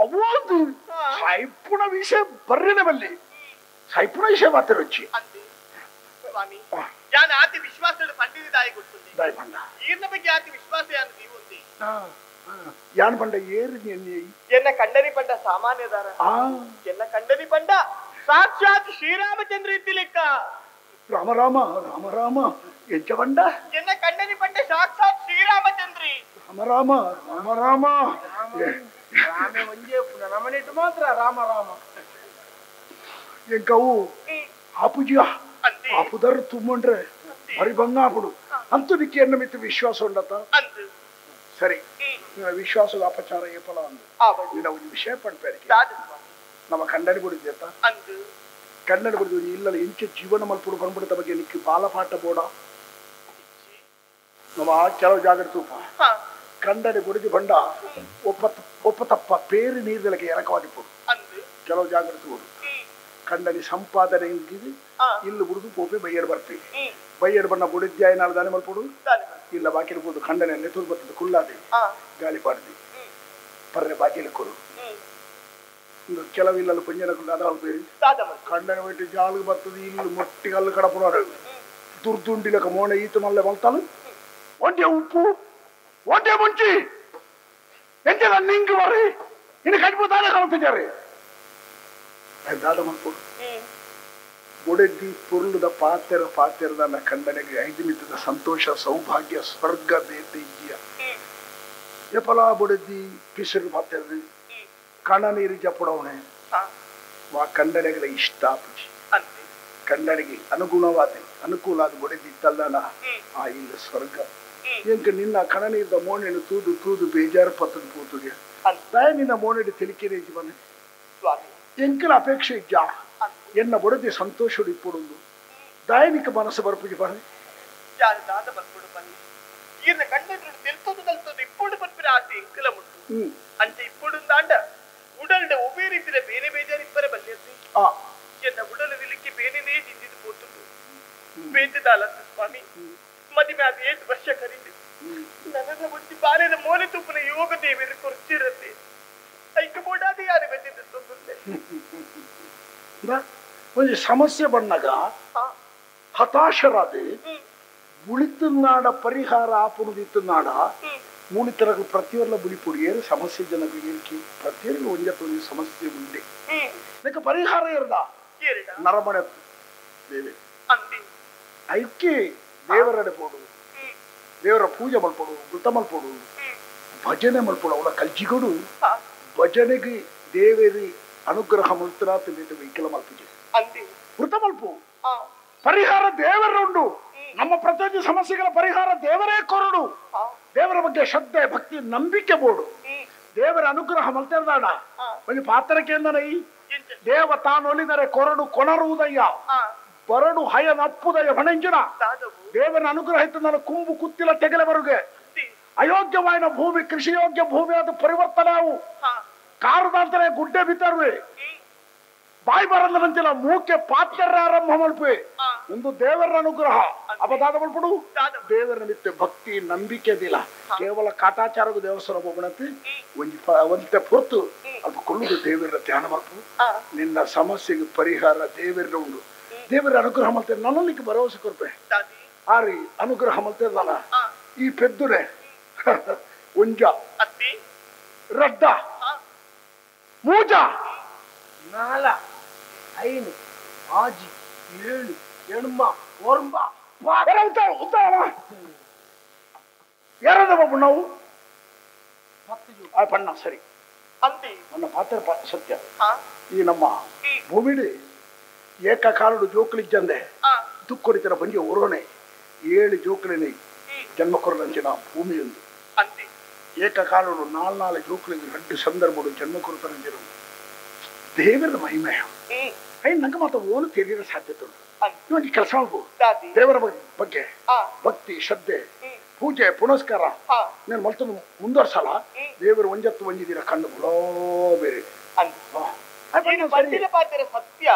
ಅವಾದು ಸೈಪುಣ ವಿಷಯ ಬರ್ರಿನ ಬಲ್ಲಿ ಸೈಪುಣ ವಿಷಯ ಮಾತ್ರ ರುಚಿ ಸ್ವಾಮಿ ಯಾನ ಆತಿ ವಿಶ್ವಾಸದ ಪಂಡಿತ ದಾಯಿ ಕೊಡ್తుంది ಈರ್ನ ಬಗ್ಗೆ ಆತಿ ವಿಶ್ವಾಸ ಯಾನು ನೀವು ಯಾನ್ ಪಂಡ ಏರು ಎನ್ನ ಕಂಡನಿ ಪಂಡ ಸಾಮಾನ್ಯದಾರ ಎನ್ನ ಕಂಡನಿ ಪಂಡ ಸಾಕ್ಷಾತ್ ಶ್ರೀರಾಮಚಂದ್ರ ಇದ್ದಿಲೆಕ್ಕ ರಾಮ ರಾಮ ರಾಮ ರಾಮ ಎಂಚ ಪಂಡ ಎನ್ನ ಕಂಡನಿ ಪಂಡ ಸಾಕ್ಷಾತ್ ಶ್ರೀರಾಮಚಂದ್ರಿ ರಾಮ ರಾಮ ರಾಮ ರಾಮ ರಾಮೆ ಒಂಜೇ ಪುನಃ ನಮನಿಟ್ಟು ಮಾತ್ರ ರಾಮ ರಾಮ ಎಂಕವು ಆಪುಜಿಯ ಆಪುದರ್ ತುಂಬಂಡ್ರೆ ಬರಿ ಬಂಗಾಪುಡು ಅಂತೂ ನಿಕ್ಕೆ ಎನ್ನ ಮಿತ್ತು ವಿಶ್ವಾಸ ಉಂಡತ ಸರಿ ವಿಶ್ವಾಸದ ಅಪಚಾರ ಏಪಲ ಅಂದು ನಿನ್ನ ಒಂದು ವಿಷಯ ಪಡ್ಪೇರಿಕೆ ನಮ್ಮ ಕಂಡನಿ ಬಿಡಿದ್ಯತ್ತ ಕಂಡನಿ ಬಿಡಿದು ಇಲ್ಲಲ್ಲ ಇಂಚ ಜೀವನ ಮಲ್ಪುಡು ಬಂದ್ಬಿಡ್ತ ಬಗ್ಗೆ ನಿಕ್ಕಿ ಬಾಲಪಾಠ ಬೋಡ ನಮ್ಮ ಕೆಲವು ಜಾಗೃತಿ ತೂಪ ಕಂಡನಿ ಬುಡಿದು ಬಂಡ ಒಪ್ಪ ಒಪ್ಪ ತಪ್ಪ ಪೇರು ನೀರ್ದಲಕ್ಕೆ ಎರಕವಾದಿಪ್ಪುಡು ಕೆಲವು ಜಾಗೃತಿ ಓಡು ಕಂಡನಿ ಸಂಪಾದನೆ ಇಲ್ಲಿ ಬುಡಿದು ಪೋಪೆ ಬೈಯಡ್ ಬರ್ತೀವಿ ಬೈಯಡ್ ಬಣ್ಣ ಬುಡಿದ್ಯಾಯ ನಾಳೆ ದಾನಿ ಮಲ್ಪುಡು ಇಲ್ಲ ಬಾಕಿ ಇರ್ಬೋದು ಖಂಡನೆ ನೆತ್ತೂರು ಬರ್ತದೆ ಕುಲ್ಲಾದೆ ಗಾಳಿ ಪಾಡ್ದಿ ಪರ್ರೆ ಬಾಕಿಲಿ ಕೊರು ಕೆಲವು ಇಲ್ಲಲ್ಲ ಪಂಜನ ಅದಾವ ಬೇರೆ ಖಂಡನೆ ಬಿಟ್ಟು ಜಾಲು ಬರ್ತದೆ ಇಲ್ಲಿ ಮೊಟ್ಟಿ ಕಲ್ಲು ಕಡಪುಡಾರು ದುರ್ದುಂಡಿಲಕ ಮೋಣ ಈತ ಮಲ್ಲೆ ಮಲ್ತಾನು ಒಂಟೆ ಉಪ್ಪು ಒಂಟೆ ಮುಂಚಿ ಎಂತೆಲ್ಲ ನಿಂಗೆ ಬರ್ರಿ ಇನ್ನು ಕಜ್ಪು ದಾದ ಕಾಣ್ತಿದ್ದಾರೆ ದಾದ ಮಲ್ಪಡು ಬೊಡೆದಿ ಪೊರ್ಲುದ ಪಾತೆರ ಪಾತೆರದ ಕಂಡನೆಗೆ ಐದು ಮಿತ್ತದ ಸಂತೋಷ ಸೌಭಾಗ್ಯ ಸ್ವರ್ಗ ಬೇತೆ ಇದ್ದೀಯ ಎಪಲಾ ಬೊಡೆದಿ ಪಿಸರು ಪಾತೆರದು ಕಣ ನೀರು ಜಪಡವಣೆ ವಾ ಕಂಡನೆಗಳ ಇಷ್ಟ ಪುಜಿ ಕಂಡನಿಗೆ ಅನುಗುಣವಾದ ಅನುಕೂಲ ಆದ ಬೊಡೆದಿ ತಲ್ಲನ ಆ ಇಲ್ಲ ಸ್ವರ್ಗ ಎಂಕ ನಿನ್ನ ಕಣ ನೀರ್ದ ಮೋನೆಯನ್ನು ತೂದು ತೂದು ಬೇಜಾರು ಪತ್ತದ ಪೂತುಗೆ ದಯ ನಿನ್ನ ಮೋನೆಡಿ ತಿಳಿಕೆನೆ ಜೀವನ ಎಂಕಲ ಅಪೇಕ್ಷೆ ಇಜ್ಜಾ ಎನ್ನ ಬೊಡದಿ ಸಂತೋಷ ಇಪ್ಪುಡುಂದು ದಯನಿಕ ಮನಸ್ಸು ಬರ್ಪುಜಿ ಬನ್ನಿ ಯಾರು ದಾದ ಬರ್ಪುಡು ಬನ್ನಿ ಈರ್ನ ಕಣ್ಣೆದುರು ತೆಲ್ತೊದು ತಲ್ತೊದು ಇಪ್ಪುಡು ಬರ್ಪಿನ ಆಸೆ ಎಂಕಲ ಮುಟ್ಟು ಅಂಚೆ ಇಪ್ಪುಡು ದಾಂಡ ಉಡಲ್ಡ ಒಬ್ಬೇ ರೀತಿಯ ಬೇರೆ ಬೇಜಾರು ಇಪ್ಪರೆ ಬಲ್ಯಸಿ ಎನ್ನ ಉಡಲು ನಿಲಕ್ಕೆ ಬೇನೆನೇ ಜಿಂಜಿದು ಪೋತುಂಡು ಬೇಂತದಾಲಂತ ಸ್ವಾಮಿ ಮದಿಮೆ ಅದು 8 ವರ್ಷ ಕರೀತು ನನ್ನ ಬುದ್ಧಿ ಬಾಲ್ಯದ ಮೋನೆ ತುಪ್ಪನ ಯೋಗ ದೇವಿಯರು ಕೊರ್ಚಿರತ್ತೆ ಐಕ ಬೋಡಾದ ಯಾರು ಬೆಂದಿದ್ದು ಒಂದು ಸಮಸ್ಯೆ ಬಂದಾಗ ಹತಾಶರಾದ ಬುಳಿತುನಾಡ ಪರಿಹಾರ ಆಪುಣದಿತ್ತುನಾಡ ಮೂಣಿತರಗಳು ಪ್ರತಿಯೊಲ್ಲ ಬುಳಿಪುಡಿ ಏನು ಸಮಸ್ಯೆ ಜನಗಳಿಗೆ ಪ್ರತಿಯೊಂದು ಒಂಜತ್ತೊಂದು ಸಮಸ್ಯೆ ಉಂಡೆ ಇದಕ್ಕೆ ಪರಿಹಾರ ಇರದ ನರಮಣೆ ದೇವಿ ಐಕ್ಕೆ ದೇವರಡೆ ಪೋಡು ದೇವರ ಪೂಜೆ ಮಲ್ಪಡು ವೃತ ಮಲ್ಪಡು ಭಜನೆ ಮಲ್ಪಡು ಅವಳ ಕಲ್ಜಿಗಡು ಭಜನೆಗೆ ದೇವರಿ ಅನುಗ್ರಹ ಮಲ್ತರಾತ ವಿಕಲ ಮಲ್ಪುಜೆ ವೃತ ಮಲ್ಪು ಪರಿಹಾರ ದೇವರುಂಡು ನಮ್ಮ ಪ್ರತಿಯೊಂದು ಸಮಸ್ಯೆಗಳ ಪರಿಹಾರ ದೇವರೇ ಕೊರಡು ದೇವರ ಬಗ್ಗೆ ಶ್ರದ್ಧೆ ಭಕ್ತಿ ನಂಬಿಕೆ ಬೋಡು ದೇವರ ಅನುಗ್ರಹ ಮಲ್ತಿರ್ದಾಡ ಒಂದು ಪಾತ್ರಕ್ಕೆ ಎಂದನೈ ದೇವ ತಾನೊಲಿದರೆ ಕೊರಡು ಕೊನರುವುದಯ್ಯ ಬರಡು ಹಯ ನಪ್ಪುದಯ್ಯ ಬಣಂಜನ ದೇವರ ಅನುಗ್ರಹ ಇತ್ತು ನಾನು ಕುಂಬು ಕುತ್ತಿಲ ತೆಗಲೆ ಬರುಗೆ ಅಯೋಗ್ಯವಾದ ಭೂಮಿ ಕೃಷಿಯೋಗ್ಯ ಭೂಮಿ ಅದು ಪರಿವರ್ತನೆ ಅವು ಕಾರುದಾಂತರೇ ಗುಡ್ಡೆ ಬಿತ್ತರುವೆ ಬಾಯಿ ಬರಲ್ಲ ಮೂಕೆ ಪಾತ್ರ ಆರಂಭ ಮಲ್ಪೆ ಒಂದು ದೇವರ ಅನುಗ್ರಹ ಅಪದಾದ ಮಲ್ಪಡು ದೇವರ ನಿಮಿತ್ತ ಭಕ್ತಿ ನಂಬಿಕೆ ದಿಲ್ಲ ಕೇವಲ ಕಾಟಾಚಾರದ ದೇವಸ್ಥಾನ ಹೋಗೋಣಂತೆ ಒಂತೆ ಪೊರ್ತು ಅಲ್ಪ ಕೊಳ್ಳುದು ದೇವರ ಧ್ಯಾನ ಮಲ್ಪು ನಿನ್ನ ಸಮಸ್ಯೆಗೆ ಪರಿಹಾರ ದೇವರ ಉಂಡು ದೇವರ ಅನುಗ್ರಹ ಮಲ್ತೆ ನನ್ನಲ್ಲಿಕ್ಕೆ ಭರವಸೆ ಕೊರ್ಪೆ ಆರಿ ಅನುಗ್ರಹ ಮಲ್ತೆ ಈ ಪೆದ್ದುನೆ ಒಂಜ ರಡ್ಡ ಮೂಜ ನಾಲ 5 6 7 8 9 ಯಾರದ ಬಾಬು ನಾವು ಪಣ್ಣ ಸರಿ ನನ್ನ ಪಾತ್ರ ಸತ್ಯ ಈ ನಮ್ಮ ಭೂಮಿಡಿ ಏಕಕಾಲಡು ಜೋಕುಲಿಜ್ಜಂದೆ ದುಕ್ಕೊಡಿತರ ಬಂಜೆ ಒರೋನೆ 7 ಜೋಕುಲಿನಿ ಜನ್ಮ ಕೊರದಂಚಿನ ಭೂಮಿಯೊಂದು ಏಕಕಾಲಡು 4 ಜೋಕುಲಿಗೆ 2 ಸಂದರ್ಭಡು ಜನ್ಮ ಕೊರತರಂಚಿನ ದೇವರ ಮಹಿಮೆ ನಂಗೆ ಮಾತ್ರ ಓನು ತಿಳಿಯೋ ಸಾಧ್ಯತೆ ಉಂಟು ಇವನಿಗೆ ಕೆಲಸ ಮಾಡ್ಬೋದು ದೇವರ ಬಗ್ಗೆ ಭಕ್ತಿ ಶ್ರದ್ಧೆ ಪೂಜೆ ಪುನಸ್ಕಾರ ನೀನು ಮಲ್ತೊಂದು ಮುಂದುವರ್ಸಲ್ಲ ದೇವರು ಒಂಜತ್ತು ಒಂಜಿದ್ದೀರ ಕಣ್ಣು ಬುಲೋ ಬೇರೆ ಸತ್ಯ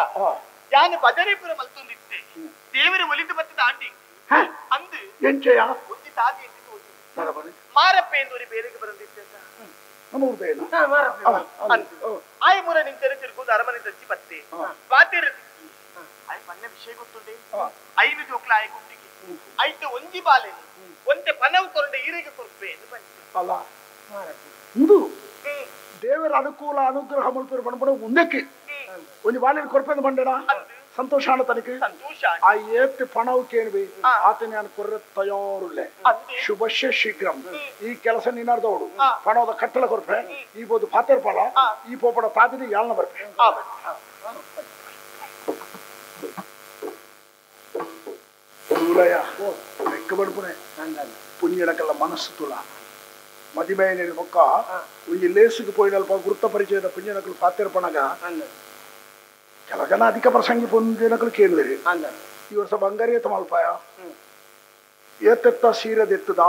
ಯಾನು ಭಜನೆಪುರ ಮಲ್ತೊಂದಿತ್ತೆ ದೇವರ ಒಲಿದು ಬತ್ತದ ಆಂಟಿ ಅಂದು ಎಂಚೆಯ ತಾದಿ ಮಾರಪ್ಪೆ ಎಂದೂರಿ ಬೇರೆಗೆ ಬರಂದಿತ್ತೆ ಆಯ್ ಮುರ ನಿಂತರೆ ತಿರುಗುದು ಅರಮನೆ ತಚ್ಚಿ ಬತ್ತೆ ಬಾತಿರ ಆಯ್ ಪನ್ನ ವಿಷಯ ಗೊತ್ತುಂಡೆ 5 ಜೋಕ್ಲ ಆಯ್ ಗುಂಡಿಗೆ ಐತೆ ಒಂಜಿ ಬಾಲೆನು ಒಂತೆ ಪನವು ಕೊರಂಡೆ ಈರೆಗೆ ಕೊರ್ಪೆ ಎಂದು ಅಲ್ಲ ಇದು ದೇವರ ಅನುಕೂಲ ಅನುಗ್ರಹ ಮಲ್ಪರು ಪಣಪಡ ಒಂದಕ್ಕೆ ಒಂದು ಬಾಲೆನ ಕೊರ್ಪೆ ಬಂಡಣ ಸಂತೋಷ ತನಕ ಆ ಏತ್ ಪಣವು ಕೇಳ್ಬಿ ಆತನ ಕೊರ್ರೆ ತಯಾರುಳ್ಳೆ ಶುಭಶ್ಯ ಶೀಘ್ರಂ ಈ ಕೆಲಸ ನಿನ್ನಾರ್ದವಡು ಪಣದ ಕಟ್ಟಲ ಕೊರ್ಪೆ ಈ ಬೋದು ಪಾತೆರ್ ಪಳ ಈ ಪೋಪಡ ತಾದಿನಿ ಯಾಳ್ನ ಬರ್ಪೆ ತುಲಯ ಲೆಕ್ಕ ಬಡ್ಪುನೆ ಪುಣ್ಯಡಕಲ್ಲ ಮನಸ್ಸು ತುಲ ಮದಿಮೆ ಬೊಕ್ಕ ಒಂಜಿ ಲೇಸುಗೆ ಪೋಯಿನಲ್ಪ ಗುರುತ ಪರಿಚಯದ ಪುಣ್ಯನಕಲು ಪಾತೆರ್ ಪಣಗ ಕೆಲ ಜನ ಅಧಿಕ ಪ್ರಸಂಗಿ ಪೊಂದಿನಕಲು ಕೇಳಿರಿ ಈ ವರ್ಷ ಬಂಗಾರಿಯತ್ತ ಮಲ್ಪಾಯ ಏತೆತ್ತ ಸೀರದೆತ್ತದ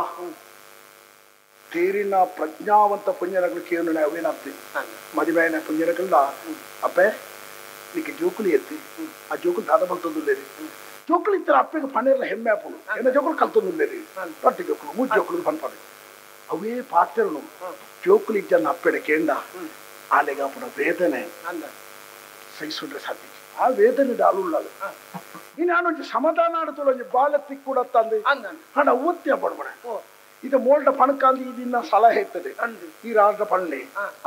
ತೇರಿನ ಪ್ರಜ್ಞಾವಂತ ಪುಣ್ಯನಕಲು ಕೇಳಿನ ಅವೇನಾಗ್ತಿ ಮದಿಮೆ ಪುಣ್ಯನಕಲ್ದ ಅಪ್ಪೆ ನೀಕೆ ಜೋಕುಲಿ ಎತ್ತಿ ಆ ಜೋಕುಲು ದಾದ ಬಲ್ತೊಂದುಲ್ಲೇರಿ ಜೋಕುಲು ಇತ್ತರ ಅಪ್ಪೆಗೆ ಪಣ್ಣೆರ್ಲ ಹೆಮ್ಮೆ ಆಪುಂಡು ಎನ್ನ ಜೋಕುಲು ಕಲ್ತೊಂದುಲ್ಲೇರಿ ರೊಟ್ಟಿ ಜೋಕುಲು ಮೂಜಿ ಜೋಕುಲು ಪನ್ಪಡು ಅವೇ ಪಾತ್ರನು ಜೋಕುಲು ಇಜ್ಜನ್ನ ಅಪ್ಪೆಡೆ ಕೇಂದ ಆಲೆಗಾಪುನ ವೇದನೆ ಸಹಿಸುಂಡ್ರೆ ಸಾಧ್ಯ ಆ ವೇದನೆ ಅಲುಳ್ಳದು ನೀನು ಒಂಜಿ ಸಮಾಧಾನ ಆಡ್ತೊಂಜಿ ಬಾಲ ತಿಕ್ಕುಡತ್ತಂದು ಹಣ ಒತ್ತಿ ಪಡ್ಬಡ ಇದು ಮೋಲ್ಡ ಪಣಕಾಂದು ಇದನ್ನ ಸಲಹೆ ಇರ್ತದೆ ಈ ರಾಷ್ಟ್ರ ಪಂಡೆ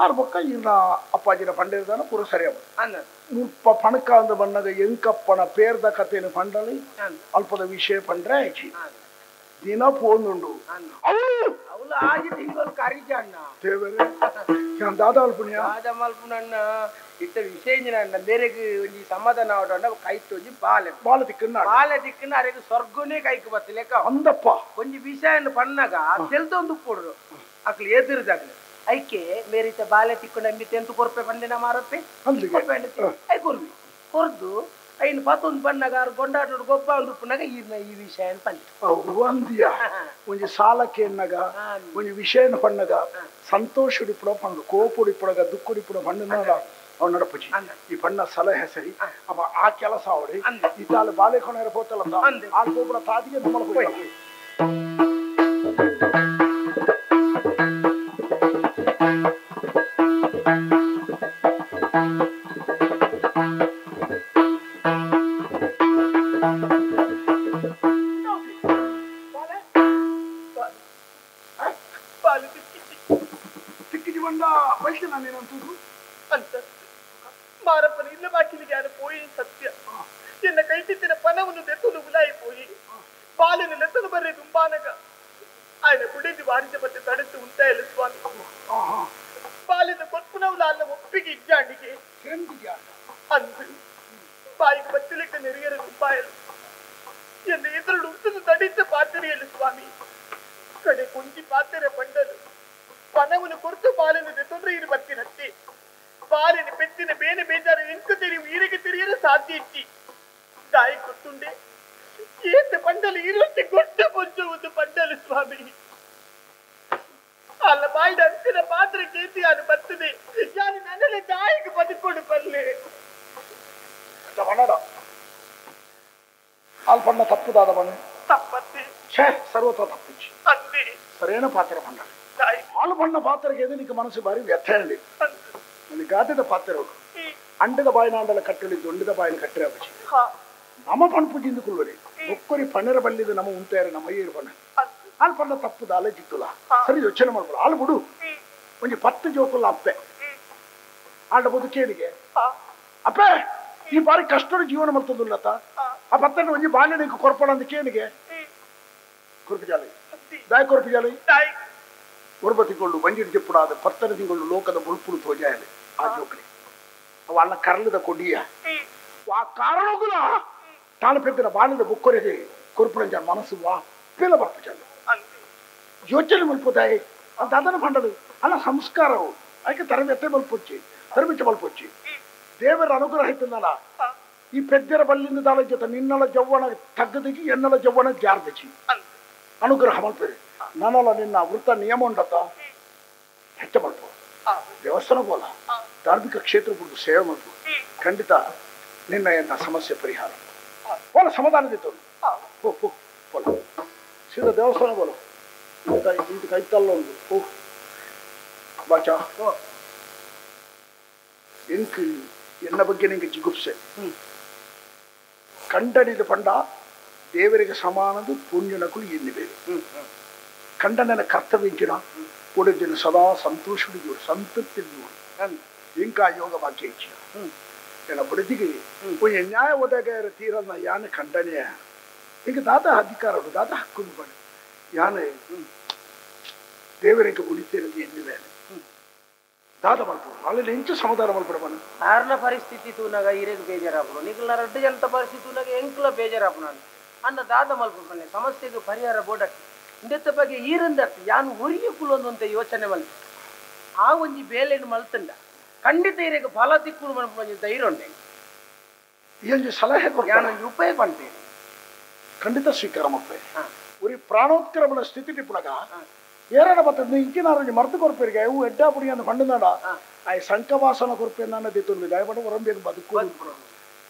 ಆರ್ ಬೊಕ್ಕ ಈರ್ನ ಅಪ್ಪಾಜಿನ ಪಂಡೆ ಇರ್ದಾನ ಪೂರ ಸರಿಯಾಗ ಮುಲ್ಪ ಪಣಕಾಂದು ಬಣ್ಣದ ಎಂಕಪ್ಪನ ಪೇರ್ದ ಕಥೆಯನ್ನು ಪಂಡಲಿ ಅಲ್ಪದ ವಿಷಯ ಪಂಡ್ರೆ ಆಯ್ತು ದಿನ ಪೋನುಂಡು ಅವಳು ಆಜಿ ತಿಂಗಳು ಕರಿಜಣ್ಣ ದೇವರೇ ಯಾನ್ ದಾದಾ ಅಲ್ಪುಣ್ಯ ದಾದಾ ಮಲ್ಪುನಣ್ಣ ಇತ್ತ ವಿಷಯ ಅಣ್ಣ ಬೇರೆಗೆ ಒಂಜಿ ಸಮಾಧಾನ ಆವಡ ಕೈತು ಒಂಜಿ ಬಾಲೆ ಬಾಲೆ ತಿಕ್ಕನ್ನ ಬಾಲೆ ತಿಕ್ಕನ್ನ ಅರೆಗೆ ಸ್ವರ್ಗನೇ ಕೈಕ್ ಬತ್ತಲೇಕ ಅಂದಪ್ಪ ಒಂಜಿ ವಿಷಯ ಪಣ್ಣಾಗ ತೆಲ್ದೊಂದು ಪೋಡ್ರು ಅಕ್ಲು ಎದುರುದಾಗ್ಲು ಐಕೆ ಮೇರಿತ ಬಾಲೆ ತಿಕ್ಕು ನಂಬಿ ತೆಂತು ಕೊರ್ಪೆ ಪಂಡಿನ ಮಾರಪ್ಪೆ I ಕೊರ್ವಿ ಕೊರ್ದು ಐನು ಪತ್ತೊಂದು ಬಣ್ಣಗ ಆರು ಗೊಂಡಾಟೋಡು ಗೊಬ್ಬ ಒಂದು ಪುನಗ ಈ ವಿಷಯ ಪಂಡಿ ಅಂದಿಯ ಒಂಜಿ ಸಾಲಕ್ಕೆ ಎನ್ನಗ ಒಂಜಿ ವಿಷಯನ ಪಣ್ಣಗ ಸಂತೋಷ ಉಡಿಪುಡ ಪಂಡು ಕೋಪ ಉಡಿಪುಡಗ ದುಃಖ ಉಡಿಪುಡ ಪಣ್ಣನ ಅವ್ನು ನಡಪುಜಿ ಈ ಬಣ್ಣ ಸಲಹೆ ಸರಿ ಅವ ಆ ಕೆಲಸ ಅವಡಿ ಈ ತಾಳು ಬಾಳೆ ಕೊನೆಯ ಪೋತಲ್ಲ ಆ ಕೋಪುಡ ತಾದಿಗೆ ನಮ್ಮಳ ಹೋಗಿ ಮನಸ್ಸು ಬಾರಿ ವ್ಯಥೆ ಅಲ್ಲಿ ಗಾದೆದ ಪಾತ್ರ ಅಂಡದ ಬಾಯಿನಾಂಡಲ ಕಟ್ಟಲಿ ದೊಂಡದ ಬಾಯಿನ ಕಟ್ಟರೆ ಬಚ್ಚಿ ನಮ ಪಣಪುಜಿಂದು ಕುಳ್ಳರಿ ಒಕ್ಕರಿ ಪಣರ ಬಲ್ಲಿದ ನಮ್ಮ ಉಂಟೇರೆ ನಮ್ಮ ಏರು ಪಣ ಆಲ್ ಪಣ್ಣ ತಪ್ಪುದ ಅಲೆ ಜಿತ್ತುಲ ಸರಿ ಯೋಚನೆ ಮಾಡ್ಬೋದು ಆಳು ಬಿಡು ಒಂಜಿ 10 ಜೋಕುಲ್ಲ ಅಪ್ಪೆ ಆಡ ಬದುಕೇನಿಗೆ ಅಪ್ಪೆ ಈ ಬಾರಿ ಕಷ್ಟದ ಜೀವನ ಮಲ್ತದುಲ್ಲತ ಆ ಪತ್ತನ ಒಂಜಿ ಬಾಲ್ಯ ನೀಕು ಕೊರ್ಪಣ ಅಂತ ಕೇನಿಗೆ ಕೊರ್ಪಿಜಾಲಿ ದಾಯ್ ಕೊರ್ಪಿಜಾಲಿ ಒರ್ಬ ತಿಂಗಳು ಬಂಜಿಡು ಚೆಪ್ಪುಡಾದ 10 ತಿಂಗಳು ಲೋಕದ ಮುಳ್ಪುಡು ತೋಜಾಯಲೆ ಆ ಜೋಕಲಿ ಅವಳ ಕರ್ಲದ ಕೊಡಿಯ ಆ ಕಾರಣಗುಲ ತಾನು ಪೆದ್ದಿನ ಬಾಣದ ಬುಕ್ಕೊರೆಗೆ ಕೊರ್ಪುರಂಜ ಮನಸ್ಸು ವಾ ಪೇಲ ಬರ್ಪುಜಾಲು ಯೋಚನೆ ಮಲ್ಪುದಾಯಿ ಅಂತ ಅದನ್ನು ಪಂಡದು ಅಲ್ಲ ಸಂಸ್ಕಾರವು ಅದಕ್ಕೆ ತರಬೇತೆ ಮಲ್ಪೊಚ್ಚಿ ತರಬಿಚ್ಚ ಮಲ್ಪೊಚ್ಚಿ ದೇವರ ಅನುಗ್ರಹ ಇತ್ತಂದಲ್ಲ ಈ ಪೆದ್ದರ ಬಲ್ಲಿಂದ ದಾಳ ಜೊತೆ ನಿನ್ನಳ ಜವ್ವನ ತಗ್ಗದಿಗೆ ಎನ್ನಳ ಜವ್ವನ ಜಾರ್ದಚಿ ಅನುಗ್ರಹ ಮಲ್ಪದೆ ನಾನಲ್ಲ ನಿನ್ನ ವೃತ್ತ ನಿಯಮ ಉಂಡತ್ತ ಹೆಚ್ಚ ಮಲ್ಪ ದೇವಸ್ಥಾನ ಹೋಲ ಧಾರ್ಮಿಕ ಕ್ಷೇತ್ರ ಬಿಡುದು ಸೇವೆ ಮಾಡ್ಬೋದು ಖಂಡಿತ ನಿನ್ನ ಎನ್ನ ಸಮಸ್ಯೆ ಪರಿಹಾರ ಹೋಲ ಸಮಾಧಾನದಿತ್ತು ಹೋ ಹೋ ಹೋಲ ಸೀದಾ ದೇವಸ್ಥಾನ ಬೋಲ ಇಂತ ಕೈತಲ್ಲ ಒಂದು ಓ ಬಾಚಾ ಎಂಕ್ ಎನ್ನ ಬಗ್ಗೆ ನಿಂಗೆ ಜಿಗುಪ್ಸೆ ಕಂಡನಿದ ಪಂಡ ದೇವರಿಗೆ ಸಮಾನದು ಪುಣ್ಯನಕುಲು ಎನ್ನಿ ಬೇರೆ ಕಂಡನ ಕರ್ತವ್ಯ ಪುಡಿದಿನ ಸದಾ ಸಂತೋಷ ಸಂತೃಪ್ತಿ ಇಂಕ ಯೋಗ ಭಾಗ್ಯ ಇಚ್ಛೆ ಎನ್ನ ಬುಡದಿಗೆ ಕೊಂಚ ನ್ಯಾಯ ಒದಗ ತೀರನ್ನ ಯಾನೆ ಖಂಡನೆಯ ಈಗ ದಾದ ಅಧಿಕಾರ ದಾದ ಹಕ್ಕು ಬಡ ಯಾನೆ ದೇವರಿಗೆ ಉಳಿತೇನೆ ಎನ್ನಿ ಮೇಲೆ ದಾದ ಮಲ್ಪಡು ಅಲ್ಲಿ ಎಂಚು ಸಮಾಧಾನ ಮಲ್ಪಡು ಮನ ಆರ್ನ ಪರಿಸ್ಥಿತಿ ತೂನಾಗ ಇರೇಗ ಬೇಜಾರಾಪಡು ನಿಗಲ ರಡ್ಡು ಜನತ ಪರಿಸ್ಥಿತಿ ತೂನಾಗ ಎಂಕ್ಲ ಬೇಜಾರಾಪು ನಾನು ಅನ್ನ ದಾದ ಮಲ್ಪಡು ಸಮಸ್ಯೆಗೆ ಪರಿಹಾರ ಬೋಡಕ್ಕೆ ಇಂದೆತ್ತ ಬಗ್ಗೆ ಈರಂದರ್ಥ ಯಾನು ಒರಿಯ ಕುಲೊಂದು ಯೋಚನೆ ಮಲ್ತು ಆ ಒಂಜಿ ಬೇಲೆಯನ್ನು ಮಲ್ತಂಡ ಖಂಡಿತ ಇರೇಗ ಫಲ ತಿಕ್ಕುಡು ಮನ್ಪು ಒಂಜಿ ಧೈರ್ಯ ಉಂಡೆ ಈ ಒಂಜಿ ಸಲಹೆ ಕೊಡ್ತಾನೆ ಯಾನು ಒಂಜಿ ಉಪಾಯ ಪಂತೇನೆ ಖಂಡಿತ ಸ್ವೀಕಾರ ಮಾಡ್ತೇವೆ ಉರಿ ಪ್ರಾಣೋತ್ಕ್ರಮಣ ಸ್ಥಿತಿ ಟಿಪ್ಪುನಗ ಏರಣ ಬರ್ತದೆ ಇಂಚಿನಾರೊಂಜಿ ಮರ್ತು ಕೊರ್ಪೇರಿಗೆ ಅವು ಎಡ್ಡಾಪುಡಿ ಅಂತ ಪಂಡನಾಡ ಆ ಸಂಕವಾಸನ ಕೊರ್ಪೆ ನನ್ನ ದಿತ್ತೊಂದು ದಯಪಡ ಹೊರಂಬೇಕು ಬದುಕು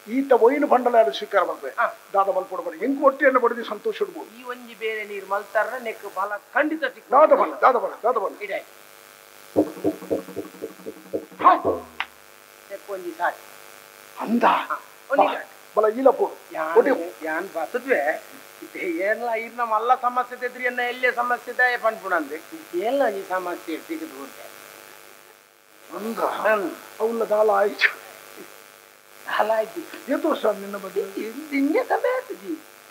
ಈತ ಒಯ್ಯಿನ ಬಂಡಲ ಸ್ವೀಕಾರ ಮಾಡ್ಬೇಕು ದಾದ ಮಲ್ಪೊಡು ಬನ್ನಿ ಹೆಂಗ್ ಒಟ್ಟಿಯನ್ನು ಬಡಿದು ಸಂತೋಷ ಇಡ್ಬೋದು ಈ ಒಂಜಿ ಬೇರೆ ನೀರು ಮಲ್ತಾರ ನೆಕ್ ಫಲ ಖಂಡಿತ ದಾದ ಬಲ್ಲ ದಾದ ಬಲ್ಲ ದಾದ ಬಲ್ಲ ಇಡಾಯ್ ನೆಕ್ ಒಂಜಿ ಸಾಕು ಅಂದ ಬಲ ಈಲಪ್ಪು ಯಾನ್ ಬತ್ತದ್ವೆ ಏನ್ಲ ಇರ್ನ ಮಲ್ಲ ಸಮಸ್ಯೆ ತೆದ್ರಿ ಎನ್ನ ಎಲ್ಲೇ ಸಮಸ್ಯೆ ದಾಯ ಪನ್ಪುಣಂದೆ ಏನ್ಲ ಈ ಸಮಸ್ಯೆ ಸಿಗದು ಹೋದೆ ಅಂದ ಅವಲ್ಲ ದಾಲ ಆಯ್ತು ದಾಲ ಆಯ್ತು ಏತು ವರ್ಷ ನಿನ್ನ ಬಗ್ಗೆ ದಿನ್ನೆ ಸಮಯ ಆಯ್ತು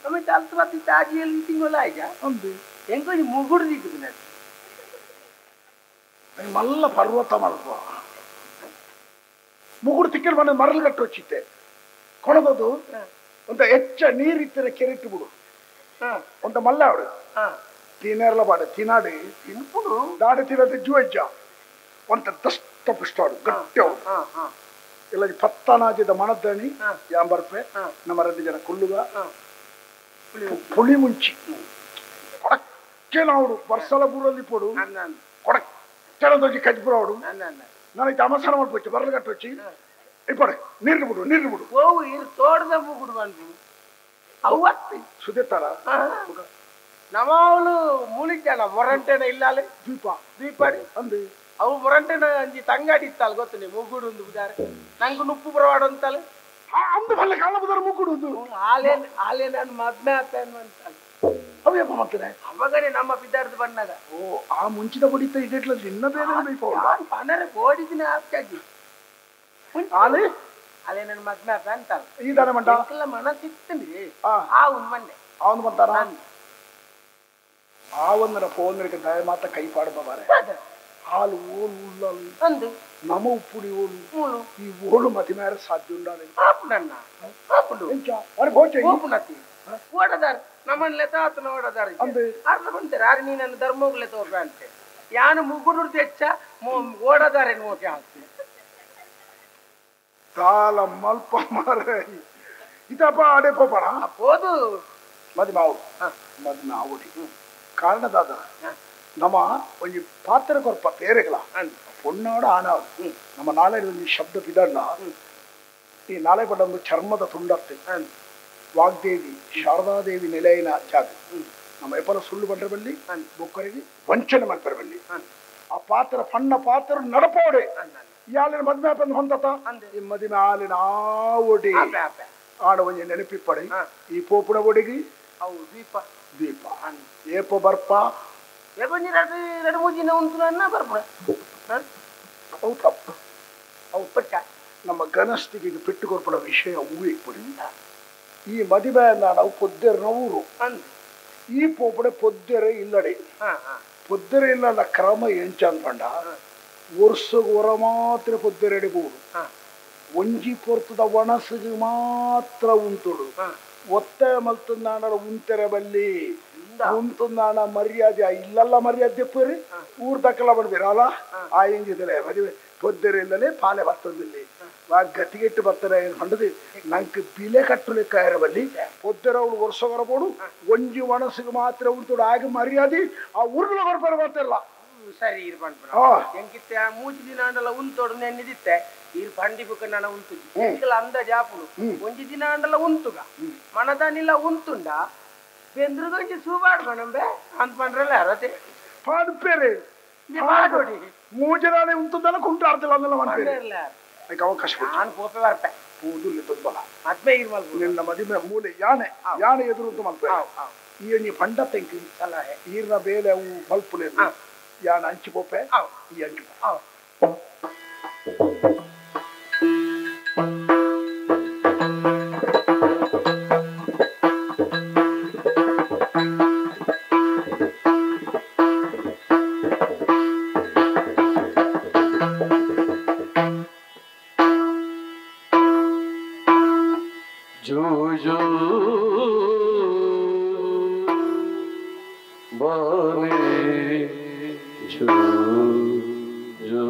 ಆಮೇಲೆ ಅಲ್ತು ಮತ್ತೆ ತಾಜಿಯಲ್ಲಿ ತಿಂಗಳು ಆಯ್ತಾ ಅಂದು ಹೆಂಗೋ ಮುಗುಡು ದಿಕ್ಕದು ನಾನು ಮಲ್ಲ ಪರ್ವತ ಮಲ್ಪ ಮುಗುಡು ತಿಕ್ಕಲು ಮನೆ ಮರಳು ಕಟ್ಟು ವಚ್ಚಿತ್ತೆ ಕೊಣದದು ಒಂದ ಹೆಚ್ಚ ನೀರಿತ್ತಿರ ಕೆರೆಟ್ಟು ಬಿಡು ಒಂದ ಮಲ್ಲ ಅವಡು ತಿನೇರ್ಲ ಬಾಡು ತಿನಾಡಿ ತಿನ್ಪುಡು ದಾಡಿ ತಿನ್ನೋದು ಜುವೆಜ್ಜ ಒಂತ ದಷ್ಟ ಪುಷ್ಟಾಡು ಗಟ್ಟಿ ಅವಡು ಇಲ್ಲ ಪತ್ತನಾಜಿದ ಮಣದಣಿ ಯಾಂಬರ್ಪೆ ನಮ್ಮ ರೆಡ್ಡು ಜನ ಕುಲ್ಲುಗ ಪುಳಿ ಮುಂಚಿ ಕೊಡಕ್ಕೆ ನಾవుಡು ಬರ್ಸಲ ಬೂರಲ್ಲಿ ಪೊಡು ಕೊಡಕ್ಕೆ ಕಜ್ಪುರ ಅವಡು ನನಗೆ ಅಮಸನ ಮಾಡ್ಪೊಚ್ಚು ಬರಲು ಕಟ್ಟೊಚ್ಚಿ ಇಪ್ಪಡೆ ನೀರು ಬಿಡು ನೀರು ಬಿಡು ಓ ಇರು ತೋಟದ ಮುಗುಡು ಬಂದು ಅವತ್ತು ಸುದೇತಾರ ನಮ್ಮವಳು ಮುಳಿದ್ದಾಳ ಮೊರಂಟೆನ ಇಲ್ಲಾಲೆ ದ್ವೀಪ ದ್ವೀಪಾಡಿ ಅಂದು ಅವು ಮೊರಂಟೆನ ಅಂಜಿ ತಂಗಾಡಿ ಇತ್ತಾಳ ಗೊತ್ತು ಮುಗುಡು ಒಂದು ಬುದಾರೆ ನಂಗೆ ನುಪ್ಪು ಬರವಾಡು ಅಂತಾಳೆ ಅಂದು ಬಲ್ಲೆ ಕಾಲ ಬುದಾರ ಮುಗುಡು ಒಂದು ಆಲೇನ್ ಆಲೇ ನಾನು ಮದ್ಮೆ ಆತೇನು ಅಂತಾಳೆ ಅವಯಪ್ಪ ಮಾಡ್ತೇನೆ ಅವಾಗನೇ ನಮ್ಮ ಪಿದಾರ್ದು ಬಣ್ಣದ ಓ ಆ ಮುಂಚಿನ ಬಡಿತ ಇಡಿಟ್ಲ ನಿನ್ನ ಬೇರೆ ಬೇಕು ಪನರೆ ಬೋಡಿದಿನ ಆಪ್ಚಾಜಿ ಆಲೆ ಅಲೆ ನನ್ನ ಮದ್ಮೆ ಆತ ಅಂತಾಳೆ ಈ ದಾನೆ ಮಂಡ ಎಂಕಲ್ಲ ಮನಸ್ಸಿತ್ತಂದ್ರೆ ಆ ಒಂದು ಮಂಡೆ ಅವನು ಬಂತಾರ ಆ ಒಂದರ ಫೋನ್ ದಯ ಮಾತ ಕೈ ಪಾಡ್ಬಾರೆ ಹಾಲು ಓಲು ಉಳ್ಳಾಲು ಅಂದು ನಮ ಉಪ್ಪುಡಿ ಓಲು ಮೂಲು ಈ ಓಲು ಮತಿ ಮೇರೆ ಸಾಧ್ಯ ಉಂಡಾಲೆ ಆಪುನನ್ನ ಆಪುಂಡು ಅರೆ ಬೋಚೆ ಓಪುನತಿ ಓಡದಾರ ನಮ್ಮನ್ಲೆ ತಾತನ ಓಡದಾರ ಅಂದು ಅರ್ಧ ಬಂತಾರೆ ಆರು ನೀನನ್ನು ಧರ್ಮೋಗ್ಲೆ ತೋರ್ಬ ಅಂತೆ ಯಾನು ಮುಗುಡು ತೆಚ್ಚ ಓಡದಾರೆ ನೋಕೆ ಆಗ್ತದೆ ತಾಲ ಮಲ್ಪ ಮಾರೆ ಇದಪ್ಪ ಅಡೆ ಪೋಪಣ ಹೋದು ಮದಿ ಮಾವು ಮದಿ ಮಾವುಡಿ ಕಾರಣದಾದ ನಮ್ಮ ಒಂಜಿ ಪಾತ್ರ ಕೊರ್ಪ ತೇರೆಗಳ ಪೊಣ್ಣಾಡ ಆನಾಡು ನಮ್ಮ ನಾಳೆ ಒಂಜಿ ಶಬ್ದ ಬಿದಣ್ಣ ಈ ನಾಳೆ ಪಡ ಒಂದು ಚರ್ಮದ ತುಂಡತ್ತೆ ವಾಗ್ದೇವಿ ಶಾರದಾದೇವಿ ನೆಲೆಯಿನ ಜಾಗ ನಮ್ಮ ಎಪ್ಪಲ ಸುಳ್ಳು ಬಂಡ್ರ ಬಲ್ಲಿ ಬೊಕ್ಕರಿಗೆ ವಂಚನೆ ಮಾಡ್ತಾರೆ ಬಲ್ಲಿ ಆ ಪಾತ್ರ ಪಣ್ಣ ಪಾತ್ರ ನಡಪೋಡೆ ಯಾಲಿನ ಮದ್ಮೆ ಬಂದು ಹೊಂದತ ಈ ಮದಿಮೆ ಆಲಿನ ಆವೊಡಿ ಆಡ ಒಂಜಿ ನೆನಪಿಪ್ಪಡಿ ಈ ಪೋಪುಣ ಒಡಿಗಿ ಅವು ದ್ವೀಪ ದ್ವೀಪ ಏಪ ಬರ್ಪ ಎರಡು ಮೂರು ದಿನ ಉಂಟು ನನ್ನ ಬರ್ಪುಣ ಅವು ತಪ್ಪು ಅವು ಪಟ್ಟ ನಮ್ಮ ಘನಸ್ಥಿಗೆ ಪೆಟ್ಟು ಕೊರ್ಪಡ ವಿಷಯ ಹೂವು ಪುಡಿ ಈ ಮದಿಮೆ ನಾವು ಪೊದ್ದೆರನ ಊರು ಈ ಪೋಪಡೆ ಪೊದ್ದೆರೆ ಇಲ್ಲಡೆ ಪೊದ್ದೆರೆ ಇಲ್ಲ ಕ್ರಮ ಎಂಚ ಅನ್ಪಂಡ ವರ್ಷಗೆ ಹೊರ ಮಾತ್ರ ಪೊದ್ದೆರೆಡೆ ಬೋಡು ಒಂಜಿ ಪೊರ್ತದ ಒಣಸಿಗೆ ಮಾತ್ರ ಉಂಟುಡು ಒತ್ತಾಯ ಮಲ್ತಂದಾಣ ಉಂತೆರೆ ಬಲ್ಲಿ ಉಂತುಂದಾಣ ಮರ್ಯಾದೆ ಇಲ್ಲಲ್ಲ ಮರ್ಯಾದೆ ಪರಿ ಊರ್ ದಕ್ಕಲ ಬಡ್ಬೇರ ಅಲ್ಲ ಆ ಹೆಂಗಿದಲೆ ಮದುವೆ ಪೊದ್ದೆರೆ ಇಲ್ಲಲೇ ಪಾಲೆ ಬರ್ತದಿಲ್ಲಿ ಆ ಗತಿಗೆಟ್ಟು ಬರ್ತಾರೆ ಏನು ಪಂಡದು ನಂಗೆ ಬಿಲೆ ಕಟ್ಟಲಿಕ್ಕಾಯರ ಬಲ್ಲಿ ಪೊದ್ದೆರೆ ಅವಳು ವರ್ಷ ಹೊರಬೋಡು ಒಂಜಿ ಒಣಸಿಗೆ ಮಾತ್ರ ಉಂಟುಡು ಆಗ ಮರ್ಯಾದೆ ಆ ಊರ್ಗಳ ಹೊರಬರ ಬರ್ತಿಲ್ಲ ಸರಿ ಇರ್ ಪಂಡ್ಪುಣ ಎಂಕಿತ್ತೆ ಆ ಮೂಜಿ ದಿನ ಅಂಡಲ ಉಂತೋಡು ನೆನ್ನಿದಿತ್ತೆ ಇರ್ ಪಂಡಿ ಬುಕ್ಕ ನನ ಉಂತು ಎಂಕಲ ಅಂದಾಜು ಆಪುಡು ಒಂಜಿ ದಿನ ಅಂಡಲ ಉಂತುಗ ಮನದಾನಿಲ್ಲ ಉಂತುಂಡ ಬೆಂದ್ರದೊಂಜಿ ಸೂಬಾಡ್ ಬಣಂಬೆ ಅಂತ ಪಂಡ್ರಲ್ಲ ಅರತೆ ಪಾಡ್ಪೇರೆ ಪಾಡೋಡಿ ಮೂಜನಾನೆ ಉಂತುಂದಲ್ಲ ಕುಂಟಾಡ್ತಿಲ್ಲ ಅಂದಲ್ಲ ಮಾಡ್ಪೇರೆ ಅದಕ್ಕೆ ಅವಕಾಶ ನಾನು ಪೋಪೆ ಬರ್ಪೆ ಪೂದುಲ್ಲಿ ತೊಂಬಲ ಮದ್ಮೆ ಇರ್ಮಲ್ ನಿನ್ನ ಮದಿಮೆ ಮೂಲೆ ಯಾನೆ ಯಾನೆ ಎದುರು ಉಂಟು ಮಲ್ಪೆ ಈ ಒಂಜಿ ಪಂಡ ತೆಂಕಿ ಸಲಹೆ ಈರ್ನ ಬೇಲೆ ಅವು ಮಲ್ಪುಲೆ ಯಾನ ಅಂಚಿ ಪೋಪೆ ಈ ಅಂಚಿ ಜೋ ಜೋ ಬಾಲೆ ಜೋ ಜೋ.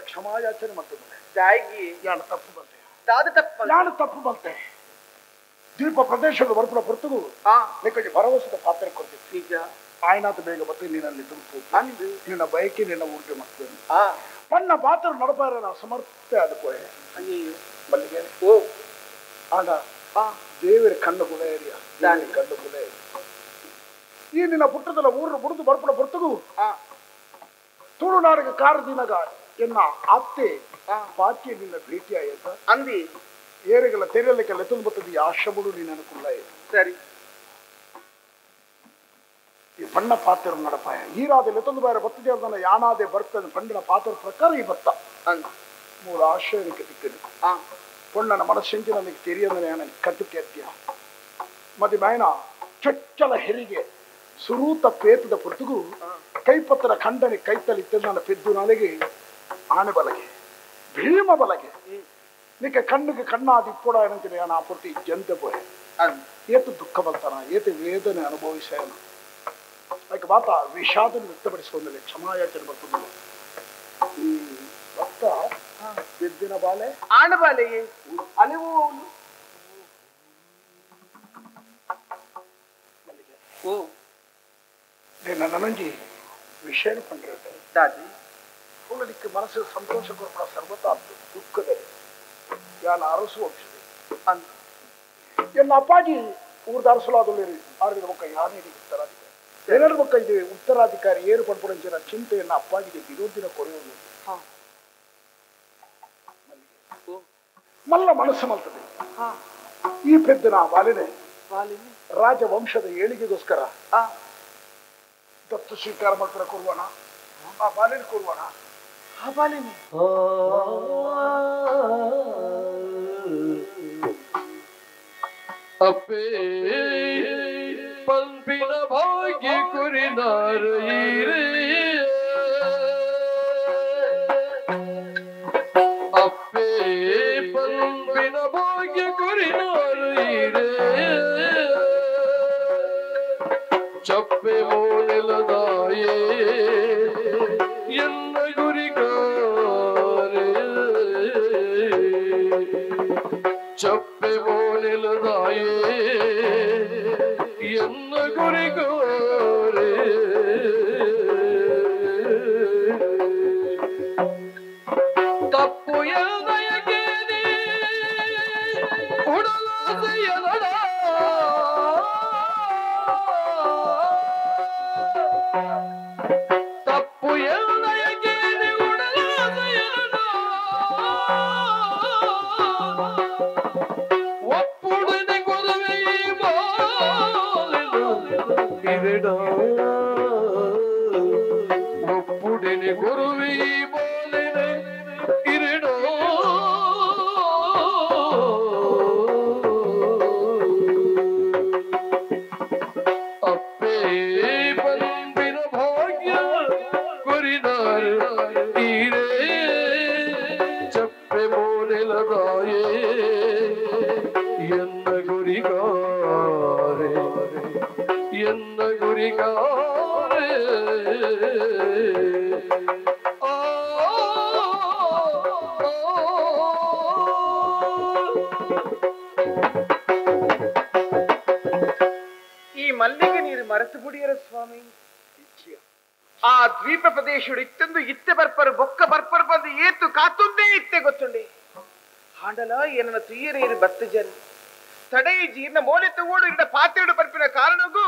ಕ್ಷಮಾಯಾಚನೆ ನಾನು ತಪ್ಪು ಬಂತೆ ದ್ವೀಪ ಪ್ರದೇಶದ ಬರ್ಪುನ ಪೊರ್ತುಗು ನಿಮಗೆ ಭರವಸೆದ ಪಾತ್ರ ಕೊಡ್ತಿತ್ತು ಆಯ್ನಾತ ಬೇಗ ಬತ್ತಿ ನೀನಲ್ಲಿ ತುಮಕು ನಿನ್ನ ಬಯಕೆ ನಿನ್ನ ಊರಿಗೆ ಮಕ್ಕಳು ಪಣ್ಣ ಪಾತ್ರ ನಡಪಾರ ಅಸಮರ್ಥ ಅದು ಪೋಯೆ ಮಲ್ಲಿಗೆ ಓ ಆಗ ದೇವರ ಕಣ್ಣು ಗುಣ ಕಣ್ಣು ಗುಣ ಈ ನಿನ್ನ ಪುಟ್ಟದಲ್ಲ ಊರು ಬುಡಿದು ಬರ್ಪುನ ಪೊರ್ತುಗು ತುಳುನಾಡಿಗೆ ಕಾರದಿನಗ ಎನ್ನ ಅತ್ತೆ ಬಾಕಿ ನಿನ್ನ ಭೇಟಿಯಾಯ್ತ ಅಂದಿ ಏರಿಗೆಲ್ಲ ತೆರೆಯಲಿಕ್ಕೆಲ್ಲ ತುಂಬುತ್ತದೆ ಈ ಆಶ್ರಮಡು ನೀನು ಅನುಕೂಲ ಸರಿ ಈ ಬಣ್ಣ ಪಾತ್ರ ನಡಪಾಯ ಈರಾದ ಲೆತ್ತೊಂದು ಬಾರ ಬತ್ತಿದೆ ಯಾನಾದೆ ಬರ್ತದೆ ಪಂಡಿನ ಪಾತ್ರ ಪ್ರಕಾರ ಈ ಬತ್ತ ಮೂರು ಆಶ್ರಯಕ್ಕೆ ತಿಕ್ಕದು ಪೊಣ್ಣನ ಮನಸ್ಸೆಂಚು ನನಗೆ ತೆರೆಯಂದ್ರೆ ನನಗೆ ಕಟ್ಟು ಕೇತ್ಯ ಮತ್ತೆ ಬಾಯನ ಚೊಚ್ಚಲ ಹೆರಿಗೆ ಸುರೂತ ಪೇತದ ಪೊರ್ತುಗು ಕೈಪತ್ರ ಖಂಡನೆ ಕೈತಲಿ ನನ್ನ ಪೆದ್ದು ನಾಲೆಗೆ ಆನೆ ಬಲಗೆ ಭೀಮ ಬಲಗೆ ನಿಕ್ಕೆ ಕಣ್ಣಿಗೆ ಕಣ್ಣಾದಿ ಇಪ್ಪಡ ಏನಂತೀನಿ ನಾ ಪೂರ್ತಿ ಜಂತೆ ಪೋಯೆ ಏತು ದುಃಖ ಬಲ್ತಾನ ಏತು ವೇದನೆ ಅನುಭವಿಸೇನ ಅದಕ್ಕೆ ಮಾತ ವಿಷಾದನ ವ್ಯಕ್ತಪಡಿಸಿಕೊಂಡಲೆ ಕ್ಷಮಾಯಾಚನೆ ಬರ್ತದೆ ಈ ಭಕ್ತ ಬೆದ್ದಿನ ಬಾಲೆ ಆಣ ಬಾಲೆಗೆ ಅಲೆವು ಓ ನನಂಜಿ ವಿಷಯ ಪಂಡಿರುತ್ತೆ ದಾದಿ ಉಳ್ಳಲಿಕ್ಕೆ ಮನಸ್ಸು ಸಂತೋಷ ಕೊರಪಡ ಸರ್ವತಾ ದುಃಖದಲ್ಲಿ ಯಾನ ಅರಸು ವಂಶದೆ ಎನ್ನ ಅಪ್ಪಾಜಿ ಊರ್ದ ಅರಸುಲಾದಲ್ಲಿ ಆರ್ಗಿದ ಮಕ್ಕ ಯಾನೇ ಉತ್ತರಾಧಿಕಾರಿ ಏನಾರು ಮಕ್ಕ ಇದೆ ಉತ್ತರಾಧಿಕಾರಿ ಏರು ಪಡ್ಪಡಂಚಿನ ಚಿಂತೆಯನ್ನ ಅಪ್ಪಾಜಿಗೆ ದಿನೋದಿನ ಕೊರೆಯುವುದು ಮಲ್ಲ ಮನಸ್ಸು ಮಲ್ತದೆ ಈ ಪೆದ್ದನ ಬಾಲಿನೆ ರಾಜವಂಶದ ಏಳಿಗೆಗೋಸ್ಕರ ದತ್ತು ಸ್ವೀಕಾರ ಮಾಡ್ತಾರೆ ಕೊರುವಣ ಆ ಬಾಲಿನ ಕೊರುವಣ ಆ ಬಾಲಿನಿ ಅಪ್ಪೇ ಪಂಪಿನ ಭಾಗ್ಯ ಕುರಿನಾರೇ ಅಪ್ಪೇ ಪಂಪಿನ ಭಾಗ್ಯ ಕುರಿನಾರೇ ಚಪ್ಪೆ ಮೋನೆಲದಾಯೇ ಎನ್ನ ಗುರಿಗಾರೆ ಚಪ್ಪೆ ಮೋನೆಲದಾಯೇ ಎನ್ನ ಗುರಿಗಾರೆ ತಪ್ಪು ಎನ್ನಯಕೇನೆ ಉಡಲಾಸೆಯನಡ ಇರೆಡ ಒಪ್ಪುಡಿನಿ ಗುರುವಿ ಬೋಲಿನ ಇರೆಡ ಅಪ್ಪೇ ಪಂಪಿನ ಭಾಗ್ಯ ಕೊರಿದಾರ ಈರೇ ಚಪ್ಪೆ ಮೋನೆಲದಾಯೇ ಎನ್ನ ಗುರಿಗಾರೆ ಎನ್ನ ಗುರಿಗಾರೆ ಆ ಈ ಮಲ್ಲಿಗೆ ನೀರು ಮರೆತು ಬಿಡಿಯರ ಸ್ವಾಮಿ. ಆ ದ್ವೀಪ ಪ್ರದೇಶಡು ಇತ್ತೆಂದು ಇತ್ತೆ ಬರ್ಪರು ಬೊಕ್ಕ ಬರ್ಪರು ಬಂದು ಏತು ಕಾತುಂದೇ ಇತ್ತೆ ಗೊತ್ತುಂಡೆ. ಆಂಡಲ ಏನನ್ನ ತುಯ್ಯರೇರು ಬತ್ತು ಜನ ತಡೈ ಜೀರ್ಣ ಮೋಲೆ ತಗೋಡು ಇಡ ಪಾತ್ರೆಡು ಬರ್ಪಿನ ಕಾರಣಗೂ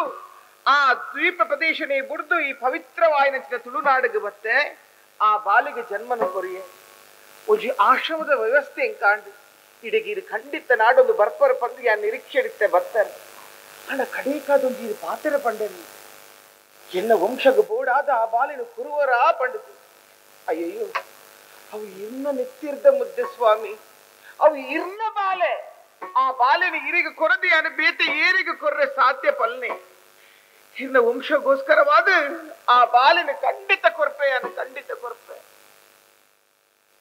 ಆ ದ್ವೀಪ ಪ್ರದೇಶನೇ ಬುಡ್ದು ಈ ಪವಿತ್ರವಾಯಿನಂಚಿನ ತುಳುನಾಡಿಗೆ ಬತ್ತೆ ಆ ಬಾಲಿಗೆ ಜನ್ಮನ ಕೊರಿಯೆ ಒಂಜಿ ಆಶ್ರಮದ ವ್ಯವಸ್ಥೆ ಎಂಕಾಂಡು ಇಡಗೀರು ಖಂಡಿತ ನಾಡೊಂದು ಬರ್ಪರ ಪಂದು ಯಾ ನಿರೀಕ್ಷೆಡಿತ್ತೆ ಬರ್ತಾರೆ. ಅಣ್ಣ ಕಡೇಕಾದೊಂದು ಈ ಪಾತ್ರೆ ಪಂಡನಿ ಎನ್ನ ವಂಶಗ ಬೋಡಾದ ಆ ಬಾಲಿನ ಕುರುವರ ಪಂಡಿತು. ಅಯ್ಯಯ್ಯೋ, ಅವು ಇರ್ನ ನೆತ್ತಿರ್ದ ಮುದ್ದೆ ಸ್ವಾಮಿ, ಅವು ಇರ್ನ ಬಾಲೆ. ಆ ಬಾಲಿನ ಇರಿಗೆ ಕೊರದಿ ಅನು ಬೇತೆ ಏರಿಗೆ ಕೊರ್ರೆ ಸಾಧ್ಯ ಪಲ್ನೆ. ಇರ್ನ ವಂಶಗೋಸ್ಕರವಾದ ಆ ಬಾಲಿನ ಖಂಡಿತ ಕೊರ್ಪೆ ಅನು ಖಂಡಿತ ಕೊರ್ಪೆ.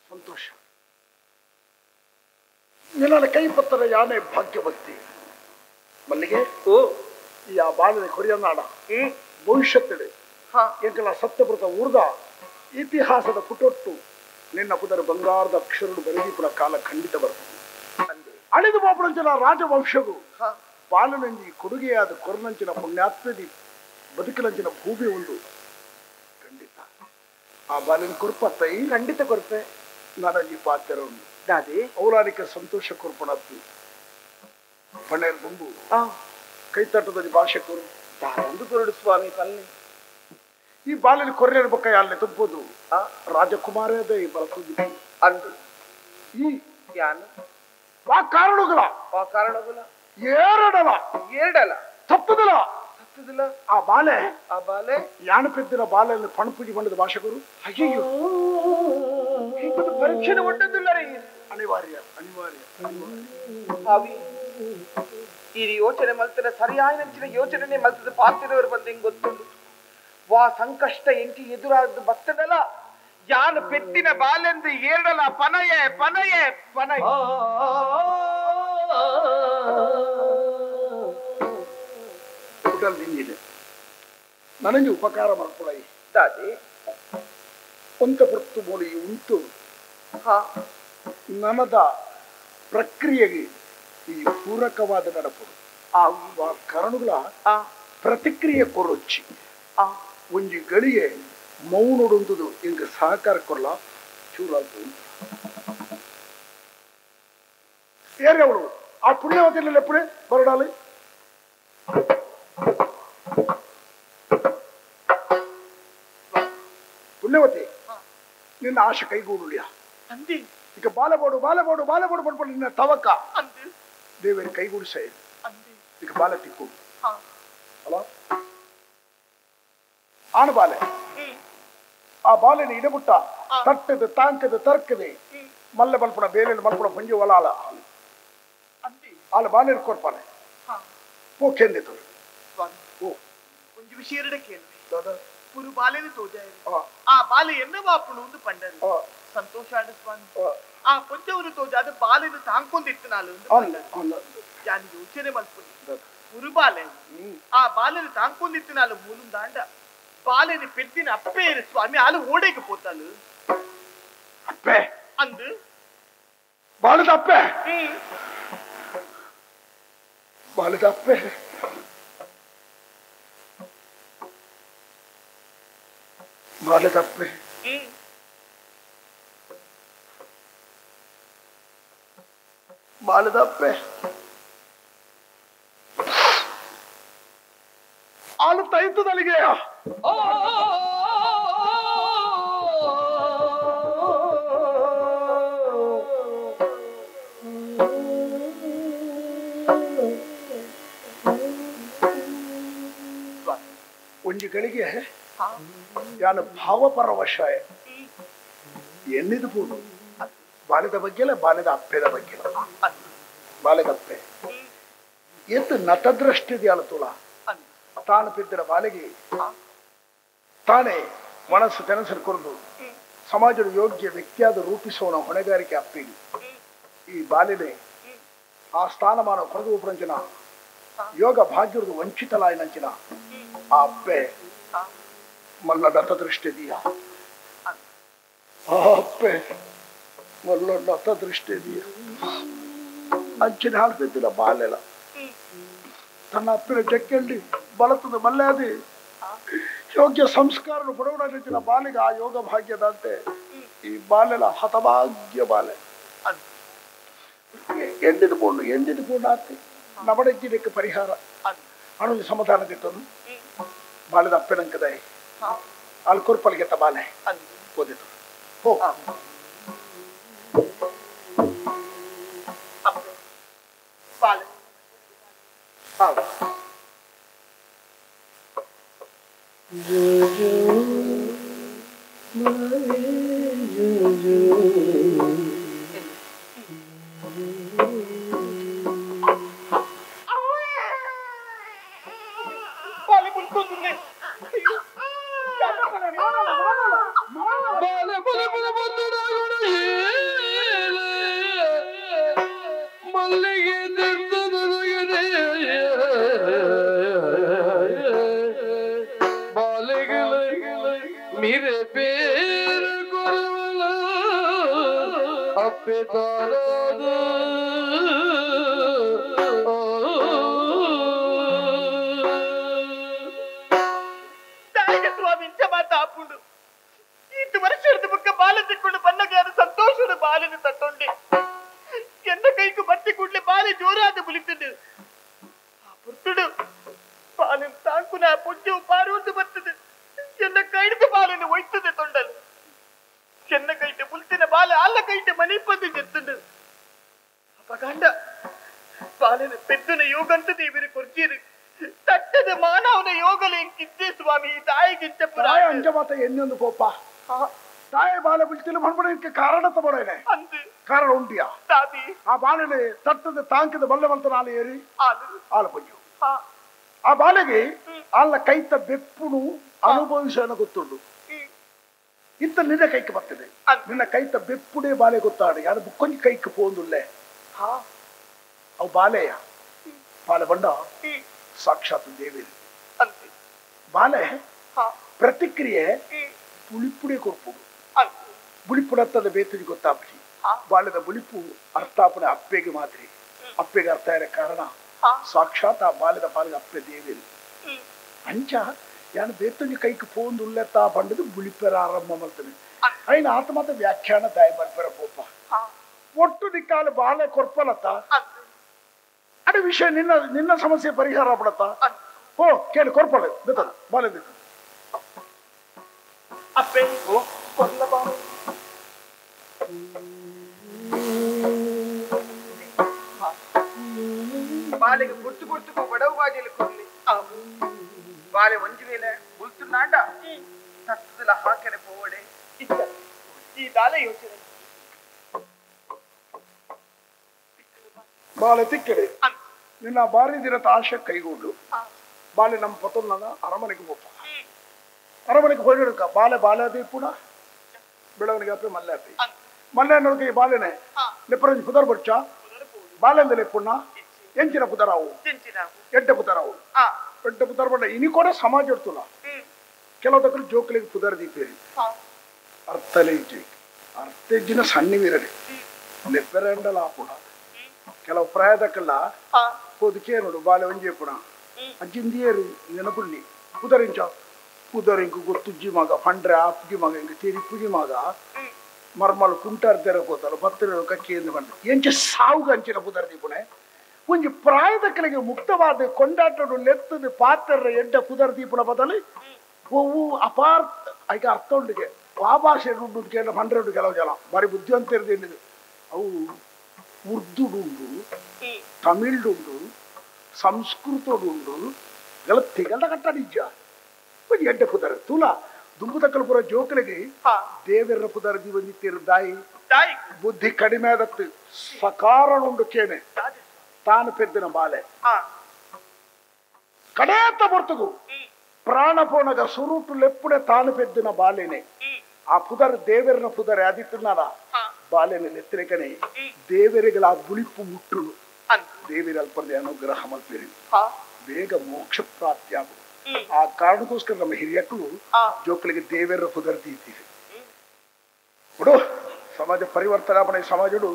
ಸಂತೋಷ. ನಿನ್ನ ಕೈ ಪತ್ತರ ಯಾನೆ ಭಾಗ್ಯವತಿ ಮಲ್ಲಿಗೆ. ಓ ಈ ಆ ಬಾಲಿನ ಕೊರಿಯನಾಡ ಭವಿಷ್ಯತ್ತಿಡೆ ಎಂಕಲ ಸತ್ಯವ್ರತ ಊರ್ದ ಇತಿಹಾಸದ ಪುಟೊಟ್ಟು ನಿನ್ನ ಪುದರ ಬಂಗಾರದ ಅಕ್ಷರಡು ಬರೆದೀಪುರ ಕಾಲ ಖಂಡಿತ ಬರ್ತದೆ. ಅಳಿದು ಬಾಪುರಂಚಿನ ರಾಜವಂಶಗೂ ಬಾಲನಂಜಿ ಕೊಡುಗೆಯಾದ ಕೊರನಂಚಿನ ಪುಣ್ಯಾತ್ಮದಿ ಬದುಕಿನಂಚಿನ ಭೂಮಿ ಒಂದು ಖಂಡಿತ ಆ ಬಾಲಿನ ಕೊರ್ಪ ತೈ ಖಂಡಿತ ಕೊರ್ಪೆ. ನಾನಂಜಿ ಪಾತ್ರ ಉಂಡು ದಾದಿ ಔರಾನಿಕ ಸಂತೋಷ ಕೊರ್ಪಣತ್ತಿ ಪಣ್ಣೇರ್ ದುಂಬು ಕೈತಟ್ಟದಲ್ಲಿ ಭಾಷೆ ಕೊರು ದಾದಂದು ಕೊರಡು ಸ್ವಾಮಿ ಪಲ್ಲೆ. ಈ ಬಾಲಿನ ಕೊರ್ರೆಯ ಬೊಕ್ಕ ಯಾಲ್ನೆ ತುಪ್ಪುದು ರಾಜಕುಮಾರದ ಈ ಬಲಕುದು ಅಂದು ಈ ಯಾನು ಆ ಕಾರಣಗಳ ಆ ಕಾರಣಗಳ ಏರಡಲ ಏರಡಲ ತಪ್ಪುದಿಲ್ಲ ತಪ್ಪುದಿಲ್ಲ. ಆ ಬಾಲೆ ಆ ಬಾಲೆ ಯಾನು ಪೆದ್ದಿನ ಬಾಲೆಯನ್ನು ಪಣಪೂಜೆ ಮಾಡಿದ ಭಾಷೆಗರು. ಅಯ್ಯಯ್ಯೋ, ಹೀಗೊಂದು ಪರೀಕ್ಷೆ ಒಡ್ಡದಿಲ್ಲ ರೀ. ಅನಿವಾರ್ಯ ಅನಿವಾರ್ಯ ಸ್ವಾಮಿ, ಈ ಯೋಚನೆ ಮಲ್ತನ ಸರಿಯಾಯಿನಂಚಿನ ಯೋಚನೆ ಮಲ್ತದ ಪಾತ್ರದವರು ಬಂದು ಹಿಂಗ್ ಗೊತ್ತುಂಟು. ವಾ ಸಂಕಷ್ಟ ಎಂಕಿ ಎದುರಾದ ಬರ್ತದಲ್ಲ ಯಾನು ಪೆತ್ತಿನ ಬಾಲೆಂದು ಏರಡಲ ಪನಯೆ ಪನಯೆ ಪನಯ. ನಿಂಗಿದೆ ನನಗೆ ಉಪಕಾರ ಮಾಡ್ಕೊಳೈ ದಾದಿ. ಒಂತ ಹೊರತು ಮೋಲಿ ಉಂಟು ನನದ ಪ್ರಕ್ರಿಯೆಗೆ ಈ ಪೂರಕವಾದ ನಡಪು ಆ ಕರಣುಗಳ ಪ್ರತಿಕ್ರಿಯೆ ಕೊರೊಚ್ಚಿ ಒಂಜಿ ಗಳಿಗೆ ಮೌನೊಡೊಂದುದು ಇಂಗ ಸಹಕಾರ ಕೊರಲ ಚೂರಾಲ್ತು ಏರಿ ಅವಳು ಆ ಪುಣ್ಯವತಿಯಲ್ಲಿ ಎಪ್ಪಡೆ ಬರಡಾಲಿ ಪುಣ್ಯವತಿ ನಿನ್ನ ಆಶೆ ಕೈಗೂಡುಳಿಯ ಈಗ ಬಾಲಬೋಡು ಬಾಲಬೋಡು ಬಾಲಬೋಡು ಪಡ್ಕೊಂಡು ನಿನ್ನ ತವಕ ದೇವರ ಕೈಗೂಡಿಸ ಈಗ ಬಾಲ ತಿಕ್ಕು ಅಲ್ಲ ಆಣ ಬಾಲೆ ಆ ಬಾಲೆನ ಇಡಬುಟ್ಟ ತಟ್ಟದು ತಾಂಕದು ತರ್ಕದೆ ಮಲ್ಲ ಬಲ್ಪುಣ ಬೇಲೆ ಮಲ್ಪುಣ ಪಂಜಿ ಒಲ ಆಲ ಆಲ ಬಾಲೆ ಕೊರ್ಪಾನೆ ಪೋಕೆಂದಿತು. ಓ ಒಂಜಿ ವಿಷಯ ಕೇಳುವೆ ಪುರು ಬಾಲೆನ ತೋಜಾಯ ಆ ಬಾಲೆ ಎನ್ನ ಬಾಪುಣು ಒಂದು ಪಂಡರು ಸಂತೋಷ ಆಡ ಸ್ವಾಮಿ. ಆ ಕೊಂಚವರು ತೋಜಾದ ಬಾಲೆನ ತಾಂಕೊಂದಿತ್ತು ನಾಲು ಜಾನ್ ಯೋಚನೆ ಮಲ್ಪುನಿ ಪುರು ಬಾಲೆ ಆ ಬಾಲೆನ ತಾಂಕೊಂದಿತ್ತು ನಾಲು ಮೂಲುಂದಾಂಡ ಬಾಲೆನ ಪೆದ್ದಿನ ಅಪ್ಪೇರು ಸ್ವಾಮಿ ಆಲು ಓಡೇಗೆ ಪೋತಾಲು ಅಪ್ಪೆ ಅಂದು ಬಾಲದ ಅಪ್ಪೆ ಬಾಲದ ಅಪ್ಪೆ ಬಾಲದ ಅಪ್ಪೆ ಬಾಲದ ಅಪ್ಪೆ ಆಲು ತೈತದಲ್ಲಿಗೆ ಒಂಜಿಗಳಿಗೆ ಯಾನ ಭಾವಪರವಶಾಯ ಎನ್ನಿದು ಪೂನು ಬಾಲ್ಯದ ಬಗ್ಗೆಲ್ಲ ಬಾಲ್ಯದ ಅಪ್ಪೆದ ಬಗ್ಗೆ ಬಾಲ್ಯದಪ್ಪೆ ಎತ್ತು ನತದೃಷ್ಟಿದೆಯಲ್ಲ ತುಳ ತಾನು ಬಿದ್ದರ ಬಾಲಿಗೆ ತಾನೇ ಮನಸ್ಸು ತೆನಸಲು ಕೊರದು ಸಮಾಜದ ಯೋಗ್ಯ ವ್ಯಕ್ತಿಯಾದ ರೂಪಿಸೋಣ ಹೊಣೆಗಾರಿಕೆ ಅಪ್ಪಿಗೆ ಈ ಬಾಲ್ಯನೇ ಆ ಸ್ಥಾನಮಾನ ಕೊರದು ಉಪರಂಚಿನ ಯೋಗ ಭಾಗ್ಯದ ವಂಚಿತಲಾಯಿನಂಚಿನ ಆ ಅಪ್ಪೆ ಮಲ್ಲ ನತದೃಷ್ಟಿದೀಯ ಆ ಅಪ್ಪೆ ಮಲ್ಲ ನತದೃಷ್ಟಿದೀಯ ಅಂಚಿನ ಹಾಳ್ತಿದ್ದಿಲ್ಲ ಬಾಲ್ಯಲ ತನ್ನ ಅಪ್ಪಿನ ಜಕ್ಕೆಂಡಿ ಬಲತದ ಮಲ್ಲಾದಿ ಯೋಗ್ಯ ಸಂಸ್ಕಾರ ಬಡವನ ಬಾಲಿಗೆ ಆ ಯೋಗ ಭಾಗ್ಯದಂತೆ ಈ ಬಾಲ್ಯಲ ಹತಭಾಗ್ಯ ಬಾಲೆ ಎಂಡಿದ ಪೋಂಡು ಎಂಡಿದ ಪೋಂಡು ಆತಿ ನಮಡೆಜ್ಜಿದಕ್ಕೆ ಪರಿಹಾರ ಅಣು ಸಮಾಧಾನ ತಿತ್ತನು ಬಾಲ್ಯದ ಅಪ್ಪಿನಂಕದಾಯಿ ಅಲ್ಲಿ ಕೊರ್ಪಲಿಗೆತ್ತ ಬಾಲೆ ಓದಿತು ಹೋ ಬಾಲೆ ಬಾಲೆ ಬುಲ್ಕೊಂದುಂದೆ ಬಾಲೆ ಬುಲೆ ಬುಲೆ ಮಲ್ಲಿಗೆ मेरे पेर गुरवला अपे तारा ತಾಯಿಗೆ ಸ್ವಾಮಿ ಮಾತ ಆಪುಂಡು ಇಂದು ವರ್ಷದ ಬುಕ್ಕ ಬಾಲ ತಿಕ್ಕೊಂಡು ಬನ್ನಗಾದ ಸಂತೋಷದ ಬಾಲಿನ ತಟ್ಟೊಂಡೆ ಎನ್ನ ಕೈಕು ಬತ್ತಿ ಕೂಡ್ಲೆ ಬಾಲೆ ಜೋರಾದ ಬುಲಿತುಂಡು ಆ ಪುರ್ತುಡು ಬಾಲಿನ ತಾಂಕುನ ಪೊಜ್ಜು ಪಾರುವಂದು ಬರ್ತದೆ ಎನ್ನ ಕೈಡ್ದು ಬಾಲನ್ನು ಒಯ್ತದೆ ತೊಂಡಲು ಚೆನ್ನ ಕೈಟೆ ಪುಲ್ತಿನ ಬಾಲ ಅಲ್ಲ ಕೈಟೆ ಮನಿಪಂದು ಜೆತ್ತುಂಡು ಅಪಗಂಡ ಬಾಲನ ಪೆದ್ದುನ ಯೋಗಂತ ದೇವರು ಕೊರ್ಜೀರು ತಟ್ಟದ ಮಾನವನ ಯೋಗಲೆ ಎಂಕಿದ್ದೆ ಸ್ವಾಮಿ ತಾಯಿಗಿಂತ ತಾಯಿ ಅಂಜ ಮಾತ ಎನ್ನೊಂದು ಕೋಪ ತಾಯಿ ಬಾಲ ಬಿಡ್ತಿಲ್ಲ ಮಣ್ಮಣಕ್ಕೆ ಕಾರಣ ತಗೊಳ್ಳೇನೆ ಕಾರಣ ಉಂಟಿಯಾ ಆ ಬಾಲನೆ ತಟ್ಟದ ತಾಂಕದ ಬಲ್ಲೆ ಬಂತ ನಾಳೆ ಏರಿ ಆಲ ಪಂಜು ಆ ಬಾಲೆಗೆ ಅಲ್ಲ ಕೈತ ಬೆಪ್ಪುನು ಅನುಭವಿಸೋಣ ಗೊತ್ತುಂಡು ಇಂತ ನಿನ್ನ ಕೈಗೆ ಬರ್ತದೆ ನಿನ್ನ ಕೈತ ಬೆಪ್ಪುడే ಬಾಲೆ ಗೊತ್ತಾಡಿ ಅದು ಬುಕ್ಕೊಂಜಿ ಕೈಗೆ ಪೋಂದುಲ್ಲೆ ಅವು ಬಾಲೆಯ ಬಾಲೆ ಬಂಡ ಸಾಕ್ಷಾತ್ ದೇವಿ ಬಾಲೆ ಪ್ರತಿಕ್ರಿಯೆ ಬುಳಿಪುಡೆ ಕೊರ್ಪುಡು ಬುಳಿಪುಡತ್ತದ ಬೇತುಜಿ ಗೊತ್ತಾಪಿ ಬಾಲೆದ ಬುಳಿಪು ಅರ್ಥಾಪನೆ ಅಪ್ಪೆಗೆ ಮಾತ್ರಿ ಅಪ್ಪೆಗೆ ಅರ್ಥ ಇರೋ ಕಾರಣ ಸಾಕ್ಷಾತ್ ಆ ಬಾಲೆದ ಬಾಲೆಗೆ ಅಪ್ಪೆ ದೇವಿ ಅಂಚ ಯಾನು ಬೇತೊಂಜಿ ಕೈಕ್ ಪೋಂದುಲ್ಲೆತ್ತಾ ಪಂಡದು ಬುಳಿಪೆರ ಆರಂಭ ಮಾಡ್ತಾನೆ ಐನ ಆತ ಮಾತ ವ್ಯಾಖ್ಯಾನ ತಾಯಿ ಬರ್ಪೆರ ಪೋಪ ಒಟ್ಟು ದಿಕ್ಕಾಲ ಬಾಲೆ ಕೊರ್ಪಲತ್ತ ಅಡೆ ವಿಷಯ ನಿನ್ನ ನಿನ್ನ ಸಮಸ್ಯೆ ಪರಿಹಾರ ಪಡತ್ತ ಓ ಕೇಳಿ ಕೊರ್ಪಲ ಬಿತ್ತದ ಬಾಲೆ ಬಿತ್ತದ ಅಪ್ಪೆ ಕೊರ್ಲ ಬಾಲೆ ಬಾಲೆಗೆ ಗುರ್ತು ಗುರ್ತುಕು ಬಡವು ಬಾಜಲು ಕೊರ್ಲಿ ಬಾಲೆ ಒಂಜಿ ವೇಳೆ ಬುಲ್ತುನಾಂಡ ತತ್ತದಲ ಹಾಕೆರೆ ಪೋವಡೆ ಇತ್ತ ಈ ದಾಲೆ ಯೋಚನೆ ಬಾಲೆ ತಿಕ್ಕಡೆ ನಿನ್ನ ಬಾರಿ ದಿನದ ಆಶೆ ಕೈಗೊಂಡು ಬಾಲೆ ನಮ್ಮ ಪತೊನ್ನ ಅರಮನೆಗೆ ಹೋಗ್ಪ ಅರಮನೆಗೆ ಹೋಗಿಡಕ ಬಾಲೆ ಬಾಲೆ ಅದೇ ಪುಣ ಬೆಳವಣಿಗೆ ಅಪ್ಪೆ ಮಲ್ಲೆ ಅಪ್ಪೆ ಮಲ್ಲೆ ಅನ್ನೋದಕ್ಕೆ ಈ ಬಾಲೆನೆ ಲೆಪ್ಪರಂಜಿ ಪುದರ್ ಬಚ್ಚ ಬಾಲೆಂದಲೆ ಪುಣ್ಣ ಎಂಚಿನ ಪುದರಾವು ಎಡ್ಡೆ ಪುದರಾವು ಎಡ್ಡೆ ಪುದರ್ ಬಣ್ಣ ಇನಿ ಕೂಡ ಸಮಾಜ ಇರ್ತಲ್ಲ ಕೆಲವು ತಕ್ಕ ಜೋಕಲಿಗೆ ಪುದರ್ ದೀಪೇರಿ ಅರ್ಥಲೇ ಇಜ್ಜಿ ಅರ್ಥ ಇಜ್ಜಿನ ಸಣ್ಣ ವೀರರಿ ಲೆಪ್ಪೆರಂಡಲ ಆಪುಣ ಕೆಲವು ಪ್ರಾಯದಕ್ಕೆಲ್ಲ ಹೋದಕ್ಕೆ ನೋಡು ಬಾಲೆ ಒಂಜೆ ಪುಣ ಅಜ್ಜಿಂದಿಯರು ನೆನಪುಳ್ಳಿ ಪುದರಿಂಚ ಪುದರಿಂಕು ಗೊತ್ತುಜ್ಜಿ ಮಗ ಪಂಡ್ರೆ ಆಪ್ಜಿ ಮಗ ಇಂಕ ತಿರಿಪುಜಿ ಮಗ ಮರ್ಮಲ್ ಕುಂಟಾರ್ ತೆರ ಕೋತಲ್ಲ ಪತ್ತಿರ ಕಕ್ಕಿ ಎಂದು ಬಂದ ಎಂಚ ಸಾವುಗ ಅಂಚಿನ ಪುದರ್ ದೀಪುಣೆ ಒಂಜಿ ಪ್ರಾಯದಕ್ಕಲಿಗೆ ಮುಕ್ತವಾದ ಕೊಂಡಾಟಡು ಲೆತ್ತದ ಪಾತ್ರ ಎಡ್ಡ ಪುದರ್ ದೀಪುನ ಬದಲು ಒವು ಅಪಾರ್ಥ ಐಕ ಅರ್ಥ ಉಂಡಿಗೆ ಆ ಭಾಷೆ ಉಂಟು ಕೇಳ ಪಂಡ್ರೆ ಕೆಲವು ಜನ ಬಾರಿ ಬುದ್ಧಿವಂತ ಅವು ಉರ್ದುಡುಂಡು ತಮಿಳುಂಡು ಸಂಸ್ಕೃತಡುಂಡು ಇದೆಲ್ಲ ತಿಗಲ್ದ ಕಟ್ಟಡಿಜ್ಜ ಎಡ್ಡೆ ಪುದರ್ ತುಲಾ ದುಂಬುದಕ್ಕಲು ಪೂರ ಜೋಕಲಿಗೆ ದೇವರ ಪುದರ್ ದಿವಂದಿತ್ತೇರು ದಾಯಿ ಬುದ್ಧಿ ಕಡಿಮೆ ಆದತ್ತು ಸಕಾರಣ ಉಂಡು ಕೇನೆ ತಾನು ಪೆದ್ದಿನ ಬಾಲೆ ಕಡೇತ ಬರ್ತಗು ಪ್ರಾಣ ಪೋಣಗ ಸುರುಟು ಲೆಪ್ಪುಡೆ ತಾನು ಪೆದ್ದಿನ ಬಾಲೆನೆ ಆ ಪುದರ್ ದೇವರನ ಪುದರ್ ಆದಿತ್ತನಾದ ಬಾಲೆನ ಲೆತ್ತರೆಕನೆ ದೇವರಿಗಳ ಆ ಬುಳಿಪು ಮುಟ್ಟುನು ದೇವರ ಅಲ್ಪದ ಅನುಗ್ರಹ ಮಲ್ಪೇರಿ ಬೇಗ ಮೋಕ್ಷ ಪ್ರಾಪ್ತಿ ಆಗು. ಆ ಕಾರಣಕ್ಕೋಸ್ಕರ ನಮ್ಮ ಹಿರಿಯಕ್ಕಳು ಜೋಕಲಿಗೆ ದೇವರ ಪುದರ್ ತೀತೀವಿ ಬಿಡು. ಸಮಾಜ ಪರಿವರ್ತನೆ ಸಮಾಜಡು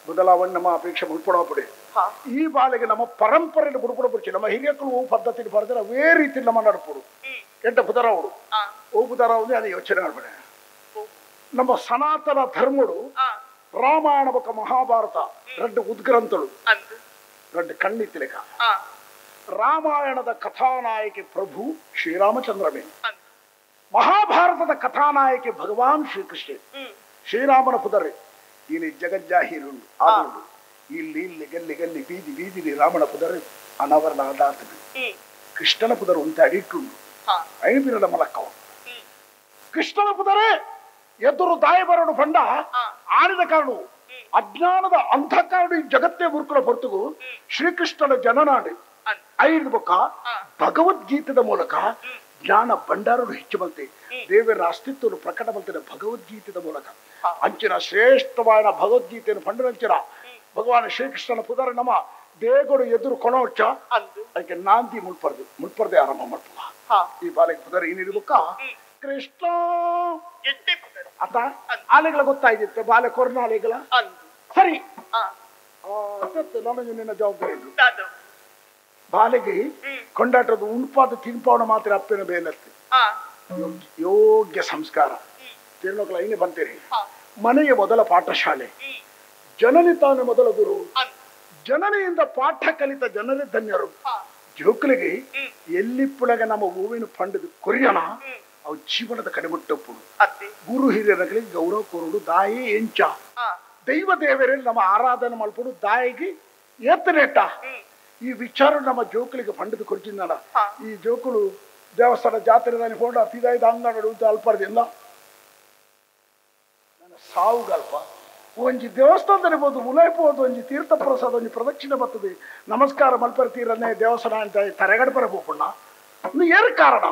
ಬದಲಾವಣೆ ನಮ್ಮ ಅಪೇಕ್ಷೆ ಮುಡ್ಪಡಪಡೆ ಈ ಬಾಲೆಗೆ ನಮ್ಮ ಪರಂಪರೆಯನ್ನು ಬುಡ್ಪಡ ಬಿಡ್ಚಿ ನಮ್ಮ ಹಿರಿಯಕ್ಕಳು ಓ ಪದ್ಧತಿ ಬರೆದ್ರೆ ಅವೇ ರೀತಿ ನಮ್ಮ ನಡಪಡು ಎಂಟ ಪುದರ ಅವರು ಓ ಪುದರ ಅದೇ ಯೋಚನೆ ಮಾಡ್ಬೇಡ. ನಮ್ಮ ಸನಾತನ ಧರ್ಮಡು ರಾಮಾಯಣ ಬೊಕ್ಕ ಮಹಾಭಾರತ రెండు ಉದ್ಗ್ರಂಥಗಳು రెండు ಕಣ್ಣಿತ್ತಿಲೆಕ. ರಾಮಾಯಣದ ಕಥಾನಾಯಕಿ ಪ್ರಭು ಶ್ರೀರಾಮಚಂದ್ರನೇ, ಮಹಾಭಾರತದ ಕಥಾನಾಯಕಿ ಭಗವಾನ್ ಶ್ರೀಕೃಷ್ಣ. ಶ್ರೀರಾಮನ ಪುದರೆ ಇಲ್ಲಿ ಜಗಜ್ಜಾಹೀರುಂಡು ಆದುಂಡು ಇಲ್ಲಿ ಇಲ್ಲಿ ಗಲ್ಲಿ ಗಲ್ಲಿ ಬೀದಿ ಬೀದಿಲಿ ರಾಮನ ಪುದರೆ ಅನಾವರಣ ಆದಾತನು. ಕೃಷ್ಣನ ಪುದರು ಒಂತೆ ಅಡಿಟ್ಟುಂಡು ಐಬಿರಲ ಮಲಕ್ಕವ. ಕೃಷ್ಣನ ಪುದರೆ ಎದುರು ದಾಯ ಬರಡು ಪಂಡ ಆಡಿದ ಕಾರಣ ಅಜ್ಞಾನದ ಅಂಧಕಾರಣ ಈ ಜಗತ್ತೇ ಮುರುಕುಲ ಹೊರತುಗು ಶ್ರೀಕೃಷ್ಣನ ಜನನಾಡಿ ಐದು ಬೊಕ್ಕ ಭಗವದ್ಗೀತೆದ ಮೂಲಕ ಜ್ಞಾನ ಭಂಡಾರನು ಹೆಚ್ಚು ಬಲ್ತೆ ದೇವರ ಅಸ್ತಿತ್ವನು ಪ್ರಕಟ ಬಲ್ತದೆ ಭಗವದ್ಗೀತೆದ ಮೂಲಕ. ಅಂಚಿನ ಶ್ರೇಷ್ಠವಾದ ಭಗವದ್ಗೀತೆಯನ್ನು ಪಂಡನಂಚಿನ ಭಗವಾನ್ ಶ್ರೀಕೃಷ್ಣನ ಪುದರ ನಮ ದೇಗಡು ಎದುರು ಕೊಣೋಚ್ಚ ಅದಕ್ಕೆ ನಾಂದಿ ಮುಳ್ಪರ್ದು ಮುಳ್ಪರ್ದೆ ಆರಂಭ ಮಾಡ್ತದ ಈ ಬಾಲೆಗೆ ಪುದರ ಏನಿರ್ಬೇಕ ಕೃಷ್ಣ ಅತ ಆಲೆಗಳ ಗೊತ್ತಾಯ್ತಿತ್ತು ಬಾಲೆ ಕೊರ್ನ ಆಲೆಗಳ ಸರಿ ನನಗೆ ನಿನ್ನ ಜವಾಬ್ದಾರಿ ಬಾಲೆಗೆ ಕೊಂಡಾಟದ ಉಣ್ಪಾದ ತಿನ್ಪಾವಣ ಮಾತ್ರ ಅಪ್ಪಿನ ಬೇಲತ್ತು ಯೋಗ್ಯ ಸಂಸ್ಕಾರ ತಿರುಮಕ್ಕಳ ಐನೇ ಬಂತೀರಿ. ಮನೆಯ ಮೊದಲ ಪಾಠಶಾಲೆ ಜನನಿ ತಾನು ಮೊದಲ ಗುರು. ಜನನಿಯಿಂದ ಪಾಠ ಕಲಿತ ಜನರೇ ಧನ್ಯರು. ಜೋಕಲಿಗೆ ಎಲ್ಲಿ ಪುಳಗ ನಮ್ಮ ಹೂವಿನ ಪಂಡದ ಕೊರಿಯಣ ಅವು ಜೀವನದ ಕಡೆಮುಟ್ಟಪ್ಪುಡು. ಗುರು ಹಿರಿಯರಿಗೆ ಗೌರವ ಕೊರಡು ದಾಯಿ ಎಂಚ ದೈವ ದೇವರಲ್ಲಿ ನಮ್ಮ ಆರಾಧನೆ ಮಾಡ್ಕೊಡು ದಾಯಿಗೆ ಏತನೇಟ ಈ ವಿಚಾರ ನಮ್ಮ ಜೋಕಲಿಗೆ ಪಂಡದ ಕೊರ್ಜಿಂದಣ. ಈ ಜೋಕುಲು ದೇವಸ್ಥಾನ ಜಾತ್ರೆ ಹೋಂಡ ಪಿದಾಯ್ದ ಅಂಗಡಿ ಅಲ್ಪರ್ದಿಲ್ಲ ನನ್ನ ಸಾವುಗಲ್ಪ ಒಂಜಿ ದೇವಸ್ಥಾನದಲ್ಲಿ ಇರ್ಬೋದು ಉಲೈಪೋದು ಒಂಜಿ ತೀರ್ಥ ಪ್ರಸಾದ ಒಂಜಿ ಪ್ರದಕ್ಷಿಣೆ ಬರ್ತದೆ ನಮಸ್ಕಾರ ಮಲ್ಪರ ತೀರನ್ನೇ ದೇವಸ್ಥಾನ ಅಂತ ತರೆಗಡಪರ ಹೋಗೋಣ ಇನ್ನು ಏನು ಕಾರಣ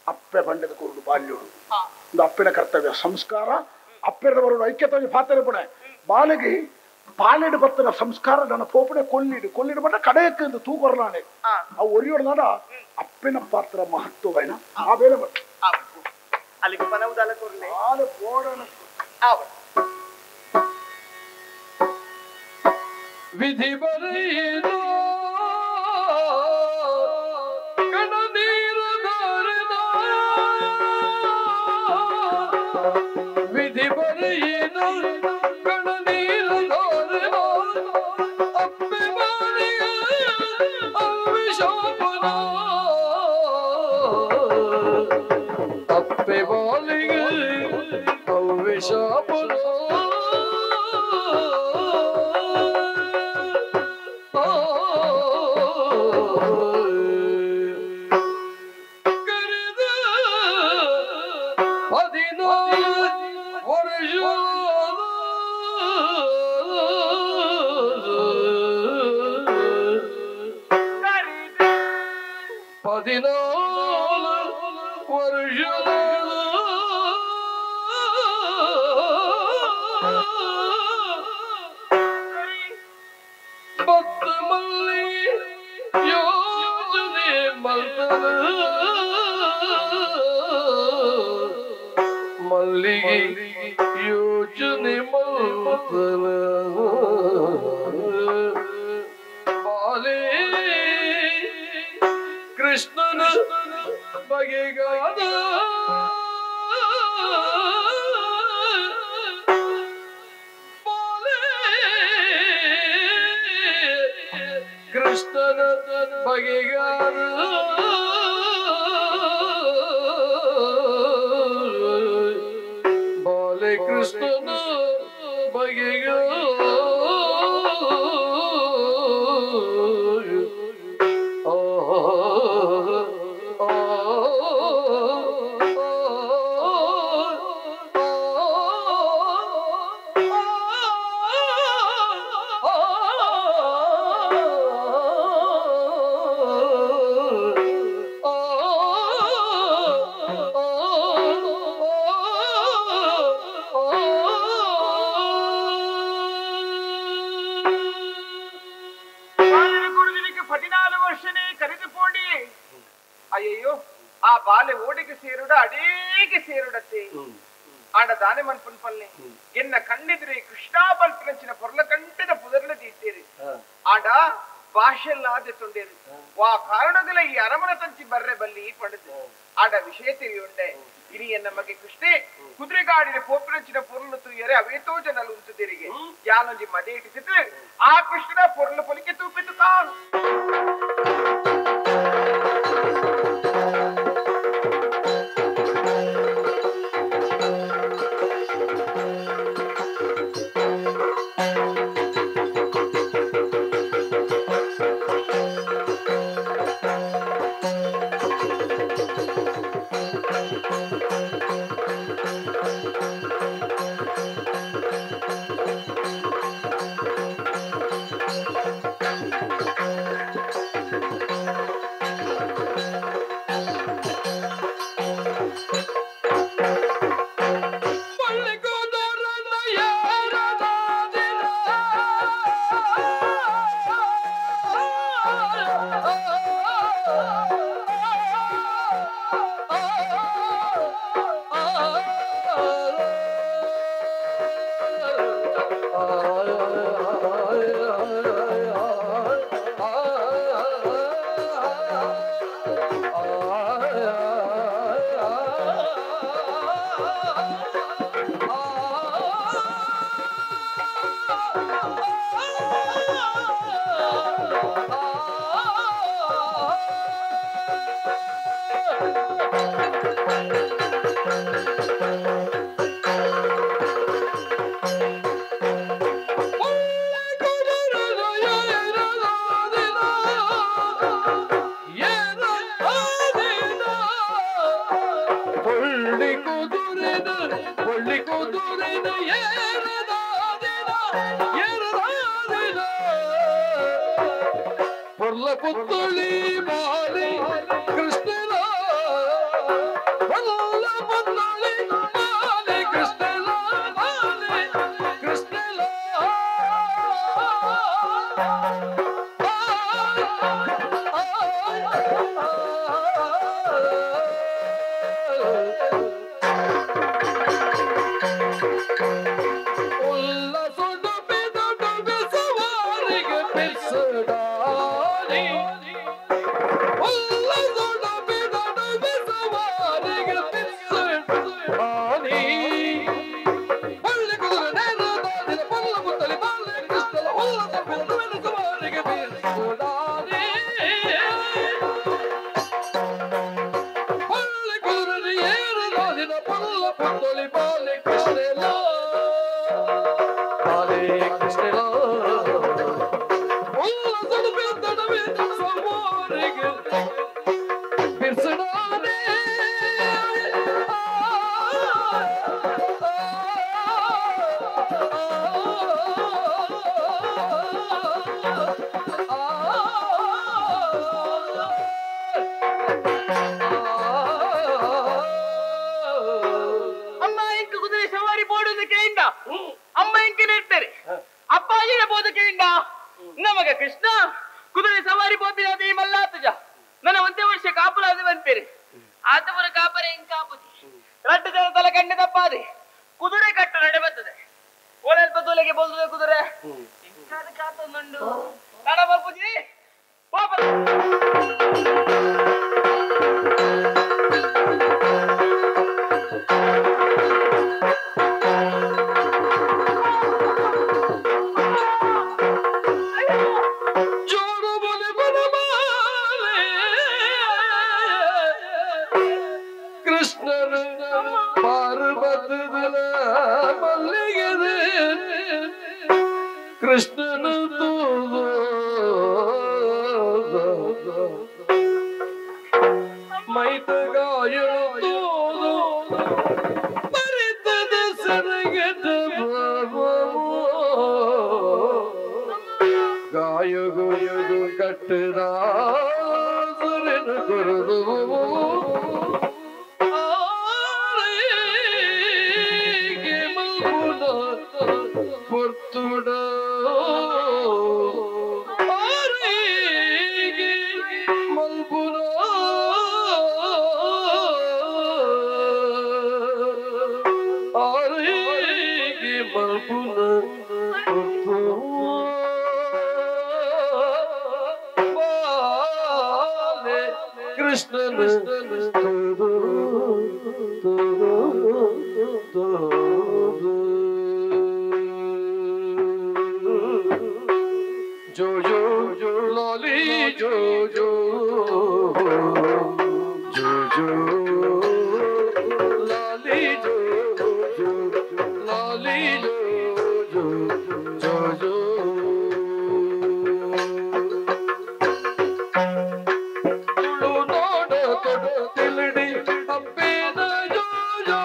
ಅಪ್ಪೆ ಬಂಡದ ಕೊರಡು ಬಾಲ್ಯೋಡು ಒಂದು ಅಪ್ಪಿನ ಕರ್ತವ್ಯ ಸಂಸ್ಕಾರ ಅಪ್ಪೆರದವರು ಐಕ್ಯತೆ ಪಾತ್ರೆ ಪಡೆ ಬಾಲಿಗೆ ಬಾಲೆಡು ಬರ್ತದ ಸಂಸ್ಕಾರ ನನ್ನ ಪೋಪಡೆ ಕೊಲ್ಲಿಡು ಕೊಲ್ಲಿಡು ಬಣ್ಣ ಕಡೆಯಕ್ಕೆ ತೂಕೊರ್ಲಾನೆ ಅವು ಒರಿಯೋಡ್ದಾಡ ಅಪ್ಪಿನ ಪಾತ್ರ ಮಹತ್ವವೇನ ಆ ಬೇಲೆ ಅಲ್ಲಿಗೆ ಪನವುದಲ್ಲ ಕೊರ್ಲೆ ಬೋಡಣ ವಿಧಿ ಬರೆಯಿತು ಕಣ್ಣೀರು ದೊರೆದ ವಿಧಿ ಬರೆಯಿತು ಕಣ್ಣೀರು ದೊರೆದ ಅಪ್ಪೆ ಬಾಲಿಗೆ ಅವಿಶಾಪನ ಅಪ್ಪೆ ಬಾಲಿಗೆ ಅವಿಶಾಪನ ಮಲ್ಲಿಗೆ ಯೋಜನೆ ಮಲ್ತಲ ಬಾಲೆ ಕೃಷ್ಣನ ಬಗೆಗಾದ ಬಾಲೆ ಕೃಷ್ಣನ ಬಗೆಗಾದ ಕೃಷ್ಣನ ಬಗೆಗ ಆ ಆ ಆ ಬಾಲೆ ಓಡಿಗೆ ಸೇರುಡ ಅಡೇಗೆ ಸೇರುಡತ್ತೆ ಆಡ ದಾನೆ ಮನ್ಪುನ್ ಪಲ್ಲೆ ಎನ್ನ ಕಣ್ಣೆದುರೆ ಕೃಷ್ಣ ಪಲ್ಪಿನಂಚಿನ ಪೊರ್ಲ ಕಂಠದ ಪುದರ್ಲ ದೀತೇರಿ ಆಡ ಭಾಷೆಲ್ಲಾದೆ ತೊಂಡೇರು ವಾ ಕಾರಣಗಳ ಈ ಅರಮನ ತಂಚಿ ಬರ್ರೆ ಬಲ್ಲಿ ಪಡೆದು ಆಡ ವಿಷಯ ತಿಳಿಯುಂಡೆ ಇನಿ ಎನ್ನ ಮಗೆ ಕೃಷ್ಣೆ ಕುದುರೆಗಾಡಿನ ಪೋಪಿನಂಚಿನ ಪೊರ್ಲು ತೂಯರೆ ಅವೇತೋ ಜನಲು ಉಂಟುದಿರಿಗೆ ಯಾನೊಂಜಿ ಮದೆ ಇಟ್ಟಿಸಿದ್ರೆ ಆ ಕೃಷ್ಣನ ಪೊರ್ಲು ಪೊಲಿಕೆ ತೂಪಿತು ಕಾನು ಮಲ್ಪುನ जो जो जो लाली जो जो जो जो लाली जो जो लाली जो जो जो जो तुळुनाड ತೊಡತಿಲಡಿ ಅಪ್ಪೇನ ಜೋ ಜೋ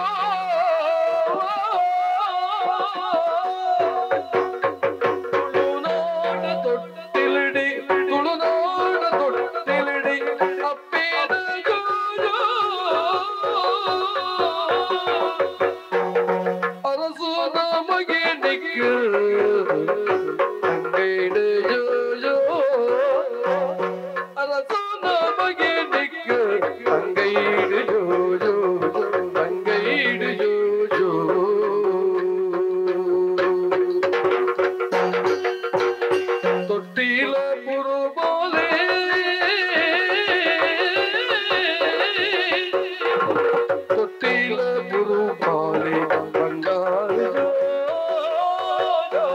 ತುಳುನಾಡ ತೊಟ್ಟಿಲಡಿ ತುಳುನಾಡ ತೊಟ್ಟಿಲಡಿ ಅಪ್ಪೇನ ಜೋ ಜೋ ಅರಸು ನಮಗೆ ನಿಕ್ಕು ಅಂಗೈಡು ಜೋ ಜೋ ಅರಸು ನಮಗೆ ನಿಕ್ಕು ಅಂಗೈಡು ಜೋ ಜೋ ಅಂಗೈಡು ಜೋ ಜೋ ತೊಟ್ಟಿಲ ಪುರುಬೋಲೆ ತೊಟ್ಟಿಲ ಪುರುಬಾಲೆ ಬಂಗಾರ ಜೋ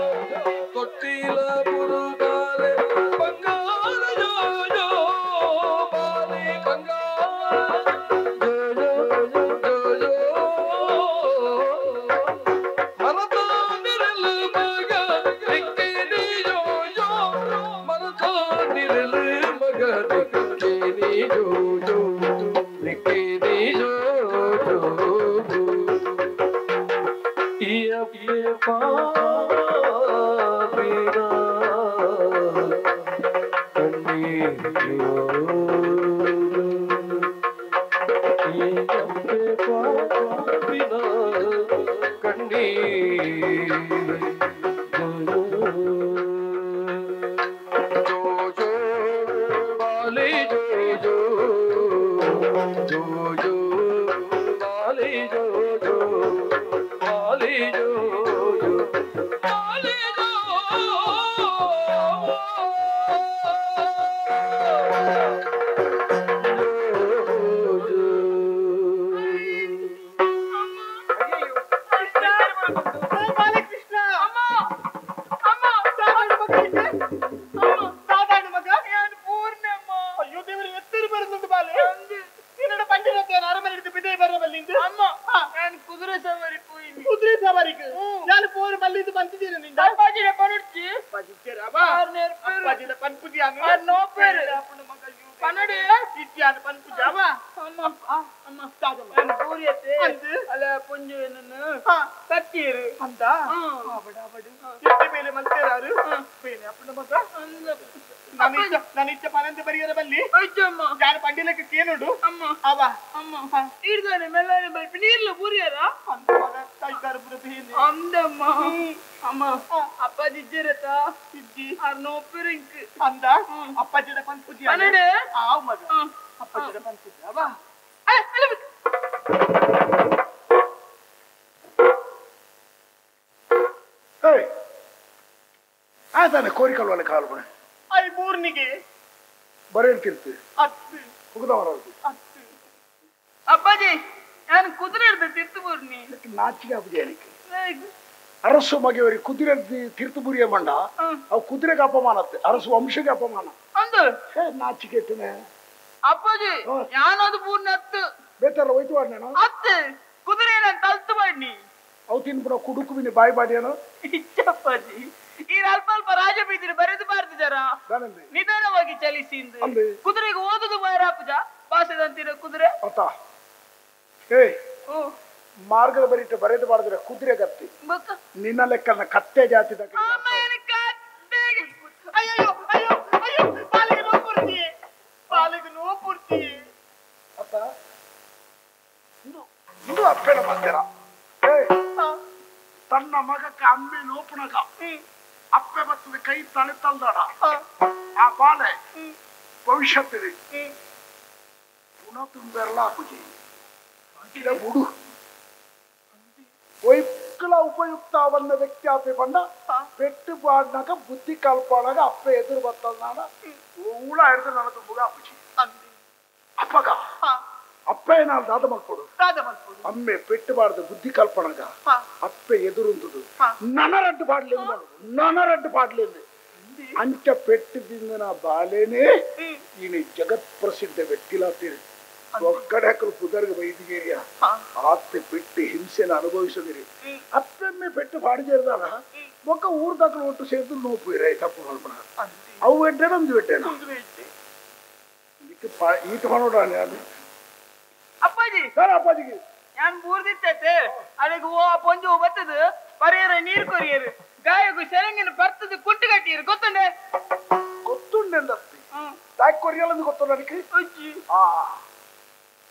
ತೊಟ್ಟಿಲ ಪುರುಬಾಲೆ ಬಂಗಾರ ಜೋ ಜೋ ಬಾಲೆ ಬಂಗಾರ ಜೋ ಜೋ ಜೋ ಜೋ ಮರತ ನಿರಲು ಮಗ ನಿಕ್ಕೇನಿ ಜೋ ಜೋ ಮರತ ನಿರಲು ಮಗ ನಿಕ್ಕೇನಿ ಜೋ ಜೋ ನಿಕ್ಕೇನಿ ಜೋ ಜೋ ಈ ಅಪ್ಪೆ ಪಾಪಿನ ಕಣ್ಣೀರು ಈ ಅಪ್ಪೆ ಪಾಪಿನ ಕಣ್ಣೀರು ಜೋ ಜೋ ಬಾಲಿ ಜೋ ಜೋ ಜೋ ಜೋ ಬಾಲಿ ಜೋ ಜೋ ಬಾಲಿ ಜೋ ಜೋ ಬಾಲಿ ಜೋ ಬಾಲಕೃಷ್ಣ ಅಮ್ಮ ಅಮ್ಮ ಸಾದಾಡು ಮಗ ಸಾದಾಡು ಮಗ ನಾನು ಪೂರ್ಣಮ್ಮ ಅಯ್ಯೋ ದೇವರೇ ಎತ್ತರಿ ಬರುತ್ತುಂಟು ಬಾಲೆ ನಿನ್ನಡ ಪಂಡಿರತ್ತೆ ಅರಮನೆ ಹಿಡಿದು ಬಿದೆ ಬರಬಲ್ಲಿಂದು ಅಮ್ಮ ನಾನು ಕುದುರೆ ಸವಾರಿ ಪೋಯಿನಿ ಕುದುರೆ ಸವಾರಿಗೆ ನಾನು ಪೋರು ಬಲ್ಲಿಂದು ಬಂತಿದ್ದೀರ ನಿಂದ ಅಪ್ಪಾಜಿನ ಪನುಡ್ಚಿ ಅಪ್ಪಾಜಿರ ಅಪ್ಪಾಜಿನ ಪನ್ಪುಜಿಯಾನು ನೋಪೇರು ಪನಡೆ ಇಜ್ಜಿಯಾನು ಪನ್ಪುಜಾವ ಅಮ್ಮ ಅಮ್ಮ ಸಾದಮ್ಮ ನಾನು ಪೂರಿಯತ್ತೆ ಅಲ್ಲ ಪುಂಜು ಏನನ್ನು ಕಟ್ಟಿರು ಅಂತ ಆಬಡ ಆಬಡ ಎಟ್ಟೆ ಮೇಲೆ ಮಲ್ತೇರಾರು ಬೇನೆ ಅಪ್ಪನ ಮಗ ನಾನು ಇಚ್ಛ ಪನಂತೆ ಬರಿಯರ ಬಲ್ಲಿ ನಾನು ಪಂಡಿಲಕ್ಕೆ ಕೇನುಡು ಅಮ್ಮ ಅವ ಅಮ್ಮ ಇರ್ದಾನೆ ಮೆಲ್ಲನೆ ಬರ್ಪಿ ನೀರ್ಲ ಪೂರಿಯರ ಅಂತ ಮಗ ಕೈಕಾರ ಪುರ ಬೇನೆ ಅಂದಮ್ಮ ಅಮ್ಮ ಅಪ್ಪಾಜಿ ಇಜ್ಜಿರತ ಇಜ್ಜಿ ಆರ್ ನೋಪೆರಿಂಕ್ ಅಂದ ಅಪ್ಪಾಜಿಡ ಪನ್ಪುಜಿ ಪನಡೆ ಆವ್ ಮಗ ಅಪ್ಪಾಜಿಡ ಪನ್ಪುಜಿ ಅವ ಅಲ್ಲ ಏಯ್ ಆತಾನೆ ಕೋರಿಕಲ್ವಲ್ಲ ಕಾಲು ಬಣ I ಮೂರ್ನಿಗೆ ಬರೇಳ್ತಿರ್ತು ಅತ್ತು ಹುಗದವರದು ಅತ್ತು ಅಪ್ಪಾಜಿ ನಾನು ಕುದುರೆ ಹಿಡ್ದು ತಿರ್ತು ಬೂರ್ನಿ ನಾಚಿಕೆ ಆಪುಜಿ എനിക്ക് ಅರಸು ಮಗೆಯವರಿಗೆ ಕುದುರೆ ತಿರ್ತು ಬುರಿಯ ಮಂಡ ಅವು ಕುದುರೆಗೆ ಅಪಮಾನ ಅರಸು ವಂಶಕ್ಕೆ ಅಪಮಾನ ಅಂದು ನಾಚಿಕೆ ಇಟ್ಟನೆ ಅಪ್ಪಾಜಿ ಯಾನದು ಪೂರ್ಣ ಅತ್ತು ಬೇತಾರ ಹೋಯ್ತು ವಾಡ್ನೇನು ಅತ್ತು ಕುದುರೆ ನಾನು ತಲ್ತು ಬಾಡ್ನಿ ಅವು ತಿನ್ಬಿಡ ಕುಡುಕು ಬಿನಿ ಬಾಯಿ ಬಾಡಿಯೇನು ಇಚ್ಚಪ್ಪಾಜಿ ಈ ಅಲ್ಪ ಅಲ್ಪ ರಾಜ ಬೀದಿರಿ ಬರೆದು ಬಾರ್ದು ಜರ ನಿಧಾನವಾಗಿ ಚಲಿಸಿ ಕುದುರೆಗೆ ಓದುದು ಬಾರಾಪುಜ ಭಾಷೆದಂತಿರೋ ಕುದುರೆ ಅತ್ತ ಏಯ್ ಮಾರ್ಗದ ಬರೀಟ ಬರೆದು ಬಾರದ್ರೆ ಕುದುರೆ ಗತ್ತಿ ನಿನ್ನ ಲೆಕ್ಕನ ಕತ್ತೆ ಜಾತಿ ಅಯ್ಯೋ ಅಯ್ಯೋ ಅಯ್ಯೋ ಬಾಲಿಗೆ ನೋವು ಪೂರ್ತಿ ಬಾಲಿಗೆ ನೋವು ಪೂರ್ತಿ ಅತ್ತ ಇದು ಅಪ್ಪೆನ ಮಾಡ್ತೀರ ತನ್ನ ಮಗಕ್ಕೆ ಅಮ್ಮೆ ನೋಪುಣಗ ಅಪ್ಪೆ ಬರ್ತದೆ ಕೈ ತಲೆ ತಲ್ದಾಡ ಆ ಬಾಲೆ ಭವಿಷ್ಯತ್ತಿದೆ ಪುನಃ ತುಂಬೆರಲ ಹಾಕುಜಿ ಬುಡು ಒಯ್ಕಲ ಉಪಯುಕ್ತ ಅವನ್ನ ವ್ಯಕ್ತಿ ಆಪೆ ಬಂಡ ಪೆಟ್ಟು ಬಾಡ್ನಾಗ ಬುದ್ಧಿ ಕಲ್ಪಾಡಾಗ ಅಪ್ಪೆ ಎದುರು ಬತ್ತಲ್ನಾಡ ಊಳ ಹಿಡಿದು ನನ್ನ ತುಂಬುಗ ಹಾಕುಜಿ ಅಪ್ಪಗ ಅಪ್ಪೆ ನಾಲ್ ದಾದ ಮಲ್ಪಡು ಅಮ್ಮೆ ಪೆಟ್ಟುಬಾರ್ದು ಬುದ್ಧಿ ಕಲ್ಪನಗ ಅಪ್ಪೆ ಎದುರುಂದುದು ನನರಡ್ಡು ಪಾಡ್లేదు ನನರಡ್ಡು ಪಾಡ್లేదు ಅಂಚ ಪೆಟ್ಟಿದಿಂದ ಬಾಲೇನೆ ಈನೆ ಜಗತ್ ಪ್ರಸಿದ್ಧ ವ್ಯಕ್ತಿಲಾತೀರಿ ಒಕ್ಕಡೆಕಲು ಪುದರ್ಗ ವೈದಿಗೇರಿಯ ಆತ್ತೆ ಪೆಟ್ಟು ಹಿಂಸೆನ ಅನುಭವಿಸದಿರಿ ಅಪ್ಪೆಮ್ಮೆ ಪೆಟ್ಟು ಪಾಡಿದೇರ್ದಾನ ಒಕ್ಕ ಊರ್ದಾಕಲು ಒಟ್ಟು ಸೇರ್ದು ನೋಪು ಇರ ತಪ್ಪು ಮಲ್ಪನ ಅವು ವೆಟ್ಟೇನ ಒಂದು ವೆಟ್ಟೇನ ಈಟ ಮಾಡೋಣ ಅದು ಅಪ್ಪಾಜಿ ಸರ್ ಅಪ್ಪಾಜಿಗೆ ഞാൻ ಬೂರ್ದಿತ್ತೈತೆ ಅದಕ್ಕೆ ಓ ಪೊಂಜು ಬತ್ತದು ಪರಿಯರ ನೀರು ಕೊರಿಯರು ಗಾಯಕು ಶರಂಗಿನ ಬರ್ತದ ಕುಟ್ಟು ಕಟ್ಟಿಯರು ಗೊತ್ತುಂಡೆ ಗೊತ್ತುಂಡೆಂದತ್ತಿ ದಾಯ್ ಕೊರಿಯಲಂದು ಗೊತ್ತುಂಡ ನನಗೆ ಆ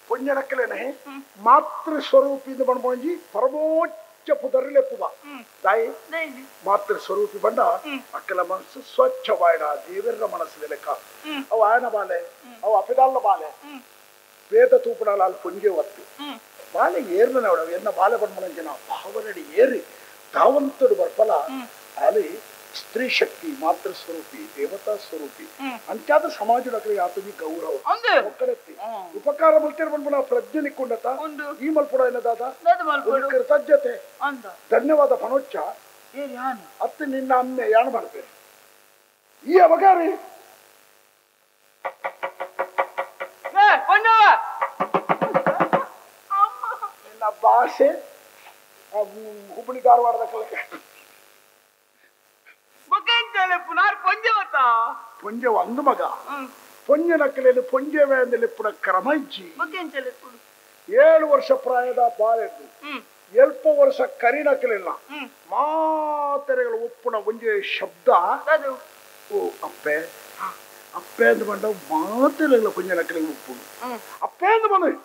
ಪೊಂಜನಕ್ಕಲೇನೆ ಮಾತೃ ಸ್ವರೂಪಿಂದ ಬಂಡ್ಪೊಂಜಿ ಪರಮೋಚ್ಚ ಪುದರ್ಲೆಪ್ಪುವ ತಾಯಿ ಮಾತೃ ಸ್ವರೂಪಿ ಬಂಡ ಅಕ್ಕಲ ಮನಸ್ಸು ಸ್ವಚ್ಛವಾಯ್ಡ ದೇವರ ಮನಸ್ಸು ಲೆಕ್ಕ ಅವು ಆಯನ ಬಾಲೆ ಅವು ಅಪಿದಾಲ ಬಾಲೆ ವೇದ ತೂಪುಣಾಲ ಪೊಂಜೆ ಒತ್ತು ಬಾಲೆ ಏರ್ನವಡ ಎನ್ನ ಬಾಲೆ ಬಂಡ್ಮನಂಜಿನ ಭಾವನಡಿ ಏರಿ ಧಾವಂತಡು ಬರ್ಪಲ ಅಲ್ಲಿ ಸ್ತ್ರೀ ಶಕ್ತಿ ಮಾತೃ ಸ್ವರೂಪಿ ದೇವತಾ ಸ್ವರೂಪಿ ಅಂಚಾದ ಸಮಾಜದ ಆತನಿ ಗೌರವ ಒಕ್ಕಲೆತ್ತಿ ಉಪಕಾರ ಮಲ್ತಿರ ಬಂದ್ಬಿಡ ಪ್ರಜ್ಞೆ ನಿಕ್ಕೊಂಡತ ಈ ಮಲ್ಪುಡ ಏನದಾದ ಕೃತಜ್ಞತೆ ಧನ್ಯವಾದ ಫಣೋಚ್ಚ ಅತ್ತೆ ನಿನ್ನ ಅಮ್ಮೆ ಯಾಣ ಮಾಡ್ತೇನೆ ಈ ಅಬಗಾರಿ ನಿನ್ನ ಭಾಷೆ ಹುಬ್ಬಳ್ಳಿ ಧಾರವಾಡದ ಕಲಕೆ ಪೊಂಜೆ ಒಂದು ಮಗ ಪೊಂಜೆ ನಕ್ಕಲೆಯಲ್ಲಿ ಪೊಂಜೆವೆ ಅಂದೆಲೆಪ್ಪುನ ಕ್ರಮ ಇಜ್ಜಿ 7 ವರ್ಷ ಪ್ರಾಯದ ಬಾಳೆದ್ದು ಎಲ್ಪ ವರ್ಷ ಕರಿ ನಕ್ಕಲಿಲ್ಲ ಮಾತೆರೆಗಳು ಒಪ್ಪುನ ಒಂಜೆ ಶಬ್ದ ಓ ಅಪ್ಪೆ ಅಪ್ಪೆ ಅಂದ ಬಂಡ ಮಾತೆರೆಗಳ ಪೊಂಜೆ ನಕ್ಕಲಿಗೆ ಉಪ್ಪು ಅಪ್ಪೆ ಅಂದ ಬಂದ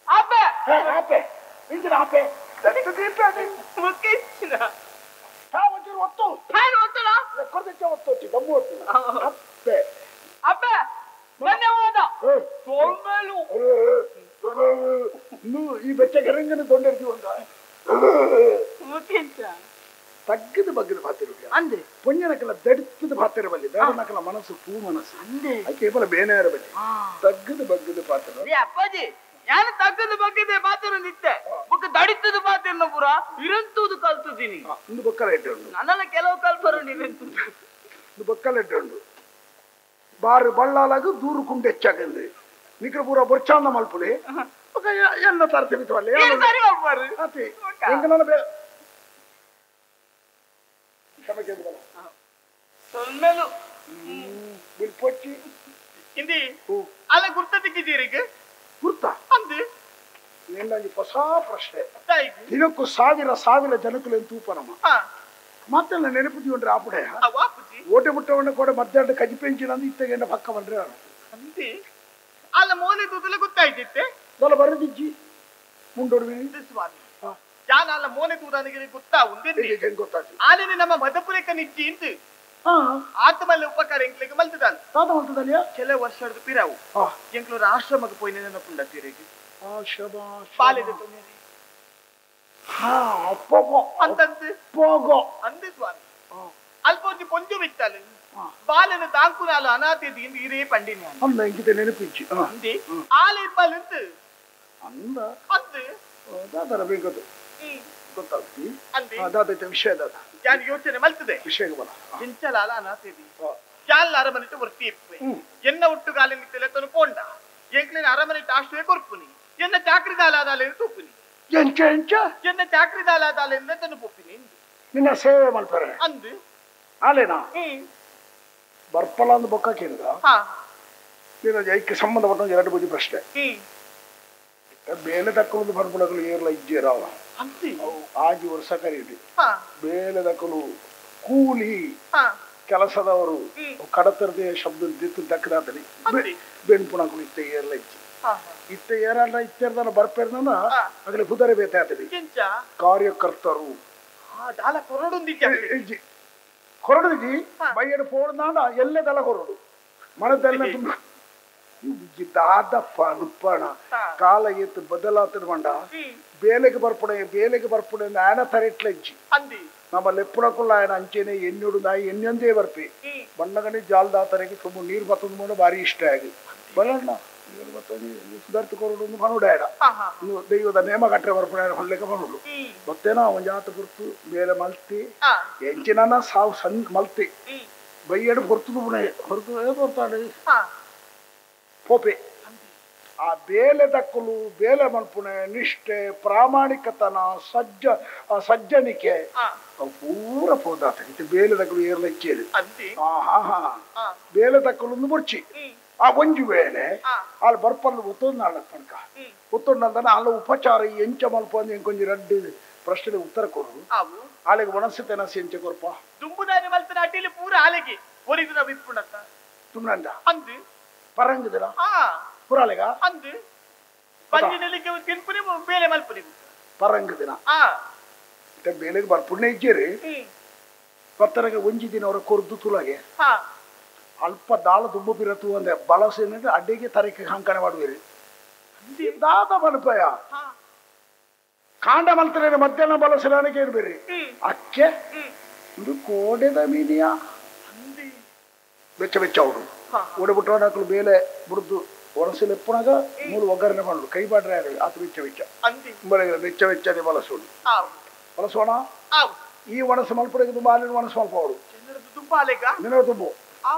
ಅಪ್ಪೆ ಅಪ್ಪೆ ಇಂಜಿನ ಅಪ್ಪೆ ಒತ್ತು ಒತ್ತು ದಮ್ಮು ಒತ್ತು ಅಪ್ಪೆ ಅಪ್ಪೆ ಧನ್ಯವಾದ ಈ ಬೆಚ್ಚ ಕೆರಂಗನ ತೊಂಡಿರ್ತೀವಿ ಅಂತ ತಗ್ಗದ ಬಗ್ಗದ ಪಾತಿರ ಅಂದ್ರೆ ಪೊಂಜನಕಲ ದಡಿತದ ಪಾತಿರ ಬಲ್ಲಿ ದಡನಕಲ ಮನಸ್ಸು ಪೂ ಮನಸ್ಸು ಕೇವಲ ಬೇನೆಯರ ಬಲ್ಲಿ ತಗ್ಗದ ಬಗ್ಗದ ಪಾತಿರ ಅಪ್ಪಾಜಿ ನಾನು ತಗ್ಗದ ಬಗ್ಗದೆ ಪಾತಿರ ನಿತ್ತೆ ಬೊಕ್ಕ ದಡಿತದ ಪಾತಿರನ ಪೂರ ಇರಂತುದು ಕಲ್ತುದೀನಿ ಒಂದು ಬೊಕ್ಕಲ ಇಟ್ಟು ನನ್ನೆಲ್ಲ ಕೆಲವು ಕಲ್ಪರು ಇರಂತು ಒಂದು ಬೊಕ್ಕಲ ಇಟ್ಟು ಬಾರು ಬಳ್ಳಾಲಾಗ ದೂರು ಕುಂಡೆ ಹೆಚ್ಚಾಗಂದ್ರೆ ನಿಕ್ರ ಪೂರ ಬೊರ್ಚಾಂದ ಮಲ್ಪುಲಿ ಎಲ್ಲ ತರ್ತೀನಿ ಅಲ್ಲ ಗುರ್ತ ತಿಕ್ಕಿದ್ದೀರಿಗೆ ಗುರ್ತ ಅಂದು ನಿನ್ನೊಂದು ಹೊಸ ಪ್ರಶ್ನೆ ದಿನಕ್ಕೂ ಸಾವಿರ ಸಾವಿರ ಜನಕ್ಕೂ ತೂಪನಮ್ಮ ಮತ್ತೆಲ್ಲ ನೆನಪು ಉಂಡ್ರೆ ಆಪುಡೆ ಓಟೆ ಮುಟ್ಟವನ್ನ ಕೂಡ ಮಧ್ಯಾಹ್ನ ಕಜಿಪೆಂಚಿನ ಇತ್ತಗೆಂಡ ಪಕ್ಕ ಬಂದ್ರೆ ಅಲ್ಲ ಮೋನೆ ತೂತಲೆ ಗೊತ್ತಾಯ್ತಿತ್ತೆ ದೊಲ ಬರದಿಜ್ಜಿ ಮುಂಡೋಡ್ವಿ ಸ್ವಾಮಿ ಜಾನ ಅಲ್ಲ ಮೋನೆ ತೂದನಿಗೆ ಗೊತ್ತಾ ಉಂದೆ ಗೊತ್ತಾಯ್ತು ಆನೇನೆ ನಮ್ಮ ಮದಪುರೇಕ ನಿಜ್ಜಿ ಇಂದು ಆತ್ಮಲ್ಲ ಉಪಕಾರ ಎಂಕ್ಲಿಗೆ ಮಲ್ತದಾಲ್ ತಾತ ಮಲ್ತದಲ್ಲಿಯ ಕೆಲ ವರ್ಷದ ಪಿರಾವು ಎಂಕ್ಲೂರ ಆಶ್ರಮಕ್ಕೆ ಪೋಯಿನ ನೆನಪುಂಡ ತೀರಿಗೆ ಆಶ್ರಮ ಬಾಲೆದ ತೊಂದರೆ ಅಂತಂದು ಪೋಗೋ ಅಂದೆ ಸ್ವಾಮಿ ಅಲ್ಪ ಒಂಜಿ ಪೊಂಜು ಬಿತ್ತಲು ಬಾಲನ ತಾಂಕುನಾಲು ಅನಾಥೆ ಇರೇ ಪಂಡಿನ ಅಂದ ಎಂಕಿತ ನೆನಪಿಚ್ಚಿ ಅಂದೆ ಆಲೆ ಇಬ್ಬಾಲಂತು ಅಂದ ಅಂದು ದಾದರ ಬೇಕದು ಗೊತ್ತಾಗ್ತಿ ಅಂದೆ ದಾದೈತೆ ವಿಷಯ ದಾದ ನಾನು ಯೋಚನೆ ಮಲ್ತದೆ ವಿಷಯ ಬಲ ಎಂಚಲಾಲ ಅನಾಥೆ ಜಾಲ ಅರಮನೆಟ್ಟು ವರ್ತಿ ಇಪ್ಪೆ ಎನ್ನ ಒಟ್ಟುಗಾಲ ನಿತ್ತೆಲೆ ಪೋಂಡ ಎಂಕ್ಲಿನ ಅರಮನೆಟ್ಟು ಆಶ್ರಯ ಕೊರ್ಪುನಿ ಎನ್ನ ಚಾಕ್ರಿದಾಲಾದಾಲೆ ತೂಪುನಿ ಎಂಚ ಎಂಚ ಎನ್ನ ಚಾಕ್ರಿದಾಲಾದಾಲೆ ತನು ಪೊಪ್ಪಿನಿ ನಿನ್ನ ಸೇವೆ ಮಲ್ಪರೆ ಅಂದು ಆಲೇನಾ ಬರ್ಪಲ ಅಂದ್ ಬೊಕ್ಕ ಕೇಳಿದ ನೀನು ಐಕ್ಕೆ ಸಂಬಂಧಪಟ್ಟ ಎರಡು ಬುದ್ಧಿ ಪ್ರಶ್ನೆ ಬೇಲೆ ತಕ್ಕೊಂಡು ಬರ್ಪುಣಗಳು ಏರ್ಲ ಇಜ್ಜೇರಾವ ಆಜಿ ವರ್ಷ ಕರೀರಿ ಬೇಲೆ ದಕ್ಕಲು ಕೂಲಿ ಕೆಲಸದವರು ಕಡತರದೇ ಶಬ್ದ ದಿತ್ತು ದಕ್ಕದಾತಲಿ ಬೆಣ್ಪುಣಗಳು ಇತ್ತ ಏರ್ಲ ಇಜ್ಜಿ ಇತ್ತ ಏರಲ್ಲ ಇತ್ತೆರ್ದನ ಬರ್ಪೇರ್ದನ ಆಗಲೇ ಪುದರೆ ಬೇತಾತಲಿ ಕಾರ್ಯಕರ್ತರು ಕೊರಡುಜಿ ಬೈಯಡು ಪೋಡ್ದಾಂಡ ಎಲ್ಲದಲ್ಲ ಕೊರಡು ಮನದೆಲ್ಲ ತುಂಬ ದಾದ ಪಣಪಣ ಕಾಲ ಎತ್ತು ಬದಲಾತದ ಬಂಡ ಬೇಲೆಗೆ ಬರ್ಪುಡೆ ಬೇಲೆಗೆ ಬರ್ಪುಡೆ ಆಯನ ತರೆಟ್ಲಜ್ಜಿ ನಮ್ಮ ಲೆಪ್ಪುಣಕುಲ್ಲ ఆయన ಅಂಚೆನೆ ಎನ್ನುಡು ನಾಯಿ ಎನ್ನೊಂದೇ ಬರ್ಪಿ ಬಣ್ಣಗಣಿ ಜಾಲ್ದಾತರಿಗೆ ತುಂಬ ನೀರು ಬತ್ತದ ಮೂಲ ಭಾರಿ ಇಷ್ಟ ಆಗಿ ಬಲಣ್ಣ ಸುಧಾರ್ಥ ಕೊರಡು ಮನುಡಾಡ ದೈವದ ನೇಮ ಕಟ್ಟರೆ ಬರ್ಪುಣ ಹೊಳ್ಳೆಕ ಮನುಡು ಗೊತ್ತೇನೋ ಒಂಜಾತ ಗುರ್ತು ಬೇಲೆ ಮಲ್ತಿ ಎಂಚಿನ ಸಾವು ಸಣ್ಣ ಮಲ್ತಿ ಬೈಯಡು ಹೊರತು ಪುಣೆ ಹೊರತು ಹೊರ್ತಾಳೆ ಪೋಪೆ ಆ ಬೇಲೆ ದಕ್ಕಲು ಬೇಲೆ ಮಲ್ಪುಣೆ ನಿಷ್ಠೆ ಪ್ರಾಮಾಣಿಕತನ ಸಜ್ಜನಿಕೆ ಪೂರ ಪೋದಾತ ಬೇಲೆ ದಕ್ಕಲು ಏರ್ಲಚ್ಚೇರು ಹಾ ಹಾ ಬೇಲೆ ದಕ್ಕಲು ಮುರ್ಚಿ ಆ ಒಂಜಿ ವೇಳೆ ಅಲ್ಲಿ ಬರ್ಪಂದು ಒತ್ತೊಂದು ನಾಳೆ ತನಕ ಒತ್ತೊಂದಂದ್ರೆ ಅಲ್ಲ ಉಪಚಾರ ಎಂಚ ಮಲ್ಪ ಅಂದ್ರೆ ಕೊಂಚ ರಡ್ಡು ಪ್ರಶ್ನೆ ಉತ್ತರ ಕೊಡು ಆಲೆಗೆ ಒಣಸು ತೆನಸು ಎಂಚ ಕೊರ್ಪ ದುಂಬುದಾನಿ ಮಲ್ತನ ಅಡ್ಡಿಲಿ ಪೂರ ಆಲೆಗೆ ಒರಿದಿನ ವಿಪ್ಪುಣತ್ತ ತುಮ್ನಂದ ಅಂದು ಪರಂಗುದಿನ ಪುರಾಲೆಗ ಅಂದು ಪಂಜಿನಲಿಗೆ ತಿನ್ಪುನಿ ಬೇಲೆ ಮಲ್ಪುನಿ ಪರಂಗುದಿನ ಬೇಲೆಗೆ ಬರ್ಪುಣ್ಯ ಇಜ್ಜೇರಿ ಪತ್ತರಗೆ ಒಂಜಿ ದಿನ ಅವರ ಕೊರ್ದು ತುಲಾಗೆ ಅಲ್ಪ ದಾಳ ದುಂಬು ಬಿರತು ಅಂದೆ ಬಳಸೇನೆ ಅಡ್ಡಿಗೆ ತರಕ್ಕೆ ಹಂಕಣೆ ಮಾಡುವಿರಿ ದಾದ ಮನಪಯ ಕಾಂಡ ಮಲ್ತರೇನೆ ಮಧ್ಯಾಹ್ನ ಬಳಸಲಾನಕ್ಕೆ ಏನು ಬೇರಿ ಅಕ್ಕೆ ಇದು ಕೋಡೆದ ಮೀನಿಯ ಬೆಚ್ಚ ಬೆಚ್ಚ ಅವರು ಓಡಿಬಿಟ್ರೆ ಬೇಲೆ ಬುಡ್ದು ಒಣಸಲೆಪ್ಪುನಾಗ ಮೂರು ಒಗ್ಗರಣೆ ಮಾಡುದು ಕೈ ಬಾಡ್ರೆ ಆತ ಬೆಚ್ಚ ಬೆಚ್ಚ ಬೆಚ್ಚ ಬೆಚ್ಚದೆ ಬಳಸೋಣ ಬಳಸೋಣ ಈ ಒಣಸು ಮಲ್ಪುಡಿಗೆ ತುಂಬ ಅಲ್ಲಿನ ಒಣಸು ಮಲ್ಪ ಅವಳು ನಿನ್ನ ತುಂಬು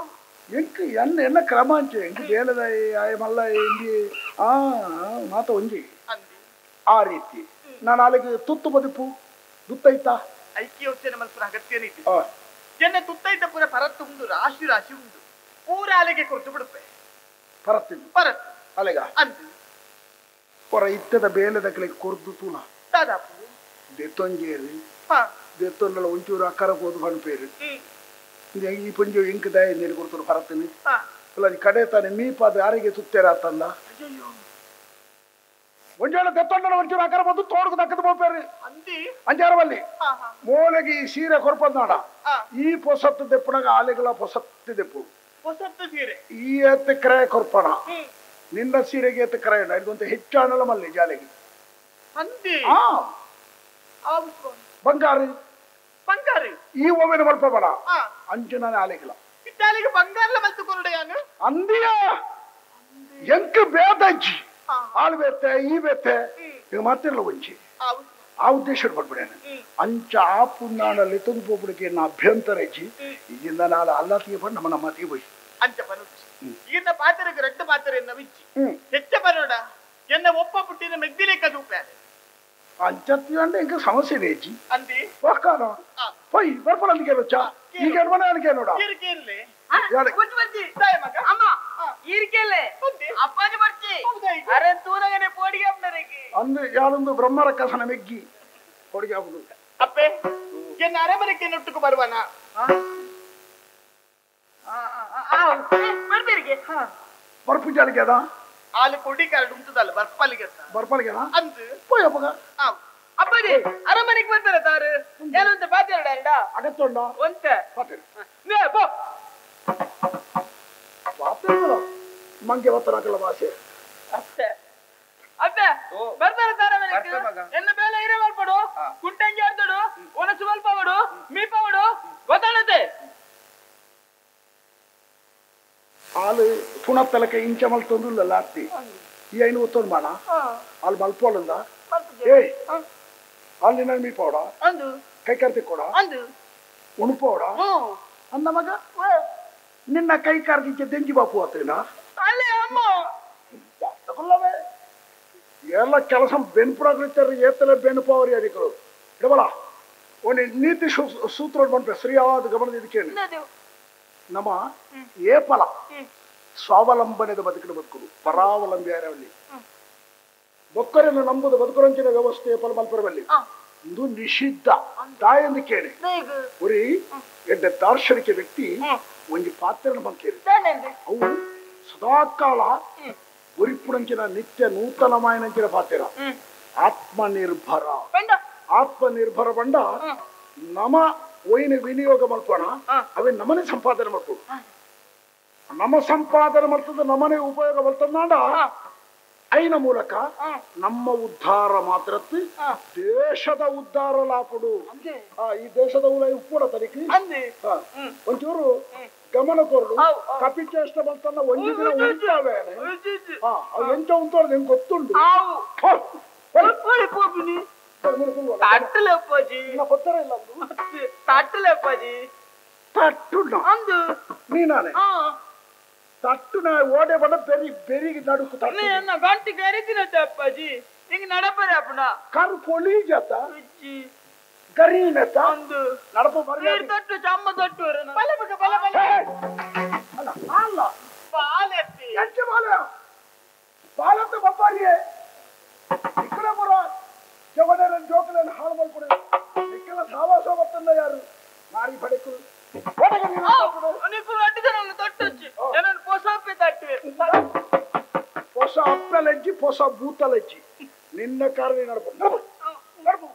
ಎಂಕ್ ಎನ್ನ ಎನ್ನ ಕ್ರಮ ಅಂಚೆ ಎಂಕ್ ಬೇಲದ ಆಯ ಮಲ್ಲ ಇಂದಿ ಆ ಮಾತ ಒಂಜಿ ಆ ರೀತಿ ನಾನು ಅಲ್ಲಿಗೆ ತುತ್ತು ಬದುಪು ದುತ್ತೈತಾ ಐಕ್ಯ ಯೋಚನೆ ಮಲ್ಪುನ ಅಗತ್ಯನಿದೆ ಜನ ತುತ್ತೈತ ಪೂರ ಪರತ್ತು ಉಂಡು ರಾಶಿ ರಾಶಿ ಉಂಡು ಪೂರ ಅಲೆಗೆ ಕೊರತು ಬಿಡುತ್ತೆ ಪರತ್ತಿನ ಪರತ್ತು ಅಲೆಗ ಅಂದು ಪೊರ ಇತ್ತದ ಬೇಲೆದ ಕಲೆಗೆ ಕೊರ್ದು ತೂಲ ದಾದಾಪು ದೆತ್ತೊಂಜೇರಿ ದೆತ್ತೊಂಡಲ ಒಂಚೂರು ಅಕ್ಕರ ಕೋದು ಪನ್ಪೇರು ಈ ಪಂಜು ಇಂಕ್ ದಾಯ ನೀರು ಕೊಡ್ತಾರೆ ಪರತ್ತಿನ ಅಲ್ಲ ಕಡೆ ತಾನೆ ಮೀಪಾದ ಯಾರಿಗೆ ತುತ್ತೇರ ತಂದ ಒಂಜೋಳ ದೆತ್ತೊಂಡಲ ಒಂಚೂರು ಅಕ್ಕರ ಬಂದು ತೋಡ್ಕು ದಕ್ಕದ ಪೋಪೇರು ಅಂಜಾರವಲ್ಲಿ ಮೋಲೆಗೆ ಈ ಸೀರೆ ಕೊರ್ಪಂದಾಡ ಈ ಪೊಸತ್ತು ದೆಪ್ಪನಾಗ ಆಲೆಗಳ ಪೊಸತ್ತು ದೆಪ್ಪು ಈ ಎತ್ತ ಕ್ರಯ ಕೊರ್ಪಣ ನಿನ್ನ ಸೀರೆಗೆ ಎತ್ತ ಕ್ರಯ ಇದೊಂದು ಹೆಚ್ಚಾಣಲ ಮಲ್ಲಿ ಜಾಲೆಗೆ ಬಂಗಾರ ಬಂಗಾರ ಈ ಒಮ್ಮೆನ ಮಲ್ಪ ಬಡ ಅಂಜುನ ಆಲೆಗಳ ಬಂಗಾರ ಅಂದಿಯ ಎಂಕ್ ಬೇದಜ್ಜಿ ಆಳು ಬೇತೆ ಈ ಬೇತೆ ಈಗ ಮಾತಿರಲ್ಲ ಒಂಜಿ ಆ ಉದ್ದೇಶ ಪಡ್ಬಿಡೇನೆ ಅಂಚ ಆ ಪುಣ್ಣಾನಲ್ಲಿ ತಂದು ಪೋಪುಡಿಕೆ ನಾ ಅಭ್ಯಂತರ ಇಜ್ಜಿ ಈಗಿಂದ ನಾಳೆ ಅಲ್ಲಾತಿಗೆ ಬಂದು ನಮ್ಮ ನಮ್ಮ ಮಾತಿಗೆ ಹೋಯಿ ಅಂಚ ಪನುಚ್ಚಿ ಈಗಿನ ಪಾತ್ರೆಗೆ ರಡ್ಡು ಪಾತ್ರೆ ಎನ್ನ ವಿಚ್ಚಿ ಹೆಚ್ಚ ಬರೋಡ ಎನ್ನ ಒಪ್ಪ ಪುಟ್ಟಿನ ಮೆದ್ದಿಲೇಕ ದೂಪಾರೆ ಅಂಚತ್ತಿ ಅಂದ್ರೆ ಇಂಕ ಸಮಸ್ಯೆ ಇಜ್ಜಿ ಅಂದಿ ಒಕ್ಕಾರ ಪೊಯ್ ಬರ್ಪಲ ಅಂದಿಗೆ ಲೊಚ್ಚ ಈಗ ಮನೆ ಅಲ್ಲಿಗೆ ನೋಡ ಅಂದು ಯಾರೊಂದು ಬ್ರಹ್ಮರ ಕಸನ ಮೆಗ್ಗಿ ಕೊಡಿಗೆ ಆಗುದು ಅಪ್ಪೆ ಎನ್ನ ಅರೆಮನೆಗೆ ನೊಟ್ಟುಕು ಬರುವನ ಬರ್ಪು ಜಾಲಿಗೆ ಅದ ಆಲು ಕೊಡಿ ಕಾರ್ಡ್ ಉಂಟದಲ್ಲ ಬರ್ಪಲಿಗೆ ಬರ್ಪಲಿಗೆ ಅಂದು ಪೋಯ್ ಅಪ್ಪಗ ಅಪ್ಪಾಜಿ ಅರಮನೆಗೆ ಬರ್ತಾರ ತಾರು ಏನಂತ ಪಾತಿರಡ ಅಗತ್ಯ ಉಂಟಾ ಒಂತೆ ಪಾತಿರ ಪೋ ಪಾತಿರ ಮಂಗೆ ಒತ್ತರಾಕಲ್ಲ ಭಾಷೆ ಅಷ್ಟೇ ಅಪ್ಪೆ ಬರ್ತಾರ ತಾರ ಎನ್ನ ಬೇಲೆ ಇರೇ ಮಲ್ಪಡು ಕುಂಟಂಗಿ ಆಡ್ತಾಡು ಒಣಸು ಮಲ್ಪವಡು ಮೀಪವಡು ಗೊತ್ತಾಣತೆ ಹಾಲು ಪುಣ ತಲಕ ಇಂಚ ಮಲ್ತೊಂದು ಲಾರ್ತಿ ಈ ಐನು ಒತ್ತೊಂದು ಮಾಡ ಅಲ್ಲಿ ಮಲ್ಪೋಳಂದ ಏಯ್ ಅಲ್ಲಿ ನಾನು ಮೀಪವಡ ಕೈ ಕರ್ತಿ ಕೊಡ ಉಣುಪೋಡ ಅಂದ ಮಗ ನಿನ್ನ ಕೈ ಕಾರ್ದಿಕ್ಕೆ ದೆಂಜಿ ಬಾಪು ಆತೇನ ಎಲ್ಲ ಕೆಲಸ ಬೆನ್ಪುಡಾಗ್ಲಿತ್ತಾರೆ ಏತಲೆ ಬೆನ್ಪಾವರಿ ಅಧಿಕರು ಇಡಬಲ ಒಂದು ನೀತಿ ಸೂತ್ರ ಬಂದ್ರೆ ಸರಿಯಾದ ಗಮನದ ಇದಕ್ಕೇನು ನಮ್ಮ ಏಪಲ ಸ್ವಾವಲಂಬನೆದ ಬದುಕಿನ ಬದುಕುದು ಪರಾವಲಂಬಿ ಯಾರಲ್ಲಿ ಬೊಕ್ಕರನ್ನು ನಂಬುದು ಬದುಕರಂಚಿನ ವ್ಯವಸ್ಥೆ ಏಪಲ ಮಲ್ಪರವಲ್ಲಿ ಇದು ನಿಷಿದ್ಧ ತಾಯೆಂದು ಕೇಳಿ ಉರಿ ಎಡ್ಡ ದಾರ್ಶನಿಕ ವ್ಯಕ್ತಿ ಒಂದು ಪಾತ್ರನ ಬಂಕೇರಿ ಅವು ಸದಾಕಾಲ ಉರಿಪುಣಂಚಿನ ನಿತ್ಯ ನೂತನಮಾಯನಂಚಿನ ಪಾತ್ರ ಆತ್ಮನಿರ್ಭರ ಆತ್ಮನಿರ್ಭರ ಬಂಡ ನಮ ಒಯ್ನ ವಿನಿಯೋಗ ಮಲ್ಪೋಣ ಅವೇ ನಮನೆ ಸಂಪಾದನೆ ಮಾಡ್ಕೊಡು ನಮ್ಮ ಸಂಪಾದನೆ ಮಾಡ್ತದ ನಮನೆ ಉಪಯೋಗ ಮಾಡ್ತದ ಐನ ಮೂಲಕ ನಮ್ಮ ಉದ್ಧಾರ ಮಾತ್ರ ದೇಶದ ಉದ್ಧಾರ ಲಾಪುಡು. ಈ ದೇಶದ ಉಲ ಉಪ್ಪುಡ ತನಿಖೆ ಒಂಚೂರು ಗಮನ ಕೊರಡು ಕಪಿಚೇಷ್ಟ ಬಂತನ್ನ ಒಂಜಿ ದಿನ ಉಂಟಾವೆ ಎಂಚ ಉಂಟು ನಿಂಗೆ ಗೊತ್ತುಂಟು. ನೀನಾನೆ ತಟ್ಟು ಓಡೆ ಬಣ್ಣ ಬೆರಿ ಬೆರಿಗೆ ನಡುಕು ಗಂಟೆ ಗರಿದಿನ ಅಪ್ಪಾಜಿ ಹಿಂಗ ನಡಪರೆ ಅಪ್ಪನ ಕರು ಪೊಲಿ ಜತ ಗರೀನತ ನಡಪ ತಟ್ಟು ಚಮ್ಮ ತಟ್ಟು ಬಲ ಬಲ ಬಲ ಅಲ್ಲ ಅಲ್ಲ ಬಾಲೆತ್ತಿ ಎಂಚ ಬಾಲೆ ಬಾಲತ್ತ ಬಪ್ಪಾರಿಯೇ ఇక్కడ ಬರ ಜವನರನ್ ಜೋಕಲನ್ ಹಾಳು ಮಲ್ಪುಡು ನಿಕ್ಕಲ ಸಾವಾಸ ಬರ್ತಂದ ಯಾರು ಮಾರಿ ಬಡಕು ನಿಕ್ಕಲು ಅಡ್ಡಿದನಲ್ಲ ತಟ್ಟೊಚ್ಚಿ ಏನನ್ನು ಪೊಸ ಅಪ್ಪೆ ತಟ್ಟುವೆ ಪೊಸ ಅಪ್ಪಲಜ್ಜಿ ಪೊಸ ಭೂತಲಜ್ಜಿ ನಿನ್ನ ಕಾರಣ ನಡಪು ನಡಪು ನಡಪು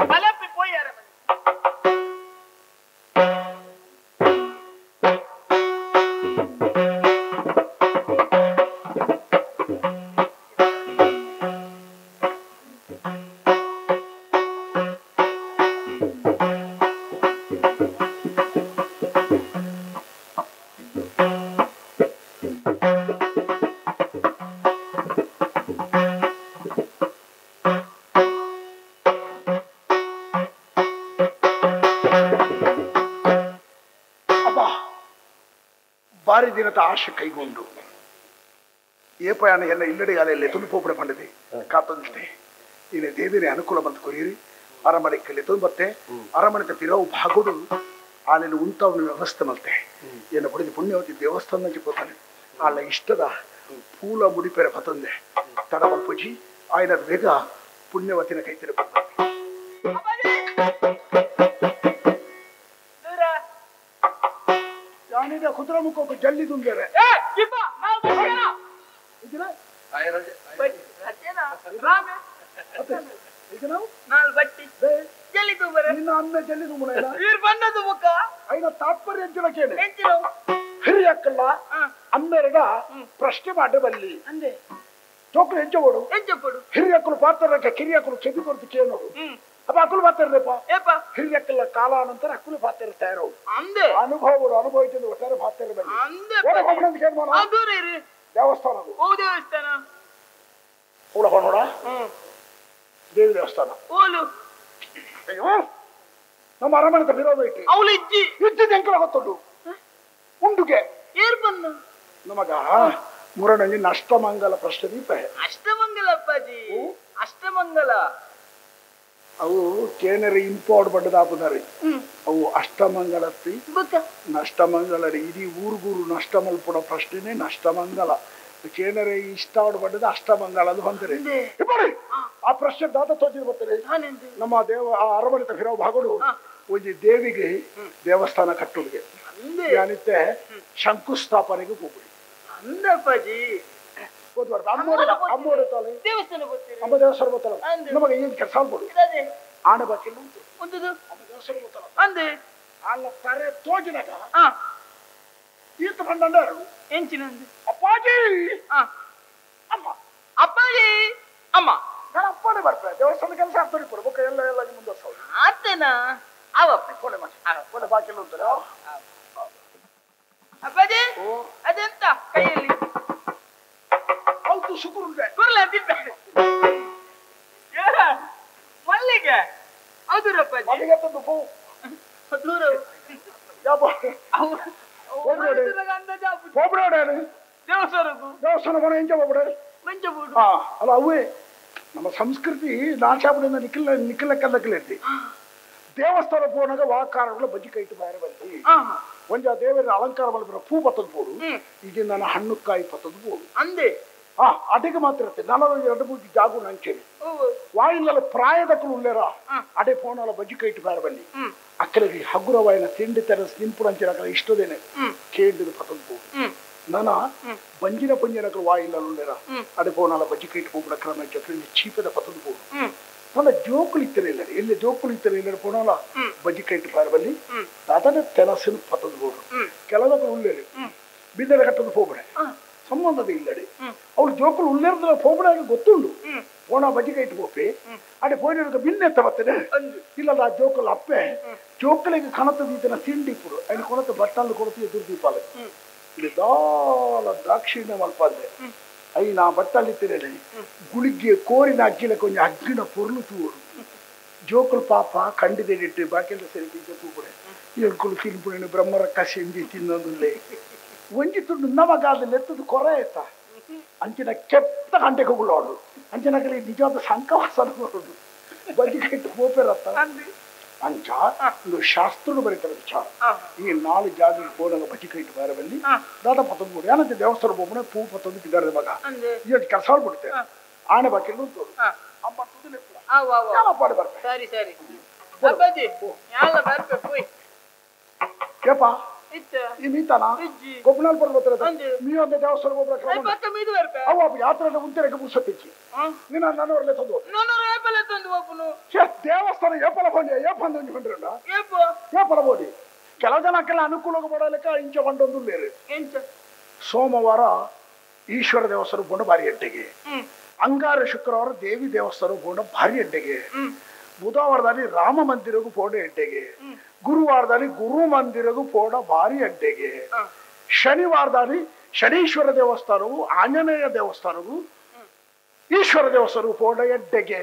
ಬಲಪ್ಪಿ ಪೋಯಾರ ಬಾರಿ ದಿನದ ಆಶೆ ಕೈಗೊಂಡು ಏಪಯಾನ ಎಲ್ಲ ಇಲ್ಲಡೆಗಾಲೆಯಲ್ಲಿ ತುಳುಪೋಪಡೆ ಪಂಡದೆ ಕಾತಂದಿಷ್ಟೆ ಇನ್ನು ದೇವಿನೇ ಅನುಕೂಲ ಬಂತು ಕೊರಿಯಿರಿ ಅರಮನೆಗೆ ತುಂಬತ್ತೆ ಅರಮನೆಗೆ ತಿರವು ಭಾಗುಡು ಆಲೆಲ್ಲಿ ಉಂಟವನ ವ್ಯವಸ್ಥೆ ಮಲ್ತೆ ಏನು ಬಡಿದು ಪುಣ್ಯವತಿ ದೇವಸ್ಥಾನಕ್ಕೆ పోತಾನೆ ಆಲ ಇಷ್ಟದ ಪೂಲ ಮುಡಿಪೆರೆ ಪತಂದೆ ತಡ ಪೂಜಿ ಆಯ್ನ ಬೇಗ ಪುಣ್ಯವತಿನ ಕೈ ತಿರುಪ ಕುದುರೆ ಮುಖ ಜಲ್ಲಿ ತುಂಬೇರೆ ತಾತ್ಪರ್ಯ ಹಿರಿಯಕ್ಕಲ್ಲ ಅಮ್ಮೆರಗ ಪ್ರಶ್ನೆ ಮಾಡಬಲ್ಲಿ ಜೋಕುಲು ಎಂಚಬೋಡು ಹಿರಿಯಕ್ಕಲು ಪಾತ್ರಕ್ಕೆ ಕಿರಿಯಕ್ಕಲು ಚೆವಿ ಕೊರತು ಕೇನೋಡು ಅಪ್ಪ ಅಕ್ಕಲು ಪಾತ್ರಪ್ಪ ಹಿರಿಯಕ್ಕಲ್ಲ ಕಾಲಾನಂತರ ಅಕ್ಕಲು ಪಾತ್ರ ತಯಾರು ಅನುಭವ ಅನುಭವಿಸಿದ ಒಟ್ಟಾರೆ ಪಾತ್ರ ದೇವಸ್ಥಾನ ದೇವಸ್ಥಾನ ನೋಡ ದೇವಿ ದೇವಸ್ಥಾನ ಅಯ್ಯೋ ನಮ್ಮ ಅರಮನೆ ವಿರೋಧ ಇಟ್ಟು ಇಜ್ಜಿ ಎಂಕಲ ಗೊತ್ತುಂಟು ಉಂಡುಗೆ ನಮಗ ಮುರಣಿ ನಷ್ಟಮಂಗಲ ಪ್ರಶ್ನೆ ದೀಪ ಅಷ್ಟಮಂಗಲ ಅಪ್ಪಾಜಿ ಅಷ್ಟಮಂಗಲ ಅವು ಕೇನರೆ ಇಂಪೋರ್ಟ್ ಬಡ್ಡದಾಪುದಾರೆ ಅವು ಅಷ್ಟಮಂಗಲತ್ತಿ ನಷ್ಟಮಂಗಲ ಇಡೀ ಊರುಗೂರು ನಷ್ಟ ಮಲ್ಪುಡ ಪ್ರಶ್ನೆನೇ ನಷ್ಟಮಂಗಲ ಕೇನರೆ ಇಷ್ಟ ಬಡ್ಡದ ಅಷ್ಟಮಂಗಲ ಅದು ಬಂದರೆ ಆ ಪ್ರಶ್ನೆ ದಾತ ತೋಚಿದ ಬರ್ತಾರೆ ನಮ್ಮ ದೇವ ಆ ಅರಮನೆ ಫಿರೋ ಭಾಗಡು ಒಂಜಿ ದೇವಿಗೆ ದೇವಸ್ಥಾನ ಕಟ್ಟುವುದಿಗೆ ಯಾನಿತ್ತೆ ಶಂಕುಸ್ಥಾಪನೆಗೆ ಹೋಗ್ಬಿಡಿ ಅಂದಪ್ಪಾಜಿ ದೇವಸ್ಥಾನ ಅಮ್ಮ ದೇವಸ್ಥಾನ ಗೊತ್ತಲ್ಲ ನಮಗೆ ಏನು ಕೆಲಸ ಆಗ್ಬೋದು ಆಣ ಬಾಕಿ ದೇವಸ್ಥಾನ ಗೊತ್ತಲ್ಲ ಅಂದೆ ಅಲ್ಲ ತರೆ ತೋಜಿನಾಗ ಈತ ಬಂಡಾರು ಎಂಚಿನಂದು ಅಪ್ಪಾಜಿ ಅಮ್ಮ ಅಪ್ಪಾಜಿ ಅಮ್ಮ ನಾನು ಅಪ್ಪನೇ ಬರ್ತಾರೆ ದೇವಸ್ಥಾನ ಕೆಲಸ ಆಗ್ತಾರೆ ಕೊಡ್ಬೇಕು ಎಲ್ಲ ಎಲ್ಲ ಮುಂದುವರ್ಸೋದು ಆತನಾ ಅವಪ್ಪ ಕೊಲೆ ಮಾಡಿ ಕೊಲೆ ಬಾಕಿ ಉಂಟು ಅಪ್ಪಾಜಿ ಅದೆಂತ ಕೈಯಲ್ಲಿ ಹೌದು ಸುಕುರುಂಡೆ ಕುರ್ಲ ಮಲ್ಲಿಗೆ ಹೌದುರಪ್ಪಾಜಿ ಮಲ್ಲಿಗೆ ತಂದು ಪೋ ದೂರ ದೇವಸ್ಥಾನಕ್ಕೂ ದೇವಸ್ಥಾನ ಮನೆ ಎಂಜ ಹೋಗ್ಬಿಡ ಅಲ್ಲ ಅವೇ ನಮ್ಮ ಸಂಸ್ಕೃತಿ ನಾಶಾಪುಡಿಂದ ನಿಖಿಲ ನಿಖಿಲಕ್ಕಲ್ಲಕ್ಕಲ್ಲ ಇರ್ತಿ ದೇವಸ್ಥಾನ ಪೋನಾಗ ವಾಕಾರಗಳು ಬಜ್ಜಿ ಕೈಟ್ಟು ಬೇರೆ ಬಂದು ಒಂಜ ದೇವರ ಅಲಂಕಾರ ಮಾಡಿದ್ರೆ ಪೂ ಪತ್ತದ ಪೋಡು ಈಗ ನಾನು ಹಣ್ಣುಕಾಯಿ ಪತ್ತದ ಪೋಡು ಅಂದೆ ಹಾ ಅಡಿಗೆ ಮಾತ್ರ ಇರುತ್ತೆ ನಾನು ಎರಡು ಮೂರು ಜಾಗು ನಂಚೇರಿ ವಾಯಿನಲ್ಲಿ ಪ್ರಾಯದಕ್ಕೂ ಉಳ್ಳೇರ ಅಡೆ ಫೋನಲ್ಲ ಬಜ್ಜಿ ಕೈಟ್ಟು ಬೇರೆ ಬನ್ನಿ ಅಕ್ಕಲಿಗೆ ಹಗುರವಾಯಿನ ತಿಂಡಿ ತರ ನಿಂಪುಡು ಅಂಚಿನ ಇಷ್ಟದೇನೆ ಕೇಂದ್ರದ ಪತ್ತದ ಪೋಡು ನಾನ ಬಂಜಿನ ಪಂಜಿನಕಲು ವಾಯಿನಲ್ಲಿ ಉಳ್ಳೇರ ಅಡೆ ಫೋನಲ್ಲ ಬಜ್ಜಿ ಕೈಟ್ಟು ಹೋಗ್ಬಿಡ ಕ್ರಮ ಚೀಪದ ಪತ್ತದ ಪೋಡು ನನ್ನ ಜೋಕುಲು ಇತ್ತಲೇ ಇಲ್ಲ ಎಲ್ಲಿ ಜೋಕುಲು ಇತ್ತಲೇ ಇಲ್ಲ ಪೋನಲ್ಲ ಬಜ್ಜಿ ಕೈಟ್ಟು ಬಾರ ಬಲ್ಲಿ ಅದನ್ನ ತೆಲಸಿನ ಪತ್ತದ ಬೋಡು ಕೆಲವೊಬ್ಬರು ಉಳ್ಳೇರಿ ಬಿದ್ದರ ಕಟ್ಟದ ಹೋಗ್ಬಿಡೆ ಸಂಬಂಧದ ಇಲ್ಲಡೆ ಅವಳು ಜೋಕುಲು ಉಲ್ಲೇರ್ದ ಪೋಪಡಾಗಿ ಗೊತ್ತುಂಡು ಓಣ ಬಜಿಗೆ ಇಟ್ಟು ಪೋಪೆ ಅಡೆ ಪೋಯಿನ ಬಿನ್ನೆತ್ತ ಬರ್ತದೆ ಇಲ್ಲದ ಆ ಜೋಕುಲು ಅಪ್ಪೆ ಜೋಕುಲಿಗೆ ಕಣತ ದೀತನ ತಿಂಡಿ ಇಪ್ಪುಡು ಐನು ಕೊಣತ ಬಟ್ಟಲು ಕೊಡತು ಎದುರು ದೀಪಾಲೆ ಇಲ್ಲಿ ದಾಲ ದಾಕ್ಷಿಣ್ಯ ಮಲ್ಪಂದೆ I ನಾ ಬಟ್ಟಲ್ಲಿ ಗುಳಿಗೆ ಕೋರಿನ ಅಗ್ಗಿಲ ಕೊಂಚ ಅಗ್ಗಿನ ಪೊರ್ಲು ತೂರು ಜೋಕುಲು ಪಾಪ ಕಂಡಿದೆ ಬಾಕಿ ಸರಿ ತೂಪುಡೆ ಎಂಕುಲು ತಿನ್ಪುಣೆ ಬ್ರಹ್ಮರ ಕಸಿ ಇಂಜಿ ತಿನ್ನೊಂದುಲ್ಲೆ ಒಂಜಿ ತುಂಡು ನಮಗಾದ ಲೆತ್ತದ ಕೊರ ಆಯ್ತಾ ಅಂಚಿನ ಕೆಟ್ಟ ಕಂಟೆಗೊಳ್ಳೋಡು ಅಂಚಿನಕಲಿ ನಿಜವಾದ ಸಂಕವಾಸನ ಬರೋದು ಬದಿಗೆ ಪೋಪೆರತ್ತ ಅಂಚ ಒಂದು ಶಾಸ್ತ್ರನು ಬರೀತಾರೆ ವಿಚಾರ ಈ ನಾಲು ಜಾಗ ಹೋದಾಗ ಬಜಿಕೈಟ್ ಬಾರಬಲ್ಲಿ ದಾದ ಪತ್ತೊಂದು ಕೊಡಿ ಆನಂತರ ದೇವಸ್ಥಾನ ಹೋಗೋಣ ಪೂ ಪತ್ತೊಂದು ತಿಂಗಾರದ ಮಗ ಈ ಕೆಲಸ ಬಿಡುತ್ತೆ ಆನೆ ಬಾಕಿ ಅಮ್ಮ ಪಾಡು ಬರ್ತೆ ಸರಿ ಸರಿ ಅಪ್ಪಾಜಿ ಯಾಲ ಬರ್ಪೆ ಪೋಯ್ ಏಪ ಈ ಮೀತಾನ ಗೊಬ್ಬನಾಲ್ ಬರ್ಬೋತರ ಮೀ ಒಂದು ದೇವಸ್ಥಾನ ಗೊಬ್ಬರ ಮತ್ತೆ ಮೀದು ಬರ್ಪೆ ಅವ ಯಾತ್ರೆ ಉಂತೆರಕ್ಕೆ ಮುಸತ್ತಿಚ್ಚಿ ನೀನು ನನ್ನವರಲ್ಲೇ ತಂದು ನನ್ನವರು ಏಪಲೆ ತಂದು ಒಬ್ಬನು ದೇವಸ್ಥಾನ ಏಪಲ ಬಂಡಿ ಏಪ ಅಂದು ಬಂದ್ರಂಡ ಏಪ ಏಪಲ ಬೋಡಿ ಕೆಲವು ಜನಕ್ಕೆಲ್ಲ ಅನುಕೂಲ ಮಾಡಲಿಕ್ಕೆ ಇಂಚ ಬಂಡೊಂದು ಬೇರೆ ಎಂಚ ಸೋಮವಾರ ಈಶ್ವರ ದೇವಸ್ಥಾನ ಬೋಂಡ ಭಾರಿ ಎಡ್ಡೆಗೆ ಅಂಗಾರ ಶುಕ್ರವಾರ ದೇವಿ ದೇವಸ್ಥಾನ ಬೋಂಡ ಭಾರಿ ಎಡ್ಡೆಗೆ ಬುಧವಾರದಲ್ಲಿ ರಾಮ ಮಂದಿರಗೂ ಪೋಡ ಎಡ್ಡೆಗೆ ಗುರುವಾರದಲ್ಲಿ ಗುರು ಮಂದಿರಗೂ ಪೋಡ ಭಾರಿ ಅಡ್ಡೆಗೆ ಶನಿವಾರದಲ್ಲಿ ಶನೀಶ್ವರ ದೇವಸ್ಥಾನವು ಆಂಜನೇಯ ದೇವಸ್ಥಾನವು ಈಶ್ವರ ದೇವಸ್ಥಾನವು ಪೋಡ ಎಡ್ಡೆಗೆ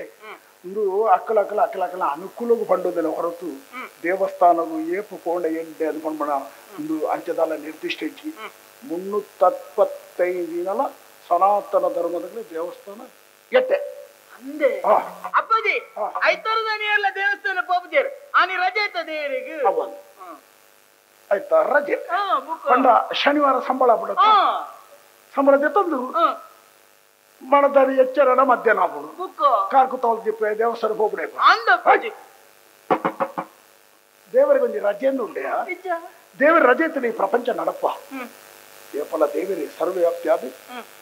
ಒಂದು ಅಕ್ಕಲ ಅಕ್ಕಲ ಅಕ್ಕಲ ಅಕ್ಕಲ ಅನುಕೂಲಗೂ ಪಂಡೋದಿಲ್ಲ ಹೊರತು ದೇವಸ್ಥಾನವು ಏಪು ಪೋಂಡ ಎಡ್ಡೆ ಅಂದ್ಕೊಂಡ್ಬಣ ಒಂದು ಅಂಚದಾಲ ನಿರ್ದಿಷ್ಟ ಇಜ್ಜಿ 375 ದಿನಲ ಸನಾತನ ಧರ್ಮದಲ್ಲಿ ದೇವಸ್ಥಾನ ಎಡ್ಡೆ ಅಂದೆ ಅಪ್ಪಾಜಿ ಐತಾರದಾನಿ ಎಲ್ಲ ದೇವಸ್ಥಾನ ಪೋಪುಜೇರು ಆನಿ ರಜೆ ಆಯ್ತ ದೇವರಿಗೆ ಆಯ್ತಾ ರಜೆ ಪಂಡ ಶನಿವಾರ ಸಂಬಳ ಬಿಡುತ್ತ ಸಂಬಳ ತಂದು ಮಣದಾರಿ ಎಚ್ಚರಣ ಮಧ್ಯಾಹ್ನ ಆಗ್ಬೋದು ಕಾರ್ಕು ತಗೊಳ್ದಿಪ್ಪ ದೇವಸ್ಥಾನ ಹೋಗ್ಬಿಡೆ ದೇವರಿಗೆ ಒಂದು ರಜೆಯನ್ನು ಉಂಡೆಯ ದೇವರ ರಜೆ ಇತ್ತು ಈ ಪ್ರಪಂಚ ನಡಪ್ಪ ಏಪಲ ದೇವರೇ ಸರ್ವವ್ಯಾಪ್ತಿಯಾದ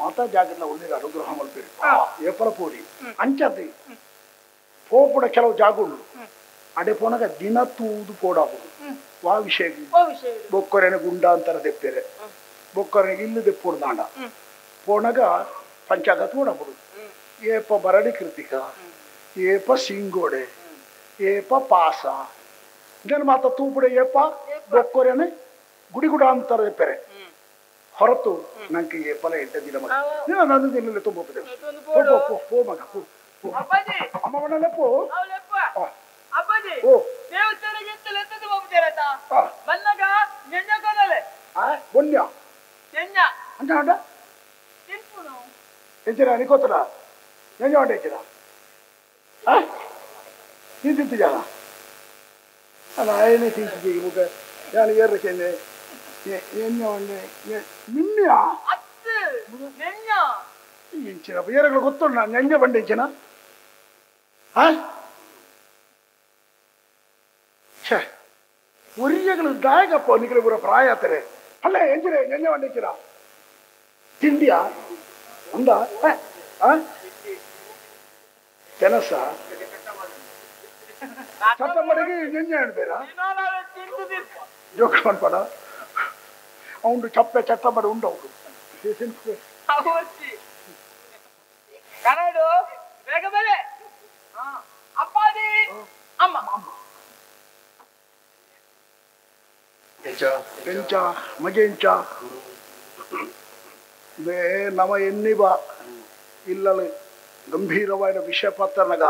ಮಾತಾ ಜಾಗರಣ ಒಳ್ಳೆಯ ಅನುಗ್ರಹ ಮಲ್ಪೇರು ಏಪಲ ಪೋಡಿ ಅಂಚದ್ದು ಪೋಪುಡ ಕೆಲವು ಜಾಗುಂಡು ಅಡೆ ಪೋನಾಗ ದಿನ ತೂದು ಪೋಡಾಪುಡು ವಾ ವಿಷಯ ಬೊಕ್ಕರೆನ ಗುಂಡ ಅಂತಾರ ದೆಪ್ಪೇರೆ ಬೊಕ್ಕರೆನ ಇಲ್ಲು ದೆಪ್ಪುಡು ದಾಂಡ ಪೋನಾಗ ಪಂಚಾಂಗ ತೋಡಾಪುಡು ಏಪ ಬರಡಿ ಕೃತಿಕ ಏಪ ಸಿಂಗೋಡೆ ಏಪ ಪಾಸ ಇದನ್ನು ಮಾತ ತೂಪುಡೆ ಏಪ ಬೊಕ್ಕರೆನೆ ಗುಡಿಗುಡ ಅಂತಾರ ದೆಪ್ಪೇರೆ ಹೊರತು ನಂಗೆ ಏಪಲ ಎಡ್ಡ ದಿನ ಮಗ ನೀನು ನನ್ನ ದಿನಲ್ಲೇ ತುಂಬ ಪೋ ಪೋ ಮಗ ಪೋ ಅಮ್ಮ ಬಣ್ಣಲೆ ಪೋ ಅಪ್ಪಾಜಿ ದೇವಸ್ಥಾನಕ್ಕೆ ಎತ್ತಲು ಹೋಗ್ತೀರತ ಬನ್ನಗ ನೆಂಜ ಕೊನಲೆ ಆ ಬೊನ್ಯ ನೆಂಜ ಅಂಜ ಅಂಡ ತಿನ್ಪುನು ಎಂಚಿನ ನಿಕೋತನ ನೆಂಜ ಅಂಡ ಎಂಚಿನ ಆ ನೀ ತಿಂತಿಜಾನ ಅಲ್ಲ ಏನೇ ತಿಂತಿದ್ದೀ ಮುಗ ಯಾನು ಏರ್ರಕೇನೆ ಮಿನ್ನಿಯಾ ಅತ್ತು ನೆಂಜ ಎಂಚಿನ ಏರಗಳು ಗೊತ್ತುಂಡ ನೆಂಜ ಬಂಡೆ ಎಂಚಿನ ಆ ಛೇ ಒರಿಯಗಳು ದಾಯಕಪ್ಪ ನಿಕಲೆ ಪೂರ ಪ್ರಾಯ ಆತಾರೆ ಅಲ್ಲ ಎಂಜಿನ ನೆಂಜ ಬಂಡೆ ಎಂಚಿನ ತಿಂಡಿಯಾ ಅಂದ ತೆನಸ ಚಟ್ಟಂಬಡಿಗೆ ನೆಂಜ ಹೇಳ್ಬೇರಾ ಜೋಕ್ ಮಾಡ್ಬೇಡ ಅವನು ಚಪ್ಪೆ ಚಟ್ಟಂಬಡಿ ಉಂಡು ಅವನು ಕನ್ನಡ ಬೇಗ ಬೇರೆ ಅಪ್ಪಾಜಿ ಅಮ್ಮ ಎಂಚ ಮಜೆಂಚ ಬೇ ನಮ ಎನ್ನಿಬ ಇಲ್ಲಲು ಗಂಭೀರವಾದ ವಿಷಯ ಪತ್ತನಗ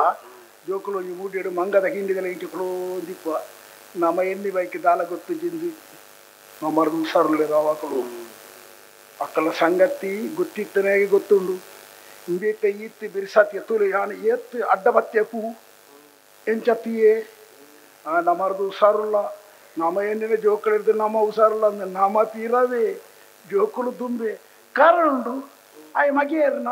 ಜೋಕುಲು ಈ ಮೂಡಿಡು ಮಂಗದ ಹಿಂಡಿದಲ ಇಂಚು ಕ್ಲೋಂದಿಪ್ಪ ನಮ ಎನ್ನಿ ಬೈಕ್ ದಾಲ ಗೊತ್ತು ಜಿಂದಿ ಮರ್ದು ಹುಷಾರುಳ್ಳೆ ರಾವಕಳು ಅಕ್ಕಲ ಸಂಗತಿ ಗೊತ್ತಿತ್ತನೇ ಗೊತ್ತುಂಡು ಇಂಬೇತ ಈತ್ತು ಬಿರ್ಸಾತಿ ಎತ್ತುಲು ಯಾನು ಏತ್ತು ಅಡ್ಡಬತ್ತೆ ಪೂ ಎಂಚತ್ತಿಯೇ ನಮರ್ದು ಹುಷಾರುಲ್ಲ ನಮ ಏನಿನ ಜೋಕುಳಿರ್ದು ನಮ್ಮ ಹುಷಾರುಲ್ಲ ಅಂದ್ರೆ ನಮ ತೀರವೇ ಜೋಕುಲು ದುಂಬೆ ಕಾರಣ ಉಂಡು ಆಯ್ ಮಗೆಯರ್ನ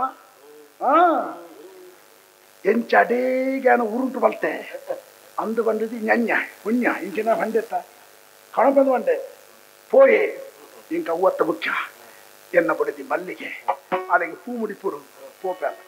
ಎಂಚ ಅಡೇಗಾನ ಉರುಂಟು ಬಲ್ತೆ ಅಂದು ಬಂದಿದ್ದು ñഞ്ഞ ಪುಣ್ಯ ಇಂಚಿನ ಬಂಡೆತ್ತ ಕಣಬಂದು ಬಂಡೆ ಪೋಯೆ ಇಂಕ ಅವ್ವತ್ತ ಮುಖ್ಯ ಎನ್ನ ಬಡಿದಿ ಮಲ್ಲಿಗೆ ಅಲ್ಲಿಗೆ ಹೂ ಮುಡಿಪುರು ಪೋಪೆ ಅಲ್ಲ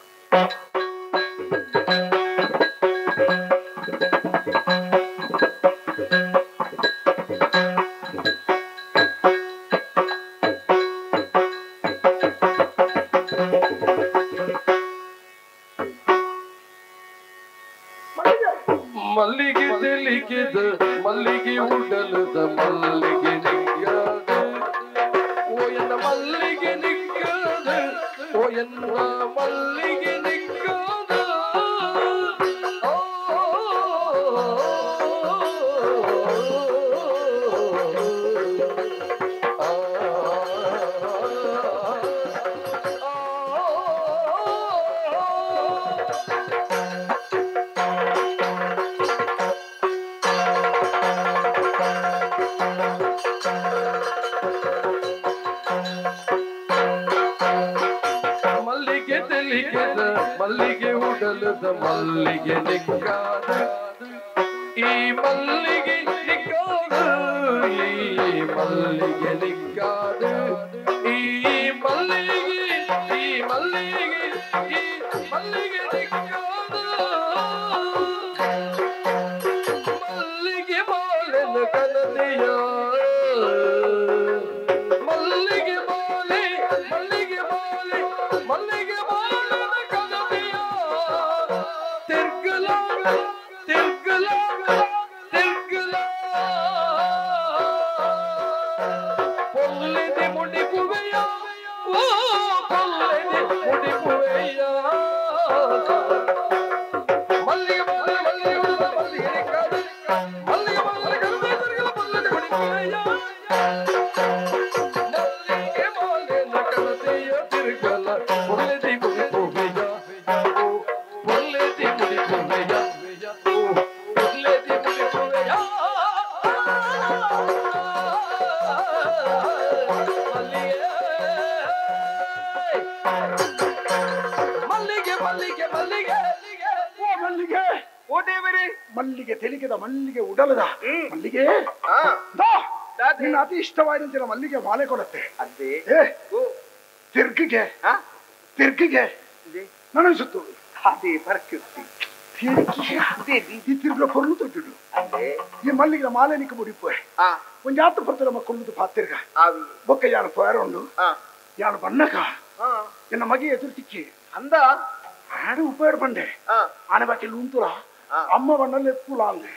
ಮಲ್ಲಿಗೆ ತೆಲಿಗೆದ ಮಲ್ಲಿಗೆ ಉಡಲದ ಮಲ್ಲಿಗೆ ನಿಗ್ಗದ ಓ ಎನ್ನ ಮಲ್ಲಿಗೆ ನಿಗ್ಗದ ಓ ಎನ್ನ ಮಲ್ಲಿಗೆ ನಿಗ್ಗದ ಮಲ್ಲಿಗೆ ಉಡಲದ ಮಲ್ಲಿಗೆ ನಿಕ್ಕಾದ ಈ ಮಲ್ಲಿಗೆ ನಿಕ್ಕಾದ ಈ ಮಲ್ಲಿಗೆ ನಿಕ್ಕಾದ ಈ ಮಲ್ಲಿಗೆ ಈ ಮಲ್ಲಿಗೆ ಈ ಮಲ್ಲಿಗೆ ನಿಕ್ಕಾದ ಮಲ್ಲಿಗೆ ಬಾಳೆನ ಕನದಿಯ ಮಲ್ಲಿಗೆ ಬಾಳೆ ಮಲ್ಲಿಗೆ ಬಾಳೆ ಮಲ್ಲಿಗೆ ಮಲ್ಲಿಗೆ ತೆಲಿಗೆದ ಮಲ್ಲಿಗೆ ಉಡಲದ ಮಲ್ಲಿಗೆ ನಿನ್ನ ಅತಿ ಇಷ್ಟವಾದಂತಿನ ಮಲ್ಲಿಗೆ ಮಾಲೆ ಕೊಡತ್ತೆ. ತಿರ್ಗಿಗೆ ತಿರ್ಗಿಗೆ ನನಸುತ್ತು ತಿರ್ಗ ಕೊರ್ಲು ತೊಟ್ಟಿಡು ಈ ಮಲ್ಲಿಗೆ ಮಾಲೆ ನಿಕ್ಕ ಮುಡಿಪು ಒಂಜಾತ ಪರ್ತ ನಮ್ಮ ಕೊಲ್ಲುದು ಪಾತಿರ್ಗ ಬೊಕ್ಕ ಯಾನು ಪೇರುಂಡು ಯಾನು ಬಣ್ಣಕ ಎನ್ನ ಮಗೆ ಎದುರು ತಿಕ್ಕಿ ಅಂದ ಆಡು ಉಪಯೋಗ ಬಂಡೆ ಆನೆ ಬಾಕಿ ಉಂತುಲ ಅಮ್ಮ ಬಣ್ಣಲ್ಲಿ ಎಪ್ಪುಲ ಅಂದೆ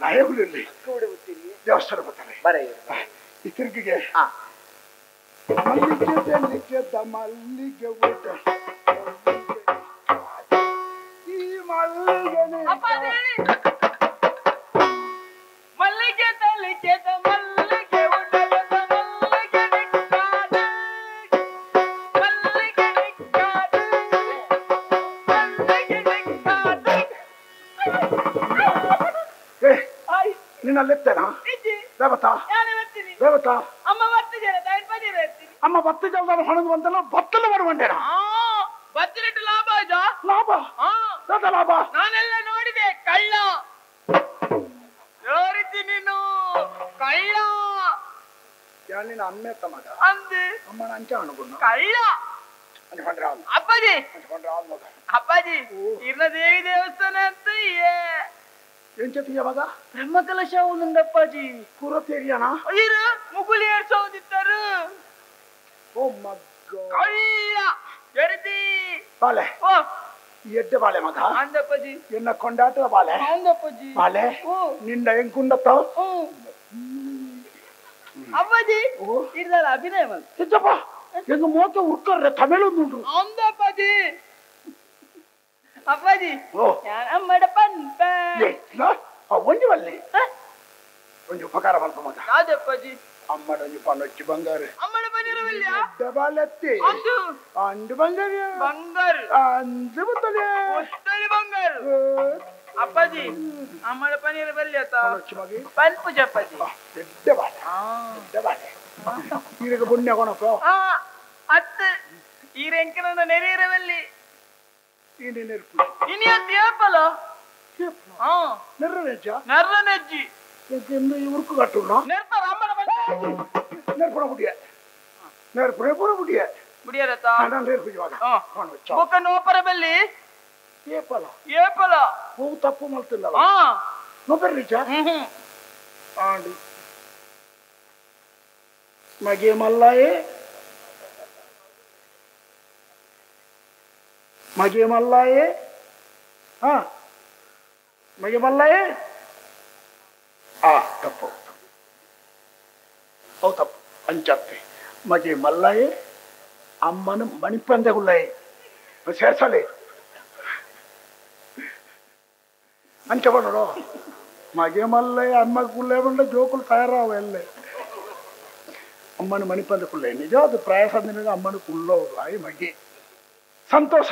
ನಾಯಕುಲಿ ದೇವಸ್ಥಾನ ಬರ್ತಾರೆ ಈ ತಿರ್ಗಿಗೆ ಮಲ್ಲಿಗೆ ತೆಲಿಗೆದ ಮಲ್ಲಿಗೆ ಊಟ ಈ ಮಲ್ಲಿಗೆ ಮಲ್ಲಿಗೆ ತೆಲಿಗೆದ ಮಲ್ಲಿಗೆ ಊಟದ ಮಲ್ಲಿಗೆ ನಿಕ್ಕಾದ ಮಲ್ಲಿಗೆ ನಿಕ್ಕಾದ ಮಲ್ಲಿಗೆ ನಿಕ್ಕಾದ. ನಿನ್ನಲ್ಲೆತ್ತೇನಾ ದೇವತಾ ದೇವತಾ ಅಮ್ಮ ಅಮ್ಮ ಬತ್ತ ಜಲದ ಹೊಣದ ಬಂತಲ್ಲ ಬತ್ತಲು ಬರುವಂಡೇನ ಬತ್ತಿನಿಟ್ಟು ಲಾಭ ಆಯ್ತಾ? ಲಾಭ ಲಾಭ ನಾನೆಲ್ಲ ನೋಡಿದೆ ಕಳ್ಳ ನೋಡಿದ್ದಿ ನೀನು ಕಳ್ಳ ನಿನ್ನ ಅಮ್ಮೆ ಮಗ ಅಂದೆ ಅಮ್ಮನ ಅಂಚ ಅನುಗುಣ ಕಳ್ಳ ಅಪ್ಪಾಜಿ ಅಪ್ಪಾಜಿ ಇರ್ನ ದೇವಿ ದೇವಸ್ಥಾನ ಅಂತ ಎಂಚತಿಯ ಮಗ ಬ್ರಹ್ಮಕಲಶ ಒಂದಪ್ಪಾಜಿ ಪೂರ ತೇರಿಯಾನ ಇರು ಮುಗುಲಿ ಏರ್ಸೋದಿತ್ತರು ಓ ಮಗ್ಗ ಕಳ್ಳ ಎಡದಿ ಬಾಲೆ ಓ ಎಡ್ಡೆ ಬಾಳೆ ಮಗ ಅಂದಪ್ಪಾಜಿ ಎನ್ನ ಕೊಂಡಾಟದ ಬಾಲೆ ಅಂದಪ್ಪಾಜಿ ಬಾಲೆ ನಿಂಡ ಹೆಂಗುಂಡತ್ತ ಅಪ್ಪಾಜಿ ಇರ್ದಲ್ಲ ಅಭಿನಯ ಮಗ ಸಿದ್ದಪ್ಪ ಹೆಂಗ ಮೋತ ಉರ್ಕರ್ರೆ ತಮಿಳು ಅಂದಪ್ಪಾಜಿ ಅಪ್ಪಾಜಿ ಅಮ್ಮಡ ಪನ್ಪ ಒಂಜಿ ಬಲ್ಲಿ ಒಂಜಿ ಉಪಕಾರ ಮಲ್ಪ ಮಗ ಅದಪ್ಪಾಜಿ ಅಮ್ಮಡ ಒಂಜಿ ಪನ್ನೊಚ್ಚಿ ಬಂಗಾರ ಅಮ್ಮಡ ಪನ್ನಿರವಲ್ಲ ಬಾಲತ್ತಿ ಅಂದು ಅಂದು ಬಂಗಾರ ಬಂಗಾರ ಅಂದು ಬತ್ತಲೆ ಒತ್ತಲೆ ಬಂಗಾರ ಅಪ್ಪಾಜಿ ಅಮ್ಮಡ ಪನ್ನಿರವಲ್ಲ ಪನ್ನೊಚ್ಚಿ ಮಗಿ ಪನ್ಪುಜ ಅಪ್ಪಾಜಿ ದೊಡ್ಡ ಬಾಲೆ ದೊಡ್ಡ ಬಾಲೆ ಈರಗ ಪುಣ್ಯ ಕೊಣಪ್ಪ ಅತ್ತ ಈರೆಂಕನ ನೆರೆಯಿರವಲ್ಲಿ ಇನಿ ತೇಪಲ ನೆರ್ರನೆಜ್ಜ ನೆರ್ರನೆಜ್ಜಿ ಉರುಕು ಕಟ್ಟುಣ ನೆರ್ಪಣ ಮುಡಿಯ ನೆರ್ಪಣ ಪೂರ ಮುಡಿಯ ಮುಡಿಯರತ್ತ ನೆರ್ಪುಜವಾಗ ಬೊಕ್ಕ ನೋಪರ ಬಲ್ಲಿ ಏಪಲ ಏಪಲ ಹೂ ತಪ್ಪು ಮಲ್ತಿಲ್ಲ ನೋಪರ ನಿಜ ಆಂಡಿ ಮಗೆ ಮಲ್ಲಾಯೇ ಮಗೆ ಮಲ್ಲಾಯೇ ಹಾ ಮಗೆ ಮಲ್ಲಯೇ ಆ ತಪ್ಪು ಅವು ತಪ್ಪು ಅಂಚತ್ತೆ ಮಗೆ ಮಲ್ಲಯೇ ಅಮ್ಮನ ಮಣಿಪಂದಗುಳ್ಳಯೇ ಸೇರ್ಸಲೆ ಅಂಚ ಬನ್ನೋ ಮಗೆ ಮಲ್ಲಯ್ಯ ಅಮ್ಮ ಕುಳ್ಳೆ ಬಂಡ ಜೋಕುಲು ತಯಾರಾವ ಎಲ್ಲೆ ಅಮ್ಮನ ಮಣಿಪಂದ ಕುಳ್ಳೆ ನಿಜ ಅದು ಪ್ರಯಾಸ ನಿನಗೆ ಅಮ್ಮನ ಕುಳ್ಳೋದು ಆಯಿ ಮಗೆ ಸಂತೋಷ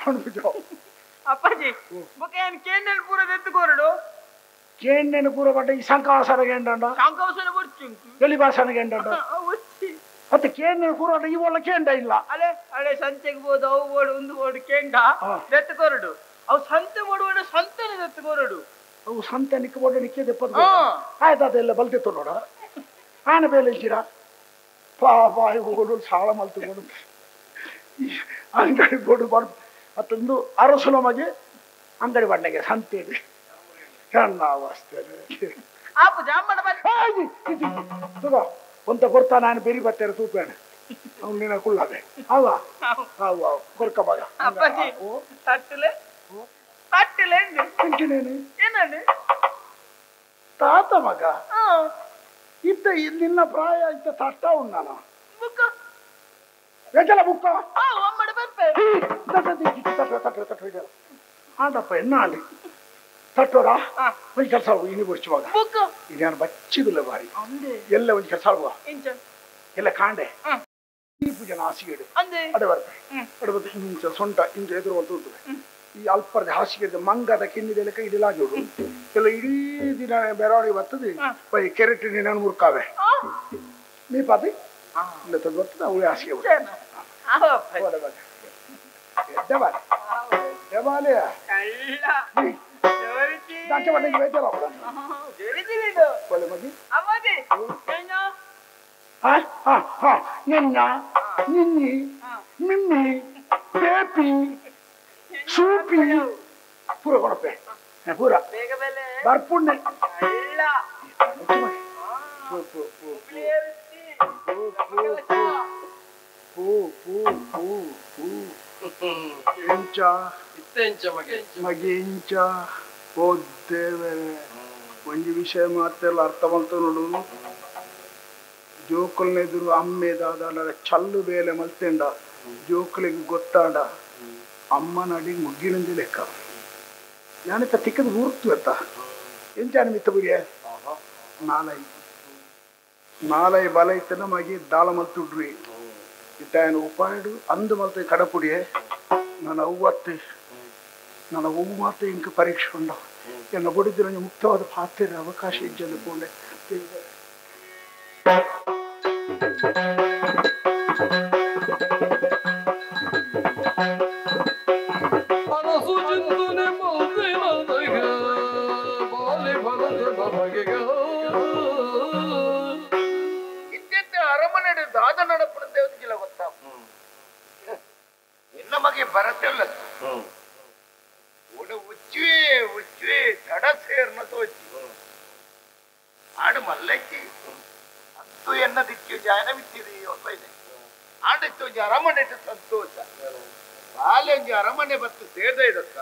ಪಣು ಅಪ್ಪಾಜಿ ಬೊಕ್ಕ ಕೇಂದ್ರ ಪೂರ ಎತ್ತುಕೋರಡು ಕೇಂದ್ರ ಪೂರ ಬಟ್ಟ ಈ ಸಂಕಾಸನ ಗೇಂಡ ಸಂಕಾಸನ ಬರ್ಚು ಎಲಿಬಾಸನ ಗೇಂಡ ಮತ್ತೆ ಕೇಂದ್ರ ಪೂರ ಇವೆಲ್ಲ ಕೇಂಡ ಇಲ್ಲ ಅಲೆ ಅಳೆ ಸಂತೆಗೆ ಬೋದು ಅವು ಬೋಡು ಒಂದು ಬೋಡು ಕೇಂಡ ಎತ್ತುಕೋರಡು ಅವು ಸಂತೆ ಮಾಡುವ ಸಂತೆನೆ ಎತ್ತುಕೋರಡು ಅವು ಸಂತೆ ನಿಕ್ಕ ಬೋಡು ನಿಕ್ಕೆ ದೆಪ್ಪದು ಆಯ್ತು ಅದೆಲ್ಲ ಬಲ್ತಿತ್ತು ನೋಡ ಆನ ಬೇಲೆ ಇದ್ದೀರ ಪಾಪ ಹೋಗೋಡು ಸಾಲ ಮಲ್ತುಕೊಂಡು ಅಂಗಡಿ ಬೋಡು ಬಾಡು ಮತ್ತೊಂದು ಅರಸುಲ ಮಗೆ ಅಂಗಡಿ ಬಂಡೆಗೆ ಸಂತೆ ಸಣ್ಣ ಅವಸ್ಥೆ ಒಂತ ಕೊರ್ತಾ ನಾನು ಬೇರೆ ಬರ್ತೇನೆ ತೂಪೇಣ ಅವ್ನು ನಿನ್ನ ಕುಳ್ಳದೆ ಅವ ಅವ ಕೊರ್ಕ ಮಗ ತಾತ ಮಗ ಇತ್ತ ನಿನ್ನ ಪ್ರಾಯ ಇತ್ತ ತಟ್ಟ ಉಣ್ಣಾನ ಎಜಲ ಬುಕ್ಕ ತಟ್ಟು ಆಂಡಪ್ಪ ಎನ್ನ ಆಂಡಿ ತಟ್ಟೋರಾ ಒಂದು ಕೆಲಸ ಇನಿ ಬುರ್ಚುವಾಗ ಇದು ಬಚ್ಚಿದಿಲ್ಲ ಬಾರಿ ಎಲ್ಲ ಒಂದು ಕೆಲಸ ಆಗುವ ಎಲ್ಲ ಕಾಂಡೆ ಈ ಪೂಜನ ಹಾಸಿಗೆ ಅಡೆ ಬರ್ತೆ ಅಡೆ ಬರ್ತೆ ಇಂಚ ಸೊಂಟ ಇಂಚ ಎದುರು ಅಂತ ಉಂಟು ಈ ಅಲ್ಪರದ ಹಾಸಿಗೆ ಮಂಗದ ಕಿನ್ನಿದೆಲ್ಲ ಇಡಲಾಗಿ ಎಲ್ಲ ಇಡೀ ದಿನ ಬೆರವಣಿಗೆ ಬರ್ತದೆ ಬೈ ಕೆರೆಟ್ ನೀನು ಮುರ್ಕಾವೆ ನೀ ಪಾತಿ ಇಲ್ಲ ತಂದು ಬರ್ತದೆ ಅವಳು ಹಾಸಿಗೆ ನಿನ್ನಿ ಮಿಮ್ಮಿ ಪೇಪಿ ಸೂಪಿ ಪೂರ ಕೊಡಪೆ ಪೂರ ಬರ್ಪುಣ್ಣೆ ಪೂ ಪೂ ಪೂ ಪೂ ಎಂಚ ಮಗೆ ಇಂಚ ಓದ್ದೇವೆ ಒಂಜಿ ವಿಷಯ ಮಾತೆಲ್ಲ ಅರ್ಥ ಮಲ್ತ ನೋಡು ಜೋಕುಲ್ನ ಎದುರು ಅಮ್ಮೆ ದಾದ ಚಲ್ಲು ಬೇಲೆ ಮಲ್ತೆಂಡ ಜೋಕುಲಿಗೆ ಗೊತ್ತಾಡ ಅಮ್ಮನ ಅಡಿ ಮುಗ್ಗಿನಂದಿ ಲೆಕ್ಕ ನಾನಿತ್ತ ತಿಕ್ಕದ ಊರ್ತು ಅತ್ತ ಎಂಚಾನ ಮಿತ್ತ ಬುರಿಯ ನಾಲೈ ನಾಲೈ ಬಲ ಇತ್ತನ ಮಗಿ ದಾಳ ಮಲ್ತುಡ್ರಿ ಇತ್ತಾಯನ ಉಪಾಯಡು ಅಂದು ಮಲ್ತ ಕಡಪುಡಿಯೇ ನನ್ನ ಅವ್ವತ್ತೆ ನನ್ನ ಅವ್ವ ಮಾತು ಇಂಕ ಪರೀಕ್ಷೆ ಉಂಡ ಎನ್ನ ಬಡಿದ್ರೆ ಮುಕ್ತವಾದ ಪಾತ್ರೆ ಅವಕಾಶ ಇಜ್ಜನ್ನು ಪೋಂಡೆ ಅರಮನೆ ದಾದ ನಡಪುನ ದೇವತೆಗಿಲ್ಲ ಗೊತ್ತಾ ಎನ್ನ ಮಗೆ ಬರತ್ತಿಲ್ಲ ಉಚ್ಚುವೆ ಉಚ್ಚುವೆ ತಡ ಸೇರ್ನ ತೋಚಿ ಆಡು ಮಲ್ಲಕ್ಕಿ ಅಂತೂ ಎನ್ನ ದಿಕ್ಕು ಜಾಯನ ಬಿತ್ತಿದೆ ಇದೆ ಆಡಿತ್ತು ಒಂಜಿ ಅರಮನೆ ಸಂತೋಷ ಬಾಲೆ ಒಂಜಿ ಅರಮನೆ ಬತ್ತು ಸೇರ್ದ ಇದಕ್ಕ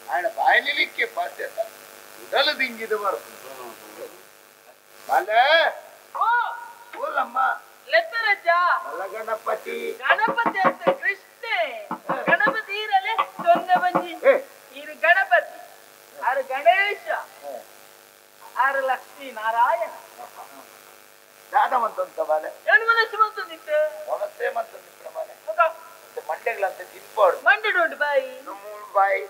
ಆಡ ಬಾಯಲಿಕ್ಕೆ ಪಾಸ್ಯ ಉಡಲು ದಿಂಗಿದು ಬರ್ತದೆ ಬಾಲೆ ಓಲಮ್ಮ ಗಣಪತಿ ಗಣಪತಿ ಅಂತ ಕೃಷ್ಣೆ ಗಣಪತಿ ಇರಲೆ ಸೊನ್ನೆ ಬಂಜಿ ಇರು ಗಣಪತಿ ಆರು ಗಣೇಶ ಆರು ಲಕ್ಷ್ಮೀ ನಾರಾಯಣ ದಾದವಂತ ಬಾಲೆ ಏನು ಮನಸ್ಸು ಬಂತು ಮನಸ್ಸೇ ಮಂತು ಬಾಲೆ ಮಂಡೆಗಳಂತ ತಿನ್ಪಾಡು ಮಂಡೆ ಉಂಟು ಬಾಯಿ ಬಾಯಿ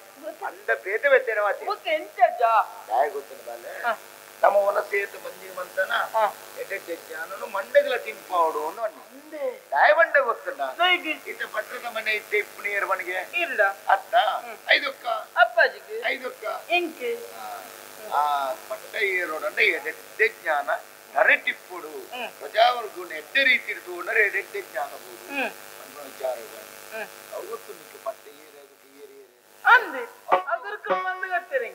ಅಂದ ಬೇತೆ ಬೇತೆ ಮುಖ ಎಂತ ಬಾಯಿ ಗೊತ್ತಿನ ಬಾಲೆ ನಮ್ಮ ವನಸೇತ ಮಂಜಿ ಮಂತನ ಜ್ಞಾನನು ಮಂಡೆಗಳ ತಿನ್ಪಾಡು ದಾಯ ಬಂಡೆ ಗೊತ್ತುಂಡ ಇತ್ತ ಪಟ್ಟದ ಮನೆ ಇತ್ತೆ ಇಪ್ಪು ಮನೆಗೆ ಅತ್ತ ಐದಕ್ಕ ಅಪ್ಪಾಜಿಗೆ ಐದಕ್ಕ ಇಂಕೆ ಆ ಪಟ್ಟ ಏರೋಡಂಡ ಎಡೆಡ್ಡೆ ಜ್ಞಾನ ನರೆಟಿಪ್ಪುಡು ಪ್ರಜಾವರ್ಗು ಎಡ್ಡೆ ರೀತಿ ಇರ್ತುಕೊಂಡರೆ ಎಡೆಡ್ಡೆ ಜ್ಞಾನ ಬೋದು ವಿಚಾರ ಅವು ಗೊತ್ತು ನಿಂಗೆ ಪಟ್ಟ ಏರು ಏರು ಏರು ಅಂದೆ ಗುರುಕುಲ ಬಂದು ಕಟ್ತಾರೆ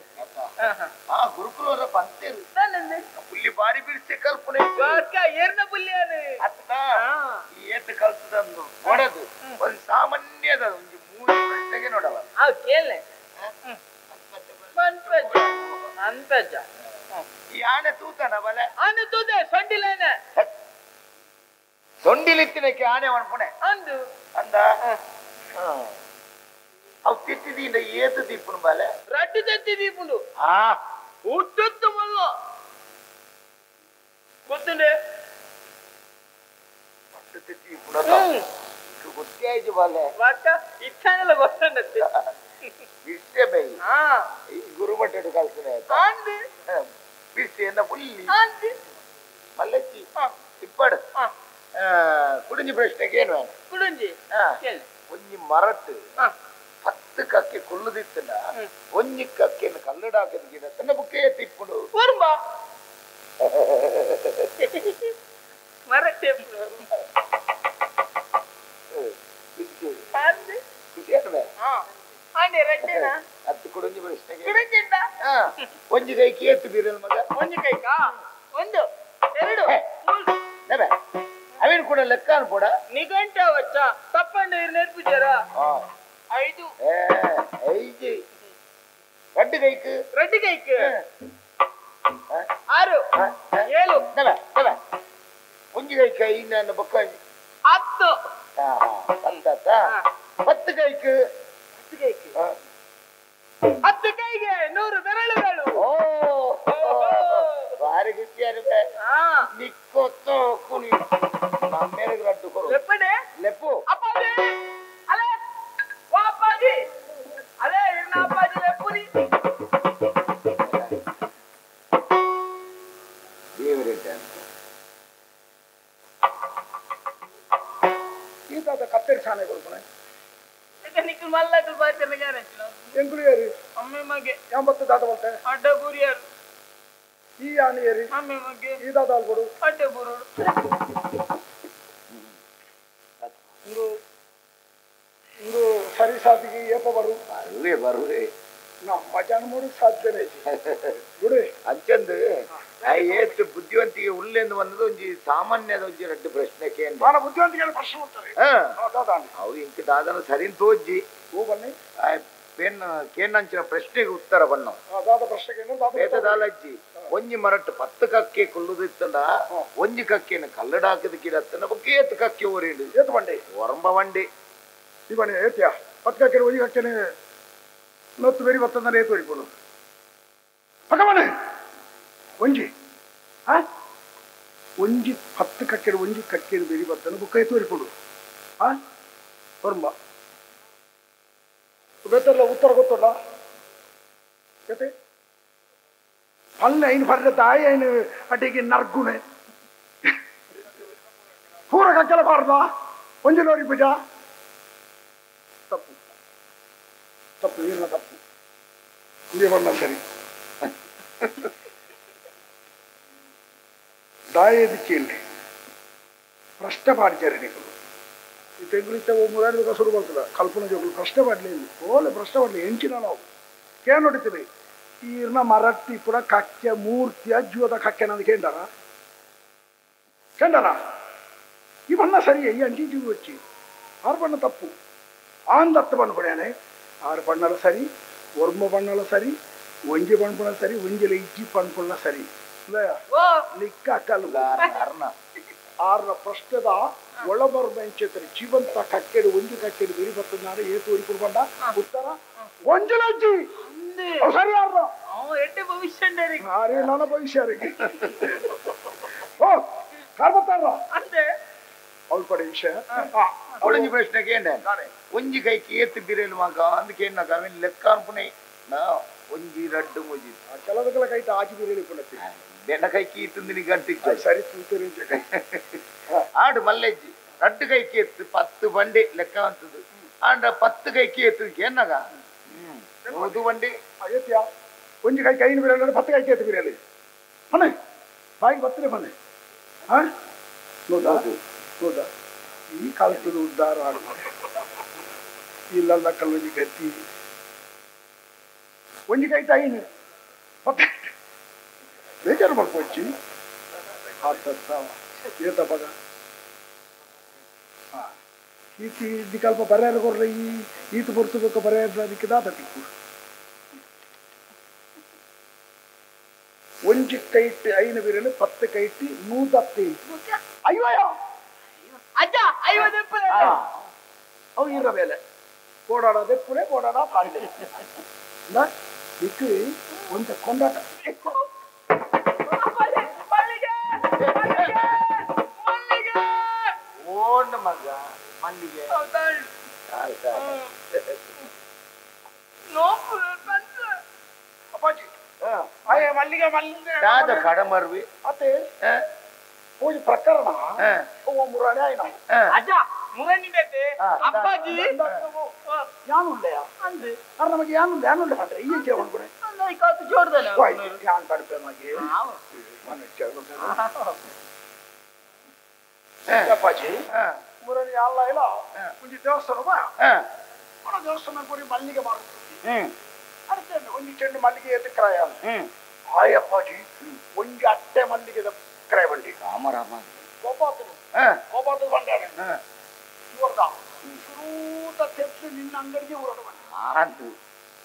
ಆ ಗುರುಕುಲವರ ಪಂತೇರು ಪುಲ್ಲಿ ಬಾರಿ ಬಿಡಿಸಿ ಕಲ್ಪನೆ ಏರ್ನ ಪುಲ್ಲಿಯಾನೆ ಅತ್ತ ಏತ ಕಲ್ತದಂದು ಕೊಡದು ಒಂದು ಸಾಮಾನ್ಯದ ಒಂದು 3 ಪ್ರಶ್ನೆಗೆ ನೋಡವ ಕೇಳ ಅಂತಜ ಈ ಆನೆ ತೂತನ ಬಲೆ ಆನೆ ತೂತೆ ಸೊಂಡಿಲೇನೆ ಸೊಂಡಿಲಿತ್ತಿನಕ್ಕೆ ಆನೆ ಒಣಪುಣೆ ಅಂದು ಅಂದ ಅವು ತಿತ್ತಿದಿಂದ ಏತು ದೀಪುನು ಬಲೆ ರಡ್ಡು ತತ್ತಿ ದೀಪುಂಡು ಆ ಉಟ್ಟುತ್ತು ಮಲ್ಲ ಗೊತ್ತುಂಡೆ ರಡ್ಡು ತತ್ತಿ ದೀಪುಂಡು ಗೊತ್ತೇ ಆಯ್ತು ಬಾಲೆ ಬಟ್ ಇಚ್ಛಾನೆಲ್ಲ ಗೊತ್ತುಂಡತ್ತೆ ಬಿಸ್ತೆ ಬೈ ಈ ಗುರುಮಟ್ಟಡು ಕಲ್ಸನೆ ಅಂದು ಬಿಸ್ತೆ ಎನ್ನ ಪುಲ್ಲಿ ಅಂದು ಮಲ್ಲಚ್ಚಿ ಇಪ್ಪಡು ಕುಡಿಂಜಿ ಪ್ರಶ್ನೆಗೆ ಏನು വേണം ಕುಡುಂಜಿ ಒಂಜಿ ಮರಟ್ 10 ಕಕ್ಕೆ ಕುಲ್ಲುದಿತ್ತನ ಒಂಜಿ ಕಕ್ಕೆನ ಕಲ್ಲಡಾಕದ ಗಿಡತನ ಬುಕ್ಕೆ ತಿಪ್ಪುಂಡು ವರ್ಮ ಮರಟ್ಟೆ ಅಂದು ಖುಷಿಯಾನವೇ ಆಂಡೆ ರಡ್ಡೆನಾ ಹತ್ತು ಕುಡುಂಜಿ ಪ್ರಶ್ನೆಗೆ ಕುಡುಂಜಿಂದ ಒಂಜಿ ಕೈ ಕೇತು ಬೀರಲ್ ಮಗ ಒಂಜಿ ಕೈಕಾ 1 2 3 ನಬೆ ಅವೇನು ಕೂಡ ಲೆಕ್ಕ ಅನ್ಪೋಡ ನಿಘಂಟ ವಚ್ಚ ತಪ್ಪಂಡ ನೆರ್ಪುಜಾರ 5 5 ರಡ್ಡು ಕೈಕ್ ರಡ್ಡು ಕೈಕ್ 6 7 ನಬೆ ನಬೆ ಒಂಜಿ ಕೈಕ್ ಐದು ಬೊಕ್ಕ 10 10 ಕೈಕ್ 10 ಕೈಕ್ 10 ಕೈಗೆ 100 ಬೆರಳುಗಳು ಓ ಭಾರಿ ಖುಷಿಯಾಗಿದೆ ನಿಕ್ಕೊತ್ತು ಕುಣಿ ನಮ್ಮೇಲೆ ರಡ್ಡು ಕೊರು ಲೆಪ್ಪಡೆ ಲೆಪ್ಪು ಅಪ್ಪಾಜಿ ಅಲೆ ವಾ ಅಪ್ಪಾಜಿ ಅಲೆ ಇರ್ನ ಅಪ್ಪಾಜಿ ಲೆಪ್ಪುನಿ ದೇವರೆಡ್ಡ ಅಂತ ಈತಾತ ಕತ್ತೆರಿ ಸಾನೆ ಕೊಡ್ಪಣೆ ನಿಕ್ಕಲ್ ಮಲ್ಲಕಲ್ ಬಾಯ್ತಲ್ಲ ಗ್ಯಾರಂಟಿ ಎಂಕುಲು ಯಾರು ಅಮ್ಮೆ ಮಗೆ ಎಂಬತ್ತು ದಾತ ಬಲ್ತೆ ಅಡ್ಡ ಗುರಿಯಾರು ಈ ಆನೆ ಏರಿ ಅಮ್ಮೆ ಮಗೆ ಈ ದಾತ ಅಲ್ಕೊಡು ಅಡ್ಡ ಬುರುಡು ಇಂದು ಇಂದು ಸರಿ ಸಾತಿಗೆ ಏಪ ಬರು ಬರುವೆ ಬರುವೆ ನಮ್ಮ ಜನ್ಮಡು ಸಾಧ್ಯನೇ ಗುಡಿ ಅಂಚಂದು ಆ ಏತ್ ಬುದ್ಧಿವಂತಿಗೆ ಉಲ್ಲೆಂದು ಬಂದದ್ದು ಒಂಜಿ ಸಾಮಾನ್ಯದ ಒಂಜಿ ರಡ್ಡು ಪ್ರಶ್ನೆ ಕೇಂದ್ರ ನಾನು ಬುದ್ಧಿವಂತಿಗೆ ಪ್ರಶ್ನೆ ಮಾಡ್ತಾರೆ ಅವು ಇಂಕ ದಾದನ ಸರಿನ್ ತೋಜ್ಜಿ ಹೂ ಬನ್ನಿ ಆ ಪೇನ್ ಕೇಂದ್ರ ಪ್ರಶ್ನೆಗೆ ಉತ್ತರ ಬಣ್ಣ ದಾದ ಪ್ರಶ್ನೆಗೆ ದಾಲಜ್ಜಿ ಒಂಜಿ ಮರಟ್ಟು 10 ಕಕ್ಕೆ ಕುಲ್ಲುದಿತ್ತಂಡ ಒಂಜಿ ಕಕ್ಕೆನ ಕಲ್ಲಡಾಕದ ಗಿಡತ್ತನ ಬೊಕ್ಕ ಏತ್ ಕಕ್ಕೆ ಓರೇಡು ಏತ್ ಬಂಡಿ ಒರಂಬ ಬಂಡಿ ಈ ಬಣ್ಣಿ ಏತ್ಯಾ 10 ಕಕ್ಕೆ ಒಂಜಿ ಕಕ್ಕೆನೆ ನೊತ್ತು ಬೇರಿ ಬತ್ತಂದ್ರೆ ಏತು ಹೊಡಿಬೋದು ಪಕ್ಕಮನೆ ಒಂಜಿ ಆ ಒಂಜಿ 10 ಕಕ್ಕೆಡು ಒಂಜಿ ಕಕ್ಕೆಡು ಬೇರಿ ಬತ್ತನ ಬುಕ್ಕ ಏತು ಹೊಡಿಬೋದು ಆ ಒರಂಬ ಬೇತಲ್ಲ ಉತ್ತರ ಗೊತ್ತಲ್ಲ ಜೊತೆ ಪಲ್ಲೆ ಐನು ಬರ್ರೆ ತಾಯಿ ಐನು ಅಡಿಗೆ ನರ್ಗುಣೆ ಪೂರ ಕಕ್ಕೆಲ ಬಾರ್ದ ಒಂಜಿ ಲೋರಿ ಪೂಜಾ ತಪ್ಪು ತಪ್ಪು ಇಲ್ಲ ತಪ್ಪು ಇಲ್ಲಿ ಬಣ್ಣ ಸರಿ ದಾಯದಿಕ್ಕಿಲ್ಲ ಪ್ರಶ್ನೆ ಮಾಡಿದ್ದಾರೆ ನೀವು ಈ ತೆಂಗುಲಿತ್ತ ಮುರಾರಿ ಶುರು ಬರ್ತದ ಕಲ್ಪನೆ ಜೋಗುಲು ಪ್ರಶ್ನೆ ಮಾಡಲಿ ಇಲ್ಲಿ ಓಲೆ ಪ್ರಶ್ನೆ ಮಾಡಲಿ ಎಂಚಿನ ನಾವು ಕೇಳಿ ನೋಡಿತೀವಿ ಈರ್ನ ಮರಟ್ಟಿ ಪುರ ಕಕ್ಕೆ ಮೂರ್ತಿಯ ಜೀವದ ಕಕ್ಕೆ ನಂದು ಕೇಂಡಾರ ಕೇಂಡಾರ ಈ ಬಣ್ಣ ಸರಿ ಈ ಅಂಚಿ ಜೀವ వచ్చి ಆರು ಬಣ್ಣ ತಪ್ಪು ಆಂದತ್ತು ಬಣ್ಣ ಪಡೆಯಾನೆ ಆರು ಬಣ್ಣಲ ಸರಿ ಒರ್ಮ ಬಣ್ಣಲ ಸರಿ ಒಂಜಿ ಬಣ್ಪುಣ ಸರಿ ಒಂಜಿಲ ಇಜ್ಜಿ ಪಣ್ಪುಣ ಸರಿ ನಿಕ್ಕ ಕಲ್ಲು ಆರ್ನ ಪ್ರಶ್ನೆದ ಒಳಬರ್ಮ ಎಂಚೇತರೆ ಜೀವಂತ ಕಕ್ಕೆಡು ಒಂಜಿ ಕಕ್ಕೆಡು ಬೆರಿ ಬರ್ತದಾರೆ ಏತು ಒರಿಪುಡು ಬಂಡ ಉತ್ತರ ಒಂಜಿಲಜ್ಜಿ ಸರಿ ಆರ್ನ ಎಡ್ಡೆ ಭವಿಷ್ಯ ಅರೆ ನನ್ನ ಭವಿಷ್ಯ ಓ ಕಾರ್ಬತ್ತಾರ ಅವಳು ಪಡೆ ವಿಷಯ ಒಂಜಿ ಪ್ರಶ್ನೆ ಕೇಂಡ ಒಂಜಿ ಕೈకి ಏತು ಬಿರೇಲು ಮಗ ಅಂದ್ ಕೇಂಡ ಅವೇನು ಲೆಕ್ಕ ಅನ್ಪುಣೆ ನಾ ಒಂಜಿ ರಡ್ಡು ಮುಜಿ ಕೆಲದಕ್ಕೆಲ್ಲ ಕೈಟ ಆಚಿ ಬಿರೇಲಿ ಪುಣತಿ ಬೆಣ್ಣ ಕೈಕಿ ಈತಂದಿನಿ ಗಂಟಿ ಸರಿ ತೂತರಿ ಆಡು ಮಲ್ಲೆಜ್ಜಿ ರಡ್ಡು ಕೈಕಿ ಎತ್ತು 10 ಬಂಡಿ ಲೆಕ್ಕ ಅಂತದ್ದು ಆಂಡ 10 ಕೈಕಿ ಎತ್ತು ಕೇನಾಗ 100 ಬಂಡಿ ಏತ್ಯಾ ಒಂಜಿ ಕೈಗೆ ಐನು ಬಿರೇಲಿ 10 ಕೈಕಿ ಎತ್ತು ಬಿರೇಲಿ ಮನೆ ಬಾಯಿಗೆ ಬತ್ತನೆ ಮನೆ ಹಾ ನೋದಾ ನೋದಾ ಈ ಕಾಲದ ಉದ್ಧಾರ ಆಡುತ್ತೆ ಇಲ್ಲಲ್ಲ ಕಲ್ಲೊಂಜಿ ಗತಿ ಒಂಜಿ ಕೈ ತಾಯಿನ 10 ಬೇಜಾರು ಮಾಡ್ಕೊಚ್ಚಿ ಏತ ಪಗ ಈತಿ ನಿಕಲ್ಪ ಬರ್ಯಾರ ಕೊರ್ರೆ ಈ ಈತ ಬರ್ತಬೇಕು ಬರ್ಯಾರ ಅದಕ್ಕೆ ದಾತ ತಿಕ್ಕು ಕೈಟ್ 5 ಬಿರಲು 10 ಕೈಟ್ 110 ಅಯ್ಯೋ ಅಜ್ಜ 50 ಎಪ್ಪಲೆ ಅವು ಇರ ಬೇಲೆ ಓಡಾಡೋದೆ ಪುಲೆ ಓಡಾಡ ಪಾಡಿ ಇಕ್ಕು ಒಂದು ಕೊಂಡಾಟ ಓಣ್ಣ ಮಗ ಮಲ್ಲಿಗೆ ಅಪ್ಪಾಜಿ ಅಯ್ಯ ಮಲ್ಲಿಗೆ ಮಲ್ಲಿಗೆ ದಾದ ಕಡಮರ್ವಿ ಅತ್ತೆ ಪೂಜೆ ಪ್ರಕರಣ ಮುರಾಣಿ ಆಯ್ನ ಅಜ್ಜ ಮುರಾಣಿ ಬೇತೆ ಅಪ್ಪಾಜಿ ಯಾನುಳ್ಳೆಯ ಅಂದೆ ಅರೆ ನಮಗೆ ಯಾನುಳ್ಳೆ ಯಾನುಳ್ಳೆ ಪಂಡ್ರೆ ಈ ಜೀವನ ಕೂಡ ಕಾತು ಜೋಡ್ದಲ್ಲ ಯಾನ್ ತಡಪೆ ಮಗೆ ಅಪ್ಪಾಜಿ ಮುರಾಣಿ ಅಲ್ಲ ಇಲ್ಲ ಒಂಜಿ ದೇವಸ್ಥಾನ ಬಾ ದೇವಸ್ಥಾನ ಕೊರಿ ಮಲ್ಲಿಗೆ ಮಾರುತ್ತಿ ಅರ್ಥ ಒಂಜಿ ಚೆಂಡು ಮಲ್ಲಿಗೆ ಎದ್ದು ಕ್ರಾಯ ಆಯ್ ಅಪ್ಪಾಜಿ ಒಂಜಿ ಅಟ್ಟೆ ಮಲ್ಲಿಗೆ ಕ್ರಾಯ ಬಂಡಿ ರಾಮ ರಾಮ ಕೋಪಾತನು ಕೋಪಾತದ ಬಂಡಾರೆ ಇವರ್ದ ಶುರೂತ ತೆತ್ತು ನಿನ್ನ ಅಂಗಡಿಗೆ ಹೊರಡು ಬಂಡ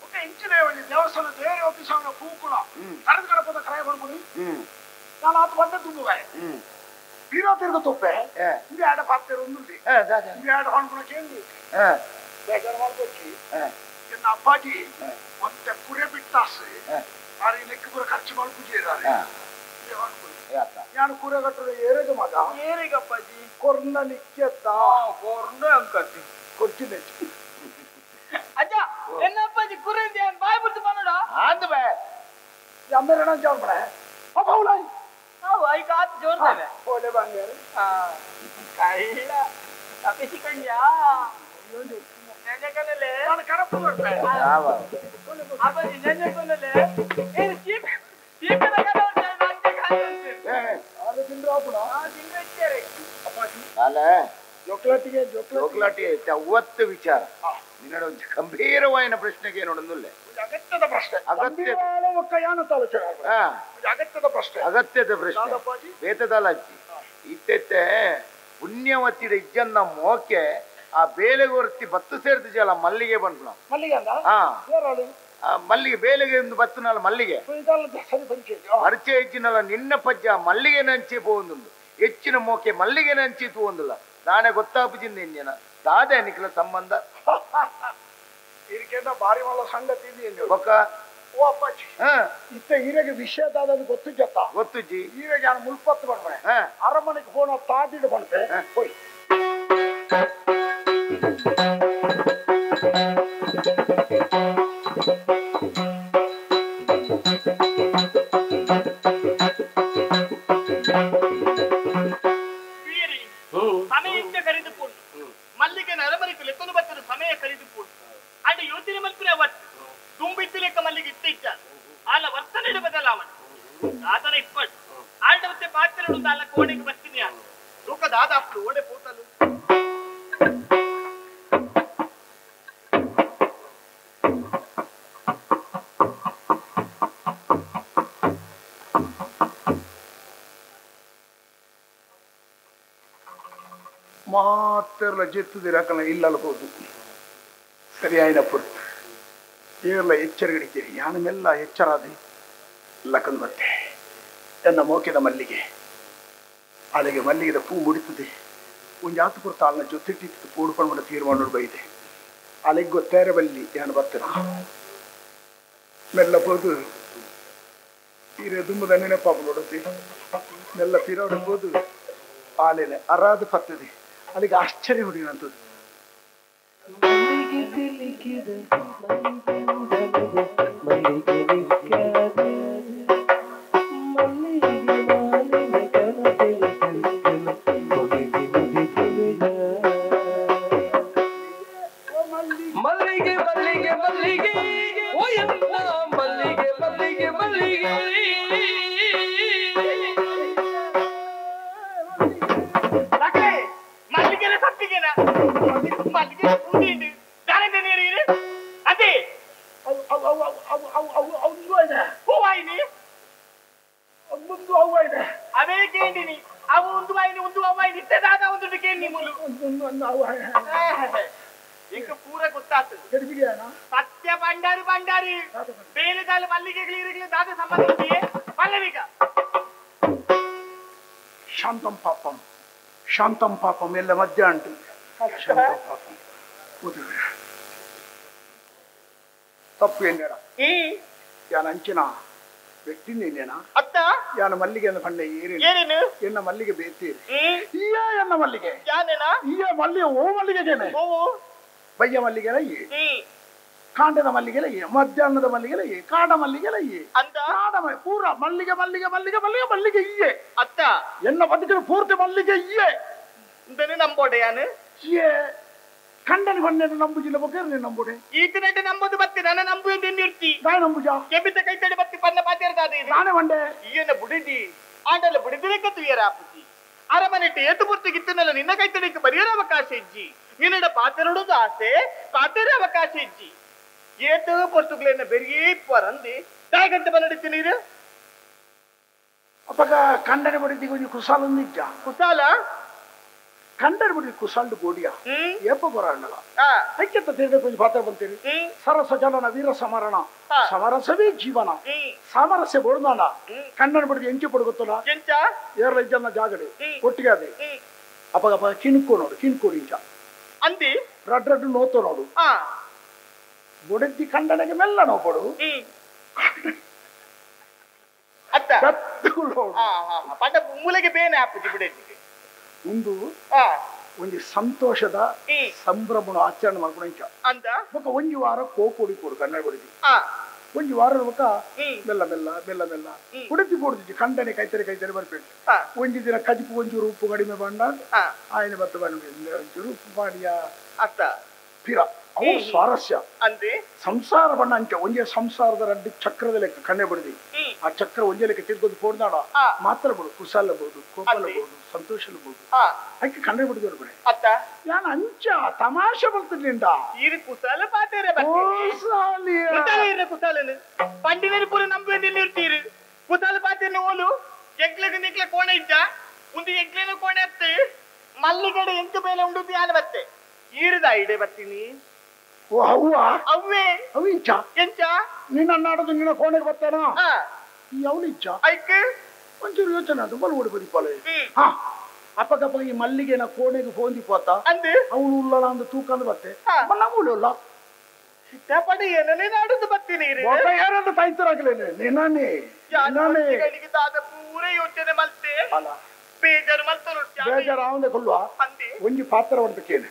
ಓಕೆ ಇಂಚಿನೇ ಒಂಜಿ ದೇವಸ್ಥಾನ ಬೇರೆ ಒಪ್ಪಿಸಾವನ ಪೂಕುಲ ಕರೆದು ಕಡಪದ ಕ್ರಾಯ ಬಂದ್ಬಿಡಿ ನಾನು ಆತ ಬಂದ ತುಂಬುವೆ ಬೀರಾ ತಿರ್ಗ ತುಪ್ಪೆ ಇಂದು ಆಡ ಪಾತ್ರೆ ಒಂದುಂಡಿ ಇಂದು ಆಡ ಹೊಣ್ಕೊಳಕ್ಕೆ ಬೇಜಾರು ಮಾಡ್ಕೊಚ್ಚಿ ಎನ್ನ ಅಪ್ಪಾಜಿ ಒಂತೆ ಕುರೆ ಬಿಟ್ಟಾಸೆ ಆರಿ ಲೆಕ್ಕ ಪೂರ ಖರ್ಚು ಮಾಡಿ ಪೂಜೆ ಇದ್ದಾರೆ ನಾನು ಕುರೆ ಕಟ್ಟದ ಏರೆಗ ಮಗ ಏರೆಗ ಅಪ್ಪಾಜಿ ಕೊರ್ನ ನಿಕ್ಕೆತ್ತ ಕೊರ್ನ ಅಂಕತಿ ಕೊಟ್ಟಿದೆ ಅಜ್ಜ ಎನ್ನ ಅಪ್ಪಾಜಿ ಕುರೆ ಅಂತ ಬಾಯ್ ಬಿಟ್ಟು ಬಂದಡ ಆಂದ ಬೇ ಅಮ್ಮೇರಣ ಜಾನ್ ಬಡ ಅಪ್ಪ ಉಲಾಯಿ ನಾವು ಐಕ ಆತ್ ಜೋರ್ದೇವೆ ಓಲೆ ಬಂಗಾರ ಆ ಕಳ್ಳ ತಪ್ಪಿಸಿಕೊಂಡ್ಯಾ ನೆನೆಕನಲೆ ನಾನು ಕರಪು ಬರ್ತೆ ಯಾವ ಅಪ್ಪಾಜಿ ನೆನೆಕನಲೆ ಏನು ಚೀಪ್ ಚೀಪಿನ ಕಡೆ ನಾಂಜೆ ಕಾಂತೆ ಆರೆ ತಿಂದ್ರಾಪುಣ ಆ ತಿಂದ್ರೆಚ್ಚರೆ ಅಪ್ಪಾಜಿ ಅಲ್ಲ ಜೋಕ್ಲಾಟಿಗೆ ಜೋಕ್ಲಾಟಿ ಅವತ್ತು ವಿಚಾರ ನಿನ್ನಡ ಒಂದು ಗಂಭೀರವಾದ ಪ್ರಶ್ನೆಗೆ ನೋಡೊಂದುಲ್ಲೆ ಅಗತ್ಯದ ಪ್ರಶ್ನೆ ಅಗತ್ಯ ಅಗತ್ಯದ ಪ್ರಶ್ನೆ ಅಗತ್ಯದ ಪ್ರಶ್ನೆ ಬೇತದಲ್ಲ ಅಜ್ಜಿ ಇತ್ತೆತ್ತೆ ಪುಣ್ಯವತಿಡ ಇಜ್ಜನ್ನ ಮೋಕೆ ಆ ಬೇಲೆಗೊರ್ತಿ ಬತ್ತು ಸೇರ್ದು ಜಲ ಮಲ್ಲಿಗೆ ಬಂದ್ಲು ಮಲ್ಲಿಗೆ ಅಂದ ಹಾ ಮಲ್ಲಿಗೆ ಬೇಲೆಗೆ ಒಂದು ಬತ್ತುನಲ್ಲ ಮಲ್ಲಿಗೆ ಪರಿಚಯ ಹೆಚ್ಚಿನಲ್ಲ ನಿನ್ನ ಪಜ್ಜ ಮಲ್ಲಿಗೆ ನಂಚಿ ಪೋಂದುಂಡು ಹೆಚ್ಚಿನ ಮೋಕೆ ಮಲ್ಲಿಗೆ ನಂಚಿ ತೂಂದಿಲ್ಲ ನಾನೇ ಗೊತ್ತಾಪುಜಿಂದ ಇಂಜಿನ ದಾದೆ ನಿಖಲ ಸಂಬಂಧ ಇದಕ್ಕೆಂತ ಭಾರಿ ಮಲ್ಲ ಸಂಗತಿ ಬೊಕ್ಕ ಓ ಅಪ್ಪಾಜಿ ಇತ್ತ ಹೀರೆಗೆ ವಿಷಯ ದಾದ ಗೊತ್ತು ಜತ್ತ ಗೊತ್ತು ಜಿ ಹೀರೆಗೆ ನಾನು ಮುಲ್ಪತ್ತು ಬಂದ್ರೆ ಅರಮನೆಗೆ ಫೋನ್ ತಾದಿಡು ಬಂತೆ ಹೋಯ್ ಸಮಯಕ್ಕೆ ಕರೆದುಕೊಂಡು ಮಲ್ಲಿಗೆ ಅರಮನೆಗೆ ಲೆಕ್ಕನು ಬರ್ತದೆ ಸಮಯ ಕರೆದುಕೊಂಡು ಅಂಡ್ ಯೋಚನೆ ಮಲ್ಪುರೆ ಅವತ್ತು ತುಂಬಿತ್ತು ಲೆಕ್ಕ ಮಲ್ಲಿಗೆ ಇತ್ತ ಇದ್ದ ಅಲ್ಲ ವರ್ತನೆ ಬದಲಾವಣೆ ಆತನ ಇಪ್ಪಟ್ಟು ಆಂಡ ಮತ್ತೆ ಪಾತ್ರೆ ಅಲ್ಲ ಕೋಣೆಗೆ ಬರ್ತೀನಿ ಲೋಕ ದಾದಾಪ್ಲು ಓಡೆ ಪೋತಲು ಮಾತೆರ್ಲ ಜೆತ್ತುದಿರಾಕಲ್ಲ ಇಲ್ಲಲ್ಬೋದು ಸರಿಯಾಯಿನ ಪುರ್ತು ಏರ್ಲ ಎಚ್ಚರಿಗಡಿದ್ದೀರಿ ಯಾನಮೆಲ್ಲ ಎಚ್ಚರಾದೆ ಲಕ್ಕನ್ ಬತ್ತೆ ಎನ್ನ ಮೋಕೆದ ಮಲ್ಲಿಗೆ ಅಲ್ಲಿಗೆ ಮಲ್ಲಿಗೆದ ಪೂ ಮುಡಿತದೆ ಒಂದು ಜಾತು ಪುರ್ತ ಅಲ್ಲ ಜೊತೆಟ್ಟಿತ್ತು ಪೂಡ್ಕೊಂಡು ತೀರ್ಮಾನ ಬೈದೆ ಅಲ್ಲಿಗೆ ಗೊತ್ತೇರ ಬಲ್ಲಿ ಯಾನು ಬರ್ತೀರ ಮೆಲ್ಲ போದು ತೀರೆ ದುಂಬದ ನೆನಪಾಪ ನೋಡುತ್ತೆ ಮೆಲ್ಲ ಪಿರೋಡಬೋದು ಆಲೇನೆ ಅರಾದ ಪತ್ತದೆ ಅಲ್ಲಿಗೆ ಆಶ್ಚರ್ಯ ಹುಡುಗಿನಂಥದ್ದು ಮಲ್ಲಿಗೆ ಸಿಲುಕಿದ ಮಲ್ಲಿಗೆ ಉಡಲದ ಮಲ್ಲಿಗೆ ನಿಕ್ಕಾದ ಮಲ್ಲಿಗೆ ಮಾಲಿನ ಕನಸೆಲ ಕನಸೆಲ ಕೊನೆಗೆ ಮುಗಿಸುವಿದ ಮಲ್ಲಿಗೆ ಮಲ್ಲಿಗೆ ಮಲ್ಲಿಗೆ ಓ ಎಲ್ಲ ಮಲ್ಲಿಗೆ ಮಲ್ಲಿಗೆ ಮಲ್ಲಿಗೆ ಮಲ್ಲಿಗೆನ ಸತ್ತಿಗೆನ ಮಲ್ಲಿಗೆ ಪೂಜೆ ದಾನದ ನೀರು ಅದೇ ಅವೇ ಕೇಂದಿನಿ ಅವು ಒಂದು ವಾಯಿನಿ ಒಂದು ಅವ್ವಾಯಿನಿ ಇತ್ತೆ ದಾದ ಒಂದು ಕೇಂದಿ ಮುಲು ಇಂಕ ಪೂರ ಗೊತ್ತಾತು ಸತ್ಯ ಭಂಡಾರಿ ಭಂಡಾರಿ ಬೇರೆದಾಲ ಮಲ್ಲಿಗೆ ಇರಲಿ ದಾದ ಸಂಬಂಧ ಪಲ್ಲವಿಗ ಶಾಂತಂ ಪಾಪಂ ಶಾಂತಂ ಪಾಪಂ ಎಲ್ಲ ಮಧ್ಯ ಅಂಟು ಶಾಂತಂ ಪಾಪಂ ತಪ್ಪು ಎಂದೇಡ ಯಾನ ಅಂಚಿನ ವ್ಯಕ್ತಿ ಅತ್ತ ಯಾನ ಮಲ್ಲಿಗೆ ಪಂಡೆ ಏನೇನು ಎನ್ನ ಮಲ್ಲಿಗೆ ಬೇತೀರಿ ಈಯ ಎನ್ನ ಮಲ್ಲಿಗೆ ಈಯ ಮಲ್ಲಿಗೆ ಓ ಮಲ್ಲಿಗೆಗೇನೆ ಬಯ್ಯ ಮಲ್ಲಿಗೆಲ ಈ ಕಾಂಡದ ಮಲ್ಲಿಗೆಲ ಈ ಮಧ್ಯಾಹ್ನದ ಮಲ್ಲಿಗೆಲ ಈ ಕಾಡ ಮಲ್ಲಿಗೆಲ ಈ ಕಾಡ ಪೂರ ಮಲ್ಲಿಗೆ ಮಲ್ಲಿಗೆ ಮಲ್ಲಿಗೆ ಮಲ್ಲಿಗೆ ಮಲ್ಲಿಗೆ ಈಯೆ ಅತ್ತ ಎನ್ನ ಬದುಕಿನ ಪೂರ್ತಿ ಮಲ್ಲಿಗೆ ಈಯೆ ನಂಬೋಡೆ ಯಾನು ಈಯೆ ಕಂಡನಿ ಹೊನ್ನೆ ನಂಬುಜಿಲ್ಲ ಬಗ್ಗೆ ನಂಬುಡೆ ಈತನಟ್ಟೆ ನಂಬುದು ಬತ್ತಿ ನನ್ನ ನಂಬು ಎಂದು ಇರ್ತಿ ನಾನೇ ನಂಬುಜ ಕೆಬಿತ ಕೈ ತಡಿ ಬತ್ತಿ ಪನ್ನ ಪಾತಿರ್ದಾದ ನಾನೇ ಒಂಡೆ ಈಯನ ಬುಡಿದಿ ಆಂಡಲ ಬುಡಿದಿರಕ್ಕೆ ತುಯರ ಆಪುಜಿ ಅರಮನೆಟ್ಟು ಏತು ಪೂರ್ತಿ ಗಿತ್ತನಲ್ಲ ನಿನ್ನ ಕೈ ತಡಿಕ್ಕೆ ಬರಿಯರ ಅವಕಾಶ ಇಜ್ಜಿ ನಿನ್ನಡ ಪಾತಿರಡುದು ಆಸೆ ಪಾತಿರ ಅವಕಾಶ ಇಜ್ಜಿ ಏತು ಪೊರ್ತುಗಳನ್ನ ಬೆರಿಯೇ ಪರಂದಿ ದಾಯಗಂತ ಬನ್ನಡಿತ್ತು ನೀರು ಅಪ್ಪಗ ಕಂಡನೆ ಬಡಿದಿ ಕೊಂಚ ಕುಸಾಲ ನಿಜ ಕುಸಾಲ ಕಂಡನೆ ಬಿಡಿ ಕುಸಾಲ್ಡು ಗೋಡಿಯ ಏಪ ಬರೋಣ ಐಕ್ಯತ ತೀರ್ಥ ಕೊಂಚ ಪಾತ್ರ ಬಂತೀರಿ ಸರಸ ಜನನ ವೀರ ಸಮರಣ ಸಮರಸವೇ ಜೀವನ ಸಾಮರಸ್ಯ ಬೋಡ್ದಾಣ ಕಂಡನ ಬಿಡಿದು ಎಂಚಿ ಪಡು ಗೊತ್ತಲ್ಲ ಏರ್ಲ ಇಜ್ಜನ್ನ ಜಾಗಡೆ ಒಟ್ಟಿಗೆ ಅದೇ ಅಪ್ಪಗಪ್ಪ ಕಿಣ್ಕೋ ನೋಡು ಕಿಣ್ಕೋಡು ಇಂಚ ಅಂದಿ ರಡ್ ರಡ್ಡು ನೋತೋ ನೋಡು ಬೊಡೆದ್ದಿ ಕಂಡನೆಗೆ ಮೆಲ್ಲ ನೋಪಡು ಮೂಲೆಗೆ ಬೇನೆ ಆಪುಜಿ ಬಿಡೆದ್ದಿಗೆ ಒಂದು ಒಂಜಿ ಸಂತೋಷದ ಸಂಭ್ರಮ ಆಚರಣೆ ಮಾಡ್ಕೊಂಡು ಅಂತ ಬೊಕ ಒಂಜಿ ವಾರ ಕೋಪೊಡಿ ಕೊಡು ಕನ್ನಡ ಬಡಿದಿ ಒಂಜಿ ವಾರ ಬೊಕ ಮೆಲ್ಲ ಮೆಲ್ಲ ಮೆಲ್ಲ ಮೆಲ್ಲ ಉಡುಪಿ ಕೊಡುದಿಜ್ಜಿ ಕಂಡನೆ ಕೈತರೆ ಕೈತರೆ ಬರ್ಬೇಕು ಒಂಜಿ ದಿನ ಕಜಿಪು ಒಂಚೂರು ಉಪ್ಪು ಕಡಿಮೆ ಬಂಡ ಆಯನ ಬತ್ತ ಬಂಡ ಒಂಚೂರು ಉಪ್ಪು ಮಾಡಿಯ ಅತ್ತ ಪಿರ ಅವು ಸ್ವಾರಸ್ಯ ಅಂದೆ ಸಂಸಾರ ಬಣ್ಣ ಅಂಚೆ ಒಂಜೆ ಸಂಸಾರದ ರಡ್ಡು ಚಕ್ರದ ಲೆಕ್ಕ ಕಣ್ಣೆ ಬಡಿದಿ ಆ ಚಕ್ರ ಒಂಜೆ ಲೆಕ್ಕ ತಿರ್ಗೋದು ಪೋಡ್ದಾಡ ಮಾತ್ರ ಬೋದು ಕುಸಾಲಬಹುದು ಕೋಪಲಬಹುದು ಸಂತೋಷಲಬಹುದು ಅದಕ್ಕೆ ಕಣ್ಣೆ ಬಿಡಿದವರು ಬಿಡೆ ಅತ್ತ ಯಾನ ಅಂಚ ತಮಾಷೆ ಬರ್ತದಿಂದ ಇರು ಕುಸಾಲ ಪಾತೇರೆ ಕುಸಾಲ ಕುಸಾಲನು ಪಂಡಿನರು ಪೂರ ನಂಬುವೆ ನಿಲ್ಲಿರ್ತೀರಿ ಕುಸಾಲ ಪಾತೇನ ಓಲು ಎಂಕ್ಲೆಗ್ ನಿಕ್ಲೆ ಕೋಣೆ ಇದ್ದ ಒಂದು ಎಂಕ್ಲೇನ ಕೋಣೆ ಅತ್ತೆ ಮಲ್ಲಿಗಡೆ ಎಂಕು ಮೇಲೆ ಉಂಡು ಯಾನ ಬತ್ತೆ ಈರುದ ಇಡೆ ಬರ್ತೀನಿ ಓ ಅವ್ವ ಅವ್ವೇ ಅವು ಇಂಚ ಎಂಚ ನಿನ್ನ ನಾಡೋದು ನಿನ್ನ ಕೋಣೆಗೆ ಬರ್ತಾನ ಅವನು ಇಂಚ ಐಕ್ ಒಂಚೂರು ಯೋಚನೆ ಅದು ಬಲ್ ಓಡಿ ಬದಿಪಾಲೆ ಹಾ ಅಪ್ಪಗಪ್ಪ ಈ ಮಲ್ಲಿಗೆನ ಕೋಣೆಗೆ ಫೋನ್ ಪೋತ ಅಂದೆ ಅವನು ಉಳ್ಳಲ್ಲ ಅಂದ ತೂಕ ಅಂದ್ ಬತ್ತೆ ಉಳ್ಳಲ್ಲ ಸಿಕ್ಕಾಪಟ್ಟೆ ಏನನ್ನೇ ನಾಡೋದು ಬರ್ತೀನಿ ಯಾರಂತ ತಾಯ್ತರಾಗ್ಲೇನೆ ನಿನ್ನನ್ನೇ ಪೂರ ಯೋಚನೆ ಮಲ್ತೆ ಬೇಜಾರು ಮಲ್ತ ಬೇಜಾರು ಆವಂದೆ ಕೊಲ್ವಾ ಒಂಜಿ ಪಾತ್ರ ಹೊಡ್ಬೇಕೇನೆ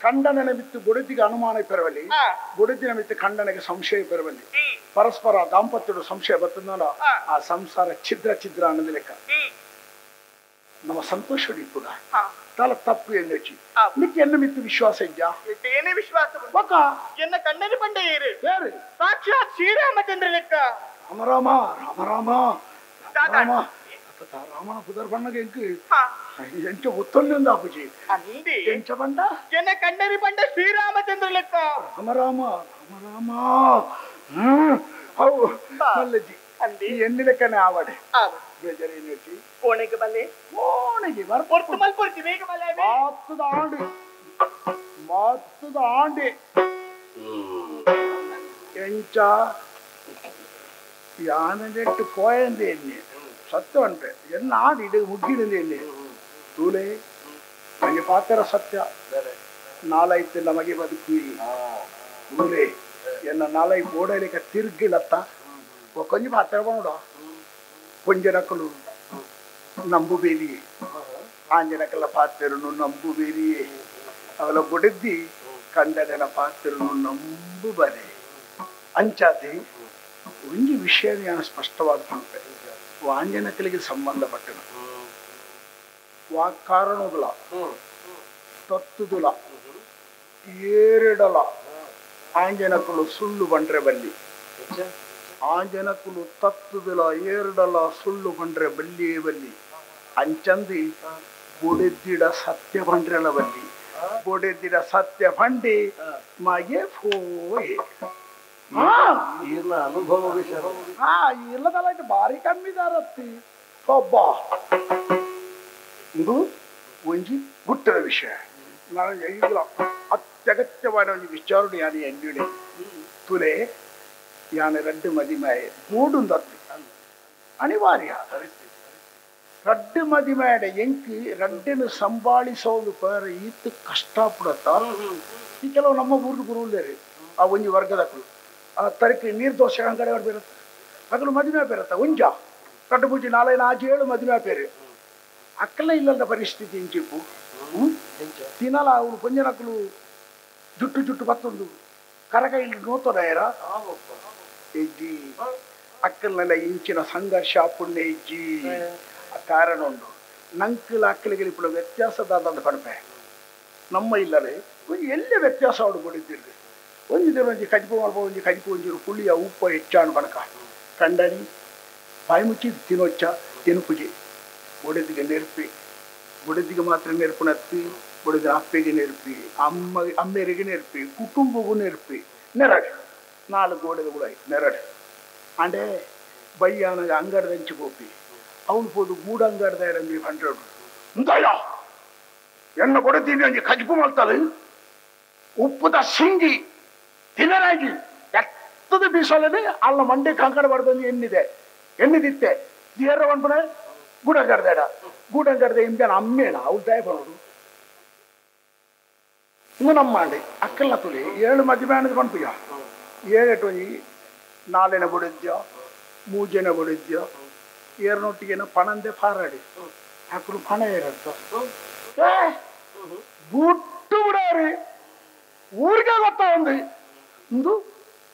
ಖಂಡನೆ ಮಿತ್ತು ಬುಡದಿಗೆ ಅನುಮಾನ ಪೆರವಲ್ಲಿ ಬುಡದಿನ ಮಿತ್ತು ಖಂಡನೆಗೆ ಸಂಶಯ ಪೆರವಲ್ಲಿ ಪರಸ್ಪರ ದಾಂಪತ್ಯದ ಸಂಶಯ ಬರ್ತದಲ್ಲ ಆ ಸಂಸಾರ ಛಿದ್ರ ಛಿದ್ರ ಅನ್ನೋದು ಲೆಕ್ಕ ನಮ್ಮ ಸಂತೋಷ ಇಪ್ಪುಗ ತಲ ತಪ್ಪು ಎಣ್ಣೆಚ್ಚಿ ನಿಕ್ಕೆ ಎನ್ನ ಮಿತ್ತು ವಿಶ್ವಾಸ ಇದ್ಯಾ ಏನೇ ವಿಶ್ವಾಸ ಎನ್ನ ಕಣ್ಣನೆ ಪಂಡೆ ಏರು ಸಾಕ್ಷಾತ್ ಶ್ರೀರಾಮಚಂದ್ರ ಲೆಕ್ಕ ರಾಮ ರಾಮ ರಾಮ ರಾಮ ರಾಮ ರಾಮನ ಪುದರ್ ಬಣ್ಣಗೆ ಎಂಕು ಎಂಚ ಒತ್ತೊಂದು ಅಪ್ಪುಜಿ ಎಂಚ ಬಂಡ ಎನ್ನ ಕಣ್ಣರಿ ಬಂಡ ಶ್ರೀರಾಮಚಂದ್ರ ಲೆಕ್ಕ ರಾಮ ರಾಮ ರಾಮ ರಾಮ ಅವು ಮಲ್ಲಜ್ಜಿ ಈ ಎಣ್ಣೆ ಲೆಕ್ಕನೆ ಆವಡೆ ಬೇಜಾರು ಎಣ್ಣೆ ಕೋಣೆಗೆ ಬಲ್ಲೆ ಕೋಣೆಗೆ ಬರ್ಪೊರ್ತು ಮಲ್ಪೊರ್ತಿ ಬೇಗ ಬಲ್ಲೆ ಮಾತದ ಆಂಡಿ ಮಾತದ ಆಂಡಿ ಎಂಚ ಯಾನೆಟ್ಟು ಕೋಯಂದೆ ಎಣ್ಣೆ ಸತ್ಯ ಉಂಟೆ ಎನ್ನ ಆಡಿ ಇಡು ಮುಗ್ಗಿಡಿದೆ ಎಣ್ಣೆ ತೂಲೆ ನನಗೆ ಪಾತ್ರ ಸತ್ಯ ನಾಲೈತು ನಮಗೆ ಬದುಕು ತೂಲೆ ಎನ್ನ ನಾಲೈ ಓಡಲಿಕ್ಕೆ ತಿರ್ಗಿಲತ್ತ ಕೊಂಚ ಪಾತ್ರ ನೋಡ ಕೊಂಜನಕಲು ನಂಬುಬೇರಿಯೇ ಆಂಜನಕಲ ಪಾತ್ರನು ನಂಬುಬೇರಿಯೇ ಅವಳ ಬುಡದ್ದಿ ಕಂಡನ ಪಾತ್ರನು ನಂಬುಬರೆ ಅಂಚಾತಿ ಒಂಜಿ ವಿಷಯ ನಾನು ಸ್ಪಷ್ಟವಾದ ಪಂಪೆ ವಾಂಜನಕಲಿಗೆ ಸಂಬಂಧಪಟ್ಟನು ವಾ ಕಾರಣಗಳ ತತ್ತುದುಲ ಏರಿಡಲ ಆಂಜನಕಲು ಸುಳ್ಳು ಬಂಡ್ರೆ ಬಲ್ಲಿ ಆಂಜನಕುಲು ತತ್ತುದುಲ ಏರ್ಡಲ ಸುಳ್ಳು ಬಂಡ್ರೆ ಬಲ್ಲಿಯೇ ಬಲ್ಲಿ ಅಂಚಂದಿ ಬೊಡೆದ್ದಿಡ ಸತ್ಯ ಬಂಡ್ರೆಲ ಬಲ್ಲಿ ಬೊಡೆದ್ದಿಡ ಸತ್ಯ ಬಂಡಿ ಮಗೆ ಫೋಯೆ ಅನುಭವ ಇಲ್ಲದಲ್ಲ ಇದು ಭಾರಿ ಕಮ್ಮಿದಾರತ್ತಿ ಒಬ್ಬ ಇದು ಒಂಜಿ ಗುಟ್ಟದ ವಿಷಯ ನಾನು ಈಗಲ ಅತ್ಯಗತ್ಯವಾದ ಒಂಜಿ ವಿಚಾರಣೆ ಯಾನೆ ಎನ್ನುಡೆ ತುಲೆ ಯಾನೆ ರಡ್ಡು ಮದಿಮಾಯೆ ಮೂಡುಂದತ್ತಿ ಅನಿವಾರ್ಯ ರಡ್ಡು ಮದಿಮೇಡ ಎಂಕ್ ರಡ್ಡನ್ನು ಸಂಭಾಳಿಸೋದು ಪರ ಈತ್ ಕಷ್ಟ ಪಡತ್ತ. ಈ ಕೆಲವು ನಮ್ಮ ಊರು ಗುರುವುಳ್ಳೇರಿ ಆ ಒಂಜಿ ವರ್ಗದಕ್ಕಲು ಆ ತರಕಿ ನೀರು ದೋಸೆ ಅಂಗಡಿ ಬೇರತ್ತ ಅಗಲು ಮದುವೆ ಬೇರತ್ತ ಒಂಜ ರಡ್ಡು ಪೂಜೆ ನಾಲ್ಕು ಆಜಿ ಏಳು ಮದುವೆ ಬೇರೆ ಅಕ್ಕಲ ಇಲ್ಲದ ಪರಿಸ್ಥಿತಿ ಇಂಚಿಪ್ಪು ತಿನ್ನಲ ಅವಳು ಪಂಜನಕ್ಕಲು ಜುಟ್ಟು ಜುಟ್ಟು ಬತ್ತೊಂದು ಕರಕೈಲಿ ನೋತದಾಯರ ಇಜ್ಜಿ ಅಕ್ಕಲ್ನೆಲ್ಲ ಇಂಚಿನ ಸಂಘರ್ಷ ಪುಣ್ಯ ಇಜ್ಜಿ ಕಾರಣ ಉಂಡು ನಂಕಲ ಅಕ್ಕಲಿಗೆ ఇప్పుడు ವ್ಯತ್ಯಾಸದಾದ ಪಣಪೆ ನಮ್ಮ ಇಲ್ಲದೆ ಒಂಜಿ ಎಲ್ಲೆ ವ್ಯತ್ಯಾಸ ಅವಡು ಕೊಡಿದ್ದಿರ್ದು ಒಂಜಿ ದಿನ ಒಂಜಿ ಕಜಿಪು ಮಲ್ಪ ಒಂಜಿ ಕಜಿಪು ಒಂಜಿ ಪುಳಿಯ ಉಪ್ಪ ಹೆಚ್ಚಾನು ಬಣಕ ಕಂಡನಿ ಬಾಯಿ ಮುಚ್ಚಿ ತಿನೊಚ್ಚ ತಿನುಪುಜಿ ಬೊಡೆದಿಗೆ ನೆರ್ಪಿ ಬೊಡೆದಿಗೆ ಮಾತ್ರ ನೆರ್ಪುನತ್ತಿ ಬೊಡೆದ ಅಪ್ಪೆಗೆ ನೆರ್ಪಿ ಅಮ್ಮ ಅಮ್ಮೆರಿಗೆ ನೆರ್ಪಿ ಕುಟುಂಬಗೂ ನೆರ್ಪಿ ನೆರಡು ನಾಲ್ಕು ಗೋಡೆದ ಕೂಡ ನೆರಡು ಅಂಡೆ ಬಯ್ಯಾನಾಗ ಅಂಗಡದಂಚಿ ಪೋಪಿ ಅವನು ಪೋದು ಗೂಡಂಗಡದ ಎರಂಜಿ ಹಂಡ್ರೆಡ್ ಇಂದಯ್ಯ ಎನ್ನ ಕೊಡತೀನಿ ಒಂಜಿ ಕಜಿಪು ಮಲ್ತಲು ಉಪ್ಪುದ ಸಿಂಗಿ ತಿನ್ನರಾಗಿ ಎತ್ತದ ಬೀಸಲನೆ ಅಲ್ಲ ಮಂಡೆ ಕಂಕಣ ಬಡ್ದೊಂದು ಎನ್ನಿದೆ ಎನ್ನಿದಿತ್ತೆ ದೇರ ಪನ್ಪುನ ಗೂಡಂಗಡದೇಡ ಗೂಡಂಗಡದ ಇಂಬೇನ ಅಮ್ಮೇನ ಅವಳು ದಯ ಬರೋಡು ಇನ್ನು ನಮ್ಮ ಅಂಡೆ ಅಕ್ಕಲ್ನ ತುಲಿ ಏಳು ಮದುವೆ ಅನ್ನೋದು ಪನ್ಪುಯ ಏಳೆಟ್ಟು ಒಂಜಿ ನಾಲೆನ ಬಡಿದ್ಯೋ ಮೂಜೆನ ಬಡಿದ್ಯೋ ಏರ್ನೊಟ್ಟಿಗೆನ ಪಣಂದೆ ಪಾರಾಡಿ ಅಕ್ಕಳು ಪಣ ಏರತ್ತ ಬುಟ್ಟು ಬಿಡಾರಿ ಊರಿಗೆ ಗೊತ್ತಾ ಒಂದು ಇಂದು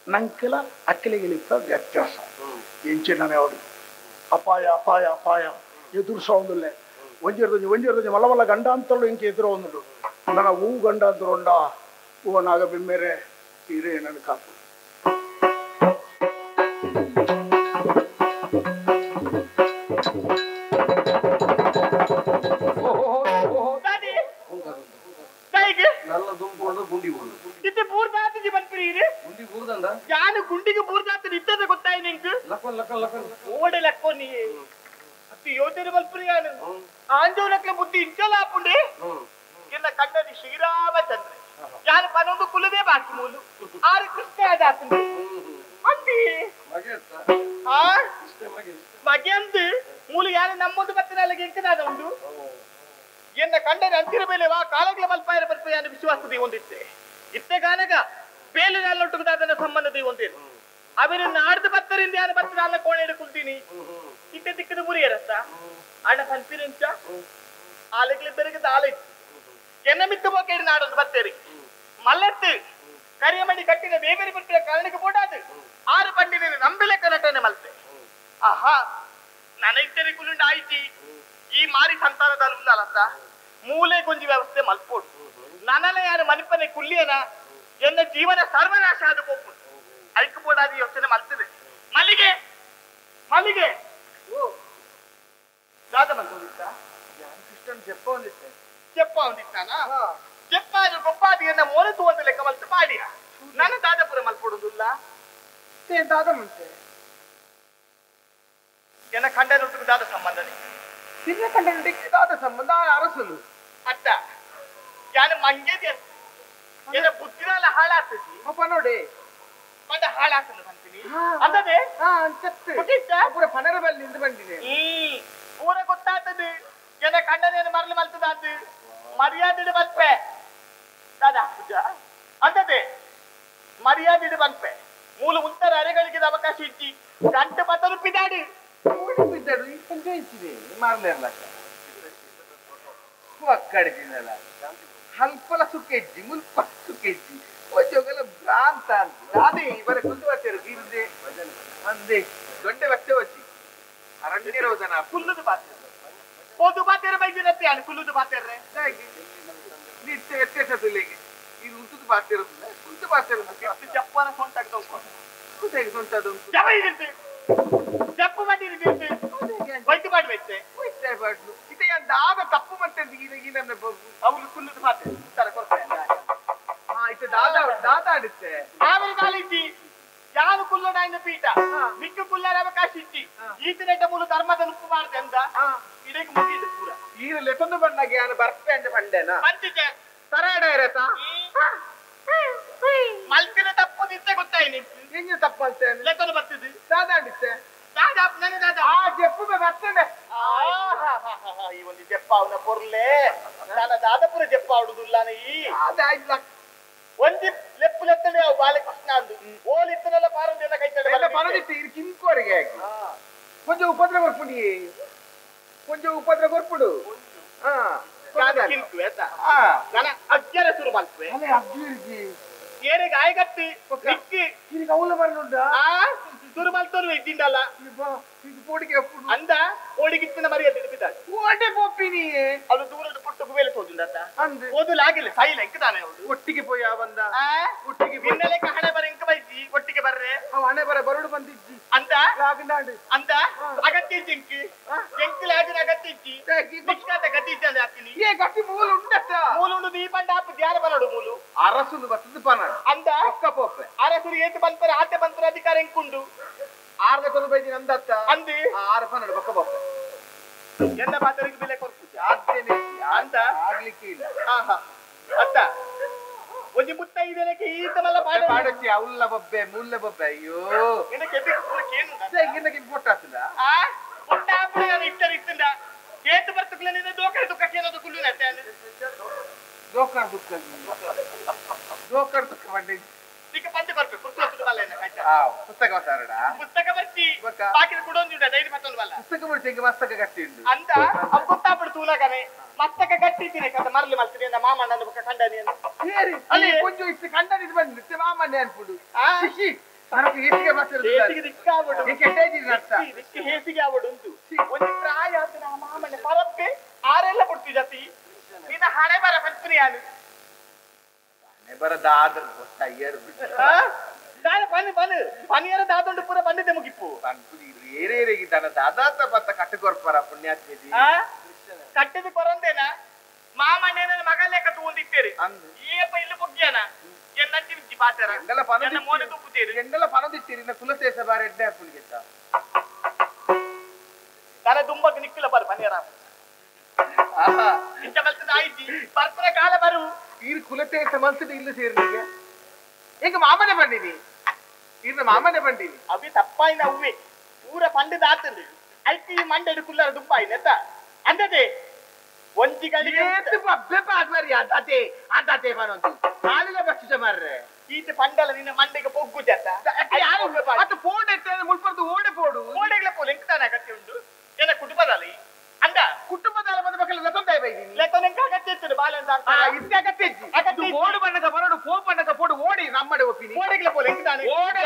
ನಂಕೆಲ ಅಕ್ಕಲಿಗಿಲಿಪ್ಪ ವ್ಯತ್ಯಾಸ ಎಂಚಿನ ಯಾವುದು ಅಪಾಯ ಅಪಾಯ ಅಪಾಯ ಎದುರಿಸೋಂದಿಲ್ಲ ಒಂಜಿರ್ದೊಂಜಿ ಒಂಜಿರ್ದೊಂಜಿ ಮಲ್ಲ ಮಲ್ಲ ಗಂಡಾಂತರಳು ಇಂಕೆ ಎದುರು ಒಂದುಂಡು ನನ್ನ ಹೂ ಗಂಡಾಂತರ ಉಂಡ ಹೂವನಾಗ ಬಿಮ್ಮೇರೆ ಹೀರೆ ನನ್ನ ಕಾಪು ಯಾನು ಗುಂಡಿಗೆ ಬೂರ್ದಾತ ಇದ್ದದ ಗೊತ್ತಾಯ್ ನಿಂಗೆ ಓಡೆ ಲಕ್ಕೋ ನೀ ಅತಿ ಯೋಚನೆ ಬಲ್ಪುರಿ ಯಾನು ಆಂಜೋನಕ್ಲೆ ಬುದ್ಧಿ ಇಂಚಲ ಆಪುಂಡೆ ಎನ್ನ ಕಣ್ಣದಿ ಶ್ರೀರಾಮಚಂದ್ರ ಯಾನು ಪನೊಂದು ಕುಲದೇ ಬಾಕಿ ಮೂಲು ಆರು ಕೃಷ್ಣ ಆದಾತುಂಡೆ ಅಂದಿ ಆ ಮಗೆಂದು ಮೂಲು ಯಾನು ನಮ್ಮೊಂದು ಬತ್ತಿನಲ್ಲಿಗೆ ಎಂಕದಾದ ಉಂಡು ಎನ್ನ ಕಂಡರೆ ಅಂತಿರ ಮೇಲೆ ವಾ ಕಾಲಗಳ ಮಲ್ಪಾಯರ ಬರ್ಪ ಯಾನು ವಿಶ್ವಾಸದಿ ಒಂದಿತ್ತೆ ಇತ್ತೆ ಕಾನಗ ಬೇಲೆ ನಾಲೊಟ್ಟುದಾದನ ಸಂಬಂಧದಿ ಒಂದೇನು ಅವನು ನಾಡ್ದು ಬತ್ತರಿಂದ ಯಾರು ಬತ್ತದ ಕೋಣೆ ಹಿಡ್ಕೊಳ್ತೀನಿ ಇತ್ತೆ ದಿಕ್ಕದ ಮುರಿಯರತ್ತ ಅಣ್ಣ ಕನ್ಫಿಡೆನ್ಸ ಆಲೆಗ್ಲಿ ಬೆರಗದ ಆಲೆ ಎನ್ನ ಮಿತ್ತು ಬೋಕೇಡಿ ನಾಡೊಂದು ಬತ್ತೇರಿ ಮಲ್ಲೆತ್ತು ಕರಿಯಮಡಿ ಕಟ್ಟಿನ ಬೇಬೇರಿ ಬಿಟ್ಟಿನ ಕಾರಣಕ್ಕೆ ಬೋಡಾದು ಆರು ಪಂಡಿನ ನಂಬಿಲೆ ಕನಟನೆ ಮಲ್ತೆ ಆಹಾ ನನೈತರಿ ಕುಲುಂಡ ಆಯ್ತಿ ಈ ಮಾರಿ ಸಂತಾನದ ಉಳ್ಳಾಲತ್ತ ಮೂಲೆ ಗೊಂಜಿ ವ್ಯವಸ್ಥೆ ಮಲ್ಪೋಡು ನನಲ ಯಾರು ಮನಿಪನೆ ಕುಲ್ಲಿಯನ ಎನ್ನ ಜೀವನ ಸರ್ವನಾಶ ಆದ ಹೋಗ್ಬಿಟ್ಟು ಐಕ್ ಬೋಡಾದ ಯೋಚನೆ ಮಲ್ತದೆ ಮಲ್ಲಿಗೆ ಮಲ್ಲಿಗೆ ಓ ದಾದ ಮಂದಿತ್ತ ಕೃಷ್ಣನ್ ಜಪ್ಪ ಒಂದಿತ್ತೆ ಜಪ್ಪ ಒಂದಿತ್ತಾನ ಜಪ್ಪ ಅದು ಗೊಪ್ಪಾದಿ ಎನ್ನ ಮೋರತು ಒಂದು ಲೆಕ್ಕ ಮಲ್ತು ಪಾಡಿಯ ನಾನು ದಾದಪುರ ಮಲ್ಪಡುದಿಲ್ಲ ದಾದ ಮಂತೆ ಎನ್ನ ಖಂಡನೊಟ್ಟಿಗೆ ದಾದ ಸಂಬಂಧನೆ ನಿನ್ನ ಖಂಡನೊಟ್ಟಿಗೆ ದಾದ ಸಂಬಂಧ ಅರಸಲು ಅತ್ತ ಯಾನು ಮಂಗೆದೆ ಎನ್ನ ಬುದ್ಧಿನಾಲ ಹಾಳಾಗ್ತದೆ ಅಪ್ಪ ನೋಡಿ ಮಂಡ ಹಾಳಾಗ್ತದೆ ಅಂತೀನಿ ಅಂದದೆ ಪೂರ ಪನರ ಬಲ್ಲಿ ನಿಂದು ಬಂದಿದೆ ಪೂರ ಗೊತ್ತಾಗ್ತದೆ ಎನ್ನ ಖಂಡನೇನು ಮರಳು ಮಲ್ತದಾತು ಮರ್ಯಾದೆ ಬಲ್ಪೆ ದಾದಾ ಪೂಜಾ ಅಂದದೆ ಮರ್ಯಾದೆ ಬಲ್ಪೆ ಮೂಲ ಉತ್ತರ ಅರೆಗಳಿಗೆ ಅವಕಾಶ ಇಟ್ಟಿ ಗಂಟು ಪತ್ತ ರುಪ್ಪಿದಾಡಿ ಬಿದ್ದಾಡು ಈ ಪಂಚಾಯಿತಿದೆ ಮಾರ್ಲೇರ್ಲ ಒಕ್ಕಡಿದಿನಲ್ಲ ಅಲ್ಪಲ ಸುಖೆಜ್ಜಿ ಮುಲ್ಪ ಸುಖೆಜ್ಜಿ ಒಂಜೋಗಲ ಭ್ರಾಂತ ಅಂತ ಅದೇ ಇವರ ಕುಂದು ಬರ್ತೇರು ಗೀರ್ದೆ ಅಂದೆ ದೊಡ್ಡ ಬಟ್ಟೆ ವಚ್ಚಿ ಅರಣ್ಯರೋದನ ಕುಲ್ಲುದು ಬಾತೇರು ಪೋದು ಬಾತೇರು ಬೈದಿರತ್ತೆ ಅಲ್ಲ ಕುಲ್ಲುದು ಬಾತೇರ್ರೆ ನಿತ್ಯ ವ್ಯತ್ಯಾಸ ತುಲೆಗೆ ಇದು ಉಂಟುದು ಬಾತೇರುದಿಲ್ಲ ಕುಂತು ಬಾತೇರುದು ಜಪ್ಪನ ಸೊಂಟಾಗ ಕೂತಾಗಿ ಸೊಂಟದು ಜಪ ಇರುತ್ತೆ ಜಪ್ಪು ಮಾಡಿರುತ್ತೆ ವೈದ್ಯ ಮಾಡ್ಬೇಕು ವೈದ್ಯ ಮಾಡ್ಲು ಇದೇ ದಾದ ತಪ್ಪು ಮತ್ತೆ ಈಗ ಅವಳು ಕುಲ್ಲುದು ಮಾತೆ ಉತ್ತರ ಕೊಡ್ತಾರೆ ಇತ್ತೆ ದಾದ ದಾದ ಆಡುತ್ತೆ ಆಮೇಲೆ ಕಾಲಿಜ್ಜಿ ಯಾರು ಕುಲ್ಲೋಣ ಪೀಠ ಮಿಕ್ಕ ಕುಲ್ಲರ ಅವಕಾಶ ಇಟ್ಟಿ ಈತನೆಟ್ಟ ಮೂಲ ಧರ್ಮದ ನುಪ್ಪು ಮಾಡ್ದೆ ಅಂತ ಇದಕ್ಕೆ ಮುಗಿದು ಪೂರ ಈಗ ಲೆತ್ತೊಂದು ಬಂದಾಗ ಯಾನು ಬರ್ಪೆ ಅಂತ ಬಂಡೆನಾ ಬಂದಿದ್ದೆ ತರಾಡ ಇರತ್ತಾ ಮಲ್ತಿನ ತಪ್ಪು ನಿತ್ಯ ಗೊತ್ತಾಯ್ನಿ ಹೆಂಗೆ ತಪ್ಪು ಅಂತ ಲೆತ್ತೊಂದು ಬರ್ತಿದ್ದು ದಾದ ಆಡುತ್ತೆ ದಾದ ನನ್ನ ದಾದ ಆ ಜಪ್ಪು ಬರ್ತದೆ ಉಪದ್ರ ಕೊರ್ಪುಂಡಿ ಕೊಂಚ ಉಪದ್ರ ಕೊರ್ಪುಡು ಅಜ್ಜರ ಶುರು ಮಲ್ಪೆ ಏರೆಗ್ ಆಯಗತ್ತಿ ನಿಕ್ಕಿ ಇರಿಗೆ ಅವಲ ಮರನುಂಡ ಶುರು ಮಲ್ತೋರು ಇದ್ದಿಂಡಲ್ಲ ಅಂದ ಓಡಿಗಿತ್ತಿನ ಮರ್ಯಾದೆ ಬಿದ್ದಾಳೆ ಓಡೆ ಪೊಪ್ಪಿನಿ ಅದು ದೂರದ ಪುಟ್ಟ ಗುಬೇಲೆ ತೋಜುಂಡತ್ತ ಓದಲಾಗಿಲ್ಲ ಸೈಲ ಇಂಕದಾನೆ ಅವಳು ಒಟ್ಟಿಗೆ ಪೋಯ ಬಂದ ಒಟ್ಟಿಗೆ ಬಿನ್ನಲೆಕ್ಕ ಹಣೆ ಬರ ಇಂಕ ಬೈಜಿ ಒಟ್ಟಿಗೆ ಬರ್ರೆ ಅವ ಹಣೆ ಬರ ಬರಡು ಬಂದಿಜ್ಜಿ ಅಂದ ಅಂದ ಅಗತ್ಯ ಜಿಂಕಿ ಎಂಕಲಾಗಿನ ಅಗತ್ಯ ಇಜ್ಜಿ ನಿಕ್ಕಾತ ಗತಿ ಇಜ್ಜಿ ಹಾಕಿನಿ ಏ ಗತಿ ಮೂಲು ಉಂಡತ್ತ ಮೂಲು ಉಂಡು ದೀಪಂಡ ಆಪು ಧ್ಯಾನ ಬರಡು ಮೂಲು ಅರಸುಂದು ಬತ್ತದ ಪನಾಡು ಅಂದ ಒಕ್ಕ ಪೋಪೆ ಅರಸುರು ಏತು ಬಂಪರ ಆತೆ ಬಂತರ ಅಧಿಕಾರ ಎಂಕುಂಡು ಆರ್ದ ಕೊಲು ಬೈದಿ ನಂದತ್ತ ಅಂದಿ ಆರು ಪನ್ನಡು ಬೊಕ್ಕ ಬೊಕ್ಕ ಎನ್ನ ಮಾತರಿಗೆ ಬೆಲೆ ಕೊರ್ಪುಜಿ ಆದ್ದೇನೆ ಅಂತ ಆಗ್ಲಿಕ್ಕೆ ಇಲ್ಲ ಆಹಾ ಅತ್ತ ಒಂಜಿ ಮುತ್ತ ಇದೆನಕ್ಕೆ ಈತ ಮಲ್ಲ ಪಾಡ ಪಾಡಚ್ಚಿ ಅವಲ್ಲ ಬೊಬ್ಬೆ ಮುಲ್ಲ ಬೊಬ್ಬೆ ಅಯ್ಯೋ ನಿನ್ನ ಕೆಬಿ ಕೇನು ನಿನ್ನಗೆ ಪೊಟ್ಟಾತದ ಆ ಪೊಟ್ಟ ಆಪುಡೆ ನಾನು ಇಟ್ಟರೆ ಇತ್ತಂದ ಏತು ಬರ್ತುಕ್ಲೆ ನಿನ್ನ ದೋಕರ ದುಃಖ ಕೇನದು ಕುಲ್ಲು ನಟ್ಟೆ ದೋಕರ ದುಃಖ ದೋಕರ ದುಃಖ ಬಂಡಿ ಈಗ ಪಂಚ ಬರ್ಬೇಕು ಪುಸ್ತಕ ಬಲ್ಲ ಪುಸ್ತಕ ಬಸಾರಡ ಪುಸ್ತಕ ಬರ್ತಿ ಬಾಕಿದ ಕುಡೊಂದು ಡೈರಿ ಮತ್ತೊಂದು ಬಲ್ಲ ಪುಸ್ತಕ ಬರ್ತಿ ಈಗ ಮಸ್ತಕ ಗಟ್ಟಿ ಉಂಟು ಅಂತ ಅವ್ ಗೊತ್ತಾಗ್ಬಿಡು ತೂಲಗನೆ ಮಸ್ತಕ ಗಟ್ಟಿ ಇದ್ದೀನಿ ಕಥ ಮರಲಿ ಮಲ್ತೀನಿ ಅಂದ ಮಾಮಣ್ಣನ ಬೊಕ್ಕ ಕಂಡನಿ ಅಂತ ಅಲ್ಲಿ ಕೊಂಚ ಇತ್ತು ಕಂಡನಿ ಬಂದಿರುತ್ತೆ ಮಾಮಣ್ಣೆ ಅನ್ಪುಡು ಶಿಶಿ ಹೇಸಿಗೆ ಹೇಸಿಗೆ ದಿಕ್ಕಾಗ್ಬಿಡು ಕೆಟ್ಟ ಹೇಸಿಗೆ ಆಗ್ಬಿಡು ಉಂಟು ಒಂದು ಪ್ರಾಯ ಆತ ಮಾಮಣ್ಣೆ ಪರಪ್ಪೆ ಆರೆಲ್ಲ ಕೊಡ್ತೀವಿ ಜಾತಿ ನಿನ್ನ ಹಣೆ ಬರ ಪಂಚನಿ ಯಾನು ಪನಿಯರ ದಾದೊಂಡು ಪೂರ ಬಂದಿದ್ದೆ ಮುಗಿಪ್ಪು ಏರೇರಿಗಿದ್ದಾನ ದಾದಾತ ಬತ್ತ ಕಟ್ಟು ಕೊರ್ಪರ ಪುಣ್ಯಾತ್ಮಿ ಕಟ್ಟಿದ ಕೊರಂದೇನ ಮಾಮಣ್ಣನ ಮಗ ಲೆಕ್ಕ ತೂಂದಿತ್ತೇರಿ ಏಪ ಇಲ್ಲಿ ಬುಗ್ಗ್ಯಾನ ಎನ್ನಂಚಿ ವಿಜ್ಜಿ ಪಾತೆರ ಎನ್ನ ಮೋನೆ ತುಪ್ಪುತ್ತೇರಿ ಎಂಡಲ ಪನದಿತ್ತೀರಿ ಇನ್ನ ಕುಲಶೇಷ ಬಾರ ಎಡ್ಡೆ ಅಪ್ಪುನಿಗೆತ್ತ ತಲೆ ದುಂಬಕ್ಕೆ ನಿಕ್ಕಿಲ್ಲ ಬಾರು ಪನಿಯರ ಇಂಚ ಬಲ್ತದ ಆಯ್ತಿ ಪರ್ಪರ ಕಾಲ ಬರು ಈರ್ ಕುಲತೇಸ ಮನ್ಸದ ಇಲ್ಲ ಸೇರ್ಲಿಗೆ ಈಗ ಮಾಮನೆ ಬಂದಿನಿ ಈರ್ನ ಮಾಮನೆ ಬಂದಿನಿ ಅವಿ ತಪ್ಪಾಯಿನ ಅವ್ವೆ ಪೂರ ಪಂಡದ ಆತಂದು ಐತಿ ಮಂಡೆಡು ಕುಲ್ಲರ ದುಂಬಾಯಿನ ಎತ್ತ ಅಂದದೆ ಒಂಜಿ ಗಳಿಗೆ ಏತು ಬಬ್ಬೆ ಪಾಡ್ಮರಿ ಅದಾತೆ ಅದಾತೆ ಬನೊಂದು ಕಾಲಿನ ಬಕ್ಷಿಸ ಮಾರ್ರೆ ಈತ ಪಂಡಲ ನಿನ್ನ ಮಂಡೆಗೆ ಪೊಗ್ಗು ಜಾತ ಯಾರು ಅದು ಫೋನ್ ಎತ್ತೆ ಮುಳ್ಪರ್ದು ಓಡೆ ಪೋಡು ಓಡೆಗ್ಲ ಪೋಲು ಎಂಕತಾನ ಅಗತ್ಯ ಉಂಟು ಎನ್ನ ಕುಟುಂಬದಲ್ಲಿ ಅಂದ ಕುಟುಂಬದ ಬಂದ ಮಕ್ಕಳ ಲತೊಂದಾಯ ಬೈದಿನಿ ಲತೊನೆಂಕ ಅಗತ್ಯ ಇತ್ತು ಬಾಲಂದ ಇತ್ತೆ ಅಗತ್ಯ ಇಜ್ಜಿ ಓಡು ಬಣ್ಣಕ ಬರಡು ಪೋ ಬಣ್ಣಕ ಪೋಡು ಓಡಿ ನಮ್ಮಡೆ ಒಪ್ಪಿನಿ ಓಡೆಗ್ಲ ಪೋಲು ಎಂಕತಾನೆ ಓಡೆ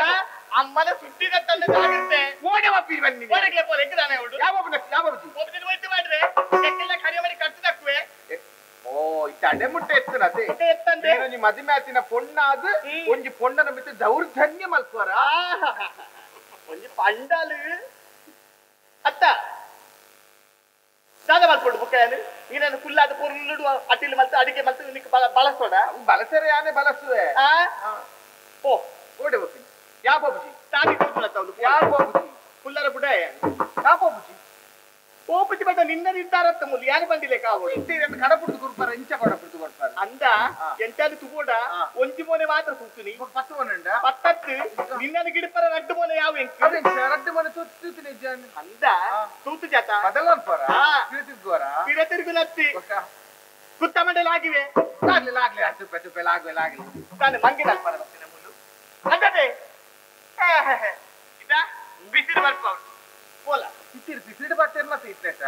ಅಮ್ಮನ ಸುದ್ದಿದ ತಂದೆ ಜಾಗಿರ್ತೆ ಓಡೆ ಒಪ್ಪಿನಿ ಬನ್ನಿ ಓಡೆಗ್ಲ ಪೋಲು ಎಂಕತಾನೆ ಉಂಟು ಯಾವ ಒಬ್ಬನ ಯಾವ ಒಬ್ಬ ಒಬ್ಬನ ಹೋಯ್ತು ಮಾಡ್ರೆ ಕೆಕ್ಕೆಲ್ಲ ಕರಿಯ ಮಾಡಿ ಕಟ್ಟದಕ್ಕುವೆ ಓ ಇತ್ತ ಅಡೆ ಮುಟ್ಟೆ ಎತ್ತನತೆ ಎತ್ತಂದೆ ಒಂಜಿ ಮದಿಮೆ ಆತಿನ ಪೊಣ್ಣಾದ್ ಒಂಜಿ ಪೊಣ್ಣನ ಮಿತ್ತ ದೌರ್ಜನ್ಯ ಮಲ್ಪುವರ ಒಂಜಿ ಪಂಡಲು ಅತ್ತ ದಾದ ಮಲ್ಪೊಂಡು ಬುಕ್ಕಯಾನು ನೀನನ್ನು ಕುಲ್ಲಾದ ಪೊರ್ಲುಡು ಅಟಿಲ್ ಮಲ್ತು ಅಡಿಗೆ ಮಲ್ತು ನಿಕ್ ಬಳಸೋಡ ಬಳಸರೆ ಯಾನೆ ಬಳಸುವೆ ಓ ಓಡೆ ಹೋಗ್ತೀನಿ ಯಾ ಬಾಬುಜಿ ತಾನಿ ಕೊಡ್ತಾವಳು ಯಾ ಬಾಬುಜಿ ಕುಲ್ಲರ ಬುಡ ಯಾ ಬಾಬುಜಿ ಓಪತಿ ಬಟ್ಟ ನಿನ್ನ ನಿರ್ಧಾರತ್ತ ಮುಲ್ ಯಾರು ಬಂದಿಲ್ಲ ಕಾವು ಕಡಪುಡ್ದು ಕೊಡ್ಪಾರ ಇಂಚ ಕಡಪುಡ್ದು ಕೊಡ್ಪಾರ ಅಂದ ಎಂಟಾದು ತುಗೋಡ ಒಂಜಿ ಮೋನೆ ಮಾತ್ರ ತೂತುನಿ ಪತ್ತು ಮೋನೆ ಪತ್ತತ್ತು ನಿನ್ನನ್ನು ಗಿಡಪರ ರಡ್ಡು ಮೋನೆ ಯಾವ ಎಂಕ್ ರಡ್ಡು ಮೋನೆ ತೂತು ಅಂದ ತೂತು ಜಾತ ಬದಲನ್ಪರ ತಿರುಗುವರ ಪಿರ ತಿರುಗುನತ್ತಿ ಕುತ್ತ ಮಂಡಲ ಆಗಿವೆ ಆಗ್ಲಿ ಆಗ್ಲಿ ತುಪ್ಪೆ ತುಪ್ಪೆ ಲಾಗ್ವೆ ಲಾಗ್ಲಿ ತಾನು ಮಂಗಿನ ಅಲ್ಪರ ಬರ್ತೀನಿ ಮುಲ್ಲು ಅಂದದೆ ಇದ ಬಿಸಿಲು ಬರ್ಪ ಪೋಲ ಇತ್ತಿರ್ ಬಿಸಿಲು ಬರ್ತಿರ್ಲ ಇತ್ತೇಟ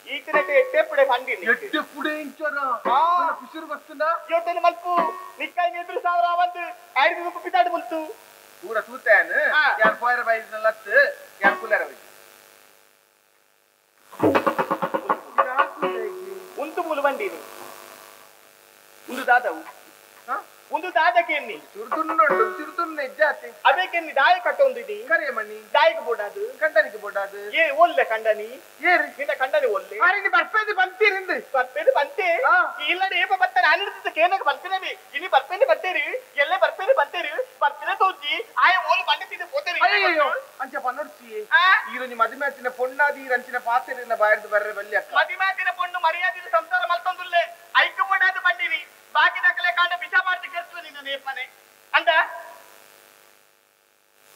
ಈತನಟ ಎಟ್ಟೆ ಪುಡೆ పండిని ಎಟ್ಟೆ ಪುಡೆ ಇಂಚರ ಪಿಸಿರು ಬರ್ತುಂಡ ಯೋತನೆ ಮಲ್ಪು ನಿಕ್ಕಾಯಿ ನೇತ್ರ ಸಾವಿರ ಆವಂದು ಐದು ರೂಪಾಯಿ ಪಿತಾಡು ಮುಲ್ತು ಪೂರ ತೂತಾನ ಯಾರ್ ಪೋಯರ ಬೈದಿನ ಲತ್ತು ಯಾರ್ ಕುಲ್ಲರ ಬೈದಿ ಉಂತು ಮೂಲು ಬಂದಿನಿ ಒಂದು ದಾದವು ಒಂದು ದಾದಕ್ಕೆ ಚುರುದುನ್ನುಂಟು ಚುರುದುನ್ನ ಇಜ್ಜಾತಿ ಅದಕ್ಕೆ ದಾಯ ಕಟ್ಟೊಂದಿದಿ ಕರಿಯಮಣಿ ದಾಯಕ್ಕೆ ಬೋಡಾದು ಕಂಡನಿಗೆ ಬೋಡಾದು ಏ ಒಲ್ಲೆ ಕಂಡನಿ ಏರಿ ನಿನ್ನ ಕಂಡನಿ ಒಲ್ಲೆ ಅರೆ ಬರ್ಪೇದಿ ಬಂತೀರಿಂದ ಬರ್ಪೇದಿ ಬಂತೆ ಇಲ್ಲಡೆ ಏಪ ಬರ್ತಾನೆ ಆನಿಡ್ತ ಕೇನಕ ಬರ್ಪಿನವಿ ಇನಿ ಬರ್ಪೇದಿ ಬರ್ತೇರಿ ಎಲ್ಲೇ ಬರ್ಪೇದಿ ಬರ್ತೇರಿ ಬರ್ಪಿನ ತೋಜಿ ಆಯ ಓಲು ಬಂಡೆ ಪೋತೇರಿ ಅಯ್ಯೋ ಅಂಚ ಪನ್ನೊಡ್ಚಿ ಈರೊಂಜಿ ಮದಿಮಾತಿನ ಪೊಣ್ಣಾದಿ ಈರಂಚಿನ ಪಾತೆರಿನ ಬಾಯರ್ದು ಬರ್ರೆ ಬಲ್ಲಿ ಅಕ್ಕ ಮದಿಮಾತಿನ ಪೊಣ್ಣು ಮರ್ಯಾದಿನ ಸಂಸಾರ ಮಲ್ತೊಂದುಲ್ಲೆ ಐಕ್ಯ ಬೋಡಾದು ಬಂಡಿನಿ ಬಾಕಿ ದಕ್ಕಲೆ ಕಾಂಡ ವಿಷ ಮಾಡ್ತಿ ಕೆರ್ತು ನಿನ್ನ ನೇಪನೆ ಅಂದ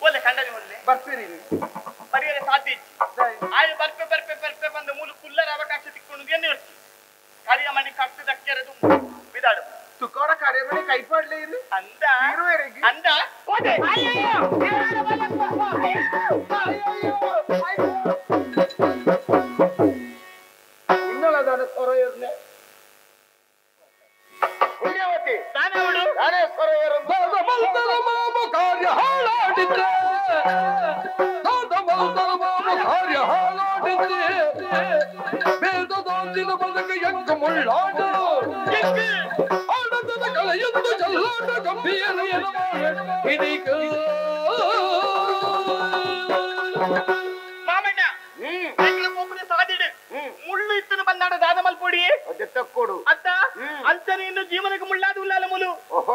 ಒಲ್ಲೆ ಕಂಡನಿ ಒಲ್ಲೆ ಬರ್ಪೇರಿ ಪರಿಹಾರ ಸಾಧ್ಯ ಆಯ್ ಬರ್ಪೆ ಬರ್ಪೆ ಬರ್ಪೆ ಬಂದ ಮೂಲು ಕುಲ್ಲರ ಅವಕಾಶ ತಿಕ್ಕೊಂಡು ಎಣ್ಣೆ ಹೊಡ್ತಿ ಕರಿಯಮಣಿ ಕಟ್ಟು ದಕ್ಕೆರದು ಬಿದಾಡು ತುಕೋಡ ಕರಿಯಮಣಿ ಕೈಪಾಡ್ಲೇ ಇರು ಅಂದ ಅಂದ ಹೋದೆ ಅಯ್ಯಯ್ಯೋ ಅಯ್ಯಯ್ಯೋ ಅಯ್ಯೋ ಹಾಳಾಡಿದ್ದೆ ಕಾರ್ಯ ಹಾಳಾಡಿದ್ದೆ ಬೇದದಾಂದಿನ ಬದುಕ ಎಂಕ ಮುಳ್ಳಾಟ ಆಡತದ ಕಳೆಯೊಂದು ಜಲ್ಲಾಟ ಗಂಭೀರ ಇದೀಗ ಮಾಮಣ್ಣ ಸಾದಿಡು ಮುಳ್ಳು ಇತ್ತನು ಬಂದಾಡ ದಾದ ಮಲ್ಪೊಡಿ ತಕ್ಕೊಡು ಅತ್ತ ಅಂಚನೆ ಇನ್ನು ಜೀವನಕ್ಕೆ ಮುಳ್ಳಾದ ಉಲ್ಲಾಲ ಮುಲು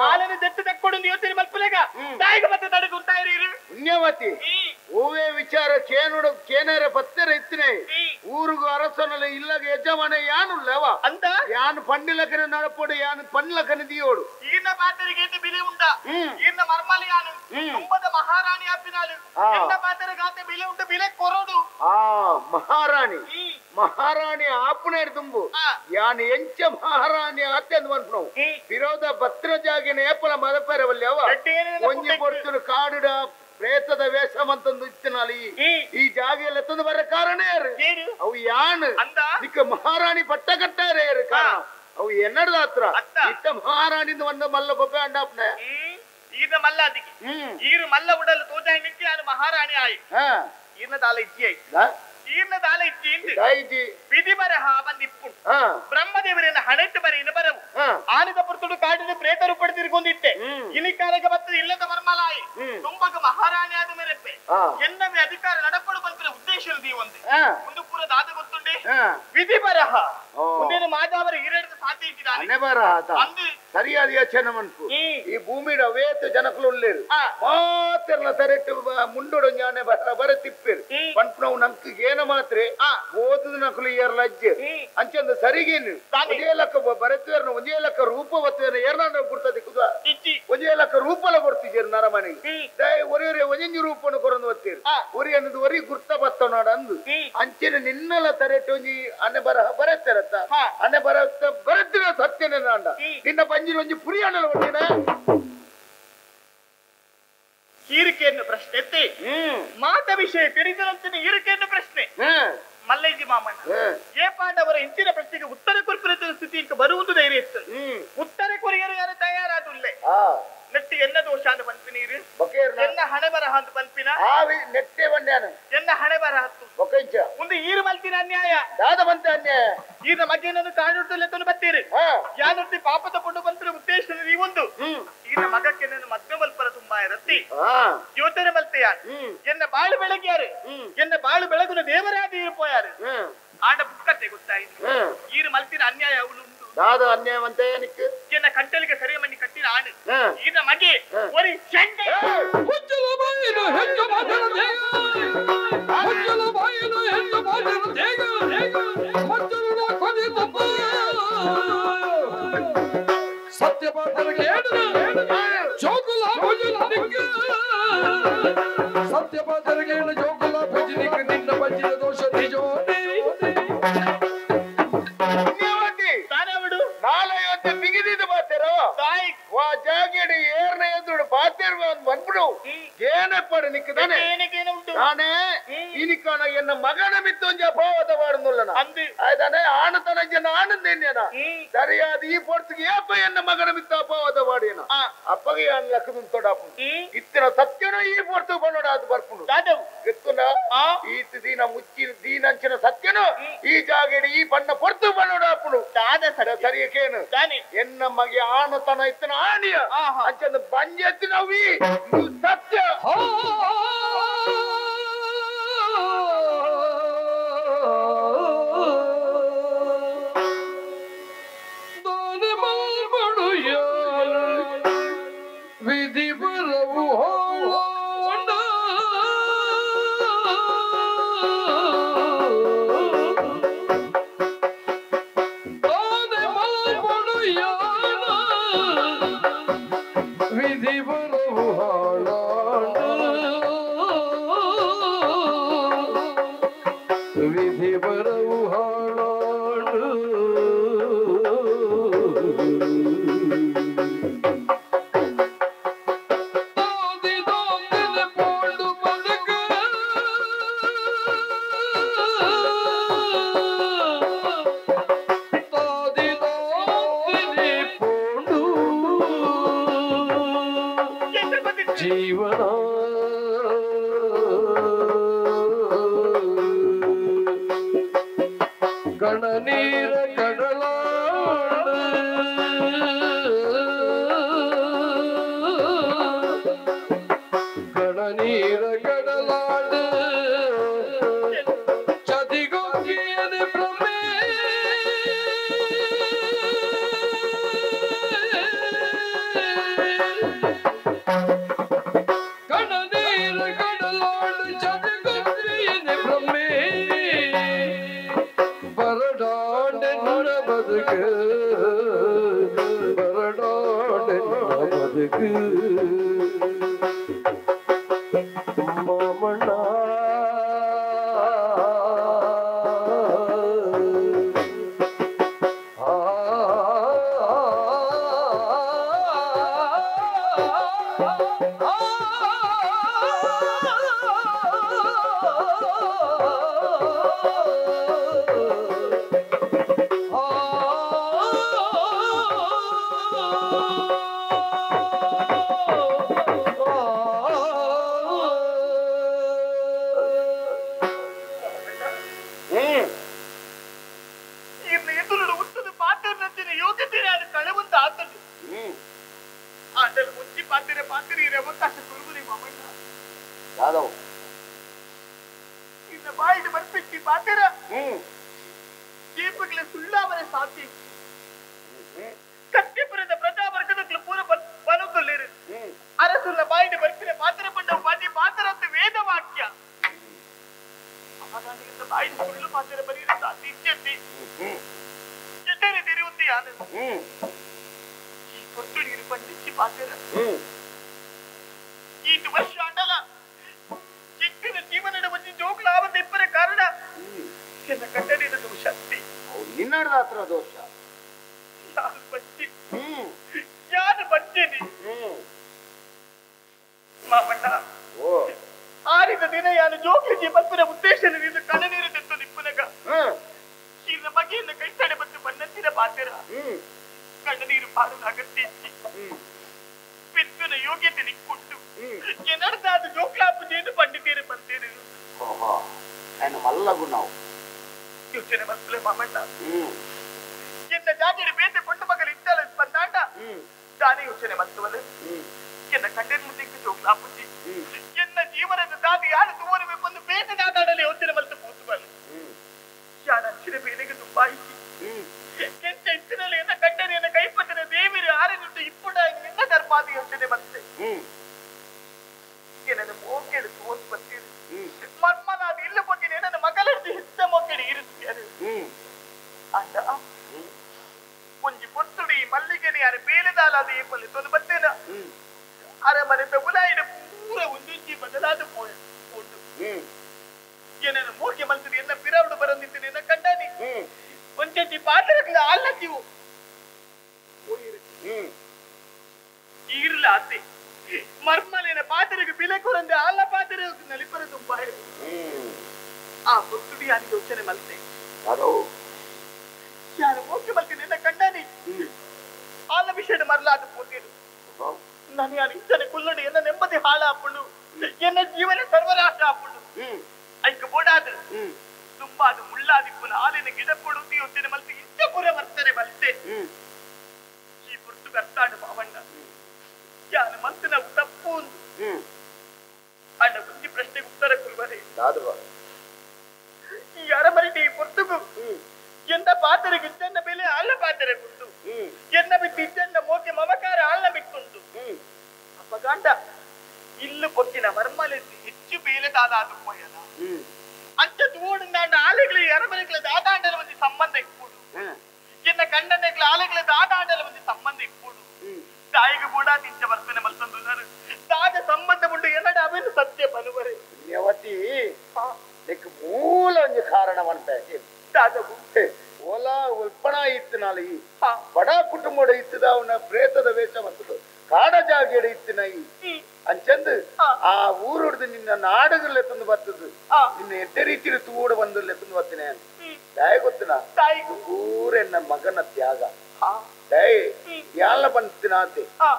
ಆಲನ ದೆತ್ತು ತಕ್ಕೊಡು ಯೋಚನೆ ಮಲ್ಪುಲೇಗ ತಾಯಿಗೆ ಮತ್ತೆ ತಡೆದು ಉಂಟಾಯಿರಿ ಪುಣ್ಯವತಿ ಹೂವೇ ವಿಚಾರ ಕೇನುಡು ಕೇನರ ಪತ್ತೆರ ಇತ್ತಿನೇ ಊರುಗು ಅರಸನಲ್ಲ ಇಲ್ಲಗ ಯಜಮಾನ ಯಾನುಲ್ಲವ ಅಂತ ಯಾನು ಪಣ್ಣಿಲಕನ ನಡಪೊಡು ಯಾನು ಪಣ್ಣಿಲಕನ ದಿಯೋಡು ಈರ್ನ ಪಾತ್ರೆಗೆ ಬಿಲೆ ಉಂಡ ಈರ್ನ ಮರ್ಮಲ ಯಾನು ತುಂಬದ ಮಹಾರಾಣಿ ಅಪ್ಪಿನಾಳು ಎನ್ನ ಪಾತ್ರೆಗಾತೆ ಬಿಲೆ ಉಂಟು ಬಿಲೆ ಕೊರೋಡು ಆ ಮಹಾರಾಣಿ ಮಹಾರಾಣಿ ಆಪುಣೇರ್ ತುಂಬು ಯಾನು ಎಂಚ ಮಹಾರಾಣಿ ಅತ್ಯಂತ ಮನ್ಪುನವು ವಿರೋಧ ಭದ್ರ ಜಾಗಿನ ಏಪಲ ಮದಪೆರವಲ್ಯವ ಒಂಜಿ ಪೊರ್ತುನು ಕಾಡುಡ ಪ್ರೇತದ ವೇಷ ಅಂತಂದು ಇತ್ತಿನಾಲಿ ಈ ಜಾಗೆಲ್ಲ ತಂದು ಬರ ಕಾರಣ ಯಾರು ಅವು ಯಾನು ನಿಕ್ಕ ಮಹಾರಾಣಿ ಪಟ್ಟ ಕಟ್ಟಾರೆ ಯಾರು ಕಾರಣ ಅವು ಎನ್ನಡದ ಹತ್ರ ಇತ್ತ ಮಹಾರಾಣಿಂದ ಒಂದು ಮಲ್ಲ ಬೊಬ್ಬೆ ಅಂಡಾಪ್ನೆ ಈರ್ನ ಮಲ್ಲ ಅದಕ್ಕೆ ಈರು ಮಲ್ಲ ಉಡಲು ತೋಜಾಯಿ ನಿಕ್ಕಿ ಯಾನು ಮಹಾರಾಣಿ ಆಯಿ ಈರ್ನ ದಾಲ ಇಜ್ಜಿ ಆಯಿ ಈರ್ನ ದಾಲ ಇಜ್ಜಿ ವಿಧಿ ಬರಹ ಬಂದಿಪ್ಪು ಬ್ರಹ್ಮದೇವರನ್ನ ಹಣೆಟ್ಟು ಬರೆಯಿನ ಬರವು ಆನದ ಪುರ್ತುಡು ಕಾಡಿನ ಪ್ರೇತ ರೂಪಡಿ ತಿರ್ಗೊಂದಿಟ್ಟೆ ಇನಿಕಾರಕ ಬತ್ತದ ಇಲ್ಲದ ಮರ್ಮಲಾಯಿ ತುಂಬಕ ಮಹಾರಾಣಿ ಆದ ಮೇರೆಪ್ಪೆ ಎನ್ನವೇ ಅಧಿಕಾರ ನಡಪಡು ಬಂತಿನ ಉದ್ದೇಶ ಒಂದು ಒಂದು ಪೂರ ದಾದ ಗೊತ್ತುಂಡೆ ವಿಧಿ ಬರಹ ಮುಂದೇನು ಮಾದಾವರ ಈರೆಡ್ದು ಸಾಧ್ಯ ಇದ್ದಾನೆ ಸರಿಯಾದ ಯೋಚನೆ ಮನ್ಪು ಈ ಭೂಮಿಡ ಅವೇತ ಜನಕಲು ಉಳ್ಳೇರು ಮಾತೆರ್ನ ತರೆಟ್ಟು ಮುಂಡೋಡು ಜ್ಞಾನ ಬರ ತಿಪ್ಪೇರು ಪಂಪ್ನವು ನಂಕ್ ಏನ ಮಾತ್ರೆ ಓದುದ ನಕಲು ಏರ್ಲ ಅಜ್ಜೆ ಅಂಚಂದ ಸರಿಗೇನು ಒಂದೇ ಲಕ್ಕ ಬರತ್ವೇರ್ನ ಒಂದೇ ಲಕ್ಕ ರೂಪ ಬತ್ತೇನ ಏರ್ನಾಂಡ ಗುರ್ತದೆ ಕುದ ಒಂದೇ ಲಕ್ಕ ರೂಪಲ ಕೊಡ್ತಿದ್ದೇರು ನರಮನೆಗೆ ಒರೇ ಒರೇ ಒಂಜಿ ರೂಪನು ಕೊರಂದು ಬತ್ತೇರು ಒರಿ ಅನ್ನೋದು ಒರಿ ಗುರ್ತ ಬತ್ತ ನಾಡ ಅಂದು ಅಂಚೆನ ನಿನ್ನೆಲ್ಲ ತರೆಟ್ಟು ಒಂಜಿ ಅನೆ ಬರಹ ಬರತ್ತೇರತ್ತ ಅನೆ ಬರತ್ತ ಬರತ್ತಿನ ಸತ್ಯನೇ ನಾಂಡ ನಿನ್ನ ಪಂಜಿನ ಒಂಜಿ ಪುರಿಯಾಣಲ ಒಟ್ಟಿನ ಹೀರಿಕೆಯನ್ನು ಪ್ರಶ್ನೆ ಎತ್ತಿ ಮಾತ ವಿಷಯ ತಿಳಿದರಂತೆ ಹೀರಿಕೆಯನ್ನು ಪ್ರಶ್ನೆ ಮಲ್ಲೈಜಿ ಮಾಮಣ್ಣ ಏ ಪಾಂಡವರ ಇಂಚಿನ ಪ್ರಶ್ನೆಗೆ ಉತ್ತರ ಕೊರ್ಪಿನ ಸ್ಥಿತಿ ಬರುವುದು ಧೈರ್ಯ ಇತ್ತು ಉತ್ತರ ಕೊರಿಯರು ಯಾರು ತಯಾರಾದುಲ್ಲೆ ನೆಟ್ಟಿ ಎನ್ನ ದೋಷ ಅಂತ ಪನ್ಪಿನೀರು ಎನ್ನ ಹಣೆ ಬರಹ ಅಂತ ಪನ್ಪಿನ ನೆಟ್ಟೆ ಬಂಡ್ಯಾನ ಎನ್ನ ಹಣೆ ಬರಹ ಒಂದು ಈರು ಮಲ್ತಿನ ಅನ್ಯಾಯ ದಾದ ಬಂತ ಅನ್ಯಾಯ ಈರ ಮಗನನ್ನು ಕಾಡುತ್ತಲೇ ಬತ್ತೀರಿ ಯಾನೊಟ್ಟಿ ಪಾಪದ ಪುಂಡು ಬಂತರ ಉದ್ದೇಶ ಒಂದು ಈರ ಮಗಕ್ಕೆ ನನ್ನ ಮದ್ವೆ ಮಲ್ಪರ ತುಂಬಾ ಇರತ್ತಿ ಯೋಚನೆ ಮಲ್ತೆಯಾರು ಎನ್ನ ಬಾಳು ಬೆಳಗ್ಯಾರು ಎನ್ನ ಬಾಳು ಬೆಳಗುನ ದೇವರಾದ ಇರುಪೋಯಾರು ಆಡ ಬುಕ್ಕತ್ತೆ ಗೊತ್ತಾಯ್ತು ಈರು ಮಲ್ತಿನ ಅನ್ಯಾಯ ಅವಳು ಉಂಟು ದಾದ ಅನ್ಯಾಯ ಅಂತ ಏನಕ್ಕೆ ಎನ್ನ ಕಂಟಲಿಗೆ ಸರಿಯ ಮಣ್ಣಿ ಕಟ್ಟಿನ ಆಣು ಈನ ಮಗೆ ಒರಿ ಚೆಂಡೆ ಹುಚ್ಚಲ ಬಾಯಿನ ಹೆಚ್ಚು ಹುಚ್ಚಲ ಬಾಯಿನ ಹೆಚ್ಚು ಮಚ್ಚಲ ಕೊನೆ ತಪ್ಪ ಸತ್ಯ ಪಾತ್ರಕ್ಕೆ ಜೋಗುಲ ಭುಜನಿಕ ಸತ್ಯ ಪಾತ್ರಕ್ಕೆ ಜೋಗುಲ ಭುಜನಿಕ ನಿನ್ನ ಬಜ್ಜಿದ ದೋಷ ನಿಜೋನೇ ಏನಪ್ಪಾಡು ನಿಕ್ಕದಾನೆ ನಾನೇ ಇನಿಕಾನ ಎನ್ನ ಮಗನ ಮಿತ್ತೊಂಜಿ ಅಭಾವದ ವಾಡುನುಲ್ಲನ ಆಯ್ತಾನೆ ಆಣತನಂಜನ ಆನಂದ ಸರಿಯಾದ ಈ ಪೊರ್ತುಗೆ ಏಪ ಎನ್ನ ಮಗನ ಮಿತ್ತ ಅಭಾವದ ವಾಡಿನ ಅಪ್ಪಗೆ ಯಾನ್ ಲಕ್ಕದ ತೊಡಾಪು ಇತ್ತಿನ ಸತ್ಯನ ಈ ಪೊರ್ತು ಬನ್ನೋಡ ಅದು ಬರ್ಪುಂಡು ಗೊತ್ತುನ ಈತ ದೀನ ಮುಚ್ಚಿನ ದೀನಂಚಿನ ಸತ್ಯನು ಈ ಜಾಗೆಡಿ ಈ ಬಣ್ಣ ಪೊರ್ತು ಬನ್ನೋಡ ಅಪ್ಪುಡು ಸರಿಯಕೇನು ಎನ್ನ ಮಗೆ ಆಣತನ ಇತ್ತನ ಆಣಿಯ ಅಂಚಂದ ಬಂಜೆತ್ತಿನವಿ ಸತ್ಯ ವಿಧಿ ಬರವು ಹೋಣ ವಿಧಿ ಬರವು ಹಾಳಾಣ ಕಣನೀರ ಕಡಲಾಡು ಕಣನೀರ ಕಡಲಾಡು ಚದಿಗೊಗ್ಗಿಯದೆ ಭ್ರಮೆ ಕಣನೀರ ಕಡಲಾಡು ಚದಿಗೊಗ್ಗಿಯದೆ ಭ್ರಮೆ ಬರಡಾಡೆನ್ನ ಬದುಕು ಬರಡಾಡೆನ್ನ ಬದುಕು ಮಾಮಣ್ಣ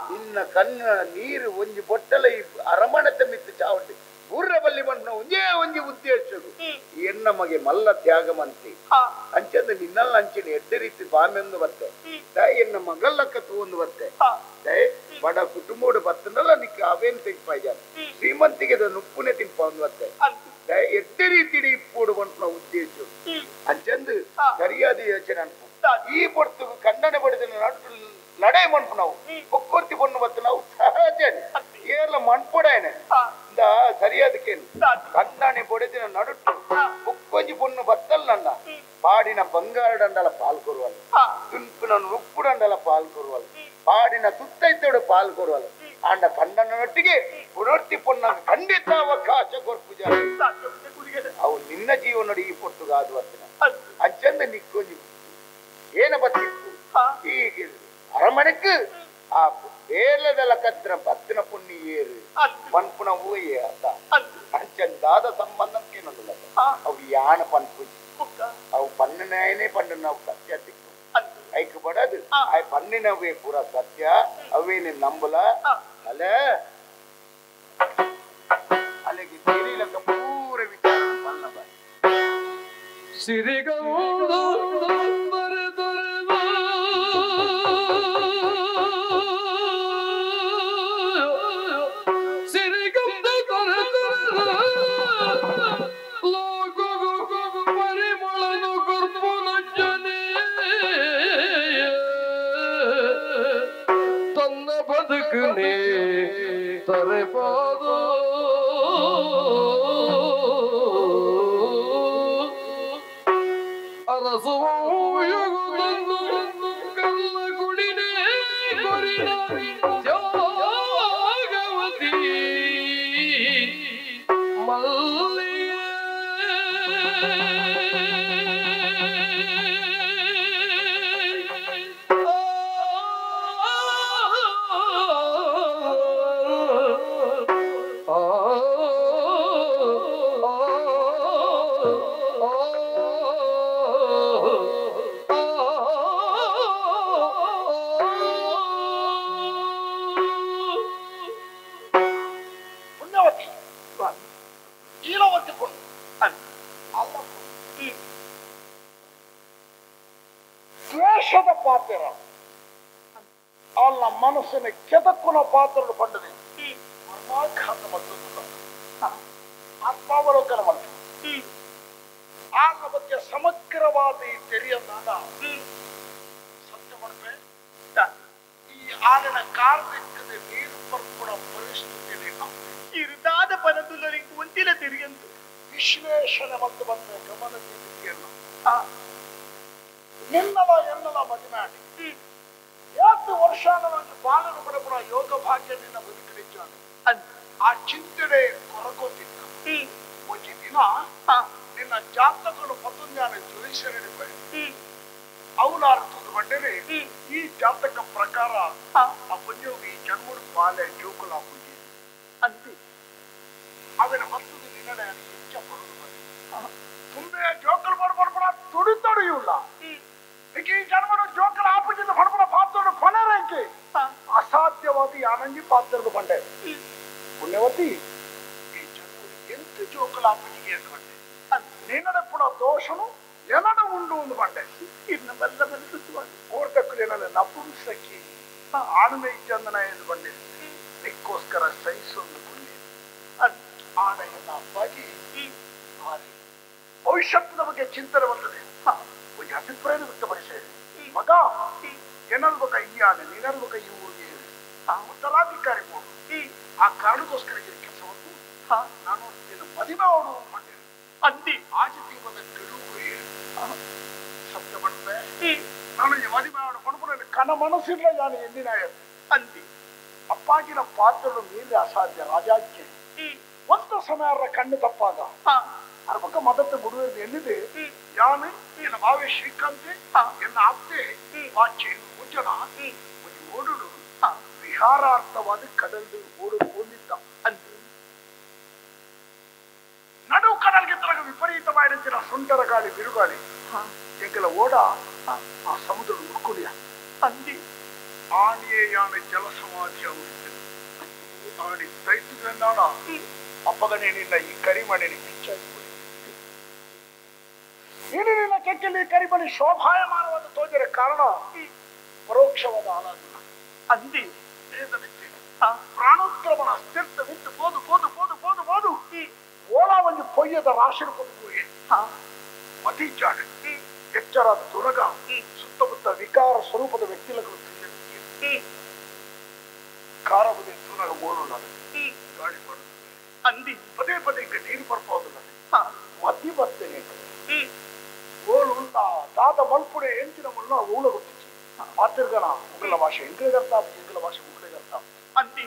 ನಿನ್ನ ಕಣ್ಣ ನೀರು ಒಂಜಿ ಬೊಟ್ಟಲ ಅರಮಣತೆ ಮಿತ್ತು ಚಾವಟಿ ಬೂರ್ರ ಬಲ್ಲಿ ಬಂದ ಒಂಜೇ ಒಂಜಿ ಉದ್ದೇಶ ಎನ್ನ ಮಗೆ ಮಲ್ಲ ತ್ಯಾಗ ಮಂತಿ. ಅಂಚಂದ ನಿನ್ನಲ್ಲ ಅಂಚಿನ ಎಡ್ಡೆ ರೀತಿ ಬಾಮೆಂದು ಬರ್ತೆ ತಾಯಿ ಎನ್ನ ಮಗಲ್ಲಕ್ಕ ತೂಂದು ಬರ್ತೆ ತಾಯಿ ಬಡ ಕುಟುಂಬೋಡು ಬತ್ತನಲ್ಲ ನಿಕ್ಕ ಅವೇನು ತಿನ್ಪಾಯ್ಜಾನ ಶ್ರೀಮಂತಿಗೆ ನುಪ್ಪುನೆ ತಿನ್ಪ ಒಂದು ಬರ್ತೆ ತಾಯಿ ಎಡ್ಡೆ ರೀತಿ ಇಪ್ಪೋಡು ಬಂತ ಉದ್ದೇಶ ಅಂಚಂದು ಸರಿಯಾದ ಯೋಚನೆ ಅನ್ಪು ಈ ಪೊರ್ತು ಕಣ್ಣನೆ ಬಡಿದ ನಡು ಲಡಾಯಿ ಮನ್ಪು ನಾವು ಒಕ್ಕೊರ್ತಿ ಪೊಣ್ಣು ಬತ್ತು ನಾವು ಸಹಜ ಏರ್ಲ ಮನ್ಪುಡಾಯನೆ ಇಂದ ಸರಿಯಾದಕ್ಕೇನು ಕಣ್ಣನೆ ಬಡಿದಿನ ನಡುಟ್ಟು ಒಕ್ಕೊಂಜಿ ಪೊಣ್ಣು ಬತ್ತಲ್ ನನ್ನ ಪಾಡಿನ ಬಂಗಾರದಂಡಲ ಪಾಲ್ ಕೊರುವಲ್ಲ ತುನ್ಪಿನ ಉಪ್ಪುದಂಡಲ ಪಾಲ್ ಕೊರುವಲ್ಲ ಪಾಡಿನ ತುತ್ತೈತೋಡು ಪಾಲ್ ಕೊರುವಲ್ಲ ಆಂಡ ಕಣ್ಣನೊಟ್ಟಿಗೆ ಪುನರ್ತಿ ಪೊಣ್ಣ ಖಂಡಿತ ಅವಕಾಶ ಕೊರ್ಪು ಅವು ನಿನ್ನ ಜೀವನ ಈ ಪೊರ್ತುಗಾದು ಬತ್ತಿನ ಅಂಚಂದ ನಿಕ್ಕೊಂಜಿ ಏನ ಬತ್ತಿತ್ತು ಈ ಅರಮನೆக்கு ಆ ಬೇಲದಲ್ಲ ಕತ್ತಿನ ಬತ್ತಿನ ಪುಣ್ಯ ಏರು ಪನ್ಪುನ ಊಯೇ ಅತ್ತ ಅಂಚಂದಾದ ಸಂಬಂಧಕ್ಕೇನೊಂದಿಲ್ಲ ಅವು ಯಾನ ಪನ್ಪು ಅವು ಪಣ್ಣನೇ ಪಣ್ಣನ ಸತ್ಯ ತಿಕ್ಕು ಐಕ್ ಬಡದು ಆ ಪಣ್ಣಿನವೇ ಪೂರ ಸತ್ಯ ಅವೇನೆ ನಂಬಲ ಅಲೆ ಅಲ್ಲಿಗೆ ತೆರಿಲಕ್ಕ ಪೂರ ವಿಚಾರ ಪನ್ನ ಬಾಯಿ ಸಿರಿಗೌಡ ತರೆಪಾದೋ ಅರಸುಯುಗುದನ್ನು ಕಲ್ಲ ಗುಡಿನೇ ಕೊರಿನ ತ್ಯಾಗವತಿ ಮಲ್ಲಿಗೆ ದ್ವೇಷದ ಪಾತ್ರ ಅಲ್ಲ ಮನಸ್ಸಿನ ಕೆದಕ್ಕುನ ಪಾತ್ರ ಪಂಡದೆ ಮರ್ಮಾಘಾತ ಮತ್ತು ಆತ್ಮಾವಲೋಕನ ಮಾಡ್ತು ಆಗ ಬಗ್ಗೆ ಸಮಗ್ರವಾದ ಈ ತೆರೆಯನ್ನಾದ ಸತ್ಯ ಮಾಡ್ಪೆ ಈ ಆಡಿನ ಕಾರ್ದಿಕ್ಕದ ನೀರು ಪರ್ಪುಣ ಪರಿಸ್ಥಿತಿ ಇರುದಾದ ಪನದುಲ್ಲರಿಗೆ ಒಂದಿನ ತೆರೆಯಂತು ವಿಶ್ಲೇಷಣೆ ಮತ್ತು ಬಂದ ಗಮನ ನೀಡಿಕೆಯನ್ನು ನಿನ್ನಲ ಎನ್ನಲ ಮದಿಮಾಡಿ ಯಾತು ವರ್ಷ ನನಗೆ ಬಾಲನ ಬಡಬಡ ಯೋಗ ಭಾಗ್ಯ ನಿನ್ನ ಬದುಕಲಿದ್ದಾನೆ ಆ ಚಿಂತನೆ ಕೊರಗೋತಿದ್ದ ಒಂಜಿ ದಿನ ನಿನ್ನ ಜಾತಕನು ಪತಂಜಾನ ಜೋಯಿಸರಣೆ ಅವಲಾರ ತಂದು ಬಂದರೆ ಈ ಜಾತಕ ಪ್ರಕಾರ ಆ ಪುಣ್ಯೋಗಿ ಈ ಜನ್ಮಡು ಬಾಲೆ ಜೋಕುಲ ಪೂಜೆ ಅಂತೆ ಅವನ ಮತ್ತೊಂದು ನಿನ್ನಡೆ ಹೆಚ್ಚ ಪಡೋದು ತುಂಬೆ ಜೋಕಲ್ ಬಡಬಡ ತುಡಿ ತೊಡೆಯುಲ್ಲ ಈ ಜನ್ಮನು ಜೋಕಲ್ ಆಪುಜಿಂದ ಬಡಬಡ ಪಾತ್ರ ಫಲರೇಕೆ ಅಸಾಧ್ಯವಾದ ಆನಂದಿ ಪಾತ್ರದ ಬಂಡೆ ಪುಣ್ಯವತಿ ಈ ಜನ್ಮಡು ಎಂತ ಜೋಕಲ್ ಆಪುಜಿಗೆ ಅಂತ ಬಂಡೆ ನಿನ್ನಡೆ ಪುಣ ದೋಷನು ಎನಡ ಉಂಡು ಒಂದು ಬಂಡೆ ಇನ್ನ ಬಲ್ಲ ಮನಸ್ಸು ಕೋರ್ತಕ್ಕುಲೇನಲ್ಲ ನಪುಂಸಕಿ ಆಣುಮೆ ಚಂದನ ಎಂದು ಬಂಡೆ ನಿಕ್ಕೋಸ್ಕರ ಸಹಿಸೊಂದು ಪುಣ್ಯ ಆಣೆಯನ್ನ ಅಪ್ಪಾಗಿ ಭವಿಷ್ಯದ ಬಗ್ಗೆ ಚಿಂತನೆ ಬರ್ತದೆ ಒಂದು ಅಭಿಪ್ರಾಯ ವ್ಯಕ್ತಪಡಿಸಿ ಮಗ ಏನಲ್ಬೇಕ ಈ ಆನೆ ನೀನಲ್ಬೇಕ ಈ ಊರಿಗೆ ಉತ್ತರಾಧಿಕಾರಿ ಬೋರ್ಡು ಆ ಕಾರಣಕ್ಕೋಸ್ಕರ ಕೆಲಸವನ್ನು ನಾನು ನಿನ್ನ ಮದಿಮೆ ಅವನು ಬಂದೆ ಅಂದಿ ಆಜಿ ತಿಂಗಳ ತಿರುಗು ಸತ್ಯ ಬಂದೆ ನಾನು ಈ ಮದಿಮೆ ಅವನು ಕೊಂಡ್ಕೊಂಡು ಕನ ಮನಸ್ಸಿಲ್ಲ ನಾನು ಎಂದಿನ ಅಂದಿ ಅಪ್ಪಾಗಿನ ಪಾತ್ರಗಳು ಮೀರಿ ಅಸಾಧ್ಯ ರಾಜಾಜ್ಞೆ ಒಂದು ಸಮಯ ಕಣ್ಣು ತಪ್ಪಾಗ ಅರ್ಬಕ ಮದத்தை ಬಿಡುವುದು ಎಲ್ಲಿದೆ ಯಾನು ಎನ್ನ ಭಾವೆ ಶ್ರೀಕಾಂತೆ ಎನ್ನ ಆಪ್ತೆ ವಾಚೆ ಮುಜ್ಜನ ಒಂದು ಓಡುಡು ವಿಹಾರಾರ್ಥವಾದ ಕಡಲು ಓಡು ಹೊಂದಿದ್ದ ನಡು ಕಡಲ್ಗೆ ತನಕ ವಿಪರೀತವಾದ ಸುಂಟರ ಗಾಳಿ ಬಿರುಗಾಳಿ ಎಂಕಲ ಓಡ ಆ ಸಮುದ್ರ ಮುಡ್ಕೊಂಡಿಯ ಅಂದಿ ಆಣಿಯೇ ಯಾನೆ ಜಲಸಮಾಧಿ ಅವರಿದ್ದ ಆಣಿ ತೈತುದನ್ನಾಡ ಅಪ್ಪಗನೇ ನಿನ್ನ ಈ ಕರಿಮಣೆಗೆ ಪಿಚ್ಚಾಗಿ ನೀನು ನಿನ್ನ ಕೆಕ್ಕೆಲ್ಲಿ ಕರಿಬಳಿ ಶೋಭಾಯಮಾನವಾದ ತೋಜರೆ ಕಾರಣ ಪರೋಕ್ಷವಾದ ಆಲಾದನ ಅಂದಿ ಪ್ರಾಣೋತ್ಕ್ರಮಣ ಸ್ಥಿರ್ತ ಬಿಟ್ಟು ಪೋದು ಪೋದು ಪೋದು ಪೋದು ಪೋದು ಓಲಾ ಒಂದು ಪೊಯ್ಯದ ರಾಶಿ ಪೋದು ಮತಿ ಜಾಗ ಎಚ್ಚರಾದ ತುರಗ ಸುತ್ತಮುತ್ತ ವಿಕಾರ ಸ್ವರೂಪದ ವ್ಯಕ್ತಿಗಳು ಕಾರಬುದೆ ತುರಗ ಓಡೋಣ ಗಾಳಿ ಮಾಡೋದು ಅಂದಿ ಪದೇ ಪದೇ ಈಗ ನೀರು ಬರ್ಬೋದು ಮತಿ ಬರ್ತೇನೆ ಓಲು ಉಳ್ಳ ದಾದ ಮಲ್ಪುಡೆ ಎಂಚಿನ ಮುಳ್ಳ ಊಳ ಗೊತ್ತಿಚ್ಚಿ ಮಾತಿರ್ಗಣ ಉಗ್ಲ ಭಾಷೆ ಎಂಗ್ಲಿಗರ್ಥ ಎಂಗ್ಲ ಭಾಷೆ ಉಗ್ಲಿಗರ್ಥ ಅಂದಿ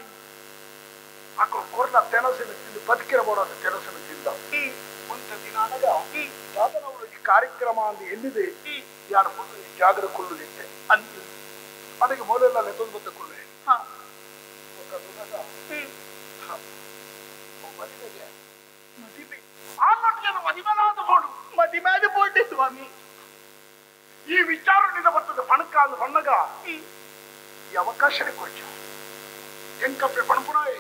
ಅక్కడ ಕೊರ್ನ ತೆನಸಿನ ತಿಂದು ಬದುಕಿರಬೋಡಾದ ತೆನಸಿನ ತಿಂದ ಒಂತ ದಿನ ಅನಗ ದಾದನವರು ಈ ಕಾರ್ಯಕ್ರಮ ಅಂದು ಎಲ್ಲಿದೆ ಯಾರು ಫುಲ್ ಜಾಗರ ಕುಳ್ಳುದಿತ್ತೆ ಅಂದಿ ಅದಕ್ಕೆ ಮೊದಲೆಲ್ಲ ಲೆತ್ತೊಂದು ಬತ್ತ ಕುಳ್ಳೆ ಮದುವೆಗೆ ಮದುವೆ ಮದಿಮೆಲಾದ ಬೋಡು ಮದಿಮೆದ ಬೋಡೆ ಸ್ವಾಮಿ ಈ ವಿಚಾರ ಬರ್ತದೆ ಪಣಕಾದ ಬಣ್ಣಗ ಈ ಅವಕಾಶನೇ ಕೊಚ್ಚ ಎಂಕಪ್ಪೆ ಪಣಪುಣಾಯಿ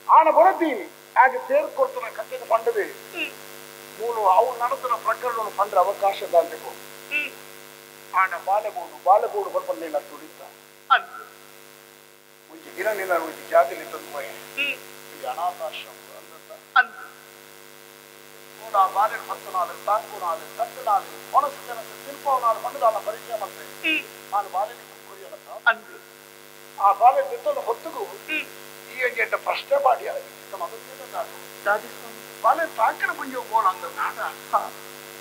ಆನ ಬರದಿ ಆಗ ತೇರು ಕೊಡ್ತನ ಕತ್ತೆದ ಪಂಡದೆ ಮೂಲು ಅವು ನಡೆತನ ಪ್ರಕರಣವನ್ನು ಪಂಡ್ರ ಅವಕಾಶ ದಾಂತೆಗೋ ಆನ ಬಾಲೆಬೋಡು ಬಾಲೆಬೋಡು ಬರ್ಬಂದಿಲ್ಲ ತುಡಿತ ಒಂಜಿ ದಿನ ನಿನ್ನ ಒಂಜಿ ಜಾಗಲಿ ತಂದು ಅನಾಥಾಶ್ರಮ ಅಂದು ನೋಡ ಬಾಲೆ ಹತ್ತು ತಾಂಕು ನಾಳು ತಟ್ಟು ನಾಳು ಮನಸ್ಸು ಜನಕ್ಕೆ ತಿನ್ಪೋ ನಾಳು ಪಂಡದಾಲ ಪರಿಚಯ ಮಾಡ್ತೇನೆ ನಾನು ಬಾಲೆ ಕೊರಿಯಲತ್ತ ಅಂದು ಆ ಬಾಲೆ ಬಿತ್ತಲು ಹೊತ್ತಿಗೂ ಈ ಅಂಜೆಂಟ ಪ್ರಶ್ನೆ ಮಾಡಿ ಬಾಲೆ ತಾಂಕನ ಪುಂಜ ಬೋಲ ಅಂದ ನಾಡ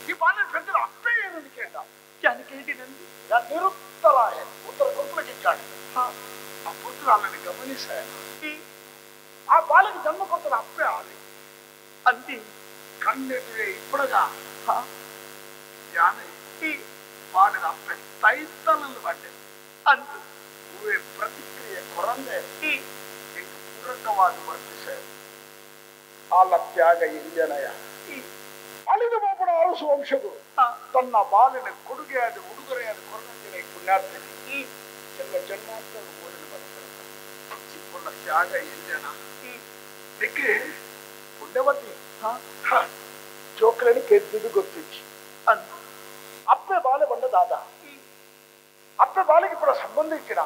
ಈ ಬಾಲೆ ಪೆದ್ದರ ಅಪ್ಪೇ ಏನು ಕೇಂಡ ಕೇಳಿನಂದು ನಾನು ನಿರುತ್ತರಾಯ ಉತ್ತರ ಕೊಪ್ಪಳಕ್ಕೆ ಚಾಡಿ ಆ ಪುತ್ರ ಅಲ್ಲನ್ನು ಗಮನಿಸ ಆ ಬಾಲಿಗೆ ಜನ್ಮ ಕೊಡ್ತಾನೆ ಅಪ್ಪೆ ಆಲಿ ಅಂತಿ ಕಣ್ಣೆದುರೆ ಇಪ್ಪಡಗ ಯಾನೆ ಬಾಲಿನ ಅಪ್ಪೆ ತೈತಲಲ್ಲಿ ಬಂಡೆ ಅಂತು ಹೂವೆ ಪ್ರತಿಕ್ರಿಯೆ ಕೊರಂದೆ ಎಂಗೆ ಪೂರಕವಾಗಿ ವರ್ತಿಸ ಆಲ ತ್ಯಾಗ ಇಂಜನಯ ಅಳಿದು ಬಾಪುಡ ಅರಸು ವಂಶದು ತನ್ನ ಬಾಲಿನ ಕೊಡುಗೆಯಾದ ಉಡುಗೊರೆಯಾದ ಕೊರಗಂಜನ ಪುಣ್ಯಾತ್ಮಕ್ಕೆ ಜನ್ಮ ಜನ್ಮಾಂತರ ಮೂಲಿನ ಬರ್ತಾರೆ ಚಿಪ್ಪುಳ್ಳ ತ್ಯಾಗ ಇಂಜನ ದಿಕ್ಕೆ ಪುಣ್ಯವತಿ ಜೋಕ್లని ಕೆದ್ದುದು ಗೊತ್ತಿಚ್ಚಿ ಅಪ್ಪೆ ಬಾಲೆ ಬಂಡ ದಾದ ಅಪ್ಪೆ ಬಾಲಿಗೆ ಕೂಡ ಸಂಬಂಧ ಇಚ್ಚಿಡ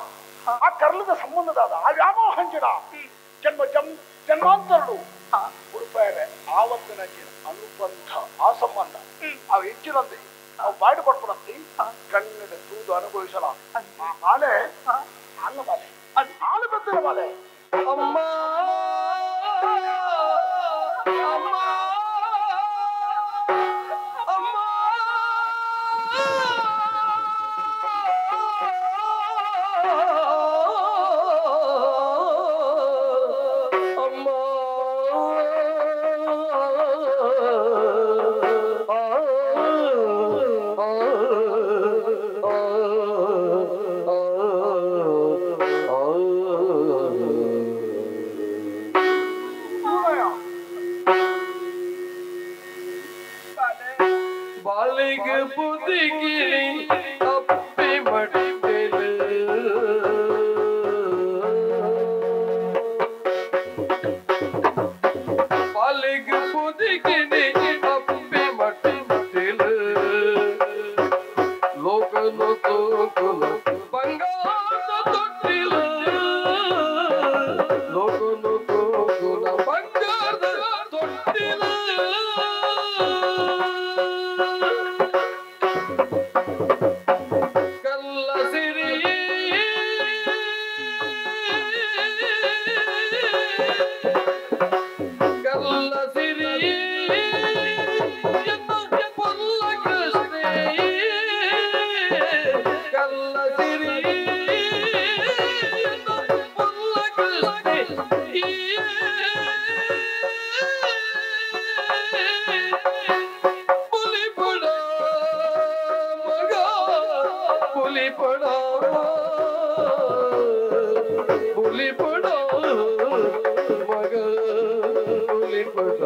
ಆ ಕರ್ಲದ ಸಂಬಂಧ ದಾದ ಆ ವ್ಯಾಮೋಹಂಚಿಡ ಜನ್ಮ ಜನ್ಮಾಂತರಡು ಉಡುಪಾಯರೆ ಆವತ್ತಿನ ಅನುಬಂಧ ಆ ಸಂಬಂಧ ಅವು ಹೆಚ್ಚಿನಂತೆ ಅವು ಬಾಡಿ ಪಡ್ಕೊಳಂತೆ ಕಣ್ಣಿನ ತೂದು ಅನುಭವಿಸಲ ಆ ಬಾಲೆ ಅಲ್ಲ ಬಾಲೆ ಆಲು ಬಂದಿರ ಬಾಲೆ ಅಮ್ಮ ಅಮ್ಮ ಅಮ್ಮ ಅಮ್ಮ ಬಾಲಿಗೆ ಬುದ್ಧಿಗಿರಿ ಅಪ್ಪಿ ಮಟ್ಟಿಲು ಬಾಲಿಗೆ ಬುದ್ಧಿಗಿರಿ ಅಪ್ಪಿ ಮಟ್ಟಿಲು ಲೋಕನು ತೋಕುಲ ಬಂಗಾರದ ತೊಟ್ಟಿಲು ಲೋಕನು ತೋಕುಲ ಬಂಗಾರದ ತೊಟ್ಟಿಲು ಕಲ್ಲ ಸಿರಿ ಕಲ್ಲ ಸಿರಿ ಪೊಲ್ಲ ಕೃಷ್ಣ ಕಲ್ಲ ಸಿರಿ ಪೊಲ್ಲ ಕೃಷ್ಣ ಪುಲಿಪುಡ ಮಗ ಪುಲಿಪುಡ ಪುಲಿಪುಡ ಮಗ ಪುಲಿಪುಡ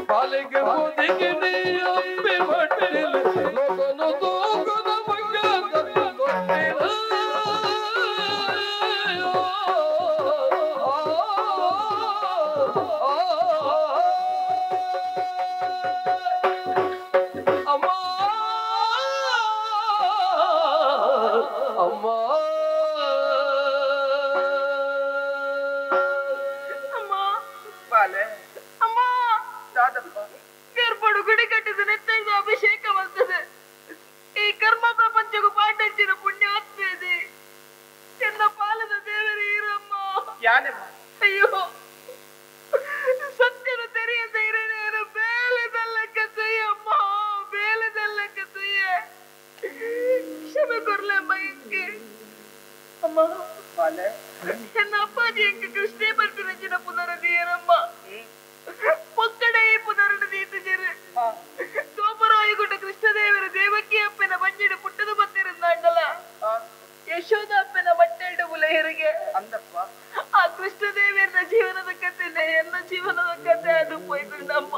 ಬಾಲಿಗೆ ಬುದಿಗೆ ಅಪ್ಪಿ ಮಟ್ಟಿಲು ಲೋಕನು ತೂಕದ ಬಂಗಾರದ ತೊಟ್ಟಿಲು ಆ ಯಾನೆಮ್ಮ ಅಯ್ಯೋ ಸತ್ಯನ ತೆರೆಯದ ಇರೇನೇನು ಬೇಲೆದಲ್ಲಕ್ಕ ಸಯ್ಯಮ್ಮ ಬೇಲೆದಲ್ಲಕ್ಕ ಸಯ್ಯ ಕ್ಷಮೆ ಕೊರ್ಲಮ್ಮ ಇಂಕೆ ಅಮ್ಮ ಬಾಲೆ ಎನ್ನ ಅಪ್ಪಾಜಿ ಎಂಕೆ ಕೃಷ್ಣೇ ಬರ್ಪಿನಂಚಿನ ಪುನರದಿಯರಮ್ಮ ಪೊಕ್ಕಡೆ ಈ ಪುನರನ ದೀತಜರು ಸೋಮರಾಯಗುಡ್ಡ ಕೃಷ್ಣದೇವರ ದೇವಕಿ ಅಪ್ಪನ ಬಂಜಿಡು ಪುಟ್ಟದು ಬಂದಿರುಂದಾಂಡಲ ಯಶೋದ ಅಪ್ಪನ ಮಟ್ಟೆರಡು ಬುಲೆಯರಿಗೆ ಅಂದಪ್ಪ ಆ ಕೃಷ್ಣದೇವರ ಜೀವನದ ಕಥೆನೆ ಎಲ್ಲ ಜೀವನದ ಕಥೆ ಅದು ಪೋಯ್ತುಂಡಮ್ಮ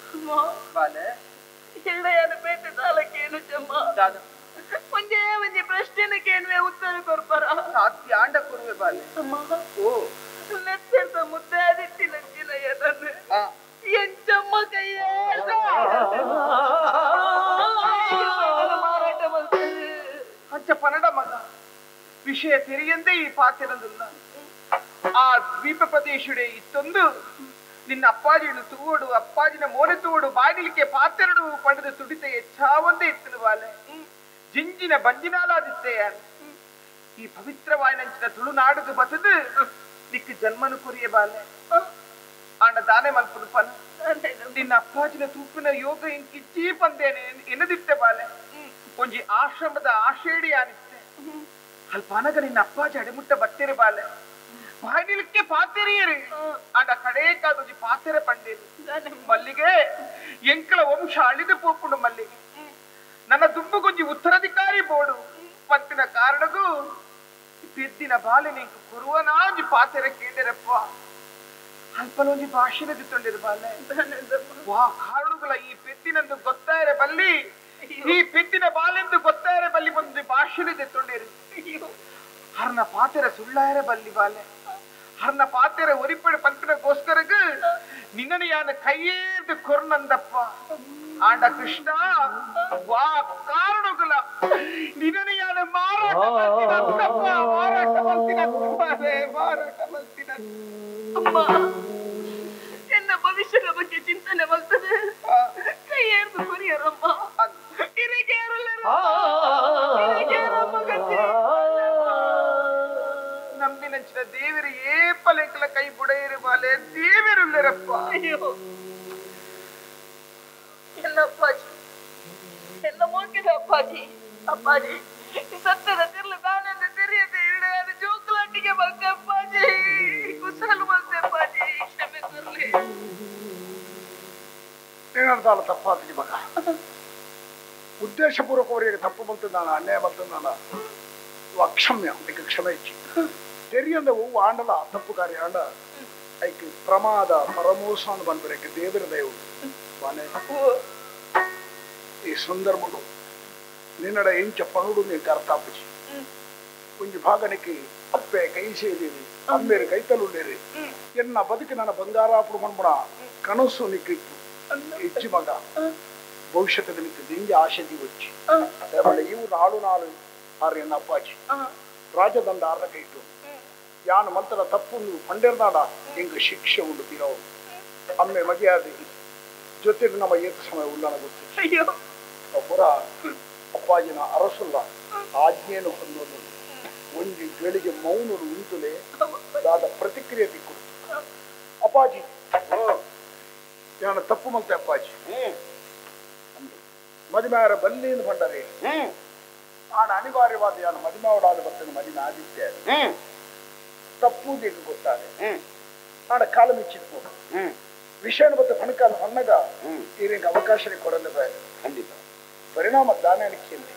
ಅಮ್ಮ ಬಾಲೆ ಎಳ್ಳೆಯಾದ ಪೇಟೆ ಸಾಲಕ್ಕೇನು ಚಮ್ಮ ಒಂದೇ ಒಂಜಿ ಪ್ರಶ್ನೆನ ಕೇಳುವೆ ಉತ್ತರ ಕೊರ್ಪರ ಸಾಧ್ಯ ಆಂಡ ಕೊರುವೆ ಬಾಲೆ ಅಮ್ಮ ಓ ನೆತ್ತೆರ್ದ ಮುದ್ದೆ ಆದಿತ್ತಿನ ನನ್ನ ಎಂಚಮ್ಮ ಕೈಯ ಮಾರಾಟ ಮಾಡ್ತಾರೆ ಅಂಚ ಪನಡ ಮಗ ವಿಷಯ ತೆರೆಯಂದೇ ಈ ಪಾತಿರಂದಿಲ್ಲ ಆ ದ್ವೀಪ ಪ್ರದೇಶಡೆ ಇತ್ತೊಂದು ನಿನ್ನ ಅಪ್ಪಾಜಿನ ತೂವಡು ಅಪ್ಪಾಜಿನ ಮೋನೆ ತೂವಡು ಬಾಗಿಲಿಕ್ಕೆ ಪಾತೆರಡು ಪಡೆದ ತುಡಿತ ಹೆಚ್ಚಾವಂದೇ ಇತ್ತನು ಬಾಲೆ ಜಿಂಜಿನ ಬಂಜಿನಾಲಾದಿತ್ತೆಯ ಈ ಪವಿತ್ರವಾಯಿನಂಚಿನ ತುಳುನಾಡುದು ಬಸದು ನಿಕ್ಕ ಜನ್ಮನು ಕೊರಿಯ ಬಾಲೆ ಆಂಡ ದಾನೆ ಮಲ್ಪುದು ಪನ್ ನಿನ್ನ ಅಪ್ಪಾಜಿನ ತೂಪಿನ ಯೋಗ ಇಂಕಿಚ್ಚಿ ಪಂದೇನೆ ಎನ್ನದಿತ್ತೆ ಬಾಲೆ ಒಂಜಿ ಆಶ್ರಮದ ಆಶೇಡಿ ಆನಿತ್ತೆ ಅಲ್ಪ ಅನಗ ನಿನ್ನ ಅಪ್ಪಾಜಿ ಅಡೆಮುಟ್ಟ ಬತ್ತೆರೆ ಬಾಲೆ ಬಾಯಿಲಿಕ್ಕೆ ಪಾತೆರಿಯರು ಆಂಡ ಕಡೇಕಾದೊಂಜಿ ಪಾತೆರೆ ಪಂಡೇರು ಮಲ್ಲಿಗೆ ಎಂಕಲ ವಂಶ ಅಳಿದು ಪೋಪುಂಡು ಮಲ್ಲಿಗೆ ನನ್ನ ದುಂಬುಗೊಂಜಿ ಉತ್ತರಾಧಿಕಾರಿ ಬೋಡು ಪತ್ತಿನ ಕಾರಣಗೂ ಪೆದ್ದಿನ ಬಾಲೆ ನಿಂಕು ಕುರುವನಾಂಜಿ ಪಾತೆರೆ ಕೇಂದಿರಪ್ಪ ಅಲ್ಪನೊಂಜಿ ಭಾಷೆನ ದಿತ್ತೊಂಡಿರು ಬಾಲೆ ವಾ ಕಾರಣಗಳ ಈ ಪೆದ್ದಿನಂದು ಗೊತ್ತಾಯರೆ ಬಲ್ಲಿ ಈ ಪೆದ್ದಿನ ಬಾಲೆಂದು ಗೊತ್ತಾಯರೆ ಬಲ್ಲಿ ಒಂದು ಭಾಷೆನ ದಿತ್ತೊಂಡಿರು ಹರ್ನ ಪಾತೆರ ಸುಳ್ಳಾಯರೆ ಬಲ್ಲಿ ಬಾಲೆ ಹರ್ನ ಪಾತೆರ ಒರಿಪಡೆ ಪಂಪಿನಗೋಸ್ಕರಗ ನಿನ್ನನು ಯಾನ ಕೈಯೇರ್ದು ಕೊರ್ನಂದಪ್ಪ ಆಂಡ ಕೃಷ್ಣ ವಾ ಕಾರಣಗಳ ನಿನ್ನನು ಯಾನ ಮಾರಾಟ ಮಲ್ತಿನತ್ತಪ್ಪ ಮಾರಾಟ ಮಲ್ತಿನತ್ತ ಮಾರಾಟ ಮಲ್ತಿನತ್ತ ಅಮ್ಮ ಎನ್ನ ಭವಿಷ್ಯದ ಬಗ್ಗೆ ಚಿಂತನೆ ಬರ್ತದೆ ಕೈಯೇರ್ದು ಕೊರಿಯರಮ್ಮ ನಂಬಿನಂಚಿನ ದೇವರು ಏಪಲೆಂಕಲ ಕೈ ಬುಡೆಯರು ಬಾಲೆ ದೇವರುಲ್ಲರಪ್ಪ ಅಯ್ಯೋ ಎಲ್ಲ ಅಪ್ಪಾಜಿ ಎಲ್ಲ ಮೋಕಿದ ಅಪ್ಪಾಜಿ ಅಪ್ಪಾಜಿ ಸತ್ಯದ ತಿರ್ಲು ದಾನೆಂದು ತೆರೆಯದೆ ಇಡೆ ಅದು ಜೋಕುಲಾಟಿಗೆ ಬರ್ತೆ ಅಪ್ಪಾಜಿ ಕುಸಲು ಬರ್ತೆ ಅಪ್ಪಾಜಿ ಕ್ಷಮೆ ಕೊರ್ಲಿ ಏನರ್ತಾಳ ತಪ್ಪಾತಿಗೆ ಮಗ ಉದ್ದೇಶಪೂರ್ವಕವರಿಗೆ ತಪ್ಪು ಬಂತಂದಾನ ಅನ್ಯಾಯ ಬಂತಂದಾನ ಅಕ್ಷಮ್ಯ ಅದಕ್ಕೆ ಕ್ಷಮೆ ಇಚ್ಚಿ ತೆರಿಯಂದ ಹೂವು ಆಂಡಲ ತಪ್ಪು ಕಾರ್ಯ ಆಂಡ ಐಕ್ ಪ್ರಮಾದ ಪರಮೋಸ ಅಂತ ಬಂದ್ಬಿಡಕ್ಕೆ ದೇವರ ದಯವು ಬಾನೆ ಈ ಸಂದರ್ಭಡು ನಿನ್ನಡ ಎಂಚ ಪಣುಡು ನೀ ಕರ್ತಾಪುಜಿ ಒಂಜಿ ಭಾಗನಿಗೆ ಅಪ್ಪೆ ಕೈ ಸೇರಿರಿ ಅಮ್ಮೇರು ಕೈತಲುಳ್ಳೇರಿ ಎನ್ನ ಬದುಕು ನನ್ನ ಬಂಗಾರಾಪುಡು ಮಣ್ಮುಣ ಕನಸು ನಿಕ್ಕಿತ್ತು ಇಚ್ಚಿ ಮಗ ಭವಿಷ್ಯದ ನಿಕ್ಕ ದಿಂಗೆ ಆಶೆ ದಿವಚ್ಚಿ ಇವು ನಾಳು ನಾಳು ಆರು ಎನ್ನ ಅಪ್ಪಾಜಿ ರಾಜದಂಡ ಆರ್ನ ಕೈಟು ಯಾನು ಮಂತರ ತಪ್ಪು ಪಂಡೆರ್ನಾಡ ಎಂಗ್ ಶಿಕ್ಷೆ ಉಂಡು ತೀರವು ಅಮ್ಮೆ ಮಗೆಯಾದಿ ಜೊತೆಗೆ ನಮ್ಮ ಏತ ಸಮಯ ಉಳ್ಳನ ಗೊತ್ತು ಪುರ ಅಪ್ಪಾಜಿನ ಅರಸುಲ್ಲ ಆಜ್ಞೆಯನ್ನು ಹೊಂದೋದು ಒಂಜಿ ಗಳಿಗೆ ಮೌನರು ಉಂಟುಲೆ ದಾದ ಪ್ರತಿಕ್ರಿಯೆ ದಿಕ್ಕು ಅಪ್ಪಾಜಿ ಯಾನು ತಪ್ಪು ಮಂತೆ ಅಪ್ಪಾಜಿ ಮದಿಮಾರ ಬಲ್ಲಿಂದ ಪಂಡರೆ ಆಣ ಅನಿವಾರ್ಯವಾದ ಯಾನು ಮದಿಮಾವಡಾದ ಬರ್ತೇನೆ ಮದಿಮೆ ಆದಿತ್ಯ ತಪ್ಪು ದಿಕ್ಕು ಗೊತ್ತಾರೆ ಆಣ ಕಾಲ ಮಿಚ್ಚಿತ್ತು ವಿಷಯನ ಬತ್ತ ಪಣಕಾಲ ಹೊನ್ನಗ ಈರಿಗೆ ಅವಕಾಶ ಕೊಡಲು ಬೇಡ ಖಂಡಿತ ಪರಿಣಾಮ ದಾನಾಣಿಕೆಯಲ್ಲಿ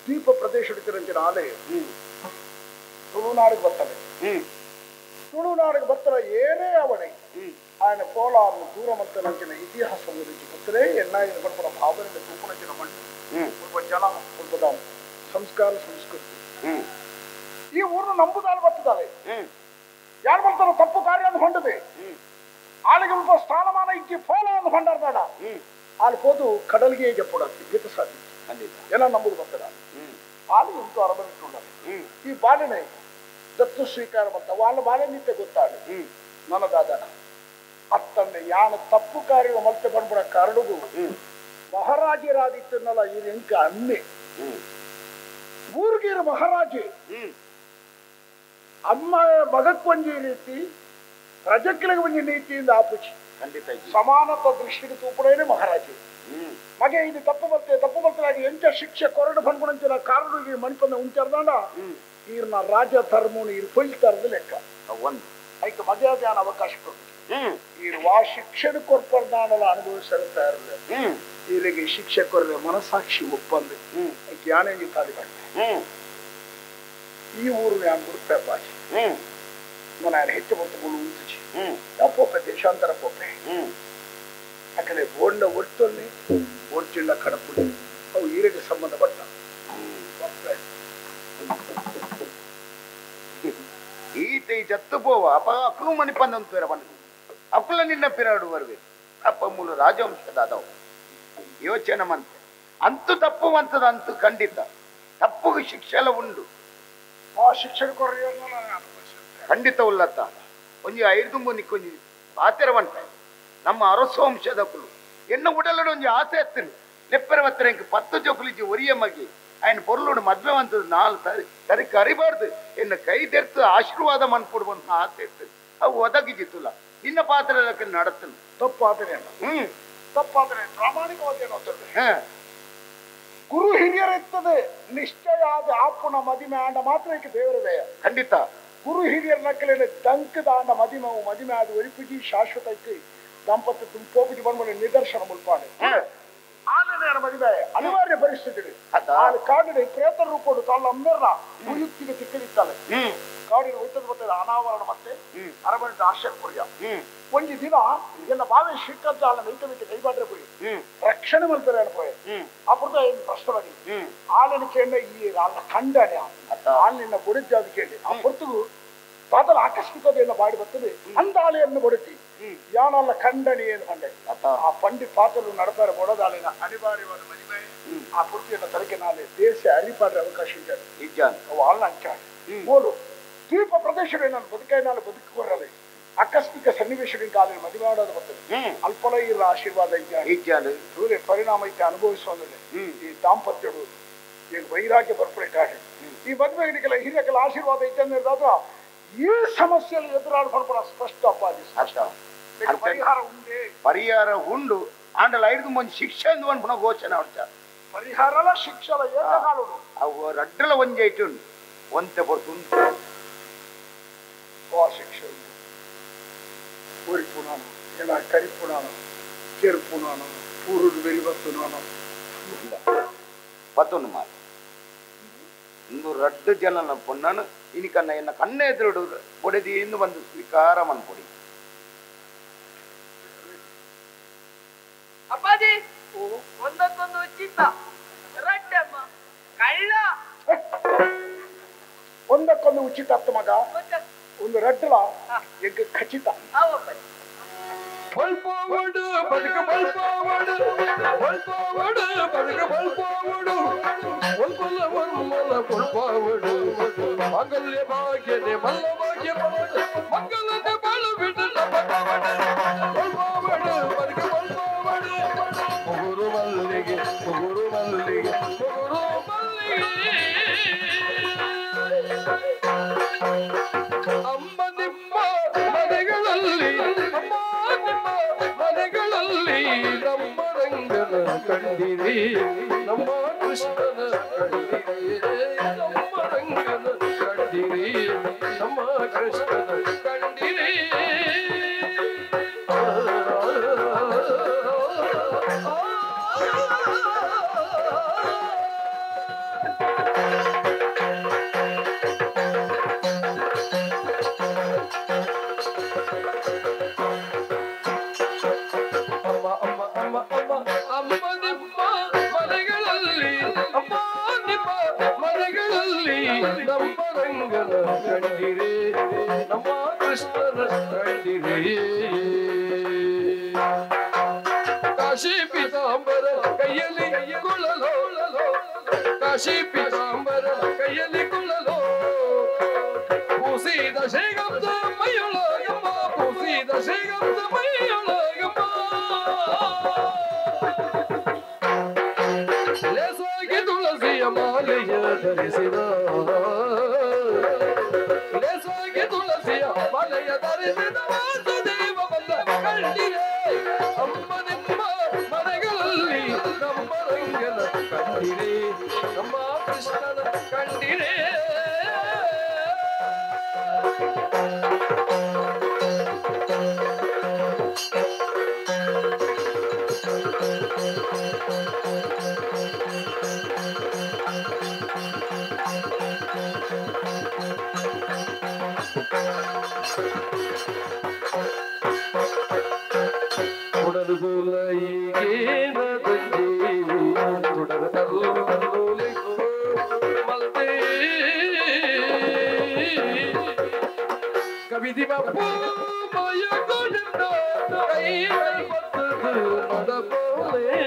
ದ್ವೀಪ ಪ್ರದೇಶ ಆಲೆ ತುಳುನಾಡಿಗೆ ಬರ್ತವೆ ತುಳುನಾಡಿಗೆ ಬರ್ತಾರೆ ಏನೇ ಅವಳೆ ఆయన పోలార్ను దూరమంతనంచిన ఇతిహాసం గురించి ಗೊತ್ತೇ ಎನ್ನಾಯಿನ ಬಡಪಡ ಭಾವನೆ ತೂಪಣಂಚಿನ ಮಣ್ಣು ಒಬ್ಬ ಜನ ಒಬ್ಬ ಸಂಸ್ಕಾರ ಸಂಸ್ಕೃತಿ ಈ ಊರನ್ನು ನಂಬುದಾಲು ಬರ್ತದಾವೆ ಯಾರು ಬರ್ತಾರೋ ತಪ್ಪು ಕಾರ್ಯ ಹೊಂಡದೆ ಆಳಿಗೆ ಒಬ್ಬ ಸ್ಥಾನಮಾನ ಇಕ್ಕಿ ಫೋಲ ಒಂದು ಹೊಂಡಾರ್ದಾಡ ಅಲ್ಲಿ ಹೋದು ಕಡಲ್ಗೆ ಜಪ್ಪುಡತ್ತಿ ಗೀತ ಸಾಧ್ಯ ಎಲ್ಲ ನಂಬುದು ಬರ್ತದ ಆಲು ಉಂಟು ಅರಮನಿಟ್ಟುಂಡ ಈ ಬಾಲಿನ ದತ್ತು ಸ್ವೀಕಾರ ಬಂತ వాళ్ళ ಬಾಳೆ ನಿತ್ಯ ಗೊತ್ತಾಡು ನನ್ನ ದಾದನ ಅತ್ತಂದೆ ಯಾನ ತಪ್ಪು ಕಾರ್ಯ ಮಲ್ತೆ ಬಂದ್ಬಿಡ ಕಾರಣಗೂ ಮಹಾರಾಜರಾದಿತ್ತನ್ನಲ್ಲ ಇವ್ರು ಎಂಕ ಅಮ್ಮೆ ಊರಿಗೇರು ಮಹಾರಾಜೆ ಅಮ್ಮ ಮಗಕ್ಕೊಂಜಿ ರೀತಿ ಪ್ರಜೆಗಳಿಗೆ ಒಂಜಿ ನೀತಿಯಿಂದ ಆಪುಚಿ ಖಂಡಿತ ಸಮಾನತ ದೃಷ್ಟಿಗೆ ತೂಪುಡೇನೆ ಮಹಾರಾಜೆ ಮಗೆ ಇದು ತಪ್ಪು ಬರ್ತೇ ತಪ್ಪು ಬರ್ತಲಾಗಿ ಎಂಚ ಶಿಕ್ಷೆ ಕೊರಡು ಬಂದ್ಕೊಂಡಂಚಿನ ಕಾರಣ ಮಣಿಪಂದ ಉಂಚರ್ದಾಂಡ ಈರ್ನ ರಾಜ ಧರ್ಮನು ಇರ್ ಕೊಯ್ತಾರದ ಲೆಕ್ಕ ಒಂದು ಐಕ ಮರ್ಯಾದೆಯಾನ ಅವಕಾಶ ಕೊಡ್ಬೇಕು ಈರ್ ವಾ ಶಿಕ್ಷಣ ಕೊರ್ಪರ್ದಾಂಡಲ ಅನುಭವಿಸಿರ್ತಾ ಇರಲಿ ಈರಿಗೆ ಶಿಕ್ಷೆ ಕೊರಲೆ ಮನಸಾಕ್ಷಿ ಒಪ್ಪಂದೆ ಐಕೆ ಯಾನೇ ತಾಳಿ ಬಂದೆ ಈ ಊರು ಯಾನ್ ಬಿಡುತ್ತೆ ಬಾಜಿ ನಾನು ಹೆಚ್ಚು ಹೊತ್ತು ಉಂಟುಚಿ ಪೋಪೆ ದೇಶಾಂತರ ಪೋಪೆ ಅಕಡೆ ಬೋಂಡ ಒಟ್ಟೊನ್ನೆ ಒಡ್ಚಿಳ್ಳ ಕಡಪುಡಿ ಅವು ಈರಿಗೆ ಸಂಬಂಧಪಟ್ಟ ಈತ ಈ ಜತ್ತು ಪೋವ ಅಪ್ಪ ಅಕ್ಕಲು ಮಣಿಪಂದಂತ ಬಂದು ಅಕ್ಕಲ ನಿನ್ನ ಪಿರಾಡು ಬರ್ಬೇಕು ಅಪ್ಪ ಮೂಲ ರಾಜವಂಶದಾದವು ಯೋಚನೆ ಮಂತೆ ಅಂತೂ ತಪ್ಪು ಅಂತದ ಅಂತೂ ಖಂಡಿತ ತಪ್ಪುಗೆ ಶಿಕ್ಷೆಲ್ಲ ಉಂಡು ಆ ಶಿಕ್ಷಣ ಖಂಡಿತ ಉಲ್ಲತ್ತ ಒಂಜಿ ಐದು ನಿಕ್ಕೊಂಜಿ ಪಾತೆರ ಬಂಟ ನಮ್ಮ ಅರಸವಂಶದ ಕುಲು ಎನ್ನ ಉಡಲಡು ಒಂಜಿ ಆಸೆ ಎತ್ತನು ಲೆಪ್ಪರ ಬತ್ತರ ಎಂಕ್ 10 ಜೋಕುಲಿಜಿ ಒರಿಯ ಮಗಿ ఆయన పొరలుడు ಮದ್ವೆ ಅಂತದ್ದು ನಾಲ್ ಸರಿ ಕರಿಬಾರ್ದು ಎನ್ನ ಕೈ ತೆರ್ತು ಆಶೀರ್ವಾದ ಮನ್ಪುಡು ಅಂತ ಆಸೆ ಇತ್ತು ಅವು ಒದಗಿಜಿತ್ತುಲ್ಲ ನಿನ್ನ ಪಾತ್ರ ನಡತನು ತಪ್ಪಾದರೆ ತಪ್ಪಾದರೆ ಪ್ರಾಮಾಣಿಕವಾದ ಏನೋ ಗುರು ಹಿರಿಯರಿರ್ತದೆ ನಿಶ್ಚಯ ಆದ ಆಪುಣ ಮದಿಮೆ ಆಂಡ ಮಾತ್ರ ದೇವರ ದಯ ಖಂಡಿತ ಗುರು ಹಿರಿಯರ ನಕ್ಕಲೇನೆ ದಂಕದ ಆಂಡ ಮದಿಮವು ಮದಿಮೆ ಆದ ಒರಿಪುಜಿ ಶಾಶ್ವತಕ್ಕೆ ದಾಂಪತ್ಯ ತುಂಬೋಪುಜಿ ಬಂದ ನಿದರ್ಶನ ಮುಲ್ಪಾನೆ ಆಲನೆ ಮದುವೆ ಅನಿವಾರ್ಯ ಪರಿಸ್ಥಿತಿ ಕಾಡಿನ ಪ್ರೇತ ರೂಪಡು ತನ್ನ ಅಮ್ಮೆರ್ನ ಉಯುಕ್ತಿಗೆ ತಿಕ್ಕಲಿತ್ತಾಳೆ ಕಾಡಿನ ಒಯ್ತದ ಮತ್ತೆ ಅನಾವರಣ ಮತ್ತೆ ಅರಮನೆ ಆಶ್ಚರ್ಯ ಒಂಜಿ ದಿನ ಎನ್ನ ಬಾವೆ ಶ್ರೀಕಾಂತ ಆಲ ಮೈತ ಮಿಕ್ಕ ಕೈಬಾಡ್ರೆ ಪೋಯಿ ರಕ್ಷಣೆ ಮಲ್ಪರೆ ಪೋಯೆ ಅಪುರ್ದ ಏನು ಪ್ರಶ್ನವಾಗಿ ಆಲನ ಕೇಂದ್ರ ಈ ಆಲ್ನ ಖಂಡನೆ ಆಲಿನ ಬೊಡಿದ್ದಾದ ಕೇಳಿ ಆ ಹೊರತುಗು ತಾತಲ ಆಕಸ್ಮಿಕದ ಎನ್ನ ಬಾಡಿ ಬರ್ತದೆ ಅಂದ ಆಲೆಯನ್ನು ಬೊಡಿತಿ ಯಾನಲ್ಲ ಖಂಡನೆ ಏನು ಕಂಡೆ ಆ ಪಂಡಿ ಪಾತಲು ನಡಪಾರ ಬೊಡದಾಲಿನ ಅನಿವಾರ್ಯವಾದ ಮದುವೆ ಆ ಪೂರ್ತಿಯನ್ನು ತರಕೆ ನಾಳೆ ದೇಶ ಅರಿಪಾಡ್ರೆ ಅವಕಾಶ ಇದ್ದಾನೆ ಅವು ಆಲ್ನ ಅಂಚಾಡಿ ಬೋಲು ದ್ವೀಪ ಪ್ರದೇಶವೇ ನಾನು ಬದುಕೈ ನಾನು ಬದುಕಿಕೊರಲೆ ಆಕಸ್ಮಿಕ ಸನ್ನಿವೇಶದಿಂದ ಆಲಿನ ಮದುವೆ ಮಾಡೋದು ಬರ್ತದೆ ಅಲ್ಪಲ ಇರ ಆಶೀರ್ವಾದ ಇದ್ದಾನೆ ಸೂರ್ಯ ಪರಿಣಾಮ ಐತೆ ಅನುಭವಿಸುವಂದ್ರೆ ಈ ದಾಂಪತ್ಯಡು ಈಗ ವೈರಾಗ್ಯ ಬರ್ಪಡೆ ಈ ಮದುವೆಗೆಲ್ಲ ಹಿರಿಯಕೆಲ್ಲ ಆಶೀರ್ವಾದ ಇದ್ದಾನೆ ಈ ಸಮಸ್ಯೆಯಲ್ಲಿ ಎದುರಾಡ್ಕೊಂಡು ಸ್ಪಷ್ಟ ಅಪ್ಪ ಪರಿಹಾರ ಉಂಡೆ ಪರಿಹಾರ ಉಂಡು ಆಂಡಲ ಐದು ಮಂದಿ ಶಿಕ್ಷೆ ಅಂದು ಒಂದು ಪುನಃ ಘೋಷಣೆ ಹೊಡ್ತ ಪರಿಹಾರಲ ಶಿಕ್ಷಲ ಏಕಕಾಲುಡು ಅವು ರಡ್ಡಲ ಒಂಜೆ ಇಟ್ಟು ಉಂಡು ಒಂತೆ ಪೊರ್ತು ಆ ಶಿಕ್ಷೆ ಉಂಟು ಊರಿಪುಣಾನು ಎಲ್ಲ ಕರಿಪುಣಾನು ಕೆರ್ಪುಣಾನು ಪೂರುಡು ಬೆರಿಬತ್ತು ನಾನು ಪತ್ತೊಂದು ಮಾತು ಇಂದು ರಡ್ಡು ಜನನ ಪೊಣ್ಣನು ಇನಿಕನ್ನ ಎನ್ನ ಕಣ್ಣ ಎದುರುಡು ಪೊಡೆದಿ ಇಂದು ಬಂದು ಸ್ವೀಕಾರ ಮನ್ಪೊಡಿ ಅಪ್ಪಾಜಿ ಒಂದಕ್ಕೊಂದು ಉಚಿತ ರಡ್ಡಮ್ಮ ಕಳ್ಳ ಒಂದಕ್ಕೊಂದು ಉಚಿತ ಅತ್ತ ಮಗ ಒಂದು ರಡ್ಡಲ ಎಂಕ್ ಖಚಿತ ಬಲ್ಪವಡು ಬದುಕು ಬಲ್ಪವಡು ಬಲ್ಪವಡು ಬದುಕು ಬಲ್ಪವಡು ಒಲ್ಪಲ ವರ್ಮಲ ಕೊಲ್ಪವಡು ಮಂಗಲ್ಯ ಭಾಗ್ಯನೆ ಮಲ್ಲ ಭಾಗ್ಯ ಮಂಗಲನೆ ಬಾಳು ಬಿಟ್ಟು ಬಲ್ಪವಡು ಬದುಕು ಬಲ್ಪವಡು ಮುಗುರು ಮಲ್ಲಿಗೆ ಮುಗುರು ಮಲ್ಲಿಗೆ ಮುಗುರು ಮಲ್ಲಿಗೆ ಅಮ್ಮ ನಿಮ್ಮ ಮನೆಗಳಲ್ಲಿ ಅಮ್ಮ ನಿಮ್ಮ ಮನೆಗಳಲ್ಲಿ ನಮ್ಮ ರಂಗನ ಕಂಡಿರಿ ನಮ್ಮ ಕೃಷ್ಣನ ಕಂಡಿರಿ ನಮ್ಮ ರಂಗನ ಕಂಡಿರಿ ನಮ್ಮ ಕೃಷ್ಣನ ಕಂಡಿರಿ ನಮ್ಮ ರಂಗನ ಕಂಡಿರಿ ನಮ್ಮ ಕೃಷ್ಣನ ಕಂಡಿರಿ ಕಾಶಿ ಪೀತಾಂಬರ ಕೈಯಲ್ಲಿ ಕುಳಲೋ ಕಾಶಿ ಪೀತಾಂಬರ ಕೈಯಲ್ಲಿ ಕುಳಲೋ ಪೂಸಿದ ಶ್ರೀಗಂಧ ಮೈಯೊಳಗಮ್ಮ ಪೂಸಿದ ಶ್ರೀಗಂಧ ಮೈಯೊಳಗಮ್ಮ ಲೇಸಾಗಿ ತುಳಸಿಯ ಮಾಲೆಯ ಧರಿಸಿದ ಲೇಸಾಗಿ ಧರಿಸಿದ ವಾಸುದೇವ ಬಂದ ಕಂಡಿರೆ ಅಮ್ಮ ನಿಮ್ಮ ಮನೆಗಳಲ್ಲಿ ನಮ್ಮ ರಂಗನ ಕಂಡಿರೆ ನಮ್ಮ ಕೃಷ್ಣನ ಕಂಡಿರೆ. ಉಡಲು ಈಗೇನ ತಂಜೀವಿ ತುಡರು ಮಲ್ತೆ ಕವಿದಿ ಬಪ್ಪು ಮಯಗೊಂಡ ಕೈ ಬತ್ತದು ನಡಬೋಲೆ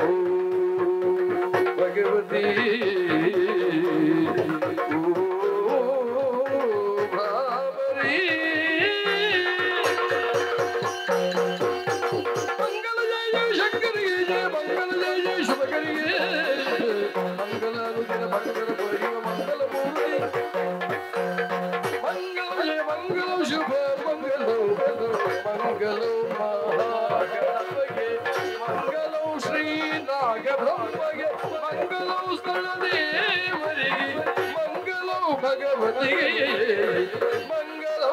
ಓ ಭಗವತಿ ಓ ಭ್ರಾಮರಿ. ಮಂಗಲ ಜಯ ಜಯ ಶಂಕರಿಗೆ ಜಯ ಮಂಗಲ ಜಯ ಜಯ ಶುಭಕರಿಗೆ ಮಂಗಲ ರುದ್ರ ಮಂಗಲ ಪೊರೆಯುವ ಮಂಗಲ ಮೂರ್ತಿ ಮಂಗಲ ಜಯ ಮಂಗಲ ಶುಭ ಮಂಗಲ ಮಂಗಲ ಮಹಾಗಣಪಗೆ ಮಂಗಲ ಶ್ರೀ ನಾಗಬ್ರಹ್ಮಗೆ ಮಂಗಲ ಸ್ಥಳ ದೇವರಿಗೆ ಮಂಗಲ ಭಗವತಿಗೆ ಮಂಗಲ.